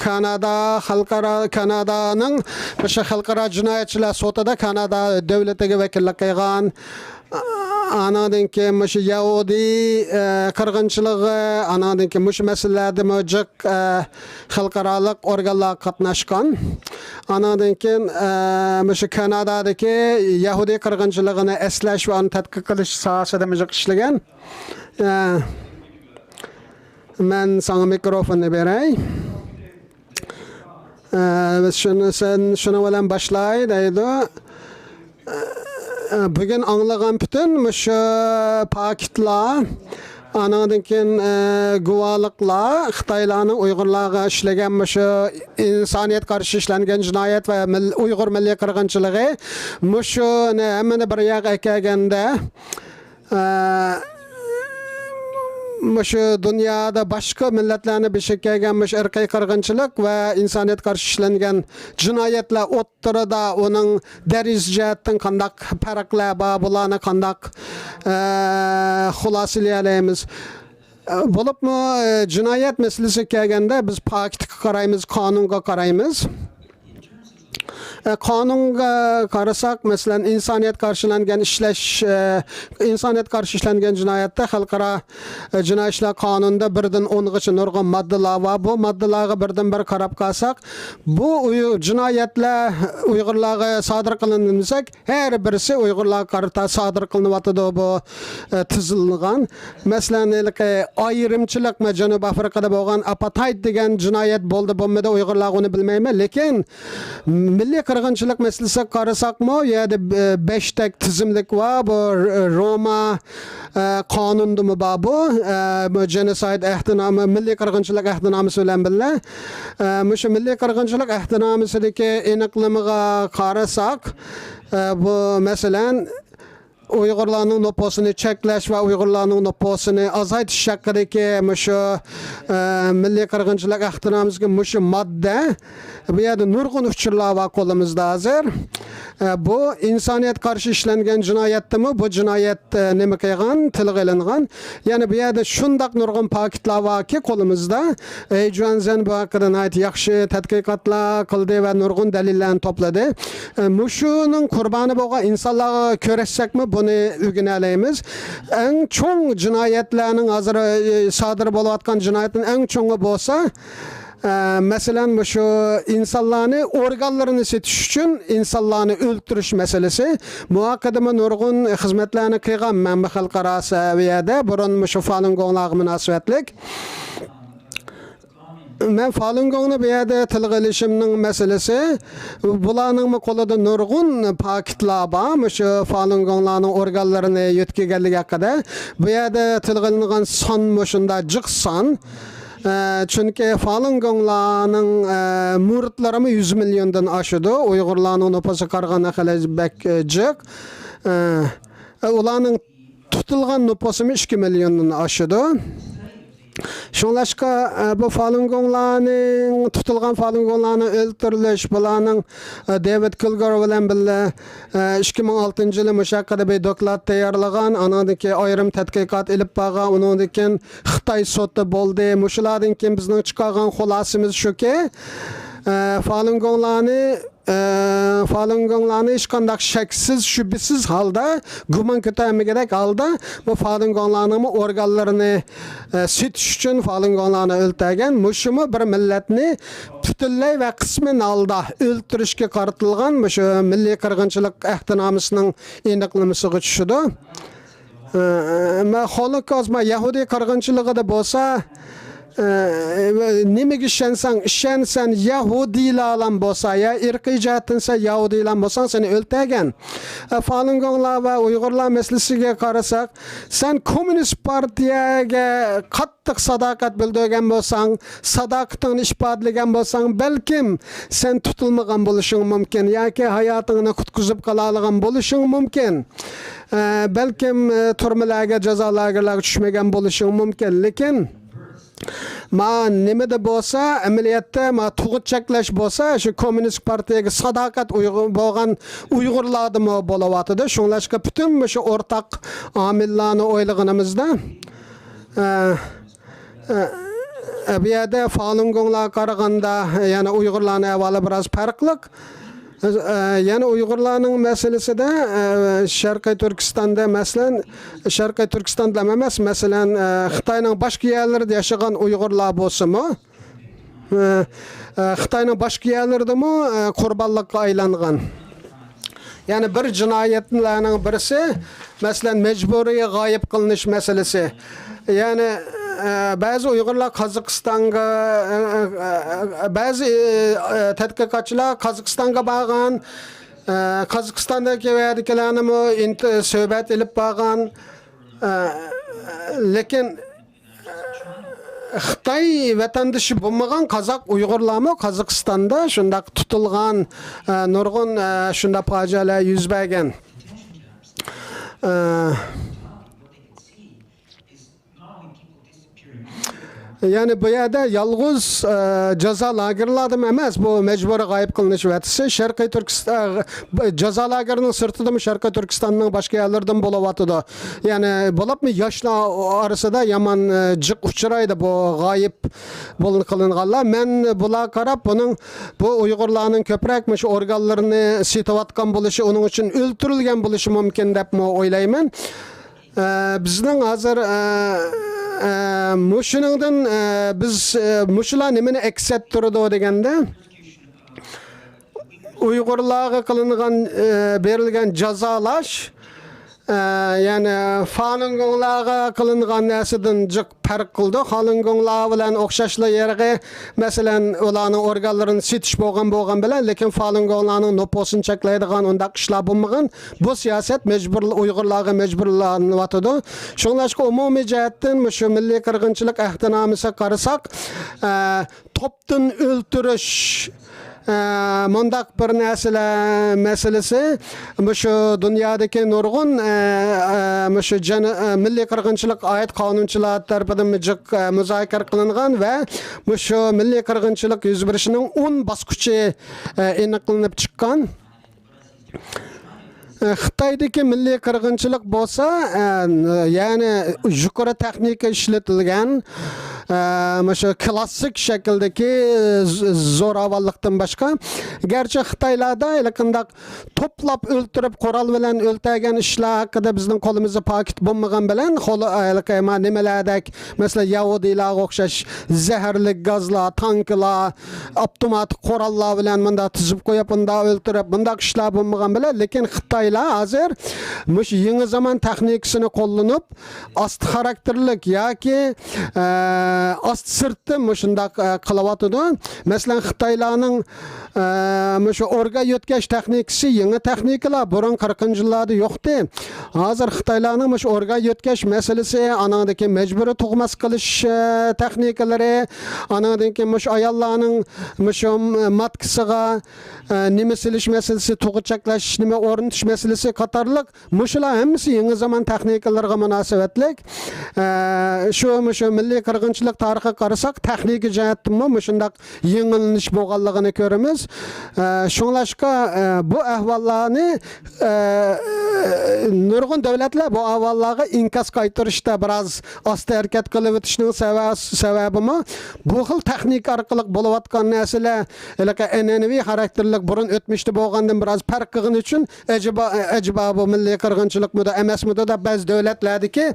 كانادا خەلقئارا، كانادانىڭ مۇشۇ خەلقئارا جىنايەتچىلەر سوتىدا كانادا دۆلىتىگە ۋەكىللىك قىلغان. ئاناندىن كېيىن مۇشۇ يەھۇدىي، ئە، قىرغىنچىلىقى، ئاناندىن كېيىن مۇشۇ مەسىلىلەردىمۇ جىق، ئە، خەلقئارالىق ئورگانلارغا قاتناشقان. ئاناندىن كېيىن، ئە، مۇشۇ كانادادىكى يەھۇدىي قىرغىنچىلىقىنى ئەسلەش ۋە ئۇنى تەتقىق قىلىش ساھەسىدىمۇ جىق ئىشلىگەن. ئە، مەن ساڭا مىكروفوننى بېرەي. ئە، بىز شۇنى، سەن شۇنىڭ بىلەن باشلاي دەيدۇ. ئە، بۈگۈن ئاڭلىغان پۈتۈن مۇشۇ پاكىتلار، ئانىڭدىن كېيىن، ئە، گۇۋاھلىقلار، خىتايلارنىڭ ئۇيغۇرلارغا ئىشلىگەن مۇشۇ ئىنسانىيەتكە قارشى ئىشلەنگەن جىنايەت ۋە مىل-، ئۇيغۇر مىللىي قىرغىنچىلىقى، مۇشۇنى ھەممىنى بىر يەرگە ئەكەلگەندە، ئە، مۇشۇ دۇنيادا باشقا مىللەتلەرنى بېشىغا كەلگەن مۇشۇ ئىرقىي قىرغىنچىلىق ۋە ئىنسانىيەتكە قارشى ئىشلەنگەن جىنايەتلەر ئوتتۇرىدا ئۇنىڭ دەرىجە جەھەتتىن قانداق پەرقلەر بار، بۇلارنى قانداق، ئە، خۇلاسىلىيەلەيمىز؟ ئە، بولۇپمۇ، ئە، جىنايەت مەسىلىسىگە كەلگەندە بىز پاكىتقا قارايمىز، قانۇنغا قارايمىز. ئە، قانۇنغا قارىساق، مەسىلەن، ئىنسانىيەتكە قارشى ئىشلەنگەن ئىشلەش، ئە، ئىنسانىيەتكە قارشى ئىشلەنگەن جىنايەتتە خەلقئارا، ئە، جىنايى ئىشلار قانۇنىدا بىردىن ئونغىچە نۇرغۇن ماددىلار بار. بۇ ماددىلارغا بىردىن بىر قاراپ قالساق، بۇ ئۇي-، جىنايەتلەر ئۇيغۇرلارغا سادىر قىلىندى دېسەك، ھەر بىرسى ئۇيغۇرلارغا قارىتا سادىر قىلىنىۋاتىدۇ بۇ، ئە، تىزىلغان. مەسىلەن، ھېلىقى ئايرىمچىلىق، مە-، جەنۇبىي ئافرىقىدا بولغان ئاپارتايد دېگەن جىنايەت بولدى بولمىدى ئۇيغۇرلارغا ئۇنى بىلمەيمەن، لېكىن مىللىي قىرغىنچىلىق مەسىلىسىگە قارىساقمۇ، ئۇ يەردە، ئە، بەشتەك تىزىملىك بار. بۇ ر-، روما، ئە، قانۇندىمۇ بار بۇ. ئە، بۇ جېنوسايد ئەھدىنامە، مىللىي قىرغىنچىلىق ئەھدىنامىسى بىلەن بىللە. ئە، مۇشۇ مىللىي قىرغىنچىلىق ئەھدىنامىسىدىكى ئېنىقلىمىغا قارىساق، ئە، بۇ، مەسىلەن، ئۇيغۇرلارنىڭ نوپۇسىنى چەكلەش ۋە ئۇيغۇرلارنىڭ نوپۇسىنى ئازايتىش ھەققىدىكى مۇشۇ، ئە، مىللىي قىرغىنچىلىق ئەھدىنامىسىدىكى مۇشۇ ماددە، بۇ يەردە نۇرغۇن ئۇچۇرلار بار قولىمىزدا ھازىر. ئە، بۇ ئىنسانىيەتكە قارشى ئىشلەنگەن جىنايەتتىمۇ بۇ جىنايەت، ئە، نېمە قىلغان، تىلغا ئېلىنغان. يەنى بۇ يەردە شۇنداق نۇرغۇن پاكىتلار باركى قولىمىزدا. ئېي جۇەنزەن بۇ ھەققىدە ناھايىتى ياخشى تەتقىقاتلار قىلدى ۋە نۇرغۇن دەلىللەرنى توپلىدى. ئە، مۇشۇنىڭ قۇربانى بولغان ئىنسانلارغا كۆرسەتسەكمۇ بۇنى ئۆگىنەلەيمىز. ئەڭ چوڭ جىنايەتلەرنىڭ ھازىر، ئە، سادىر بولۇۋاتقان جىنايەتنىڭ ئەڭ چوڭى بولسا، ئە، مەسىلەن، مۇشۇ ئىنسانلارنى ئورگانلىرىنى سېتىش ئۈچۈن ئىنسانلارنى ئۆلتۈرۈش مەسىلىسى. بۇ ھەققىدىمۇ نۇرغۇن خىزمەتلەرنى قىلغان مەن خەلقئارا سەۋىيەدە بۇرۇن مۇشۇ فالۇن گوڭلارغا مۇناسىۋەتلىك. مەن فالۇن گوڭنى بۇ يەردە تىلغا ئېلىشىمنىڭ مەسىلىسى، بۇلارنىڭمۇ قولىدا نۇرغۇن پاكىتلار بار، مۇشۇ فالۇن گوڭلارنىڭ ئورگانلىرىنى يۆتكىگەنلىكى ھەققىدە. بۇ يەردە تىلغا ئېلىنغان سانمۇ شۇنداق جىق سان. ئە، چۈنكى فالۇن گوڭلارنىڭ، ئە، مۇرىتلىرىمۇ يۈز مىليوندىن ئاشىدۇ، ئۇيغۇرلارنىڭ نوپۇسىغا قارىغاندا خېلى بەك، ئە، جىق. ئە، ئۇلارنىڭ تۇتۇلغان نوپۇسىمۇ ئىككى مىليوندىن ئاشىدۇ. شۇڭلاشقا، ئە، بۇ فالۇن گوڭلارنىڭ، تۇتۇلغان فالۇن گوڭلارنىڭ ئۆلتۈرۈلۈش، بۇلارنىڭ، ئە، دېۋىد كىلگور بىلەن بىللە، ئە، ئىككى مىڭ ئالتىنچى يىلى مۇشۇ ھەققىدە بىر دوكلات تەييارلىغان، ئانىڭدىن كېيىن ئايرىم تەتقىقات ئېلىپ بارغان، ئۇنىڭدىن كېيىن خىتاي سوتى بولدى. مۇشۇلاردىن كېيىن بىزنىڭ چىقارغان خۇلاسىمىز شۇكى، ئە، فالۇن گوڭلارنى، ئە، فالۇن گوڭلارنى ھېچقانداق شەكسىز، شۈبھىسىز ھالدا، گۇمان كۆتەرمىگۈدەك ھالدا بۇ فالۇن گوڭلارنىڭمۇ ئورگانلىرىنى، ئە، سېتىش ئۈچۈن فالۇن گوڭلارنى ئۆلتۈرگەن. مۇشۇمۇ بىر مىللەتنى پۈتۈنلەي ۋە قىسمەن ھالدا ئۆلتۈرۈشكە قارىتىلغان مۇشۇ مىللىي قىرغىنچىلىق ئەھدىنامىسىنىڭ ئېنىقلىمىسىغا چۈشىدۇ. ئە، مە-، خولوكوست، مە-، يەھۇدىي قىرغىنچىلىقىدا بولسا، ئە، نېمىگە ئىشەنسەڭ ئىشەن، سەن يەھۇدىيلارلام بولسا، يا ئىرقىي جەھەتتىن سەن يەھۇدىيلام بولساڭ، سېنى ئۆلتۈرگەن. ئە، فالۇن گوڭلار ۋە ئۇيغۇرلار مەسىلىسىگە قارىساق، سەن كوممۇنىست پارتىيەگە قاتتىق ساداقەت بىلدۈرگەن بولساڭ، ساداقىتىڭنى ئىپادىلىگەن بولساڭ، بەلكىم سەن تۇتۇلمىغان بولۇشۇڭ مۇمكىن ياكى ھاياتىڭنى قۇتقۇزۇپ قالالىغان بولۇشۇڭ مۇمكىن. ئە، بەلكىم، ئە، تۈرمىلەرگە، جازا لاگېرلارغا چۈشمىگەن بولۇشۇڭ مۇمكىن. لېكىن، ما نېمىدە بولسا، ئەمەلىيەتتە ما تۇغۇت چەكلەش بولسا، شۇ كوممۇنىست پارتىيەگە ساداقەت ئۇيغۇر، بولغان ئۇيغۇرلاردىمۇ بولۇۋاتىدۇ. شۇڭلاشقا پۈتۈن مۇشۇ ئورتاق ئامىللارنى ئويلىغىنىمىزدا، ئە، ئە، ئە، بۇ يەردە فالۇنگوڭلارغا قارىغاندا، يەنى ئۇيغۇرلارنىڭ ئەھۋالى بىراز پەرقلىق. ئە، يەنى ئۇيغۇرلارنىڭ مەسىلىسىدە، ئە، شەرقىي تۈركىستاندا، مەسىلەن، شەرقىي تۈركىستاندا ئەمەس، مەسىلەن، ئە، خىتاينىڭ باشقا يەرلىرىدە ياشىغان ئۇيغۇرلار بولسىمۇ، ئە، ئە، خىتاينىڭ باشقا يەرلىرىدىمۇ، ئە، قۇربانلىققا ئايلانغان. يەنى بىر جىنايەتلەرنىڭ بىرسى، مەسىلەن، مەجبۇرىي غايىب قىلىنىش مەسىلىسى. يەنى، ئە، بەزى ئۇيغۇرلار قازاقىستانغا، ئە، ئە، ئە، بەزى، ئە، تەتقىقاتچىلار قازاقىستانغا بارغان، ئە، قازاقىستاندىكى ۋە يەردىكىلەرنىمۇ ئىنت-، سۆھبەت ئېلىپ بارغان. ئە، لېكىن خىتاي ۋەتەندىشى بولمىغان قازاق ئۇيغۇرلارمۇ قازاقىستاندا شۇنداق تۇتۇلغان، ئە، نۇرغۇن، ئە، شۇنداق پاجىئەلەر يۈز بەرگەن. ئە، يەنى بۇ يەردە يالغۇز، ئە، جازا لاگېرلاردىمۇ ئەمەس، بۇ مەجبۇرىي غايىب قىلىنىش ۋەقەسى شەرقىي تۈركىستان، ئە، جازا لاگېرىنىڭ سىرتىدىمۇ شەرقىي تۈركىستاننىڭ باشقا يەرلىرىدىمۇ بولۇۋاتىدۇ. يەنى بولۇپمۇ ياشلار ئارىسىدا يامان، ئە، جىق ئۇچرايدۇ بۇ غايىب بولۇن-، قىلىنغانلار. مەن بۇلارغا قاراپ، بۇنىڭ، بۇ ئۇيغۇرلارنىڭ كۆپرەك مۇشۇ ئورگانلىرىنى سېتىۋاتقان بولۇشى، ئۇنىڭ ئۈچۈن ئۆلتۈرۈلگەن بولۇشى مۇمكىن دەپمۇ ئويلايمەن. ئە، بىزنىڭ ھازىر، ئە، ئە، مۇشۇنىڭدىن، ئە، بىز، ئە، مۇشۇلار نېمىنى ئەكس ئەتتۈرىدۇ دېگەندە، ئۇيغۇرلارغا قىلىنغان، ئە، بېرىلگەن جازالاش، ئە، يەنى فالۇنگوڭلارغا قىلىنغان نەرسىدىن جىق پەرق قىلىدۇ. فالۇنگوڭلار بىلەن ئوخشاشلا يەرگە، مەسىلەن، ئۇلارنىڭ ئورگانلىرىنى سېتىش بولغان، بولغان بىلەن، لېكىن فالۇنگوڭلارنىڭ نوپۇسىنى چەكلەيدىغان ئۇنداق ئىشلار بولمىغان. بۇ سىياسەت مەجبۇر، ئۇيغۇرلارغا مەجبۇرلىنىۋاتىدۇ. شۇڭلاشقا، ئومۇمىي جەھەتتىن مۇشۇ مىللىي قىرغىنچىلىق ئەھدىنامىسىگە قارىساق، ئە، توپتىن ئۆلتۈرۈش، ئە، مۇنداق بىر نەرسىلەر مەسىلىسى مۇشۇ دۇنيادىكى نۇرغۇن، ئە، ئە، مۇشۇ جەن-، ئە، مىللىي قىرغىنچىلىققا ئائىت قانۇنچىلار تەرىپىدىن جىق، ئە، مۇزاكىرە قىلىنغان ۋە مۇشۇ مىللىي قىرغىنچىلىق يۈز بېرىشىنىڭ ئون باسقۇچى، ئە، ئېنىقلىنىپ چىققان. ئە، خىتايدىكى مىللىي قىرغىنچىلىق بولسا، ئە، يەنى يۇقىرى تېخنىكا ئىشلىتىلگەن، ئە، مۇشۇ كلاسسىك شەكىلدىكى ز-، زوراۋانلىقتىن باشقا، گەرچە خىتايلاردا ھېلىقىنداق توپلاپ ئۆلتۈرۈپ، قورال بىلەن ئۆلتۈرگەن ئىشلار ھەققىدە بىزنىڭ قولىمىزدا پاكىت بولمىغان بىلەن، قول-، ھېلىقى ما-، نېمىلەردەك، مەسىلەن، يەھۇدىيلارغا ئوخشاش زەھەرلىك گازلار، تانكىلار، ئاپتوماتىك قوراللار بىلەن مۇنداق تىزىپ قويۇپ، مۇنداق ئۆلتۈرۈپ، مۇنداق ئىشلار بولمىغان بىلەن، لېكىن خىتايلار ھازىر مۇشۇ يېڭى زامان تېخنىكىسىنى قوللىنىپ، ئاستا خاراكتېرلىك ياكى، ئە، ئاستا سىرتتىن مۇشۇنداق، ئە، قىلىۋاتىدۇ. مەسىلەن، خىتايلارنىڭ، ئە، مۇشۇ ئورگان يۆتكەش تېخنىكىسى يېڭى تېخنىكىلار، بۇرۇن قىرىقىنچى يىللاردا يوقتى. ھازىر خىتايلارنىڭ مۇشۇ ئورگان يۆتكەش مەسىلىسى، ئانىڭدىن كېيىن مەجبۇرىي تۇغماس قىلىش، ئە، تېخنىكىلىرى، ئانىڭدىن كېيىن مۇشۇ ئاياللارنىڭ مۇشۇ، ئە، ماتكىسىغا، ئە، نېمە سېلىش مەسىلىسى، تۇغۇت چەكلەش، نېمە ئورنىتىش مەسىلىسى قاتارلىق مۇشۇلار ھەممىسى يېڭى زامان تېخنىكىلىرىغا مۇناسىۋەتلىك. ئە، شۇ، مۇشۇ مىللىي قىرغىنچىلىق تارىخىغا قارىساق، تېخنىكا جەھەتتىنمۇ مۇشۇنداق يېڭىلىنىش بولغانلىقىنى كۆرىمىز. ئە، شۇڭلاشقا، ئە، بۇ ئەھۋاللارنى، ئە، نۇرغۇن دۆلەتلەر بۇ ئەھۋاللارغا ئىنكاس قايتۇرۇشتا بىراز ئاستا ھەرىكەت قىلىۋېتىشنىڭ سەۋە-، سەۋەبىمۇ، بۇ خىل تېخنىكا ئارقىلىق بولۇۋاتقان نەرسىلەر، ھېلىقى ئەنئەنىۋى خاراكتېرلىك، بۇرۇن ئۆتمۈشتە بولغاندىن بىراز پەرق قىلغىنى ئۈچۈن، ئەجەبا، ئەجەبا بۇ مىللىي قىرغىنچىلىقمىدۇ، ئەمەسمىدۇ دەپ بەزى دۆلەتلەردىكى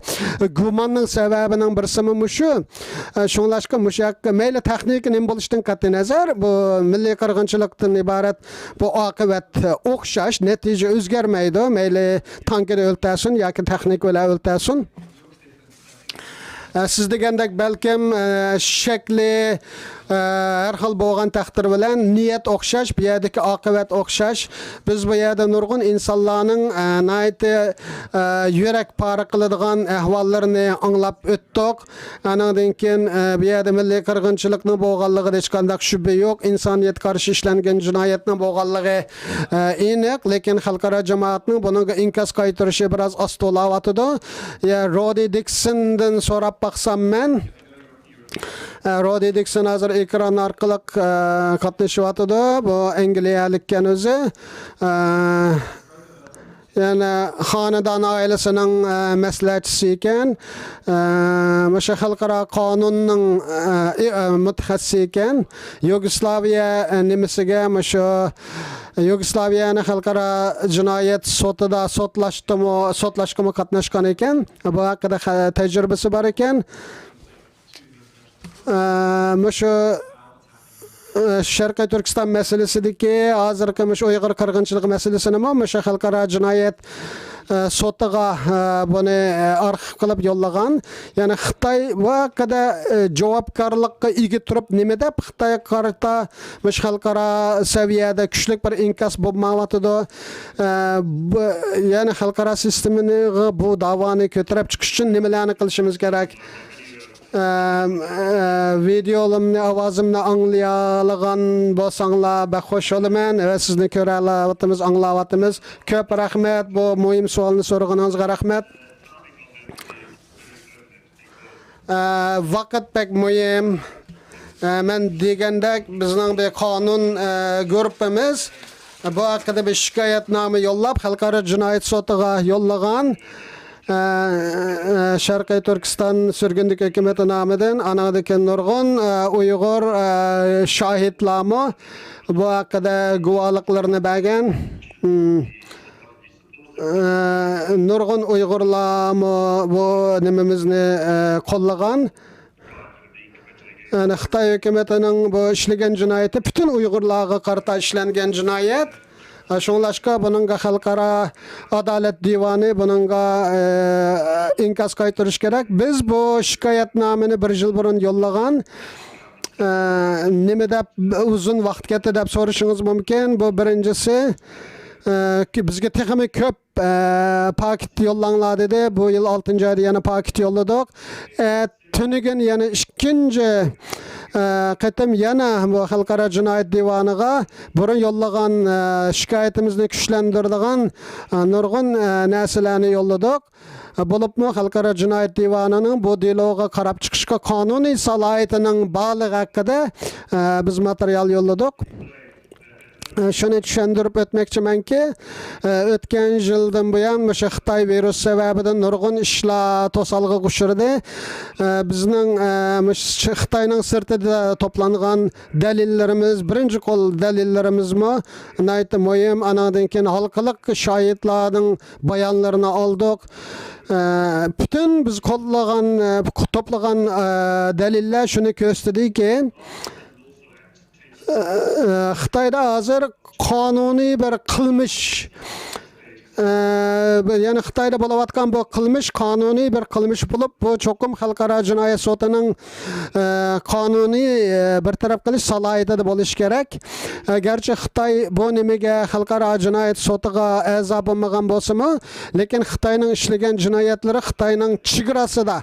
گۇماننىڭ سەۋەبىنىڭ بىرسىمۇ مۇشۇ. شۇڭلاشقا مۇشۇ يەرگە مەيلى تېخنىكا نېمە بولۇشىدىن قەتئىينەزەر، بۇ مىللىي قىرغىنچىلىقتىن ئىبارەت بۇ ئاقىۋەت ئوخشاش، نەتىجە ئۆزگەرمەيدۇ. مەيلى تانكىدا ئۆلتۈرسۇن ياكى تېخنىكا بىلەن ئۆلتۈرسۇن. ئە، سىز دېگەندەك بەلكىم، ئە، شەكلى، ئە، ھەر خىل بولغان تەقدىر بىلەن نىيەت ئوخشاش، بۇ يەردىكى ئاقىۋەت ئوخشاش. بىز بۇ يەردە نۇرغۇن ئىنسانلارنىڭ، ئە، ناھايىتى، ئە، يۈرەك پارە قىلىدىغان ئەھۋاللىرىنى ئاڭلاپ ئۆتتۇق. ئانىڭدىن كېيىن، ئە، بۇ يەردە مىللىي قىرغىنچىلىقنىڭ بولغانلىقىدا ھېچقانداق شۈبھە يوق. ئىنسانىيەتكە قارشى ئىشلەنگەن جىنايەتنىڭ بولغانلىقى، ئە، ئېنىق. لېكىن خەلقئارا جامائەتنىڭ بۇنىڭغا ئىنكاس قايتۇرۇشى بىراز ئاستىلاۋاتىدۇ. يا، رودى دىكسندىن سوراپ باقسام مەن. ئە، رودى دىكسون ھازىر ئېكران ئارقىلىق، ئە، قاتنىشىۋاتىدۇ. بۇ ئەنگلىيەلىككەن ئۆزى. ئە، يەنە خانىدان ئائىلىسىنىڭ، ئە، مەسلىھەتچىسى ئىكەن. ئە، مۇشۇ خەلقئارا قانۇننىڭ، ئە، ئى-، ئە، مۇتەخەسسىسى ئىكەن. يۇگوسلاۋىيە، ئە، نېمىسىگە، مۇشۇ يۇگوسلاۋىيەنى خەلقئارا جىنايەت سوتىدا سوتلاشتىمۇ، سوتلاشقىمۇ قاتناشقان ئىكەن. بۇ ھەققىدە خە-، تەجرىبىسى بار ئىكەن. ئە، مۇشۇ، ئە، شەرقىي تۈركىستان مەسىلىسىدىكى ھازىرقى مۇشۇ ئۇيغۇر قىرغىنچىلىقى مەسىلىسىنىمۇ مۇشۇ خەلقئارا جىنايەت، ئە، سوتىغا، ئە، بۇنى، ئە، ئارخىپ قىلىپ يوللىغان. يەنى خىتاي بۇ ھەققىدە، ئە، جاۋابكارلىققا ئىگە تۇرۇپ نېمە دەپ خىتايغا قارىتا مۇشۇ خەلقئارا سەۋىيەدە كۈچلۈك بىر ئىنكاس بولمايۋاتىدۇ. ئە، بۇ، يەنى خەلقئارا سىستېمىنىغا بۇ داۋانى كۆتۈرۈپ چىقىش ئۈچۈن نېمىلەرنى قىلىشىمىز كېرەك؟ ئەم، ئە، ۋىدېئولىرىمنى، ئاۋازىمنى ئاڭلىيالىغان بولساڭلار بەك خوش بولىمەن. ۋە سىزنى كۆرەلەۋاتىمىز، ئاڭلاۋاتىمىز. كۆپ رەھمەت، بۇ مۇھىم سوئالنى سورىغىنىڭىزغا رەھمەت. ئە، ۋاقىت بەك مۇھىم. ئە، مەن دېگەندەك، بىزنىڭ بىر قانۇن، ئە، گۇرۇپپىمىز بۇ ھەققىدە بىر شىكايەتنامە يوللاپ، خەلقئارا جىنايەت سوتىغا يوللىغان. ئە، ئە، شەرقىي تۈركىستان سۈرگۈندىكى ھۆكۈمىتى نامىدىن، ئانىڭدىكى نۇرغۇن، ئە، ئۇيغۇر، ئە، شاھىتلارمۇ بۇ ھەققىدە گۇۋاھلىقلىرىنى بەرگەن. ئىم. ئە، نۇرغۇن ئۇيغۇرلارمۇ بۇ نېمىمىزنى، ئە، قوللىغان. يەنى خىتاي ھۆكۈمىتىنىڭ بۇ ئىشلىگەن جىنايىتى پۈتۈن ئۇيغۇرلارغا قارىتا ئىشلەنگەن جىنايەت. ئە، شۇڭلاشقا بۇنىڭغا خەلقئارا ئادالەت دىۋانى بۇنىڭغا، ئە، ئىنكاس قايتۇرۇش كېرەك. بىز بۇ شىكايەتنامىنى بىر يىل بۇرۇن يوللىغان. ئە، نېمە دەپ ئۇزۇن ۋاقىت كەتتى دەپ سورىشىڭىز مۇمكىن. بۇ بىرىنچىسى. ئە، كى-، بىزگە تېخىمۇ كۆپ، ئە، پاكىت يوللاڭلار دېدى. بۇ يىل ئالتىنچى ئايدا يەنە پاكىت يوللىدۇق. ئە، تۈنۈگۈن يەنە ئىككىنچى، ئە، قېتىم يەنە بۇ خەلقئارا جىنايەت دىۋانىغا بۇرۇن يوللىغان، ئە، شىكايىتىمىزنى كۈچلەندۈرىدىغان، ئە، نۇرغۇن، ئە، نەرسىلەرنى يوللىدۇق. بولۇپمۇ خەلقئارا جىنايەت دىۋانىنىڭ بۇ دېلوغا قاراپ چىقىشقا قانۇنىي سالاھىيىتىنىڭ بارلىقى ھەققىدە، ئە، بىز ماتېرىيال يوللىدۇق. ئە، شۇنى چۈشەندۈرۈپ ئۆتمەكچىمەنكى، ئە، ئۆتكەن يىلدىن بۇيان مۇشۇ خىتاي ۋىرۇس سەۋەبىدىن نۇرغۇن ئىشلار توسالغۇغا ئۇچرىدى. ئە، بىزنىڭ، ئە، مۇشۇ خىتاينىڭ سىرتىدا توپلانغان دەلىللىرىمىز، بىرىنچى قول دەلىللىرىمىزمۇ ناھايىتى مۇھىم. ئانىڭدىن كېيىن ھالقىلىق شاھىتلارنىڭ بايانلىرىنى ئالدۇق. ئە، پۈتۈن بىز قوللىغان، ئە، توپلىغان، ئە، دەلىللەر شۇنى كۆرسىتىدۇكى، ئە، ئە، خىتايدا ھازىر قانۇنىي بىر قىلمىش، ئە، بىر، يەنى خىتايدا بولۇۋاتقان بۇ قىلمىش قانۇنىي بىر قىلمىش بولۇپ، بۇ چوقۇم خەلقئارا جىنايەت سوتىنىڭ، ئە، قانۇنىي، ئە، بىر تەرەپ قىلىش سالاھىيىتىدە بولۇشى كېرەك. ئە، گەرچە خىتاي بۇ نېمىگە خەلقئارا جىنايەت سوتىغا ئەزا بولمىغان بولسىمۇ، لېكىن خىتاينىڭ ئىشلىگەن جىنايەتلىرى خىتاينىڭ چېگراسىدا،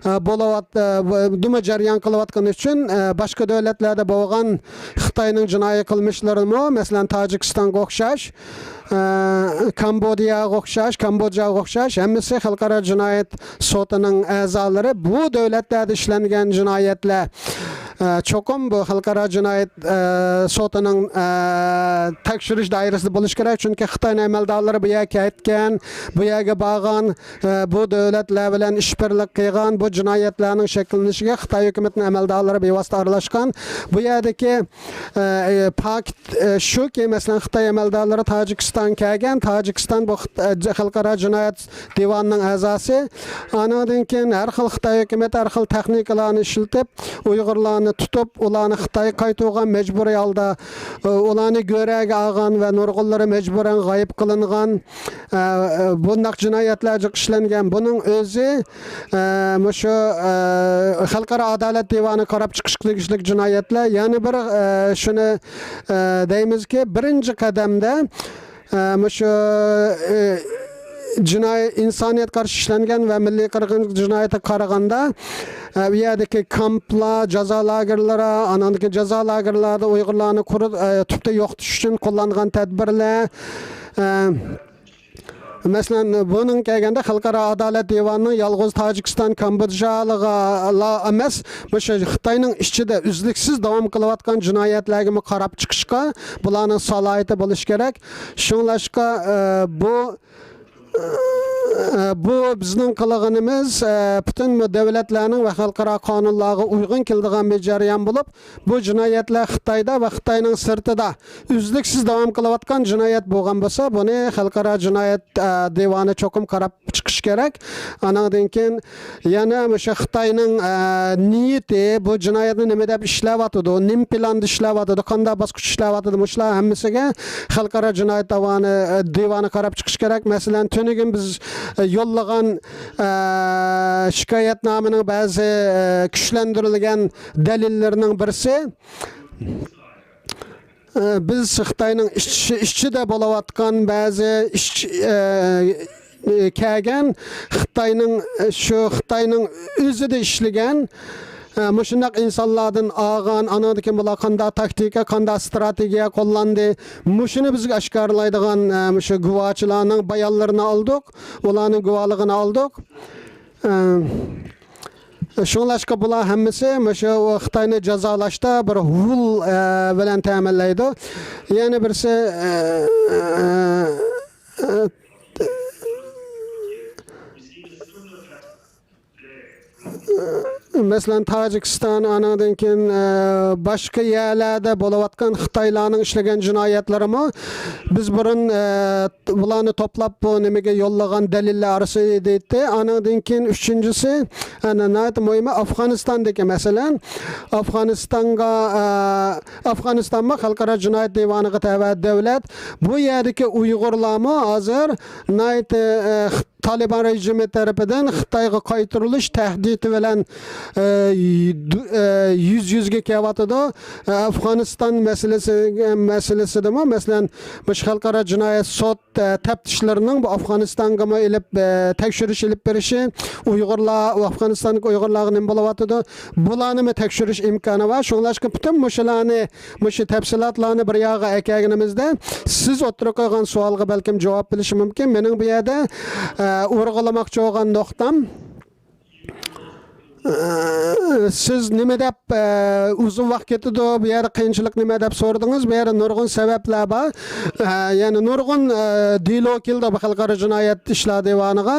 ئە، بولۇۋات-، ئە، دۇما جەريان قىلىۋاتقىنى ئۈچۈن، ئە، باشقا دۆلەتلەردە بولغان خىتاينىڭ جىنايى قىلمىشلىرىمۇ، مەسىلەن، تاجىكىستانغا ئوخشاش، ئە، كامبودىياغا ئوخشاش، كامبودژاغا ئوخشاش، ھەممىسى خەلقئارا جىنايەت سوتىنىڭ ئەزالىرى. بۇ دۆلەتلەردە ئىشلەنگەن جىنايەتلەر، ئە، چوقۇم بۇ خەلقئارا جىنايەت، ئە، سوتىنىڭ، ئە، تەكشۈرۈش دائىرىسىدە بولۇشى كېرەك. چۈنكى خىتاينىڭ ئەمەلدارلىرى بۇ يەرگە كەتكەن، بۇ يەرگە بارغان، ئە، بۇ دۆلەتلەر بىلەن ئىشبىرلىك قىلغان، بۇ جىنايەتلەرنىڭ شەكىللىنىشىگە خىتاي ھۆكۈمىتىنىڭ ئەمەلدارلىرى بىۋاسىتە ئارىلاشقان. بۇ يەردىكى، ئە، پاكىت، ئە، شۇكى، مەسىلەن، خىتاي ئەمەلدارلىرى تاجىكىستان كەلگەن، تاجىكىستان بۇ خىت-، ئە، ج-، خەلقئارا جىنايەت دىۋانىنىڭ ئەزاسى. ئانىڭدىن كېيىن ھەر خىل خىتاي ھۆكۈمىتى ھەر خىل تېخنىكىلارنى ئىشلىتىپ، ئۇيغۇرلارنى تۇتۇپ، ئۇلارنى خىتايغا قايتۇرغان مەجبۇرىي ھالدا، ئۇلارنى گۆرۈگە ئالغان ۋە نۇرغۇنلىرى مەجبۇرەن غايىب قىلىنغان. بۇنداق جىنايەتلەر جىق ئىشلەنگەن. بۇنىڭ ئۆزى، مۇشۇ، خەلقئارا ئادالەت دىۋانى قاراپ چىقىشقا تېگىشلىك جىنايەتلەر. يەنە بىر، شۇنى دەيمىزكى، بىرىنچى قەدەمدە، ئە، مۇشۇ، ئە، جىنايى، ئىنسانىيەتكە قارشى ئىشلەنگەن ۋە مىللىي قىرغىنچىلىق جىنايىتىگە قارىغاندا، ئە، ئۇ يەردىكى كامپلار، جازا لاگېرلىرى، ئانىڭدىن كېيىن جازا لاگېرلاردا ئۇيغۇرلارنى قۇرۇ-، ئە، تۈپتىن يوقىتىش ئۈچۈن قوللانغان تەدبىرلەر، ئە، مەسىلەن، بۇنىڭ كەلگەندە خەلقئارا ئادالەت دىۋانىنىڭ يالغۇز تاجىكىستان، كامبودژالىغا ئەمەس، مۇشۇ خىتاينىڭ ئىچىدە ئۈزلۈكسىز داۋام قىلىۋاتقان جىنايەتلەرگىمۇ قاراپ چىقىشقا بۇلارنىڭ سالاھىيىتى بولۇشى كېرەك. شۇڭلاشقا، ئە، بۇ، ئە، بۇ بىزنىڭ قىلغىنىمىز، ئە، پۈتۈن دۆلەتلەرنىڭ ۋە خەلقئارا قانۇنلارغا ئۇيغۇن كېلىدىغان بىر جەريان بولۇپ، بۇ جىنايەتلەر خىتايدا ۋە خىتاينىڭ سىرتىدا ئۈزلۈكسىز داۋام قىلىۋاتقان جىنايەت بولغان بولسا، بۇنى خەلقئارا جىنايەت، ئە، دىۋانى چوقۇم قاراپ چىقىشى كېرەك. ئانىڭدىن كېيىن يەنە مۇشۇ خىتاينىڭ، ئە، نىيىتى، بۇ جىنايەتنى نېمە دەپ ئىشلەۋاتىدۇ، نېمە پىلاندا ئىشلەۋاتىدۇ، قانداق باسقۇچ ئىشلەۋاتىدۇ، مۇشۇلار ھەممىسىگە خەلقئارا جىنايەت داۋانى، دىۋانى قاراپ چىقىشى كېرەك. مەسىلەن، تۈنۈگۈن بىز، ئە، يوللىغان، ئە، شىكايەتنامىنىڭ بەزى، ئە، كۈچلەندۈرۈلگەن دەلىللىرىنىڭ بىرسى، ئە، بىز خىتاينىڭ ئىچ-، ئىچىدە بولۇۋاتقان بەزى ئىچ-، ئە، ئە، كەلگەن خىتاينىڭ، ئە، شۇ خىتاينىڭ ئۆزىدە ئىشلىگەن، ئە، مۇشۇنداق ئىنسانلاردىن ئالغان، ئانىڭدىن كېيىن بۇلار قانداق تاكتىكا، قانداق ئىستراتېگىيە قوللاندى، مۇشۇنى بىزگە ئاشكارىلايدىغان، ئە، مۇشۇ گۇۋاچىلارنىڭ بايانلىرىنى ئالدۇق، ئۇلارنىڭ گۇۋاھلىقىنى ئالدۇق. ئە، شۇڭلاشقا بۇلار ھەممىسى مۇشۇ خىتاينى جازالاشتا بىر ھۇل، ئە، بىلەن تەمىنلەيدۇ. يەنە بىرسى، ئە، ئە، ئە، مەسىلەن، تاجىكىستان، ئانىڭدىن كېيىن، ئە، باشقا يەرلەردە بولۇۋاتقان خىتايلارنىڭ ئىشلىگەن جىنايەتلىرىمۇ بىز بۇرۇن، ئە، بۇلارنى توپلاپ، بۇ نېمىگە يوللىغان دەلىللەر ئارىسىدا ئىدى. ئانىڭدىن كېيىن ئۈچىنچىسى، ئەنە ناھايىتى مۇھىمى، ئافغانىستاندىكى مەسىلەن، ئافغانىستانغا، ئە، ئافغانىستانمۇ خەلقئارا جىنايەت دىۋانىغا تەۋە دۆلەت. بۇ يەردىكى ئۇيغۇرلارمۇ ھازىر ناھايىتى، ئە، تالىبان رېجىمى تەرىپىدىن خىتايغا قايتۇرۇلۇش تەھدىتى بىلەن، ئە، دۇ-، ئە، يۈز يۈزگە كېلىۋاتىدۇ. ئە، ئافغانىستان مەسىلىسى، مەسىلىسىدىمۇ، مەسىلەن، مۇشۇ خەلقئارا جىنايەت سوت، ئە، تەپتىشلىرىنىڭ بۇ ئافغانىستانغىمۇ ئېلىپ، ئە، تەكشۈرۈش ئېلىپ بېرىشى، ئۇيغۇرلار، ئافغانىستاندىكى ئۇيغۇرلارغا نېمە بولۇۋاتىدۇ، بۇلارنىمۇ تەكشۈرۈش ئىمكانى بار. شۇڭلاشقا پۈتۈن مۇشۇلارنى، مۇشۇ تەپسىلاتلارنى بىر ياغا ئەكەلگىنىمىزدە، سىز ئوتتۇرىغا قويغان سوئالغا بەلكىم جاۋاب بېرىشى مۇمكىن. مېنىڭ بۇ يەردە، ئە، ئۇرغۇلىماقچى بولغان نۇقتام، ئە، سىز نېمە دەپ، ئە، ئۇزۇن ۋاقىت كېتىدۇ، بۇ يەردە قىيىنچىلىق نېمە دەپ سورىدىڭىز. بۇ يەردە نۇرغۇن سەۋەبلەر بار. ئە، يەنى نۇرغۇن، ئە، دېلو كېلىدۇ بۇ خەلقئارا جىنايەت ئىشلار دىۋانىغا.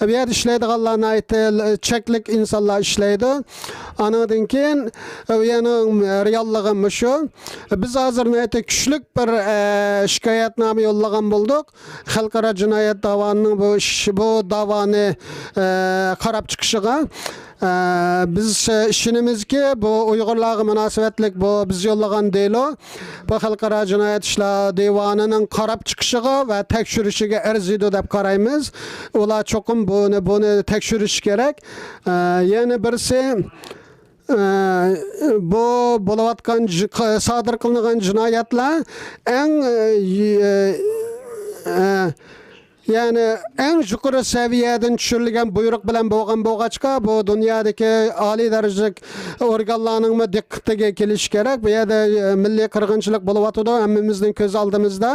بۇ يەردە ئىشلەيدىغانلار ناھايىتى چەكلىك ئىنسانلار ئىشلەيدۇ. ئانىڭدىن كېيىن، ئە، يەنى رېئاللىقى مۇشۇ. بىز ھازىر ناھايىتى كۈچلۈك بىر، ئە، شىكايەتنامە يوللىغان بولدۇق. خەلقئارا جىنايەت داۋانىنىڭ بۇ ئىش، بۇ داۋانى، ئە، قاراپ چىقىشىغا، ئە، بىز، ئە، ئىشىنىمىزكى، بۇ ئۇيغۇرلارغا مۇناسىۋەتلىك بۇ بىز يوللىغان دېلو، بۇ خەلقئارا جىنايەت ئىشلار دىۋانىنىڭ قاراپ چىقىشىغا ۋە تەكشۈرۈشىگە ئەرزىيدۇ دەپ قارايمىز. ئۇلار چوقۇم بۇنى، بۇنى تەكشۈرۈشى كېرەك. ئە، يەنە بىرسى، ئە، بۇ بولۇۋاتقان جى-، ق-، سادىر قىلىنغان جىنايەتلەر ئەڭ، ئە، ي-، ئە، ئە، يەنى ئەڭ يۇقىرى سەۋىيەدىن چۈشۈرۈلگەن بۇيرۇق بىلەن بولغان بولغاچقا، بۇ دۇنيادىكى ئالىي دەرىجىلىك ئورگانلارنىڭمۇ دىققىتىگە كېلىشى كېرەك. بۇ يەردە، ئە، مىللىي قىرغىنچىلىق بولۇۋاتىدۇ ھەممىمىزنىڭ كۆز ئالدىمىزدا.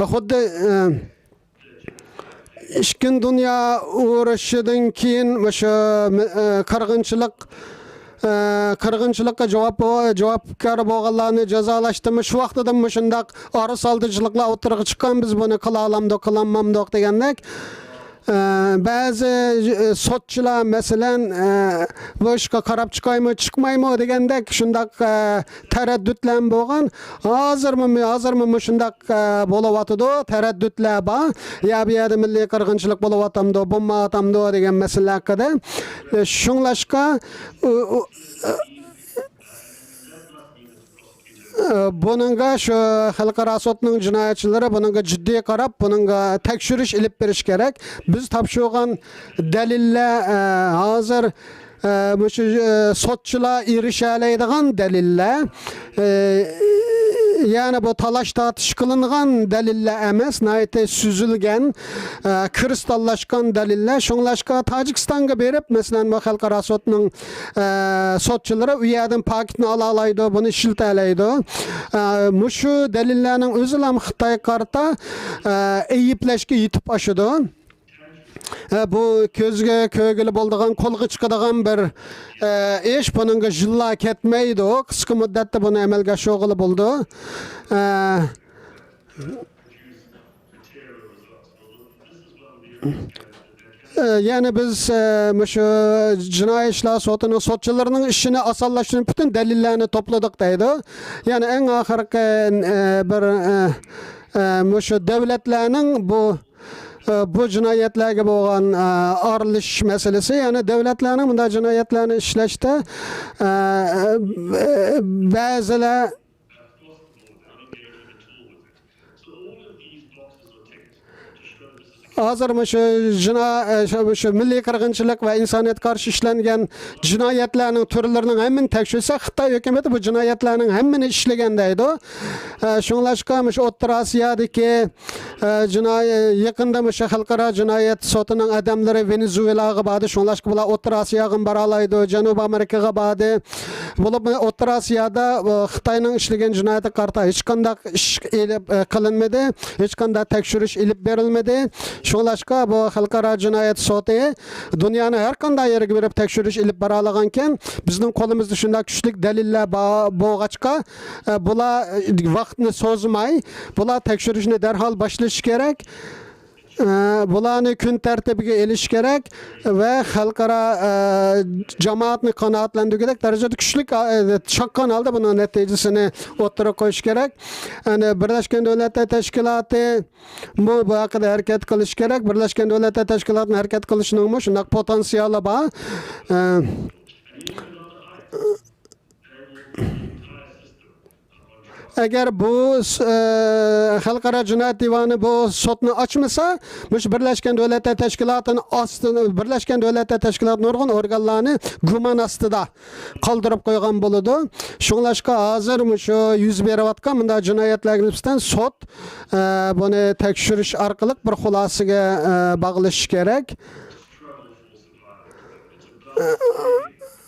خۇددى، ئە، ئىككىنچى دۇنيا ئۇرۇشىدىن كېيىن مۇشۇ، ئە، قىرغىنچىلىق، ئە، قىرغىنچىلىققا جاۋاب، جاۋابكار بولغانلارنى جازالاشتىمۇ، شۇ ۋاقتىدىمۇ مۇشۇنداق ئارىسالدىچىلىقلار ئوتتۇرىغا چىققان، بىز بۇنى قىلالامدۇق، قىلالمامدۇق دېگەندەك. ئە، بەزى، ئە، سوتچىلار، مەسىلەن، ئە، بۇ ئىشقا قاراپ چىقايمۇ، چىقمايمۇ دېگەندەك شۇنداق، ئە، تەرەددۇتلەرمۇ بولغان. ھازىرمۇ، ھازىرمۇ مۇشۇنداق، ئە، بولۇۋاتىدۇ، تەرەددۇتلەر بار. يا بۇ يەردە مىللىي قىرغىنچىلىق بولۇۋاتامدۇ، بولمايۋاتامدۇ دېگەن مەسىلىلەر ھەققىدە. ئە، شۇڭلاشقا، ئۇ، ئۇ، ئە، بۇنىڭغا شۇ خەلقئارا سوتنىڭ جىنايەتچىلىرى بۇنىڭغا جىددىي قاراپ، بۇنىڭغا تەكشۈرۈش ئېلىپ بېرىش كېرەك. بىز تاپشۇرغان دەلىللەر، ئە، ھازىر، ئە، مۇشۇ، ئە، سوتچىلار ئېرىشەلەيدىغان دەلىللەر، ئە، يەنى بۇ تالاش-تارتىش قىلىنغان دەلىللەر ئەمەس، ناھايىتى سۈزۈلگەن، ئە، كىرىستاللاشقان دەلىللەر. شۇڭلاشقا تاجىكىستانغا بېرىپ، مەسىلەن، بۇ خەلقئارا سوتنىڭ ئە، سوتچىلىرى ئۇ يەردىن پاكىتنى ئالالايدۇ، بۇنى ئىشلىتەلەيدۇ. ئە، مۇشۇ دەلىللەرنىڭ ئۆزىلا خىتايغا قارىتا، ئە، ئەيىبلەشكە يېتىپ ئاشىدۇ. ئە، بۇ كۆزگە كۆرگىلى بولىدىغان، قولغا چىقىدىغان بىر، ئە، ئىش. بۇنىڭغا يىللار كەتمەيدۇ. قىسقا مۇددەتتە بۇنى ئەمەلگە ئاشۇرغىلى بولىدۇ. ئە، ئە، يەنى بىز، ئە، مۇشۇ جىنايى ئىشلار سوتىنىڭ سوتچىلىرىنىڭ ئىشىنى ئاسانلاشتۇرۇش، پۈتۈن دەلىللەرنى توپلىدۇق دەيدۇ. يەنى ئەڭ ئاخىرقى، ئە، بىر، ئە، ئە، مۇشۇ دۆلەتلەرنىڭ بۇ، ئە، بۇ جىنايەتلەرگە بولغان، ئە، ئارىلىشىش مەسىلىسى، يەنى دۆلەتلەرنىڭ بۇنداق جىنايەتلەرنى ئىشلەشتە، ئە، ئە، بەزىلەر ھازىر مۇشۇ جىنا-، شۇ، شۇ مىللىي قىرغىنچىلىق ۋە ئىنسانىيەتكە قارشى ئىشلەنگەن جىنايەتلەرنىڭ تۈرلىرىنىڭ ھەممىنى تەكشۈرسە، خىتاي ھۆكۈمىتى بۇ جىنايەتلەرنىڭ ھەممىنى ئىشلىگەن دەيدۇ. شۇڭلاشقا مۇشۇ ئوتتۇرا ئاسىيادىكى، جىنايى-، يېقىندا مۇشۇ خەلقئارا جىنايەت سوتىنىڭ ئادەملىرى ۋېنېزۇېلاغا باردى. شۇڭلاشقا بۇلار ئوتتۇرا ئاسىياغىمۇ بارالايدۇ، جەنۇبىي ئامېرىكىغا باردى. بولۇپمۇ ئوتتۇرا ئاسىيادا، ئۇ، خىتاينىڭ ئىشلىگەن جىنايىتىگە قارىتا ھېچقانداق ئىش ئېلىپ، ئە، قىلىنمىدى، ھېچقانداق تەكشۈرۈش ئېلىپ بېرىلمىدى. شۇڭلاشقا بۇ خەلقئارا جىنايەت سوتى دۇنيانىڭ ھەر قانداق يېرىگە بېرىپ تەكشۈرۈش ئېلىپ بارالىغانكەن، بىزنىڭ قولىمىزدا شۇنداق كۈچلۈك دەلىللەر بار بولغاچقا، ئە، بۇلار، ئە، ۋاقىتنى سوزماي، بۇلار تەكشۈرۈشنى دەرھال باشلىشى كېرەك. ئە، بۇلارنى كۈن تەرتىپىگە ئېلىش كېرەك ۋە خەلقئارا، ئە، جامائەتنى قانائەتلەندۈرگۈدەك دەرىجىدە كۈچلۈك، ئە، چاققان ھالدا بۇنىڭ نەتىجىسىنى ئوتتۇرىغا قويۇش كېرەك. يەنى بىرلەشكەن دۆلەتلەر تەشكىلاتى، بۇ، بۇ ھەققىدە ھەرىكەت قىلىش كېرەك. بىرلەشكەن دۆلەتلەر تەشكىلاتىنىڭ ھەرىكەت قىلىشىنىڭمۇ شۇنداق پوتېنسىيالى بار. ئە، ئەگەر بۇ، ئە، خەلقئارا جىنايەت دىۋانى بۇ سوتنى ئاچمىسا، مۇشۇ بىرلەشكەن دۆلەتلەر تەشكىلاتىنى ئاستىدا، بىرلەشكەن دۆلەتلەر تەشكىلاتى نۇرغۇن ئورگانلارنى گۇمان ئاستىدا قالدۇرۇپ قويغان بولىدۇ. شۇڭلاشقا ھازىر مۇشۇ يۈز بېرىۋاتقان مۇنداق جىنايەتلەرگە نىسبەتەن سوت، ئە، بۇنى تەكشۈرۈش ئارقىلىق بىر خۇلاسىگە، ئە، باغلىشىش كېرەك.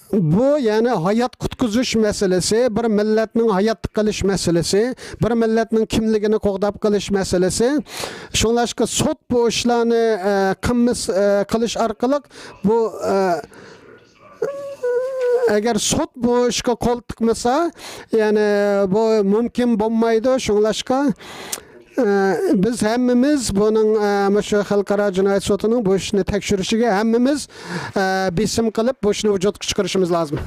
بۇ يەنى ھايات قۇتقۇزۇش مەسىلىسى، بىر مىللەتنىڭ ھاياتتا قېلىش مەسىلىسى، بىر مىللەتنىڭ كىملىكىنى قوغداپ قېلىش مەسىلىسى. شۇڭلاشقا سوت بۇ ئىشلارنى، ئە، قىلمىس-، ئە، قىلىش ئارقىلىق بۇ، ئە، ئەگەر سوت بۇ ئىشقا قول تىقمىسا، يەنى بۇ مۇمكىن بولمايدۇ. شۇڭلاشقا، ئە، بىز ھەممىمىز بۇنىڭ، ئە، مۇشۇ خەلقئارا جىنايەت سوتىنىڭ بۇ ئىشنى تەكشۈرۈشىگە ھەممىمىز، ئە، بېسىم قىلىپ، بۇ ئىشنى ۋۇجۇدقا چىقىرىشىمىز لازىم.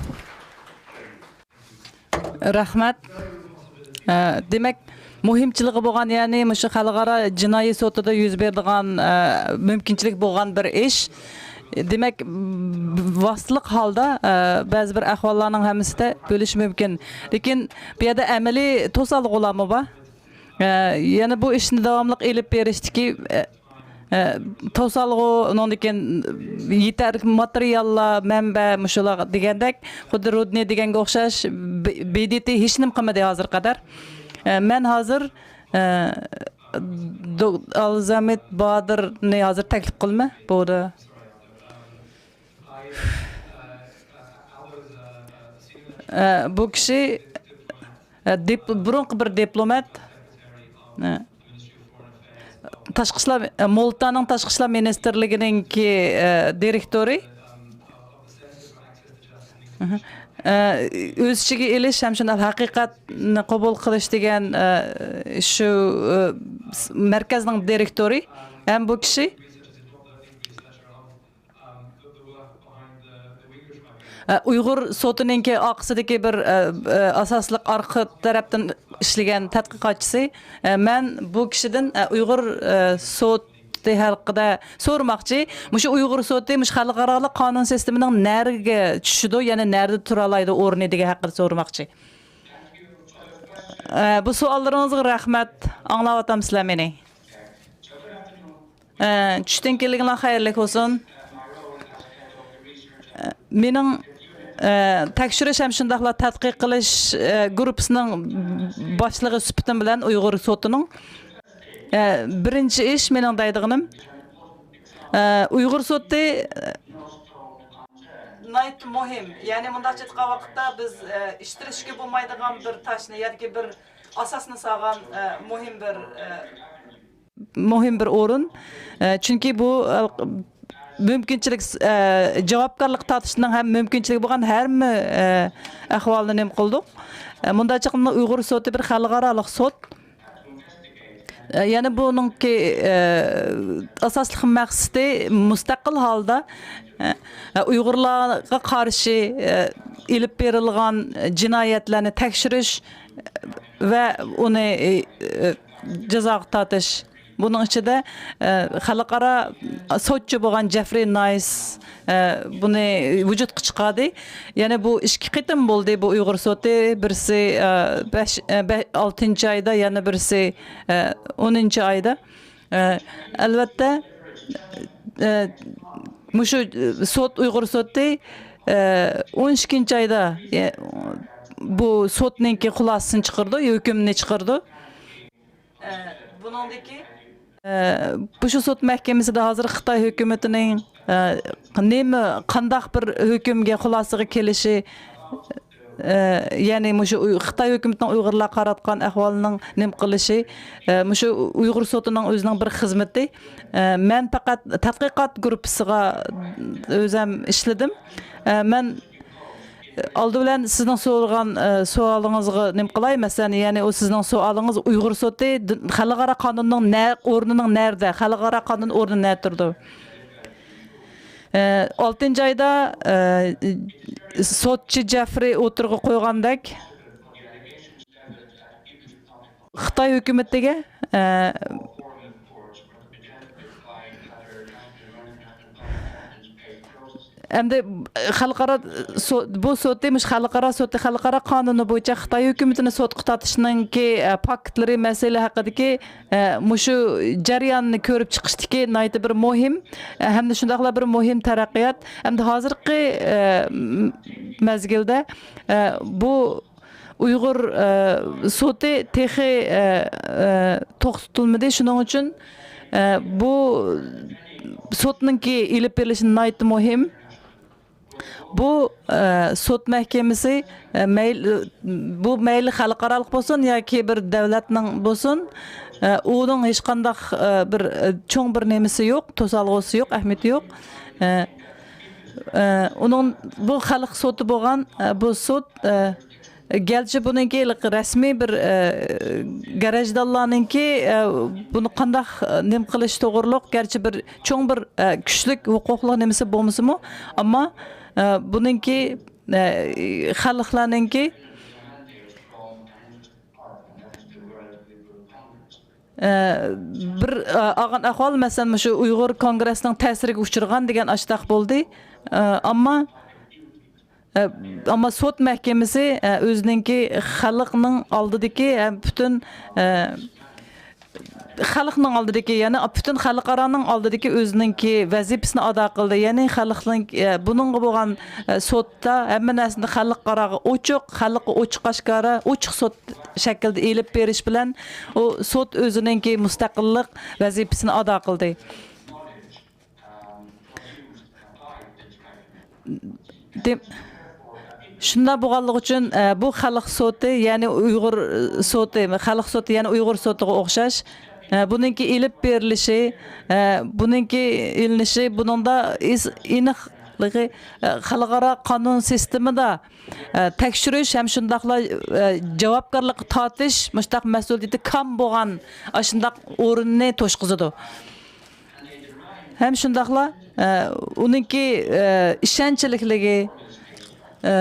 رەھمەت. ئە، دېمەك، مۇھىمچىلىكى بولغان، يەنى مۇشۇ خەلقئارا جىنايى سوتىدا يۈز بېرىدىغان، ئە، مۇمكىنچىلىك بولغان بىر ئىش. دېمەك، ۋاسىتىلىق ھالدا، ئە، بەزى بىر ئەھۋاللارنىڭ ھەممىسىدە بۆلۈش مۇمكىن. لېكىن بۇ يەردە ئەمەلىي توسالغۇلارمۇ بار. ئە، يەنە بۇ ئىشنى داۋاملىق ئېلىپ بېرىشتىكى، ئە، ئە، توسالغۇ، ئۇنىڭدىن كېيىن يېتەرلىك ماتېرىياللار، مەنبە، مۇشۇلار دېگەندەك، خۇددى رۇدنى دېگەنگە ئوخشاش، ب-، ب د ت ھېچنېمە قىلمىدى ھازىرغا قەدەر. ئە، مەن ھازىر، ئە، دو-، ئالزامىت بادىرنى ھازىر تەكلىپ قىلىمەن. بولدى. ئە، بۇ كىشى، ئە، دىپ-، بۇرۇنقى بىر دىپلومات، ئە، تاشقى ئىشلار، ئە، مولدانىڭ تاشقى ئىشلار مىنىستىرلىكىنىڭكى، ئە، دىرېكتورى. ئە، ئۆز ئىچىگە ئېلىش ھەم شۇنداق ھەقىقەتنى قوبۇل قىلىش دېگەن، ئە، شۇ، ئە، مەركەزنىڭ دىرېكتورى ھەم بۇ كىشى. ئە، ئۇيغۇر سوتىنىڭكى ئارقىسىدىكى بىر، ئە، ئە، ئاساسلىق ئارقا تەرەپتىن ئىشلىگەن تەتقىقاتچىسى. ئە، مەن بۇ كىشىدىن، ئە، ئۇيغۇر، ئە، سوتى ھەققىدە سورىماقچى. مۇشۇ ئۇيغۇر سوتى مۇشۇ خەلقئارالىق قانۇن سىستېمىنىڭ نەرىگە چۈشىدۇ، يەنى نەردە تۇرالايدۇ ئورنى دېگەن ھەققىدە سورىماقچى. ئە، بۇ سوئاللىرىڭىزغا رەھمەت. ئاڭلاۋاتامسىلەر مېنى؟ ئە، چۈشتىن كېلىنلەر خەيرلىك بولسۇن. ئە، مېنىڭ، ئە، تەكشۈرۈش ھەم شۇنداقلا تەتقىق قىلىش، ئە، گۇرۇپپىسىنىڭ باشلىقى سۈپىتىم بىلەن ئۇيغۇر سوتىنىڭ، ئە، بىرىنچى ئىش مېنىڭ دەيدىغىنىم، ئە، ئۇيغۇر سوتى، ئە، ناھايىتى مۇھىم. يەنى مۇنداقچە ئېيتقان ۋاقىتتا بىز، ئە، ئىتتىرىشكە بولمايدىغان بىر تاشنى ياكى بىر ئاساسنى سالغان، ئە، مۇھىم بىر، ئە، مۇھىم بىر ئورۇن. ئە، چۈنكى بۇ، ئە، مۇمكىنچىلىك، ئە، جاۋابكارلىق تارتىشنىڭ ھەم مۇمكىنچىلىكى بولغان ھەممە، ئە، ئەھۋالنى نېمە قىلدۇق. ئە، مۇنداق چاغدا ئۇيغۇر سوتى بىر خەلقئارالىق سوت. ئە، يەنە بۇنىڭكى، ئە، ئاساسلىق مەقسىتى مۇستەقىل ھالدا، ئە، ئۇيغۇرلارغا قارشى، ئە، ئېلىپ بېرىلغان جىنايەتلەرنى تەكشۈرۈش ۋە ئۇنى، ئە، جازاغا تارتىش. بۇنىڭ ئىچىدە، ئە، خەلقئارا سوتچى بولغان جېفرى نايس، ئە، بۇنى ۋۇجۇدقا چىقاردى. يەنە بۇ ئىككى قېتىم بولدى، بۇ ئۇيغۇر سوتى. بىرسى، ئە، بەش، ئە، بە-، ئالتىنچى ئايدا، يەنە بىرسى، ئە، ئونىنچى ئايدا. ئە، ئەلۋەتتە، ئە، مۇشۇ سوت، ئۇيغۇر سوتى، ئە، ئون ئىككىنچى ئايدا، ئە، بۇ سوتنىڭكى خۇلاسىسىنى چىقىرىدۇ، ھۆكۈمنى چىقىرىدۇ. ئە، بۇنىڭدىكى، ئە، بۇ شۇ سوت مەھكىمىسىدە ھازىر خىتاي ھۆكۈمىتىنىڭ، ئە، نېمە، قانداق بىر ھۆكۈمگە، خۇلاسىغا كېلىشى، ئە، يەنى مۇشۇ ئۇي-، خىتاي ھۆكۈمىتىنىڭ ئۇيغۇرلارغا قاراتقان ئەھۋالىنىڭ نېمە قىلىشى، ئە، مۇشۇ ئۇيغۇر سوتىنىڭ ئۆزىنىڭ بىر خىزمىتى. ئە، مەن پەقەت تەتقىقات گۇرۇپپىسىغا ئۆزۈم ئىشلىدىم. ئە، مەن ئالدى بىلەن سىزنىڭ سورىغان، ئە، سوئالىڭىزغا نېمە قىلاي؟ مەسىلەن، يەنى ئۇ سىزنىڭ سوئالىڭىز ئۇيغۇر سوتى د-، خەلقئارا قانۇننىڭ نە-، ئورنىنىڭ نەدە؟ خەلقئارا قانۇن ئورنى نەدە تۇرىدۇ؟ ئە، ئالتىنچى ئايدا، ئە، سوتچى جېفرى ئوتتۇرىغا قويغاندەك، خىتاي ھۆكۈمىتىگە، ئە، ئەمدى خەلقئارا سو-، بۇ سوتى، مۇشۇ خەلقئارا سوتى، خەلقئارا قانۇنى بويىچە خىتاي ھۆكۈمىتىنى سوتقا تارتىشنىڭكى، ئە، پاكىتلىرى، مەسىلە ھەققىدىكى، ئە، مۇشۇ جەرياننى كۆرۈپ چىقىشتىكى ناھايىتى بىر مۇھىم، ئە، ھەمدە شۇنداقلا بىر مۇھىم تەرەققىيات. ئەمدى ھازىرقى، ئە، م-، مەزگىلدە، ئە، بۇ ئۇيغۇر، ئە، سوتى تېخى، ئە، ئە، توختىتىلمىدى. شۇنىڭ ئۈچۈن، ئە، بۇ سوتنىڭكى ئېلىپ بېرىلىشى ناھايىتى مۇھىم. بۇ، ئە، سوت مەھكىمىسى، ئە، مەيلى، بۇ مەيلى خەلقئارالىق بولسۇن ياكى بىر دۆلەتنىڭ بولسۇن، ئە، ئۇنىڭ ھېچقانداق، ئە، بىر، ئە، چوڭ بىر نېمىسى يوق، توسالغۇسى يوق، ئەھمىيىتى يوق. ئە، ئە، ئۇنىڭ، بۇ خەلق سوتى بولغان، ئە، بۇ سوت، ئە، گەرچە بۇنىڭكى ھېلىقى رەسمىي بىر، ئە، گرەجدانلارنىڭكى، ئە، بۇنى قانداق، ئە، نېمە قىلىش توغرۇلۇق، گەرچە بىر چوڭ بىر، ئە، كۈچلۈك ھوقۇقلۇق نېمىسى بولمىسىمۇ، ئەمما، ئە، بۇنىڭكى، ئە، خەلقلەرنىڭكى، ئە، بىر، ئە، ئالغان ئەھۋال، مەسىلەن، مۇشۇ ئۇيغۇر كونگرېسنىڭ تەسىرىگە ئۇچرىغان دېگەن ئاشتاق بولدى. ئە، ئەمما ئە، ئەمما سوت مەھكىمىسى، ئە، ئۆزىنىڭكى خەلقنىڭ ئالدىدىكى، ئە، پۈتۈن، ئە، خەلقنىڭ ئالدىدىكى، يەنى پۈتۈن خەلقئارانىڭ ئالدىدىكى ئۆزىنىڭكى ۋەزىپىسىنى ئادا قىلدى. يەنى خەلقنىڭ، ئە، بۇنىڭغا بولغان، ئە، سوتتا ھەممە نەرسىنى خەلقئاراغا ئوچۇق، خەلققە ئوچۇق ئاشكارا، ئوچۇق سوت شەكلىدە ئېلىپ بېرىش بىلەن ئۇ سوت ئۆزىنىڭكى مۇستەقىللىق ۋەزىپىسىنى ئادا قىلدى. دېم-، شۇنداق بولغانلىقى ئۈچۈن، ئە، بۇ خەلق سوتى، يەنى ئۇيغۇر سوتى، خەلق سوتى، يەنى ئۇيغۇر سوتىغا ئوخشاش. ئە، بۇنىڭكى ئېلىپ بېرىلىشى، ئە، بۇنىڭكى ئېلىنىشى، بۇنىڭدا ئېس-، ئېنىقلىقى، ئە، خەلقئارا قانۇن سىستېمىدا، ئە، تەكشۈرۈش ھەم شۇنداقلا، ئە، جاۋابكارلىققا تارتىش مۇشۇنداق مەسئۇلىيىتى كام بولغان ئاشۇنداق ئورۇننى توشقۇزىدۇ. ھەم شۇنداقلا، ئە، ئۇنىڭكى، ئە، ئىشەنچلىكلىكى، ئە،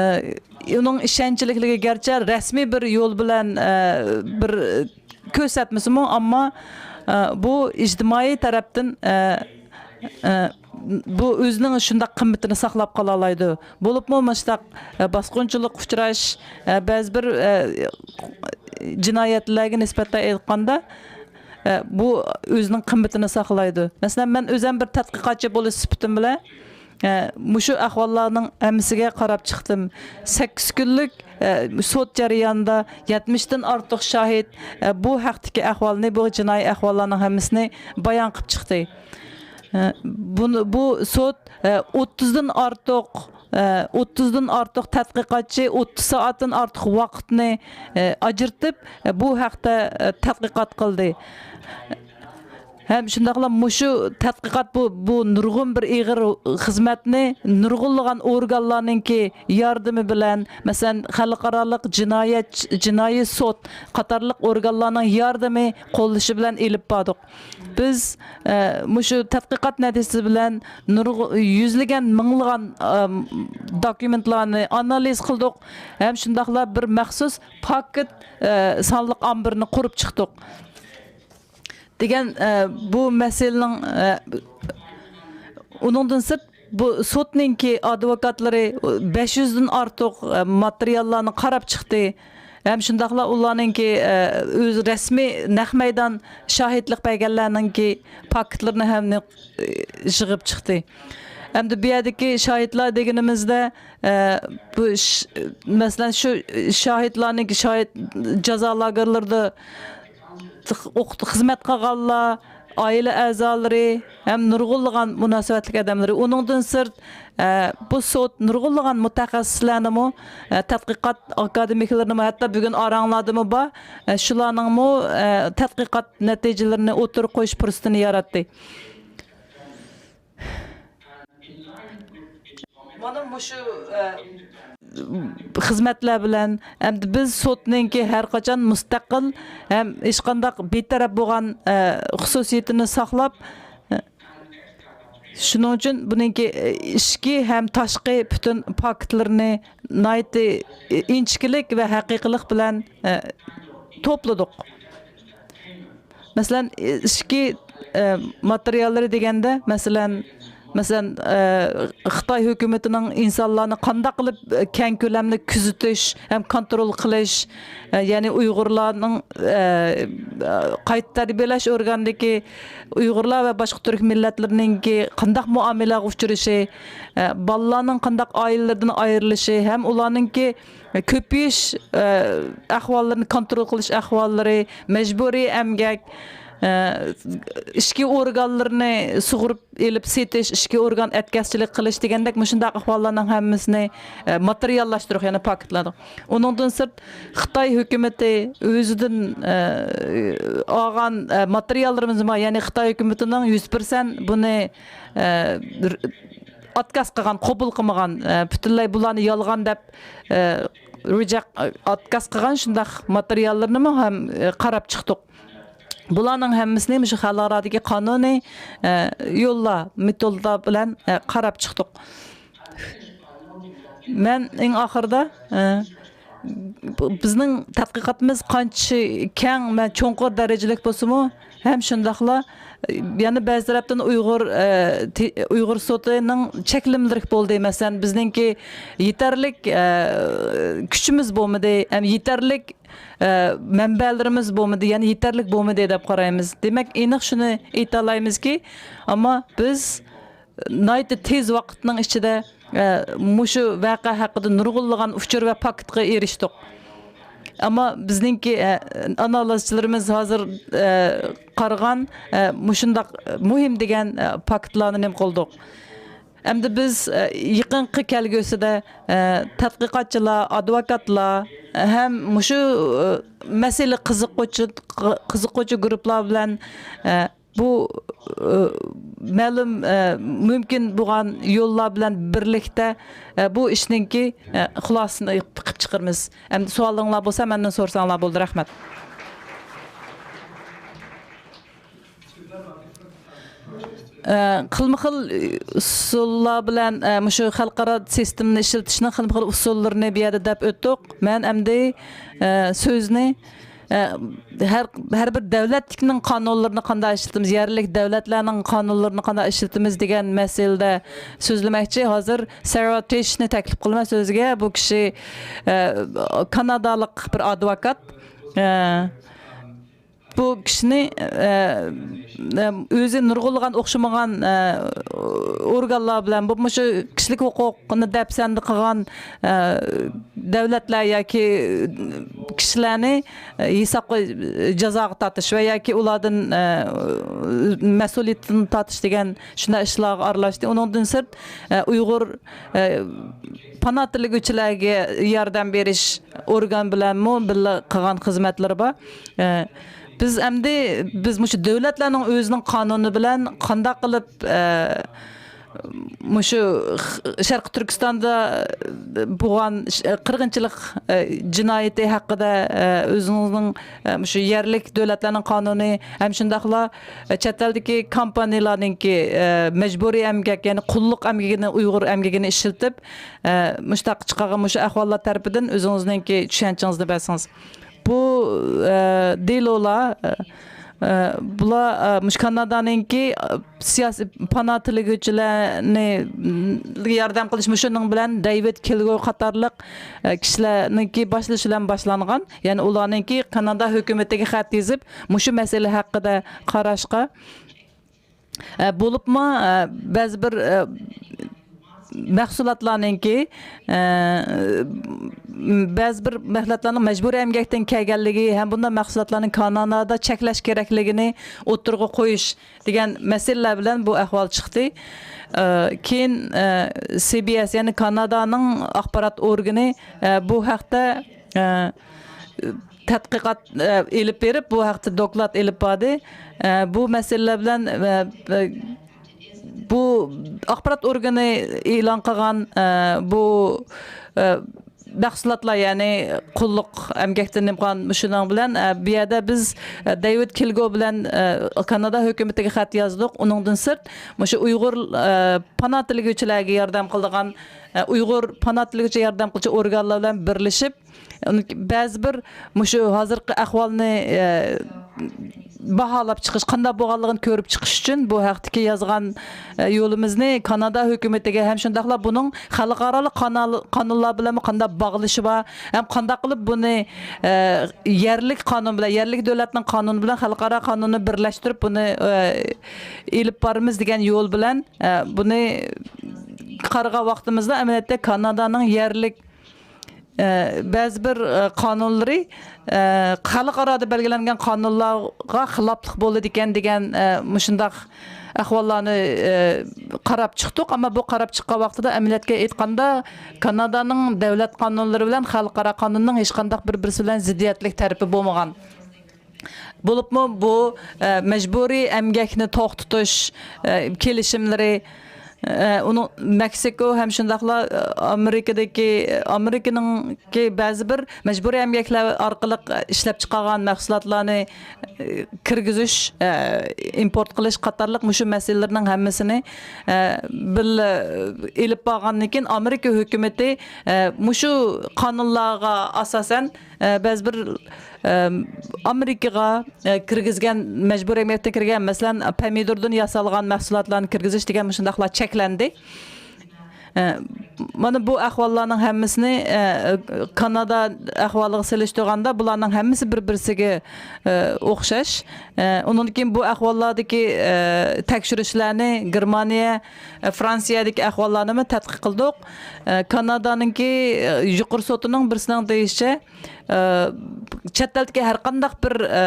ئۇنىڭ ئىشەنچلىكلىكى گەرچە رەسمىي بىر يول بىلەن، ئە، بىر كۆرسەتمىسىمۇ، ئەمما، ئە، بۇ ئىجتىمائىي تەرەپتىن، ئە، ئە، بۇ ئۆزىنىڭ شۇنداق قىممىتىنى ساقلاپ قالالايدۇ. بولۇپمۇ مۇشۇنداق، ئە، باسقۇنچىلىققا ئۇچراش، ئە، بەزى بىر، ئە، جىنايەتلەرگە نىسبەتەن ئېيتقاندا، ئە، بۇ ئۆزىنىڭ قىممىتىنى ساقلايدۇ. مەسىلەن، مەن ئۆزۈم بىر تەتقىقاتچى بولۇش سۈپىتىم بىلەن، ئە، مۇشۇ ئەھۋاللارنىڭ ھەممىسىگە قاراپ چىقتىم. سەككىز كۈنلۈك، ئە، سوت جەريانىدا يەتمىشتىن ئارتۇق شاھىت، ئە، بۇ ھەقتىكى ئەھۋالنى، بۇ جىنايى ئەھۋاللارنىڭ ھەممىسىنى بايان قىلىپ چىقتى. ئە، بۇنى، بۇ سوت، ئە، ئوتتۇزدىن ئارتۇق، ئە، ئوتتۇزدىن ئارتۇق تەتقىقاتچى ئوتتۇز سائەتتىن ئارتۇق ۋاقىتنى، ئە، ئاجرىتىپ، ئە، بۇ ھەقتە، ئە، تەتقىقات قىلدى. ھەم شۇنداقلا مۇشۇ تەتقىقات بۇ، بۇ نۇرغۇن بىر ئېغىر خىزمەتنى نۇرغۇنلىغان ئورگانلارنىڭكى ياردىمى بىلەن، مەسىلەن، خەلقئارالىق جىنايەت، جىنايى سوت قاتارلىق ئورگانلارنىڭ ياردىمى، قوللىشى بىلەن ئېلىپ باردۇق. بىز، ئە، مۇشۇ تەتقىقات نەتىجىسى بىلەن نۇرغۇ-، يۈزلىگەن، مىڭلىغان، ئە، دوكۇمېنتلارنى ئانالىز قىلدۇق ھەم شۇنداقلا بىر مەخسۇس پاكىت، ئە، سانلىق ئامبىرىنى قۇرۇپ چىقتۇق. دېگەن، ئە، بۇ مەسىلىنىڭ، ئە، ئۇنىڭدىن سىرت، بۇ سوتنىڭكى ئادۋوكاتلىرى بەش يۈزدىن ئارتۇق، ئە، ماتېرىياللارنى قاراپ چىقتى. ھەم شۇنداقلا ئۇلارنىڭكى، ئە، ئۆز رەسمىي نەق مەيدان شاھىتلىق بەرگەنلەرنىڭكى پاكىتلىرىنى ھەم، ئە، يىغىپ چىقتى. ئەمدى بۇ يەردىكى شاھىتلار دېگىنىمىزدە، ئە، بۇ ش-، مەسىلەن، شۇ شاھىتلارنىڭكى شاھىت جازا لاگېرلىرىدا ئوق-، خىزمەت قىلغانلار، ئائىلە ئەزالىرى ھەم نۇرغۇنلىغان مۇناسىۋەتلىك ئادەملىرى، ئۇنىڭدىن سىرت، ئە، بۇ سوت نۇرغۇنلىغان مۇتەخەسسىسلەرنىمۇ، ئە، تەتقىقات ئاكادېمىكلىرىنىمۇ، ھەتتا بۈگۈن ئاراڭلاردىمۇ بار، ئە، شۇلارنىڭمۇ، ئە، تەتقىقات نەتىجىلىرىنى ئوتتۇرىغا قويۇش پۇرسىتىنى ياراتتى. مانا مۇشۇ، ئە، خىزمەتلەر بىلەن ئەمدى بىز سوتنىڭكى ھەر قاچان مۇستەقىل ھەم ھېچقانداق بىتەرەپ بولغان، ئە، خۇسۇسىيىتىنى ساقلاپ، ئە، شۇنىڭ ئۈچۈن بۇنىڭكى، ئە، ئىچكى ھەم تاشقى پۈتۈن پاكىتلىرىنى ناھايىتى ئىنچىكىلىك ۋە ھەقىقىيلىق بىلەن، ئە، توپلىدۇق. مەسىلەن، ئىچكى، ئە، ماتېرىياللىرى دېگەندە، مەسىلەن، مەسىلەن، ئە، خىتاي ھۆكۈمىتىنىڭ ئىنسانلارنى قانداق قىلىپ، ئە، كەڭ كۆلەملىك كۆزىتىش ھەم كونترول قىلىش، ئە، يەنى ئۇيغۇرلارنىڭ، ئە، قايتا تەربىيەلەش ئورگانىدىكى ئۇيغۇرلار ۋە باشقا تۈرك مىللەتلىرىنىڭكى قانداق مۇئامىلىگە ئۇچرىشى، ئە، بالىلارنىڭ قانداق ئائىلىلىرىدىن ئايرىلىشى ھەم ئۇلارنىڭكى كۆپىيىش، ئە، ئەھۋاللىرىنى كونترول قىلىش ئەھۋاللىرى، مەجبۇرىي ئەمگەك، ئە، ئىچكى ئورگانلىرىنى سۇغۇرۇپ ئېلىپ سېتىش، ئىچكى ئورگان ئەتكەسچىلىك قىلىش دېگەندەك مۇشۇنداق ئەھۋاللارنىڭ ھەممىسىنى، ئە، ماتېرىياللاشتۇرۇق، يەنى پاكىتلاردۇق. ئۇنىڭدىن سىرت، خىتاي ھۆكۈمىتى ئۆزىدىن، ئە، ئالغان، ئە، ماتېرىياللىرىمىز بار، يەنى خىتاي ھۆكۈمىتىنىڭ يۈز پىرسەنت بۇنى، ئە، ئاتكاس قىلغان، قوبۇل قىلمىغان، ئە، پۈتۈنلەي بۇلارنى يالغان دەپ، ئە، رىجەك-، ئاتكاس قىلغان شۇنداق ماتېرىياللىرىنىمۇ ھەم، ئە، قاراپ چىقتۇق. بۇلارنىڭ ھەممىسىنى مۇشۇ خەلقئارادىكى قانۇنىي، ئە، يوللار، مېتودلار بىلەن، ئە، قاراپ چىقتۇق. مەن ئەڭ ئاخىرىدا، ئە، بۇ، بىزنىڭ تەتقىقاتىمىز قانچە كەڭ ۋە چوڭقۇر دەرىجىلىك بولسىمۇ، ھەم شۇنداقلا، ئە، يەنە بەزى تەرەپتىن ئۇيغۇر، ئە، تې-، ئۇيغۇر سوتىنىڭ چەكلىمىلىرى بولدى. مەسىلەن، بىزنىڭكى يېتەرلىك، ئە، كۈچىمىز بولمىدى، ھەم يېتەرلىك، ئە، مەنبەلىرىمىز بولمىدى، يەنى يېتەرلىك بولمىدى دەپ قارايمىز. دېمەك، ئېنىق شۇنى ئېيتالايمىزكى، ئەمما بىز ناھايىتى تېز ۋاقىتنىڭ ئىچىدە، ئە، مۇشۇ ۋەقە ھەققىدە نۇرغۇنلىغان ئۇچۇر ۋە پاكىتقا ئېرىشتۇق. ئەمما بىزنىڭكى، ئە، ئانالىزچىلىرىمىز ھازىر، ئە، قارىغان، ئە، مۇشۇنداق مۇھىم دېگەن، ئە، پاكىتلارنى نېمە قىلدۇق. ئەمدى بىز، ئە، يېقىنقى كەلگۈسىدە، ئە، تەتقىقاتچىلار، ئادۋوكاتلار، ئە، ھەم مۇشۇ، ئە، مەسىلە قىزىققۇچى، قىزىققۇچى گۇرۇپپىلار بىلەن، ئە، بۇ، ئە، مەلۇم، ئە، مۇمكىن بولغان يوللار بىلەن بىرلىكتە، ئە، بۇ ئىشنىڭكى، ئە، خۇلاسىسىنى قىلىپ چىقىرىمىز. ئەمدى سوئالىڭلار بولسا، مەندىن سورىساڭلار بولدى. رەھمەت. ئە، خىلمۇ خىل ئۇسۇللار بىلەن، ئە، مۇشۇ خەلقئارا سىستېمىنى ئىشلىتىشنىڭ خىلمۇ خىل ئۇسۇللىرىنى بۇ يەردە دەپ ئۆتتۇق. مەن ئەمدى، ئە، سۆزنى، ئە، ھەر، ھەر بىر دۆلەتنىڭ قانۇنلىرىنى قانداق ئىشلىتىمىز، يەرلىك دۆلەتلەرنىڭ قانۇنلىرىنى قانداق ئىشلىتىمىز دېگەن مەسىلىدە سۆزلىمەكچى. ھازىر سارا تېشنى تەكلىپ قىلىمەن سۆزگە. بۇ كىشى، ئە، كانادالىق بىر ئادۋوكات. ئە، بۇ كىشىنى، ئە، ئە، ئۆزى نۇرغۇنلىغان ئوخشىمىغان، ئە، ئورگانلار بىلەن، بۇ مۇشۇ كىشىلىك ھوقۇقنى دەپسەندە قىلغان، ئە، دۆلەتلەر ياكى كىشىلەرنى، ئە، ھېسابقا، جازاغا تارتىش ۋە ياكى ئۇلاردىن، ئە، مەسئۇلىيەتتىن تارتىش دېگەن شۇنداق ئىشلارغا ئارىلاشتى. ئۇنىڭدىن سىرت، ئە، ئۇيغۇر، ئە، پانا تىلىگۈچىلەرگە ياردەم بېرىش ئورگان بىلەنمۇ بىللە قىلغان خىزمەتلىرى بار. ئە، بىز ئەمدى، بىز مۇشۇ دۆلەتلەرنىڭ ئۆزىنىڭ قانۇنى بىلەن قانداق قىلىپ، ئە، مۇشۇ خ-، شەرقىي تۈركىستاندا بولغان ش-، قىرغىنچىلىق، ئە، جىنايىتى ھەققىدە، ئە، ئۆزىڭىزنىڭ، ئە، مۇشۇ يەرلىك دۆلەتلەرنىڭ قانۇنى ھەم شۇنداقلا، ئە، چەت ئەلدىكى كومپانىيەلەرنىڭكى، ئە، مەجبۇرىي ئەمگەك، يەنى قۇللۇق ئەمگىكىنى، ئۇيغۇر ئەمگىكىنى ئىشلىتىپ، ئە، مۇشۇنداق چىقارغان مۇشۇ ئەھۋاللار تەرىپىدىن ئۆزىڭىزنىڭكى چۈشەنچىڭىزنى بەرسىڭىز. بۇ، ئە، دېلولار، ئە، ئە، بۇلار، ئە، مۇشۇ كانادانىڭكى، ئە، سىياسىي پانا تىلىگۈچىلەرنى، م، ياردەم قىلىش مۇشۇنىڭ بىلەن دەيۋىد كىلگو قاتارلىق، ئە، كىشىلەرنىڭكى باشلىشى بىلەن باشلانغان. يەنى ئۇلارنىڭكى كانادا ھۆكۈمىتىگە خەت يېزىپ، مۇشۇ مەسىلە ھەققىدە قاراشقا، ئە، بولۇپمۇ، ئە، بەزى بىر، ئە، مەھسۇلاتلارنىڭكى، ئە، بەزى بىر مەھسۇلاتلارنىڭ مەجبۇرىي ئەمگەكتىن كەلگەنلىكى ھەم بۇنداق مەھسۇلاتلارنى كانادادا چەكلەش كېرەكلىكىنى ئوتتۇرىغا قويۇش دېگەن مەسىلىلەر بىلەن بۇ ئەھۋال چىقتى. ئە، كېيىن، ئە، سى بى ئېس، يەنى كانادانىڭ ئاخبارات ئورگىنى، ئە، بۇ ھەقتە، ئە، تەتقىقات، ئە، ئېلىپ بېرىپ، بۇ ھەقتە دوكلات ئېلىپ باردى. ئە، بۇ مەسىلىلەر بىلەن، ئە، ئە، بۇ ئاخبارات ئورگىنى ئېلان قىلغان، ئە، بۇ، ئە، مەھسۇلاتلار، يەنى قۇللۇق ئەمگەكتىن نېمىغان مۇشۇنىڭ بىلەن، ئە، بۇ يەردە بىز، ئە، دېۋىد كىلگو بىلەن، ئە، كانادا ھۆكۈمىتىگە خەت يازدۇق. ئۇنىڭدىن سىرت، مۇشۇ ئۇيغۇر، ئە، پانا تىلىگۈچىلەرگە ياردەم قىلىدىغان، ئە، ئۇيغۇر پانا تىلىگۈچى ياردەم قىلىشچى ئورگانلار بىلەن بىرلىشىپ، بەزى بىر مۇشۇ ھازىرقى ئەھۋالنى، ئە، باھالاپ چىقىش، قانداق بولغانلىقىنى كۆرۈپ چىقىش ئۈچۈن بۇ ھەقتىكى يازغان، ئە، يولىمىزنى كانادا ھۆكۈمىتىگە ھەم شۇنداقلا بۇنىڭ خەلقئارالىق قانال-، قانۇنلار بىلەنمۇ قانداق باغلىشى بار، ھەم قانداق قىلىپ بۇنى، ئە، يەرلىك قانۇن بىلەن، يەرلىك دۆلەتنىڭ قانۇنى بىلەن خەلقئارا قانۇننى بىرلەشتۈرۈپ بۇنى، ئە، ئېلىپ بارىمىز دېگەن يول بىلەن، ئە، بۇنى قارىغان ۋاقتىمىزدا ئەمەلىيەتتە كانادانىڭ يەرلىك ئە، بەزى بىر، ئە، قانۇنلىرى، ئە، خەلقئارادا بەلگىلەنگەن قانۇنلارغا خىلاپلىق بولىدىكەن دېگەن، ئە، مۇشۇنداق ئەھۋاللارنى، ئە، قاراپ چىقتۇق. ئەمما بۇ قاراپ چىققان ۋاقتىدا ئەمەلىيەتكە ئېيتقاندا، كانادانىڭ دۆلەت قانۇنلىرى بىلەن خەلقئارا قانۇننىڭ ھېچقانداق بىر-بىرسى بىلەن زىددىيەتلىك تەرىپى بولمىغان. بولۇپمۇ بۇ، ئە، مەجبۇرىي ئەمگەكنى توختىتىش، ئە، كېلىشىملىرى، ئە، ئۇنىڭ مېكسىكو ھەم شۇنداقلا، ئە، ئامېرىكىدىكى، ئامېرىكىنىڭكى بەزى بىر مەجبۇرىي ئەمگەكلەر ئارقىلىق ئىشلەپ چىقارغان مەھسۇلاتلارنى، ئە، كىرگۈزۈش، ئە، ئىمپورت قىلىش قاتارلىق مۇشۇ مەسىلىلەرنىڭ ھەممىسىنى، ئە، بىللە ئېلىپ بارغاندىن كېيىن، ئامېرىكا ھۆكۈمىتى، ئە، مۇشۇ قانۇنلارغا ئاساسەن، ئە، بەزى بىر، ئە، ئامېرىكىغا، ئە، كىرگۈزگەن، مەجبۇرىي ئەمگەكتە كىرگەن، مەسىلەن، پەمىدۇردىن ياسالغان مەھسۇلاتلارنى كىرگۈزۈش دېگەن مۇشۇنداقلار چەكلەندى. ئە، مانا بۇ ئەھۋاللارنىڭ ھەممىسىنى، ئە، كانادا ئەھۋالىغا سېلىشتۇرغاندا، بۇلارنىڭ ھەممىسى بىر-بىرسىگە، ئە، ئوخشاش. ئە، ئۇنىڭدىن كېيىن بۇ ئەھۋاللاردىكى، ئە، تەكشۈرۈشلەرنى گېرمانىيە، ئە، فرانسىيەدىكى ئەھۋاللارنىمۇ تەتقىق قىلدۇق. ئە، كانادانىڭكى، ئە، يۇقىرى سوتىنىڭ بىرسىنىڭ دېيىشىچە، ئە، چەت ئەلدىكى ھەر قانداق بىر، ئە،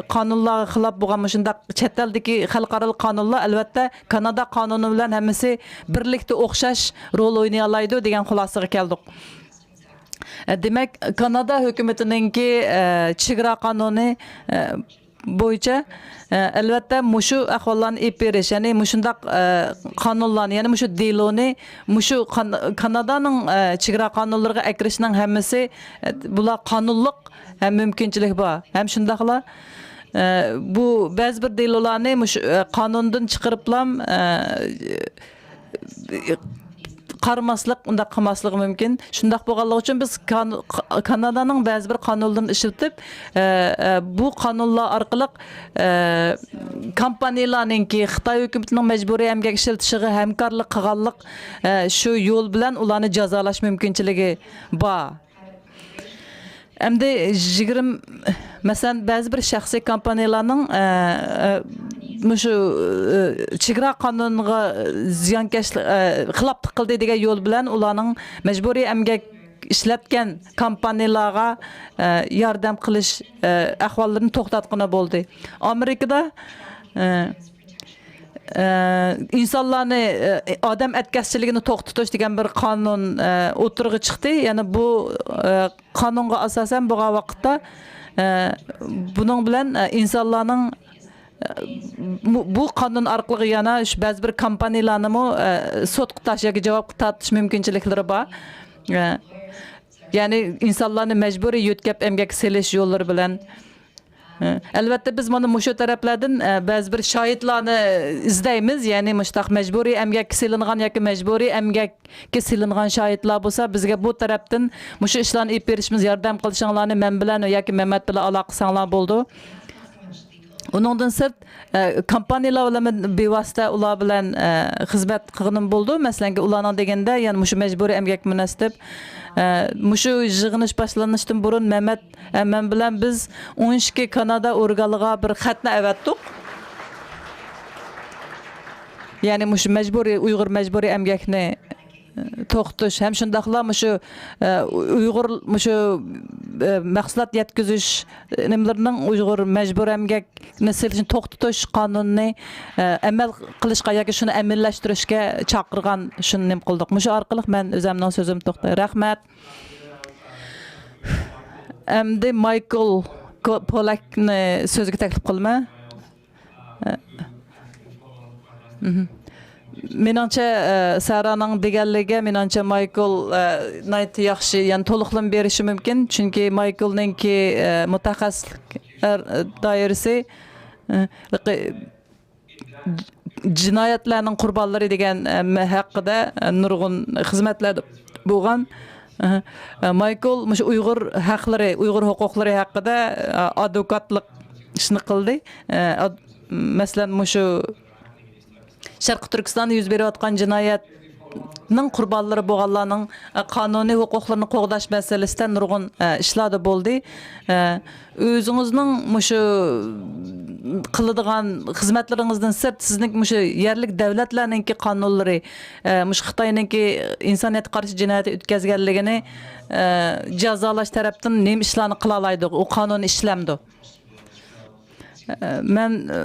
قانۇنلارغا خىلاپ بولغان مۇشۇنداق چەت ئەلدىكى خەلقئارالىق قانۇنلار، ئەلۋەتتە، كانادا قانۇنى بىلەن ھەممىسى بىرلىكتە ئوخشاش رول ئوينىيالايدۇ دېگەن خۇلاسىگە كەلدۇق. ئە، دېمەك، كانادا ھۆكۈمىتىنىڭكى، ئە، چېگرا قانۇنى، ئە، بويىچە، ئە، ئەلۋەتتە، مۇشۇ ئەھۋاللارنى ئېلىپ بېرىش، يەنى مۇشۇنداق، ئە، قانۇنلارنى، يەنى مۇشۇ دېلونى، مۇشۇ قان-، كانادانىڭ، ئە، چېگرا قانۇنلىرىغا ئەكىرىشنىڭ ھەممىسى، ئە، بۇلار قانۇنلۇق ھەم مۇمكىنچىلىك بار. ھەم شۇنداقلا، ئە، بۇ بەزى بىر دېلولارنى مۇشۇ، ئە، قانۇندىن چىقىرىپلام، ئە، قارىماسلىق، ئۇنداق قىلماسلىقى مۇمكىن. شۇنداق بولغانلىقى ئۈچۈن بىز كان-، كانادانىڭ بەزى بىر قانۇنلىرىنى ئىشلىتىپ، ئە، ئە، بۇ قانۇنلار ئارقىلىق، ئە، كومپانىيىلارنىڭكى خىتاي ھۆكۈمىتىنىڭ مەجبۇرىي ئەمگەك ئىشلىتىشىغا ھەمكارلىق قىلغانلىق، ئە، شۇ يول بىلەن ئۇلارنى جازالاش مۇمكىنچىلىكى بار. ئەمدى يىگىرمە، مەسىلەن، بەزى بىر شەخسىي كومپانىيىلارنىڭ، ئە، ئە، مۇشۇ، ئە، چېگرا قانۇنىغا زىيانكەشلىك، ئە، خىلاپلىق قىلدى دېگەن يول بىلەن ئۇلارنىڭ مەجبۇرىي ئەمگەك ئىشلەتكەن كومپانىيىلارغا، ئە، ياردەم قىلىش، ئە، ئەھۋاللىرىنى توختاتقىنى بولدى. ئامېرىكىدا، ئە، ئە، ئىنسانلارنى، ئە، ئادەم ئەتكەسچىلىكىنى توختىتىش دېگەن بىر قانۇن، ئە، ئوتتۇرىغا چىقتى. يەنى بۇ، ئە، قانۇنغا ئاساسەن بولغان ۋاقىتتا، ئە، بۇنىڭ بىلەن، ئە، ئىنسانلارنىڭ، ئە، بۇ، بۇ قانۇن ئارقىلىق يەنە شۇ بەزى بىر كومپانىيىلارنىمۇ، ئە، سوتقا تاش ياكى جاۋابقا تارتىش مۇمكىنچىلىكلىرى بار. ئە، يەنى ئىنسانلارنى مەجبۇرىي يۆتكەپ ئەمگەككە سېلىش يوللىرى بىلەن. ئەلۋەتتە، بىز مانا مۇشۇ تەرەپلەردىن، ئە، بەزى بىر شاھىتلارنى ئىزدەيمىز. يەنى مۇشۇنداق مەجبۇرىي ئەمگەككە سېلىنغان ياكى مەجبۇرىي ئەمگەككە سېلىنغان شاھىتلار بولسا، بىزگە بۇ تەرەپتىن مۇشۇ ئىشلارنى ئېلىپ بېرىشىمىز، ياردەم قىلىشىڭلارنى مەن بىلەن ياكى مەمەت بىلەن ئالاقە قىلساڭلار بولىدۇ. ئۇنىڭدىن سىرت، ئە، كومپانىيىلار بىلەن بىۋاسىتە ئۇلار بىلەن، ئە، خىزمەت قىلغىنىم بولىدۇ. مەسىلەنكى، ئۇلارنىڭ دېگىنىدە، يەنە مۇشۇ مەجبۇرىي ئەمگەك مۇناسىۋەتلىك، ئە، مۇشۇ يىغىلىش باشلىنىشتىن بۇرۇن مەمەت، ئە، مەن بىلەن بىز ئون ئىككى كانادا ئورگانلىرىغا بىر خەتنى ئەۋەتتۇق. يەنى مۇشۇ مەجبۇرىي، ئۇيغۇر مەجبۇرىي ئەمگەكنى توختىتىش ھەم شۇنداقلا مۇشۇ، ئە، ئۇيغۇر مۇشۇ، ئە، مەھسۇلات يەتكۈزۈش، ئە، نېمىلىرىنىڭ ئۇيغۇر مەجبۇرىي ئەمگەكنى سېلىشنى توختىتىش قانۇنىنى، ئە، ئەمەل قىلىشقا ياكى شۇنى ئەمەلىيلەشتۈرۈشكە چاقىرغان شۇنى نېمە قىلدۇق. مۇشۇ ئارقىلىق مەن ئۆزەمنىڭ سۆزۈمنى توختىتاي. رەھمەت. ئەمدى مايكل كو-، پولاكنى سۆزگە تەكلىپ قىلىمەن. مېنىڭچە، ئە، سارانىڭ دېگەنلىكىگە، مېنىڭچە، مايكل، ئە، ناھايىتى ياخشى، يەنى تولۇقلىما بېرىشى مۇمكىن. چۈنكى مايكلنىڭكى، ئە، مۇتەخەسسىسلىك، ئە، دائىرىسى، ئە، ج-، جىنايەتلەرنىڭ قۇربانلىرى دېگەن، ئە، ھەققىدە، ئە، نۇرغۇن خىزمەتلەردە بولغان. ئە، مايكل مۇشۇ ئۇيغۇر ھەقلىرى، ئۇيغۇر ھوقۇقلىرى ھەققىدە، ئە، ئادۋوكاتلىق ئىشنى قىلدى. ئە، ئاد-، مەسىلەن، مۇشۇ شەرقىي تۈركىستاندا يۈز بېرىۋاتقان جىنايەتنىڭ قۇربانلىرى بولغانلارنىڭ، ئە، قانۇنىي ھوقۇقلىرىنى قوغداش مەسىلىسىدە نۇرغۇن، ئە، ئىشلاردا بولدى. ئە، ئۆزىڭىزنىڭ مۇشۇ قىلىدىغان خىزمەتلىرىڭىزدىن سىرت، سىزنىڭ مۇشۇ يەرلىك دەۋلەتلەرنىڭكى قانۇنلىرى، ئە، مۇشۇ خىتاينىڭكى ئىنسانىيەتكە قارشى جىنايەت ئۆتكەزگەنلىكىنى، ئە، جازالاش تەرەپتىن نېمە ئىشلارنى قىلالايدۇ؟ ئۇ قانۇن ئىشلەمدۇ؟ مەن، ئە،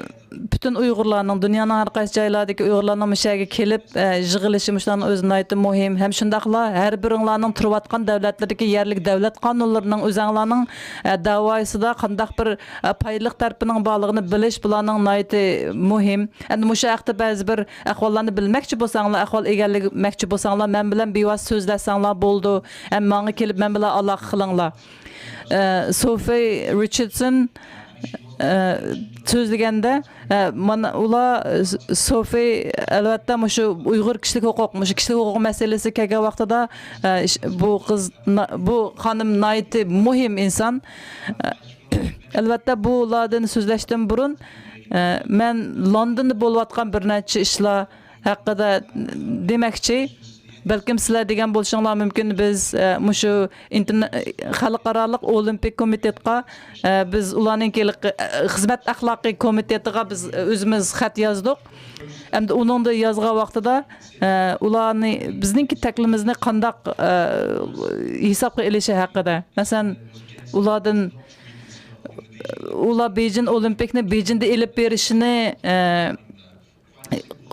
پۈتۈن ئۇيغۇرلارنىڭ، دۇنيانىڭ ھەر قايسى جايلاردىكى ئۇيغۇرلارنىڭ مۇشۇ يەرگە كېلىپ، ئە، يىغىلىشى مۇشۇلارنىڭ ئۆزى ناھايىتى مۇھىم. ھەم شۇنداقلا ھەر بىرىڭلارنىڭ تۇرۇۋاتقان دەۋلەتلىرىدىكى يەرلىك دەۋلەت قانۇنلىرىنىڭ ئۆزەڭلارنىڭ، ئە، داۋايىسىدا قانداق بىر، ئە، پايدىلىق تەرىپىنىڭ بارلىقىنى بىلىش بۇلارنىڭ ناھايىتى مۇھىم. ئەمدى مۇشۇ ھەقتە بەزى بىر ئەھۋاللارنى بىلمەكچى بولساڭلار، ئەھۋال ئىگىلىمەكچى بولساڭلار، مەن بىلەن بىۋاسىتە سۆزلەشسەڭلار بولىدۇ. ھەم ماڭا كېلىپ مەن بىلەن ئالاقە قىلىڭلار. ئە، سوفى رىچاردسون، ئە، سۆزلىگەندە، ئە، مانا ئۇلار، ئە، سوفى، ئەلۋەتتە، مۇشۇ ئۇيغۇر كىشىلىك ھوقۇق، مۇشۇ كىشىلىك ھوقۇق مەسىلىسى كەلگەن ۋاقتىدا، ئە، ئىش-، بۇ قىز، نا-، بۇ خانىم ناھايىتى مۇھىم ئىنسان. ئە، ئەلۋەتتە، بۇلاردىن سۆزلەشتىن بۇرۇن، ئە، مەن لوندوندا بولۇۋاتقان بىر نەچچە ئىشلار ھەققىدە دېمەكچى. بەلكىم سىلەر دېگەن بولۇشۇڭلار مۇمكىن، بىز، ئە، مۇشۇ ئىنتېرنا-، خەلقئارالىق ئولىمپىك كومىتېتقا، ئە، بىز ئۇلارنىڭكى، ئە، خىزمەت ئەخلاقى كومىتېتىغا بىز، ئە، ئۆزىمىز خەت يازدۇق. ئەمدى ئۇنىڭدا يازغان ۋاقتىدا، ئە، ئۇلارنى بىزنىڭكى تەكلىپىمىزنى قانداق، ئە، ھېسابقا ئېلىشى ھەققىدە. مەسىلەن، ئۇلاردىن، ئۇلار بېيجىڭ ئولىمپىكنى بېيجىڭدا ئېلىپ بېرىشنى، ئە،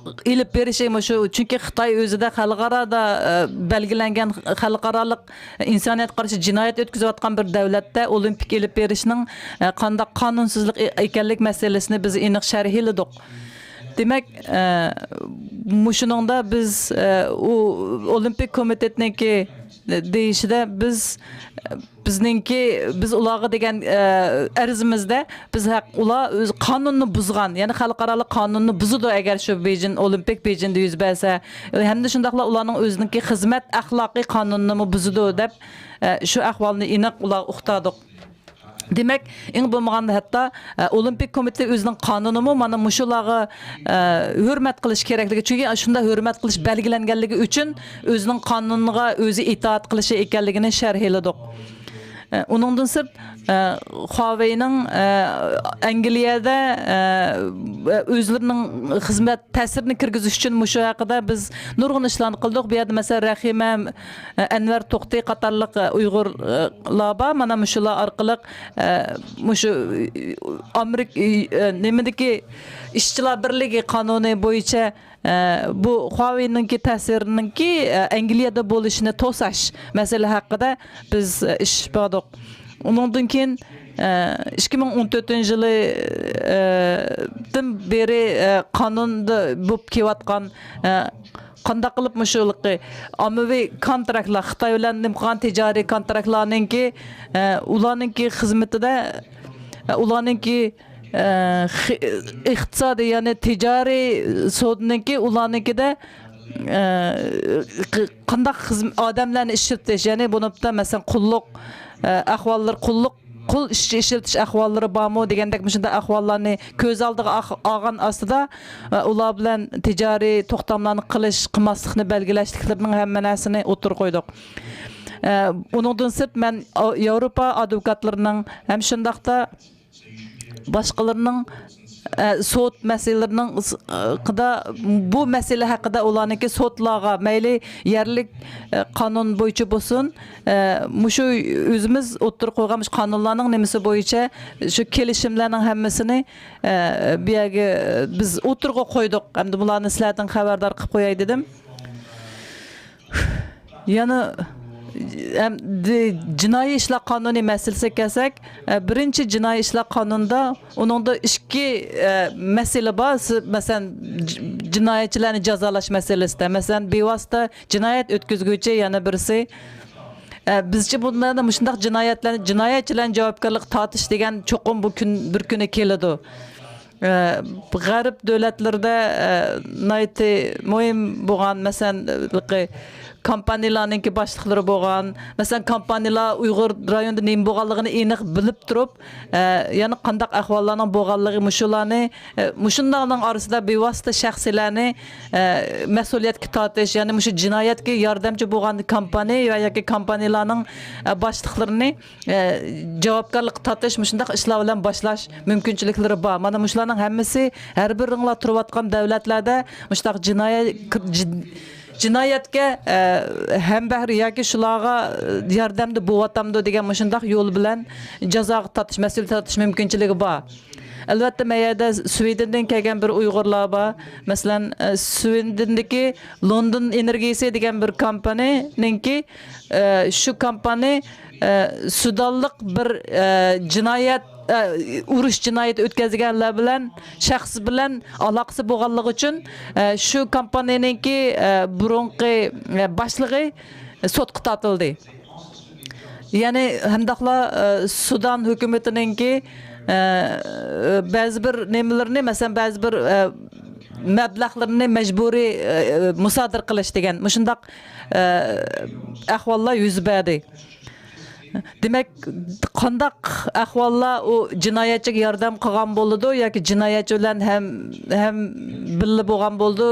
ئېلىپ بېرىشى مۇشۇ، چۈنكى خىتاي ئۆزىدە خەلقئارادا، ئە، بەلگىلەنگەن خەلقئارالىق ئىنسانىيەتكە قارشى جىنايەت ئۆتكۈزۈۋاتقان بىر دەۋلەتتە ئولىمپىك ئېلىپ بېرىشنىڭ، ئە، قانداق قانۇنسىزلىق ئى-، ئىكەنلىك مەسىلىسىنى بىز ئېنىق شەرھلىدۇق. دېمەك، ئە، مۇشۇنىڭدا بىز، ئە، ئۇ ئولىمپىك كومىتېتنىڭكى دېيىشىدە بىز، بىزنىڭكى، بىز ئۇلارغا دېگەن، ئە، ئەرزىمىزدە بىز ھەق، ئۇلار ئۆز قانۇننى بۇزغان، يەنى خەلقئارالىق قانۇننى بۇزىدۇ، ئەگەر شۇ بېيجىڭ ئولىمپىك بېيجىڭدا يۈز بەرسە، ھەمدە شۇنداقلا ئۇلارنىڭ ئۆزىنىڭكى خىزمەت ئەخلاقىي قانۇنىنىمۇ بۇزىدۇ دەپ، ئە، شۇ ئەھۋالنى ئېنىق ئۇلارغا ئۇقتۇردۇق. دېمەك، ئەڭ بولمىغاندا ھەتتا، ئە، ئولىمپىك كومىتېتى ئۆزىنىڭ قانۇنىمۇ مانا مۇشۇلارغا، ئە، ھۆرمەت قىلىش كېرەكلىكى، چۈنكى شۇنداق ھۆرمەت قىلىش بەلگىلەنگەنلىكى ئۈچۈن ئۆزىنىڭ قانۇنىغا ئۆزى ئىتائەت قىلىشى ئىكەنلىكىنى شەرھلىدۇق. ئە، ئۇنىڭدىن سىرت، ئە، خۇاۋېينىڭ، ئە، ئەنگلىيەدە، ئە، ئۆزلىرىنىڭ خىزمەت تەسىرىنى كىرگۈزۈش ئۈچۈن مۇشۇ ھەققىدە بىز نۇرغۇن ئىشلارنى قىلدۇق. بۇ يەردە، مەسىلەن، رەھىمە، ئە، ئەنۋەر توختى قاتارلىق، ئە، ئۇيغۇرلار بار. مانا مۇشۇلار ئارقىلىق، ئە، مۇشۇ، ئامېرىك-، ئە، نېمىدىكى ئىشچىلار بىرلىكى قانۇنى بويىچە، ئە، بۇ خۇاۋېينىڭكى تەسىرىنىڭكى، ئە، ئەنگلىيەدە بولۇشىنى توساش مەسىلە ھەققىدە بىز، ئە، ئىش باردۇق. ئۇنىڭدىن كېيىن، ئە، ئىككى مىڭ ئون تۆتىنچى يىلى، ئە، دىن بېرى، ئە، قانۇندا بولۇپ كېلىۋاتقان، ئە، قانداق قىلىپ مۇشۇ ئاممىۋى كونتراكتلار، خىتاي بىلەن نېمە قىلغان تىجارىي كونتراكتلارنىڭكى، ئە، ئۇلارنىڭكى خىزمىتىدە، ئە، ئۇلارنىڭكى، ئە، خى-، ئىقتىسادىي، يەنى تىجارىي سودىنىڭكى ئۇلارنىڭكىدە، ئە، ق-، قانداق خىزم-، ئادەملەرنى ئىشلىتىش، يەنى بۇنىڭدا، مەسىلەن، قۇللۇق، ئە، ئەھۋاللىرى، قۇللۇق، قۇل ئىشچى ئىشلىتىش ئەھۋاللىرى بارمۇ دېگەندەك مۇشۇنداق ئەھۋاللارنى كۆز ئالدىغا ئاخ-، ئالغان ئاستىدا، ئە، ئۇلار بىلەن تىجارىي توختاملارنى قىلىش، قىلماسلىقنى بەلگىلەشلىكلىرىنىڭ ھەممە نەرسىنى ئوتتۇرىغا قويدۇق. ئە، ئۇنىڭدىن سىرت مەن ئا-، ياۋروپا ئادۋوكاتلىرىنىڭ ھەم شۇنداقتا باشقىلىرىنىڭ، ئە، سوت مەسىلىلىرىنىڭ س-، ئە، قىدا-، بۇ مەسىلە ھەققىدە ئۇلارنىڭكى سوتلارغا، مەيلى يەرلىك، ئە، قانۇن بويىچە بولسۇن، ئە، مۇشۇ ئۆزىمىز ئوتتۇرىغا قويغان مۇشۇ قانۇنلارنىڭ نېمىسى بويىچە شۇ كېلىشىملەرنىڭ ھەممىسىنى، ئە، بۇ يەرگە بىز ئوتتۇرىغا قويدۇق. ئەمدى بۇلارنى سىلەردىن خەۋەردار قىلىپ قوياي دېدىم. يەنە، ئەم، دى-، جىنايى ئىشلار قانۇنى مەسىلىسىگە كەلسەك، ئە، بىرىنچى جىنايى ئىشلار قانۇنىدا ئۇنىڭدا ئىككى، ئە، مەسىلە بار. سى-، مەسىلەن، ج-، جىنايەتچىلەرنى جازالاش مەسىلىسىدە، مەسىلەن، بىۋاسىتە جىنايەت ئۆتكۈزگۈچى، يەنە بىرسى، ئە، بىزچە بۇنداق مۇشۇنداق جىنايەتلەرنى، جىنايەتچىلەرنى جاۋابكارلىققا تارتىش دېگەن چوقۇم بۇ كۈن، بىر كۈنى كېلىدۇ. ئە، غەرب دۆلەتلىرىدە، ئە، ناھايىتى مۇھىم بولغان، مەسىلەن، ھېلىقى كومپانىيىلارنىڭكى باشلىقلىرى بولغان، مەسىلەن، كومپانىيىلار ئۇيغۇر رايونىدا نېمە بولغانلىقىنى ئېنىق بىلىپ تۇرۇپ، ئە، يەنە قانداق ئەھۋاللارنىڭ بولغانلىقى، مۇشۇلارنى، ئە، مۇشۇنداقنىڭ ئارىسىدا بىۋاسىتە شەخسلەرنى، ئە، مەسئۇلىيەتكە تارتىش، يەنى مۇشۇ جىنايەتكە ياردەمچى بولغان كومپانىيە ۋە ياكى كومپانىيىلارنىڭ، ئە، باشلىقلىرىنى ئە، جاۋابكارلىققا تارتىش مۇشۇنداق ئىشلار بىلەن باشلاش مۇمكىنچىلىكلىرى بار. مانا مۇشۇلارنىڭ ھەممىسى ھەر بىرىڭلار تۇرۇۋاتقان دەۋلەتلەردە مۇشۇنداق جىنايەت، جىن-، جىنايەتكە، ئە، ھەمبەھىر ياكى شۇلارغا ياردەمدە بولۇۋاتامدۇ دېگەن مۇشۇنداق يول بىلەن جازاغا تارتىش، مەسئۇلىيەتكە تارتىش مۇمكىنچىلىكى بار. ئەلۋەتتە، مەن يەردە سۋىدىندىن كەلگەن بىر ئۇيغۇرلار بار. مەسىلەن، ئە، سۋىدىندىكى لوندون ئېنېرگىيىسى دېگەن بىر كومپانىيىنىڭكى، ئە، شۇ كومپانىيە، ئە، سۇدانلىق بىر، ئە، جىنايەت، ئە، ئۇرۇش جىنايىتى ئۆتكۈزگەنلەر بىلەن، شەخس بىلەن ئالاقىسى بولغانلىقى ئۈچۈن، ئە، شۇ كومپانىيىنىڭكى، ئە، بۇرۇنقى، ئە، باشلىقى سوتقا تارتىلدى. يەنى ھەمداقلا، ئە، سۇدان ھۆكۈمىتىنىڭكى، ئە، بەزى بىر نېمىلىرىنى، مەسىلەن، بەزى بىر، ئە، مەبلەغلىرىنى مەجبۇرىي، ئە، مۇسادىرە قىلىش دېگەن مۇشۇنداق، ئە، ئەھۋاللار يۈز بەردى. دېمەك، قانداق ئەھۋاللار ئۇ جىنايەتچىگە ياردەم قىلغان بولىدۇ ياكى جىنايەتچى بىلەن ھەم، ھەم بىللە بولغان بولىدۇ،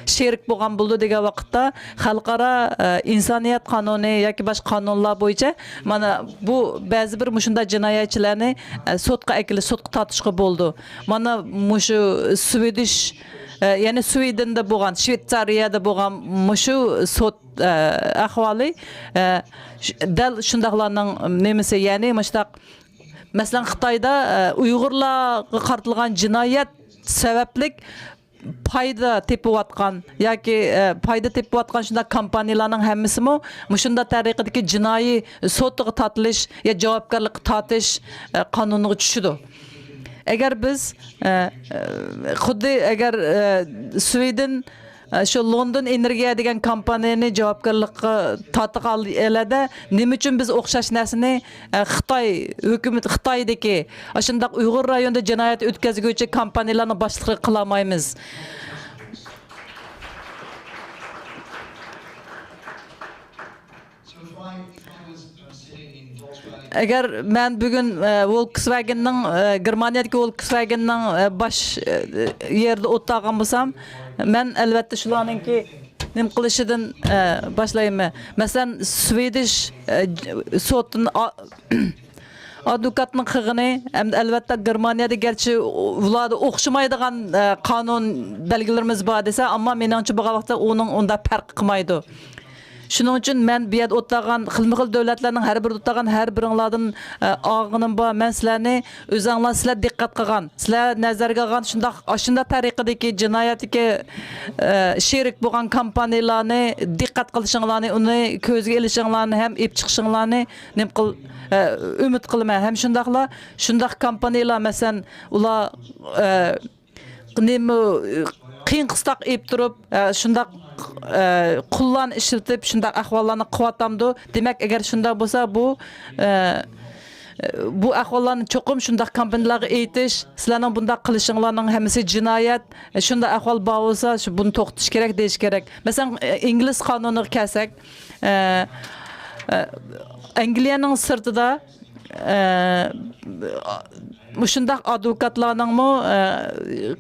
شېرىك بولغان بولىدۇ دېگەن ۋاقىتتا، خەلقئارا، ئە، ئىنسانىيەت قانۇنى ياكى باشقا قانۇنلار بويىچە مانا بۇ بەزى بىر مۇشۇنداق جىنايەتچىلەرنى، ئە، سوتقا ئەكېلىش، سوتقا تارتىشقا بولىدۇ. مانا مۇشۇ سۋىدىش، ئە، يەنى سۋىدىندە بولغان، شۋېتسارىيەدە بولغان مۇشۇ سوت، ئە، ئەھۋالى، ئە، ش-، دەل شۇنداقلارنىڭ نېمىسى، يەنى مۇشۇنداق، مەسىلەن، خىتايدا، ئە، ئۇيغۇرلارغا قارىتىلغان جىنايەت سەۋەبلىك پايدا تېپىۋاتقان ياكى، ئە، پايدا تېپىۋاتقان شۇنداق كومپانىيىلارنىڭ ھەممىسىمۇ مۇشۇنداق تەرىقىدىكى جىنايى سوتىغا تارتىلىش يا جاۋابكارلىققا تارتىش، ئە، قانۇنىغا چۈشىدۇ. ئەگەر بىز، ئە، ئە، خۇددى ئەگەر، ئە، سۋىدىن، ئە، شۇ لوندون ئېنېرگىيە دېگەن كومپانىيىنى جاۋابكارلىققا تارتقان ھالەتتە نېمە ئۈچۈن بىز ئوخشاش نەرسىنى، ئە، خىتاي ھۆكۈمىتى، خىتايدىكى ئاشۇنداق ئۇيغۇر رايونىدا جىنايەت ئۆتكۈزگۈچى كومپانىيىلارنىڭ باشلىقلىرىغا قىلالمايمىز؟ ئەگەر مەن بۈگۈن، ئە، ۋولكسۋاگېننىڭ، ئە، گېرمانىيەدىكى ۋولكسۋاگېننىڭ، ئە، باش، ئە، يېرىدە ئولتۇرغان بولسام، مەن ئەلۋەتتە شۇلارنىڭكى نېمە قىلىشىدىن، ئە، باشلايمەن. مەسىلەن، سۋىدىش، ئە، سوتتىن ئا-، ئادۋوكاتنىڭ قىلغىنى، ئەمدى ئەلۋەتتە گېرمانىيەدە گەرچە ئۇلاردا ئوخشىمايدىغان، ئە، قانۇن بەلگىلىرىمىز بار دېسە، ئەمما مېنىڭچە بولغان ۋاقىتتا ئۇنىڭ ئۇنداق پەرق قىلمايدۇ. شۇنىڭ ئۈچۈن مەن بۇ يەردە ئولتۇرغان خىلمۇ خىل دۆلەتلەرنىڭ ھەر بىرىدە ئولتۇرغان ھەر بىرىڭلاردىن، ئە، ئالغىنىم بار. مەن سىلەرنى ئۆزۈڭلار، سىلەر دىققەت قىلغان، سىلەر نەزەرگە ئالغان شۇنداق، ئاشۇنداق تەرىقىدىكى جىنايەتتىكى، ئە، شېرىك بولغان كومپانىيىلارنى دىققەت قىلىشىڭلارنى، ئۇنى كۆزگە ئېلىشىڭلارنى ھەم ئېلىپ چىقىشىڭلارنى نېمە قىل-، ئە، ئۈمىد قىلىمەن. ھەم شۇنداقلا شۇنداق كومپانىيىلار، مەسىلەن، ئۇلار، ئە، نېمە، قىيىن قىستاق ئېلىپ تۇرۇپ، ئە، شۇنداق، ئە، قۇللارنى ئىشلىتىپ، شۇنداق ئەھۋاللارنى قىلىۋاتامدۇ؟ دېمەك، ئەگەر شۇنداق بولسا، بۇ، ئە، بۇ ئەھۋاللارنى چوقۇم شۇنداق كومپانىيىلارغا ئېيتىش، سىلەرنىڭ بۇنداق قىلىشىڭلارنىڭ ھەممىسى جىنايەت، شۇنداق ئەھۋال بار بولسا، شۇ، بۇنى توختىتىش كېرەك دېيىش كېرەك. مەسىلەن، ئىنگلىز قانۇنىغا كەلسەك، ئە، ئە، ئەنگلىيەنىڭ سىرتىدا، ئە، مۇشۇنداق ئادۋوكاتلارنىڭمۇ، ئە،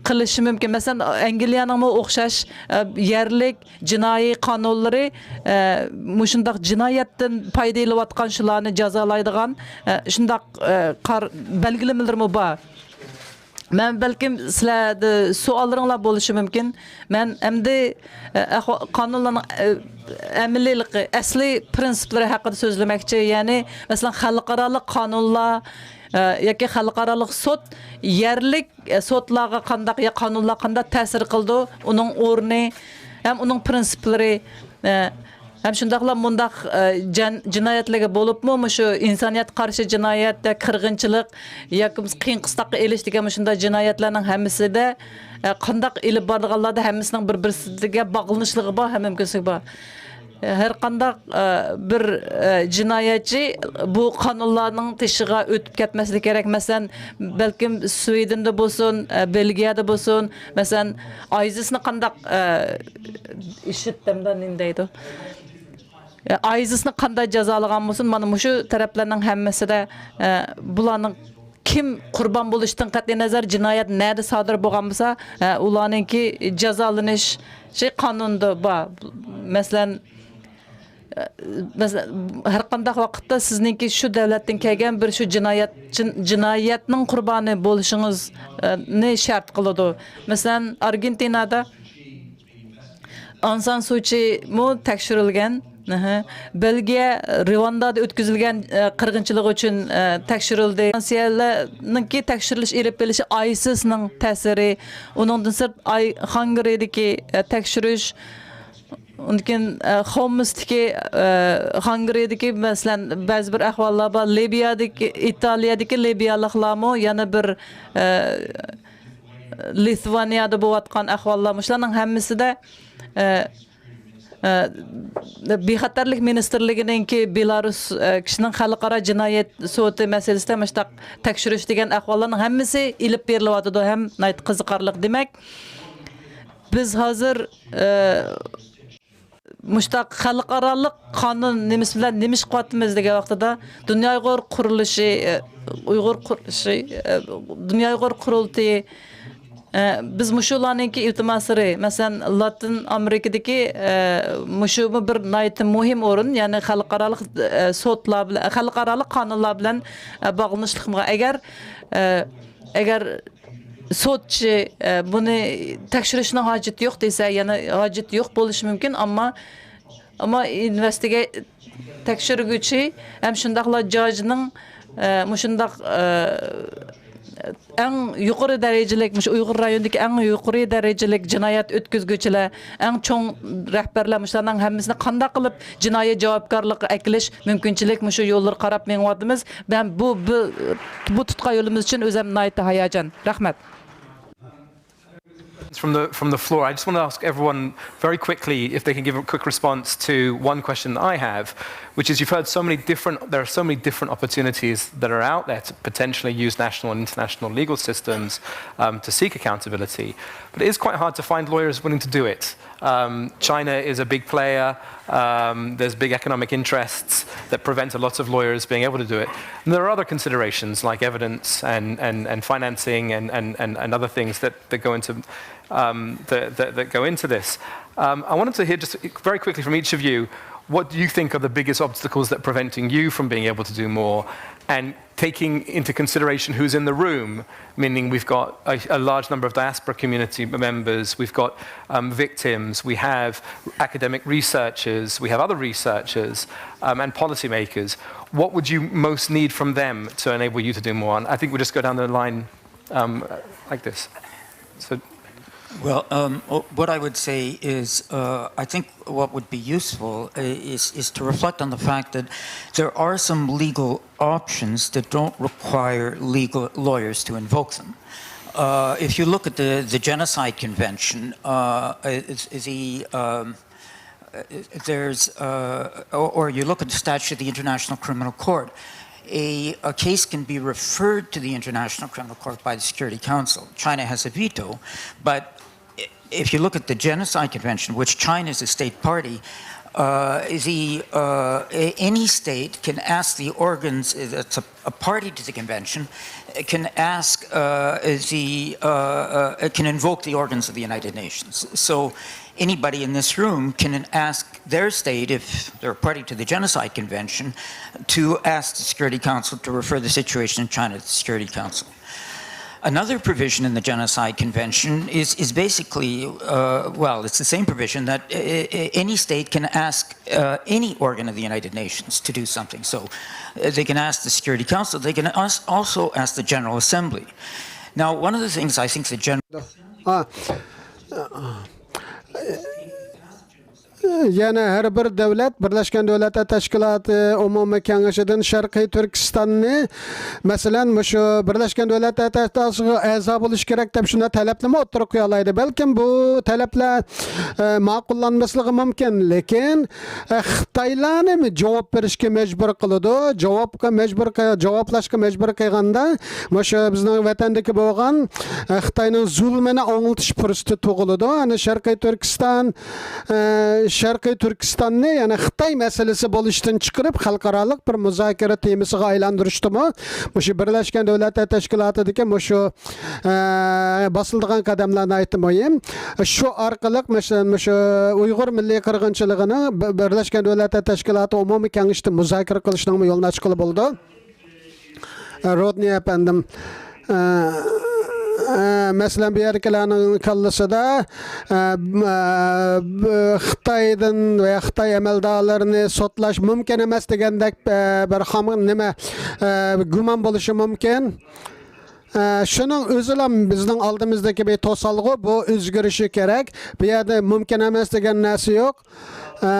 قىلىشى مۇمكىن. مەسىلەن، ئەنگلىيەنىڭمۇ ئوخشاش، ئە، يەرلىك جىنايى قانۇنلىرى، ئە، مۇشۇنداق جىنايەتتىن پايدا ئېلىۋاتقان شۇلارنى جازالايدىغان، ئە، شۇنداق، ئە، قار-، بەلگىلىمىلىرىمۇ بار. مەن بەلكىم سىلەردە سوئاللىرىڭلار بولۇشى مۇمكىن. مەن ئەمدى، ئە، ئەھۋا-، قانۇنلارنىڭ، ئە، ئەمەلىيلىقى، ئەسلىي پىرىنسىپلىرى ھەققىدە سۆزلىمەكچى. يەنى، مەسىلەن، خەلقئارالىق قانۇنلار، ئە، ياكى خەلقئارالىق سوت يەرلىك، ئە، سوتلارغا قانداق يا قانۇنلار قانداق تەسىر قىلىدۇ، ئۇنىڭ ئورنى ھەم ئۇنىڭ پىرىنسىپلىرى، ئە، ھەم شۇنداقلا مۇنداق، ئە، جەن-، جىنايەتلەرگە بولۇپمۇ مۇشۇ ئىنسانىيەتكە قارشى جىنايەت، قىرغىنچىلىق ياكى بولمىسا قىيىن قىستاققا ئېلىش دېگەن مۇشۇنداق جىنايەتلەرنىڭ ھەممىسىدە، ئە، قانداق ئېلىپ بارىدىغانلاردا ھەممىسىنىڭ بىر-بىرسىگە باغلىنىشلىقى بار ھەم مۇمكىنچىلىكى بار. ئە، ھەر قانداق، ئە، بىر، ئە، جىنايەتچى بۇ قانۇنلارنىڭ تېشىغا ئۆتۈپ كەتمەسلىكى كېرەك. مەسىلەن، بەلكىم سۋىدېندە بولسۇن، ئە، بېلگىيەدە بولسۇن، مەسىلەن، ئايسىسنى قانداق، ئە، ئىشىت دەمدە نېمە دەيدۇ؟ ئايسىسنى قانداق جازالىغان بولسۇن، مانا مۇشۇ تەرەپلەرنىڭ ھەممىسىدە، ئە، بۇلارنىڭ كىم قۇربان بولۇشتىن قەتئىينەزەر، جىنايەت نەدە سادىر بولغان بولسا، ئە، ئۇلارنىڭكى جازالىنىشى قانۇندا بار. مەسىلەن، ئە، مەسىلەن، ھەر قانداق ۋاقىتتا سىزنىڭكى شۇ دۆلەتتىن كەلگەن بىر شۇ جىنايەت، جىن-، جىنايەتنىڭ قۇربانى بولۇشىڭىزنى شەرت قىلىدۇ. مەسىلەن، ئارگېنتىنادا ئاڭ سان سۇچىمۇ تەكشۈرۈلگەن. ئەھە. بېلگىيە رىۋاندادا ئۆتكۈزۈلگەن، ئە، قىرغىنچىلىق ئۈچۈن، ئە، تەكشۈرۈلدى. فرانسىيەلەرنىڭكى تەكشۈرۈش ئېلىپ بېرىلىشى ئايسىسنىڭ تەسىرى. ئۇنىڭدىن سىرت، ئاي-، خانگرىدىكى، ئە، تەكشۈرۈش. ئۇندىن كېيىن، ئە، خومستىكى، ئە، خانگرىدىكى، مەسىلەن، بەزى بىر ئەھۋاللار بار. لىبىيەدىكى، ئىتالىيەدىكى لىبىيەلىكلارمۇ يەنە بىر، ئە، لىتۋانىيەدە بولۇۋاتقان ئەھۋاللار، مۇشۇلارنىڭ ھەممىسىدە، ئە، ئە، بىخەتەرلىك مىنىستىرلىكىنىڭكى بېلاروس، ئە، كىشىنىڭ خەلقئارا جىنايەت سوتى مەسىلىسىدە مۇشۇنداق تەكشۈرۈش دېگەن ئەھۋاللارنىڭ ھەممىسى ئېلىپ بېرىلىۋاتىدۇ ھەم ناھايىتى قىزىقارلىق. دېمەك، بىز ھازىر، ئە، مۇشۇنداق خەلقئارالىق قانۇن نېمىسى بىلەن نېمە ئىش قىلىۋاتىمىز دېگەن ۋاقتىدا، دۇنيا ئۇيغۇر قۇرۇلۇشى، ئۇيغۇر قۇرۇلۇشى، دۇنيا ئۇيغۇر قۇرۇلتىيى، بىز مۇشۇلارنىڭكى ئىلتىماسلىرى، مەسىلەن، لاتىن ئامېرىكىدىكى، مۇشۇمۇ بىر ناھايىتى مۇھىم ئورۇن، يەنى خەلقئارالىق سوتلار بىلەن، خەلقئارالىق قانۇنلار بىلەن باغلىنىشلىق. ئەگەر، ئەگەر سوتچى، ئە، بۇنى تەكشۈرۈشنىڭ ھاجىتى يوق دېسە، يەنە ھاجىتى يوق بولۇشى مۇمكىن، ئەمما، ئەمما ئىنۋېستىگە-، تەكشۈرگۈچى ھەم شۇنداقلا جاجنىڭ، ئە، مۇشۇنداق، ئە، ئەڭ يۇقىرى دەرىجىلىك، مۇشۇ ئۇيغۇر رايونىدىكى ئەڭ يۇقىرى دەرىجىلىك جىنايەت ئۆتكۈزگۈچىلەر، ئەڭ چوڭ رەھبەرلەر، مۇشۇلارنىڭ ھەممىسىنى قانداق قىلىپ جىنايى جاۋابكارلىققا ئەكېلىش مۇمكىنچىلىك، مۇشۇ يوللىرى قاراپ مېڭىۋاتىمىز. مەن بۇ، بۇ، بۇ تۇتقان يولىمىز ئۈچۈن ئۆزۈم ناھايىتى ھاياجان. رەھمەت. From the, from the floor, I just want to ask everyone very quickly if they can give a quick response to one question that I have, which is you've heard so many different, there are so many different opportunities that are out there to potentially use national and international legal systems um, to seek accountability, but it is quite hard to find lawyers willing to do it. Um, China is a big player. Um, there's big economic interests that prevent a lot of lawyers being able to do it. And there are other considerations like evidence and, and, and financing and, and, and, and other things that, that go into um, that, that, that go into this. Um, I wanted to hear just very quickly from each of you what do you think are the biggest obstacles that are preventing you from being able to do more, and taking into consideration who's in the room, meaning we've got a, a large number of diaspora community members, we've got um, victims, we have academic researchers, we have other researchers, um, and policymakers. What would you most need from them to enable you to do more? And I think we'll just go down the line um, like this. So Well, um, what I would say is uh, I think what would be useful is, is to reflect on the fact that there are some legal options that don't require legal lawyers to invoke them. Uh, if you look at the, the Genocide Convention, uh, the, um, there's, uh, or, or you look at the statute of the International Criminal Court, a, a case can be referred to the International Criminal Court by the Security Council. China has a veto, but if you look at the Genocide Convention, which China is a state party, uh, the, uh, any state can ask the organs that's a, a party to the convention can ask uh, the uh, uh, can invoke the organs of the United Nations. So anybody in this room can ask their state, if they're a party to the Genocide Convention, to ask the Security Council to refer the situation in China to the Security Council. Another provision in the Genocide Convention is, is basically, uh, well, it's the same provision that uh, uh, any state can ask uh, any organ of the United Nations to do something. So uh, they can ask the Security Council, they can ask, also ask the General Assembly. Now, one of the things I think the General Ha. يەنە ھەر بىر دۆلەت بىرلەشكەن دۆلەتلەر تەشكىلاتى ئومۇمىي كېڭىشىدىن شەرقىي تۈركىستاننى، مەسىلەن، مۇشۇ بىرلەشكەن دۆلەتلەر تەشكىلاتىغا ئەزا بولۇش كېرەك دەپ شۇنداق تەلەپنىمۇ ئوتتۇرىغا قويالايدۇ. بەلكىم بۇ تەلەپلەر ئە، ماقۇللانماسلىقى مۇمكىن، لېكىن ئە، خىتايلارنى جاۋاب بېرىشكە مەجبۇر قىلىدۇ. جاۋابقا مەجبۇر قىل-، جاۋابلاشقا مەجبۇر قىلغاندا، مۇشۇ بىزنىڭ ۋەتەندىكى بولغان ئە، خىتاينىڭ زۇلمىنى ئاڭلىتىش پۇرسىتى تۇغۇلىدۇ. يەنى شەرقىي تۈركىستان، ئە، شەرقىي تۈركىستاننى يەنى خىتاي مەسىلىسى بولۇشتىن چىقىرىپ، خەلقئارالىق بىر مۇزاكىرە تېمىسىغا ئايلاندۇرۇشتىمۇ مۇشۇ بىرلەشكەن دۆلەتلەر تەشكىلاتىدىكى مۇشۇ ئە، باسىلىدىغان قەدەملەر ناھايىتى مۇھىم. شۇ ئارقىلىق، مەسىلەن، مۇشۇ ئۇيغۇر مىللىي قىرغىنچىلىقىنىڭ بىرلەشكەن دۆلەتلەر تەشكىلاتى ئومۇمىي كېڭىشىدە مۇزاكىرە قىلىشنىڭمۇ يولىنى ئاچقىلى بولىدۇ. رودنىي ئەپەندىم، ئە، ئە، مەسىلەن، بۇ يەردىكىلەرنىڭ كاللىسىدا، ئە، ئە، خىتايدىن ۋە خىتاي ئەمەلدارلىرىنى سوتلاش مۇمكىن ئەمەس دېگەندەك، ئە، بىر خام نېمە، ئە، گۇمان بولۇشى مۇمكىن. ئە، شۇنىڭ ئۆزىلا بىزنىڭ ئالدىمىزدىكى بىر توسالغۇ، بۇ ئۆزگىرىشى كېرەك. بۇ يەردە مۇمكىن ئەمەس دېگەن نەرسە يوق. ئە،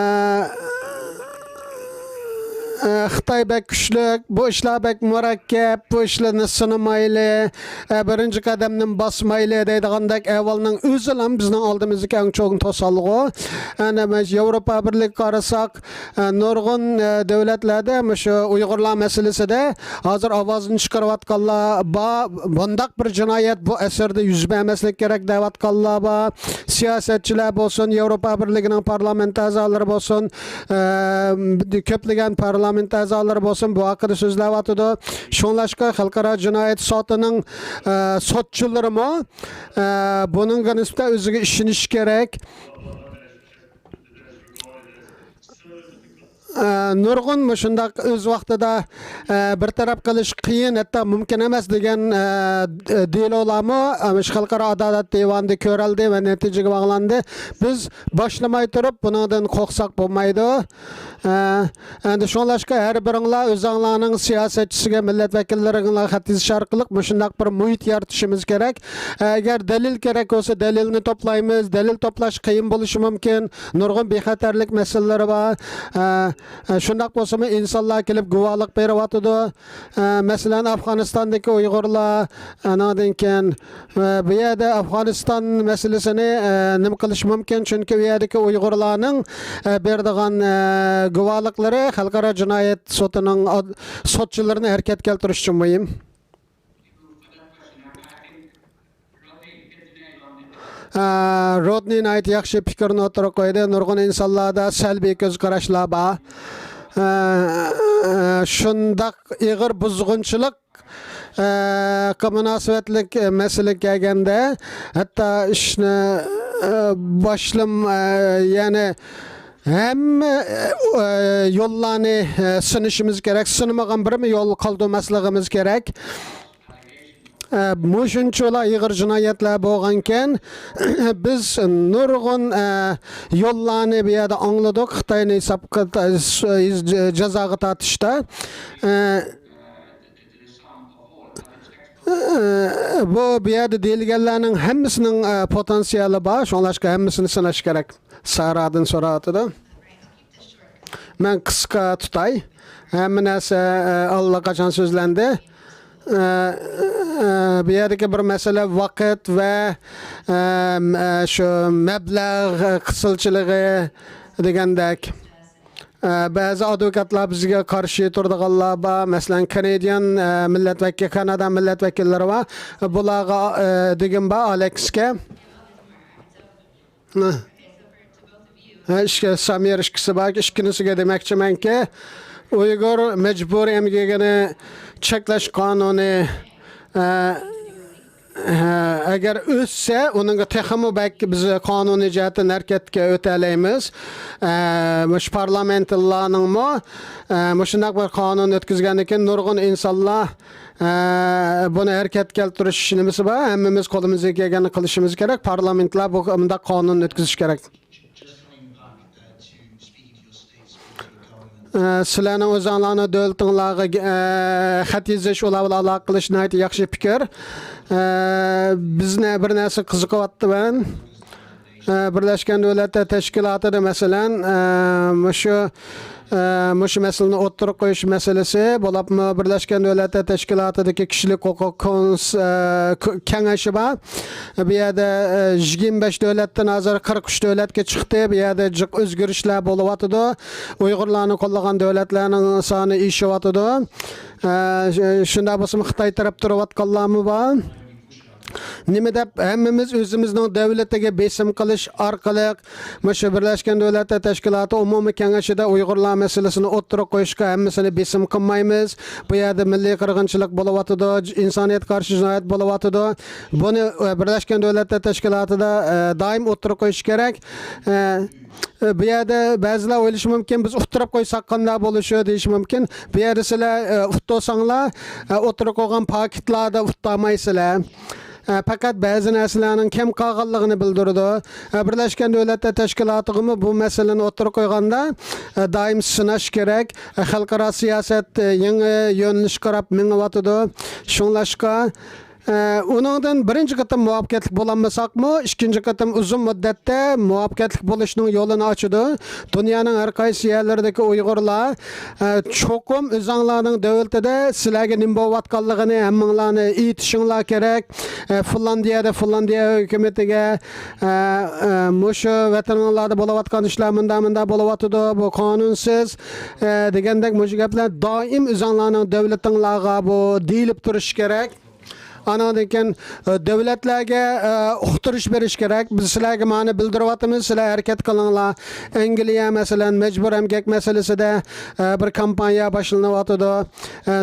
ئە، خىتاي بەك كۈچلۈك، بۇ ئىشلار بەك مۇرەككەپ، بۇ ئىشلارنى سىنىمايلى، ئە، بىرىنچى قەدەمنى باسمايلى دەيدىغاندەك ئەھۋالنىڭ ئۆزىلا بىزنىڭ ئالدىمىزدىكى ئەڭ چوڭ توسالغۇ. ئەنە، مەن ياۋروپا بىرلىكىگە قارىساق، ئە، نۇرغۇن، ئە، دۆلەتلەردە مۇشۇ ئۇيغۇرلار مەسىلىسىدە ھازىر ئاۋازىنى چىقىرىۋاتقانلار بار. بۇنداق بىر جىنايەت بۇ ئەسىردە يۈز بەرمەسلىك كېرەك دەۋاتقانلار بار. سىياسەتچىلەر بولسۇن، ياۋروپا بىرلىكىنىڭ پارلامېنت ئەزالىرى بولسۇن، ئە، كۆپلىگەن پارلامېنت ئەزالىرى بولسۇن، بۇ ھەققىدە سۆزلەۋاتىدۇ. شۇڭلاشقا خەلقئارا جىنايەت سوتىنىڭ، ئە، سوتچىلىرىمۇ، ئە، بۇنىڭغا نىسبەتەن ئۆزىگە ئىشىنىشى كېرەك. ئە، نۇرغۇن مۇشۇنداق ئۆز ۋاقتىدا، ئە، بىر تەرەپ قىلىش قىيىن، ھەتتا مۇمكىن ئەمەس دېگەن، ئە، دېلولارمۇ، ئە، مۇشۇ خەلقئارا ئادالەت دىۋانىدا كۆرۈلدى ۋە نەتىجىگە باغلاندى. بىز باشلىماي تۇرۇپ بۇنىڭدىن قورقساق بولمايدۇ. ئە، ئەمدى شۇڭلاشقا ھەر بىرىڭلار ئۆزۈڭلارنىڭ سىياسەتچىسىگە، مىللەت ۋەكىللىرىڭلارغا خەت يېزىش ئارقىلىق مۇشۇنداق بىر مۇھىت يارىتىشىمىز كېرەك. ئە، ئەگەر دەلىل كېرەك بولسا، دەلىلنى توپلايمىز. دەلىل توپلاش قىيىن بولۇشى مۇمكىن. نۇرغۇن بىخەتەرلىك مەسىلىلىرى بار. ئە، ئە، شۇنداق بولسىمۇ ئىنسانلار كېلىپ گۇۋاھلىق بېرىۋاتىدۇ. ئە، مەسىلەن، ئافغانىستاندىكى ئۇيغۇرلار، ئانىڭدىن كېيىن، ئە، بۇ يەردە ئافغانىستان مەسىلىسىنى، ئە، نېمە قىلىش مۇمكىن؟ چۈنكى ئۇ يەردىكى ئۇيغۇرلارنىڭ، ئە، بېرىدىغان، ئە، گۇۋاھلىقلىرى خەلقئارا جىنايەت سوتىنىڭ ئاد-، سوتچىلىرىنى ھەرىكەتكە كەلتۈرۈش ئۈچۈن مۇھىم. ئە، رودنى ناھايىتى ياخشى پىكىرنى ئوتتۇرىغا قويدى. نۇرغۇن ئىنسانلاردا سەلبىي كۆز قاراشلار بار. ئە، ئە، شۇنداق ئېغىر بۇزغۇنچىلىق، ئە، قا مۇناسىۋەتلىك مەسىلىگە كەلگەندە، ھەتتا ئىشنى، ئە، باشلىم-، ئە، يەنى ھەممە، ئە، يوللارنى، ئە، سىنىشىمىز كېرەك. سىنىمىغان بىرمۇ يول قالدۇرماسلىقىمىز كېرەك. ئە، مۇشۇنچىلا ئېغىر جىنايەتلەر بولغانكەن، بىز نۇرغۇن، ئە، يوللارنى بۇ يەردە ئاڭلىدۇق، خىتاينى ھېسابقا تا-، جازاغا تارتىشتا. ئە، ئە، بۇ، بۇ يەردە دېيىلگەنلەرنىڭ ھەممىسىنىڭ، ئە، پوتېنسىيالى بار، شۇڭلاشقا ھەممىسىنى سىناش كېرەك. ساراردىن سوراۋاتىدۇ. مەن قىسقا تۇتاي. ھەممە نەرسە، ئە، ئاللىقاچان سۆزلەندى. ئە، ئە، بۇ يەردىكى بىر مەسىلە ۋاقىت ۋە، ئە، ئە، شۇ مەبلەغ، ئە، قىسىلچىلىقى دېگەندەك. ئە، بەزى ئادۋوكاتلار بىزگە قارشى تۇرىدىغانلار بار. مەسىلەن، كانادىيان، ئە، مىللەت ۋەكىل-، كانادا مىللەت ۋەكىللىرى بار. بۇلارغا، ئە، دېگۈم بار، ئالېكسكە. ھە، ئىككى، سامىر ئىككىسى بار، ئىككىنچىسىگە دېمەكچىمەنكى، ئۇيغۇر مەجبۇرىي ئەمگىكىنى چەكلەش قانۇنى، ئە، ئەگەر ئۆتسە، ئۇنىڭغا تېخىمۇ بەك بىز قانۇنىي جەھەتتىن ھەرىكەتكە ئۆتەلەيمىز. ئە، مۇشۇ پارلامېنتلارنىڭمۇ، ئە، مۇشۇنداق بىر قانۇن ئۆتكۈزگەندىن كېيىن نۇرغۇن ئىنسانلار، ئە، بۇنى ھەرىكەتكە كەلتۈرۈش نېمىسى بار. ھەممىمىز قولىمىزدىن كەلگەننى قىلىشىمىز كېرەك. پارلامېنتلار بۇ، بۇنداق قانۇن ئۆتكۈزۈش كېرەك. ئە، سىلەرنىڭ ئۆزۈڭلارنىڭ دۆلىتىڭلارغا، ئە، خەت يېزىش، ئۇلار بىلەن ئالاقە قىلىش ناھايىتى ياخشى پىكىر. ئە، بىزنى بىر نەرسە قىزىقىۋاتىدۇ مەن. ئە، بىرلەشكەن دۆلەتلەر تەشكىلاتىدا، مەسىلەن، ئە، مۇشۇ، ئە، مۇشۇ مەسىلىنى ئوتتۇرىغا قويۇش مەسىلىسى، بولۇپمۇ بىرلەشكەن دۆلەتلەر تەشكىلاتىدىكى كىشىلىك ھوقۇق كونس-، ئە، ك-، كېڭىشى بار. بۇ يەردە، ئە، يىگىرمە بەش دۆلەتتىن ھازىر قىرىق ئۈچ دۆلەتكە چىقتى. بۇ يەردە جىق ئۆزگىرىشلەر بولۇۋاتىدۇ. ئۇيغۇرلارنى قوللىغان دۆلەتلەرنىڭ سانى ئېشىۋاتىدۇ. ئە، ش-، شۇنداق بولسىمۇ خىتاي تەرەپ تۇرۇۋاتقانلارمۇ بار. نېمە دەپ ھەممىمىز ئۆزىمىزنىڭ دۆلىتىگە بېسىم قىلىش ئارقىلىق مۇشۇ بىرلەشكەن دۆلەتلەر تەشكىلاتى ئومۇمىي كېڭىشىدە ئۇيغۇرلار مەسىلىسىنى ئوتتۇرىغا قويۇشقا ھەممىسىنى بېسىم قىلمايمىز. بۇ يەردە مىللىي قىرغىنچىلىق بولۇۋاتىدۇ، ج-، ئىنسانىيەتكە قارشى جىنايەت بولۇۋاتىدۇ. بۇنى، ئە، بىرلەشكەن دۆلەتلەر تەشكىلاتىدا، ئە، دائىم ئوتتۇرىغا قويۇش كېرەك. ئە، ئە، بۇ يەردە بەزىلەر ئويلىشى مۇمكىن، بىز ئۇتتۇرۇپ قويساق قانداق بولۇشى دېيىشى مۇمكىن. بۇ يەردە سىلەر، ئە، ئۇتتۇرساڭلار، ئە، ئوتتۇرىغا قويغان پاكىتلاردا ئۇتتۇرالمايسىلەر. ئە، پەقەت بەزى نەرسىلەرنىڭ كەم قالغانلىقىنى بىلدۈرىدۇ. ئە، بىرلەشكەن دۆلەتلەر تەشكىلاتىغىمۇ بۇ مەسىلىنى ئوتتۇرىغا قويغاندا، ئە، دائىم سىناش كېرەك. ئە، خەلقئارا سىياسەت، ئە، يېڭى يۆنىلىشكە قاراپ مېڭىۋاتىدۇ. شۇڭلاشقا، ئە، ئۇنىڭدىن بىرىنچى قېتىم مۇۋەپپەقىيەتلىك بولالمىساقمۇ، ئىككىنچى قېتىم ئۇزۇن مۇددەتتە مۇۋەپپەقىيەتلىك بولۇشنىڭ يولىنى ئاچىدۇ. دۇنيانىڭ ھەر قايسى يەرلىرىدىكى ئۇيغۇرلار، ئە، چوقۇم ئۆزۈڭلارنىڭ دۆلىتىدە سىلەرگە نېمە بولۇۋاتقانلىقىنى ھەممىڭلارنى ئېيتىشىڭلار كېرەك. ئە، فىنلاندىيەدە، فىنلاندىيە ھۆكۈمىتىگە، ئە، ئە، مۇشۇ ۋەتىنىڭلاردا بولۇۋاتقان ئىشلار مۇنداق، مۇنداق بولۇۋاتىدۇ، بۇ قانۇنسىز، ئە، دېگەندەك مۇشۇ گەپلەر دائىم ئۆزۈڭلارنىڭ دۆلىتىڭلارغا بۇ دېيىلىپ تۇرۇشى كېرەك. ئانىڭدىن كېيىن، ئە، دۆلەتلەرگە، ئە، ئۇقتۇرۇش بېرىش كېرەك. بىز سىلەرگە مانى بىلدۈرۈۋاتىمىز، سىلەر ھەرىكەت قىلىڭلار. ئەنگلىيە، مەسىلەن، مەجبۇر ئەمگەك مەسىلىسىدە، ئە، بىر كامپانىيە باشلىنىۋاتىدۇ. ئە،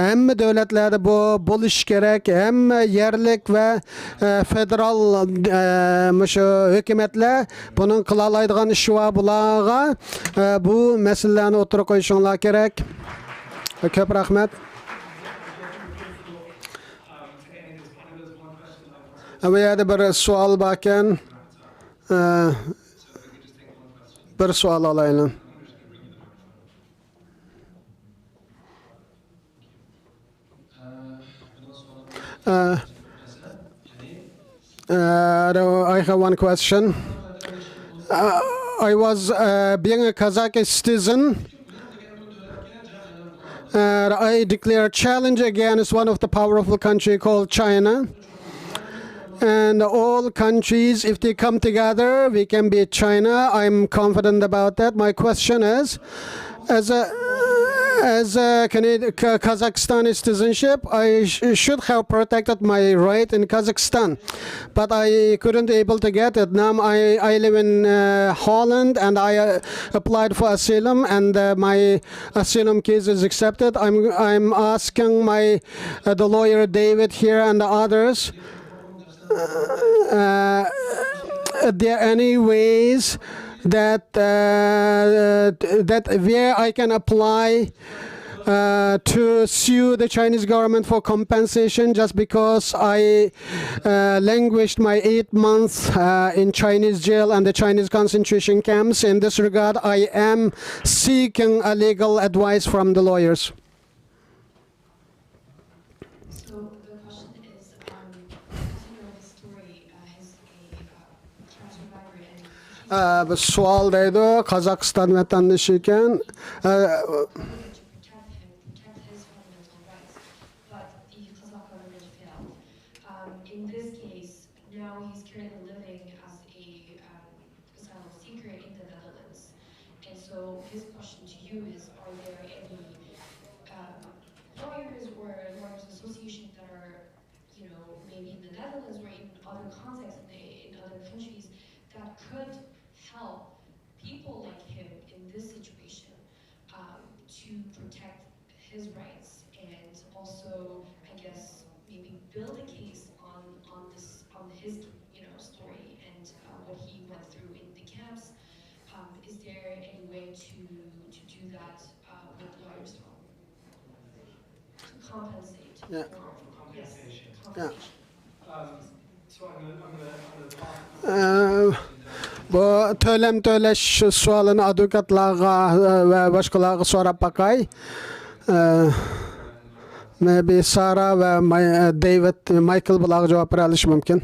ھەممە دۆلەتلەردە بۇ بولۇشى كېرەك. ھەممە يەرلىك ۋە، ئە، فېدېرال، ئە، مۇشۇ ھۆكۈمەتلەر بۇنىڭ قىلالايدىغان ئىشى بار، بۇلارغا، ئە، بۇ مەسىلىلەرنى ئوتتۇرىغا قويۇشۇڭلار كېرەك. كۆپ رەھمەت. بۇ يەردە بىر سوئال باركەن. ئە، بىر سوئال ئالايلى. ئە، ئە، I have one question. Uh, I was, uh, being a Kazakh citizen, uh, I declare challenge against one of the powerful country called China. And all countries, if they come together, we can beat China. I'm confident about that. My question is, as a as a Canadian, Kazakhstani citizenship, I sh- should have protected my right in Kazakhstan, but I couldn't able to get it. Now I, I live in uh, Holland, and I uh, applied for asylum, and uh, my asylum case is accepted. I'm I'm asking my uh, the lawyer David here and the others. Uh, are there any ways that uh, that where I can apply uh, to sue the Chinese government for compensation just because I uh, languished my eight months uh, in Chinese jail and the Chinese concentration camps. In this regard, I am seeking a legal advice from the lawyers. So the question is, um, as you know, his story, uh, his a uh, cancer survivor, and he's ئە، بۇ سوئال دەيدۇ، قازاقىستان ۋەتەندىشى ئىكەن. ئە، to protect him, protect his fundamental rights, but the Kazakh government failed. Um, in this case, now he's currently living as a um, asylum seeker in the Netherlands. And so his question to you is, are there any um, lawyers or lawyers associations that are, you know, maybe in the Netherlands or in other contexts, in, the, in other countries, that could help people like him in this situation um, to protect his rights and also, I guess, maybe build a case on Yeah. Yeah. ئە، بۇ تۆلەم تۆلەش سوئالىنى ئادۋوكاتلارغا، ئە، ۋە باشقىلارغا سوراپ باقاي. ئە، مەيبى سارا ۋە ماي-، ئە، دېۋىد، مايكل بۇلارغا جاۋاب بېرەلىشى مۇمكىن.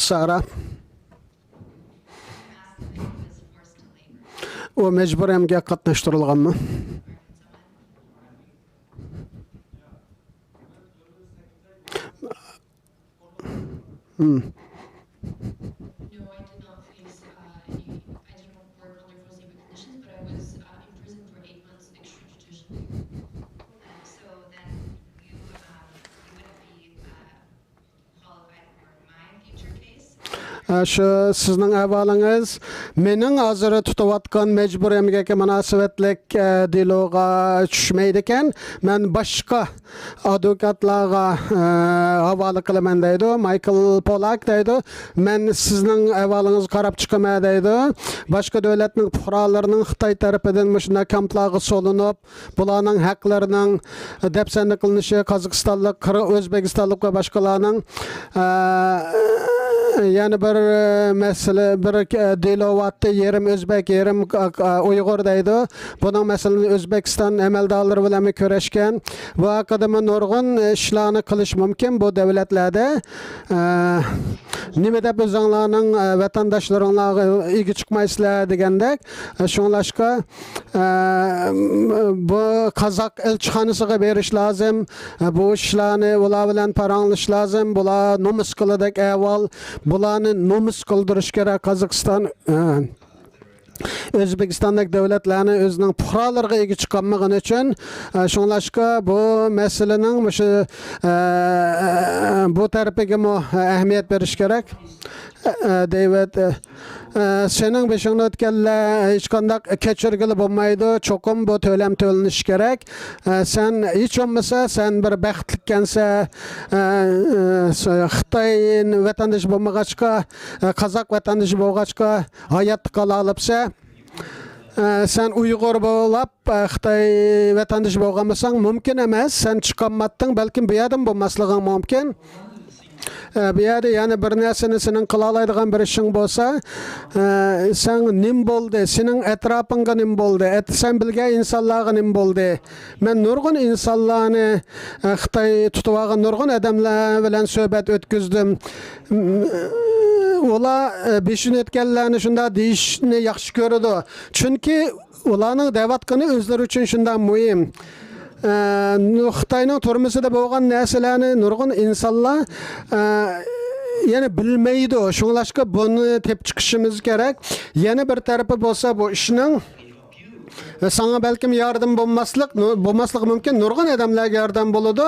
سارا. ئۇ مەجبۇرىي ئەمگەككە قاتناشتۇرۇلغانمۇ؟ Hmm. No, I did not face uh, any. I did not work under those labor conditions, but I was uh, imprisoned for eight months extrajudicially. Uh, so then you, um, you wouldn't be uh, qualified for my future case. ئە، شۇ سىزنىڭ ئەھۋالىڭىز مېنىڭ ھازىر تۇتۇۋاتقان مەجبۇرىي ئەمگەككە مۇناسىۋەتلىك، ئە، دېلوغا چۈشمەيدىكەن. مەن باشقا ئادۋوكاتلارغا، ئە، ھاۋالە قىلىمەن دەيدۇ. مايكل پولاك دەيدۇ. مەن سىزنىڭ ئەھۋالىڭىزغا قاراپ چىقىمەن دەيدۇ. باشقا دۆلەتنىڭ پۇقرالىرىنىڭ خىتاي تەرىپىدىن مۇشۇنداق كامپلارغا سولىنىپ، بۇلارنىڭ ھەقلىرىنىڭ دەپسەندە قىلىنىشى، قازاقىستانلىق، قىر-، ئۆزبېكىستانلىق ۋە باشقىلارنىڭ، ئە، يەنە بىر، ئە، مەسىلە، بىر، ئە، دېلو بارتتى، يېرىم ئۆزبەك، يېرىم، ئە، ئە، ئۇيغۇر دەيدۇ. بۇنىڭ مەسىلىنى ئۆزبېكىستان ئەمەلدارلىرى بىلەنمۇ كۆرۈشكەن. بۇ ھەققىدىمۇ نۇرغۇن ئىشلارنى قىلىش مۇمكىن بۇ دۆلەتلەردە. ئە، نېمە دەپ ئۆزۈڭلارنىڭ، ئە، ۋەتەنداشلىرىڭلارغا ئىگە چىقمايسىلەر دېگەندەك. ئە، شۇڭلاشقا، ئە، بۇ قازاق ئەلچىخانىسىغا بېرىش لازىم. ئە، بۇ ئىشلارنى ئۇلار بىلەن پاراڭلىشىش لازىم. بۇلار نومۇس قىلىدەك ئەھۋال. بۇلارنى نومۇس قىلدۇرۇش كېرەك قازاقىستان. ئە، ئۆزبېكىستاندەك دۆلەتلەرنى ئۆزىنىڭ پۇقرالىرىغا ئىگە چىقالمىغىنى ئۈچۈن، ئە، شۇڭلاشقا بۇ مەسىلىنىڭ مۇشۇ، ئە، بۇ تەرىپىگىمۇ ئەھمىيەت بېرىش كېرەك. ئە، دېۋىد، ئە، ئە، سېنىڭ بېشىڭدىن ئۆتكەنلەر ھېچقانداق كەچۈرگىلى بولمايدۇ. چوقۇم بۇ تۆلەم تۆلىنىشى كېرەك. ئە، سەن ھېچ بولمىسا سەن بىر بەختلىككەنسە، ئە، ئە، خىتاي ۋەتەندىشى بولمىغاچقا، ئە، قازاق ۋەتەندىشى بولغاچقا، ھاياتتا قالالاپسەن. ئە، سەن ئۇيغۇر بولاپ، ئە، خىتاي ۋەتەندىشى بولغان بولساڭ، مۇمكىن ئەمەس، سەن چىقالمايتتىڭ، بەلكىم بۇ يەردىن بولماسلىقىڭ مۇمكىن. ئە، بۇ يەردە يەنە بىر نەرسىنى سېنىڭ قىلالايدىغان بىر ئىشىڭ بولسا، ئە، سەن نېمە بولدى، سېنىڭ ئەتراپىڭغا نېمە بولدى، ئەت-، سەن بىلگەن ئىنسانلارغا نېمە بولدى؟ مەن نۇرغۇن ئىنسانلارنى، ئە، خىتاي تۇتۇۋالغان نۇرغۇن ئادەملەر بىلەن سۆھبەت ئۆتكۈزدۈم. ئۇلار، ئە، بېشىدىن ئۆتكەنلەرنى شۇنداق دېيىشنى ياخشى كۆرىدۇ. چۈنكى ئۇلارنىڭ دەۋاتقىنى ئۆزلىرى ئۈچۈن شۇنداق مۇھىم. ئە، نۇ-، خىتاينىڭ تۈرمىسىدە بولغان نەرسىلەرنى نۇرغۇن ئىنسانلار، ئە، يەنە بىلمەيدۇ. شۇڭلاشقا بۇنى تېپىپ چىقىشىمىز كېرەك. يەنە بىر تەرىپى بولسا بۇ ئىشنىڭ، ئە، ساڭا بەلكىم ياردىمى بولماسلىق، نۇ-، بولماسلىقى مۇمكىن. نۇرغۇن ئادەملەرگە ياردەم بولىدۇ.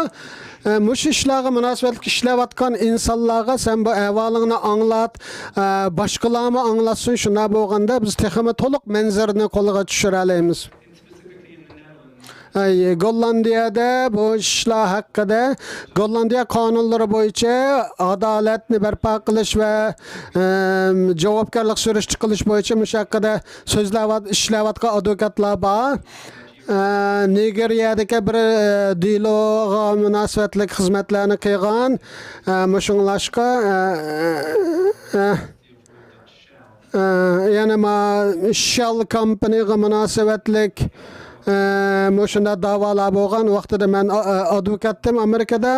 ئە، مۇشۇ ئىشلارغا مۇناسىۋەتلىك ئىشلەۋاتقان ئىنسانلارغا سەن بۇ ئەھۋالىڭنى ئاڭلات، ئە، باشقىلارمۇ ئاڭلاتسۇن. شۇنداق بولغاندا بىز تېخىمۇ تولۇق مەنزىرىنى قولغا چۈشۈرەلەيمىز. ئەي، گوللاندىيەدە بۇ ئىشلار ھەققىدە، گوللاندىيە قانۇنلىرى بويىچە ئادالەتنى بەرپا قىلىش ۋە، ئەم، جاۋابكارلىق سۈرۈشتە قىلىش بويىچە مۇشۇ ھەققىدە سۆزلەۋات-، ئىشلەۋاتقان ئادۋوكاتلار بار. ئە، نىگېرىيەدىكى بىر، ئە، دېلوغا مۇناسىۋەتلىك خىزمەتلەرنى قىلغان. ئە، مۇشۇڭلاشقا، ئە، ئە، ئە، يەنە ما شال كومپانىغا مۇناسىۋەتلىك، ئە، مۇشۇنداق داۋالار بولغان ۋاقتىدا مەن، ئا-، ئا-، ئادۋوكاتتىم ئامېرىكىدا.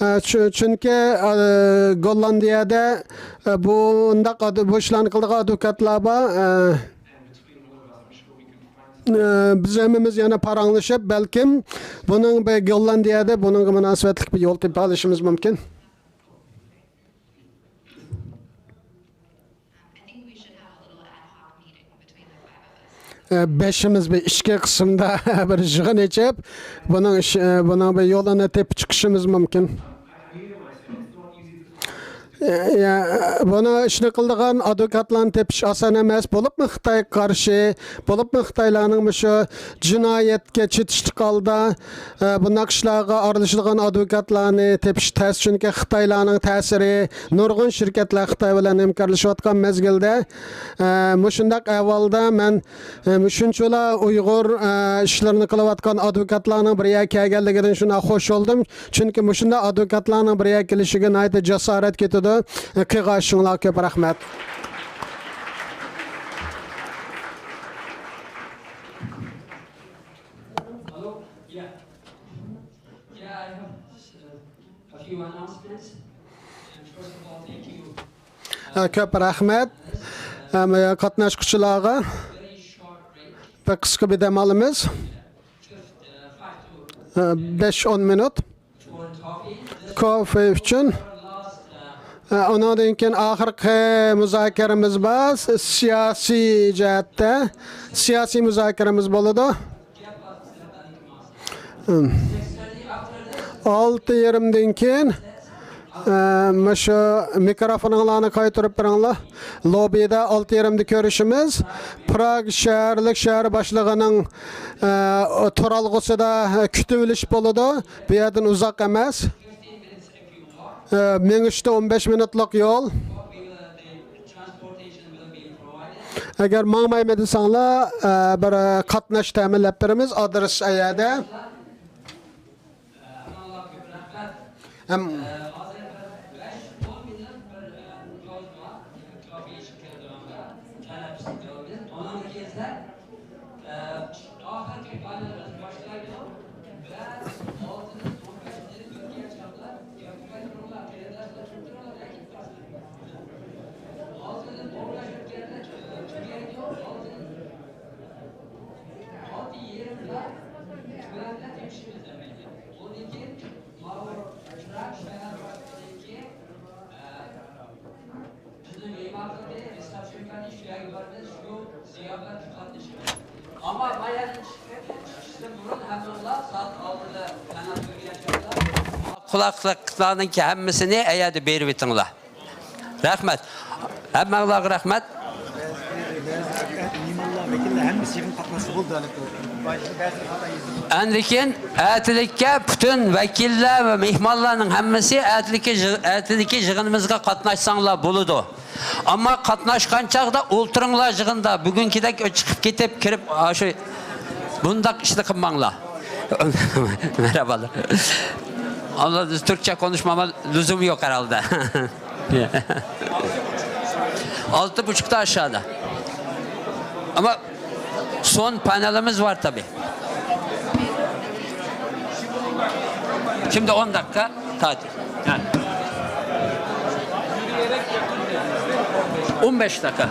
ئە، چۈ-، چۈنكى، ئە، گوللاندىيەدە، ئە، بۇنداق ئاد-، بۇ ئىشلارنى قىلىدىغان ئادۋوكاتلار بار. ئە، ئە، بىز ھەممىمىز يەنە پاراڭلىشىپ، بەلكىم بۇنىڭ بىر گوللاندىيەدە بۇنىڭغا مۇناسىۋەتلىك بىر يول تېپىپ ئېلىشىمىز مۇمكىن. ئە، بېشىمىز بىر ئىچكى قىسىمدا بىر يىغىن ئېچىپ، بۇنىڭ ئىش-، ئە، بۇنىڭ بىر يولىنى تېپىپ چىقىشىمىز مۇمكىن. ئە، بۇنى ئىشنى قىلىدىغان ئادۋوكاتلارنى تېپىش ئاسان ئەمەس. بولۇپمۇ خىتايغا قارشى، بولۇپمۇ خىتايلارنىڭ مۇشۇ جىنايەتكە چېتىشلىق ھالدا، ئە، بۇنداق ئىشلارغا ئارىلىشىدىغان ئادۋوكاتلارنى تېپىش تەس، چۈنكى خىتايلارنىڭ تەسىرى، نۇرغۇن شىركەتلەر خىتاي بىلەن ھەمكارلىشىۋاتقان مەزگىلدە، ئە، مۇشۇنداق ئەھۋالدا مەن، ئە، شۇنچىلا ئۇيغۇر، ئە، ئىشلىرىنى قىلىۋاتقان ئادۋوكاتلارنىڭ بىر يەرگە كەلگەنلىكىدىن شۇنداق خوش بولدۇم. چۈنكى مۇشۇنداق ئادۋوكاتلارنىڭ بىر يەرگە كېلىشىگە ناھايىتى جاسارەت كېتىدۇ. قىلغان ئىشىڭلارغا كۆپ رەھمەت. كۆپ رەھمەت. ھەم قاتناشقۇچىلارغا بىر قىسقا بىر دەم ئالىمىز. بەش ئون مىنۇت كوفې ئۈچۈن. ئۇنىڭدىن كېيىن ئاخىرقى مۇزاكىرىمىز بار. سىياسىي جەھەتتە سىياسىي مۇزاكىرىمىز بولىدۇ. ئالتە يېرىمدىن كېيىن، ئە، مۇشۇ مىكروفونۇڭلارنى قايتۇرۇپ بېرىڭلار. لوببىدا ئالتە يېرىمدە كۆرۈشىمىز. پراگ شەھەرلىك شەھەر باشلىقىنىڭ، ئە، تۇرالغۇسىدا كۈتۈۋېلىش بولىدۇ. بۇ يەردىن ئۇزاق ئەمەس. ئە، مېڭىشتا ئون بەش مىنۇتلۇق يول. ئەگەر ماڭمايمەن دېسەڭلار، ئە، بىر، ئە، قاتناش تەمىنلەپ بېرىمىز. ئادرېس ئەيەردە. ھەم قۇلاقلىقلارنىڭكى ھەممىسىنى ئەيەردە بېرىۋېتىڭلار. رەھمەت. ھەممەڭلارغا رەھمەت. ئاندىن كېيىن ئەتىلىككە پۈتۈن ۋەكىللەر ۋە مېھمانلارنىڭ ھەممىسى ئەتىلىكى يىغ-، ئەتىلىكى يىغىنىمىزغا قاتناشساڭلار بولىدۇ. ئەمما قاتناشقان چاغدا ئولتۇرۇڭلار يىغىندا، بۈگۈنكىدەك چىقىپ كېتىپ، كىرىپ، ئاشۇ بۇنداق ئىشنى قىلماڭلار. مەرھابا. ئاندىن تۈركچە كونۇشماما لۈزۈم يوق ھەرھالدا. ئالتە بۇچۇقتا ئاشادا. ئەمما سون پانېلىمىز بار تابىئىي. شىمدى ئون دەقىقە تاتىل. ھە. ئون بەش دەقىقە.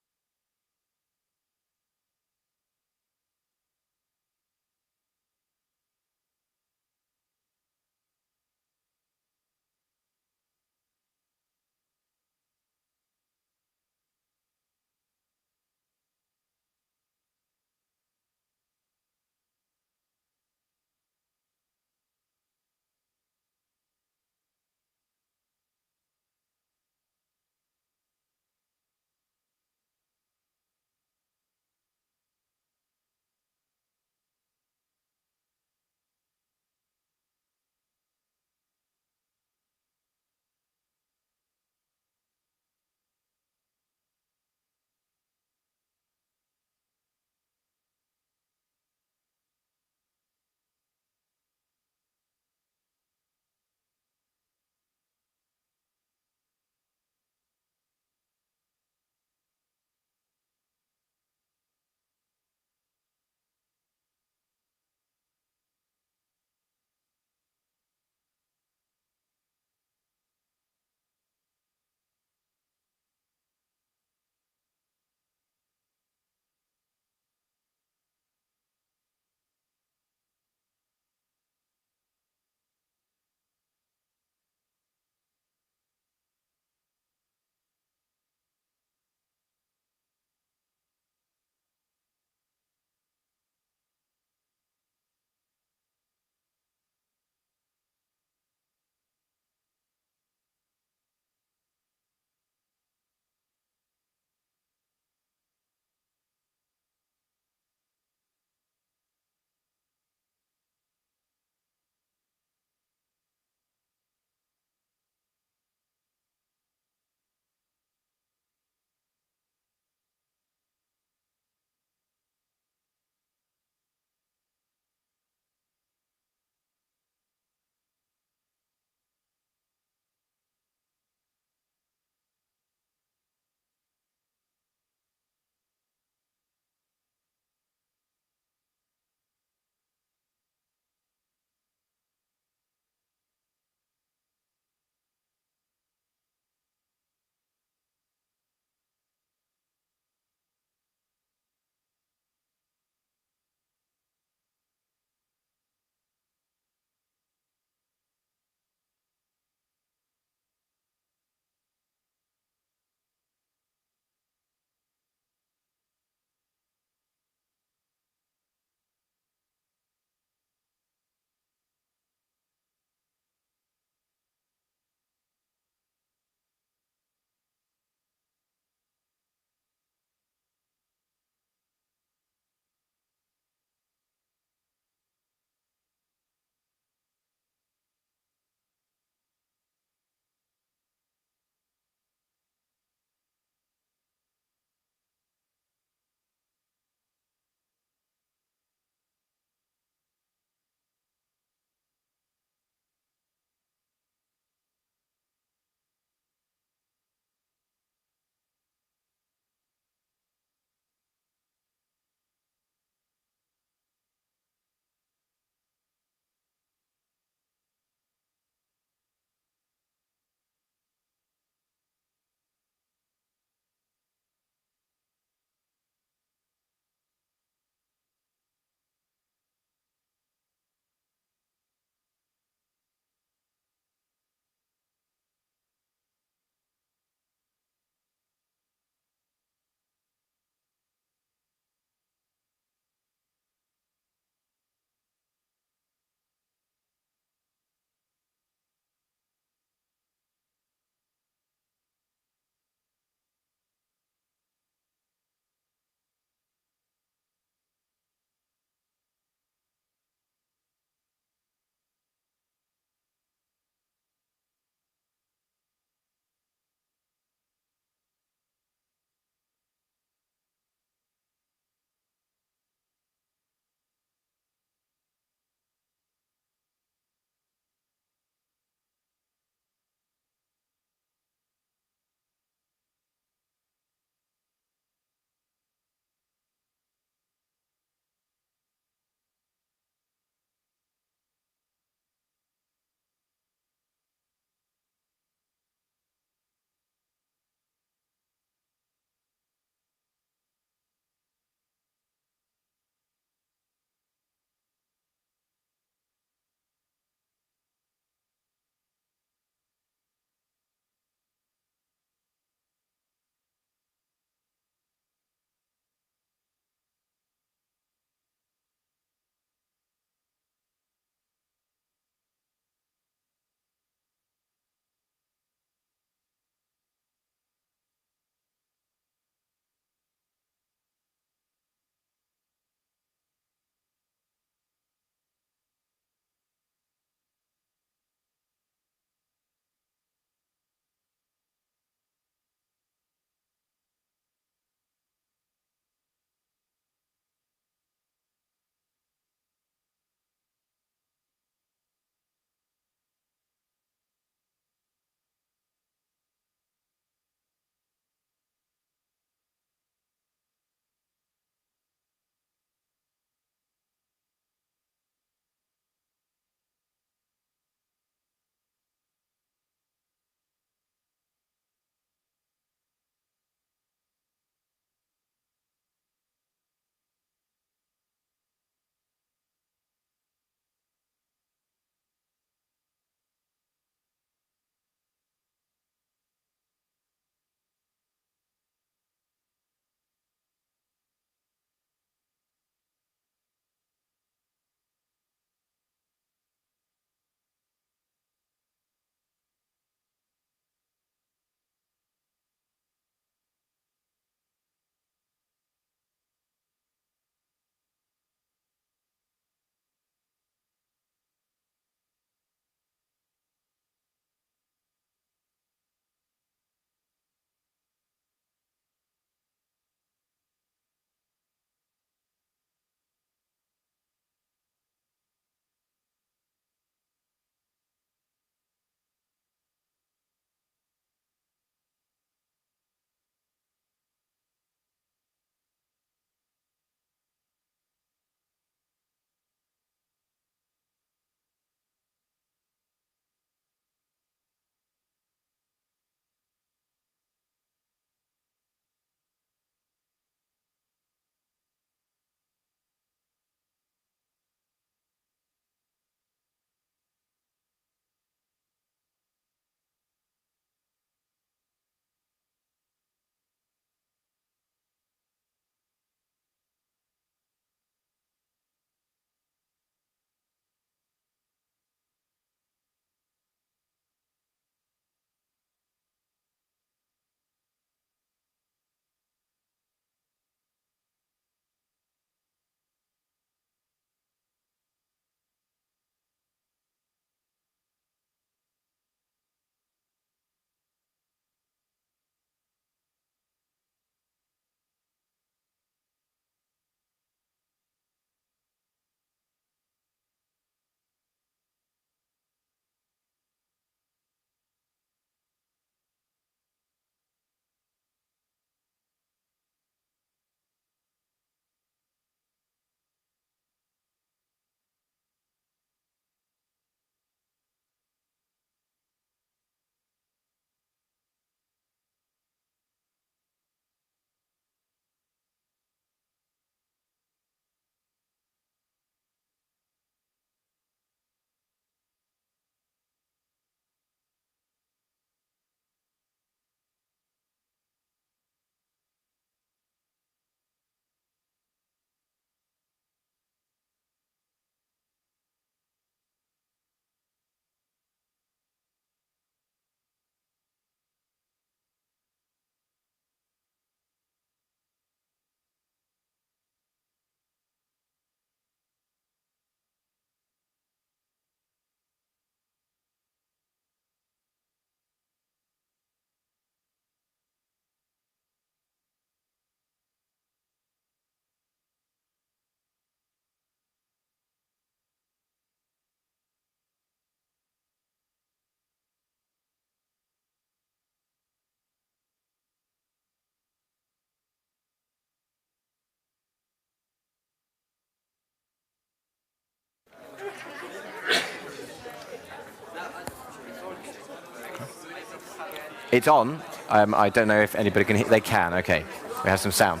It's on. Um, I don't know if anybody can hear. They can. Okay. We have some sound.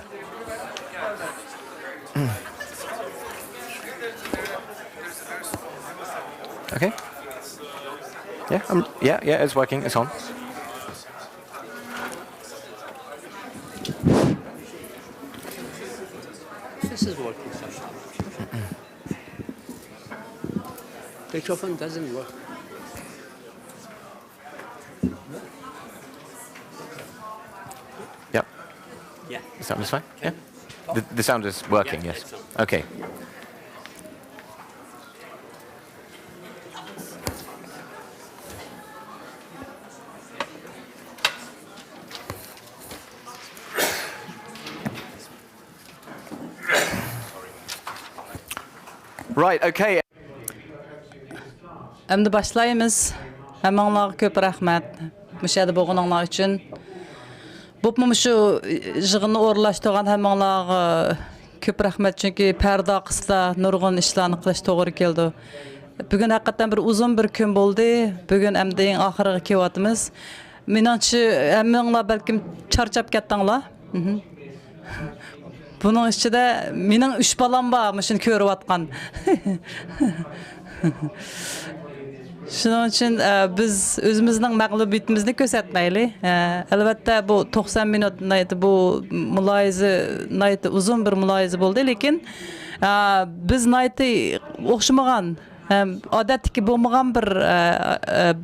Okay. Yeah. Um, yeah. Yeah. It's working. It's on. This is working somehow. Microphone doesn't work. Yep. Yeah. Is that this fine? Yeah. The, the sound is working. Yeah, yes. It's on. Okay. Right, okay. ئەمدى باشلايمىز. ھەممىڭلارغا كۆپ رەھمەت. مۇشۇ يەردە بولغىنىڭلار ئۈچۈن. بولۇپمۇ مۇشۇ يىغىننى ئورۇنلاشتۇرغان ھەممىڭلارغا كۆپ رەھمەت، چۈنكى پەردە ئارقىسىدا نۇرغۇن ئىشلارنى قىلىش توغرا كېلىدۇ. بۈگۈن ھەقىقەتەن بىر ئۇزۇن بىر كۈن بولدى. بۈگۈن ئەمدى ئەڭ ئاخىرىغا كېلىۋاتىمىز. مېنىڭچە، ھەممىڭلار بەلكىم چارچاپ كەتتىڭلار. مھم. بۇنىڭ ئىچىدە مېنىڭ ئۈچ بالام بار، مۇشۇنى كۆرۈۋاتقان. شۇنىڭ ئۈچۈن، ئە، بىز ئۆزىمىزنىڭ مەغلۇبىيىتىمىزنى كۆرسەتمەيلى. ئە، ئەلۋەتتە، بۇ توقسان مىنۇت ناھايىتى، بۇ مۇلاھىزە ناھايىتى ئۇزۇن بىر مۇلاھىزە بولدى، لېكىن، ئە، بىز ناھايىتى ئوخشىمىغان، ھەم ئادەتتىكى بولمىغان بىر، ئە، ئە،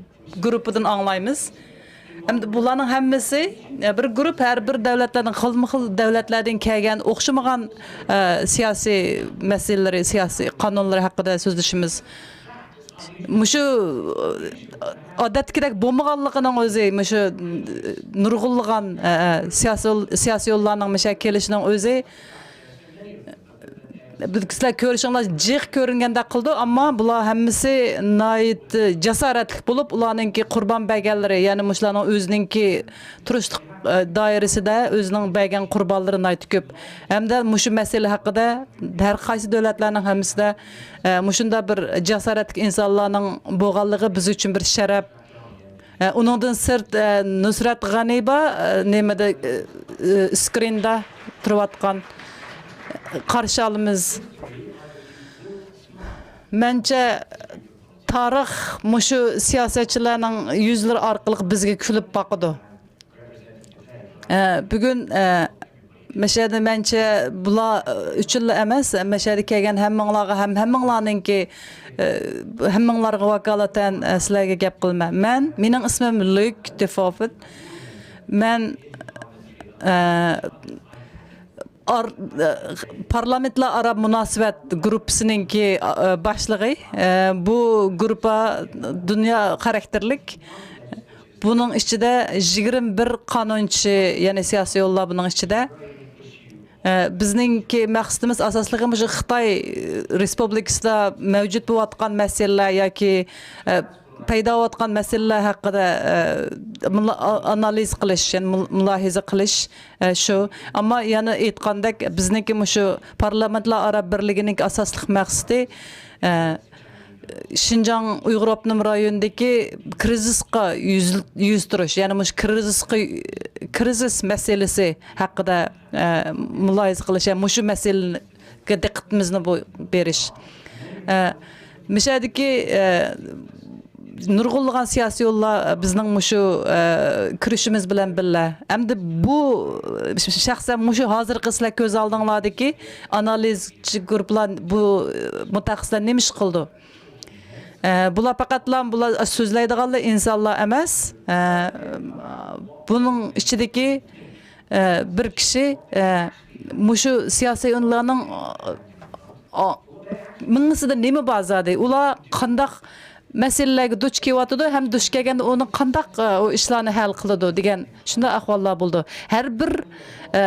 گۇرۇپپىدىن ئاڭلايمىز. ئەمدى بۇلارنىڭ ھەممىسى، ئە، بىر گۇرۇپ، ھەر بىر دۆلەتلەردىن، خىلمۇ خىل دۆلەتلەردىن كەلگەن ئوخشىمىغان، ئە، سىياسىي مەسىلىلىرى، سىياسىي قانۇنلىرى ھەققىدە سۆزلىشىمىز. مۇشۇ، ئە، ئادەتتىكىدەك بولمىغانلىقىنىڭ ئۆزى، مۇشۇ، ئە، نۇرغۇنلىغان، ئە، ئە، سىياسىي، سىياسىيونلارنىڭ مۇشۇ يەرگە كېلىشىنىڭ ئۆزى، بىز، سىلەر كۆرۈشۈڭلار جىق كۆرۈنگەندەك قىلىدۇ، ئەمما بۇلار ھەممىسى ناھايىتى جاسارەتلىك بولۇپ، ئۇلارنىڭكى قۇربان بەرگەنلىرى، يەنى مۇشۇلارنىڭ ئۆزىنىڭكى تۇرۇشلۇق، ئە، دائىرىسىدە ئۆزىنىڭ بەرگەن قۇربانلىرى ناھايىتى كۆپ. ھەمدە مۇشۇ مەسىلە ھەققىدە ھەر قايسى دۆلەتلەرنىڭ ھەممىسىدە، ئە، مۇشۇنداق بىر جاسارەتلىك ئىنسانلارنىڭ بولغانلىقى بىز ئۈچۈن بىر شەرەپ. ئە، ئۇنىڭدىن سىرت، ئە، نۇسرەت غەنى بار، ئە، نېمىدە، ئە، ئە، ئىسكرىندا تۇرۇۋاتقان، قارشى ئالىمىز. مەنچە، تارىخ مۇشۇ سىياسەتچىلەرنىڭ يۈزلىرى ئارقىلىق بىزگە كۈلۈپ باقىدۇ. ئە، بۈگۈن، ئە، مەشەدە مەنچە بۇلار، ئە، ئۈچۈنلا ئەمەس، مەشەدە كەلگەن ھەممىڭلارغا ھەم ھەممىڭلارنىڭكى، ئە، ھەممىڭلارغا ۋاكالىتەن، ئە، سىلەرگە گەپ قىلىمەن. مەن، مېنىڭ ئىسمىم لۈك دېفوفىت. مەن، ئە، ئار-، ئە، پارلامېنتلار ئارا مۇناسىۋەت گۇرۇپپىسىنىڭكى، ئە، باشلىقى. ئە، بۇ گۇرۇپپا دۇنيا خاراكتېرلىك. بۇنىڭ ئىچىدە يىگىرمە بىر قانۇنچى، يەنى سىياسىيونلار بۇنىڭ ئىچىدە. ئە، بىزنىڭكى مەقسىتىمىز ئاساسلىقى مۇشۇ خىتاي رېسپۇبلىكىسىدا مەۋجۇت بولۇۋاتقان مەسىلىلەر ياكى، ئە، پەيدا بولۇۋاتقان مەسىلىلەر ھەققىدە، ئە، مۇلا-، ئا-، ئانالىز قىلىش، يەنى مۇل-، مۇلاھىزە قىلىش، ئە، شۇ. ئەمما يەنە ئېيتقاندەك، بىزنىڭكى مۇشۇ پارلامېنتلار ئارا بىرلىكىنىڭكى ئاساسلىق مەقسىتى، ئە، شىنجاڭ ئۇيغۇر ئاپتونوم رايونىدىكى كىرىزىسقا يۈز-، يۈز تۇرۇش، يەنى مۇشۇ كىرىزىسقا، كىرىزىس مەسىلىسى ھەققىدە، ئە، مۇلاھىزە قىلىش، يەنى مۇشۇ مەسىلىگە دىققىتىمىزنى بۇ-، بېرىش. ئە، مۇشۇ يەردىكى، ئە، نۇرغۇنلىغان سىياسىيونلار بىزنىڭ مۇشۇ، ئە، كۈرىشىمىز بىلەن بىللە. ئەمدى بۇ، شەخسەن مۇشۇ ھازىرقى سىلەر كۆز ئالدىڭلاردىكى ئانالىزچى گۇرۇپپىلار، بۇ مۇتەخەسسىسلەر نېمە ئىش قىلىدۇ؟ ئە، بۇلار پەقەتلا بۇلار سۆزلەيدىغانلا ئىنسانلار ئەمەس. ئە، بۇنىڭ ئىچىدىكى، ئە، بىر كىشى، ئە، مۇشۇ سىياسىيونلارنىڭ، ئا، مېڭىسىدە نېمە بار زادى؟ ئۇلار قانداق مەسىلىلەرگە دۇچ كېلىۋاتىدۇ ھەم دۇچ كەلگەندە ئۇنى قانداق، ئە، ئۇ ئىشلارنى ھەل قىلىدۇ دېگەن شۇنداق ئەھۋاللار بولىدۇ. ھەر بىر، ئە،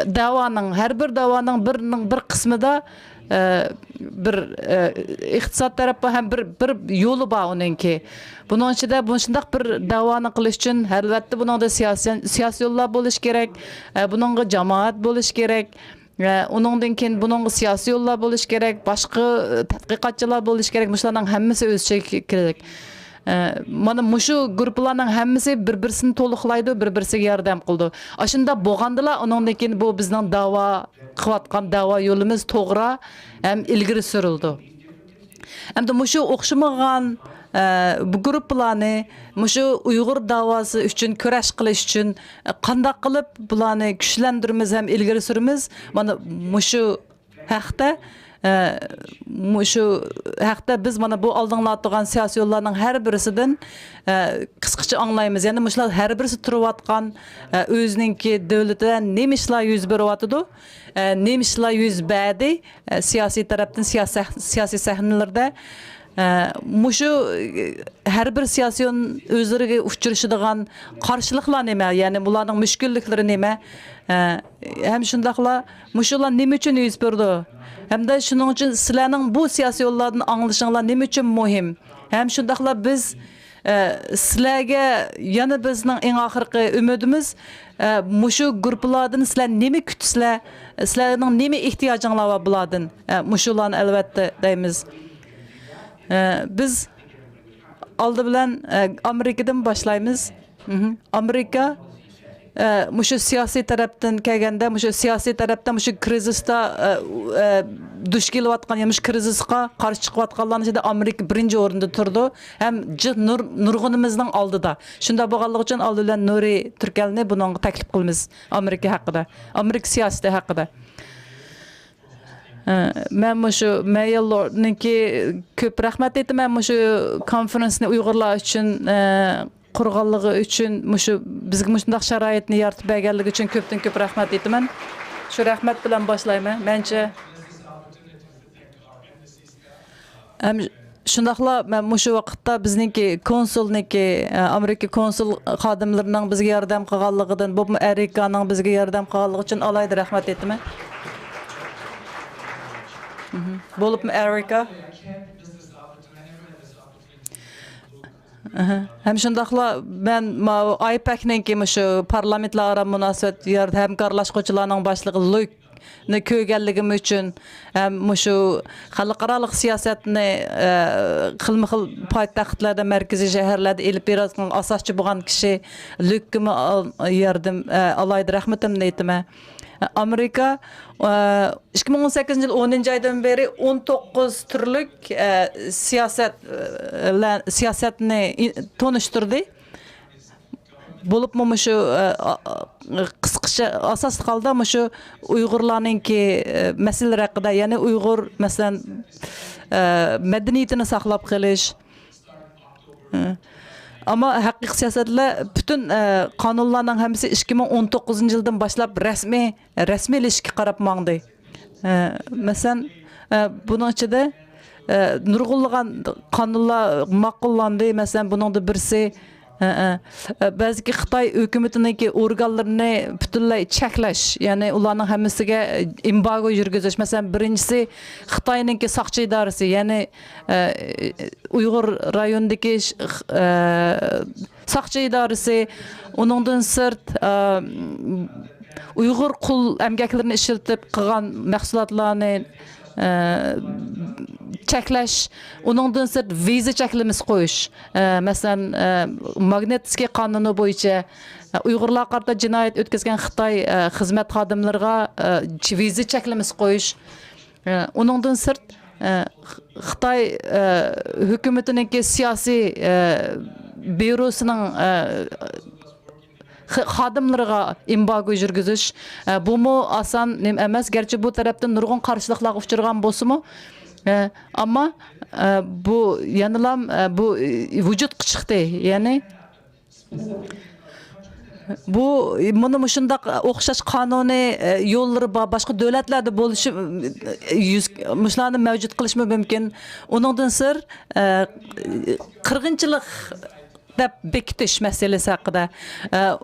دەۋانىڭ، ھەر بىر دەۋانىڭ بىرنىڭ بىر قىسمىدا، ئە، بىر، ئە، ئىقتىساد تەرەپ ھەم بىر، بىر يولى بار ئۇنىڭكى. بۇنىڭ ئىچىدە مۇشۇنداق بىر دەۋانى قىلىش ئۈچۈن، ئەلۋەتتە، بۇنىڭدا سىياسىي، سىياسىيونلار بولۇش كېرەك، ئە، بۇنىڭغا جامائەت بولۇش كېرەك، ئە، ئۇنىڭدىن كېيىن بۇنىڭغا سىياسىيونلار بولۇش كېرەك، باشقا، ئە، تەتقىقاتچىلار بولۇش كېرەك، مۇشۇلارنىڭ ھەممىسى ئۆز ئىچىگە كىرىدۇ. ئە، مانا مۇشۇ گۇرۇپپىلارنىڭ ھەممىسى بىر-بىرسىنى تولۇقلايدۇ، بىر-بىرسىگە ياردەم قىلىدۇ. ئاشۇنداق بولغاندىلا ئۇنىڭدىن كېيىن بۇ بىزنىڭ داۋا قىلىۋاتقان داۋا يولىمىز توغرا ھەم ئىلگىرى سۈرۈلىدۇ. ئەمدى مۇشۇ ئوخشىمىغان، ئە، بۇ گۇرۇپپىلارنى مۇشۇ ئۇيغۇر داۋاسى ئۈچۈن كۈرەش قىلىش ئۈچۈن، ئە، قانداق قىلىپ بۇلارنى كۈچلەندۈرىمىز ھەم ئىلگىرى سۈرىمىز؟ مانا مۇشۇ ھەقتە، ئە، مۇشۇ ھەقتە بىز مانا بۇ ئالدىڭلار تۇرغان سىياسىيونلارنىڭ ھەر بىرسىدىن، ئە، قىسقىچە ئاڭلايمىز. يەنى مۇشۇلار ھەر بىرسى تۇرۇۋاتقان، ئە، ئۆزىنىڭكى دۆلىتىدە نېمە ئىشلار يۈز بېرىۋاتىدۇ، ئە، نېمە ئىشلار يۈز بەردى، ئە، سىياسىي تەرەپتىن سىياسەت، سىياسىي سەھنىلەردە، ئە، مۇشۇ، ئە، ھەر بىر سىياسىيون ئۆزلىرىگە ئۇچرىشىدىغان قارشىلىقلار نېمە؟ يەنى بۇلارنىڭ مۈشكۈللۈكلىرى نېمە؟ ئە، ھەم شۇنداقلا مۇشۇلار نېمە ئۈچۈن يۈز بېرىدۇ؟ ھەمدە شۇنىڭ ئۈچۈن سىلەرنىڭ بۇ سىياسىيونلاردىن ئاڭلىشىڭلار نېمە ئۈچۈن مۇھىم؟ ھەم شۇنداقلا بىز، ئە، سىلەرگە يەنە بىزنىڭ ئەڭ ئاخىرقى ئۈمىدىمىز، ئە، مۇشۇ گۇرۇپپىلاردىن سىلەر نېمە كۈتىسىلەر؟ سىلەرنىڭ نېمە ئېھتىياجىڭلار بار بۇلاردىن؟ ئە، مۇشۇلارنى ئەلۋەتتە دەيمىز. ئە، بىز ئالدى بىلەن، ئە، ئامېرىكىدىن باشلايمىز. مھم. ئامېرىكا، ئە، مۇشۇ سىياسىي تەرەپتىن كەلگەندە، مۇشۇ سىياسىي تەرەپتە مۇشۇ كرىزىستا، ئە، ئە، دۇچ كېلىۋاتقان يا مۇشۇ كرىزىسقا قارشى چىقىۋاتقانلارنىڭ ئىچىدە ئامېرىكا بىرىنچى ئورۇندا تۇرىدۇ. ھەم جىق نۇر-، نۇرغۇنىمىزنىڭ ئالدىدا. شۇنداق بولغانلىقى ئۈچۈن ئالدى بىلەن نۇرى تۈركەلنى بۇنىڭغا تەكلىپ قىلىمىز. ئامېرىكا ھەققىدە، ئامېرىكا سىياسىتى ھەققىدە. ئە، مەن مۇشۇ مەيەن لوردنىڭكى كۆپ رەھمەت ئېيتىمەن، مۇشۇ كونفېرېنسنى ئۇيغۇرلار ئۈچۈن، ئە، قۇرغانلىقى ئۈچۈن، مۇشۇ بىزگە مۇشۇنداق شارائىتنى يارىتىپ بەرگەنلىكى ئۈچۈن كۆپتىن كۆپ رەھمەت ئېيتىمەن. شۇ رەھمەت بىلەن باشلايمەن. مەنچە ھەم شۇنداقلا مەن مۇشۇ ۋاقىتتا بىزنىڭكى كونسۇلنىڭكى، ئە، ئامېرىكا كونسۇل خادىملىرىنىڭ بىزگە ياردەم قىلغانلىقىدىن، بولۇپمۇ ئەرىكانىڭ بىزگە ياردەم قىلغانلىقى ئۈچۈن ئالاھىدە رەھمەت ئېيتىمەن. مھم. بولۇپمۇ ئەرىكا. ئەھە. ھەم شۇنداقلا مەن ماۋۇ ئايپەكنىڭكى مۇشۇ پارلامېنتلار ئارا مۇناسىۋەت يار-، ھەمكارلاشقۇچىلارنىڭ باشلىقى لۇكنى كۆرگەنلىكىم ئۈچۈن ھەم مۇشۇ خەلقئارالىق سىياسەتنى، ئە، خىلمۇ خىل پايتەختلەردە، مەركىزىي شەھەرلەردە ئېلىپ بېرىۋاتقان ئاساسچى بولغان كىشى لۇككىمۇ ئال-، ياردىم، ئە، ئالاھىدە رەھمىتىمنى ئېيتىمەن. ئامېرىكا، ئە، ئىككى مىڭ ئون سەككىزىنچى يىل ئونىنچى ئايدىن بېرى ئون توققۇز تۈرلۈك، ئە، سىياسەت، ئە، لە-، سىياسەتنى ئى-، تونۇشتۇردى. بولۇپمۇ مۇشۇ، ئە، ئا-، ئا-، قىسقىچە ئاساسلىق ھالدا مۇشۇ ئۇيغۇرلارنىڭكى، ئە، مەسىلىلىرى ھەققىدە، يەنى ئۇيغۇر، مەسىلەن، ئە، مەدەنىيىتىنى ساقلاپ قېلىش، ئەمما ھەقىقىي سىياسەتلەر پۈتۈن، ئە، قانۇنلارنىڭ ھەممىسى ئىككى مىڭ ئون توققۇزىنچى يىلدىن باشلاپ رەسمىي، رەسمىيلىشىشكە قاراپ ماڭدى. ئە، مەسىلەن، ئە، بۇنىڭ ئىچىدە، ئە، نۇرغۇنلىغان قانۇنلار ماقۇللاندى. مەسىلەن، بۇنىڭدا بىرسى، ئە، ئە، ئە، بەزىكى خىتاي ھۆكۈمىتىنىڭكى ئورگانلىرىنى پۈتۈنلەي چەكلەش، يەنى ئۇلارنىڭ ھەممىسىگە ئېمبارگو يۈرگۈزۈش. مەسىلەن، بىرىنچىسى خىتاينىڭكى ساقچى ئىدارىسى، يەنى، ئە، ئۇيغۇر رايونىدىكى ش-، ئە، ساقچى ئىدارىسى، ئۇنىڭدىن سىرت، ئە، ئۇيغۇر قۇل ئەمگەكلىرىنى ئىشلىتىپ قىلغان مەھسۇلاتلارنى، ئە، چەكلەش، ئۇنىڭدىن سىرت ۋىزا چەكلىمىسى قويۇش. ئە، مەسىلەن، ئە، ماگنىتسكىي قانۇنى بويىچە، ئە، ئۇيغۇرلارغا قارىتا جىنايەت ئۆتكۈزگەن خىتاي، ئە، خىزمەت خادىملىرىغا، ئە، ۋىزا چەكلىمىسى قويۇش. ئە، ئۇنىڭدىن سىرت، ئە، خىتاي، ئە، ھۆكۈمىتىنىڭكى سىياسىي، ئە، بيۇروسىنىڭ، ئە، خ-، خادىملىرىغا ئېمبارگو يۈرگۈزۈش، ئە، بۇمۇ ئاسان نېمە ئەمەس. گەرچە بۇ تەرەپتىن نۇرغۇن قارشىلىقلارغا ئۇچرىغان بولسىمۇ، ئە، ئەمما، ئە، بۇ يەنىلا، ئە، بۇ، ئى، ۋۇجۇدقا چىقتى. يەنى، بۇ، مانا مۇشۇنداق ئوخشاش قانۇنىي، ئە، يوللىرى بار، باشقا دۆلەتلەردە بولۇشى، ئە، يۈز-، مۇشۇلارنى مەۋجۇت قىلىشمۇ مۇمكىن. ئۇنىڭدىن سىرت، ئە، قىرغىنچىلىق دەپ بېكىتىش مەسىلىسى ھەققىدە. ئە،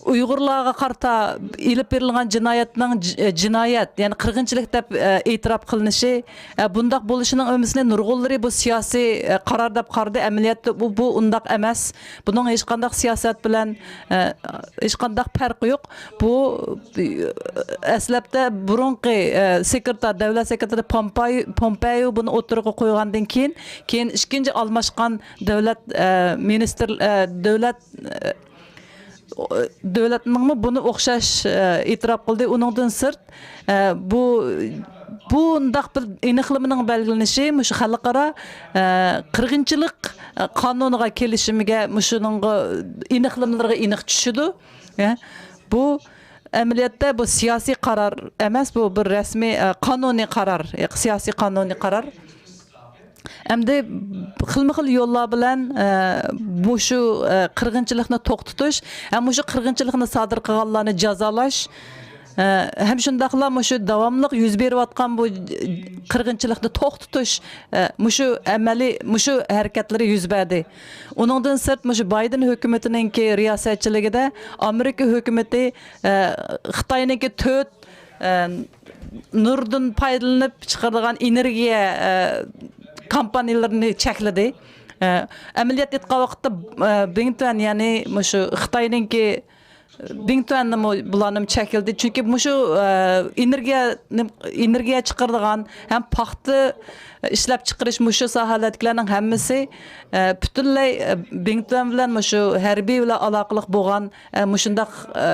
ئۇيغۇرلارغا قارىتا ئېلىپ بېرىلغان جىنايەتنىڭ ج-، جىنايەت، يەنى قىرغىنچىلىق دەپ، ئە، ئېتىراپ قىلىنىشى، ئە، بۇنداق بولۇشىنىڭ ئۆمىسىنى نۇرغۇنلىرى بۇ سىياسىي، ئە، قارار دەپ قارىدى. ئەمەلىيەتتە بۇ، بۇ ئۇنداق ئەمەس. بۇنىڭ ھېچقانداق سىياسەت بىلەن، ئە، ھېچقانداق پەرقى يوق. بۇ، ئە، ئەسلەپتە بۇرۇنقى، ئە، سېكرېتار، دۆلەت سېكرېتارى پومپاي-، پومپېيو بۇنى ئوتتۇرىغا قويغاندىن كېيىن، كېيىن ئىككىنچى ئالماشقان دۆلەت، ئە، مىنىستىر، ئە، دۆلەت، ئە، دۆلەتنىڭمۇ بۇنى ئوخشاش، ئە، ئېتىراپ قىلدى. ئۇنىڭدىن سىرت، ئە، بۇ، بۇنداق بىر ئېنىقلىمىنىڭ بەلگىلىنىشى مۇشۇ خەلقئارا، ئە، قىرغىنچىلىق، ئە، قانۇنىغا كېلىشىمىگە، مۇشۇنىڭغا ئېنىقلىمىلىرىغا ئېنىق چۈشىدۇ. ئە، بۇ ئەمەلىيەتتە بۇ سىياسىي قارار ئەمەس، بۇ بىر رەسمىي، ئە، قانۇنىي قارار، ئە، سىياسىي قانۇنىي قارار. ئەمدى خىلمۇ خىل يوللار بىلەن، ئە، مۇشۇ، ئە، قىرغىنچىلىقنى توختىتىش ھەم مۇشۇ قىرغىنچىلىقنى سادىر قىلغانلارنى جازالاش، ئە، ھەم شۇنداقلا مۇشۇ داۋاملىق يۈز بېرىۋاتقان بۇ قىرغىنچىلىقنى توختىتىش، ئە، مۇشۇ ئەمەلىي، مۇشۇ ھەرىكەتلىرى يۈز بەردى. ئۇنىڭدىن سىرت، مۇشۇ بايدېن ھۆكۈمىتىنىڭكى رىياسەتچىلىكىدە ئامېرىكا ھۆكۈمىتى، ئە، خىتاينىڭكى تۆت ئە، نۇردىن پايدىلىنىپ چىقىرىدىغان ئېنېرگىيە، ئە، كومپانىيىلىرىنى چەكلىدى. ئە، ئەمەلىيەتتە ئېيتقان ۋاقىتتا، ئە، بىڭتۈەن، يەنى مۇشۇ خىتاينىڭكى بىڭتۈەننىمۇ بۇلارنىمۇ چەكلىدى. چۈنكى مۇشۇ، ئە، ئېنېرگىيە، ئېنېرگىيە چىقىرىدىغان ھەم پاختا ئىشلەپچىقىرىش مۇشۇ ساھەلەردىكىلەرنىڭ ھەممىسى، ئە، پۈتۈنلەي، ئە، بىڭتۈەن بىلەن مۇشۇ ھەربىي بىلەن ئالاقىلىق بولغان، ئە، مۇشۇنداق، ئە،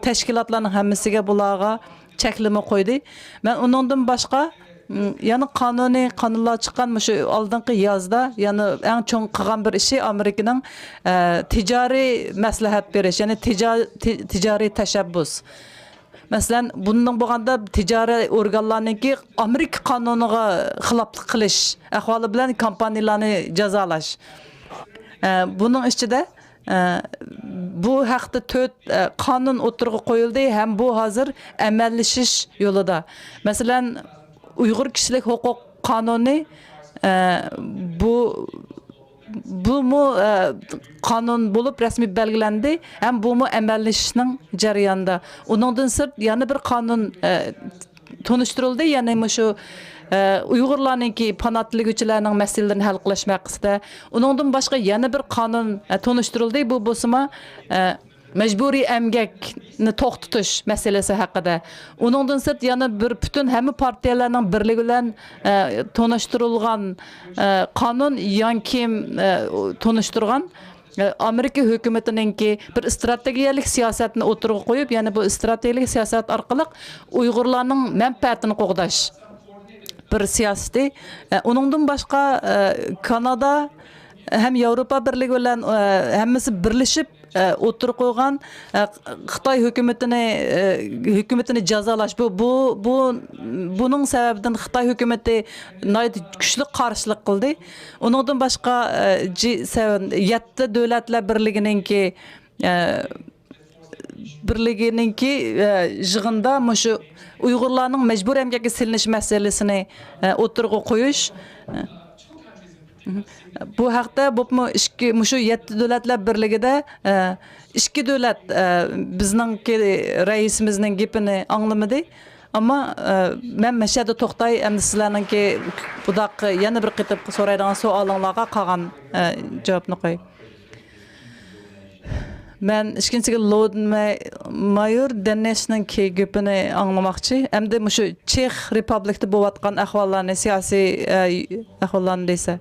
تەشكىلاتلارنىڭ ھەممىسىگە بۇلارغا چەكلىمە قويدى. مەن ئۇنىڭدىن باشقا، م، يەنە قانۇنىي قانۇنلار چىققان مۇشۇ ئالدىنقى يازدا يەنە ئەڭ چوڭ قىلغان بىر ئىشى ئامېرىكىنىڭ، ئە، تىجارىي مەسلىھەت بېرىش، يەنى تىجا-، تى-، تىجارىي تەشەببۇس. مەسىلەن، بۇندىن بولغاندا تىجارىي ئورگانلارنىڭكى ئامېرىكا قانۇنىغا خىلاپلىق قىلىش ئەھۋالى بىلەن كومپانىيىلارنى جازالاش. ئە، بۇنىڭ ئىچىدە، ئە، بۇ ھەقتە تۆت، ئە، قانۇن ئوتتۇرىغا قويۇلدى ھەم بۇ ھازىر ئەمەلىيلىشىش يولىدا. مەسىلەن، ئۇيغۇر كىشىلىك ھوقۇق قانۇنى، ئە، بۇ، بۇمۇ، ئە، قانۇن بولۇپ رەسمىي بەلگىلەندى ھەم بۇمۇ ئەمەلىيلىشىشنىڭ جەريانىدا. ئۇنىڭدىن سىرت يەنە بىر قانۇن، ئە، تونۇشتۇرۇلدى. يەنى مۇشۇ، ئە، ئۇيغۇرلارنىڭكى پاناھ تىلىگۈچىلەرنىڭ مەسىلىلىرىنى ھەل قىلىش ھەققىدە. ئۇنىڭدىن باشقا يەنە بىر قانۇن، ئە، تونۇشتۇرۇلدى. بۇ بولسىمۇ، ئە، مەجبۇرىي ئەمگەكنى توختىتىش مەسىلىسى ھەققىدە. ئۇنىڭدىن سىرت يەنە بىر پۈتۈن ھەممە پارتىيەلەرنىڭ بىرلىكى بىلەن، ئە، تونۇشتۇرۇلغان، ئە، قانۇن يانكىم، ئە، تونۇشتۇرغان، ئامېرىكا ھۆكۈمىتىنىڭكى بىر ئىستراتېگىيەلىك سىياسەتنى ئوتتۇرىغا قويۇپ، يەنى بۇ ئىستراتېگىيەلىك سىياسەت ئارقىلىق ئۇيغۇرلارنىڭ مەنپەئەتىنى قوغداش بىر سىياسىتى. ئۇنىڭدىن باشقا، كانادا ھەم ياۋروپا بىرلىكى بىلەن، ھەممىسى بىرلىشىپ، ئوتتۇرىغا قويغان، خىتاي ھۆكۈمىتىنى، ھۆكۈمىتىنى جازالاش. بۇ، بۇ، بۇ، بۇنىڭ سەۋەبىدىن خىتاي ھۆكۈمىتى ناھايىتى كۈچلۈك قارشىلىق قىلدى. ئۇنىڭدىن باشقا، ئە، جى سەۋەن، يەتتە دۆلەتلەر بىرلىكىنىڭكى، ئە، بىرلىكىنىڭكى، ئە، يىغىندا مۇشۇ ئۇيغۇرلارنىڭ مەجبۇرىي ئەمگەككە سېلىنىش مەسىلىسىنى، ئە، ئوتتۇرىغا قويۇش. بۇ ھەقتە بولۇپمۇ ئىككى، مۇشۇ يەتتە دۆلەتلەر بىرلىكىدە، ئە، ئىككى دۆلەت، ئە، بىزنىڭكى رەئىسىمىزنىڭ گېپىنى ئاڭلىمىدى. ئەمما، ئە، مەن مەشەدە توختاي، ئەمدى سىلەرنىڭكى بۇنداق يەنە بىر قېتىم سورايدىغان سوئالىڭلارغا قالغان، ئە، جاۋابنى قوي. مەن ئىككىنچىسىگە لورد ماي-، مايور دېنىشنىڭكى گېپىنى ئاڭلىماقچى. ئەمدى مۇشۇ چېخ رېپابلىكتا بولۇۋاتقان ئەھۋاللارنى، سىياسىي، ئە، ئەھۋاللارنى دېسە.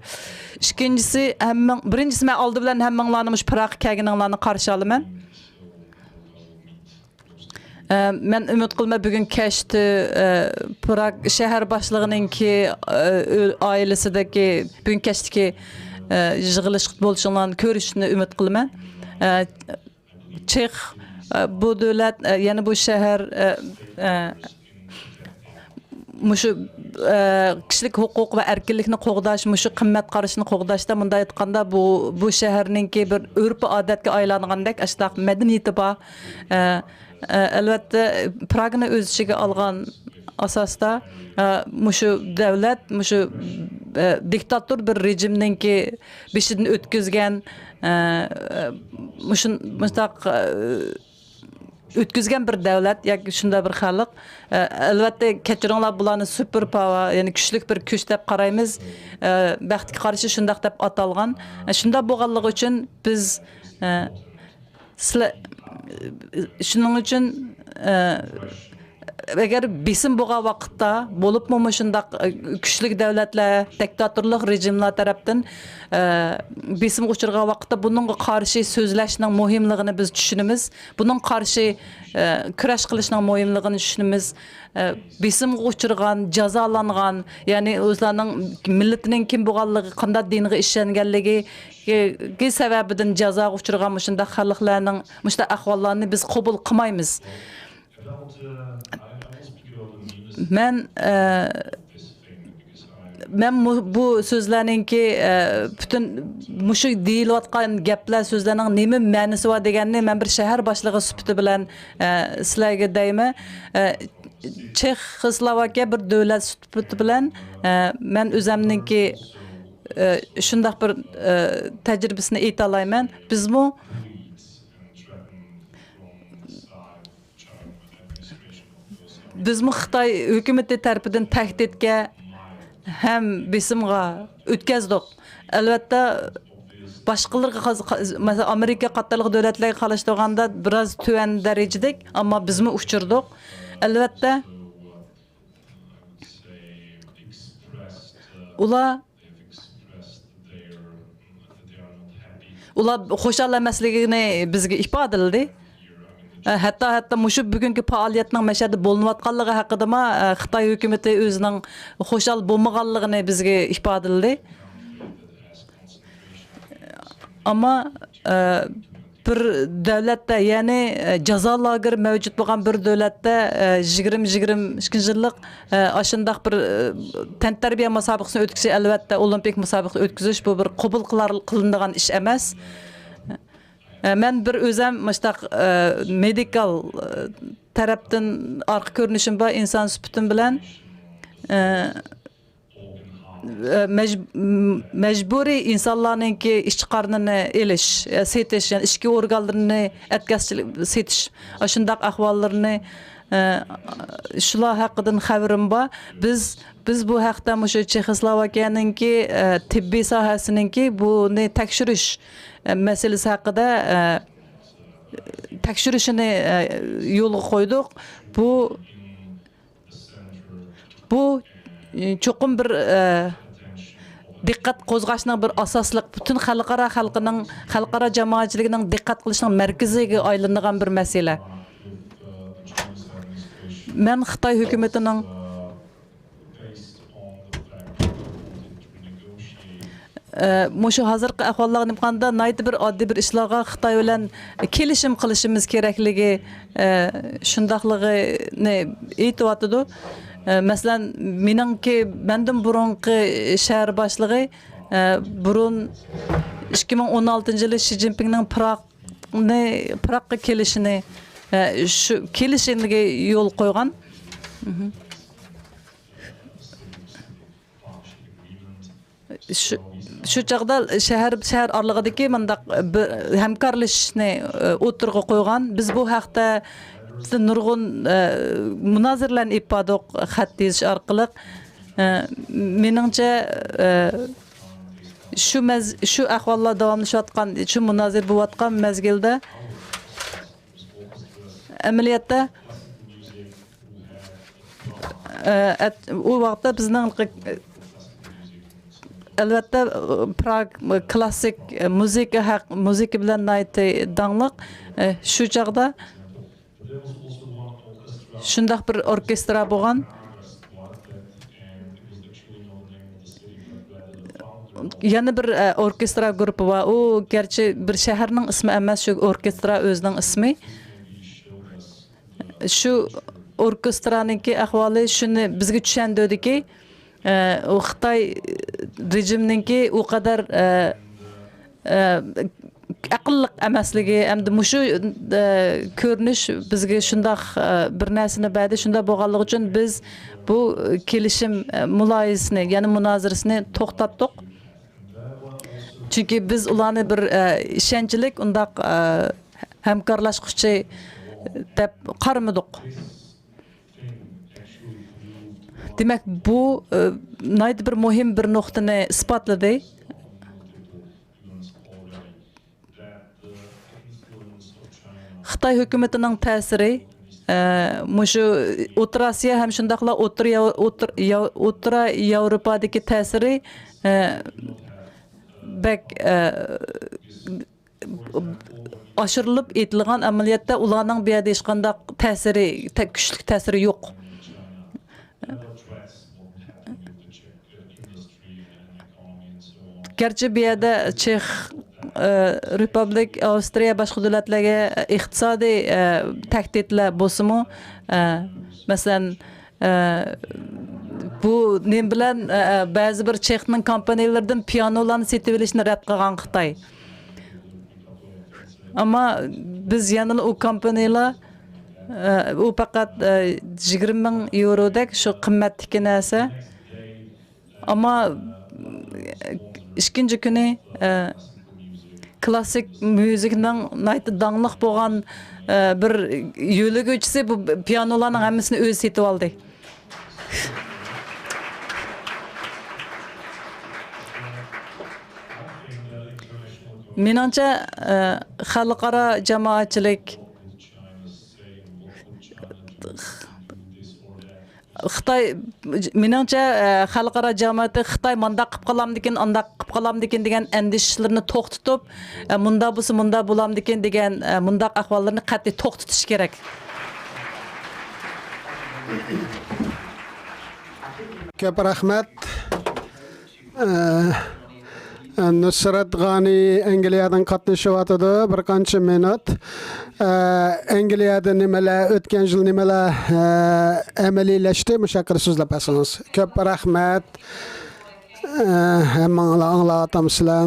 ئىككىنچىسى، ھەممىڭ-، بىرىنچىسى، مەن ئالدى بىلەن ھەممىڭلارنى مۇشۇ پراگقا كەلگىنىڭلارنى قارشى ئالىمەن. ئە، مەن ئۈمىد قىلىمەن، بۈگۈن كەچتە، ئە، پراگ شەھەر باشلىقىنىڭكى، ئە، ئۆ-، ئائىلىسىدىكى بۈگۈن كەچتىكى، ئە، يىغىلىش بولۇشۇڭلارنى كۆرۈشنى ئۈمىد قىلىمەن. ئە، چېخ، ئە، بۇ دۆلەت، ئە، يەنە بۇ شەھەر، ئە، ئە، مۇشۇ، ئە، كىشىلىك ھوقۇق ۋە ئەركىنلىكنى قوغداش، مۇشۇ قىممەت قارىشىنى قوغداشتا، مۇنداق ئېيتقاندا، بۇ، بۇ شەھەرنىڭكى بىر ئۆرپ-ئادەتكە ئايلانغاندەك، ئاشۇنداق مەدەنىيىتى بار. ئە، ئە، ئەلۋەتتە، پراگنى ئۆز ئىچىگە ئالغان ئاساستا، ئە، مۇشۇ دۆلەت، مۇشۇ، ئە، دىكتاتور بىر رېجىمنىڭكى بېشىدىن ئۆتكۈزگەن، ئە، مۇشۇ، مۇشۇنداق، ئە، ئۆتكۈزگەن بىر دۆلەت ياكى شۇنداق بىر خەلق. ئە، ئەلۋەتتە، كەچۈرۈڭلار، بۇلارنى سۇپېر پاۋېر، يەنى كۈچلۈك بىر كۈچ دەپ قارايمىز. ئە، بەختكە قارشى شۇنداق دەپ ئاتالغان. ئە، شۇنداق بولغانلىقى ئۈچۈن بىز، ئە، سىلەر، شۇنىڭ ئۈچۈن، ئە، ئەگەر بېسىم بولغان ۋاقىتتا، بولۇپمۇ مۇشۇنداق، ئە، كۈچلۈك دۆلەتلەر، دىكتاتورلۇق رېجىملار تەرەپتىن، ئە، بېسىمغا ئۇچرىغان ۋاقىتتا بۇنىڭغا قارشى سۆزلەشنىڭ مۇھىملىقىنى بىز چۈشىنىمىز. بۇنىڭغا قارشى، ئە، كۈرەش قىلىشنىڭ مۇھىملىقىنى چۈشىنىمىز. ئە، بېسىمغا ئۇچرىغان، جازالانغان، يەنى ئۆزلەرنىڭ مىللىتىنىڭ كىم بولغانلىقى، قانداق دىنغا ئىشەنگەنلىكى سەۋەبىدىن جازاغا ئۇچرىغان مۇشۇنداق خەلقلەرنىڭ مۇشۇنداق ئەھۋاللارنى بىز قوبۇل قىلمايمىز. مەن، ئە، مەن مۇ-، بۇ سۆزلەرنىڭكى، ئە، پۈتۈن مۇشۇ دېيىلىۋاتقان گەپلەر، سۆزلەرنىڭ نېمە مەنىسى بار دېگەننى مەن بىر شەھەر باشلىقى سۈپىتى بىلەن، ئە، سىلەرگە دەيمەن. ئە، چېخوسلوۋاكىيە بىر دۆلەت سۈپىتى بىلەن، ئە، مەن ئۆزەمنىڭكى، ئە، شۇنداق بىر، ئە، تەجرىبىسىنى ئېيتالايمەن. بىزمۇ بىزمۇ خىتاي ھۆكۈمىتى تەرىپىدىن تەھدىتكە ھەم بېسىمغا ئۆتكەزدۇق. ئەلۋەتتە، باشقىلارغا قاز-، قا-، مەسىلەن، ئامېرىكا قاتارلىق دۆلەتلەرگە قاراشتۇرغاندا بىراز تۆۋەن دەرىجىدىك، ئەمما بىزمۇ ئۇچرىدۇق. ئەلۋەتتە، ئۇلار ئۇلار خۇشال ئەمەسلىكىنى بىزگە ئىپادىلىدى. ھەتتا، ھەتتا مۇشۇ بۈگۈنكى پائالىيەتنىڭ مەشەدە بولۇنۇۋاتقانلىقى ھەققىدىمۇ، خىتاي ھۆكۈمىتى ئۆزىنىڭ خۇشال بولمىغانلىقىنى بىزگە ئىپادىلىدى. ئەمما، بىر دۆلەتتە، يەنى، جازا لاگېرى مەۋجۇت بولغان بىر دۆلەتتە، يىگىرمە، يىگىرمە ئىككىنچى يىللىق، ئاشۇنداق بىر، تەنتەربىيە مۇسابىقىسىنى ئۆتكۈزۈش، ئەلۋەتتە، ئولىمپىك مۇسابىقە ئۆتكۈزۈش، بۇ بىر قوبۇل قىلار، قىلىنىدىغان ئىش ئەمەس. مەن بىر ئۆزەم مۇشتاق، مېدىكال، تەرەپتىن ئارقا كۆرۈنۈشۈم بار ئىنسان سۈپىتىم بىلەن. مەج-، مەجبۇرىي ئىنسانلارنىڭكى ئىچ قارنىنى ئېلىش، سېتىش، يەنى ئىچكى ئورگانلىرىنى ئەتكەسچىلىك سېتىش، ئاشۇنداق ئەھۋاللىرىنى، شۇلار ھەققىدىن خەۋىرىم بار. بىز، بىز بۇ ھەقتە مۇشۇ چېخوسلوۋاكىيەنىڭكى، تېببىي ساھەسىنىڭكى بۇنى تەكشۈرۈش، مەسىلىسى ھەققىدە، تەكشۈرۈشىنى، يولغا قويدۇق. بۇ بۇ، ئى، چوقۇم بىر، ئى، دىققەت قوزغاشنىڭ بىر ئاساسلىق، پۈتۈن خەلقئارا خەلقىنىڭ، خەلقئارا جامائەتچىلىكىنىڭ دىققەت قىلىشنىڭ مەركىزىگە ئايلىنىدىغان بىر مەسىلە. مەن خىتاي ھۆكۈمىتىنىڭ ئە، مۇشۇ ھازىرقى ئەھۋاللارغا نېمە قارىغاندا، ناھايىتى بىر ئاددىي بىر ئىشلارغا خىتاي بىلەن كېلىشىم قىلىشىمىز كېرەكلىكى، ئە، شۇنداقلىقىنى ئېيتىۋاتىدۇ. ئە، مەسىلەن، مېنىڭكى، مەندىن بۇرۇنقى شەھەر باشلىقى، ئە، بۇرۇن ئىككى مىڭ ئون ئالتىنچى يىلى شى جىنپىڭنىڭ پراغنى، پراغقا كېلىشىنى، ئە، شۇ كېلىشىگە يول قويغان. شۇ، شۇ چاغدا شەھەر، شەھەر ئارىلىقىدىكى مۇنداق بىر ھەمكارلىشىشنى، ئى، ئوتتۇرىغا قويغان. بىز بۇ ھەقتە نۇرغۇن، ئى، مۇنازىرىلەرنى ئېلىپ باردۇق خەت يېزىش ئارقىلىق. ئى، مېنىڭچە، ئى، شۇ مەز-، شۇ ئەھۋاللار داۋاملىشىۋاتقان، شۇ مۇنازىرە بولۇۋاتقان مەزگىلدە ئەمەلىيەتتە ئە، ئەت-، ئۇ ۋاقىتتا بىزنىڭ، ئەلۋەتتە، پراگ كلاسسىك مۇزىكا ھەق-، مۇزىكا بىلەن ناھايىتى داڭلىق. ئە، شۇ چاغدا شۇنداق بىر ئوركېسترا بولغان. يەنە بىر، ئە، ئوركېسترا گۇرۇپپا بار. ئۇ گەرچە بىر شەھەرنىڭ ئىسمى ئەمەس، شۇ ئوركېسترا ئۆزىنىڭ ئىسمى. شۇ ئوركېسترانىڭكى ئەھۋالى شۇنى بىزگە چۈشەندۈردىكى، ئە، ئۇ خىتاي رېجىمنىڭكى ئۇ قەدەر، ئە، ئە، ئەقىللىق ئەمەسلىكى ھەمدە مۇشۇ، ئە، كۆرۈنۈش بىزگە شۇنداق، ئە، بىر نەرسىنى بەردى. شۇنداق بولغانلىقى ئۈچۈن بىز بۇ كېلىشىم، ئە، مۇلاھىزىسىنى، يەنى مۇنازىرىسىنى توختاتتۇق. چۈنكى بىز ئۇلارنى بىر، ئە، ئىشەنچلىك ئۇنداق، ئە، ھەمكارلاشقۇچى، دەپ قارىمىدۇق. دېمەك، بۇ، ئى، ناھايىتى بىر مۇھىم بىر نۇقتىنى ئىسپاتلىدى. خىتاي ھۆكۈمىتىنىڭ تەسىرى، ئە، مۇشۇ ئوتتۇرا ئاسىيا ھەم شۇنداقلا ئوتتۇرا ياۋ-، ئوتتۇر-، ياۋ-، ئوتتۇرا ياۋروپادىكى تەسىرى، ئە، بەك، ئە، ئاشۇرۇلۇپ ئېيتىلغان ئەمەلىيەتتە ئۇلارنىڭ بۇ يەردە ھېچقانداق تەسىرى، تە-، كۈچلۈك تەسىرى يوق. گەرچە بۇ يەردە چېخ، ئە، رېپۇبلىك، ئاۋسترىيە، باشقا دۆلەتلەرگە ئىقتىسادىي، ئە، تەھدىتلەر بولسىمۇ، ئە، مەسىلەن، ئە، بۇ نېمە بىلەن، ئە، بەزى بىر چېخنىڭ كومپانىيىلىرىدىن پىيانولارنى سېتىۋېلىشنى رەت قىلغان خىتاي. ئەمما بىز يەنىلا ئۇ كومپانىيىلار، ئە، ئۇ پەقەت، ئە، يىگىرمە مىڭ يورودەك شۇ قىممەتتىكى نەرسە. ئەمما ئىككىنچى كۈنى، ئە، كلاسسىك مۇزىكىنىڭ ناھايىتى داڭلىق بولغان، ئە، بىر يۆلىگۈچىسى بۇ پىيانولارنىڭ ھەممىسىنى ئۆزى سېتىۋالدى. مېنىڭچە، ئە، خەلقئارا جامائەتچىلىك خىتاي، مېنىڭچە، ئە، خەلقئارا جامائىتى خىتاي مانداق قىلىپ قالامدىكىن، ئانداق قىلىپ قالامدىكىن دېگەن ئەندىشىلىرىنى توختىتىپ، ئە، مۇنداق بولسا مۇنداق بولامدىكىن دېگەن، ئە، مۇنداق ئەھۋاللىرىنى قەتئىي توختىتىش كېرەك. كۆپ رەھمەت. ئە، نۇسرەت غانى ئەنگلىيەدىن قاتنىشىۋاتىدۇ. بىر قانچە مىنۇت. ئە، ئەنگلىيەدە نېمىلەر، ئۆتكەن يىل نېمىلەر، ئە، ئەمەلىيلەشتى؟ مۇشۇ ھەققىدە سۆزلەپ بەرسىڭىز. كۆپ رەھمەت. ئە، ھەممىڭلار ئاڭلاۋاتامسىلەر؟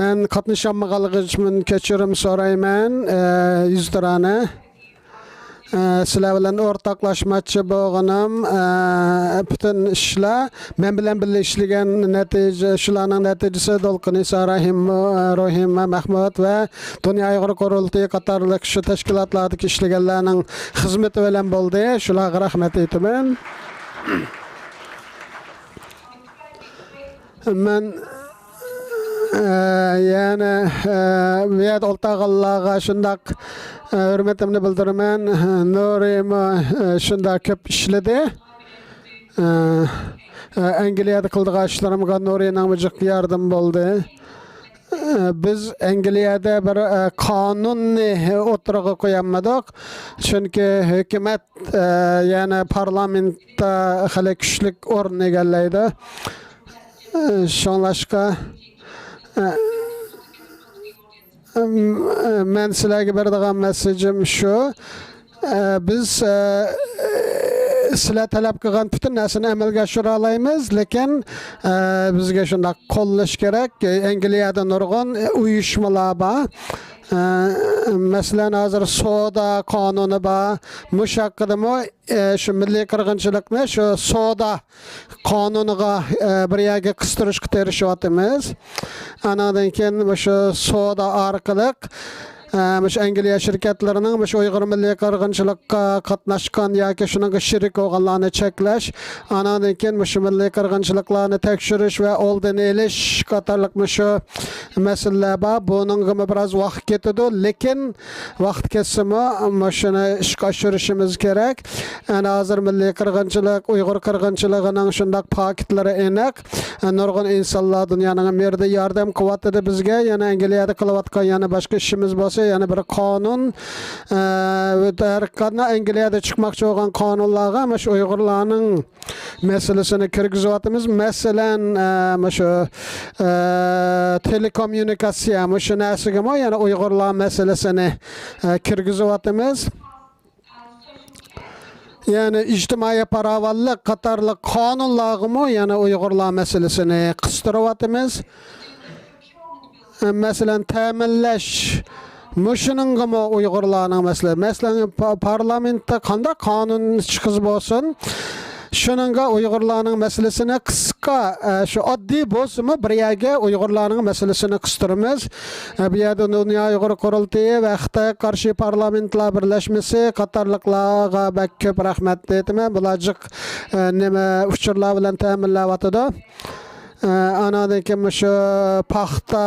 مەن قاتنىشالمىغانلىقىم ئۈچۈن كەچۈرۈم سورايمەن، ئە، يۈزتۇرانە. ئە، سىلەر بىلەن ئورتاقلاشماقچى بولغىنىم، ئە، پۈتۈن ئىشلار مەن بىلەن بىللە ئىشلىگەن نەتىجە، شۇلارنىڭ نەتىجىسى دولقۇن ئىسا، رەھىم، رەھىم مەھمۇد ۋە دۇنيا ئۇيغۇر قۇرۇلتىيى قاتارلىق شۇ تەشكىلاتلاردىكى ئىشلىگەنلەرنىڭ خىزمىتى بىلەن بولدى. شۇلارغا رەھمەت ئېيتىمەن. مەن، ئە، يەنە، ئە، بۇ يەردە ئولتۇرغانلارغا شۇنداق، ئە، ھۆرمىتىمنى بىلدۈرىمەن. نۇرىمۇ، ئە، شۇنداق كۆپ ئىشلىدى. ئە، ئە، ئەنگلىيەدە قىلىدىغان ئىشلىرىمغا نۇرىنىڭ جىق ياردىمى بولدى. ئە، بىز ئەنگلىيەدە بىر، ئە، قانۇننى ئوتتۇرىغا قويالمىدۇق. چۈنكى ھۆكۈمەت، ئە، يەنى پارلامېنتتا خېلى كۈچلۈك ئورۇن ئىگىلەيدۇ. ئە، شۇڭلاشقا، ئە، ئەم، ئە، مەن سىلەرگە بېرىدىغان مەسسىجىم شۇ. ئە، بىز، ئە، سىلەر تەلەپ قىلغان پۈتۈن نەرسىنى ئەمەلگە ئاشۇرالايمىز، لېكىن، ئە، بىزگە شۇنداق قوللاش كېرەك. ئەنگلىيەدە نۇرغۇن ئۇيۇشمىلار بار. ئە، مەسىلەن، ھازىر سودا قانۇنى بار. مۇشۇ ھەققىدىمۇ، ئە، شۇ مىللىي قىرغىنچىلىقنى شۇ سودا قانۇنىغا، ئە، بىر يەرگە قىستۇرۇشقا تىرىشىۋاتىمىز. ئانىڭدىن كېيىن مۇشۇ سودا ئارقىلىق، ئە، مۇشۇ ئەنگلىيە شىركەتلىرىنىڭ مۇشۇ ئۇيغۇر مىللىي قىرغىنچىلىققا قاتناشقان ياكى شۇنىڭغا شېرىك بولغانلارنى چەكلەش، ئانىڭدىن كېيىن مۇشۇ مىللىي قىرغىنچىلىقلارنى تەكشۈرۈش ۋە ئالدىنى ئېلىش قاتارلىق مۇشۇ مەسىلىلەر بار. بۇنىڭغىمۇ بىراز ۋاقىت كېتىدۇ، لېكىن ۋاقىت كەتسىمۇ، مۇشۇنى ئىشقا ئاشۇرۇشىمىز كېرەك. ئەنە ھازىر مىللىي قىرغىنچىلىق، ئۇيغۇر قىرغىنچىلىقىنىڭ شۇنداق پاكىتلىرى ئېنىق. نۇرغۇن ئىنسانلار دۇنيانىڭ ھەممە يېرىدە ياردەم قىلىۋاتىدۇ بىزگە. يەنە ئەنگلىيەدە قىلىۋاتقان يەنە باشقا ئىشىمىز بولسا، يەنە بىر قانۇن، ئە، ھەر قانداق ئەنگلىيەدە چىقماقچى بولغان قانۇنلارغا مۇشۇ ئۇيغۇرلارنىڭ مەسىلىسىنى كىرگۈزۈۋاتىمىز. مەسىلەن، ئە، مۇشۇ، ئە، تېلېكوممۇنىكاتسىيە، مۇشۇ نەرسىگىمۇ يەنە ئۇيغۇرلار مەسىلىسىنى، ئە، كىرگۈزۈۋاتىمىز. يەنى ئىجتىمائىي پاراۋانلىق قاتارلىق قانۇنلارغىمۇ يەنە ئۇيغۇرلار مەسىلىسىنى قىستۇرۇۋاتىمىز. مەسىلەن، تەمىنلەش، مۇشۇنىڭغىمۇ ئۇيغۇرلارنىڭ مەسىلە-، مەسىلەن، پا-، پارلامېنتتا قانداق قانۇن چىقىز بولسۇن، شۇنىڭغا ئۇيغۇرلارنىڭ مەسىلىسىنى قىسقا، ئە، شۇ ئاددىي بولسىمۇ بىر يەرگە ئۇيغۇرلارنىڭ مەسىلىسىنى قىستۇرىمىز. ئە، بۇ يەردە دۇنيا ئۇيغۇر قۇرۇلتىيى ۋە خىتايغا قارشى پارلامېنتلار بىرلەشمىسى قاتارلىقلارغا بەك كۆپ رەھمەت ئېيتىمەن. بۇلار جىق، ئە، نېمە، ئۇچۇرلار بىلەن تەمىنلەۋاتىدۇ. ئە، ئاناندىن كېيىن مۇشۇ پاختا،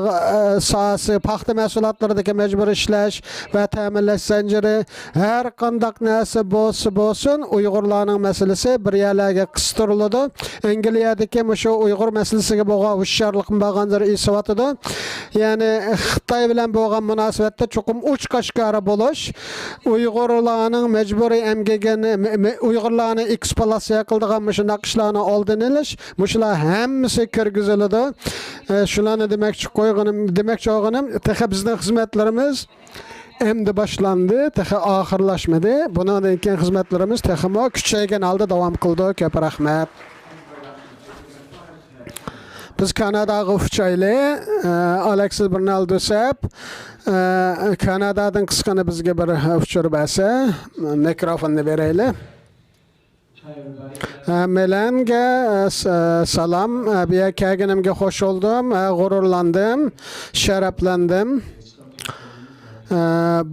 ئە، ساھەسى، پاختا مەھسۇلاتلىرىدىكى مەجبۇرىي ئىشلەش ۋە تەمىنلەش زەنجىرى، ھەر قانداق نەرسە بولسا بولسۇن، ئۇيغۇرلارنىڭ مەسىلىسى بىر يەرلەرگە قىستۇرۇلىدۇ. ئەنگلىيەدىكى مۇشۇ ئۇيغۇر مەسىلىسىگە بولغان ھوشيارلىقمۇ بارغانسېرى ئېسىۋاتىدۇ. يەنى خىتاي بىلەن بولغان مۇناسىۋەتتە چوقۇم ئوچۇق ئاشكارا بولۇش، ئۇيغۇرلارنىڭ مەجبۇرىي ئەمگىكىنى، مە-، مە-، ئۇيغۇرلارنى ئېكسپلۇئاتاتسىيە قىلىدىغان مۇشۇنداق ئىشلارنى ئالدىنى ئېلىش، مۇشۇلار ھەممىسى كىرگۈزۈلىدۇ. ئە، شۇلارنى دېمەكچى قويغىنىم، دېمەكچى بولغىنىم، تېخى بىزنىڭ خىزمەتلىرىمىز ئەمدى باشلاندى، تېخى ئاخىرلاشمىدى. بۇنىڭدىن كېيىن خىزمەتلىرىمىز تېخىمۇ كۈچەيگەن ھالدا داۋام قىلىدۇ. كۆپ رەھمەت. بىز كاناداغا ئۇچايلى. ئە، ئالېكسىس برنالدۇسەپ، ئە، كانادادىن قىسقىنە بىزگە بىر ئۇچۇر بەرسە، مىكروفوننى بېرەيلى. ھەممەيلەنگە، ئە، س-، ئە، سالام. ئە، بۇ يەرگە كەلگىنىمگە خوش بولدۇم، ئە، غۇرۇرلاندىم، شەرەپلەندىم. ئە،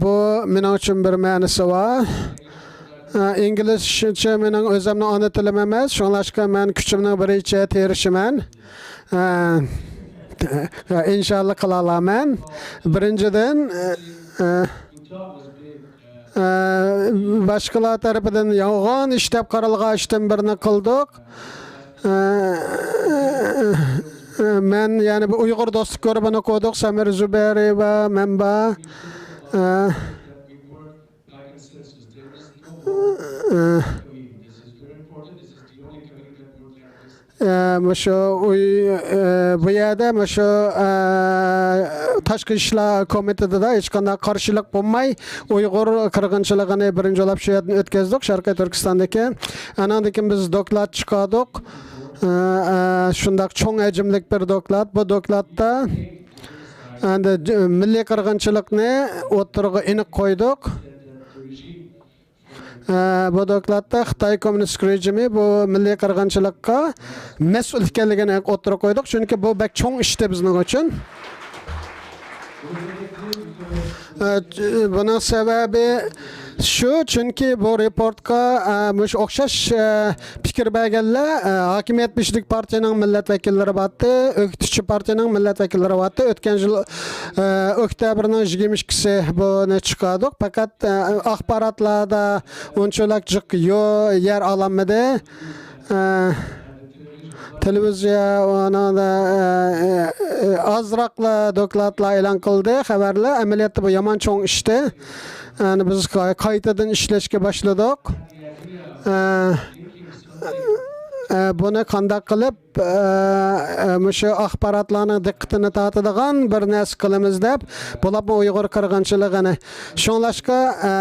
بۇ مېنىڭ ئۈچۈن بىر مەنىسى بار. ئە، ئىنگلىزچە مېنىڭ ئۆزۈمنىڭ ئانا تىلىم ئەمەس، شۇڭلاشقا مەن كۈچۈمنىڭ بىرىچە تىرىشىمەن. ئە، ئىنشاللا قىلالامەن. بىرىنچىدىن، ئە، ئە، ئە، باشقىلار تەرىپىدىن يالغان ئىش دەپ قارالغان ئىشتىن بىرنى قىلدۇق. ئە، ئە، مەن يەنە بىر ئۇيغۇر دوستلۇق گۇرۇپپىنى قۇردۇق. سەمىر زۇبەرى بار، مەن بار. ئە، ئە، ئە، مۇشۇ ئۇي، ئە، بۇ يەردە مۇشۇ، ئە، تاشقى ئىشلار كومىتېتىدا ھېچقانداق قارشىلىق بولماي، ئۇيغۇر قىرغىنچىلىقىنى بىرىنچى بولۇپ شۇ يەردىن ئۆتكۈزدۇق، شەرقىي تۈركىستاندىكى. ئانىڭدىن كېيىن بىز دوكلات چىقاردۇق. ئە، ئە، شۇنداق چوڭ ھەجىملىك بىر دوكلات. بۇ دوكلاتتا ئەندى ج-، مىللىي قىرغىنچىلىقنى ئوتتۇرىغا ئېنىق قويدۇق. ئە، بۇ دوكلاتتا خىتاي كوممۇنىست رېجىمى بۇ مىللىي قىرغىنچىلىققا مەسئۇل ئىكەنلىكىنى ئوتتۇرىغا قويدۇق، چۈنكى بۇ بەك چوڭ ئىشتى بىزنىڭ ئۈچۈن. ئە، بۇنىڭ سەۋەبى شۇ، چۈنكى بۇ رېپورتقا، ئە، مۇشۇ ئوخشاش، ئە، پىكىر بەرگەنلەر، ئە، ھاكىمىيەت بېشىدىكى پارتىيىنىڭ مىللەت ۋەكىللىرى بارتتى، ئۆكتىچى پارتىيىنىڭ مىللەت ۋەكىللىرى بارتتى. ئۆتكەن يىل، ئە، ئۆكتەبىرنىڭ يىگىرمە ئىككىسى بۇنى چىقاردۇق. پەقەت، ئە، ئاخباراتلاردا ئۇنچىلىك جىق يو-، يەر ئالالمىدى. ئە، تېلېۋىزىيە ئۇنىڭدا، ئە، ئە، ئازراقلا دوكلاتلار ئېلان قىلدى، خەۋەرلەر. ئەمەلىيەتتە بۇ يامان چوڭ ئىشتى. يەنى بىز قاي-، قايتىدىن ئىشلەشكە باشلىدۇق. ئە، ئە، بۇنى قانداق قىلىپ، ئە، ئە، مۇشۇ ئاخباراتلارنىڭ دىققىتىنى تارتىدىغان بىر نەرسە قىلىمىز دەپ، بولۇپمۇ ئۇيغۇر قىرغىنچىلىقىنى. شۇڭلاشقا، ئە،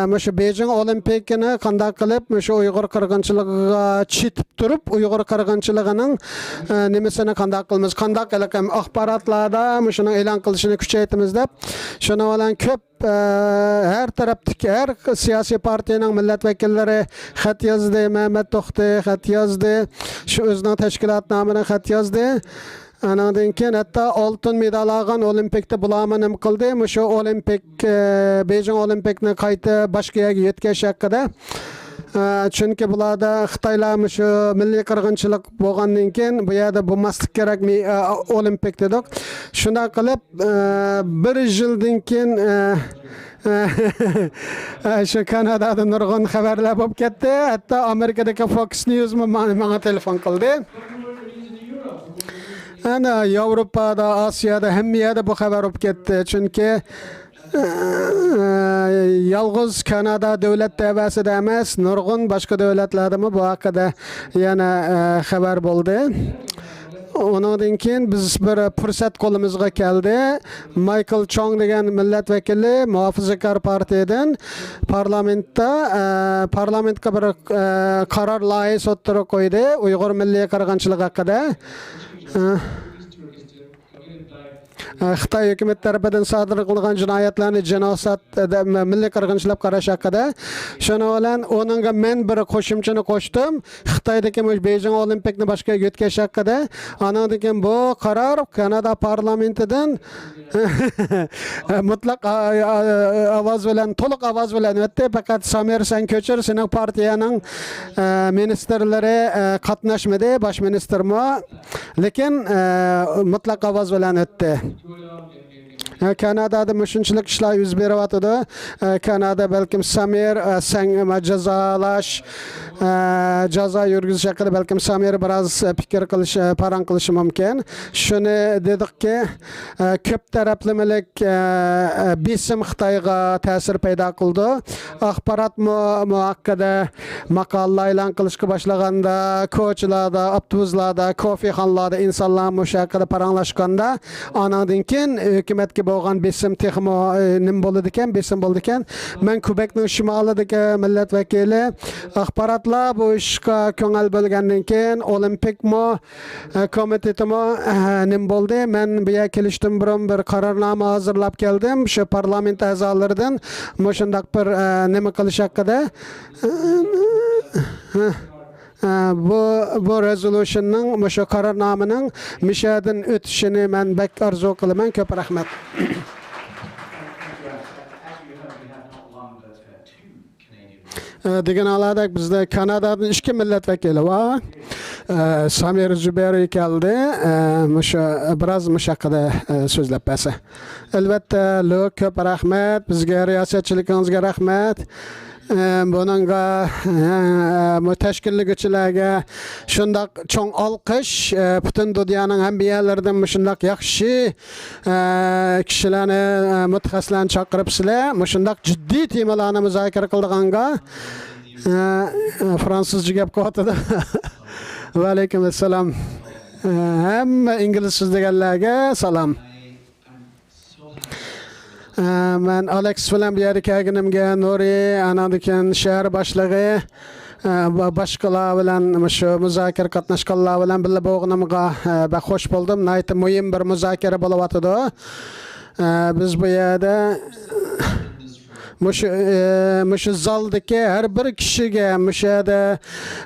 مۇشۇ بېيجىڭ ئولىمپىكىنى قانداق قىلىپ مۇشۇ ئۇيغۇر قىرغىنچىلىقىغا چېتىپ تۇرۇپ، ئۇيغۇر قىرغىنچىلىقىنىڭ، ئە، نېمىسىنى قانداق قىلىمىز، قانداق ھېلىقى ئاخباراتلاردا مۇشۇنىڭ ئېلان قىلىشىنى كۈچەيتىمىز دەپ، شۇنىڭ بىلەن كۆپ، ئە، ھەر تەرەپتىكى، ھەر سىياسىي پارتىيىنىڭ مىللەت ۋەكىللىرى خەت يازدى، مەمەت توختى خەت يازدى، شۇ ئۆزىنىڭ تەشكىلاتنامىنى خەت يازدى. ئانىڭدىن كېيىن ھەتتا ئالتۇن مېدال ئالغان ئولىمپىكتا بۇلارمۇ نېمە قىلدى؟ مۇشۇ ئولىمپىك، ئە، بېيجىڭ ئولىمپىكنى قايتا باشقا يەرگە يۆتكەش ھەققىدە. ئە، چۈنكى بۇلاردا خىتايلار مۇشۇ مىللىي قىرغىنچىلىق بولغاندىن كېيىن بۇ يەردە بولماسلىق كېرەك، مې-، ئە، ئولىمپىك دېدۇق. شۇنداق قىلىپ، ئە، بىر يىلدىن كېيىن، ئە، ئە، شۇ كانادادا نۇرغۇن خەۋەرلەر بولۇپ كەتتى. ھەتتا ئامېرىكىدىكى فوكس نيۇزمۇ ما-، ماڭا تېلېفون قىلدى. ئەنە ياۋروپادا، ئاسىيادا، ھەممە يەردە بۇ خەۋەر بولۇپ كەتتى. چۈنكى، ئە، يالغۇز كانادا دۆلەت تەۋەسىدە ئەمەس، نۇرغۇن باشقا دۆلەتلەردىمۇ بۇ ھەققىدە يەنە، ئە، خەۋەر بولدى. ئۇنىڭدىن كېيىن بىز بىر پۇرسەت قولىمىزغا كەلدى. مايكل چوڭ دېگەن مىللەت ۋەكىلى، مۇھاپىزەتكار پارتىيىدىن پارلامېنتتا، ئە، پارلامېنتقا بىر، ئە، قارار لايىھىسى ئوتتۇرىغا قويدى ئۇيغۇر مىللىي قىرغىنچىلىقى ھەققىدە. ئە، خىتاي ھۆكۈمىتى تەرىپىدىن سادىر قىلىنغان جىنايەتلەرنى جېنوسايد، مىللىي قىرغىنچىلىق قاراش ھەققىدە. شۇنىڭ بىلەن ئۇنىڭغا مەن بىر قوشۇمچىنى قوشتۇم. خىتايدىكى مۇشۇ بېيجىڭ ئولىمپىكنى باشقا يەرگە ئۆتكەش ھەققىدە. ئانىڭدىن كېيىن بۇ قارار كانادا پارلامېنتىدىن مۇتلەق ئا-، ئا-، ئاۋاز بىلەن، تولۇق ئاۋاز بىلەن ئۆتتى. پەقەت سامىر، سەن كۆچۈر، سېنىڭ پارتىيەنىڭ، ئە، مىنىستىرلىرى، ئە، قاتناشمىدى، باش مىنىستىرمۇ. لېكىن، ئە، مۇتلەق ئاۋاز بىلەن ئۆتتى. ئە، كانادادا مۇشۇنچىلىك ئىشلار يۈز بېرىۋاتىدۇ. ئە، كانادا بەلكىم سامىر، ئە، سەڭ-، جازالاش، ئە، جازا يۈرگۈزۈش ھەققىدە بەلكىم سامىر بىراز، ئە، پىكىر قىلىش، ئە، پاراڭ قىلىشى مۇمكىن. شۇنى دېدۇقكى، ئە، كۆپ تەرەپلىمىلىك، ئە، ئە، بېسىم خىتايغا تەسىر پەيدا قىلىدۇ. ئاخباراتمۇ مۇ ھەققىدە ماقالىلەر ئېلان قىلىشقا باشلىغاندا، كوچىلاردا، ئاپتوبۇسلاردا، كوفېخانىلاردا ئىنسانلار مۇشۇ ھەققىدە پاراڭلاشقاندا، ئانىڭدىن كېيىن ھۆكۈمەتكە بولغان بېسىم تېخىمۇ، ئە، نېمە بولىدىكەن، بېسىم بولىدىكەن. مەن كۇبېكنىڭ شىمالىدىكى مىللەت ۋەكىلى. ئاخباراتلار بۇ ئىشقا كۆڭۈل بۆلگەندىن كېيىن، ئولىمپىكمۇ، ئە، كومىتېتىمۇ، ئە، نېمە بولدى؟ مەن بۇ يەرگە كېلىشتىن بۇرۇن بىر قارارنامە ھازىرلاپ كەلدىم. شۇ پارلامېنت ئەزالىرىدىن مۇشۇنداق بىر، ئە، نېمە قىلىش ھەققىدە. ئە، ئە، بۇ، بۇ رېزولۇشننىڭ، مۇشۇ قارارنامىنىڭ مىشەدىن ئۆتۈشىنى مەن بەك ئارزۇ قىلىمەن. كۆپ رەھمەت. ئە، دېگەن ھالدەك بىزدە كانادادىن ئىككى مىللەت ۋەكىلى بار. ئە، سامىر زۇبېرى كەلدى. ئە، مۇشۇ، بىراز مۇشۇ ھەققىدە، ئە، سۆزلەپ بەرسە. ئەلۋەتتە، لۇك، كۆپ رەھمەت. بىزگە رىياسەتچىلىكىڭىزگە رەھمەت. ئە، بۇنىڭغا، ئە، بۇ تەشكىللىگۈچىلەرگە شۇنداق چوڭ ئالقىش. ئە، پۈتۈن دۇنيانىڭ ھەممە يەرلىرىدىن مۇشۇنداق ياخشى ئە، كىشىلەرنى، ئە، مۇتەخەسسىسلەرنى چاقىرىپسىلەر. مۇشۇنداق جىددىي تېمىلارنى مۇزاكىرە قىلىدىغانغا، ئە، ئە، فرانسۇزچە گەپ قىلىۋاتىدۇ. ۋەئەلەيكۇم ئەسسالام. ئە، ھەممە ئىنگلىز سۆزلىگەنلەرگە سالام. ئە، مەن ئالېكس بىلەن بۇ يەرگە كەلگىنىمگە نۇرى، ئاناندىن كېيىن شەھەر باشلىقى، ئە، با-، باشقىلار بىلەن، مۇشۇ مۇزاكىرە قاتناشقانلار بىلەن بىللە بولغىنىمغا، ئە، بەك خوش بولدۇم. ناھايىتى مۇھىم بىر مۇزاكىرە بولۇۋاتىدۇ. ئە، بىز بۇ يەردە مۇشۇ، ئە، مۇشۇ زالدىكى ھەر بىر كىشىگە، مۇشۇ يەردە،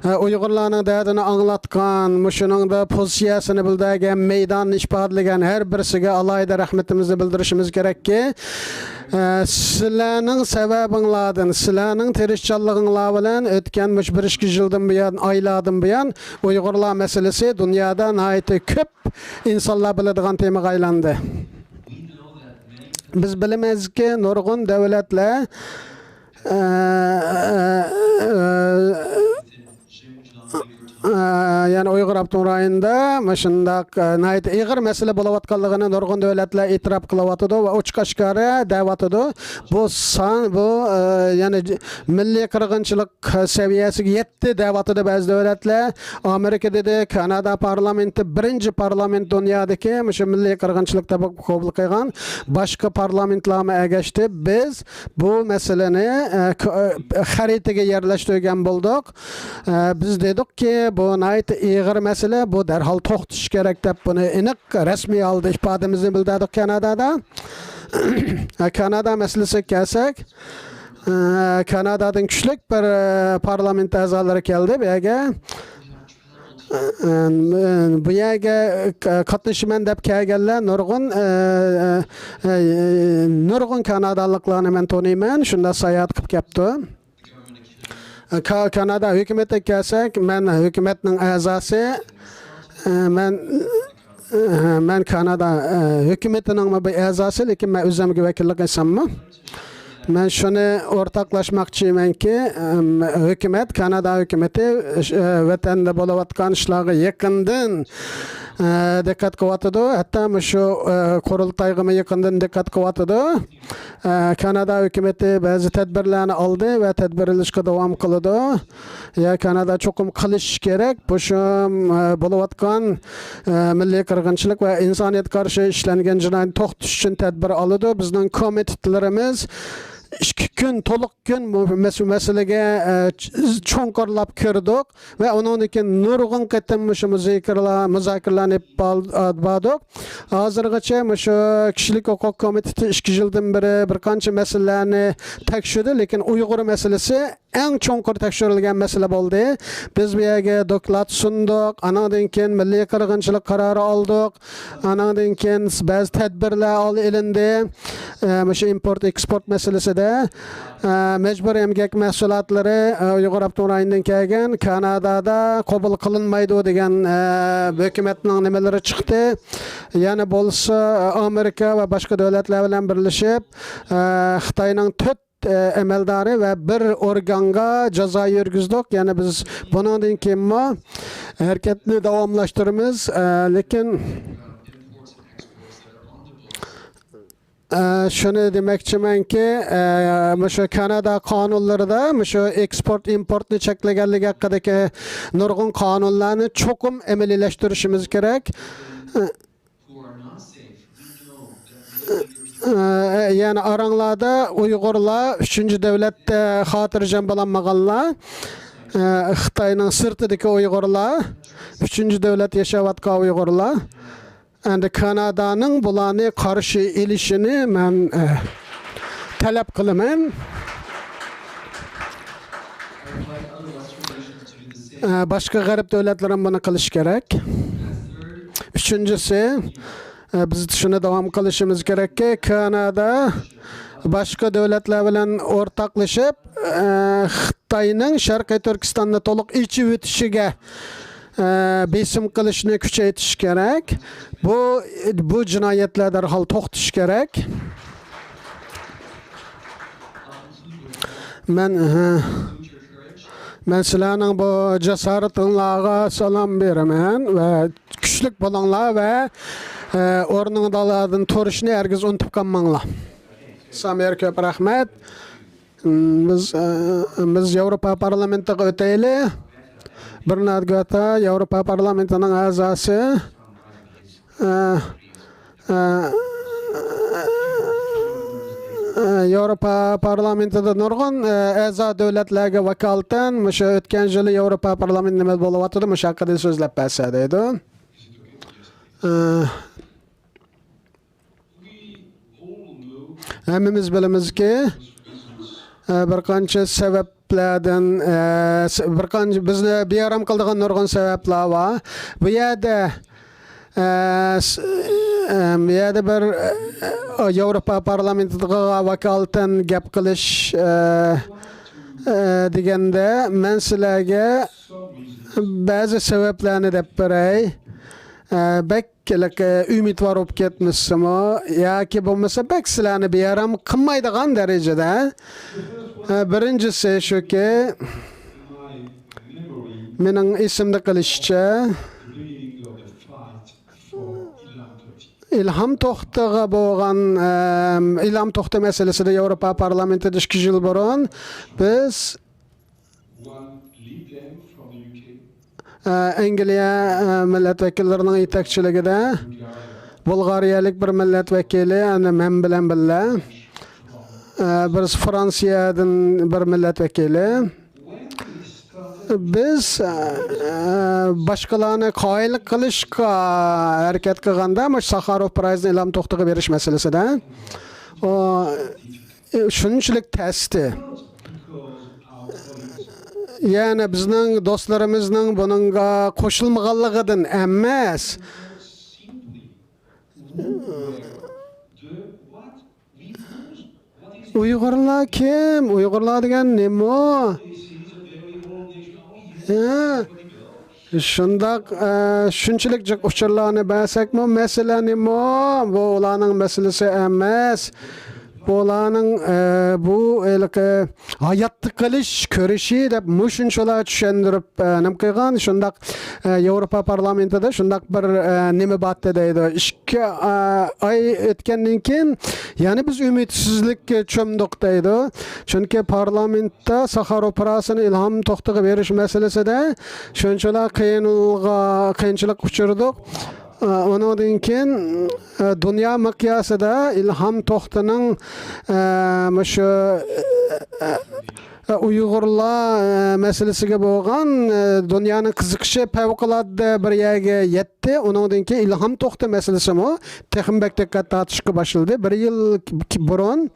ئە، ئۇيغۇرلارنىڭ دەردىنى ئاڭلاتقان، مۇشۇنىڭدا پوزىتسىيەسىنى بىلدۈرگەن، مەيداننى ئىپادىلىگەن ھەر بىرسىگە ئالاھىدە رەھمىتىمىزنى بىلدۈرۈشىمىز كېرەككى، ئە، سىلەرنىڭ سەۋەبىڭلاردىن، سىلەرنىڭ تىرىشچانلىقىڭلار بىلەن ئۆتكەن مۇشۇ بىر ئىككى يىلدىن بۇيان، ئايلاردىن بۇيان ئۇيغۇرلار مەسىلىسى دۇنيادا ناھايىتى كۆپ ئىنسانلار بىلىدىغان تېمىغا ئايلاندى. بىز بىلىمىزكى، نۇرغۇن دۆلەتلەر، ئە، ئە، ئە، ئە، يەنى ئۇيغۇر ئاپتونوم رايونىدا مۇشۇنداق، ئە، ناھايىتى ئېغىر مەسىلە بولۇۋاتقانلىقىنى نۇرغۇن دۆلەتلەر ئېتىراپ قىلىۋاتىدۇ ۋە ئوچۇق ئاشكارا دەۋاتىدۇ. بۇ سان، بۇ، ئە، يەنى ج-، مىللىي قىرغىنچىلىق سەۋىيەسىگە يەتتى دەۋاتىدۇ بەزى دۆلەتلەر. ئامېرىكا دېدى، كانادا پارلامېنتى بىرىنچى پارلامېنت دۇنيادىكى مۇشۇ مىللىي قىرغىنچىلىق دەپ قوبۇل قىلغان. باشقا پارلامېنتلارمۇ ئەگەشتى. بىز بۇ مەسىلىنى، ئە، ك-، ئە، خەرىتىگە يەرلەشتۈرگەن بولدۇق. ئە، بىز دېدۇقكى، بۇ ناھايىتى ئېغىر مەسىلە، بۇ دەرھال توختىشى كېرەك دەپ بۇنى ئېنىق رەسمىي ھالدا ئىپادىمىزنى بىلدۈردۇق كانادادا. ئە، كانادا مەسىلىسىگە كەلسەك، ئە، كانادادىن كۈچلۈك بىر، ئە، پارلامېنت ئەزالىرى كەلدى بۇ يەرگە. ئە، ئە، بۇ يەرگە، ئە، قاتنىشىمەن دەپ كەلگەنلەر نۇرغۇن، ئە، ئە، ئە، نۇرغۇن كانادالىقلارنى مەن تونۇيمەن، شۇنداق ساياھەت قىلىپ كەپتۇ. كا-، كانادا ھۆكۈمىتىگە كەلسەك، مەن ھۆكۈمەتنىڭ ئەزاسى. مەن، مەن كانادا ھۆكۈمىتىنىڭمۇ بىر ئەزاسى، لېكىن مەن ئۆزۈمگە ۋەكىللىك قىلساممۇ، مەن شۇنى ئورتاقلاشماقچىمەنكى، ھۆكۈمەت، كانادا ھۆكۈمىتى ۋەتەندە بولۇۋاتقان ئىشلارغا يېقىندىن دىققەت قىلىۋاتىدۇ. ھەتتا مۇشۇ قۇرۇلتايغىمۇ يېقىندىن دىققەت قىلىۋاتىدۇ. ئە، كانادا ھۆكۈمىتى بەزى تەدبىرلەرنى ئالدى ۋە تەدبىر ئېلىشقا داۋام قىلىدۇ. يا، كانادا چوقۇم قىلىشى كېرەك. بۇ شۇ، ئە، بولۇۋاتقان، ئە، مىللىي قىرغىنچىلىق ۋە ئىنسانىيەتكە قارشى ئىشلەنگەن جىنايەتنى توختىتىش ئۈچۈن تەدبىر ئالىدۇ. بىزنىڭ كومىتېتلىرىمىز، ئىككى كۈن، تولۇق كۈن بۇ مەس-، مەسىلىگە، ئە، چ-، چوڭقۇرلاپ كىردۇق ۋە ئۇنىڭدىن كېيىن نۇرغۇن قېتىم مۇشۇ مۇزاكىرىلار، مۇزاكىرىلەرنى ئېلىپ بال-، ئە، باردۇق. ھازىرغىچە مۇشۇ كىشىلىك ھوقۇق كومىتېتى ئىككى يىلدىن بېرى بىر قانچە مەسىلىلەرنى تەكشۈردى، لېكىن ئۇيغۇر مەسىلىسى ئەڭ چوڭقۇر تەكشۈرۈلگەن مەسىلە بولدى. بىز بۇ يەرگە دوكلات سۇندۇق، ئانىڭدىن كېيىن مىللىي قىرغىنچىلىق قارارى ئالدۇق، ئانىڭدىن كېيىن بەزى تەدبىرلەر ئال-، ئېلىندى. ئە، مۇشۇ ئىمپورت ئېكسپورت مەسىلىسىدە، ئە، مەجبۇرىي ئەمگەك مەھسۇلاتلىرى، ئە، ئۇيغۇر ئاپتونوم رايونىدىن كەلگەن كانادادا قوبۇل قىلىنمايدۇ دېگەن، ئە، ھۆكۈمەتنىڭ نېمىلىرى چىقتى. يەنە بولسا، ئامېرىكا ۋە باشقا دۆلەتلەر بىلەن بىرلىشىپ، ئە، خىتاينىڭ تۆت ئەمەلدارى ۋە بىر ئورگانغا جازا يۈرگۈزدۇق. يەنى بىز بۇنىڭدىن كېيىنمۇ ھەرىكەتنى داۋاملاشتۇرىمىز. ئە، لېكىن، ئە، شۇنى دېمەكچىمەنكى، ئە، مۇشۇ كانادا قانۇنلىرىدا مۇشۇ ئېكسپورت ئىمپورتنى چەكلىگەنلىكى ھەققىدىكى نۇرغۇن قانۇنلارنى چوقۇم ئەمەلىيلەشتۈرۈشىمىز كېرەك. ئە، يەنى ئاراڭلاردا ئۇيغۇرلار ئۈچىنچى دۆلەتتە خاتىرجەم بولالمىغانلار، ئە، خىتاينىڭ سىرتىدىكى ئۇيغۇرلار، ئۈچىنچى دۆلەت ياشاۋاتقان ئۇيغۇرلار. ئەمدى كانادانىڭ بۇلارنى قارشى ئېلىشىنى مەن، ئە، تەلەپ قىلىمەن. ئە، باشقا غەرب دۆلەتلىرىمۇ بۇنى قىلىشى كېرەك. ئۈچىنچىسى، ئە، بىز شۇنى داۋام قىلىشىمىز كېرەككى، كانادا باشقا دۆلەتلەر بىلەن ئورتاقلىشىپ، ئە، خىتاينىڭ شەرقىي تۈركىستاننى تولۇق ئېچىۋېتىشىگە، ئە، بېسىم قىلىشنى كۈچەيتىش كېرەك. بۇ، بۇ جىنايەتلەر دەرھال توختىشى كېرەك. مەن، ئە، مەن سىلەرنىڭ بۇ جاسارىتىڭلارغا سالام بېرىمەن ۋە كۈچلۈك بولۇڭلار ۋە، ئە، ئورنۇڭلاردىن تۇرۇشنى ھەرگىز ئۇنتۇپ قالماڭلار. سامىر، كۆپ رەھمەت. بىز، ئە، بىز ياۋروپا پارلامېنتىغا ئۆتەيلى. برنارد گاتا، ياۋروپا پارلامېنتىنىڭ ئەزاسى. ئە، ئە، ئە، ياۋروپا پارلامېنتىدا نۇرغۇن، ئە، ئەزا دۆلەتلەرگە ۋاكالىتەن مۇشۇ ئۆتكەن يىلى ياۋروپا پارلامېنتى نېمە بولۇۋاتىدۇ، مۇشۇ ھەققىدە سۆزلەپ بەرسە دەيدۇ. ئە، ھەممىمىز بىلىمىزكى، ئە، بىر قانچە سەۋەبلەردىن، ئە، س-، بىر قانچە بىزنى بىئارام قىلىدىغان نۇرغۇن سەۋەبلەر بار. بۇ يەردە، ئە، س-، ئە، بۇ يەردە بىر، ئە، ياۋروپا پارلامېنتىغا ۋاكالىتەن گەپ قىلىش، ئە، ئە، دېگەندە، مەن سىلەرگە بەزى سەۋەبلەرنى دەپ بېرەي. ئە، بەك ھېلىقى ئۈمىدۋار بولۇپ كەتمىسىمۇ ياكى بولمىسا بەك سىلەرنى بىئارام قىلمايدىغان دەرىجىدە. ھە، بىرىنچىسى شۇكى، مېنىڭ ئېسىمدە قېلىشىچە، ئىلھام توختىغا بولغان، ئەم، ئىلھام توختى مەسىلىسىدە ياۋروپا پارلامېنتىدا ئىككى يىل بۇرۇن بىز ئە، ئەنگلىيە، ئە، مىللەت ۋەكىللىرىنىڭ يېتەكچىلىكىدە بۇلغارىيەلىك بىر مىللەت ۋەكىلى، يەنى مەن بىلەن بىللە، ئە، بىرسى فرانسىيەدىن بىر مىللەت ۋەكىلى. بىز، ئە، باشقىلارنى قايىل قىلىشقا ھەرىكەت قىلغاندا، مۇشۇ ساخاروف پرايزنى ئىلھام توختىغا بېرىش مەسىلىسىدە، ئۇ، ئە، شۇنچىلىك تەستى. يەنى بىزنىڭ دوستلىرىمىزنىڭ بۇنىڭغا قوشۇلمىغانلىقىدىن ئەمەس. ئۇيغۇرلار كىم؟ ئۇيغۇرلار دېگەن نېمە؟ ھە؟ شۇنداق، ئە، شۇنچىلىك جىق ئۇچۇرلارنى بەرسەكمۇ، مەسىلە نېمە؟ بۇ ئۇلارنىڭ مەسىلىسى ئەمەس. بۇ ئۇلارنىڭ، ئە، بۇ ھېلىقى ھاياتتا قېلىش كۈرىشى دەپ مۇشۇنچىلا چۈشەندۈرۈپ، ئە، نېمە قىلغان. شۇنداق، ئە، ياۋروپا پارلامېنتىدا شۇنداق بىر، ئە، نېمە بارتتى دەيدۇ. ئىككى، ئە، ئاي ئۆتكەندىن كېيىن يەنە بىز ئۈمىدسىزلىككە چۆمدۇق دەيدۇ. چۈنكى پارلامېنت تا ساخاروف پرايزىنى ئىلھام توختىغا بېرىش مەسىلىسىدە شۇنچىلا قىيىنغا، قىيىنچىلىققا ئۇچرىدۇق. ئۇنىڭدىن كېيىن، ئە، دۇنيا مىقياسىدا ئىلھام توختىنىڭ، ئە، مۇشۇ، ئە، ئە، ئۇيغۇرلار، ئە، مەسىلىسىگە بولغان، ئە، دۇنيانىڭ قىزىقىشى پەۋقۇلئاددە بىر يەرگە يەتتى. ئۇنىڭدىن كېيىن ئىلھام توختى مەسىلىسىمۇ تېخىمۇ بەك دىققەت تارتىشقا باشلىدى. بىر يىل ك-، بۇرۇن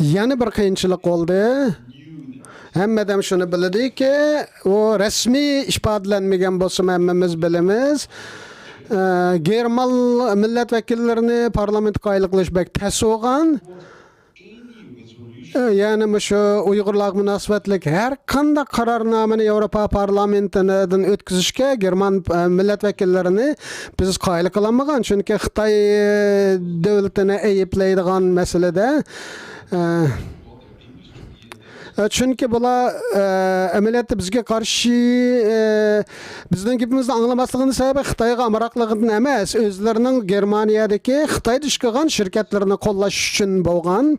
يەنە بىر قىيىنچىلىق بولدى. ھەممە ئادەم شۇنى بىلىدۇكى، ئۇ رەسمىي ئىپادىلەنمىگەن بولسىمۇ، ھەممىمىز بىلىمىز. ئە، گېرمان مىللەت ۋەكىللىرىنى پارلامېنتقا قايىل قىلىش بەك تەس بولغان. ئە، يەنى مۇشۇ ئۇيغۇرلارغا مۇناسىۋەتلىك ھەر قانداق قارارنامىنى ياۋروپا پارلامېنتىدىن ئۆتكۈزۈشكە گېرمان، ئە، مىللەت ۋەكىللىرىنى بىز قايىل قىلالمىغان. چۈنكى خىتاي، ئە، دۆلىتىنى ئەيىبلەيدىغان مەسىلىدە، ئە، ئە، چۈنكى بۇلار، ئە، ئەمەلىيەتتە بىزگە قارشى، ئە، بىزنىڭ گېپىمىزنى ئاڭلىماسلىقىنىڭ سەۋەبى خىتايغا ئامراقلىقىدىن ئەمەس، ئۆزلىرىنىڭ گېرمانىيەدىكى خىتايدا ئىش قىلغان شىركەتلىرىنى قوللاش ئۈچۈن بولغان.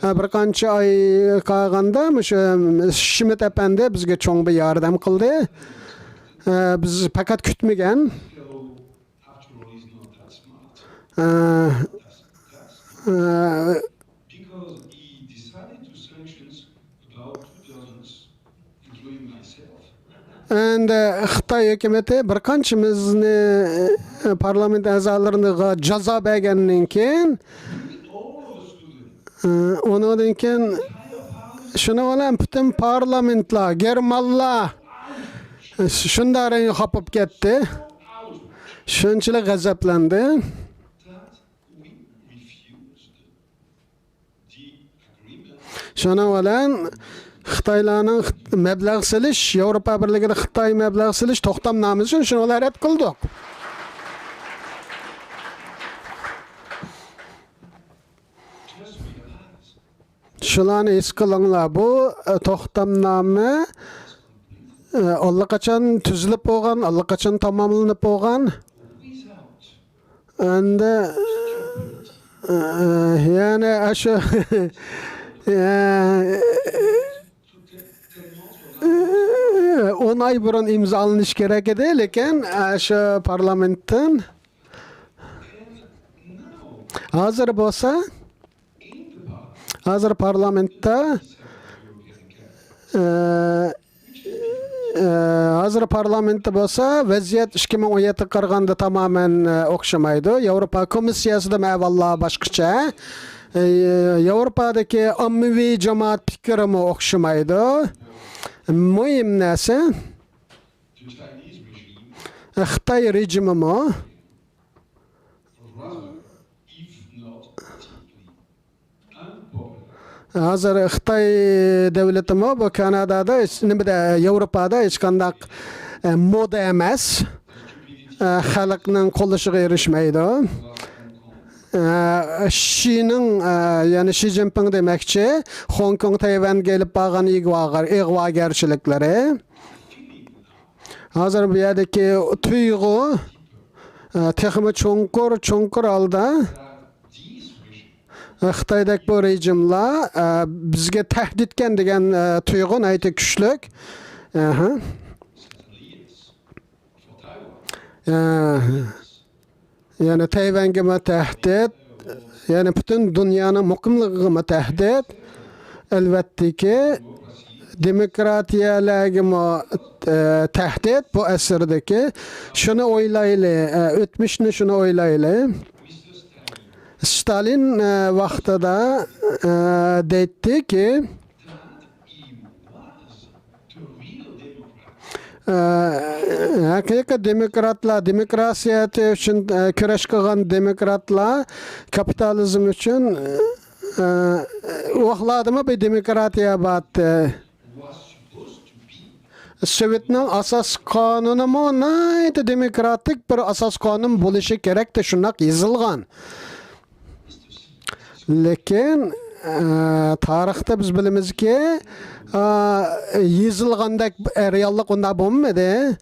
ئە، بىر قانچە ئاي قالغاندا مۇشۇ شىمىت ئەپەندى بىزگە چوڭ بىر ياردەم قىلدى. ئە، بىز پەقەت كۈتمىگەن. ئە، ئە، ئەمدى خىتاي ھۆكۈمىتى بىر قانچىمىزنى، ئە، پارلامېنت ئەزالىرىغا جازا بەرگەندىن كېيىن، ئە، ئۇنىڭدىن كېيىن شۇنىڭ بىلەن پۈتۈن پارلامېنتلار، گېرمانلار، ئە، شۇنداق رەڭگى قاپىپ كەتتى. شۇنچىلىك غەزەپلەندى. شۇنىڭ بىلەن خىتايلارنىڭ خىت-، مەبلەغ سېلىش، ياۋروپا بىرلىكىدە خىتاي مەبلەغ سېلىش توختامنامىسىنى شۇنىڭ بىلەن رەت قىلدۇق. شۇلارنى ھېس قىلىڭلار. بۇ، ئە، توختامنامە، ئە، ئاللىقاچان تۈزۈلۈپ بولغان، ئاللىقاچان تاماملىنىپ بولغان. ئەمدى، ئە، يەنى ئاشۇ، ئە، ئون ئاي بۇرۇن ئىمزالىنىش كېرەك ئىدى، لېكىن، ئە، شۇ پارلامېنتتىن ھازىر بولسا، ھازىر پارلامېنتتا، ئە، ئە، ھازىر پارلامېنتتا بولسا ۋەزىيەت ئىككى مىڭ ئون يەتتىگە قارىغاندا تامامەن، ئە، ئوخشىمايدۇ. ياۋروپا كومىسسىيەسىدىمۇ ئەھۋاللار باشقىچە. ئە، ياۋروپادىكى ئاممىۋى جامائەت پىكرىمۇ ئوخشىمايدۇ. مۇھىم نەرسە، خىتاي رېجىمىمۇ ھازىر خىتاي دۆلىتىمۇ بۇ كانادادا، نېمىدە، ياۋروپادا ھېچقانداق، ئە، مودا ئەمەس. ئە، خەلقنىڭ قوللىشىغا ئېرىشمەيدۇ. ئە، شىنىڭ، ئە، يەنى شى جىنپىڭ دېمەكچى، خوڭكوڭ، تەيۋەنگە ئېلىپ بارغان ئىگۋاگەر-، ئىغۋاگەرچىلىكلىرى. ھازىر بۇ يەردىكى تۇيغۇ، ئە، تېخىمۇ چوڭقۇر، چوڭقۇر ھالدا، ئە، خىتايدەك بۇ رېجىملار، ئە، بىزگە تەھدىتكەن دېگەن، ئە، تۇيغۇ ناھايىتى كۈچلۈك. ئەھە. ئە، يەنى تەيۋەنگىمۇ تەھدىت، يەنى پۈتۈن دۇنيانىڭ مۇقىملىقىغىمۇ تەھدىت. ئەلۋەتتىكى، دېموكراتىيەلەرگىمۇ، ئە، تەھدىت بۇ ئەسىردىكى. شۇنى ئويلايلى، ئە، ئۆتمۈشنى شۇنى ئويلايلى. ستالىن، ئە، ۋاقتىدا، ئە، دەيتتىكى، ئە، ھەقىقىي دېموكراتلار، دېموكراتىيە ئۈچۈن، ئە، كۈرەش قىلغان دېموكراتلار كاپىتالىزم ئۈچۈن، ئە، ئۇ ۋاقىتلاردىمۇ بىر دېموكراتىيە بار ئىدى. سوۋېتنىڭ ئاساسىي قانۇنىمۇ ناھايىتى دېموكراتىك بىر ئاساسىي قانۇن بولۇشى كېرەكتى، شۇنداق يېزىلغان. لېكىن، ئە، تارىختا بىز بىلىمىزكى، ئە، يېزىلغاندەك، ئە، رېئاللىق ئۇنداق بولمىدى.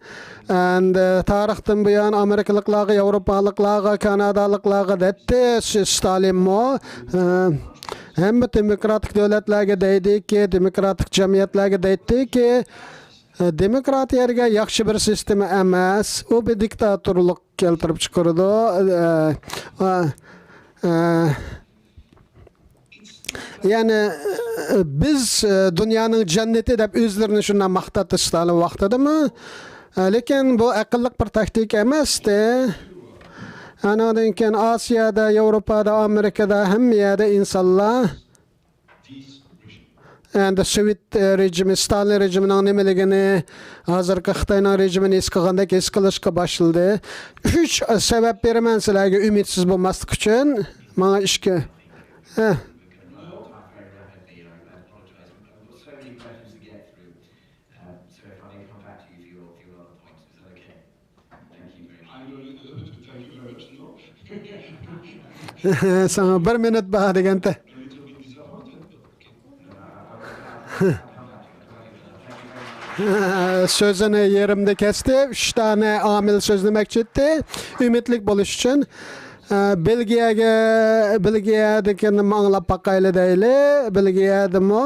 ئەند، ئە، تارىختىن بۇيان ئامېرىكىلىقلارغا، ياۋروپالىقلارغا، كانادالىقلارغا دەيتتى، س-، ستالىنمۇ، ئە، ھەممە دېموكراتىك دۆلەتلەرگە دەيدىكى، دېموكراتىك جەمئىيەتلەرگە دەيتتىكى، دېموكراتىيە دېگەن ياخشى بىر سىستېما ئەمەس. ئۇ بىر دىكتاتورلۇق كەلتۈرۈپ چىقىرىدۇ. ئە، ئە، ئە، يەنى، ئە، بىز، ئە، دۇنيانىڭ جەننىتى دەپ ئۆزلىرىنى شۇنداق ماختاتتى ستالىن ۋاقتىدىمۇ. ئە، لېكىن بۇ ئەقىللىق بىر تاكتىكا ئەمەستى. ئانىڭدىن كېيىن ئاسىيادا، ياۋروپادا، ئامېرىكىدا ھەممە يەردە ئىنسانلار ئەمدى سوۋېت، ئە، رېجىمى، ستالىن رېجىمىنىڭ نېمىلىكىنى، ھازىرقى خىتاينىڭ رېجىمىنى ھېس قىلغاندەك ھېس قىلىشقا باشلىدى. ئۈچ سەۋەب بېرىمەن سىلەرگە ئۈمىدسىز بولماسلىق ئۈچۈن. ماڭا ئىككى. ھە. ساڭا بىر مىنۇت بار دېگەنتى. سۆزىنى يېرىمدا كەستى. ئۈچ دانە ئامىل سۆزلىمەكچى ئىدى. ئۈمىدلىك بولۇش ئۈچۈن. بېلگىيەگە، بېلگىيەدىكىنى ئاڭلاپ باقايلى دەيلى. بېلگىيەدىمۇ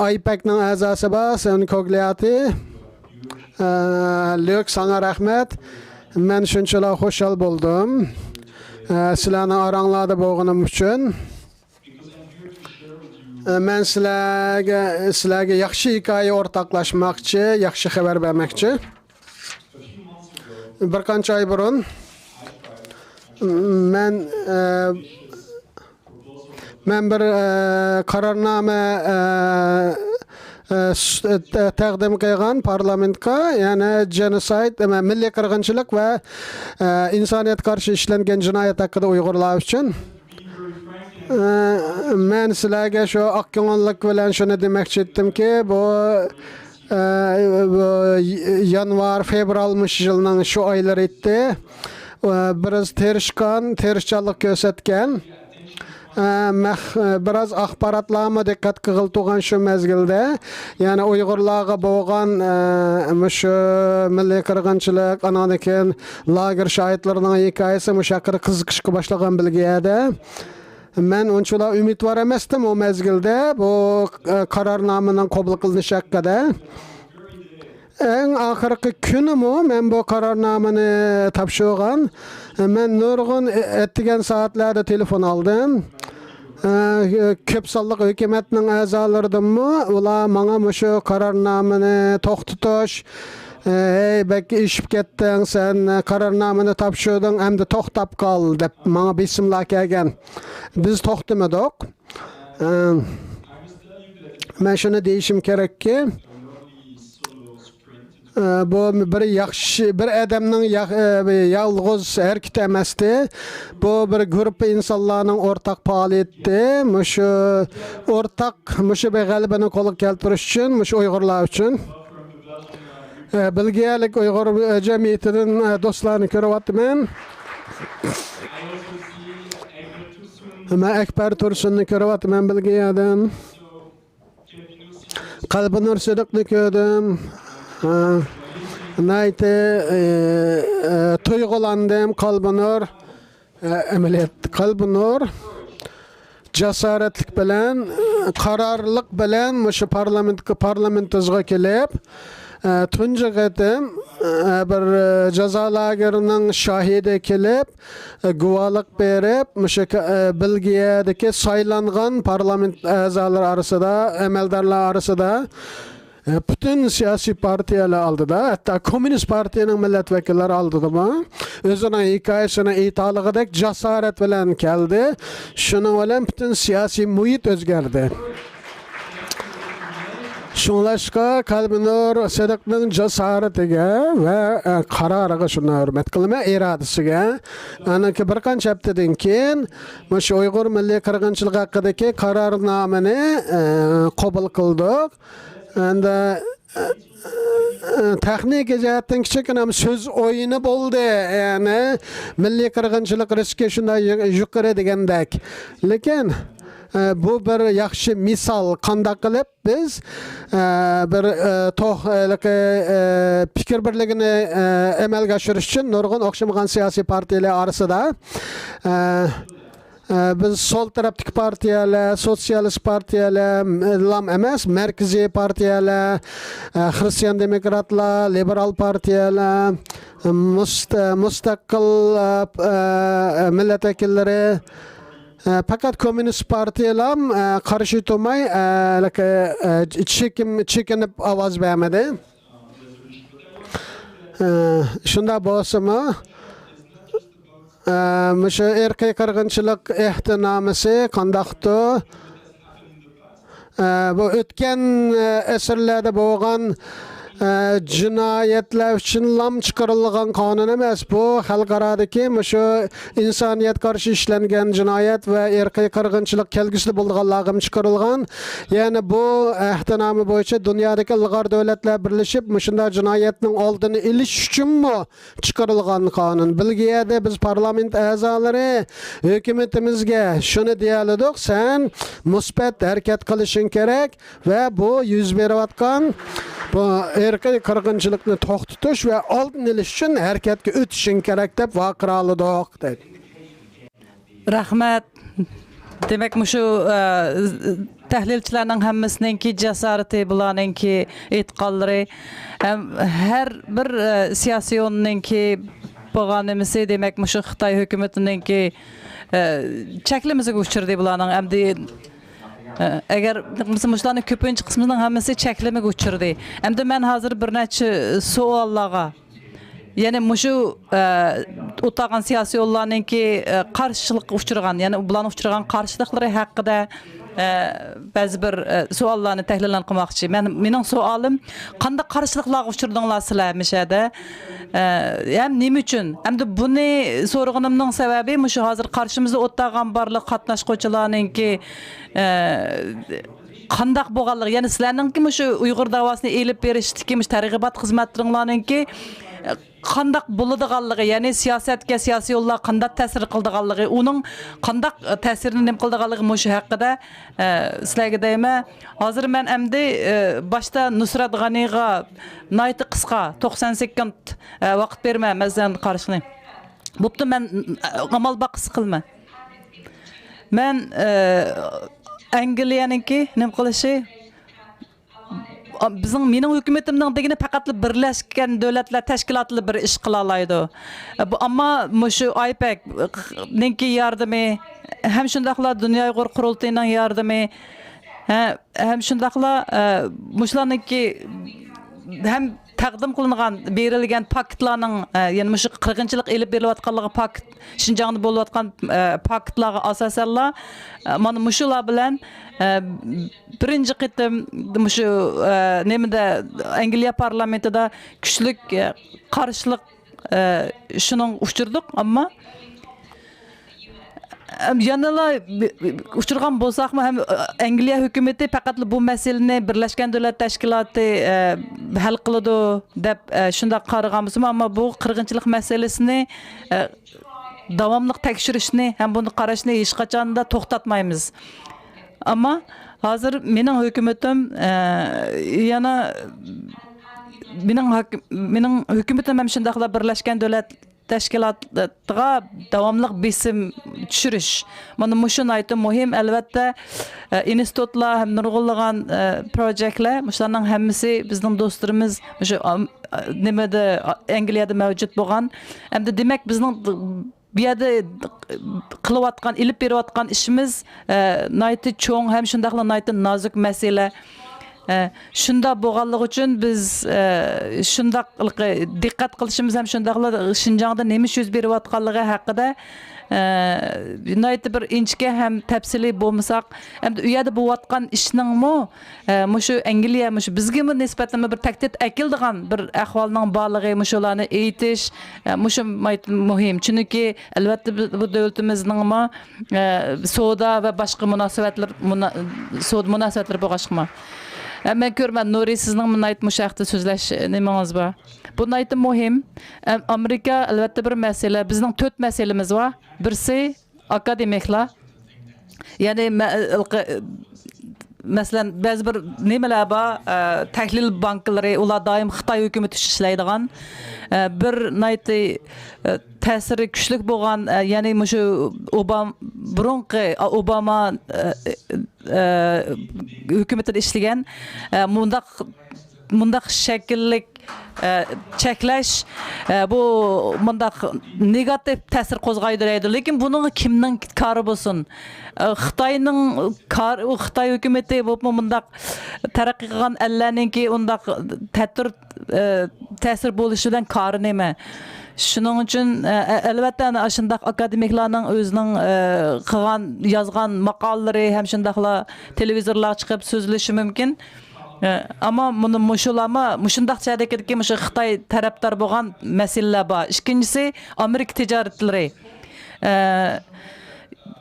ئايپەكنىڭ ئەزاسى بار، سېن كوگلياتى. ئە، ليۇك، ساڭا رەھمەت. مەن شۇنچىلا خۇشال بولدۇم، ئە، سىلەرنىڭ ئاراڭلاردا بولغىنىم ئۈچۈن. ئە، مەن سىلەرگە، سىلەرگە ياخشى ھېكايە ئورتاقلاشماقچى، ياخشى خەۋەر بەرمەكچى. بىر قانچە ئاي بۇرۇن مەن، ئە، مەن بىر، ئە، قارارنامە، ئە، ئە، س-، ئە، تە-، تەقدىم قىلغان پارلامېنتقا، يەنى جېنوسايد، ئەمە، مىللىي قىرغىنچىلىق ۋە، ئە، ئىنسانىيەتكە قارشى ئىشلەنگەن جىنايەت ھەققىدە ئۇيغۇرلار ئۈچۈن. ئە، مەن سىلەرگە شۇ ئاق كۆڭۈللۈك بىلەن شۇنى دېمەكچى ئىدىمكى، بۇ، ئە، بۇ يانۋار، فېۋرال مۇشۇ يىلنىڭ شۇ ئايلىرى ئىدى. ئە، بىراز تىرىشقان، تىرىشچانلىق كۆرسەتكەن. ئە، مەخ-، بىراز ئاخباراتلارمۇ دىققەت قىلغىلى تۇرغان شۇ مەزگىلدە. يەنى ئۇيغۇرلارغا بولغان، ئە، مۇشۇ مىللىي قىرغىنچىلىق، ئانىڭدىن كېيىن لاگېر شاھىتلىرىنىڭ ھېكايىسى مۇشۇ ھەققىدە قىزىقىشقا باشلىغان بىلگە يەردە. مەن ئۇنچىلا ئۈمىدۋار ئەمەستىم ئۇ مەزگىلدە بۇ، ئە، قارارنامىنىڭ قوبۇل قىلىنىشى ھەققىدە. ئەڭ ئاخىرقى كۈنىمۇ مەن بۇ قارارنامىنى تاپشۇرغان. مەن نۇرغۇن ئەتىگەن سائەتلەردە تېلېفون ئالدىم. ئە، كۆپ سانلىق ھۆكۈمەتنىڭ ئەزالىرىدىنمۇ ئۇلار ماڭا مۇشۇ قارارنامىنى توختىتىش، ئە، «ھەي، بەك ئېشىپ كەتتىڭ، سەن قارارنامىنى تاپشۇردۇڭ، ئەمدى توختاپ قال» دەپ ماڭا بېسىملار كەلگەن. بىز توختىمىدۇق. ئە، مەن شۇنى دېيىشىم كېرەككى، ئە، بۇ بىر ياخشى، بىر ئادەمنىڭ يا-، ئە، يالغۇز ھەرىكىتى ئەمەستى. بۇ بىر گۇرۇپپا ئىنسانلارنىڭ ئورتاق پائالىيىتى. مۇشۇ ئورتاق، مۇشۇ بىر غەلىبىنى قولغا كەلتۈرۈش ئۈچۈن، مۇشۇ ئۇيغۇرلار ئۈچۈن. ئە، بېلگىيەلىك ئۇيغۇر، ئە، جەمئىيىتىدىن، ئە، دوستلارنى كۆرۈۋاتىمەن. مەن ئەكبەر تۇرسۇننى كۆرۈۋاتىمەن بېلگىيەدىن. قەلبىنۇر سىدىقنى كۆردۈم. ھە. ناھايىتى، ئى، ئى، تۇيغۇلاندىم، قەلبىنۇر. ئە، ئەمەلىيەتتە قەلبىنۇر جاسارەتلىك بىلەن، قارارلىق بىلەن مۇشۇ پارلامېنتقا، پارلامېنتىمىزغا كېلىپ، ئە، تۇنجى قېتىم، ئە، بىر، ئە، جازا لاگېرىنىڭ شاھىدى كېلىپ، ئە، گۇۋاھلىق بېرىپ، مۇشۇ، ئە، بېلگىيەدىكى سايلانغان پارلامېنت ئەزالىرى ئارىسىدا، ئەمەلدارلار ئارىسىدا، ئە، پۈتۈن سىياسىي پارتىيەلەر ئالدىدا، ھەتتا كوممۇنىست پارتىيەنىڭ مىللەت ۋەكىللىرى ئالدىدىمۇ ئۆزىنىڭ ھېكايىسىنى ئېيتالىغۇدەك جاسارەت بىلەن كەلدى. شۇنىڭ بىلەن پۈتۈن سىياسىي مۇھىت ئۆزگەردى. شۇڭلاشقا قەلبىنۇر سىدىقنىڭ جاسارىتىگە ۋە، ئە، قارارىغا شۇنداق ھۆرمەت قىلىمەن، ئىرادىسىگە. ئاندىن كېيىن بىر قانچە ھەپتىدىن كېيىن مۇشۇ ئۇيغۇر مىللىي قىرغىنچىلىقى ھەققىدىكى قارارنامىنى، ئە، قوبۇل قىلدۇق. ئەمدى، ئە، ئە، تېخنىكا جەھەتتىن كىچىككىنە سۆز ئويۇنى بولدى. يەنى مىللىي قىرغىنچىلىق رىسكى شۇنداق يۇ-، يۇقىرى دېگەندەك. لېكىن، ئە، بۇ بىر ياخشى مىسال، قانداق قىلىپ بىز، ئە، بىر، ئە، توغ-، ھېلىقى، ئە، پىكىر بىرلىكىنى، ئە، ئەمەلگە ئاشۇرۇش ئۈچۈن نۇرغۇن ئوخشىمىغان سىياسىي پارتىيەلەر ئارىسىدا، ئە، ئە، بىز سول تەرەپتىكى پارتىيەلەر، سوتسىيالىست پارتىيەلەر، م-، لام ئەمەس، مەركىزىي پارتىيەلەر، ئە، خىرىستىيان دېموكراتلار، لىبېرال پارتىيەلەر، مۇست-، مۇستەقىل، ئە، ئە، مىللەت ۋەكىللىرى، ئە، پەقەت كوممۇنىست پارتىيەلام، ئە، قارشى تۇرماي، ئە، لىك-، ئە، چېكىم-، چېكىنىپ ئاۋاز بەرمىدى. ئە، شۇنداق بولسىمۇ، ئە، مۇشۇ ئىرقىي قىرغىنچىلىق ئەھدىنامىسى قانداقتۇ؟ ئە، بۇ ئۆتكەن، ئە، ئەسىرلەردە بولغان، ئە، جىنايەتلەر ئۈچۈنلام چىقىرىلغان قانۇن ئەمەس. بۇ خەلقئارادىكى مۇشۇ ئىنسانىيەتكە قارشى ئىشلەنگەن جىنايەت ۋە ئىرقىي قىرغىنچىلىق كەلگۈسىدە بولىدىغانلارغىمۇ چىقىرىلغان. يەنى بۇ ئەھدىنامە بويىچە دۇنيادىكى ئىلغار دۆلەتلەر بىرلىشىپ مۇشۇنداق جىنايەتنىڭ ئالدىنى ئېلىش ئۈچۈنمۇ چىقىرىلغان قانۇن. بېلگىيەدە بىز پارلامېنت ئەزالىرى ھۆكۈمىتىمىزگە شۇنى دېيەلىدۇق، سەن مۇسبەت ھەرىكەت قىلىشىڭ كېرەك ۋە بۇ يۈز بېرىۋاتقان بۇ ئىرقىي قىرغىنچىلىقنى توختىتىش ۋە ئالدىنى ئېلىش ئۈچۈن ھەرىكەتكە ئۆتۈشۈڭ كېرەك دەپ ۋارقىرالىدۇق، دەيدۇ. رەھمەت. دېمەك، مۇشۇ، ئە، تەھلىلچىلەرنىڭ ھەممىسىنىڭكى جاسارىتى، بۇلارنىڭكى ئېيتقانلىرى، ھەم ھەر بىر، ئە، سىياسىيوننىڭكى بولغان نېمىسى، دېمەك، مۇشۇ خىتاي ھۆكۈمىتىنىڭكى، ئە، چەكلىمىسىگە ئۇچرىدى بۇلارنىڭ. ئەمدى، ئە، ئەگەر مۇشۇلارنىڭ كۆپىنچە قىسمىنىڭ ھەممىسى چەكلىمىگە ئۇچرىدى. ئەمدى مەن ھازىر بىر نەچچە سوئاللارغا، يەنى مۇشۇ، ئە، ئولتۇرغان سىياسىيونلارنىڭكى، ئە، قارشىلىققا ئۇچرىغان، يەنى بۇلارنىڭ ئۇچرىغان قارشىلىقلىرى ھەققىدە، ئە، بەزى بىر، ئە، سوئاللارنى تەھلىل قىلماقچى. مەن، مېنىڭ سوئالىم، قانداق قارشىلىقلارغا ئۇچرىدىڭلار سىلەر مۇشۇ يەردە؟ ئە، ھەم نېمە ئۈچۈن؟ ئەمدى بۇنى سورىغىنىمنىڭ سەۋەبى، مۇشۇ ھازىر قارشىمىزدا ئولتۇرغان بارلىق قاتناشقۇچىلارنىڭكى، ئە، قانداق بولغانلىقى، يەنى سىلەرنىڭكى مۇشۇ ئۇيغۇر داۋاسىنى ئېلىپ بېرىشتىكى مۇشۇ تەرغىبات خىزمەتلىرىڭلارنىڭكى، ئە، قانداق بولىدىغانلىقى، يەنى سىياسەتكە سىياسىيونلار قانداق تەسىر قىلىدىغانلىقى، ئۇنىڭ قانداق، ئە، تەسىرىنى نېمە قىلىدىغانلىقى مۇشۇ ھەققىدە، ئە، سىلەرگە دەيمەن. ھازىر مەن ئەمدى، ئە، باشتا نۇسرەت غەنىغا ناھايىتى قىسقا، توقسان سېكۇنت، ئە، ۋاقىت بېرىمەن، مەسىلەن، قارىشىنى. بوپتۇ، مەن، ئە، ئامال باققۇسى قىلىمەن. مەن، ئە، ئەنگلىيەنىڭكى نېمە قىلىشى، بىزنىڭ، مېنىڭ ھۆكۈمىتىمنىڭ دېگىنى پەقەتلا بىرلەشكەن دۆلەتلەر تەشكىلاتىلا بىر ئىش قىلالايدۇ. بۇ، ئەمما مۇشۇ ئايپەكنىڭكى ياردىمى، ھەم شۇنداقلا دۇنيا ئۇيغۇر قۇرۇلتىيىنىڭ ياردىمى، ھە، ھەم شۇنداقلا، ئە، مۇشۇلارنىڭكى ھەم تەقدىم قىلىنغان، بېرىلگەن پاكىتلارنىڭ، ئە، يەنى مۇشۇ قىرغىنچىلىق ئېلىپ بېرىلىۋاتقانلىقى پاكىت، شىنجاڭدا بولۇۋاتقان، ئە، پاكىتلارغا ئاساسەنلا، ئە، مانا مۇشۇلار بىلەن، ئە، بىرىنچى قېتىم مۇشۇ، ئە، نېمىدە، ئەنگلىيە پارلامېنتىدا كۈچلۈك، ئە، قارشىلىق، ئە، شۇنىڭغا ئۇچرىدۇق، ئەمما، ئەم، يەنىلا ئۇچرىغان بولساقمۇ، ھەم، ئە، ئەنگلىيە ھۆكۈمىتى پەقەتلا بۇ مەسىلىنى بىرلەشكەن دۆلەت تەشكىلاتى، ئە، ھەل قىلىدۇ دەپ، ئە، شۇنداق قارىغان بولسىمۇ، ئەمما بۇ قىرغىنچىلىق مەسىلىسىنى، ئە، داۋاملىق تەكشۈرۈشنى ھەم بۇنى قاراشنى ھېچقاچاندا توختاتمايمىز. ئەمما ھازىر مېنىڭ ھۆكۈمىتىم، ئە، يەنە مېنىڭ ھاك-، مېنىڭ ھۆكۈمىتىم ھەم شۇنداقلا بىرلەشكەن دۆلەت تەشكىلاتىغا داۋاملىق بېسىم چۈشۈرۈش. مانا مۇشۇ ناھايىتى مۇھىم. ئەلۋەتتە، ئە، ئىنستىتۇتلار ھەم نۇرغۇنلىغان، ئە، پروژېكتلار، مۇشۇلارنىڭ ھەممىسى بىزنىڭ دوستلىرىمىز مۇشۇ ئام-، ئە، نېمىدە، ئا-، ئەنگلىيەدە مەۋجۇت بولغان. ئەمدى دېمەك، بىزنىڭ بۇ يەردە قىلىۋاتقان، ئېلىپ بېرىۋاتقان ئىشىمىز، ئە، ناھايىتى چوڭ ھەم شۇنداقلا ناھايىتى نازۇك مەسىلە. ئە، شۇنداق بولغانلىقى ئۈچۈن بىز، ئە، شۇنداق دىققەت قىلىشىمىز ھەم شۇنداقلا شىنجاڭدا نېمە ئىش يۈز بېرىۋاتقانلىقى ھەققىدە، ئە، ناھايىتى بىر ئىنچىكە ھەم تەپسىلىي بولمىساق، ئەمدى ئۇ يەردە بولۇۋاتقان ئىشنىڭمۇ، ئە، مۇشۇ ئەنگلىيە، مۇشۇ بىزگىمۇ نىسبەتەن بىر تەھدىت ئەكېلىدىغان بىر ئەھۋالنىڭ بارلىقى، مۇشۇلارنى ئېيتىش، ئە، مۇشۇ ناھايىتى مۇھىم. چۈنكى، ئەلۋەتتە، بۇ، بۇ دۆلىتىمىزنىڭمۇ، ئە، سودا ۋە باشقا مۇناسىۋەتلەر، مۇنا-، سودا مۇناسىۋەتلىرى بولغاچقىمۇ. ئە، مەن كۆرىمەن، نۇرى، سىزنىڭمۇ ناھايىتى مۇشۇ ھەقتە سۆزلەش نېمىڭىز بار. بۇ ناھايىتى مۇھىم. ئە، ئامېرىكا، ئەلۋەتتە، بىر مەسىلە. بىزنىڭ تۆت مەسىلىمىز بار. بىرسى، ئاكادېمىكلار، يەنى مە-، ئىلقى-، مەسىلەن، بەزى بىر نېمىلەر بار، ئە، تەھلىل بانكىلىرى، ئۇلار دائىم خىتاي ھۆكۈمىتى ئۈچۈن ئىشلەيدىغان، ئە، بىر ناھايىتى، ئە، تەسىرى كۈچلۈك بولغان، ئە، يەنى مۇشۇ ئوبام-، بۇرۇنقى، ئا، ئوباما، ئە، ئە، ھۆكۈمىتىدە ئىشلىگەن، ئە، مۇنداق، مۇنداق شەكىللىك، ئە، چەكلەش، ئە، بۇ مۇنداق نېگاتىپ تەسىر قوزغايدۇ دەيدۇ. لېكىن بۇنىڭغا كىمنىڭ كارى بولسۇن؟ ئە، خىتاينىڭ كار-، خىتاي ھۆكۈمىتى بولۇپمۇ مۇنداق تەرەققىي قىلغان ئەللەرنىڭكى ئۇنداق تەتۈر، ئە، تەسىر بولۇشى بىلەن كارى نېمە؟ شۇنىڭ ئۈچۈن، ئە، ئە، ئەلۋەتتە، ئەنە ئاشۇنداق ئاكادېمىكلارنىڭ ئۆزىنىڭ، ئە، قىلغان، يازغان ماقالىلىرى ھەم شۇنداقلا تېلېۋىزورلارغا چىقىپ سۆزلىشى مۇمكىن. ئە، ئەمما مۇنى مۇشۇلارمۇ مۇشۇنداق جەھەتتىكى مۇشۇ خىتاي تەرەپدار بولغان مەسىلىلەر بار. ئىككىنچىسى، ئامېرىكا تىجارەتلىرى. ئە،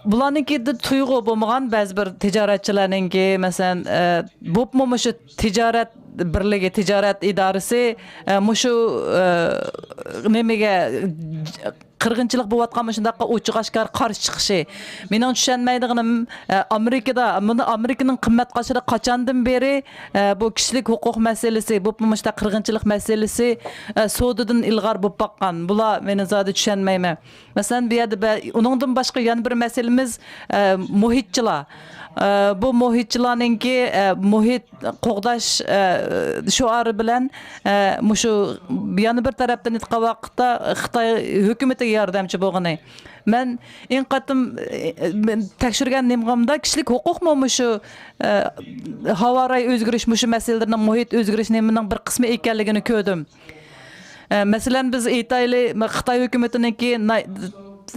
بۇلارنىڭكىدە تۇيغۇ بولمىغان بەزى بىر تىجارەتچىلەرنىڭكى، مەسىلەن، ئە، بولۇپمۇ مۇشۇ تىجارەت بىرلىكى، تىجارەت ئىدارىسى، ئە، مۇشۇ، ئە، نېمىگە، قىرغىنچىلىق بولۇۋاتقان مۇشۇنداققا ئوچۇق ئاشكارا قارشى چىقىشى. مېنىڭ چۈشەنمەيدىغىنىم، ئە، ئامېرىكىدا، بۇنى ئامېرىكىنىڭ قىممەت قارىشىدا قاچاندىن بېرى، ئە، بۇ كىشىلىك ھوقۇق مەسىلىسى، بولۇپمۇ مۇشۇنداق قىرغىنچىلىق مەسىلىسى، ئە، سودىدىن ئىلغار بولۇپ باققان. بۇلار مېنى زادى چۈشەنمەيمەن. مەسىلەن، بۇ يەردە بە-، ئۇنىڭدىن باشقا يەنە بىر مەسىلىمىز، ئە، مۇھىتچىلار. ئە، بۇ مۇھىتچىلارنىڭكى، ئە، مۇھىت قوغداش، ئە، شوئارى بىلەن، ئە، مۇشۇ يەنە بىر تەرەپتىن ئېيتقان ۋاقىتتا خىتاي ھۆكۈمىتىگە ياردەمچى بولغىنى. مەن ئىڭ قېتىم، ئە، مەن تەكشۈرگەن نېمىمدا كىشىلىك ھوقۇقمۇ مۇشۇ، ئە، ھاۋا رايى ئۆزگىرىش، مۇشۇ مەسىلىلەرنىڭ مۇھىت ئۆزگىرىش نېمىنىڭ بىر قىسمى ئىكەنلىكىنى كۆردۈم. ئە، مەسىلەن، بىز ئېيتايلى، خىتاي ھۆكۈمىتىنىڭكى ناي-،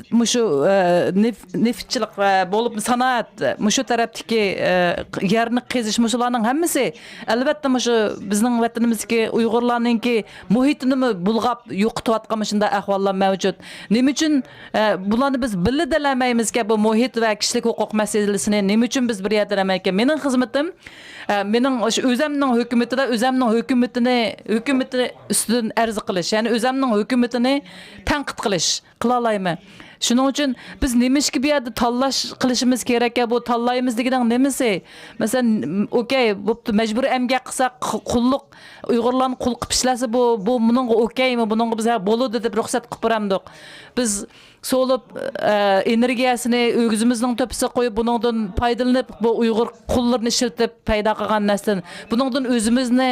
مۇشۇ، ئە، نېف-، نېفىتچىلىق ۋە بولۇپ سانائەت، مۇشۇ تەرەپتىكى، ئە، يەرنى قېزىش، مۇشۇلارنىڭ ھەممىسى، ئەلۋەتتە، مۇشۇ بىزنىڭ ۋەتىنىمىزدىكى ئۇيغۇرلارنىڭكى مۇھىتىنىمۇ بۇلغاپ يوقىتىۋاتقان مۇشۇنداق ئەھۋاللار مەۋجۇت. نېمە ئۈچۈن، ئە، بۇلارنى بىز بىللە دەلەمەيمىزكەن، بۇ مۇھىت ۋە كىشىلىك ھوقۇق مەسىلىسىنى نېمە ئۈچۈن بىز بىر يەردە دەلەمەيكەن؟ مېنىڭ خىزمىتىم، ئە، مېنىڭ ئۆش-، ئۆزەمنىڭ ھۆكۈمىتىدە، ئۆزەمنىڭ ھۆكۈمىتىنى، ھۆكۈمىتى ئۈستىدىن ئەرز قىلىش، يەنى ئۆزەمنىڭ ھۆكۈمىتىنى تەنقىد قىلىش، قىلالايمەن. شۇنىڭ ئۈچۈن بىز نېمىشقا بۇ يەردە تاللاش قىلىشىمىز كېرەككەن؟ بۇ تاللايمىز دېگىنىڭ نېمىسى؟ مەسىلەن، ئوكەي، بوپتۇ، مەجبۇرىي ئەمگەك قىلساق، قۇ-، قۇللۇق، ئۇيغۇرلارنى قۇل قىلىپ ئىشلەتسە، بۇ، بۇ مۇنىڭغا ئوكەيمۇ؟ بۇنىڭغا بىز، ھە، بولىدۇ دەپ رۇخسەت قىلىپ بېرەمدۇق؟ بىز سولۇپ، ئە، ئېنېرگىيەسىنى ئۆگزىمىزنىڭ تۆپىسىگە قويۇپ، بۇنىڭدىن پايدىلىنىپ، بۇ ئۇيغۇر قۇللىرىنى ئىشلىتىپ پەيدا قىلغان نەرسىدىن، بۇنىڭدىن ئۆزىمىزنى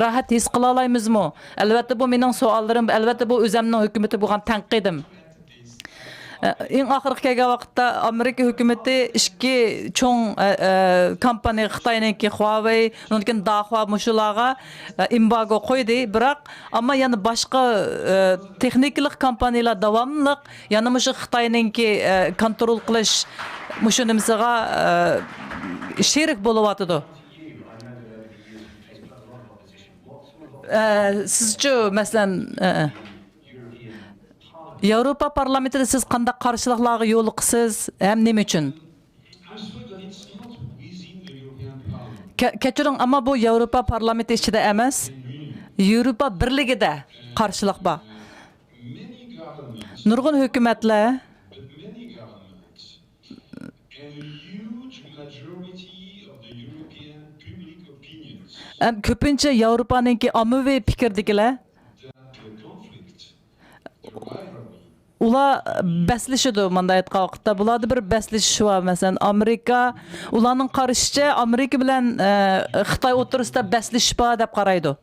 راھەت ھېس قىلالايمىزمۇ؟ ئەلۋەتتە، بۇ مېنىڭ سوئاللىرىم، ئەلۋەتتە، بۇ ئۆزەمنىڭ ھۆكۈمىتى بولغان تەنقىدىم. ئە، ئەڭ ئاخىرقى كەلگەن ۋاقىتتا ئامېرىكا ھۆكۈمىتى ئىككى چوڭ، ئە، ئە، كومپانىيە، خىتاينىڭكى خۇاۋېي، ئۇنىڭدىن كېيىن داخۇا، مۇشۇلارغا، ئە، ئېمبارگو قويدى. بىراق، ئەمما يەنە باشقا، ئە، تېخنىكىلىق كومپانىيەلەر داۋاملىق يەنە مۇشۇ خىتاينىڭكى، ئە، كونترول قىلىش مۇشۇ نېمىسىغا، ئە، شېرىك بولۇۋاتىدۇ. ئە، سىزچۇ، مەسىلەن، ئە، ئە. ياۋروپا پارلامېنتىدا سىز قانداق قارشىلىقلارغا يولۇقىسىز ھەم نېمە ئۈچۈن؟ كە-، كەچۈرۈڭ، ئەمما بۇ ياۋروپا پارلامېنتى ئىچىدە ئەمەس، ياۋروپا بىرلىكىدە قارشىلىق بار. نۇرغۇن ھۆكۈمەتلەر، ھەم كۆپىنچە ياۋروپانىڭكى ئاممىۋى پىكىردىكىلەر، ئۇلار بەسلىشىدۇ، مۇنداق ئېيتقان ۋاقىتتا. بۇلاردا بىر بەسلىشىش بار. مەسىلەن، ئامېرىكا، ئۇلارنىڭ قارىشىچە، ئامېرىكا بىلەن، ئە، خىتاي ئوتتۇرىسىدا بەسلىشىش بار دەپ قارايدۇ.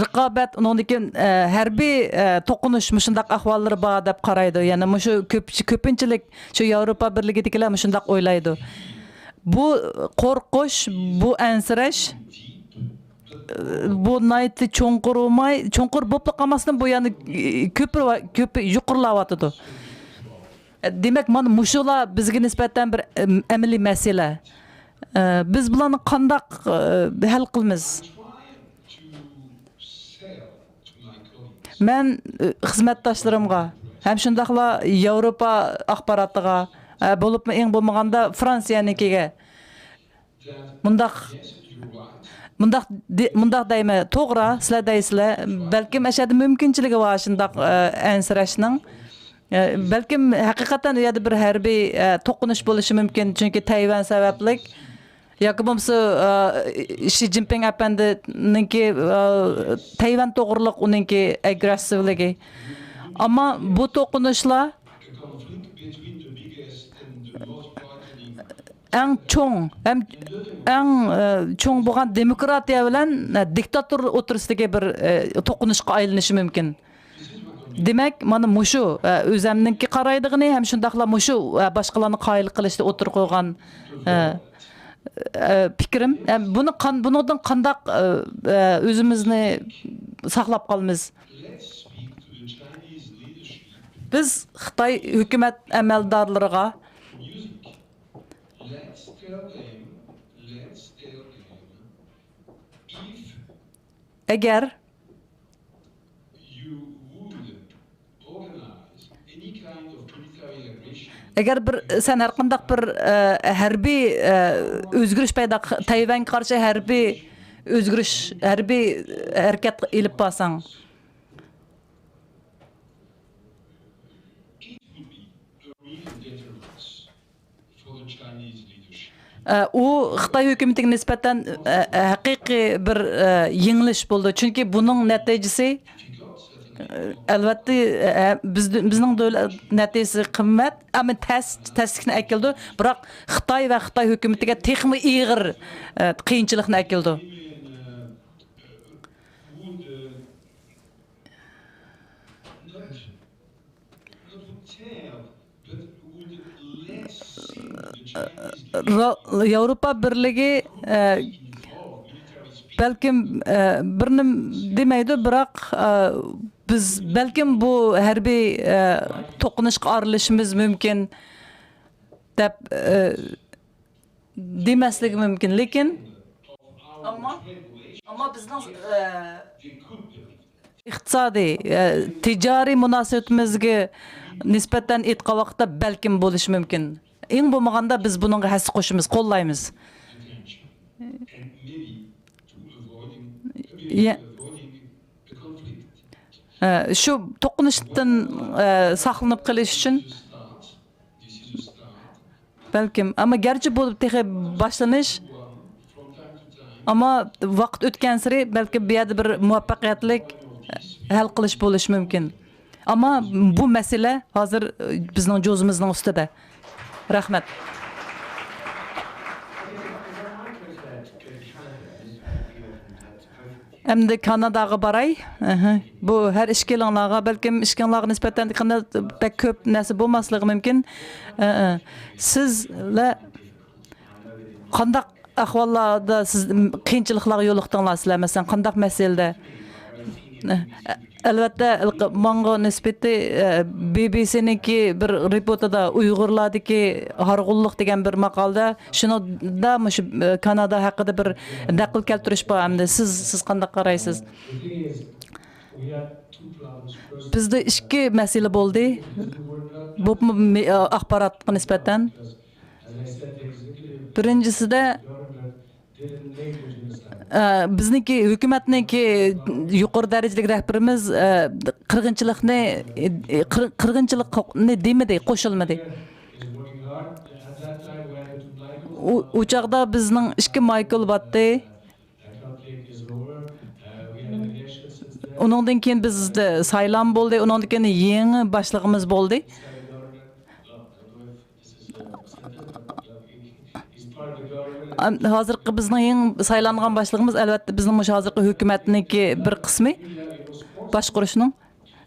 رىقابەت، ئۇنىڭدىن كېيىن، ئە، ھەربىي، ئە، توقۇنۇش، مۇشۇنداق ئەھۋاللىرى بار دەپ قارايدۇ. يەنى مۇشۇ كۆپ-، كۆپىنچىلىك شۇ ياۋروپا بىرلىكىدىكىلەر مۇشۇنداق ئويلايدۇ. بۇ قورقۇش، بۇ ئەنسىرەش، بۇ ناھايىتى چوڭقۇر بولماي، چوڭقۇر بولۇپلا قالماستىن، بۇ يەنە كۆپرە-، كۆپ يۇقىرىلاۋاتىدۇ. دېمەك، مانا مۇشۇلار بىزگە نىسبەتەن بىر، ئەم-، ئەمەلىي مەسىلە. بىز بۇلارنى قانداق، ھەل قىلىمىز؟ مەن، خىزمەتداشلىرىمغا ھەم شۇنداقلا ياۋروپا ئاخباراتىغا، بولۇپمۇ ئەڭ بولمىغاندا فرانسىيەنىڭكىگە، مۇنداق، مۇنداق دې-، مۇنداق دەيمەن، توغرا، سىلەر دەيسىلەر، بەلكىم ئەشەدە مۇمكىنچىلىكى بار شۇنداق، ئە، ئەنسىرەشنىڭ. ئە، بەلكىم ھەقىقەتەن ئۇ يەردە بىر ھەربىي، ئە، توقۇنۇش بولۇشى مۇمكىن، چۈنكى تەيۋەن سەۋەبلىك. ياكى بولمىسا، ئە، شى جىنپىڭ ئەپەندىنىڭكى، ئە، تەيۋەن توغرۇلۇق ئۇنىڭكى ئاگرېسسىۋلىكى. ئەمما بۇ توقۇنۇشلار ئەڭ چوڭ ھەم ئەڭ، ئە، چوڭ بولغان دېموكراتىيە بىلەن، ئە، دىكتاتور ئوتتۇرىسىدىكى بىر، ئە، توقۇنۇشقا ئايلىنىشى مۇمكىن. دېمەك، مانا مۇشۇ، ئە، ئۆزەمنىڭكى قارايدىغىنى ھەم شۇنداقلا مۇشۇ، ئە، باشقىلارنى قايىل قىلىشتا ئوتتۇرىغا قويغان، ئە، ئە، پىكرىم. ئە، بۇنى قان-، بۇنىڭدىن قانداق، ئە، ئە، ئۆزىمىزنى ساقلاپ قالىمىز؟ بىز خىتاي ھۆكۈمەت ئەمەلدارلىرىغا ئەگەر، ئەگەر بىر، سەن ھەر قانداق بىر، ئە، ھەربىي، ئە، ئۆزگىرىش پەيدا، تەيۋەنگە قارشى ھەربىي ئۆزگىرىش، ھەربىي ھەرىكەت ئېلىپ بارساڭ، ئە، ئۇ خىتاي ھۆكۈمىتىگە نىسبەتەن، ئە، ئە، ھەقىقىي بىر، ئە، يېڭىلىش بولىدۇ. چۈنكى بۇنىڭ نەتىجىسى، ئە، ئەلۋەتتە، ئە، بىز، بىزنىڭ دۆلەت نەتىجىسى قىممەت، ئەمما تەس-، تەسلىكنى ئەكېلىدۇ. بىراق خىتاي ۋە خىتاي ھۆكۈمىتىگە تېخىمۇ ئېغىر، ئە، قىيىنچىلىقنى ئەكېلىدۇ. را-، ياۋروپا بىرلىكى، ئە، بەلكىم، ئە، بىر نېمە دېمەيدۇ، بىراق، ئە، بىز بەلكىم بۇ ھەربىي، ئە، توقۇنۇشقا ئارىلىشىشىمىز مۇمكىن دەپ، ئە، دېمەسلىكى مۇمكىن. لېكىن، ئەمما، ئەمما بىزنىڭ، ئە، ئىقتىسادىي، ئە، تىجارىي مۇناسىۋىتىمىزگە نىسبەتەن ئېيتقان ۋاقىتتا بەلكىم بولۇشى مۇمكىن. ئەڭ بولمىغاندا بىز بۇنىڭغا ھەسسە قوشىمىز، قوللايمىز. يە-، ئە، شۇ توقۇنۇشتىن، ئە، ساقلىنىپ قېلىش ئۈچۈن بەلكىم. ئەمما گەرچە بۇ تېخى باشلىنىش، ئەمما ۋاقىت ئۆتكەنسېرى بەلكىم بۇ يەردە بىر مۇۋەپپەقىيەتلىك ھەل قىلىش بولۇشى مۇمكىن. ئەمما بۇ مەسىلە ھازىر بىزنىڭ جوزىمىزنىڭ ئۈستىدە. رەھمەت. ئەمدى كاناداغا باراي. ئەھە. بۇ ھەر ئىككىلىڭلارغا، بەلكىم ئىككىڭلارغا نىسبەتەن بەك كۆپ نەرسە بولماسلىقى مۇمكىن. ئە، ئە. سىزلەر قانداق ئەھۋاللاردا سىز قىيىنچىلىقلارغا يولۇقتۇڭلار سىلەر؟ مەسىلەن، قانداق مەسىلىدە؟ ئەلۋەتتە، ماڭا نىسبىتى، ئە، بى بى سىنىڭكى بىر رېپورتىدا ئۇيغۇرلاردىكى ھارغۇنلۇق دېگەن بىر ماقالىدە، شۇنىڭدا مۇشۇ، ئە، كانادا ھەققىدە بىر نەقىل كەلتۈرۈش بار ئەمدى. سىز، سىز قانداق قارايسىز؟ بىزدە ئىككى مەسىلە بولدى. بولۇپمۇ مې-، ئاخباراتقا نىسبەتەن. بىرىنچىسىدە، ئە، بىزنىڭكى ھۆكۈمەتنىڭكى يۇقىرى دەرىجىلىك رەھبىرىمىز، ئە، قىرغىنچىلىقنى، ئە، قىر-، قىرغىنچىلىقنى دېمىدى، قوشۇلمىدى. ئۇ، ئۇ چاغدا بىزنىڭ ئىككى مايكل باتتى. ئۇنىڭدىن كېيىن بىزدە سايلام بولدى، ئۇنىڭدىن كېيىن يېڭى باشلىقىمىز بولدى. ھازىرقى بىزنىڭ يېڭى سايلانغان باشلىقىمىز، ئەلۋەتتە، بىزنىڭ مۇشۇ ھازىرقى ھۆكۈمەتنىڭكى بىر قىسمى، باشقۇرۇشنىڭ.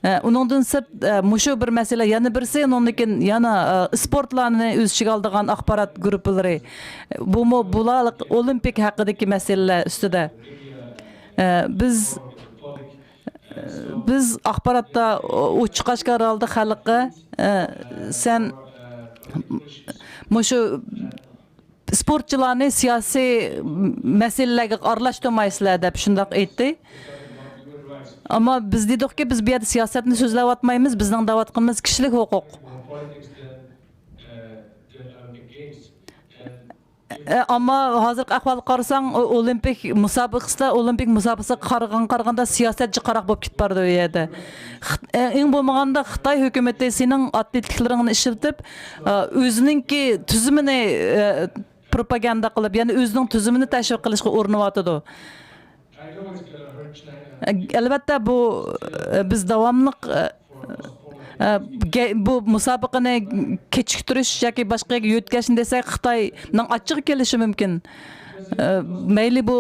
ئە، ئۇنىڭدىن سىرت، ئە، مۇشۇ بىر مەسىلە، يەنە بىرسى، ئۇنىڭدىن كېيىن يەنە، ئە، ئىسپورتلارنى ئۆز ئىچىگە ئالىدىغان ئاخبارات گۇرۇپپىلىرى. بۇمۇ، بۇلار ئولىمپىك ھەققىدىكى مەسىلىلەر ئۈستىدە. ئە، بىز، بىز ئاخباراتتا ئوچۇق ئاشكارا ھالدا خەلققە، ئە، سەن مۇشۇ ئىسپورتچىلارنى سىياسىي مەسىلىلەرگە ئارىلاشتۇرمايسىلەر دەپ شۇنداق ئېيتتى. ئەمما بىز دېدۇقكى، بىز بۇ يەردە سىياسەتنى سۆزلەۋاتمايمىز، بىزنىڭ دەۋاتقىنىمىز كىشىلىك ھوقۇق. ئەمما ھازىرقى ئەھۋالغا قارىساڭ، ئولىمپىك مۇسابىقىسىدە، ئولىمپىك مۇسابىقىسىگە قارىغان، قارىغاندا سىياسەت جىقراق بولۇپ كېتىپ بارىدۇ ئۇ يەردە. ئەڭ بولمىغاندا خىتاي ھۆكۈمىتى سېنىڭ ئاتلېتلىكلىرىڭنى ئىشلىتىپ، ئۆزىنىڭكى تۈزۈمىنى پروپاگاندا قىلىپ، يەنى ئۆزىنىڭ تۈزۈمىنى تەشۋىق قىلىشقا ئۇرۇنۇۋاتىدۇ. ئەلۋەتتە، بۇ، بىز داۋاملىق، بۇ مۇسابىقىنى كېچىكتۈرۈش ياكى باشقا يەرگە يۆتكەشنى دېسەك، خىتاينىڭ ئاچچىقى كېلىشى مۇمكىن. مەيلى بۇ،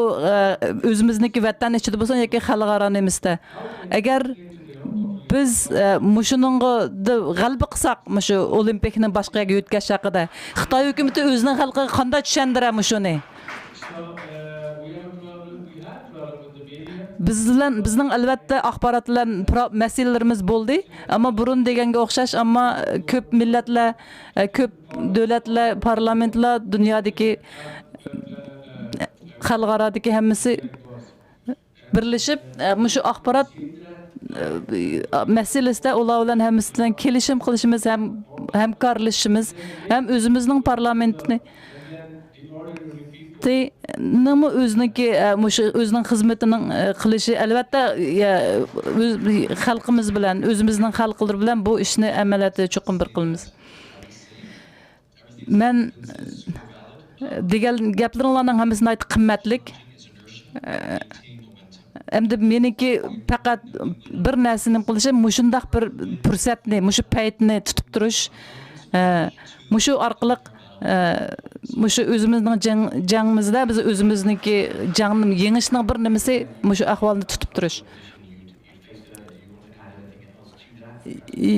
ئۆزىمىزنىڭكى ۋەتەن ئىچىدە بولسۇن ياكى خەلقئارا نېمىسىدە. ئەگەر بىز، مۇشۇنىڭغا غەلىبە قىلساق، مۇشۇ ئولىمپىكنى باشقا يەرگە يۆتكەش ھەققىدە خىتاي ھۆكۈمىتى ئۆزىنىڭ خەلقىگە قانداق چۈشەندۈرە مۇشۇنى؟ بىز بىلەن، بىزنىڭ ئەلۋەتتە ئاخبارات بىلەن پرا-، مەسىلىلىرىمىز بولدى. ئەمما بۇرۇن دېگەنگە ئوخشاش، ئەمما كۆپ مىللەتلەر، كۆپ دۆلەتلەر، پارلامېنتلار، دۇنيادىكى، خەلقئارادىكى ھەممىسى بىرلىشىپ، مۇشۇ ئاخبارات مەسىلىسىدە ئۇلار بىلەن ھەممىسى بىلەن كېلىشىم قىلىشىمىز، ھەم ھەمكارلىشىشىمىز، ھەم ئۆزىمىزنىڭ پارلامېنتىنى، نىمۇ ئۆزىنىڭكى، مۇشۇ ئۆزىنىڭ خىزمىتىنىڭ قىلىشى، ئەلۋەتتە، ئۆز، خەلقىمىز بىلەن، ئۆزىمىزنىڭ خەلقلىرى بىلەن بۇ ئىشنى ئەمەلىيەتتە چوقۇم بىر قىلىمىز. مەن دېگەن گەپلىرىڭلارنىڭ ھەممىسى ناھايىتى قىممەتلىك. ئەمدى مېنىڭكى پەقەت بىر نەرسىنى قىلىشىم، مۇشۇنداق بىر پۇرسەتنى، مۇشۇ پەيتنى تۇتۇپ تۇرۇش، مۇشۇ ئارقىلىق، مۇشۇ ئۆزىمىزنىڭ جەڭ، جەڭىمىزدە بىز ئۆزىمىزنىڭكى جەڭنى يېڭىشنىڭ بىر نېمىسى، مۇشۇ ئەھۋالنى تۇتۇپ تۇرۇش. ئى، ئى،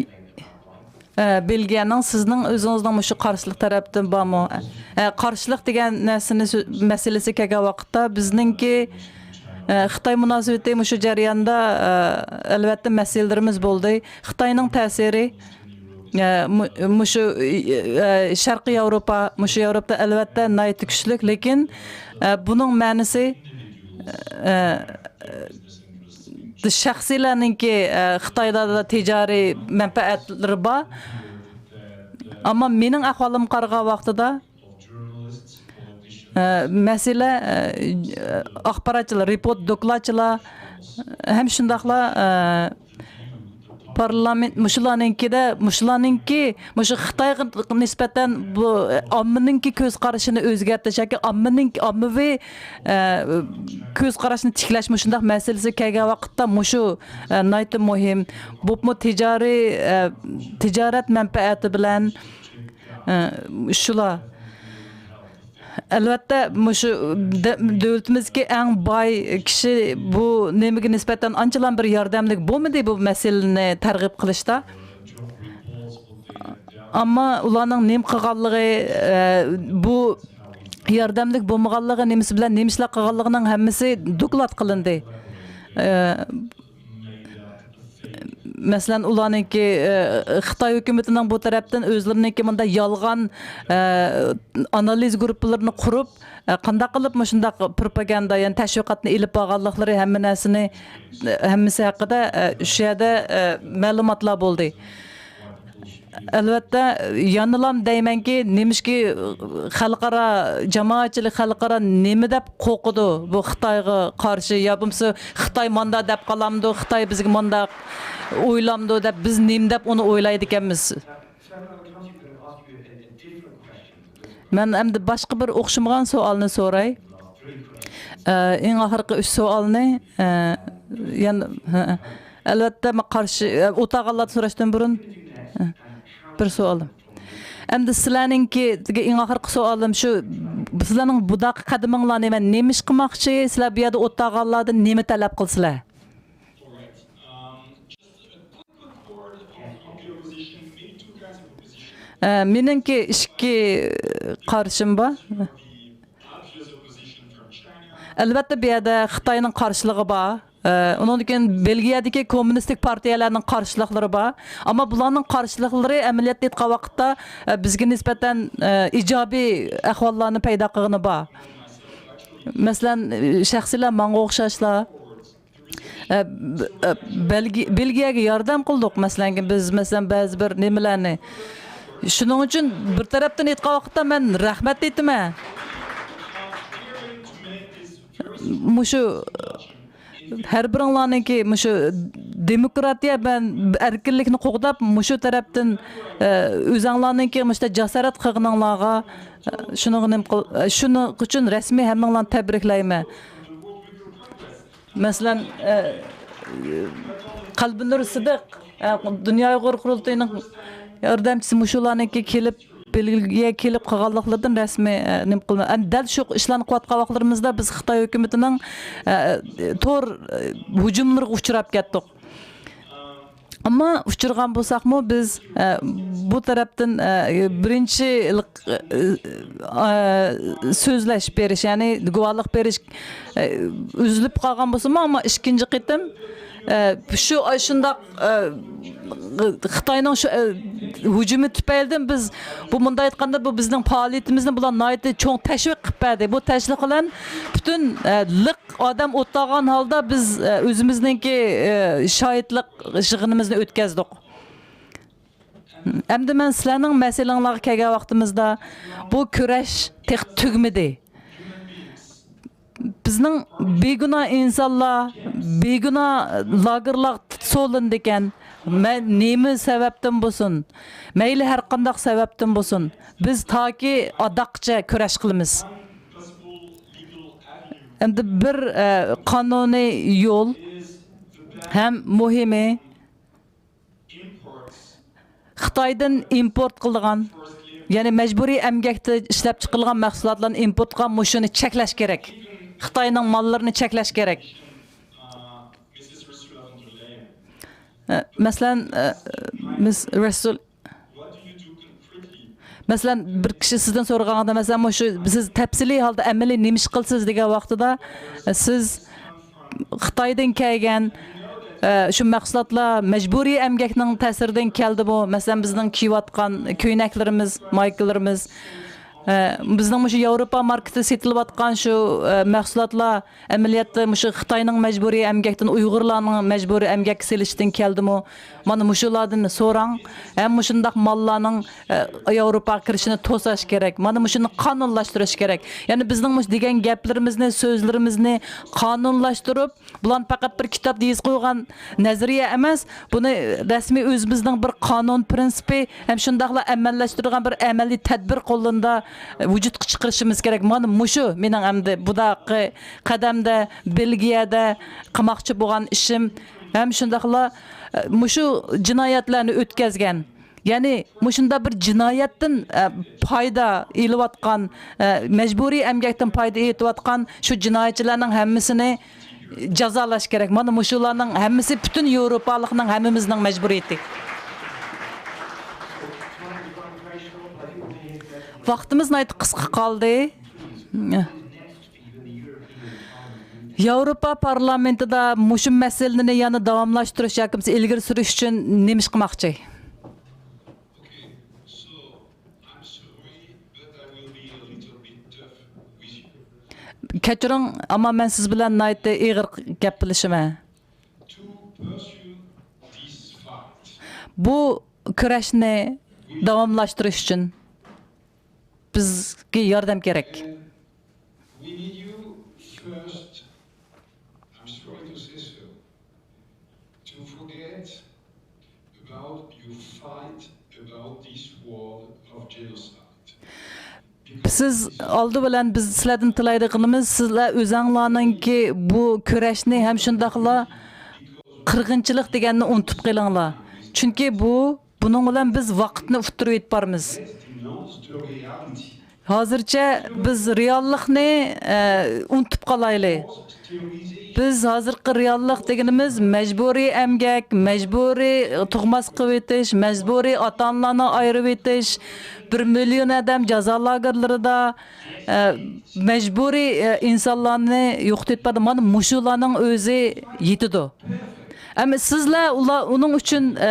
ئە، بېلگىيەنىڭ سىزنىڭ ئۆزىڭىزنىڭ مۇشۇ قارشىلىق تەرەپتىن بارمۇ؟ ئە، قارشىلىق دېگەن نەرسىنى سۆ-، مەسىلىسى كەلگەن ۋاقىتتا بىزنىڭكى، ئە، خىتاي مۇناسىۋىتى مۇشۇ جەرياندا، ئە، ئەلۋەتتە مەسىلىلىرىمىز بولدى. خىتاينىڭ تەسىرى، ئە، مۇ-، مۇشۇ، ئە، شەرقىي ياۋروپا، مۇشۇ ياۋروپادا ئەلۋەتتە ناھايىتى كۈچلۈك، لېكىن، ئە، بۇنىڭ مەنىسى، ئە، شەخسىيلەرنىڭكى، ئە، خىتايدا تىجارىي مەنپەئەتلىرى بار. ئەمما مېنىڭ ئەھۋالىمغا قارىغان ۋاقتىدا، ئە، مەسىلە، ئە، ئاخباراتچىلار، رېپورت، دوكلاتچىلار ھەم شۇنداقلا، ئە، پارلامېنت مۇشۇلارنىڭكىدە، مۇشۇلارنىڭكى مۇشۇ خىتايغا نىسبەتەن بۇ ئاممىنىڭكى كۆز قارىشىنى ئۆزگەرتىش ياكى ئاممىنىڭ، ئاممىۋى، ئە، كۆز قاراشنى تىكلەش مۇشۇنداق مەسىلىسى كەلگەن ۋاقىتتا مۇشۇ، ئە، ناھايىتى مۇھىم. بولۇپمۇ تىجارىي، ئە، تىجارەت مەنپەئەتى بىلەن، ئە، شۇلار. ئەلۋەتتە، مۇشۇ دە-، دۆلىتىمىزدىكى ئەڭ باي كىشى بۇ نېمىگە نىسبەتەن ئانچىلام بىر ياردەملىك بولمىدى بۇ مەسىلىنى تەرغىب قىلىشتا. ئەمما ئۇلارنىڭ نېمە قىلغانلىقى، ئە، بۇ ياردەملىك بولمىغانلىقى، نېمىسى بىلەن نېمە ئىشلار قىلغانلىقىنىڭ ھەممىسى دوكلات قىلىندى. ئە، مەسىلەن، ئۇلارنىڭكى، ئە، خىتاي ھۆكۈمىتىنىڭ بۇ تەرەپتىن ئۆزلىرىنىڭكى مۇنداق يالغان، ئە، ئانالىز گۇرۇپپىلىرىنى قۇرۇپ، ئە، قانداق قىلىپ مۇشۇنداق پروپاگاندا، يەنى تەشۋىقاتنى ئېلىپ بارغانلىقلىرى، ھەممە نەرسىنى، ھەممىسى ھەققىدە، ئە، شۇ يەردە، ئە، مەلۇماتلار بولدى. ئەلۋەتتە، يەنىلام دەيمەنكى، نېمىشقا خەلقئارا جامائەتچىلىك، خەلقئارا نېمە دەپ قورقىدۇ بۇ خىتايغا قارشى، يا بولمىسا خىتاي ماندا دەپ قالامدۇ، خىتاي بىزگە ماندا ئويلامدۇ دەپ، بىز نېمە دەپ ئۇنى ئويلايدىكەنمىز؟ مەن ئەمدى باشقا بىر ئوخشىمىغان سوئالنى سوراي. ئە، ئەڭ ئاخىرقى ئۈچ سوئالنى، ئە، يەنە، ھە، ئەلۋەتتە، مەن قارشى، ئە، ئولتۇرغانلاردىن سوراشتىن بۇرۇن، ھە، بىر سوئالىم. ئەمدى سىلەرنىڭكى، ئەڭ ئاخىرقى سوئالىم شۇ، سىلەرنىڭ بۇداقى قەدىمىڭلار نېمە؟ نېمە ئىش قىلماقچى؟ سىلەر بۇ يەردە ئولتۇرغانلاردىن نېمە تەلەپ قىلىسىلەر؟ ئە، مېنىڭكى ئىككى قارىشىم بار. ئەلۋەتتە، بۇ يەردە خىتاينىڭ قارشىلىقى بار. ئە، ئۇنىڭدىن كېيىن بېلگىيەدىكى كوممۇنىستىك پارتىيەلەرنىڭ قارشىلىقلىرى بار. ئەمما بۇلارنىڭ قارشىلىقلىرى ئەمەلىيەتتە ئېيتقان ۋاقىتتا، ئە، بىزگە نىسبەتەن، ئە، ئىجابىي ئەھۋاللارنى پەيدا قىلغىنى بار. مەسىلەن، شەخسىيلەر ماڭا ئوخشاشلا. ئە، ب-، ئە، بەلگى-، بېلگىيەگە ياردەم قىلدۇق، مەسىلەن، بىز، مەسىلەن، بەزى بىر نېمىلەرنى. شۇنىڭ ئۈچۈن بىر تەرەپتىن ئېيتقان ۋاقىتتا مەن رەھمەت ئېيتىمەن. مۇشۇ ھەر بىرىڭلارنىڭكى مۇشۇ دېموكراتىيە بىلەن ئەركىنلىكنى قوغداپ، مۇشۇ تەرەپتىن، ئە، ئۆزەڭلارنىڭكى مۇشۇ جاسارەت قىلغىنىڭلارغا، ئە، شۇنىڭغا نېمە قىل-، ئە، شۇنىڭ ئۈچۈن رەسمىي ھەممىڭلارنى تەبرىكلەيمەن. مەسىلەن، ئە، قەلبىنۇر سىدىق، ئە، دۇنيا ئۇيغۇر قۇرۇلتىيىنىڭ ياردەمچىسى مۇشۇلارنىڭكى كېلىپ، بېلگىيەگە كېلىپ قالغانلىقلىرىدىن رەسمىي، ئە، نېمە قىلىمەن. ئەمدى دەل شۇ ئىشلارنى قىلىۋاتقان ۋاقىتلىرىمىزدا بىز خىتاي ھۆكۈمىتىنىڭ، ئە، تور، ئە، ھۇجۇملىرىغا ئۇچراپ كەتتۇق. ئەمما ئۇچرىغان بولساقمۇ، بىز، ئە، بۇ تەرەپتىن، ئە، بىرىنچى، ئە، سۆزلەش بېرىش، يەنى گۇۋاھلىق بېرىش، ئە، ئۈزۈلۈپ قالغان بولسىمۇ، ئەمما ئىككىنچى قېتىم، ئە، شۇ، شۇنداق، ئە، خىتاينىڭ شۇ، ئە، ھۇجۇمى تۈپەيلىدىن بىز بۇ، مۇنداق ئېيتقاندا، بۇ بىزنىڭ پائالىيىتىمىزنى بۇلار ناھايىتى چوڭ تەشۋىق قىلىپ بەردى. بۇ تەشۋىق بىلەن پۈتۈن، ئە، لىق ئادەم ئولتۇرغان ھالدا بىز، ئە، ئۆزىمىزنىڭكى، ئە، شاھىتلىق يىغىنىمىزنى ئۆتكەزدۇق. ئەمدى مەن سىلەرنىڭ مەسىلىڭلارغا كەلگەن ۋاقتىمىزدا، بۇ كۈرەش تېخى تۈگىمىدى. بىزنىڭ بىگۇناھ ئىنسانلار بىگۇناھ لاگېرلارغا سولىنىدىكەن. مە-، نېمە سەۋەبتىن بولسۇن، مەيلى ھەر قانداق سەۋەبتىن بولسۇن، بىز تاكى ئاداققىچە كۈرەش قىلىمىز. ئەمدى بىر، ئە، قانۇنىي يول ھەم مۇھىمى، خىتايدىن ئىمپورت قىلىدىغان، يەنى مەجبۇرىي ئەمگەكتە ئىشلەپ چىقىرىلغان مەھسۇلاتلارنى ئىمپورت قىلغان مۇشۇنى چەكلەش كېرەك. خىتاينىڭ ماللىرىنى چەكلەش كېرەك. ئە، مەسىلەن، ئە، مىس رەسۇل، مەسىلەن، بىر كىشى سىزدىن سورىغاندا، مەسىلەن، مۇشۇ سىز تەپسىلىي ھالدا ئەمەلىي نېمە ئىش قىلىسىز دېگەن ۋاقتىدا، ئە، سىز خىتايدىن كەلگەن، ئە، شۇ مەھسۇلاتلار مەجبۇرىي ئەمگەكنىڭ تەسىرىدىن كەلدىمۇ؟ مەسىلەن، بىزنىڭ كىيىۋاتقان كۆينەكلىرىمىز، مايكىلىرىمىز، ئە، بىزنىڭ مۇشۇ ياۋروپا ماركىسىدا سېتىلىۋاتقان شۇ، ئە، مەھسۇلاتلار ئەمەلىيەتتە مۇشۇ خىتاينىڭ مەجبۇرىي ئەمگەكتىن، ئۇيغۇرلارنىڭ مەجبۇرىي ئەمگەككە سېلىشىدىن كەلدىمۇ؟ مانا مۇشۇلاردىن سوراڭ. ھەم مۇشۇنداق ماللارنىڭ، ئە، ياۋروپاغا كىرىشىنى توساش كېرەك. مانا مۇشۇنى قانۇنلاشتۇرۇش كېرەك. يەنى بىزنىڭ مۇشۇ دېگەن گەپلىرىمىزنى، سۆزلىرىمىزنى قانۇنلاشتۇرۇپ، بۇلار پەقەت بىر كىتابتا يېزىپ قويغان نەزەرىيە ئەمەس، بۇنى رەسمىي ئۆزىمىزنىڭ بىر قانۇن پىرىنسىپى ھەم شۇنداقلا ئەمەلىيلەشتۈرىدىغان بىر ئەمەلىي تەدبىر قولىدا ۋۇجۇدقا چىقىرىشىمىز كېرەك. مانا مۇشۇ مېنىڭ ئەمدى بۇداقى قەدەمدە، بېلگىيەدە قىلماقچى بولغان ئىشىم ھەم شۇنداقلا، ئە، مۇشۇ جىنايەتلەرنى ئۆتكەزگەن، يەنى مۇشۇنداق بىر جىنايەتتىن، ئە، پايدا ئېلىۋاتقان، ئە، مەجبۇرىي ئەمگەكتىن پايدا ئېلىۋاتقان شۇ جىنايەتچىلەرنىڭ ھەممىسىنى جازالاش كېرەك. مانا مۇشۇلارنىڭ ھەممىسى پۈتۈن ياۋروپالىقنىڭ، ھەممىمىزنىڭ مەجبۇرىيىتى. ۋاقتىمىز ناھايىتى قىسقا قالدى. ياۋروپا پارلامېنتىدا مۇشۇ مەسىلىنى يەنە داۋاملاشتۇرۇش ياكى بولمىسا ئىلگىرى سۈرۈش ئۈچۈن نېمە ئىش قىلماقچى؟ كەچۈرۈڭ، ئەمما مەن سىز بىلەن ناھايىتى ئېغىر گەپ قىلىشىمەن. بۇ كۈرەشنى داۋاملاشتۇرۇش ئۈچۈن بىزگە ياردەم كېرەك. We need you first, I'm sorry to say so, to forget about your fight about this war of genocide. سىز ئالدى بىلەن، بىز سىلەردىن تىلەيدىغىنىمىز، سىزلەر ئۆزەڭلارنىڭكى بۇ كۈرەشنى ھەم شۇنداقلا قىرغىنچىلىق دېگەننى ئۇنتۇپ قېلىڭلار. چۈنكى بۇ، بۇنىڭ بىلەن بىز ۋاقىتنى ئۇتتۇرۇپ يېتىپ بارىمىز. ھازىرچە بىز رېئاللىقنى، ئە، ئۇنتۇپ قالايلى. بىز ھازىرقى رېئاللىق دېگىنىمىز مەجبۇرىي ئەمگەك، مەجبۇرىي تۇغماس قىلىۋېتىش، مەجبۇرىي ئاتا-ئانىلارنى ئايرىۋېتىش، بىر مىليون ئادەم جازا لاگېرلىرىدا، ئە، مەجبۇرىي، ئە، ئىنسانلارنى يوقىتىپ بارىدۇ. مانا مۇشۇلارنىڭ ئۆزى يېتىدۇ. ئەمما سىزلەر ئۇلار، ئۇنىڭ ئۈچۈن، ئە،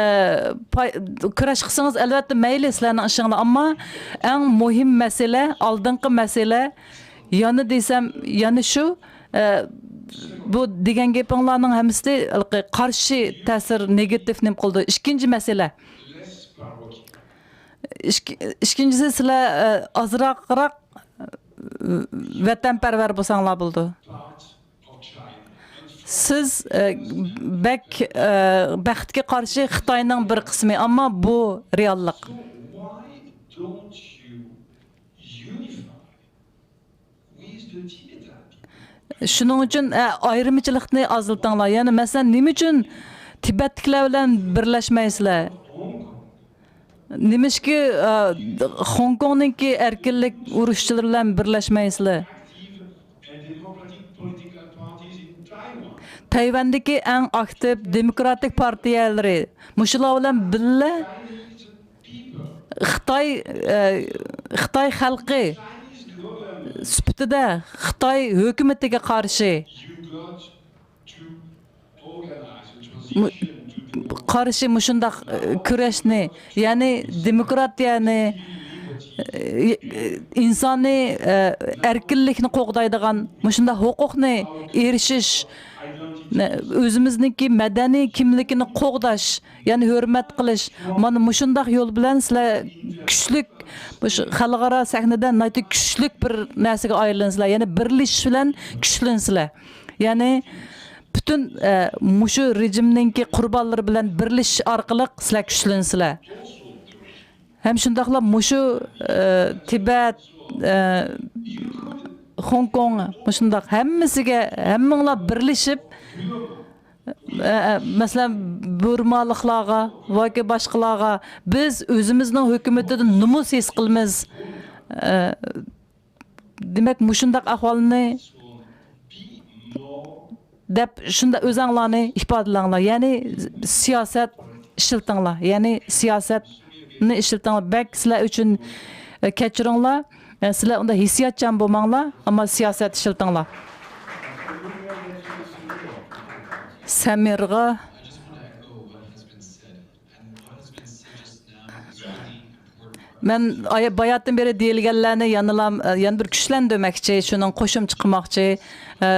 پاي-، كۈرەش قىلسىڭىز، ئەلۋەتتە مەيلى، سىلەرنىڭ ئىشىڭلار. ئەمما ئەڭ مۇھىم مەسىلە، ئالدىنقى مەسىلە، يەنە دېسەم، يەنە شۇ، ئە، بۇ دېگەن گېپىڭلارنىڭ ھەممىسى ھېلىقى قارشى تەسىر، نېگاتىپ نېمە قىلىدۇ. ئىككىنچى مەسىلە. ئىككى-، ئىككىنچىسى، سىلەر، ئە، ئازراقراق، ئە، ۋەتەنپەرۋەر بولساڭلار بولىدۇ. سىز، ئە، بەك، ئە، بەختكە قارشى خىتاينىڭ بىر قىسمى، ئەمما بۇ رېئاللىق. شۇنىڭ ئۈچۈن، ئە، ئايرىمىچىلىقنى ئازلىتىڭلار. يەنى، مەسىلەن، نېمە ئۈچۈن تىبەتلىكلەر بىلەن بىرلەشمەيسىلەر؟ نېمىشقا، ئە، خوڭكوڭنىڭكى ئەركىنلىك ئۇرۇشچىلىرى بىلەن بىرلەشمەيسىلەر؟ تەيۋەندىكى ئەڭ ئاكتىپ دېموكراتىك پارتىيەلىرى مۇشۇلار بىلەن بىللە خىتاي، ئە، خىتاي خەلقى سۈپىتىدە خىتاي ھۆكۈمىتىگە قارشى مۇ-، قارشى مۇشۇنداق، ئە، كۈرەشنى، يەنى دېموكراتىيەنى، ئە، ئىنسانىي، ئە، ئەركىنلىكنى قوغدايدىغان، مۇشۇنداق ھوقۇقنى ئېرىشىش، ئۆزىمىزنىڭكى مەدەنىي كىملىكىنى قوغداش، يەنى ھۆرمەت قىلىش، مانا مۇشۇنداق يول بىلەن سىلەر كۈچلۈك، مۇشۇ خەلقئارا سەھنىدە ناھايىتى كۈچلۈك بىر نەرسىگە ئايلىنىسىلەر، يەنى بىرلىشىش بىلەن كۈچلىنىسىلەر. يەنى پۈتۈن، ئە، مۇشۇ رېجىمنىڭكى قۇربانلىرى بىلەن بىرلىشىش ئارقىلىق سىلەر كۈچلىنىسىلەر. ھەم شۇنداقلا مۇشۇ، ئە، تىبەت، ئە، خوڭكوڭ، مۇشۇنداق ھەممىسىگە، ھەممىڭلار بىرلىشىپ، ئە، ئە، مەسىلەن، بۇرمالىقلارغا ياكى باشقىلارغا، بىز ئۆزىمىزنىڭ ھۆكۈمىتىدىن نومۇس ھېس قىلىمىز، ئە، دېمەك، مۇشۇنداق ئەھۋالنى دەپ، شۇنداق ئۆزەڭلارنى ئىپادىلەڭلار. يەنى سىياسەت ئىشلىتىڭلار. يەنى سىياسەتنى ئىشلىتىڭلار. بەك سىلەر ئۈچۈن، ئە، كەچۈرۈڭلار. ئە، سىلەر ئۇنداق ھېسسىياتچان بولماڭلار، ئەمما سىياسەت ئىشلىتىڭلار. سەمىرغا مەن ئاي-، باياتىن بېرى دېيىلگەنلەرنى يەنىلا، يەنە بىر كۈچلەندۈرمەكچى، شۇنىڭ قوشۇمچە قىلماقچى. ئە،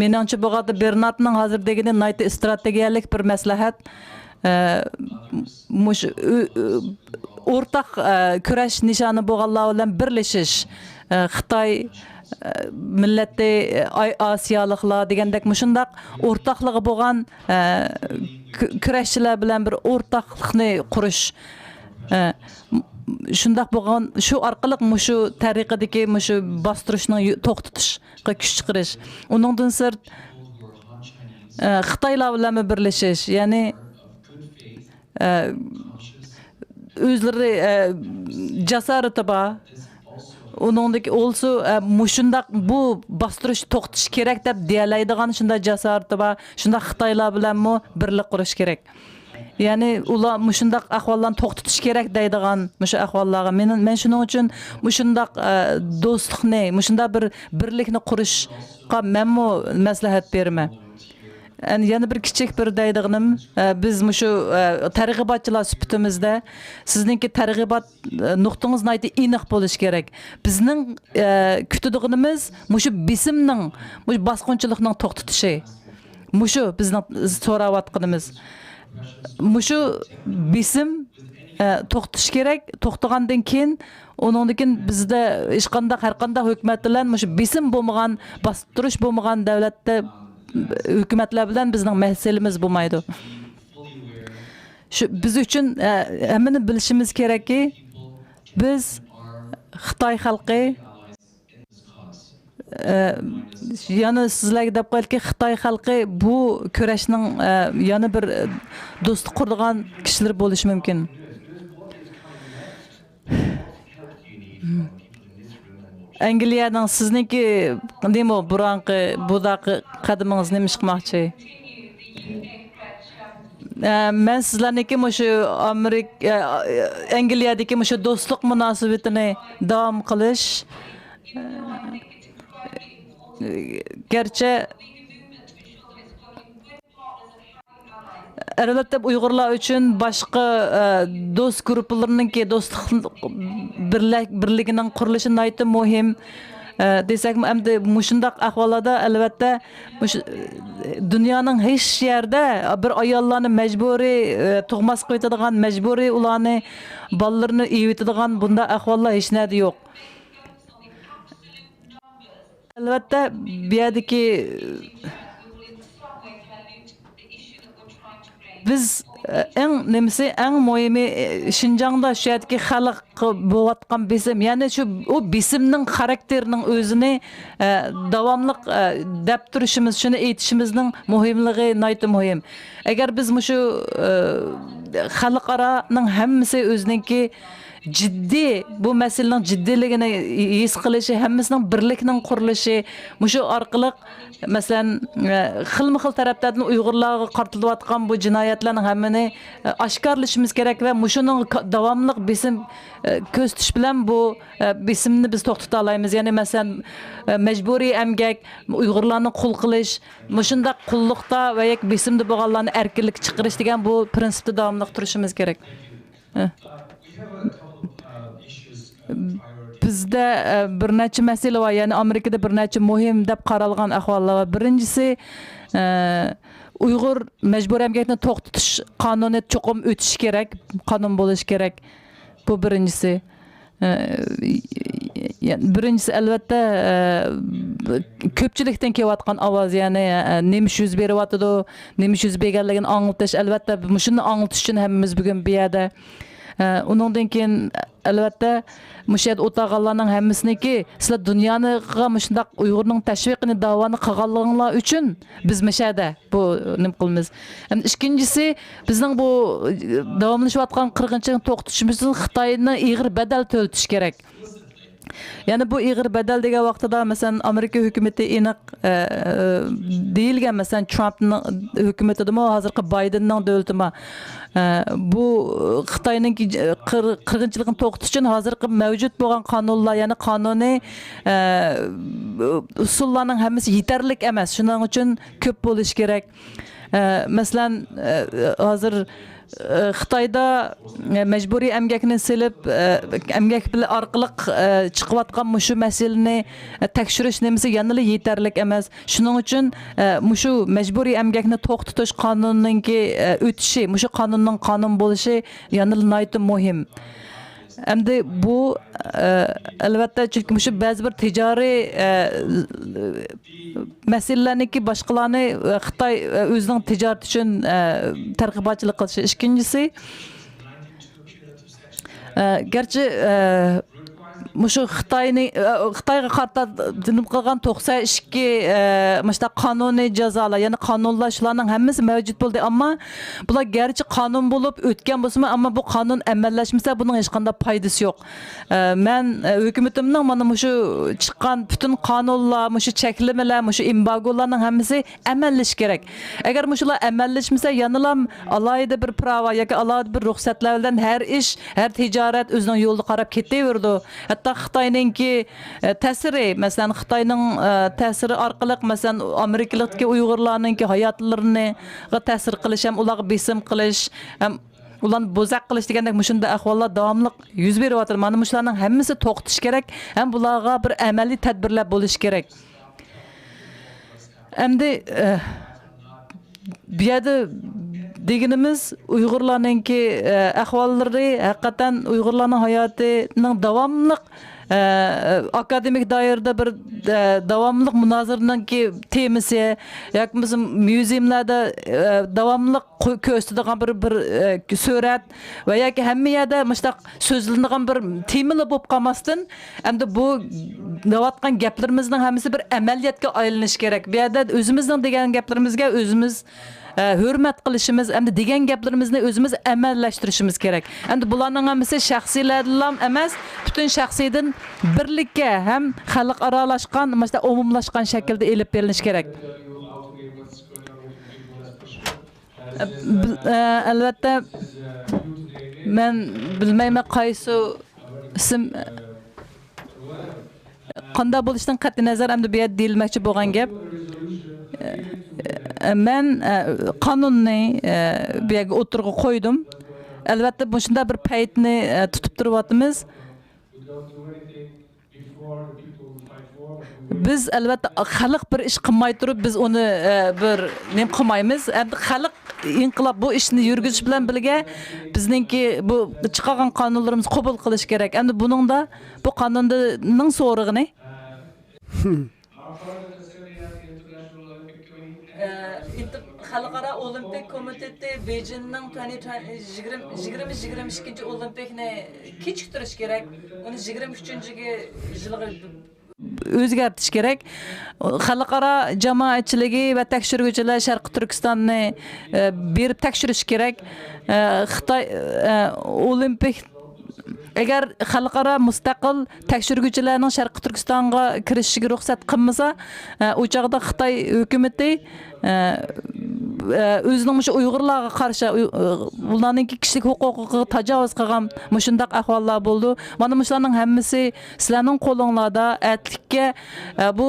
مېنىڭچە بولغاندا بېرناتنىڭ ھازىر دېگىنى ناھايىتى ئىستراتېگىيەلىك بىر مەسلىھەت. ئە، مۇشۇ ئۆ-، ئۆ-، ئورتاق، ئە، كۈرەش نىشانى بولغانلار بىلەن بىرلىشىش. ئە، خىتاي، ئە، مىللەتى، ئاي-، ئاسىيالىقلار دېگەندەك مۇشۇنداق ئورتاقلىقى بولغان ئە، كۈ-، كۈرەشچىلەر بىلەن بىر ئورتاقلىقنى قۇرۇش. ئە، م-، شۇنداق بولغان، شۇ ئارقىلىق مۇشۇ تەرىقىدىكى مۇشۇ باستۇرۇشنىڭ يو-، توختىتىشقا كۈچ چىقىرىش. ئۇنىڭدىن سىرت، ئە، خىتايلار بىلەنمۇ بىرلىشىش، يەنى، ئە، ئۆزلىرى، ئە، جاسارىتى بار. ئۇنىڭدىكى ئولسۇ، ئە، مۇشۇنداق بۇ باستۇرۇش توختىتىش كېرەك دەپ دېيەلەيدىغان شۇنداق جاسارىتى بار، شۇنداق خىتايلار بىلەنمۇ بىرلىك قۇرۇش كېرەك. يەنى ئۇلار مۇشۇنداق ئەھۋاللارنى توختىتىش كېرەك دەيدىغان مۇشۇ ئەھۋاللارغا. مېنىڭ، مەن شۇنىڭ ئۈچۈن مۇشۇنداق، ئە، دوستلۇقنى، مۇشۇنداق بىر بىرلىكنى قۇرۇشقا مەنمۇ مەسلىھەت بېرىمەن. ئەن-، يەنە بىر كىچىك بىر دەيدىغىنىم، ئە، بىز مۇشۇ، ئە، تەرغىباتچىلار سۈپىتىمىزدە سىزنىڭكى تەرغىبات، ئە، نۇقتىڭىز ناھايىتى ئېنىق بولۇشى كېرەك. بىزنىڭ، ئە، كۈتىدىغىنىمىز مۇشۇ بېسىمنىڭ، مۇشۇ باسقۇنچىلىقنىڭ توختىتىشى. مۇشۇ بىزنىڭ سوراۋاتقىنىمىز. مۇشۇ بېسىم، ئە، توختىشى كېرەك. توختىغاندىن كېيىن، ئۇنىڭدىن كېيىن بىزدە ھېچقانداق، ھەرقانداق ھۆكۈمەت بىلەن مۇشۇ بېسىم بولمىغان، باستۇرۇش بولمىغان دۆلەتتە، ھۆكۈمەتلەر بىلەن بىزنىڭ مەسىلىمىز بولمايدۇ. شۇ بىز ئۈچۈن، ئە، ھەممىنى بىلىشىمىز كېرەككى، بىز خىتاي خەلقى، ئە، يەنە سىزلەرگە دەپ قويايلىكى، خىتاي خەلقى بۇ كۈرەشنىڭ، ئە، يەنە بىر، ئە، دوستلۇق قۇرىدىغان كىشىلىرى بولۇشى مۇمكىن. ئەنگلىيەنىڭ سىزنىڭكى نېمە بۇرۇنقى بۇداقى قەدىمىڭىز نېمە ئىش قىلماقچى؟ ئە، مەن سىزلەرنىڭكى مۇشۇ ئامېرىك-، ئە، ئەنگلىيەدىكى مۇشۇ دوستلۇق مۇناسىۋىتىنى داۋام قىلىش. ئە، گەرچە ئەلۋەتتە، ئۇيغۇرلار ئۈچۈن باشقا، ئە، دوست گۇرۇپپىلىرىنىڭكى دوستلۇق بىرلە-، بىرلىكىنىڭ قۇرۇلۇشى ناھايىتى مۇھىم، ئە، دېسەكمۇ، ئەمدى مۇشۇنداق ئەھۋاللاردا، ئەلۋەتتە، مۇشۇ، ئە، دۇنيانىڭ ھېچ يەردە بىر ئاياللارنى مەجبۇرىي، ئە، تۇغماس قىلىۋېتىدىغان، مەجبۇرىي ئۇلارنى، بالىلىرىنى ئېۋېتىدىغان بۇنداق ئەھۋاللار ھېچ نەدە يوق. ئەلۋەتتە، بۇ يەردىكى، بىز، ئە، ئەڭ نېمىسى، ئەڭ مۇھىمى، ئە، شىنجاڭدا شۇ يەردىكى خەلق بوۋاتقان بېسىم، يەنى شۇ، ئۇ بېسىمنىڭ خاراكتېرىنىڭ ئۆزىنى، ئە، داۋاملىق، ئە، دەپ تۇرۇشىمىز، شۇنى ئېيتىشىمىزنىڭ مۇھىملىقى ناھايىتى مۇھىم. ئەگەر بىز مۇشۇ، ئە، خەلقئارانىڭ ھەممىسى ئۆزىنىڭكى جىددىي، بۇ مەسىلىنىڭ جىددىيلىكىنى ھېس قىلىشى، ھەممىسىنىڭ بىرلىكنىڭ قۇرۇلۇشى، مۇشۇ ئارقىلىق، مەسىلەن، ئە، خىلمۇ خىل تەرەپلەردىن ئۇيغۇرلارغا قارىتىلىۋاتقان بۇ جىنايەتلەرنىڭ ھەممىنى، ئە، ئاشكارىلىشىمىز كېرەك ۋە مۇشۇنىڭغا كا-، داۋاملىق بېسىم، ئە، كۆرسىتىش بىلەن بۇ، ئە، بېسىمنى بىز توختىتالايمىز. يەنى، مەسىلەن، ئە، مەجبۇرىي ئەمگەك، ئۇيغۇرلارنى قۇل قىلىش، مۇشۇنداق قۇللۇقتا ۋە ياكى بېسىمدا بولغانلارنى ئەركىنلىككە چىقىرىش دېگەن بۇ پىرىنسىپتا داۋاملىق تۇرۇشىمىز كېرەك. بىزدە، ئە، بىر نەچچە مەسىلە بار، يەنى ئامېرىكىدا بىر نەچچە مۇھىم دەپ قارالغان ئەھۋاللار بار. بىرىنچىسى، ئە، ئۇيغۇر مەجبۇرىي ئەمگەكنى توختىتىش قانۇنى چوقۇم ئۆتۈشى كېرەك، قانۇن بولۇشى كېرەك. بۇ بىرىنچىسى. ئە، يەنى بىرىنچىسى، ئەلۋەتتە، ئە، كۆپچىلىكتىن كېلىۋاتقان ئاۋاز، يەنى، ئە، نېمە ئىش يۈز بېرىۋاتىدۇ، نېمە ئىش يۈز بەرگەنلىكىنى ئاڭلىتىش. ئەلۋەتتە، مۇشۇنى ئاڭلىتىش ئۈچۈن ھەممىمىز بۈگۈن بۇ يەردە. ئە، ئۇنىڭدىن كېيىن، ئەلۋەتتە، مۇشۇ يەردە ئولتۇرغانلارنىڭ ھەممىسىنىڭكى، سىلەر دۇنيانىغا مۇشۇنداق ئۇيغۇرنىڭ تەشۋىقىنى، داۋانى قىلغانلىقىڭلار ئۈچۈن بىز مۇشۇ يەردە بۇ نېمە قىلىمىز. ئەمدى ئىككىنچىسى، بىزنىڭ بۇ، ئە، داۋاملىشىۋاتقان قىرغىنچىلىقنى توختىتىشىمىز ئۈچۈن خىتاينىڭ ئېغىر بەدەل تۆلىتىشى كېرەك. يەنى بۇ ئېغىر بەدەل دېگەن ۋاقتىدا، مەسىلەن، ئامېرىكا ھۆكۈمىتى ئېنىق، ئە، دېيىلگەن، مەسىلەن، ترامپنىڭ ھۆكۈمىتىدىمۇ، ھازىرقى بايدېننىڭ دۆلىتىمۇ، ئە، بۇ خىتاينىڭكى قىر-، قىرغىنچىلىقنى توختىتىش ئۈچۈن ھازىرقى مەۋجۇت بولغان قانۇنلار، يەنى قانۇنىي، ئە، ئۇسۇللارنىڭ ھەممىسى يېتەرلىك ئەمەس. شۇنىڭ ئۈچۈن كۆپ بولۇشى كېرەك. ئە، مەسىلەن، ئە، ھازىر، ئە، خىتايدا، ئە، مەجبۇرىي ئەمگەكنى سېلىپ، ئە، ئەمگەك بىلەن ئارقىلىق، ئە، چىقىۋاتقان مۇشۇ مەسىلىنى، ئە، تەكشۈرۈش نېمىسى يەنىلا يېتەرلىك ئەمەس. شۇنىڭ ئۈچۈن، ئە، مۇشۇ مەجبۇرىي ئەمگەكنى توختىتىش قانۇنىنىڭكى، ئە، ئۆتۈشى، مۇشۇ قانۇننىڭ قانۇن بولۇشى يەنىلا ناھايىتى مۇھىم. ئەمدى بۇ، ئە، ئەلۋەتتە، چۈنكى مۇشۇ بەزى بىر تىجارىي، ئە، مەسىلىلەرنىڭكى باشقىلارنى، ئە، خىتاي، ئە، ئۆزىنىڭ تىجارىتى ئۈچۈن، ئە، تەرغىباتچىلىق قىلىشى. ئىككىنچىسى، ئە، گەرچە، ئە، مۇشۇ خىتاينى، ئە، خىتايغا قارىتا زۇلۇم قىلغان توقسان ئىككى، ئە، مۇشۇنداق قانۇنىي جازالار، يەنى قانۇنلار، شۇلارنىڭ ھەممىسى مەۋجۇت بولدى. ئەمما بۇلار گەرچە قانۇن بولۇپ ئۆتكەن بولسىمۇ، ئەمما بۇ قانۇن ئەمەللەشمىسە، بۇنىڭ ھېچقانداق پايدىسى يوق. ئە، مەن، ئە، ھۆكۈمىتىمنىڭ مانا مۇشۇ چىققان پۈتۈن قانۇنلار، مۇشۇ چەكلىمىلەر، مۇشۇ ئېمبارگولارنىڭ ھەممىسى ئەمەللىشى كېرەك. ئەگەر مۇشۇلار ئەمەللەشمىسە، يەنىلا ئالاھىدە بىر پىراۋا ياكى ئالاھىدە بىر رۇخسەتلەر بىلەن ھەر ئىش، ھەر تىجارەت ئۆزىنىڭ يولىدا قاراپ كېتىۋېرىدۇ. ھەتتا خىتاينىڭكى، ئە، تەسىرى، مەسىلەن، خىتاينىڭ، ئە، تەسىرى ئارقىلىق، مەسىلەن، ئامېرىكىلىقتىكى ئۇيغۇرلارنىڭكى ھاياتلىرىغا تەسىر قىلىش ھەم ئۇلارغا بېسىم قىلىش ھەم ئۇلارنى بوزەك قىلىش دېگەندەك مۇشۇنداق ئەھۋاللار داۋاملىق يۈز بېرىۋاتىدۇ. مانا مۇشۇلارنىڭ ھەممىسى توختىشى كېرەك ھەم بۇلارغا بىر ئەمەلىي تەدبىرلەر بولۇشى كېرەك. ئەمدى، ئە، بۇ يەردە دېگىنىمىز ئۇيغۇرلارنىڭكى، ئە، ئەھۋاللىرى، ھەقىقەتەن ئۇيغۇرلارنىڭ ھاياتىنىڭ داۋاملىق، ئە، ئاكادېمىك دائىرىدە بىر، ئە، داۋاملىق مۇنازىرىنىڭكى تېمىسى ياكى بولمىسا مۇزېيلاردا، ئە، داۋاملىق قو-، كۆرسىتىدىغان بىر، بىر، ئە، سۈرەت ۋە ياكى ھەممە يەردە مۇشۇنداق سۆزلىنىدىغان بىر تېمىلا بولۇپ قالماستىن، ئەمدى بۇ دەۋاتقان گەپلىرىمىزنىڭ ھەممىسى بىر ئەمەلىيەتكە ئايلىنىشى كېرەك. بۇ يەردە ئۆزىمىزنىڭ دېگەن گەپلىرىمىزگە ئۆزىمىز، ئە، ھۆرمەت قىلىشىمىز، ئەمدى دېگەن گەپلىرىمىزنى ئۆزىمىز ئەمەللەشتۈرۈشىمىز كېرەك. ئەمدى بۇلارنىڭ ھەممىسى شەخسىيلەردىنلا ئەمەس، پۈتۈن شەخسىيدىن بىرلىككە ھەم خەلقئارالاشقان، مۇشۇنداق ئومۇملاشقان شەكىلدە ئېلىپ بېرىلىشى كېرەك. بىل-، ئە، ئەلۋەتتە، مەن بىلمەيمەن قايسى ئىسىم، قانداق بولۇشىدىن قەتئىينەزەر، ئەمدى بۇ يەردە دېيىلمەكچى بولغان گەپ. ئە، مەن، ئە، قانۇننى، ئە، بۇ يەرگە ئوتتۇرىغا قويدۇم. ئەلۋەتتە، مۇشۇنداق بىر پەيتنى، ئە، تۇتۇپ تۇرۇۋاتىمىز. بىز، ئەلۋەتتە، خەلق بىر ئىش قىلماي تۇرۇپ، بىز ئۇنى، ئە، بىر نېمە قىلمايمىز. ئەمدى خەلق ئىنقىلاب بۇ ئىشنى يۈرگۈزۈش بىلەن بىرگە، بىزنىڭكى بۇ چىقارغان قانۇنلىرىمىز قوبۇل قىلىش كېرەك. ئەمدى بۇنىڭدا، بۇ قانۇننىڭ سورىغىنى. ئى، ئىنتىق-، خەلقئارا ئولىمپىك كومىتېتى بېيجىڭنىڭ تۇەنى تۇەن-، يىگىرمە، يىگىرمە، يىگىرمە ئىككىنچى ئولىمپىكنى كېچىكتۈرۈش كېرەك. ئۇنى يىگىرمە ئۈچىنچى يىلغا ئۆزگەرتىش كېرەك. خەلقئارا جامائەتچىلىكى ۋە تەكشۈرگۈچىلەر شەرقىي تۈركىستاننى، ئى، بېرىپ تەكشۈرۈشى كېرەك. ئى، خىتاي، ئى، ئولىمپىك ئەگەر خەلقئارا مۇستەقىل تەكشۈرگۈچىلەرنىڭ شەرقىي تۈركىستانغا كىرىشىگە رۇخسەت قىلمىسا، ئە، ئۇ چاغدا خىتاي ھۆكۈمىتى، ئە، ئە، ئۆزىنىڭ مۇشۇ ئۇيغۇرلارغا قارشى، ئۇي-، ئە، ئۇلارنىڭكى كىشىلىك ھوقۇقىغا تاجاۋۇز قىلغان مۇشۇنداق ئەھۋاللار بولىدۇ. مانا مۇشۇلارنىڭ ھەممىسى سىلەرنىڭ قولۇڭلاردا. ئەتىلىككە، ئە، بۇ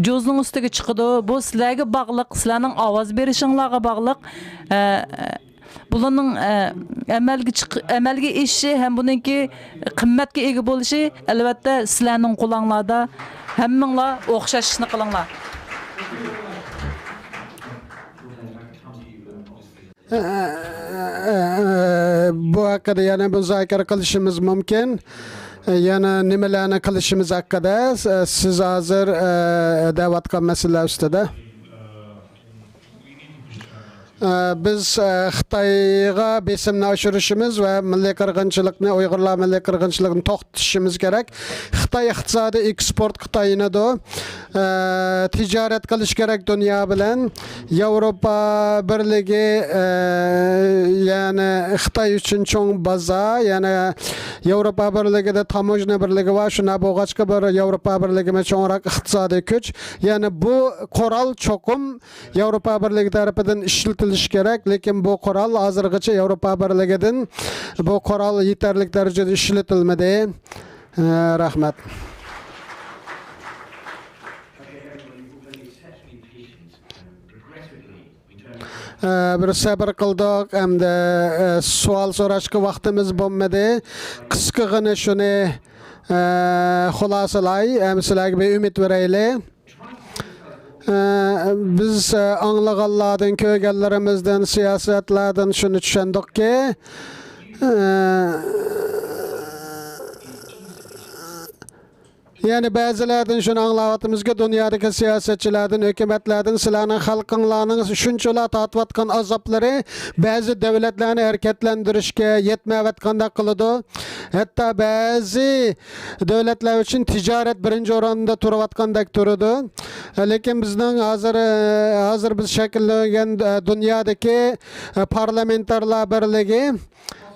جوزنىڭ ئۈستىگە چىقىدۇ. بۇ سىلەرگە باغلىق، سىلەرنىڭ ئاۋاز بېرىشىڭلارغا باغلىق. ئە، بۇلارنىڭ، ئە، ئەمەلگە چىق-، ئەمەلگە ئېشىشى ھەم بۇنىڭكى قىممەتكە ئىگە بولۇشى، ئەلۋەتتە، سىلەرنىڭ قولۇڭلاردا. ھەممىڭلار ئوخشاش ئىشنى قىلىڭلار. ئە، ئە، ئە، ئە، بۇ ھەققىدە يەنە مۇزاكىرە قىلىشىمىز مۇمكىن. يەنە نېمىلەرنى قىلىشىمىز ھەققىدە، سىز ھازىر، ئە، دەۋاتقان مەسىلىلەر ئۈستىدە. ئە، بىز، ئە، خىتايغا بېسىمنى ئاشۇرۇشىمىز ۋە مىللىي قىرغىنچىلىقنى، ئۇيغۇرلار مىللىي قىرغىنچىلىقىنى توختىتىشىمىز كېرەك. خىتاي ئىقتىسادىي ئېكسپورتقا تايىنىدۇ. ئە، تىجارەت قىلىش كېرەك دۇنيا بىلەن. ياۋروپا بىرلىكى، ئە، يەنى خىتاي ئۈچۈن چوڭ بازار، يەنى ياۋروپا بىرلىكىدە تاموژنا بىرلىكى بار، شۇنداق بولغاچقا بىر ياۋروپا بىرلىكىمۇ چوڭراق ئىقتىسادىي كۈچ. يەنى بۇ قورال چوقۇم ياۋروپا بىرلىكى تەرىپىدىن ئىشلىتىلىشى كېرەك، لېكىن بۇ قورال ھازىرغىچە ياۋروپا بىرلىكىدىن بۇ قورال يېتەرلىك دەرىجىدە ئىشلىتىلمىدى. ئە، رەھمەت. ئە، بىر سەبىر قىلدۇق، ئەمدى، ئە، سوئال سوراشقا ۋاقتىمىز بولمىدى. قىسقىغىنە شۇنى، ئە، خۇلاسىلاي، ئەمدى سىلەرگە بىر ئۈمىد بېرەيلى. ئە، بىز، ئە، ئاڭلىغانلاردىن، كۆرگەنلىرىمىزدىن، سىياسەتلەردىن شۇنى چۈشەندۇقكى، ئە، يەنى بەزىلەردىن شۇنى ئاڭلاۋاتىمىزكى، دۇنيادىكى سىياسەتچىلەردىن، ھۆكۈمەتلەردىن سىلەرنىڭ خەلقىڭلارنىڭ شۇنچىلا تارتىۋاتقان ئازابلىرى بەزى دۆلەتلەرنى ھەرىكەتلەندۈرۈشكە يەتمەيۋاتقاندەك قىلىدۇ. ھەتتا بەزى دۆلەتلەر ئۈچۈن تىجارەت بىرىنچى ئورۇندا تۇرۇۋاتقاندەك تۇرىدۇ. لېكىن بىزنىڭ ھازىر، ھازىر بىز شەكىللەنگەن دۇنيادىكى پارلامېنتارلار بىرلىكى،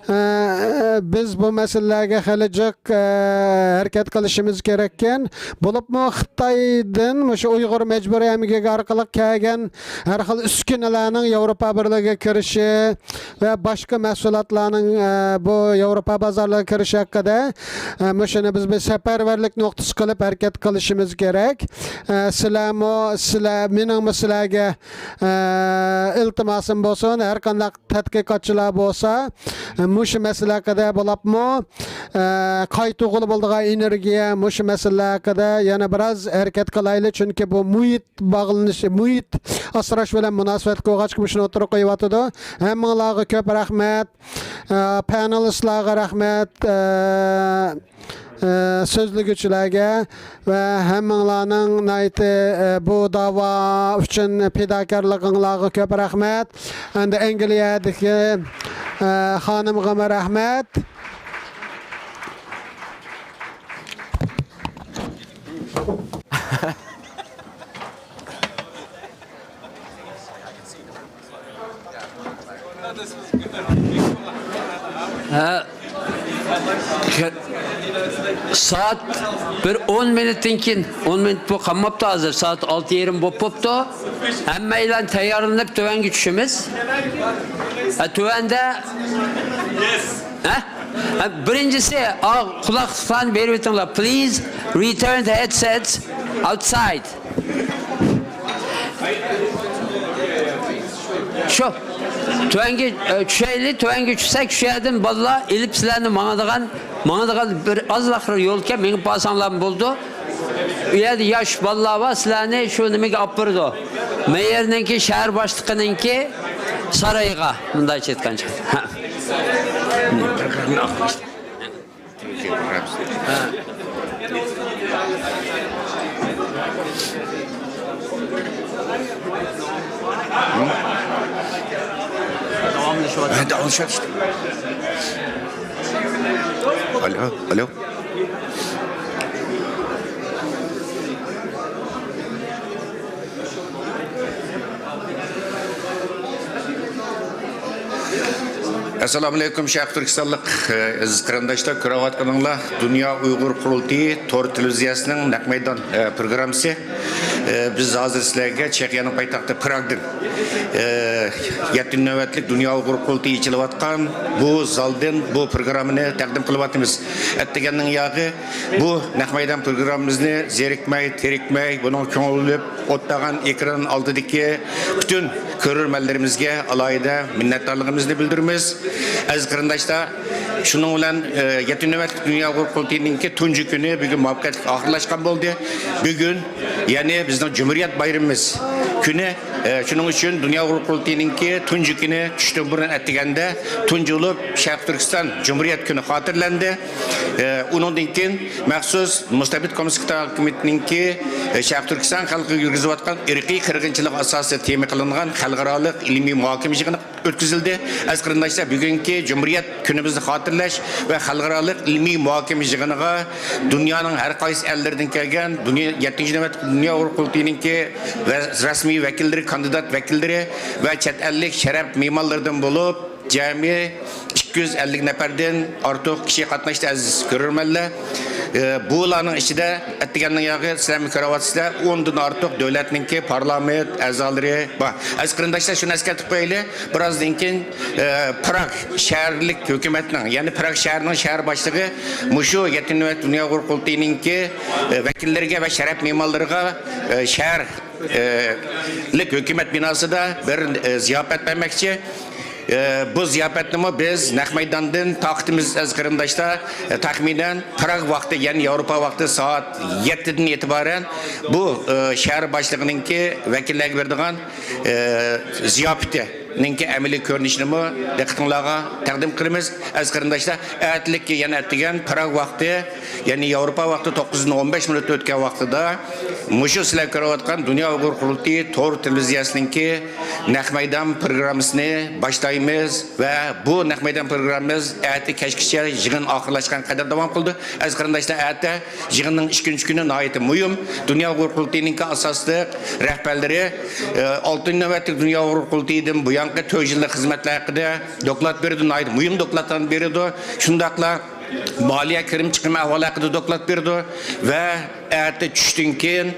بىز بۇ مەسىلىلەرگە خېلى جىق ھەرىكەت قىلىشىمىز كېرەككەن. بولۇپمۇ خىتايدىن مۇشۇ ئۇيغۇر مەجبۇرىي ئەمگىكى ئارقىلىق كەلگەن ھەر خىل ئۈسكۈنىلەرنىڭ ياۋروپا بىرلىكىگە كىرىشى، ۋە باشقا مەھسۇلاتلارنىڭ، ئە، بۇ ياۋروپا بازارلىرىغا كىرىشى ھەققىدە، ئە، مۇشۇنى بىز بىر سەپەرۋەرلىك نۇقتىسى قىلىپ ھەرىكەت قىلىشىمىز كېرەك. ئە، سىلەرمۇ، سىلەر، مېنىڭمۇ سىلەرگە، ئە، ئىلتىماسىم بولسۇن، ھەر قانداق تەتقىقاتچىلار بولسا، ئە، مۇشۇ مەسىلە ھەققىدە بولۇپمۇ، ئە، قايتۇرغىلى بولىدىغان ئېنېرگىيە، مۇشۇ مەسىلىلەر ھەققىدە يەنە بىراز ھەرىكەت قىلايلى، چۈنكى بۇ مۇھىت باغلىنىشى، مۇھىت ئاسراش بىلەن مۇناسىۋەتلىك بولغاچقا مۇشۇنى ئوتتۇرىغا قويۇۋاتىدۇ. ھەممىڭلارغا كۆپ رەھمەت. ئە، پانېلىستلارغا رەھمەت. ئە، ئە، سۆزلىگۈچىلەرگە ۋە ھەممىڭلارنىڭ ناھايىتى، ئە، بۇ داۋا ئۈچۈن پىداكارلىقىڭلارغا كۆپ رەھمەت. ئەمدى ئەنگلىيەدىكى، ئە، خانىمغىمۇ رەھمەت. ھە. سائەت بىر ئون مىنۇتتىن كېيىن، ئون مىنۇت بۇ قالماپتۇ ھازىر، سائەت ئالتە يېرىم بولۇپ بوپتۇ. ھەممەيلەن تەييارلىنىپ تۆۋەنگە چۈشىمىز. ھە، تۆۋەندە. ھە؟ ھە، بىرىنچىسى، ئا، قۇلاقلىقلارنى بېرىۋېتىڭلار. Please return the headsets outside. شۇ، تۆۋەنگە، ئە، چۈشەيلى، تۆۋەنگە چۈشسەك، شۇ يەردىن بالىلار ئېلىپ سىلەرنى ماڭىدىغان، ماڭىدىغان بىر ئازلاقلا يولكەن مېڭىپ بارساڭلارمۇ بولىدۇ. ئۇ يەردە ياش بالىلار بار، سىلەرنى شۇ نېمىگە ئاپىرىدۇ. مېيېرنىڭكى، شەھەر باشلىقىنىڭكى سارىيىغا، مۇنداقچە ئېيتقانچە. ھە. ھە. ھە، داۋاملىشىۋاتىدۇ. ئالو، ئالو. ئەسسالامۇئەلەيكۇم، شەرقىي تۈركىستانلىق، ئە، ئەزىز قېرىنداشلار، كۆرۈۋاتقىنىڭلار دۇنيا ئۇيغۇر قۇرۇلتىيى تور تېلېۋىزىيەسىنىڭ نەق مەيدان، ئە، پروگراممىسى. ئە، بىز ھازىر سىلەرگە چېخىيەنىڭ پايتەختى پراگدىن، ئە، يەتتىنچى نۆۋەتلىك دۇنيا ئۇيغۇر قۇرۇلتىيى ئېچىلىۋاتقان بۇ زالدىن بۇ پروگراممىنى تەقدىم قىلىۋاتىمىز. ئەتىگەننىڭ ياغى بۇ نەق مەيدان پروگراممىمىزنى زېرىكمەي، تېرىكمەي، بۇنىڭغا كۆڭۈل بۆلۈپ ئولتۇرغان ئېكران ئالدىدىكى پۈتۈن كۆرۈرمەنلىرىمىزگە ئالاھىدە مىننەتدارلىقىمىزنى بىلدۈرىمىز. ئەزىز قېرىنداشلار، شۇنىڭ بىلەن، ئە، يەتتىنچى نۆۋەتلىك دۇنيا ئۇيغۇر قۇرۇلتىيىنىڭكى تۇنجى كۈنى بۈگۈن مۇۋەپپەقىيەتلىك ئاخىرلاشقان بولدى. بۈگۈن، يەنى بىزنىڭ جۇمھۇرىيەت بايرىمىمىز كۈنى. ئە، شۇنىڭ ئۈچۈن دۇنيا ئۇيغۇر قۇرۇلتىيىنىڭكى تۇنجى كۈنى چۈشتىن بۇرۇن ئەتىگەندە تۇنجى بولۇپ شەرقىي تۈركىستان جۇمھۇرىيەت كۈنى خاتىرىلەندى. ئە، ئۇنىڭدىن كېيىن مەخسۇس مۇستەبىت كوممۇنىستىك خىتاي ھاكىمىيىتىنىڭكى، ئە، شەرقىي تۈركىستان خەلقىگە يۈرگۈزۈۋاتقان ئىرقىي قىرغىنچىلىق ئاساسىدا تېما قىلىنغان خەلقئارالىق ئىلمىي مۇھاكىمە يىغىنى ئۆتكۈزۈلدى. ئەزىز قېرىنداشلار، بۈگۈنكى جۇمھۇرىيەت كۈنىمىزنى خاتىرىلەش ۋە خەلقئارالىق ئىلمىي مۇھاكىمە يىغىنىغا دۇنيانىڭ ھەر قايسى ئەللىرىدىن كەلگەن دۇنيا، يەتتىنچى نۆۋەتلىك دۇنيا ئۇيغۇر قۇرۇلتىيىنىڭكى رە-، رەسمىي ۋەكىللىرى، كاندىدات ۋەكىللىرى ۋە چەت ئەللىك شەرەپ مېھمانلىرىدىن بولۇپ، جەمئىي ئىككى يۈز ئەللىك نەپەردىن ئارتۇق كىشى قاتناشتى، ئەزىز كۆرۈرمەنلەر. ئە، بۇلارنىڭ ئىچىدە ئەتىگەننىڭ ياغى سىلەرمۇ كۆرۈۋاتىسىلەر، ئوندىن ئارتۇق دۆلەتنىڭكى پارلامېنت ئەزالىرى بار. ئەزىز قېرىنداشلار، شۇنى ئەسكەرتىپ قويايلى، بىرازدىن كېيىن، ئە، پراگ شەھەرلىك ھۆكۈمەتنىڭ، يەنى پراگ شەھىرىنىڭ شەھەر باشلىقى مۇشۇ يەتتىنچى نۆۋەت دۇنيا ئۇيغۇر قۇرۇلتىيىنىڭكى، ئە، ۋەكىللىرىگە ۋە شەرەپ مېھمانلىرىغا، ئە، شەھەر، ئە، لىك ھۆكۈمەت بىناسىدا بىر، ئە، زىياپەت بەرمەكچى. ئە، بۇ زىياپەتنىمۇ بىز نەق مەيداندىن تارقىتىمىز، ئەزىز قېرىنداشلار. ئە، تەخمىنەن پراگ ۋاقتى، يەنى ياۋروپا ۋاقتى سائەت يەتتىدىن ئېتىبارەن بۇ، ئە، شەھەر باشلىقىنىڭكى ۋەكىللەرگە بېرىدىغان، ئە، زىياپىتىنىڭكى ئەمەلىي كۆرۈنۈشىنىمۇ دىققىتىڭلارغا تەقدىم قىلىمىز. ئەزىز قېرىنداشلار، ئەتىلىككە يەنە ئەتىگەن پراگ ۋاقتى، يەنى ياۋروپا ۋاقتى توققۇزدىن ئون بەش مىنۇت ئۆتكەن ۋاقتىدا مۇشۇ سىلەر كۆرۈۋاتقان دۇنيا ئۇيغۇر قۇرۇلتىيى تور تېلېۋىزىيەسىنىڭكى نەق مەيدان پروگراممىسىنى باشلايمىز ۋە بۇ نەق مەيدان پروگراممىمىز ئەتە كەچكىچە يىغىن ئاخىرلاشقان قەدەر داۋام قىلىدۇ. ئەزىز قېرىنداشلار، ئەتە يىغىننىڭ ئىككىنچى كۈنى ناھايىتى مۇھىم. دۇنيا ئۇيغۇر قۇرۇلتىيىنىڭكى ئاساسلىق رەھبەرلىرى، ئە، ئالتىنچى نۆۋەتلىك دۇنيا ئۇيغۇر قۇرۇلتىيىدىن بۇيانقى تۆت يىللىق خىزمەتلەر ھەققىدە دوكلات بېرىدۇ، ناھايىتى مۇھىم دوكلاتلارنى بېرىدۇ. شۇنداقلا مالىيە كىرىم چىقىم ئەھۋالى ھەققىدە دوكلات بېرىدۇ ۋە ئەتە چۈشتىن كېيىن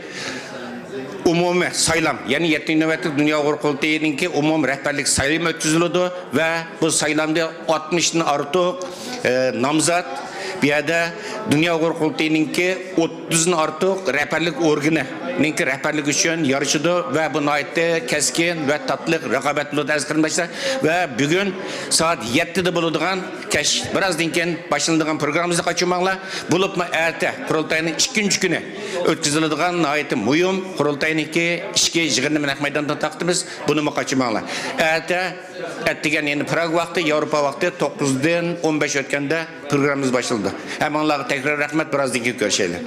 ئومۇمىي سايلام، يەنى يەتتىنچى نۆۋەتلىك دۇنيا ئۇيغۇر قۇرۇلتىيىنىڭكى ئومۇمىي رەھبەرلىك سايلىمى ئۆتكۈزۈلىدۇ ۋە بۇ سايلامدا ئاتمىشتىن ئارتۇق، ئە، نامزات بۇ يەردە دۇنيا ئۇيغۇر قۇرۇلتىيىنىڭكى ئوتتۇزدىن ئارتۇق رەھبەرلىك ئورگىنىنىڭكى رەھبەرلىكى ئۈچۈن يارىشىدۇ ۋە بۇ ناھايىتى كەسكىن ۋە تاتلىق رىقابەت بولىدۇ، ئەزىز قېرىنداشلار. ۋە بۈگۈن سائەت يەتتىدە بولىدىغان كەچ، بىرازدىن كېيىن باشلىنىدىغان پروگراممىمىزنى قاچۇرماڭلار. بولۇپمۇ ئەتە قۇرۇلتاينىڭ ئىككىنچى كۈنى ئۆتكۈزۈلىدىغان ناھايىتى مۇھىم قۇرۇلتاينىڭكى ئىچكى يىغىنىنى نەق مەيداندا تارقىتىمىز. بۇنىمۇ قاچۇرماڭلار. ئەتە، ئەتىگەن، يەنى پراگ ۋاقتى، ياۋروپا ۋاقتى توققۇزدىن ئون بەش ئۆتكەندە پروگراممىمىز باشلىنىدۇ. ھەممىڭلارغا تەكرار رەھمەت، بىرازدىن كېيىن كۆرۈشەيلى.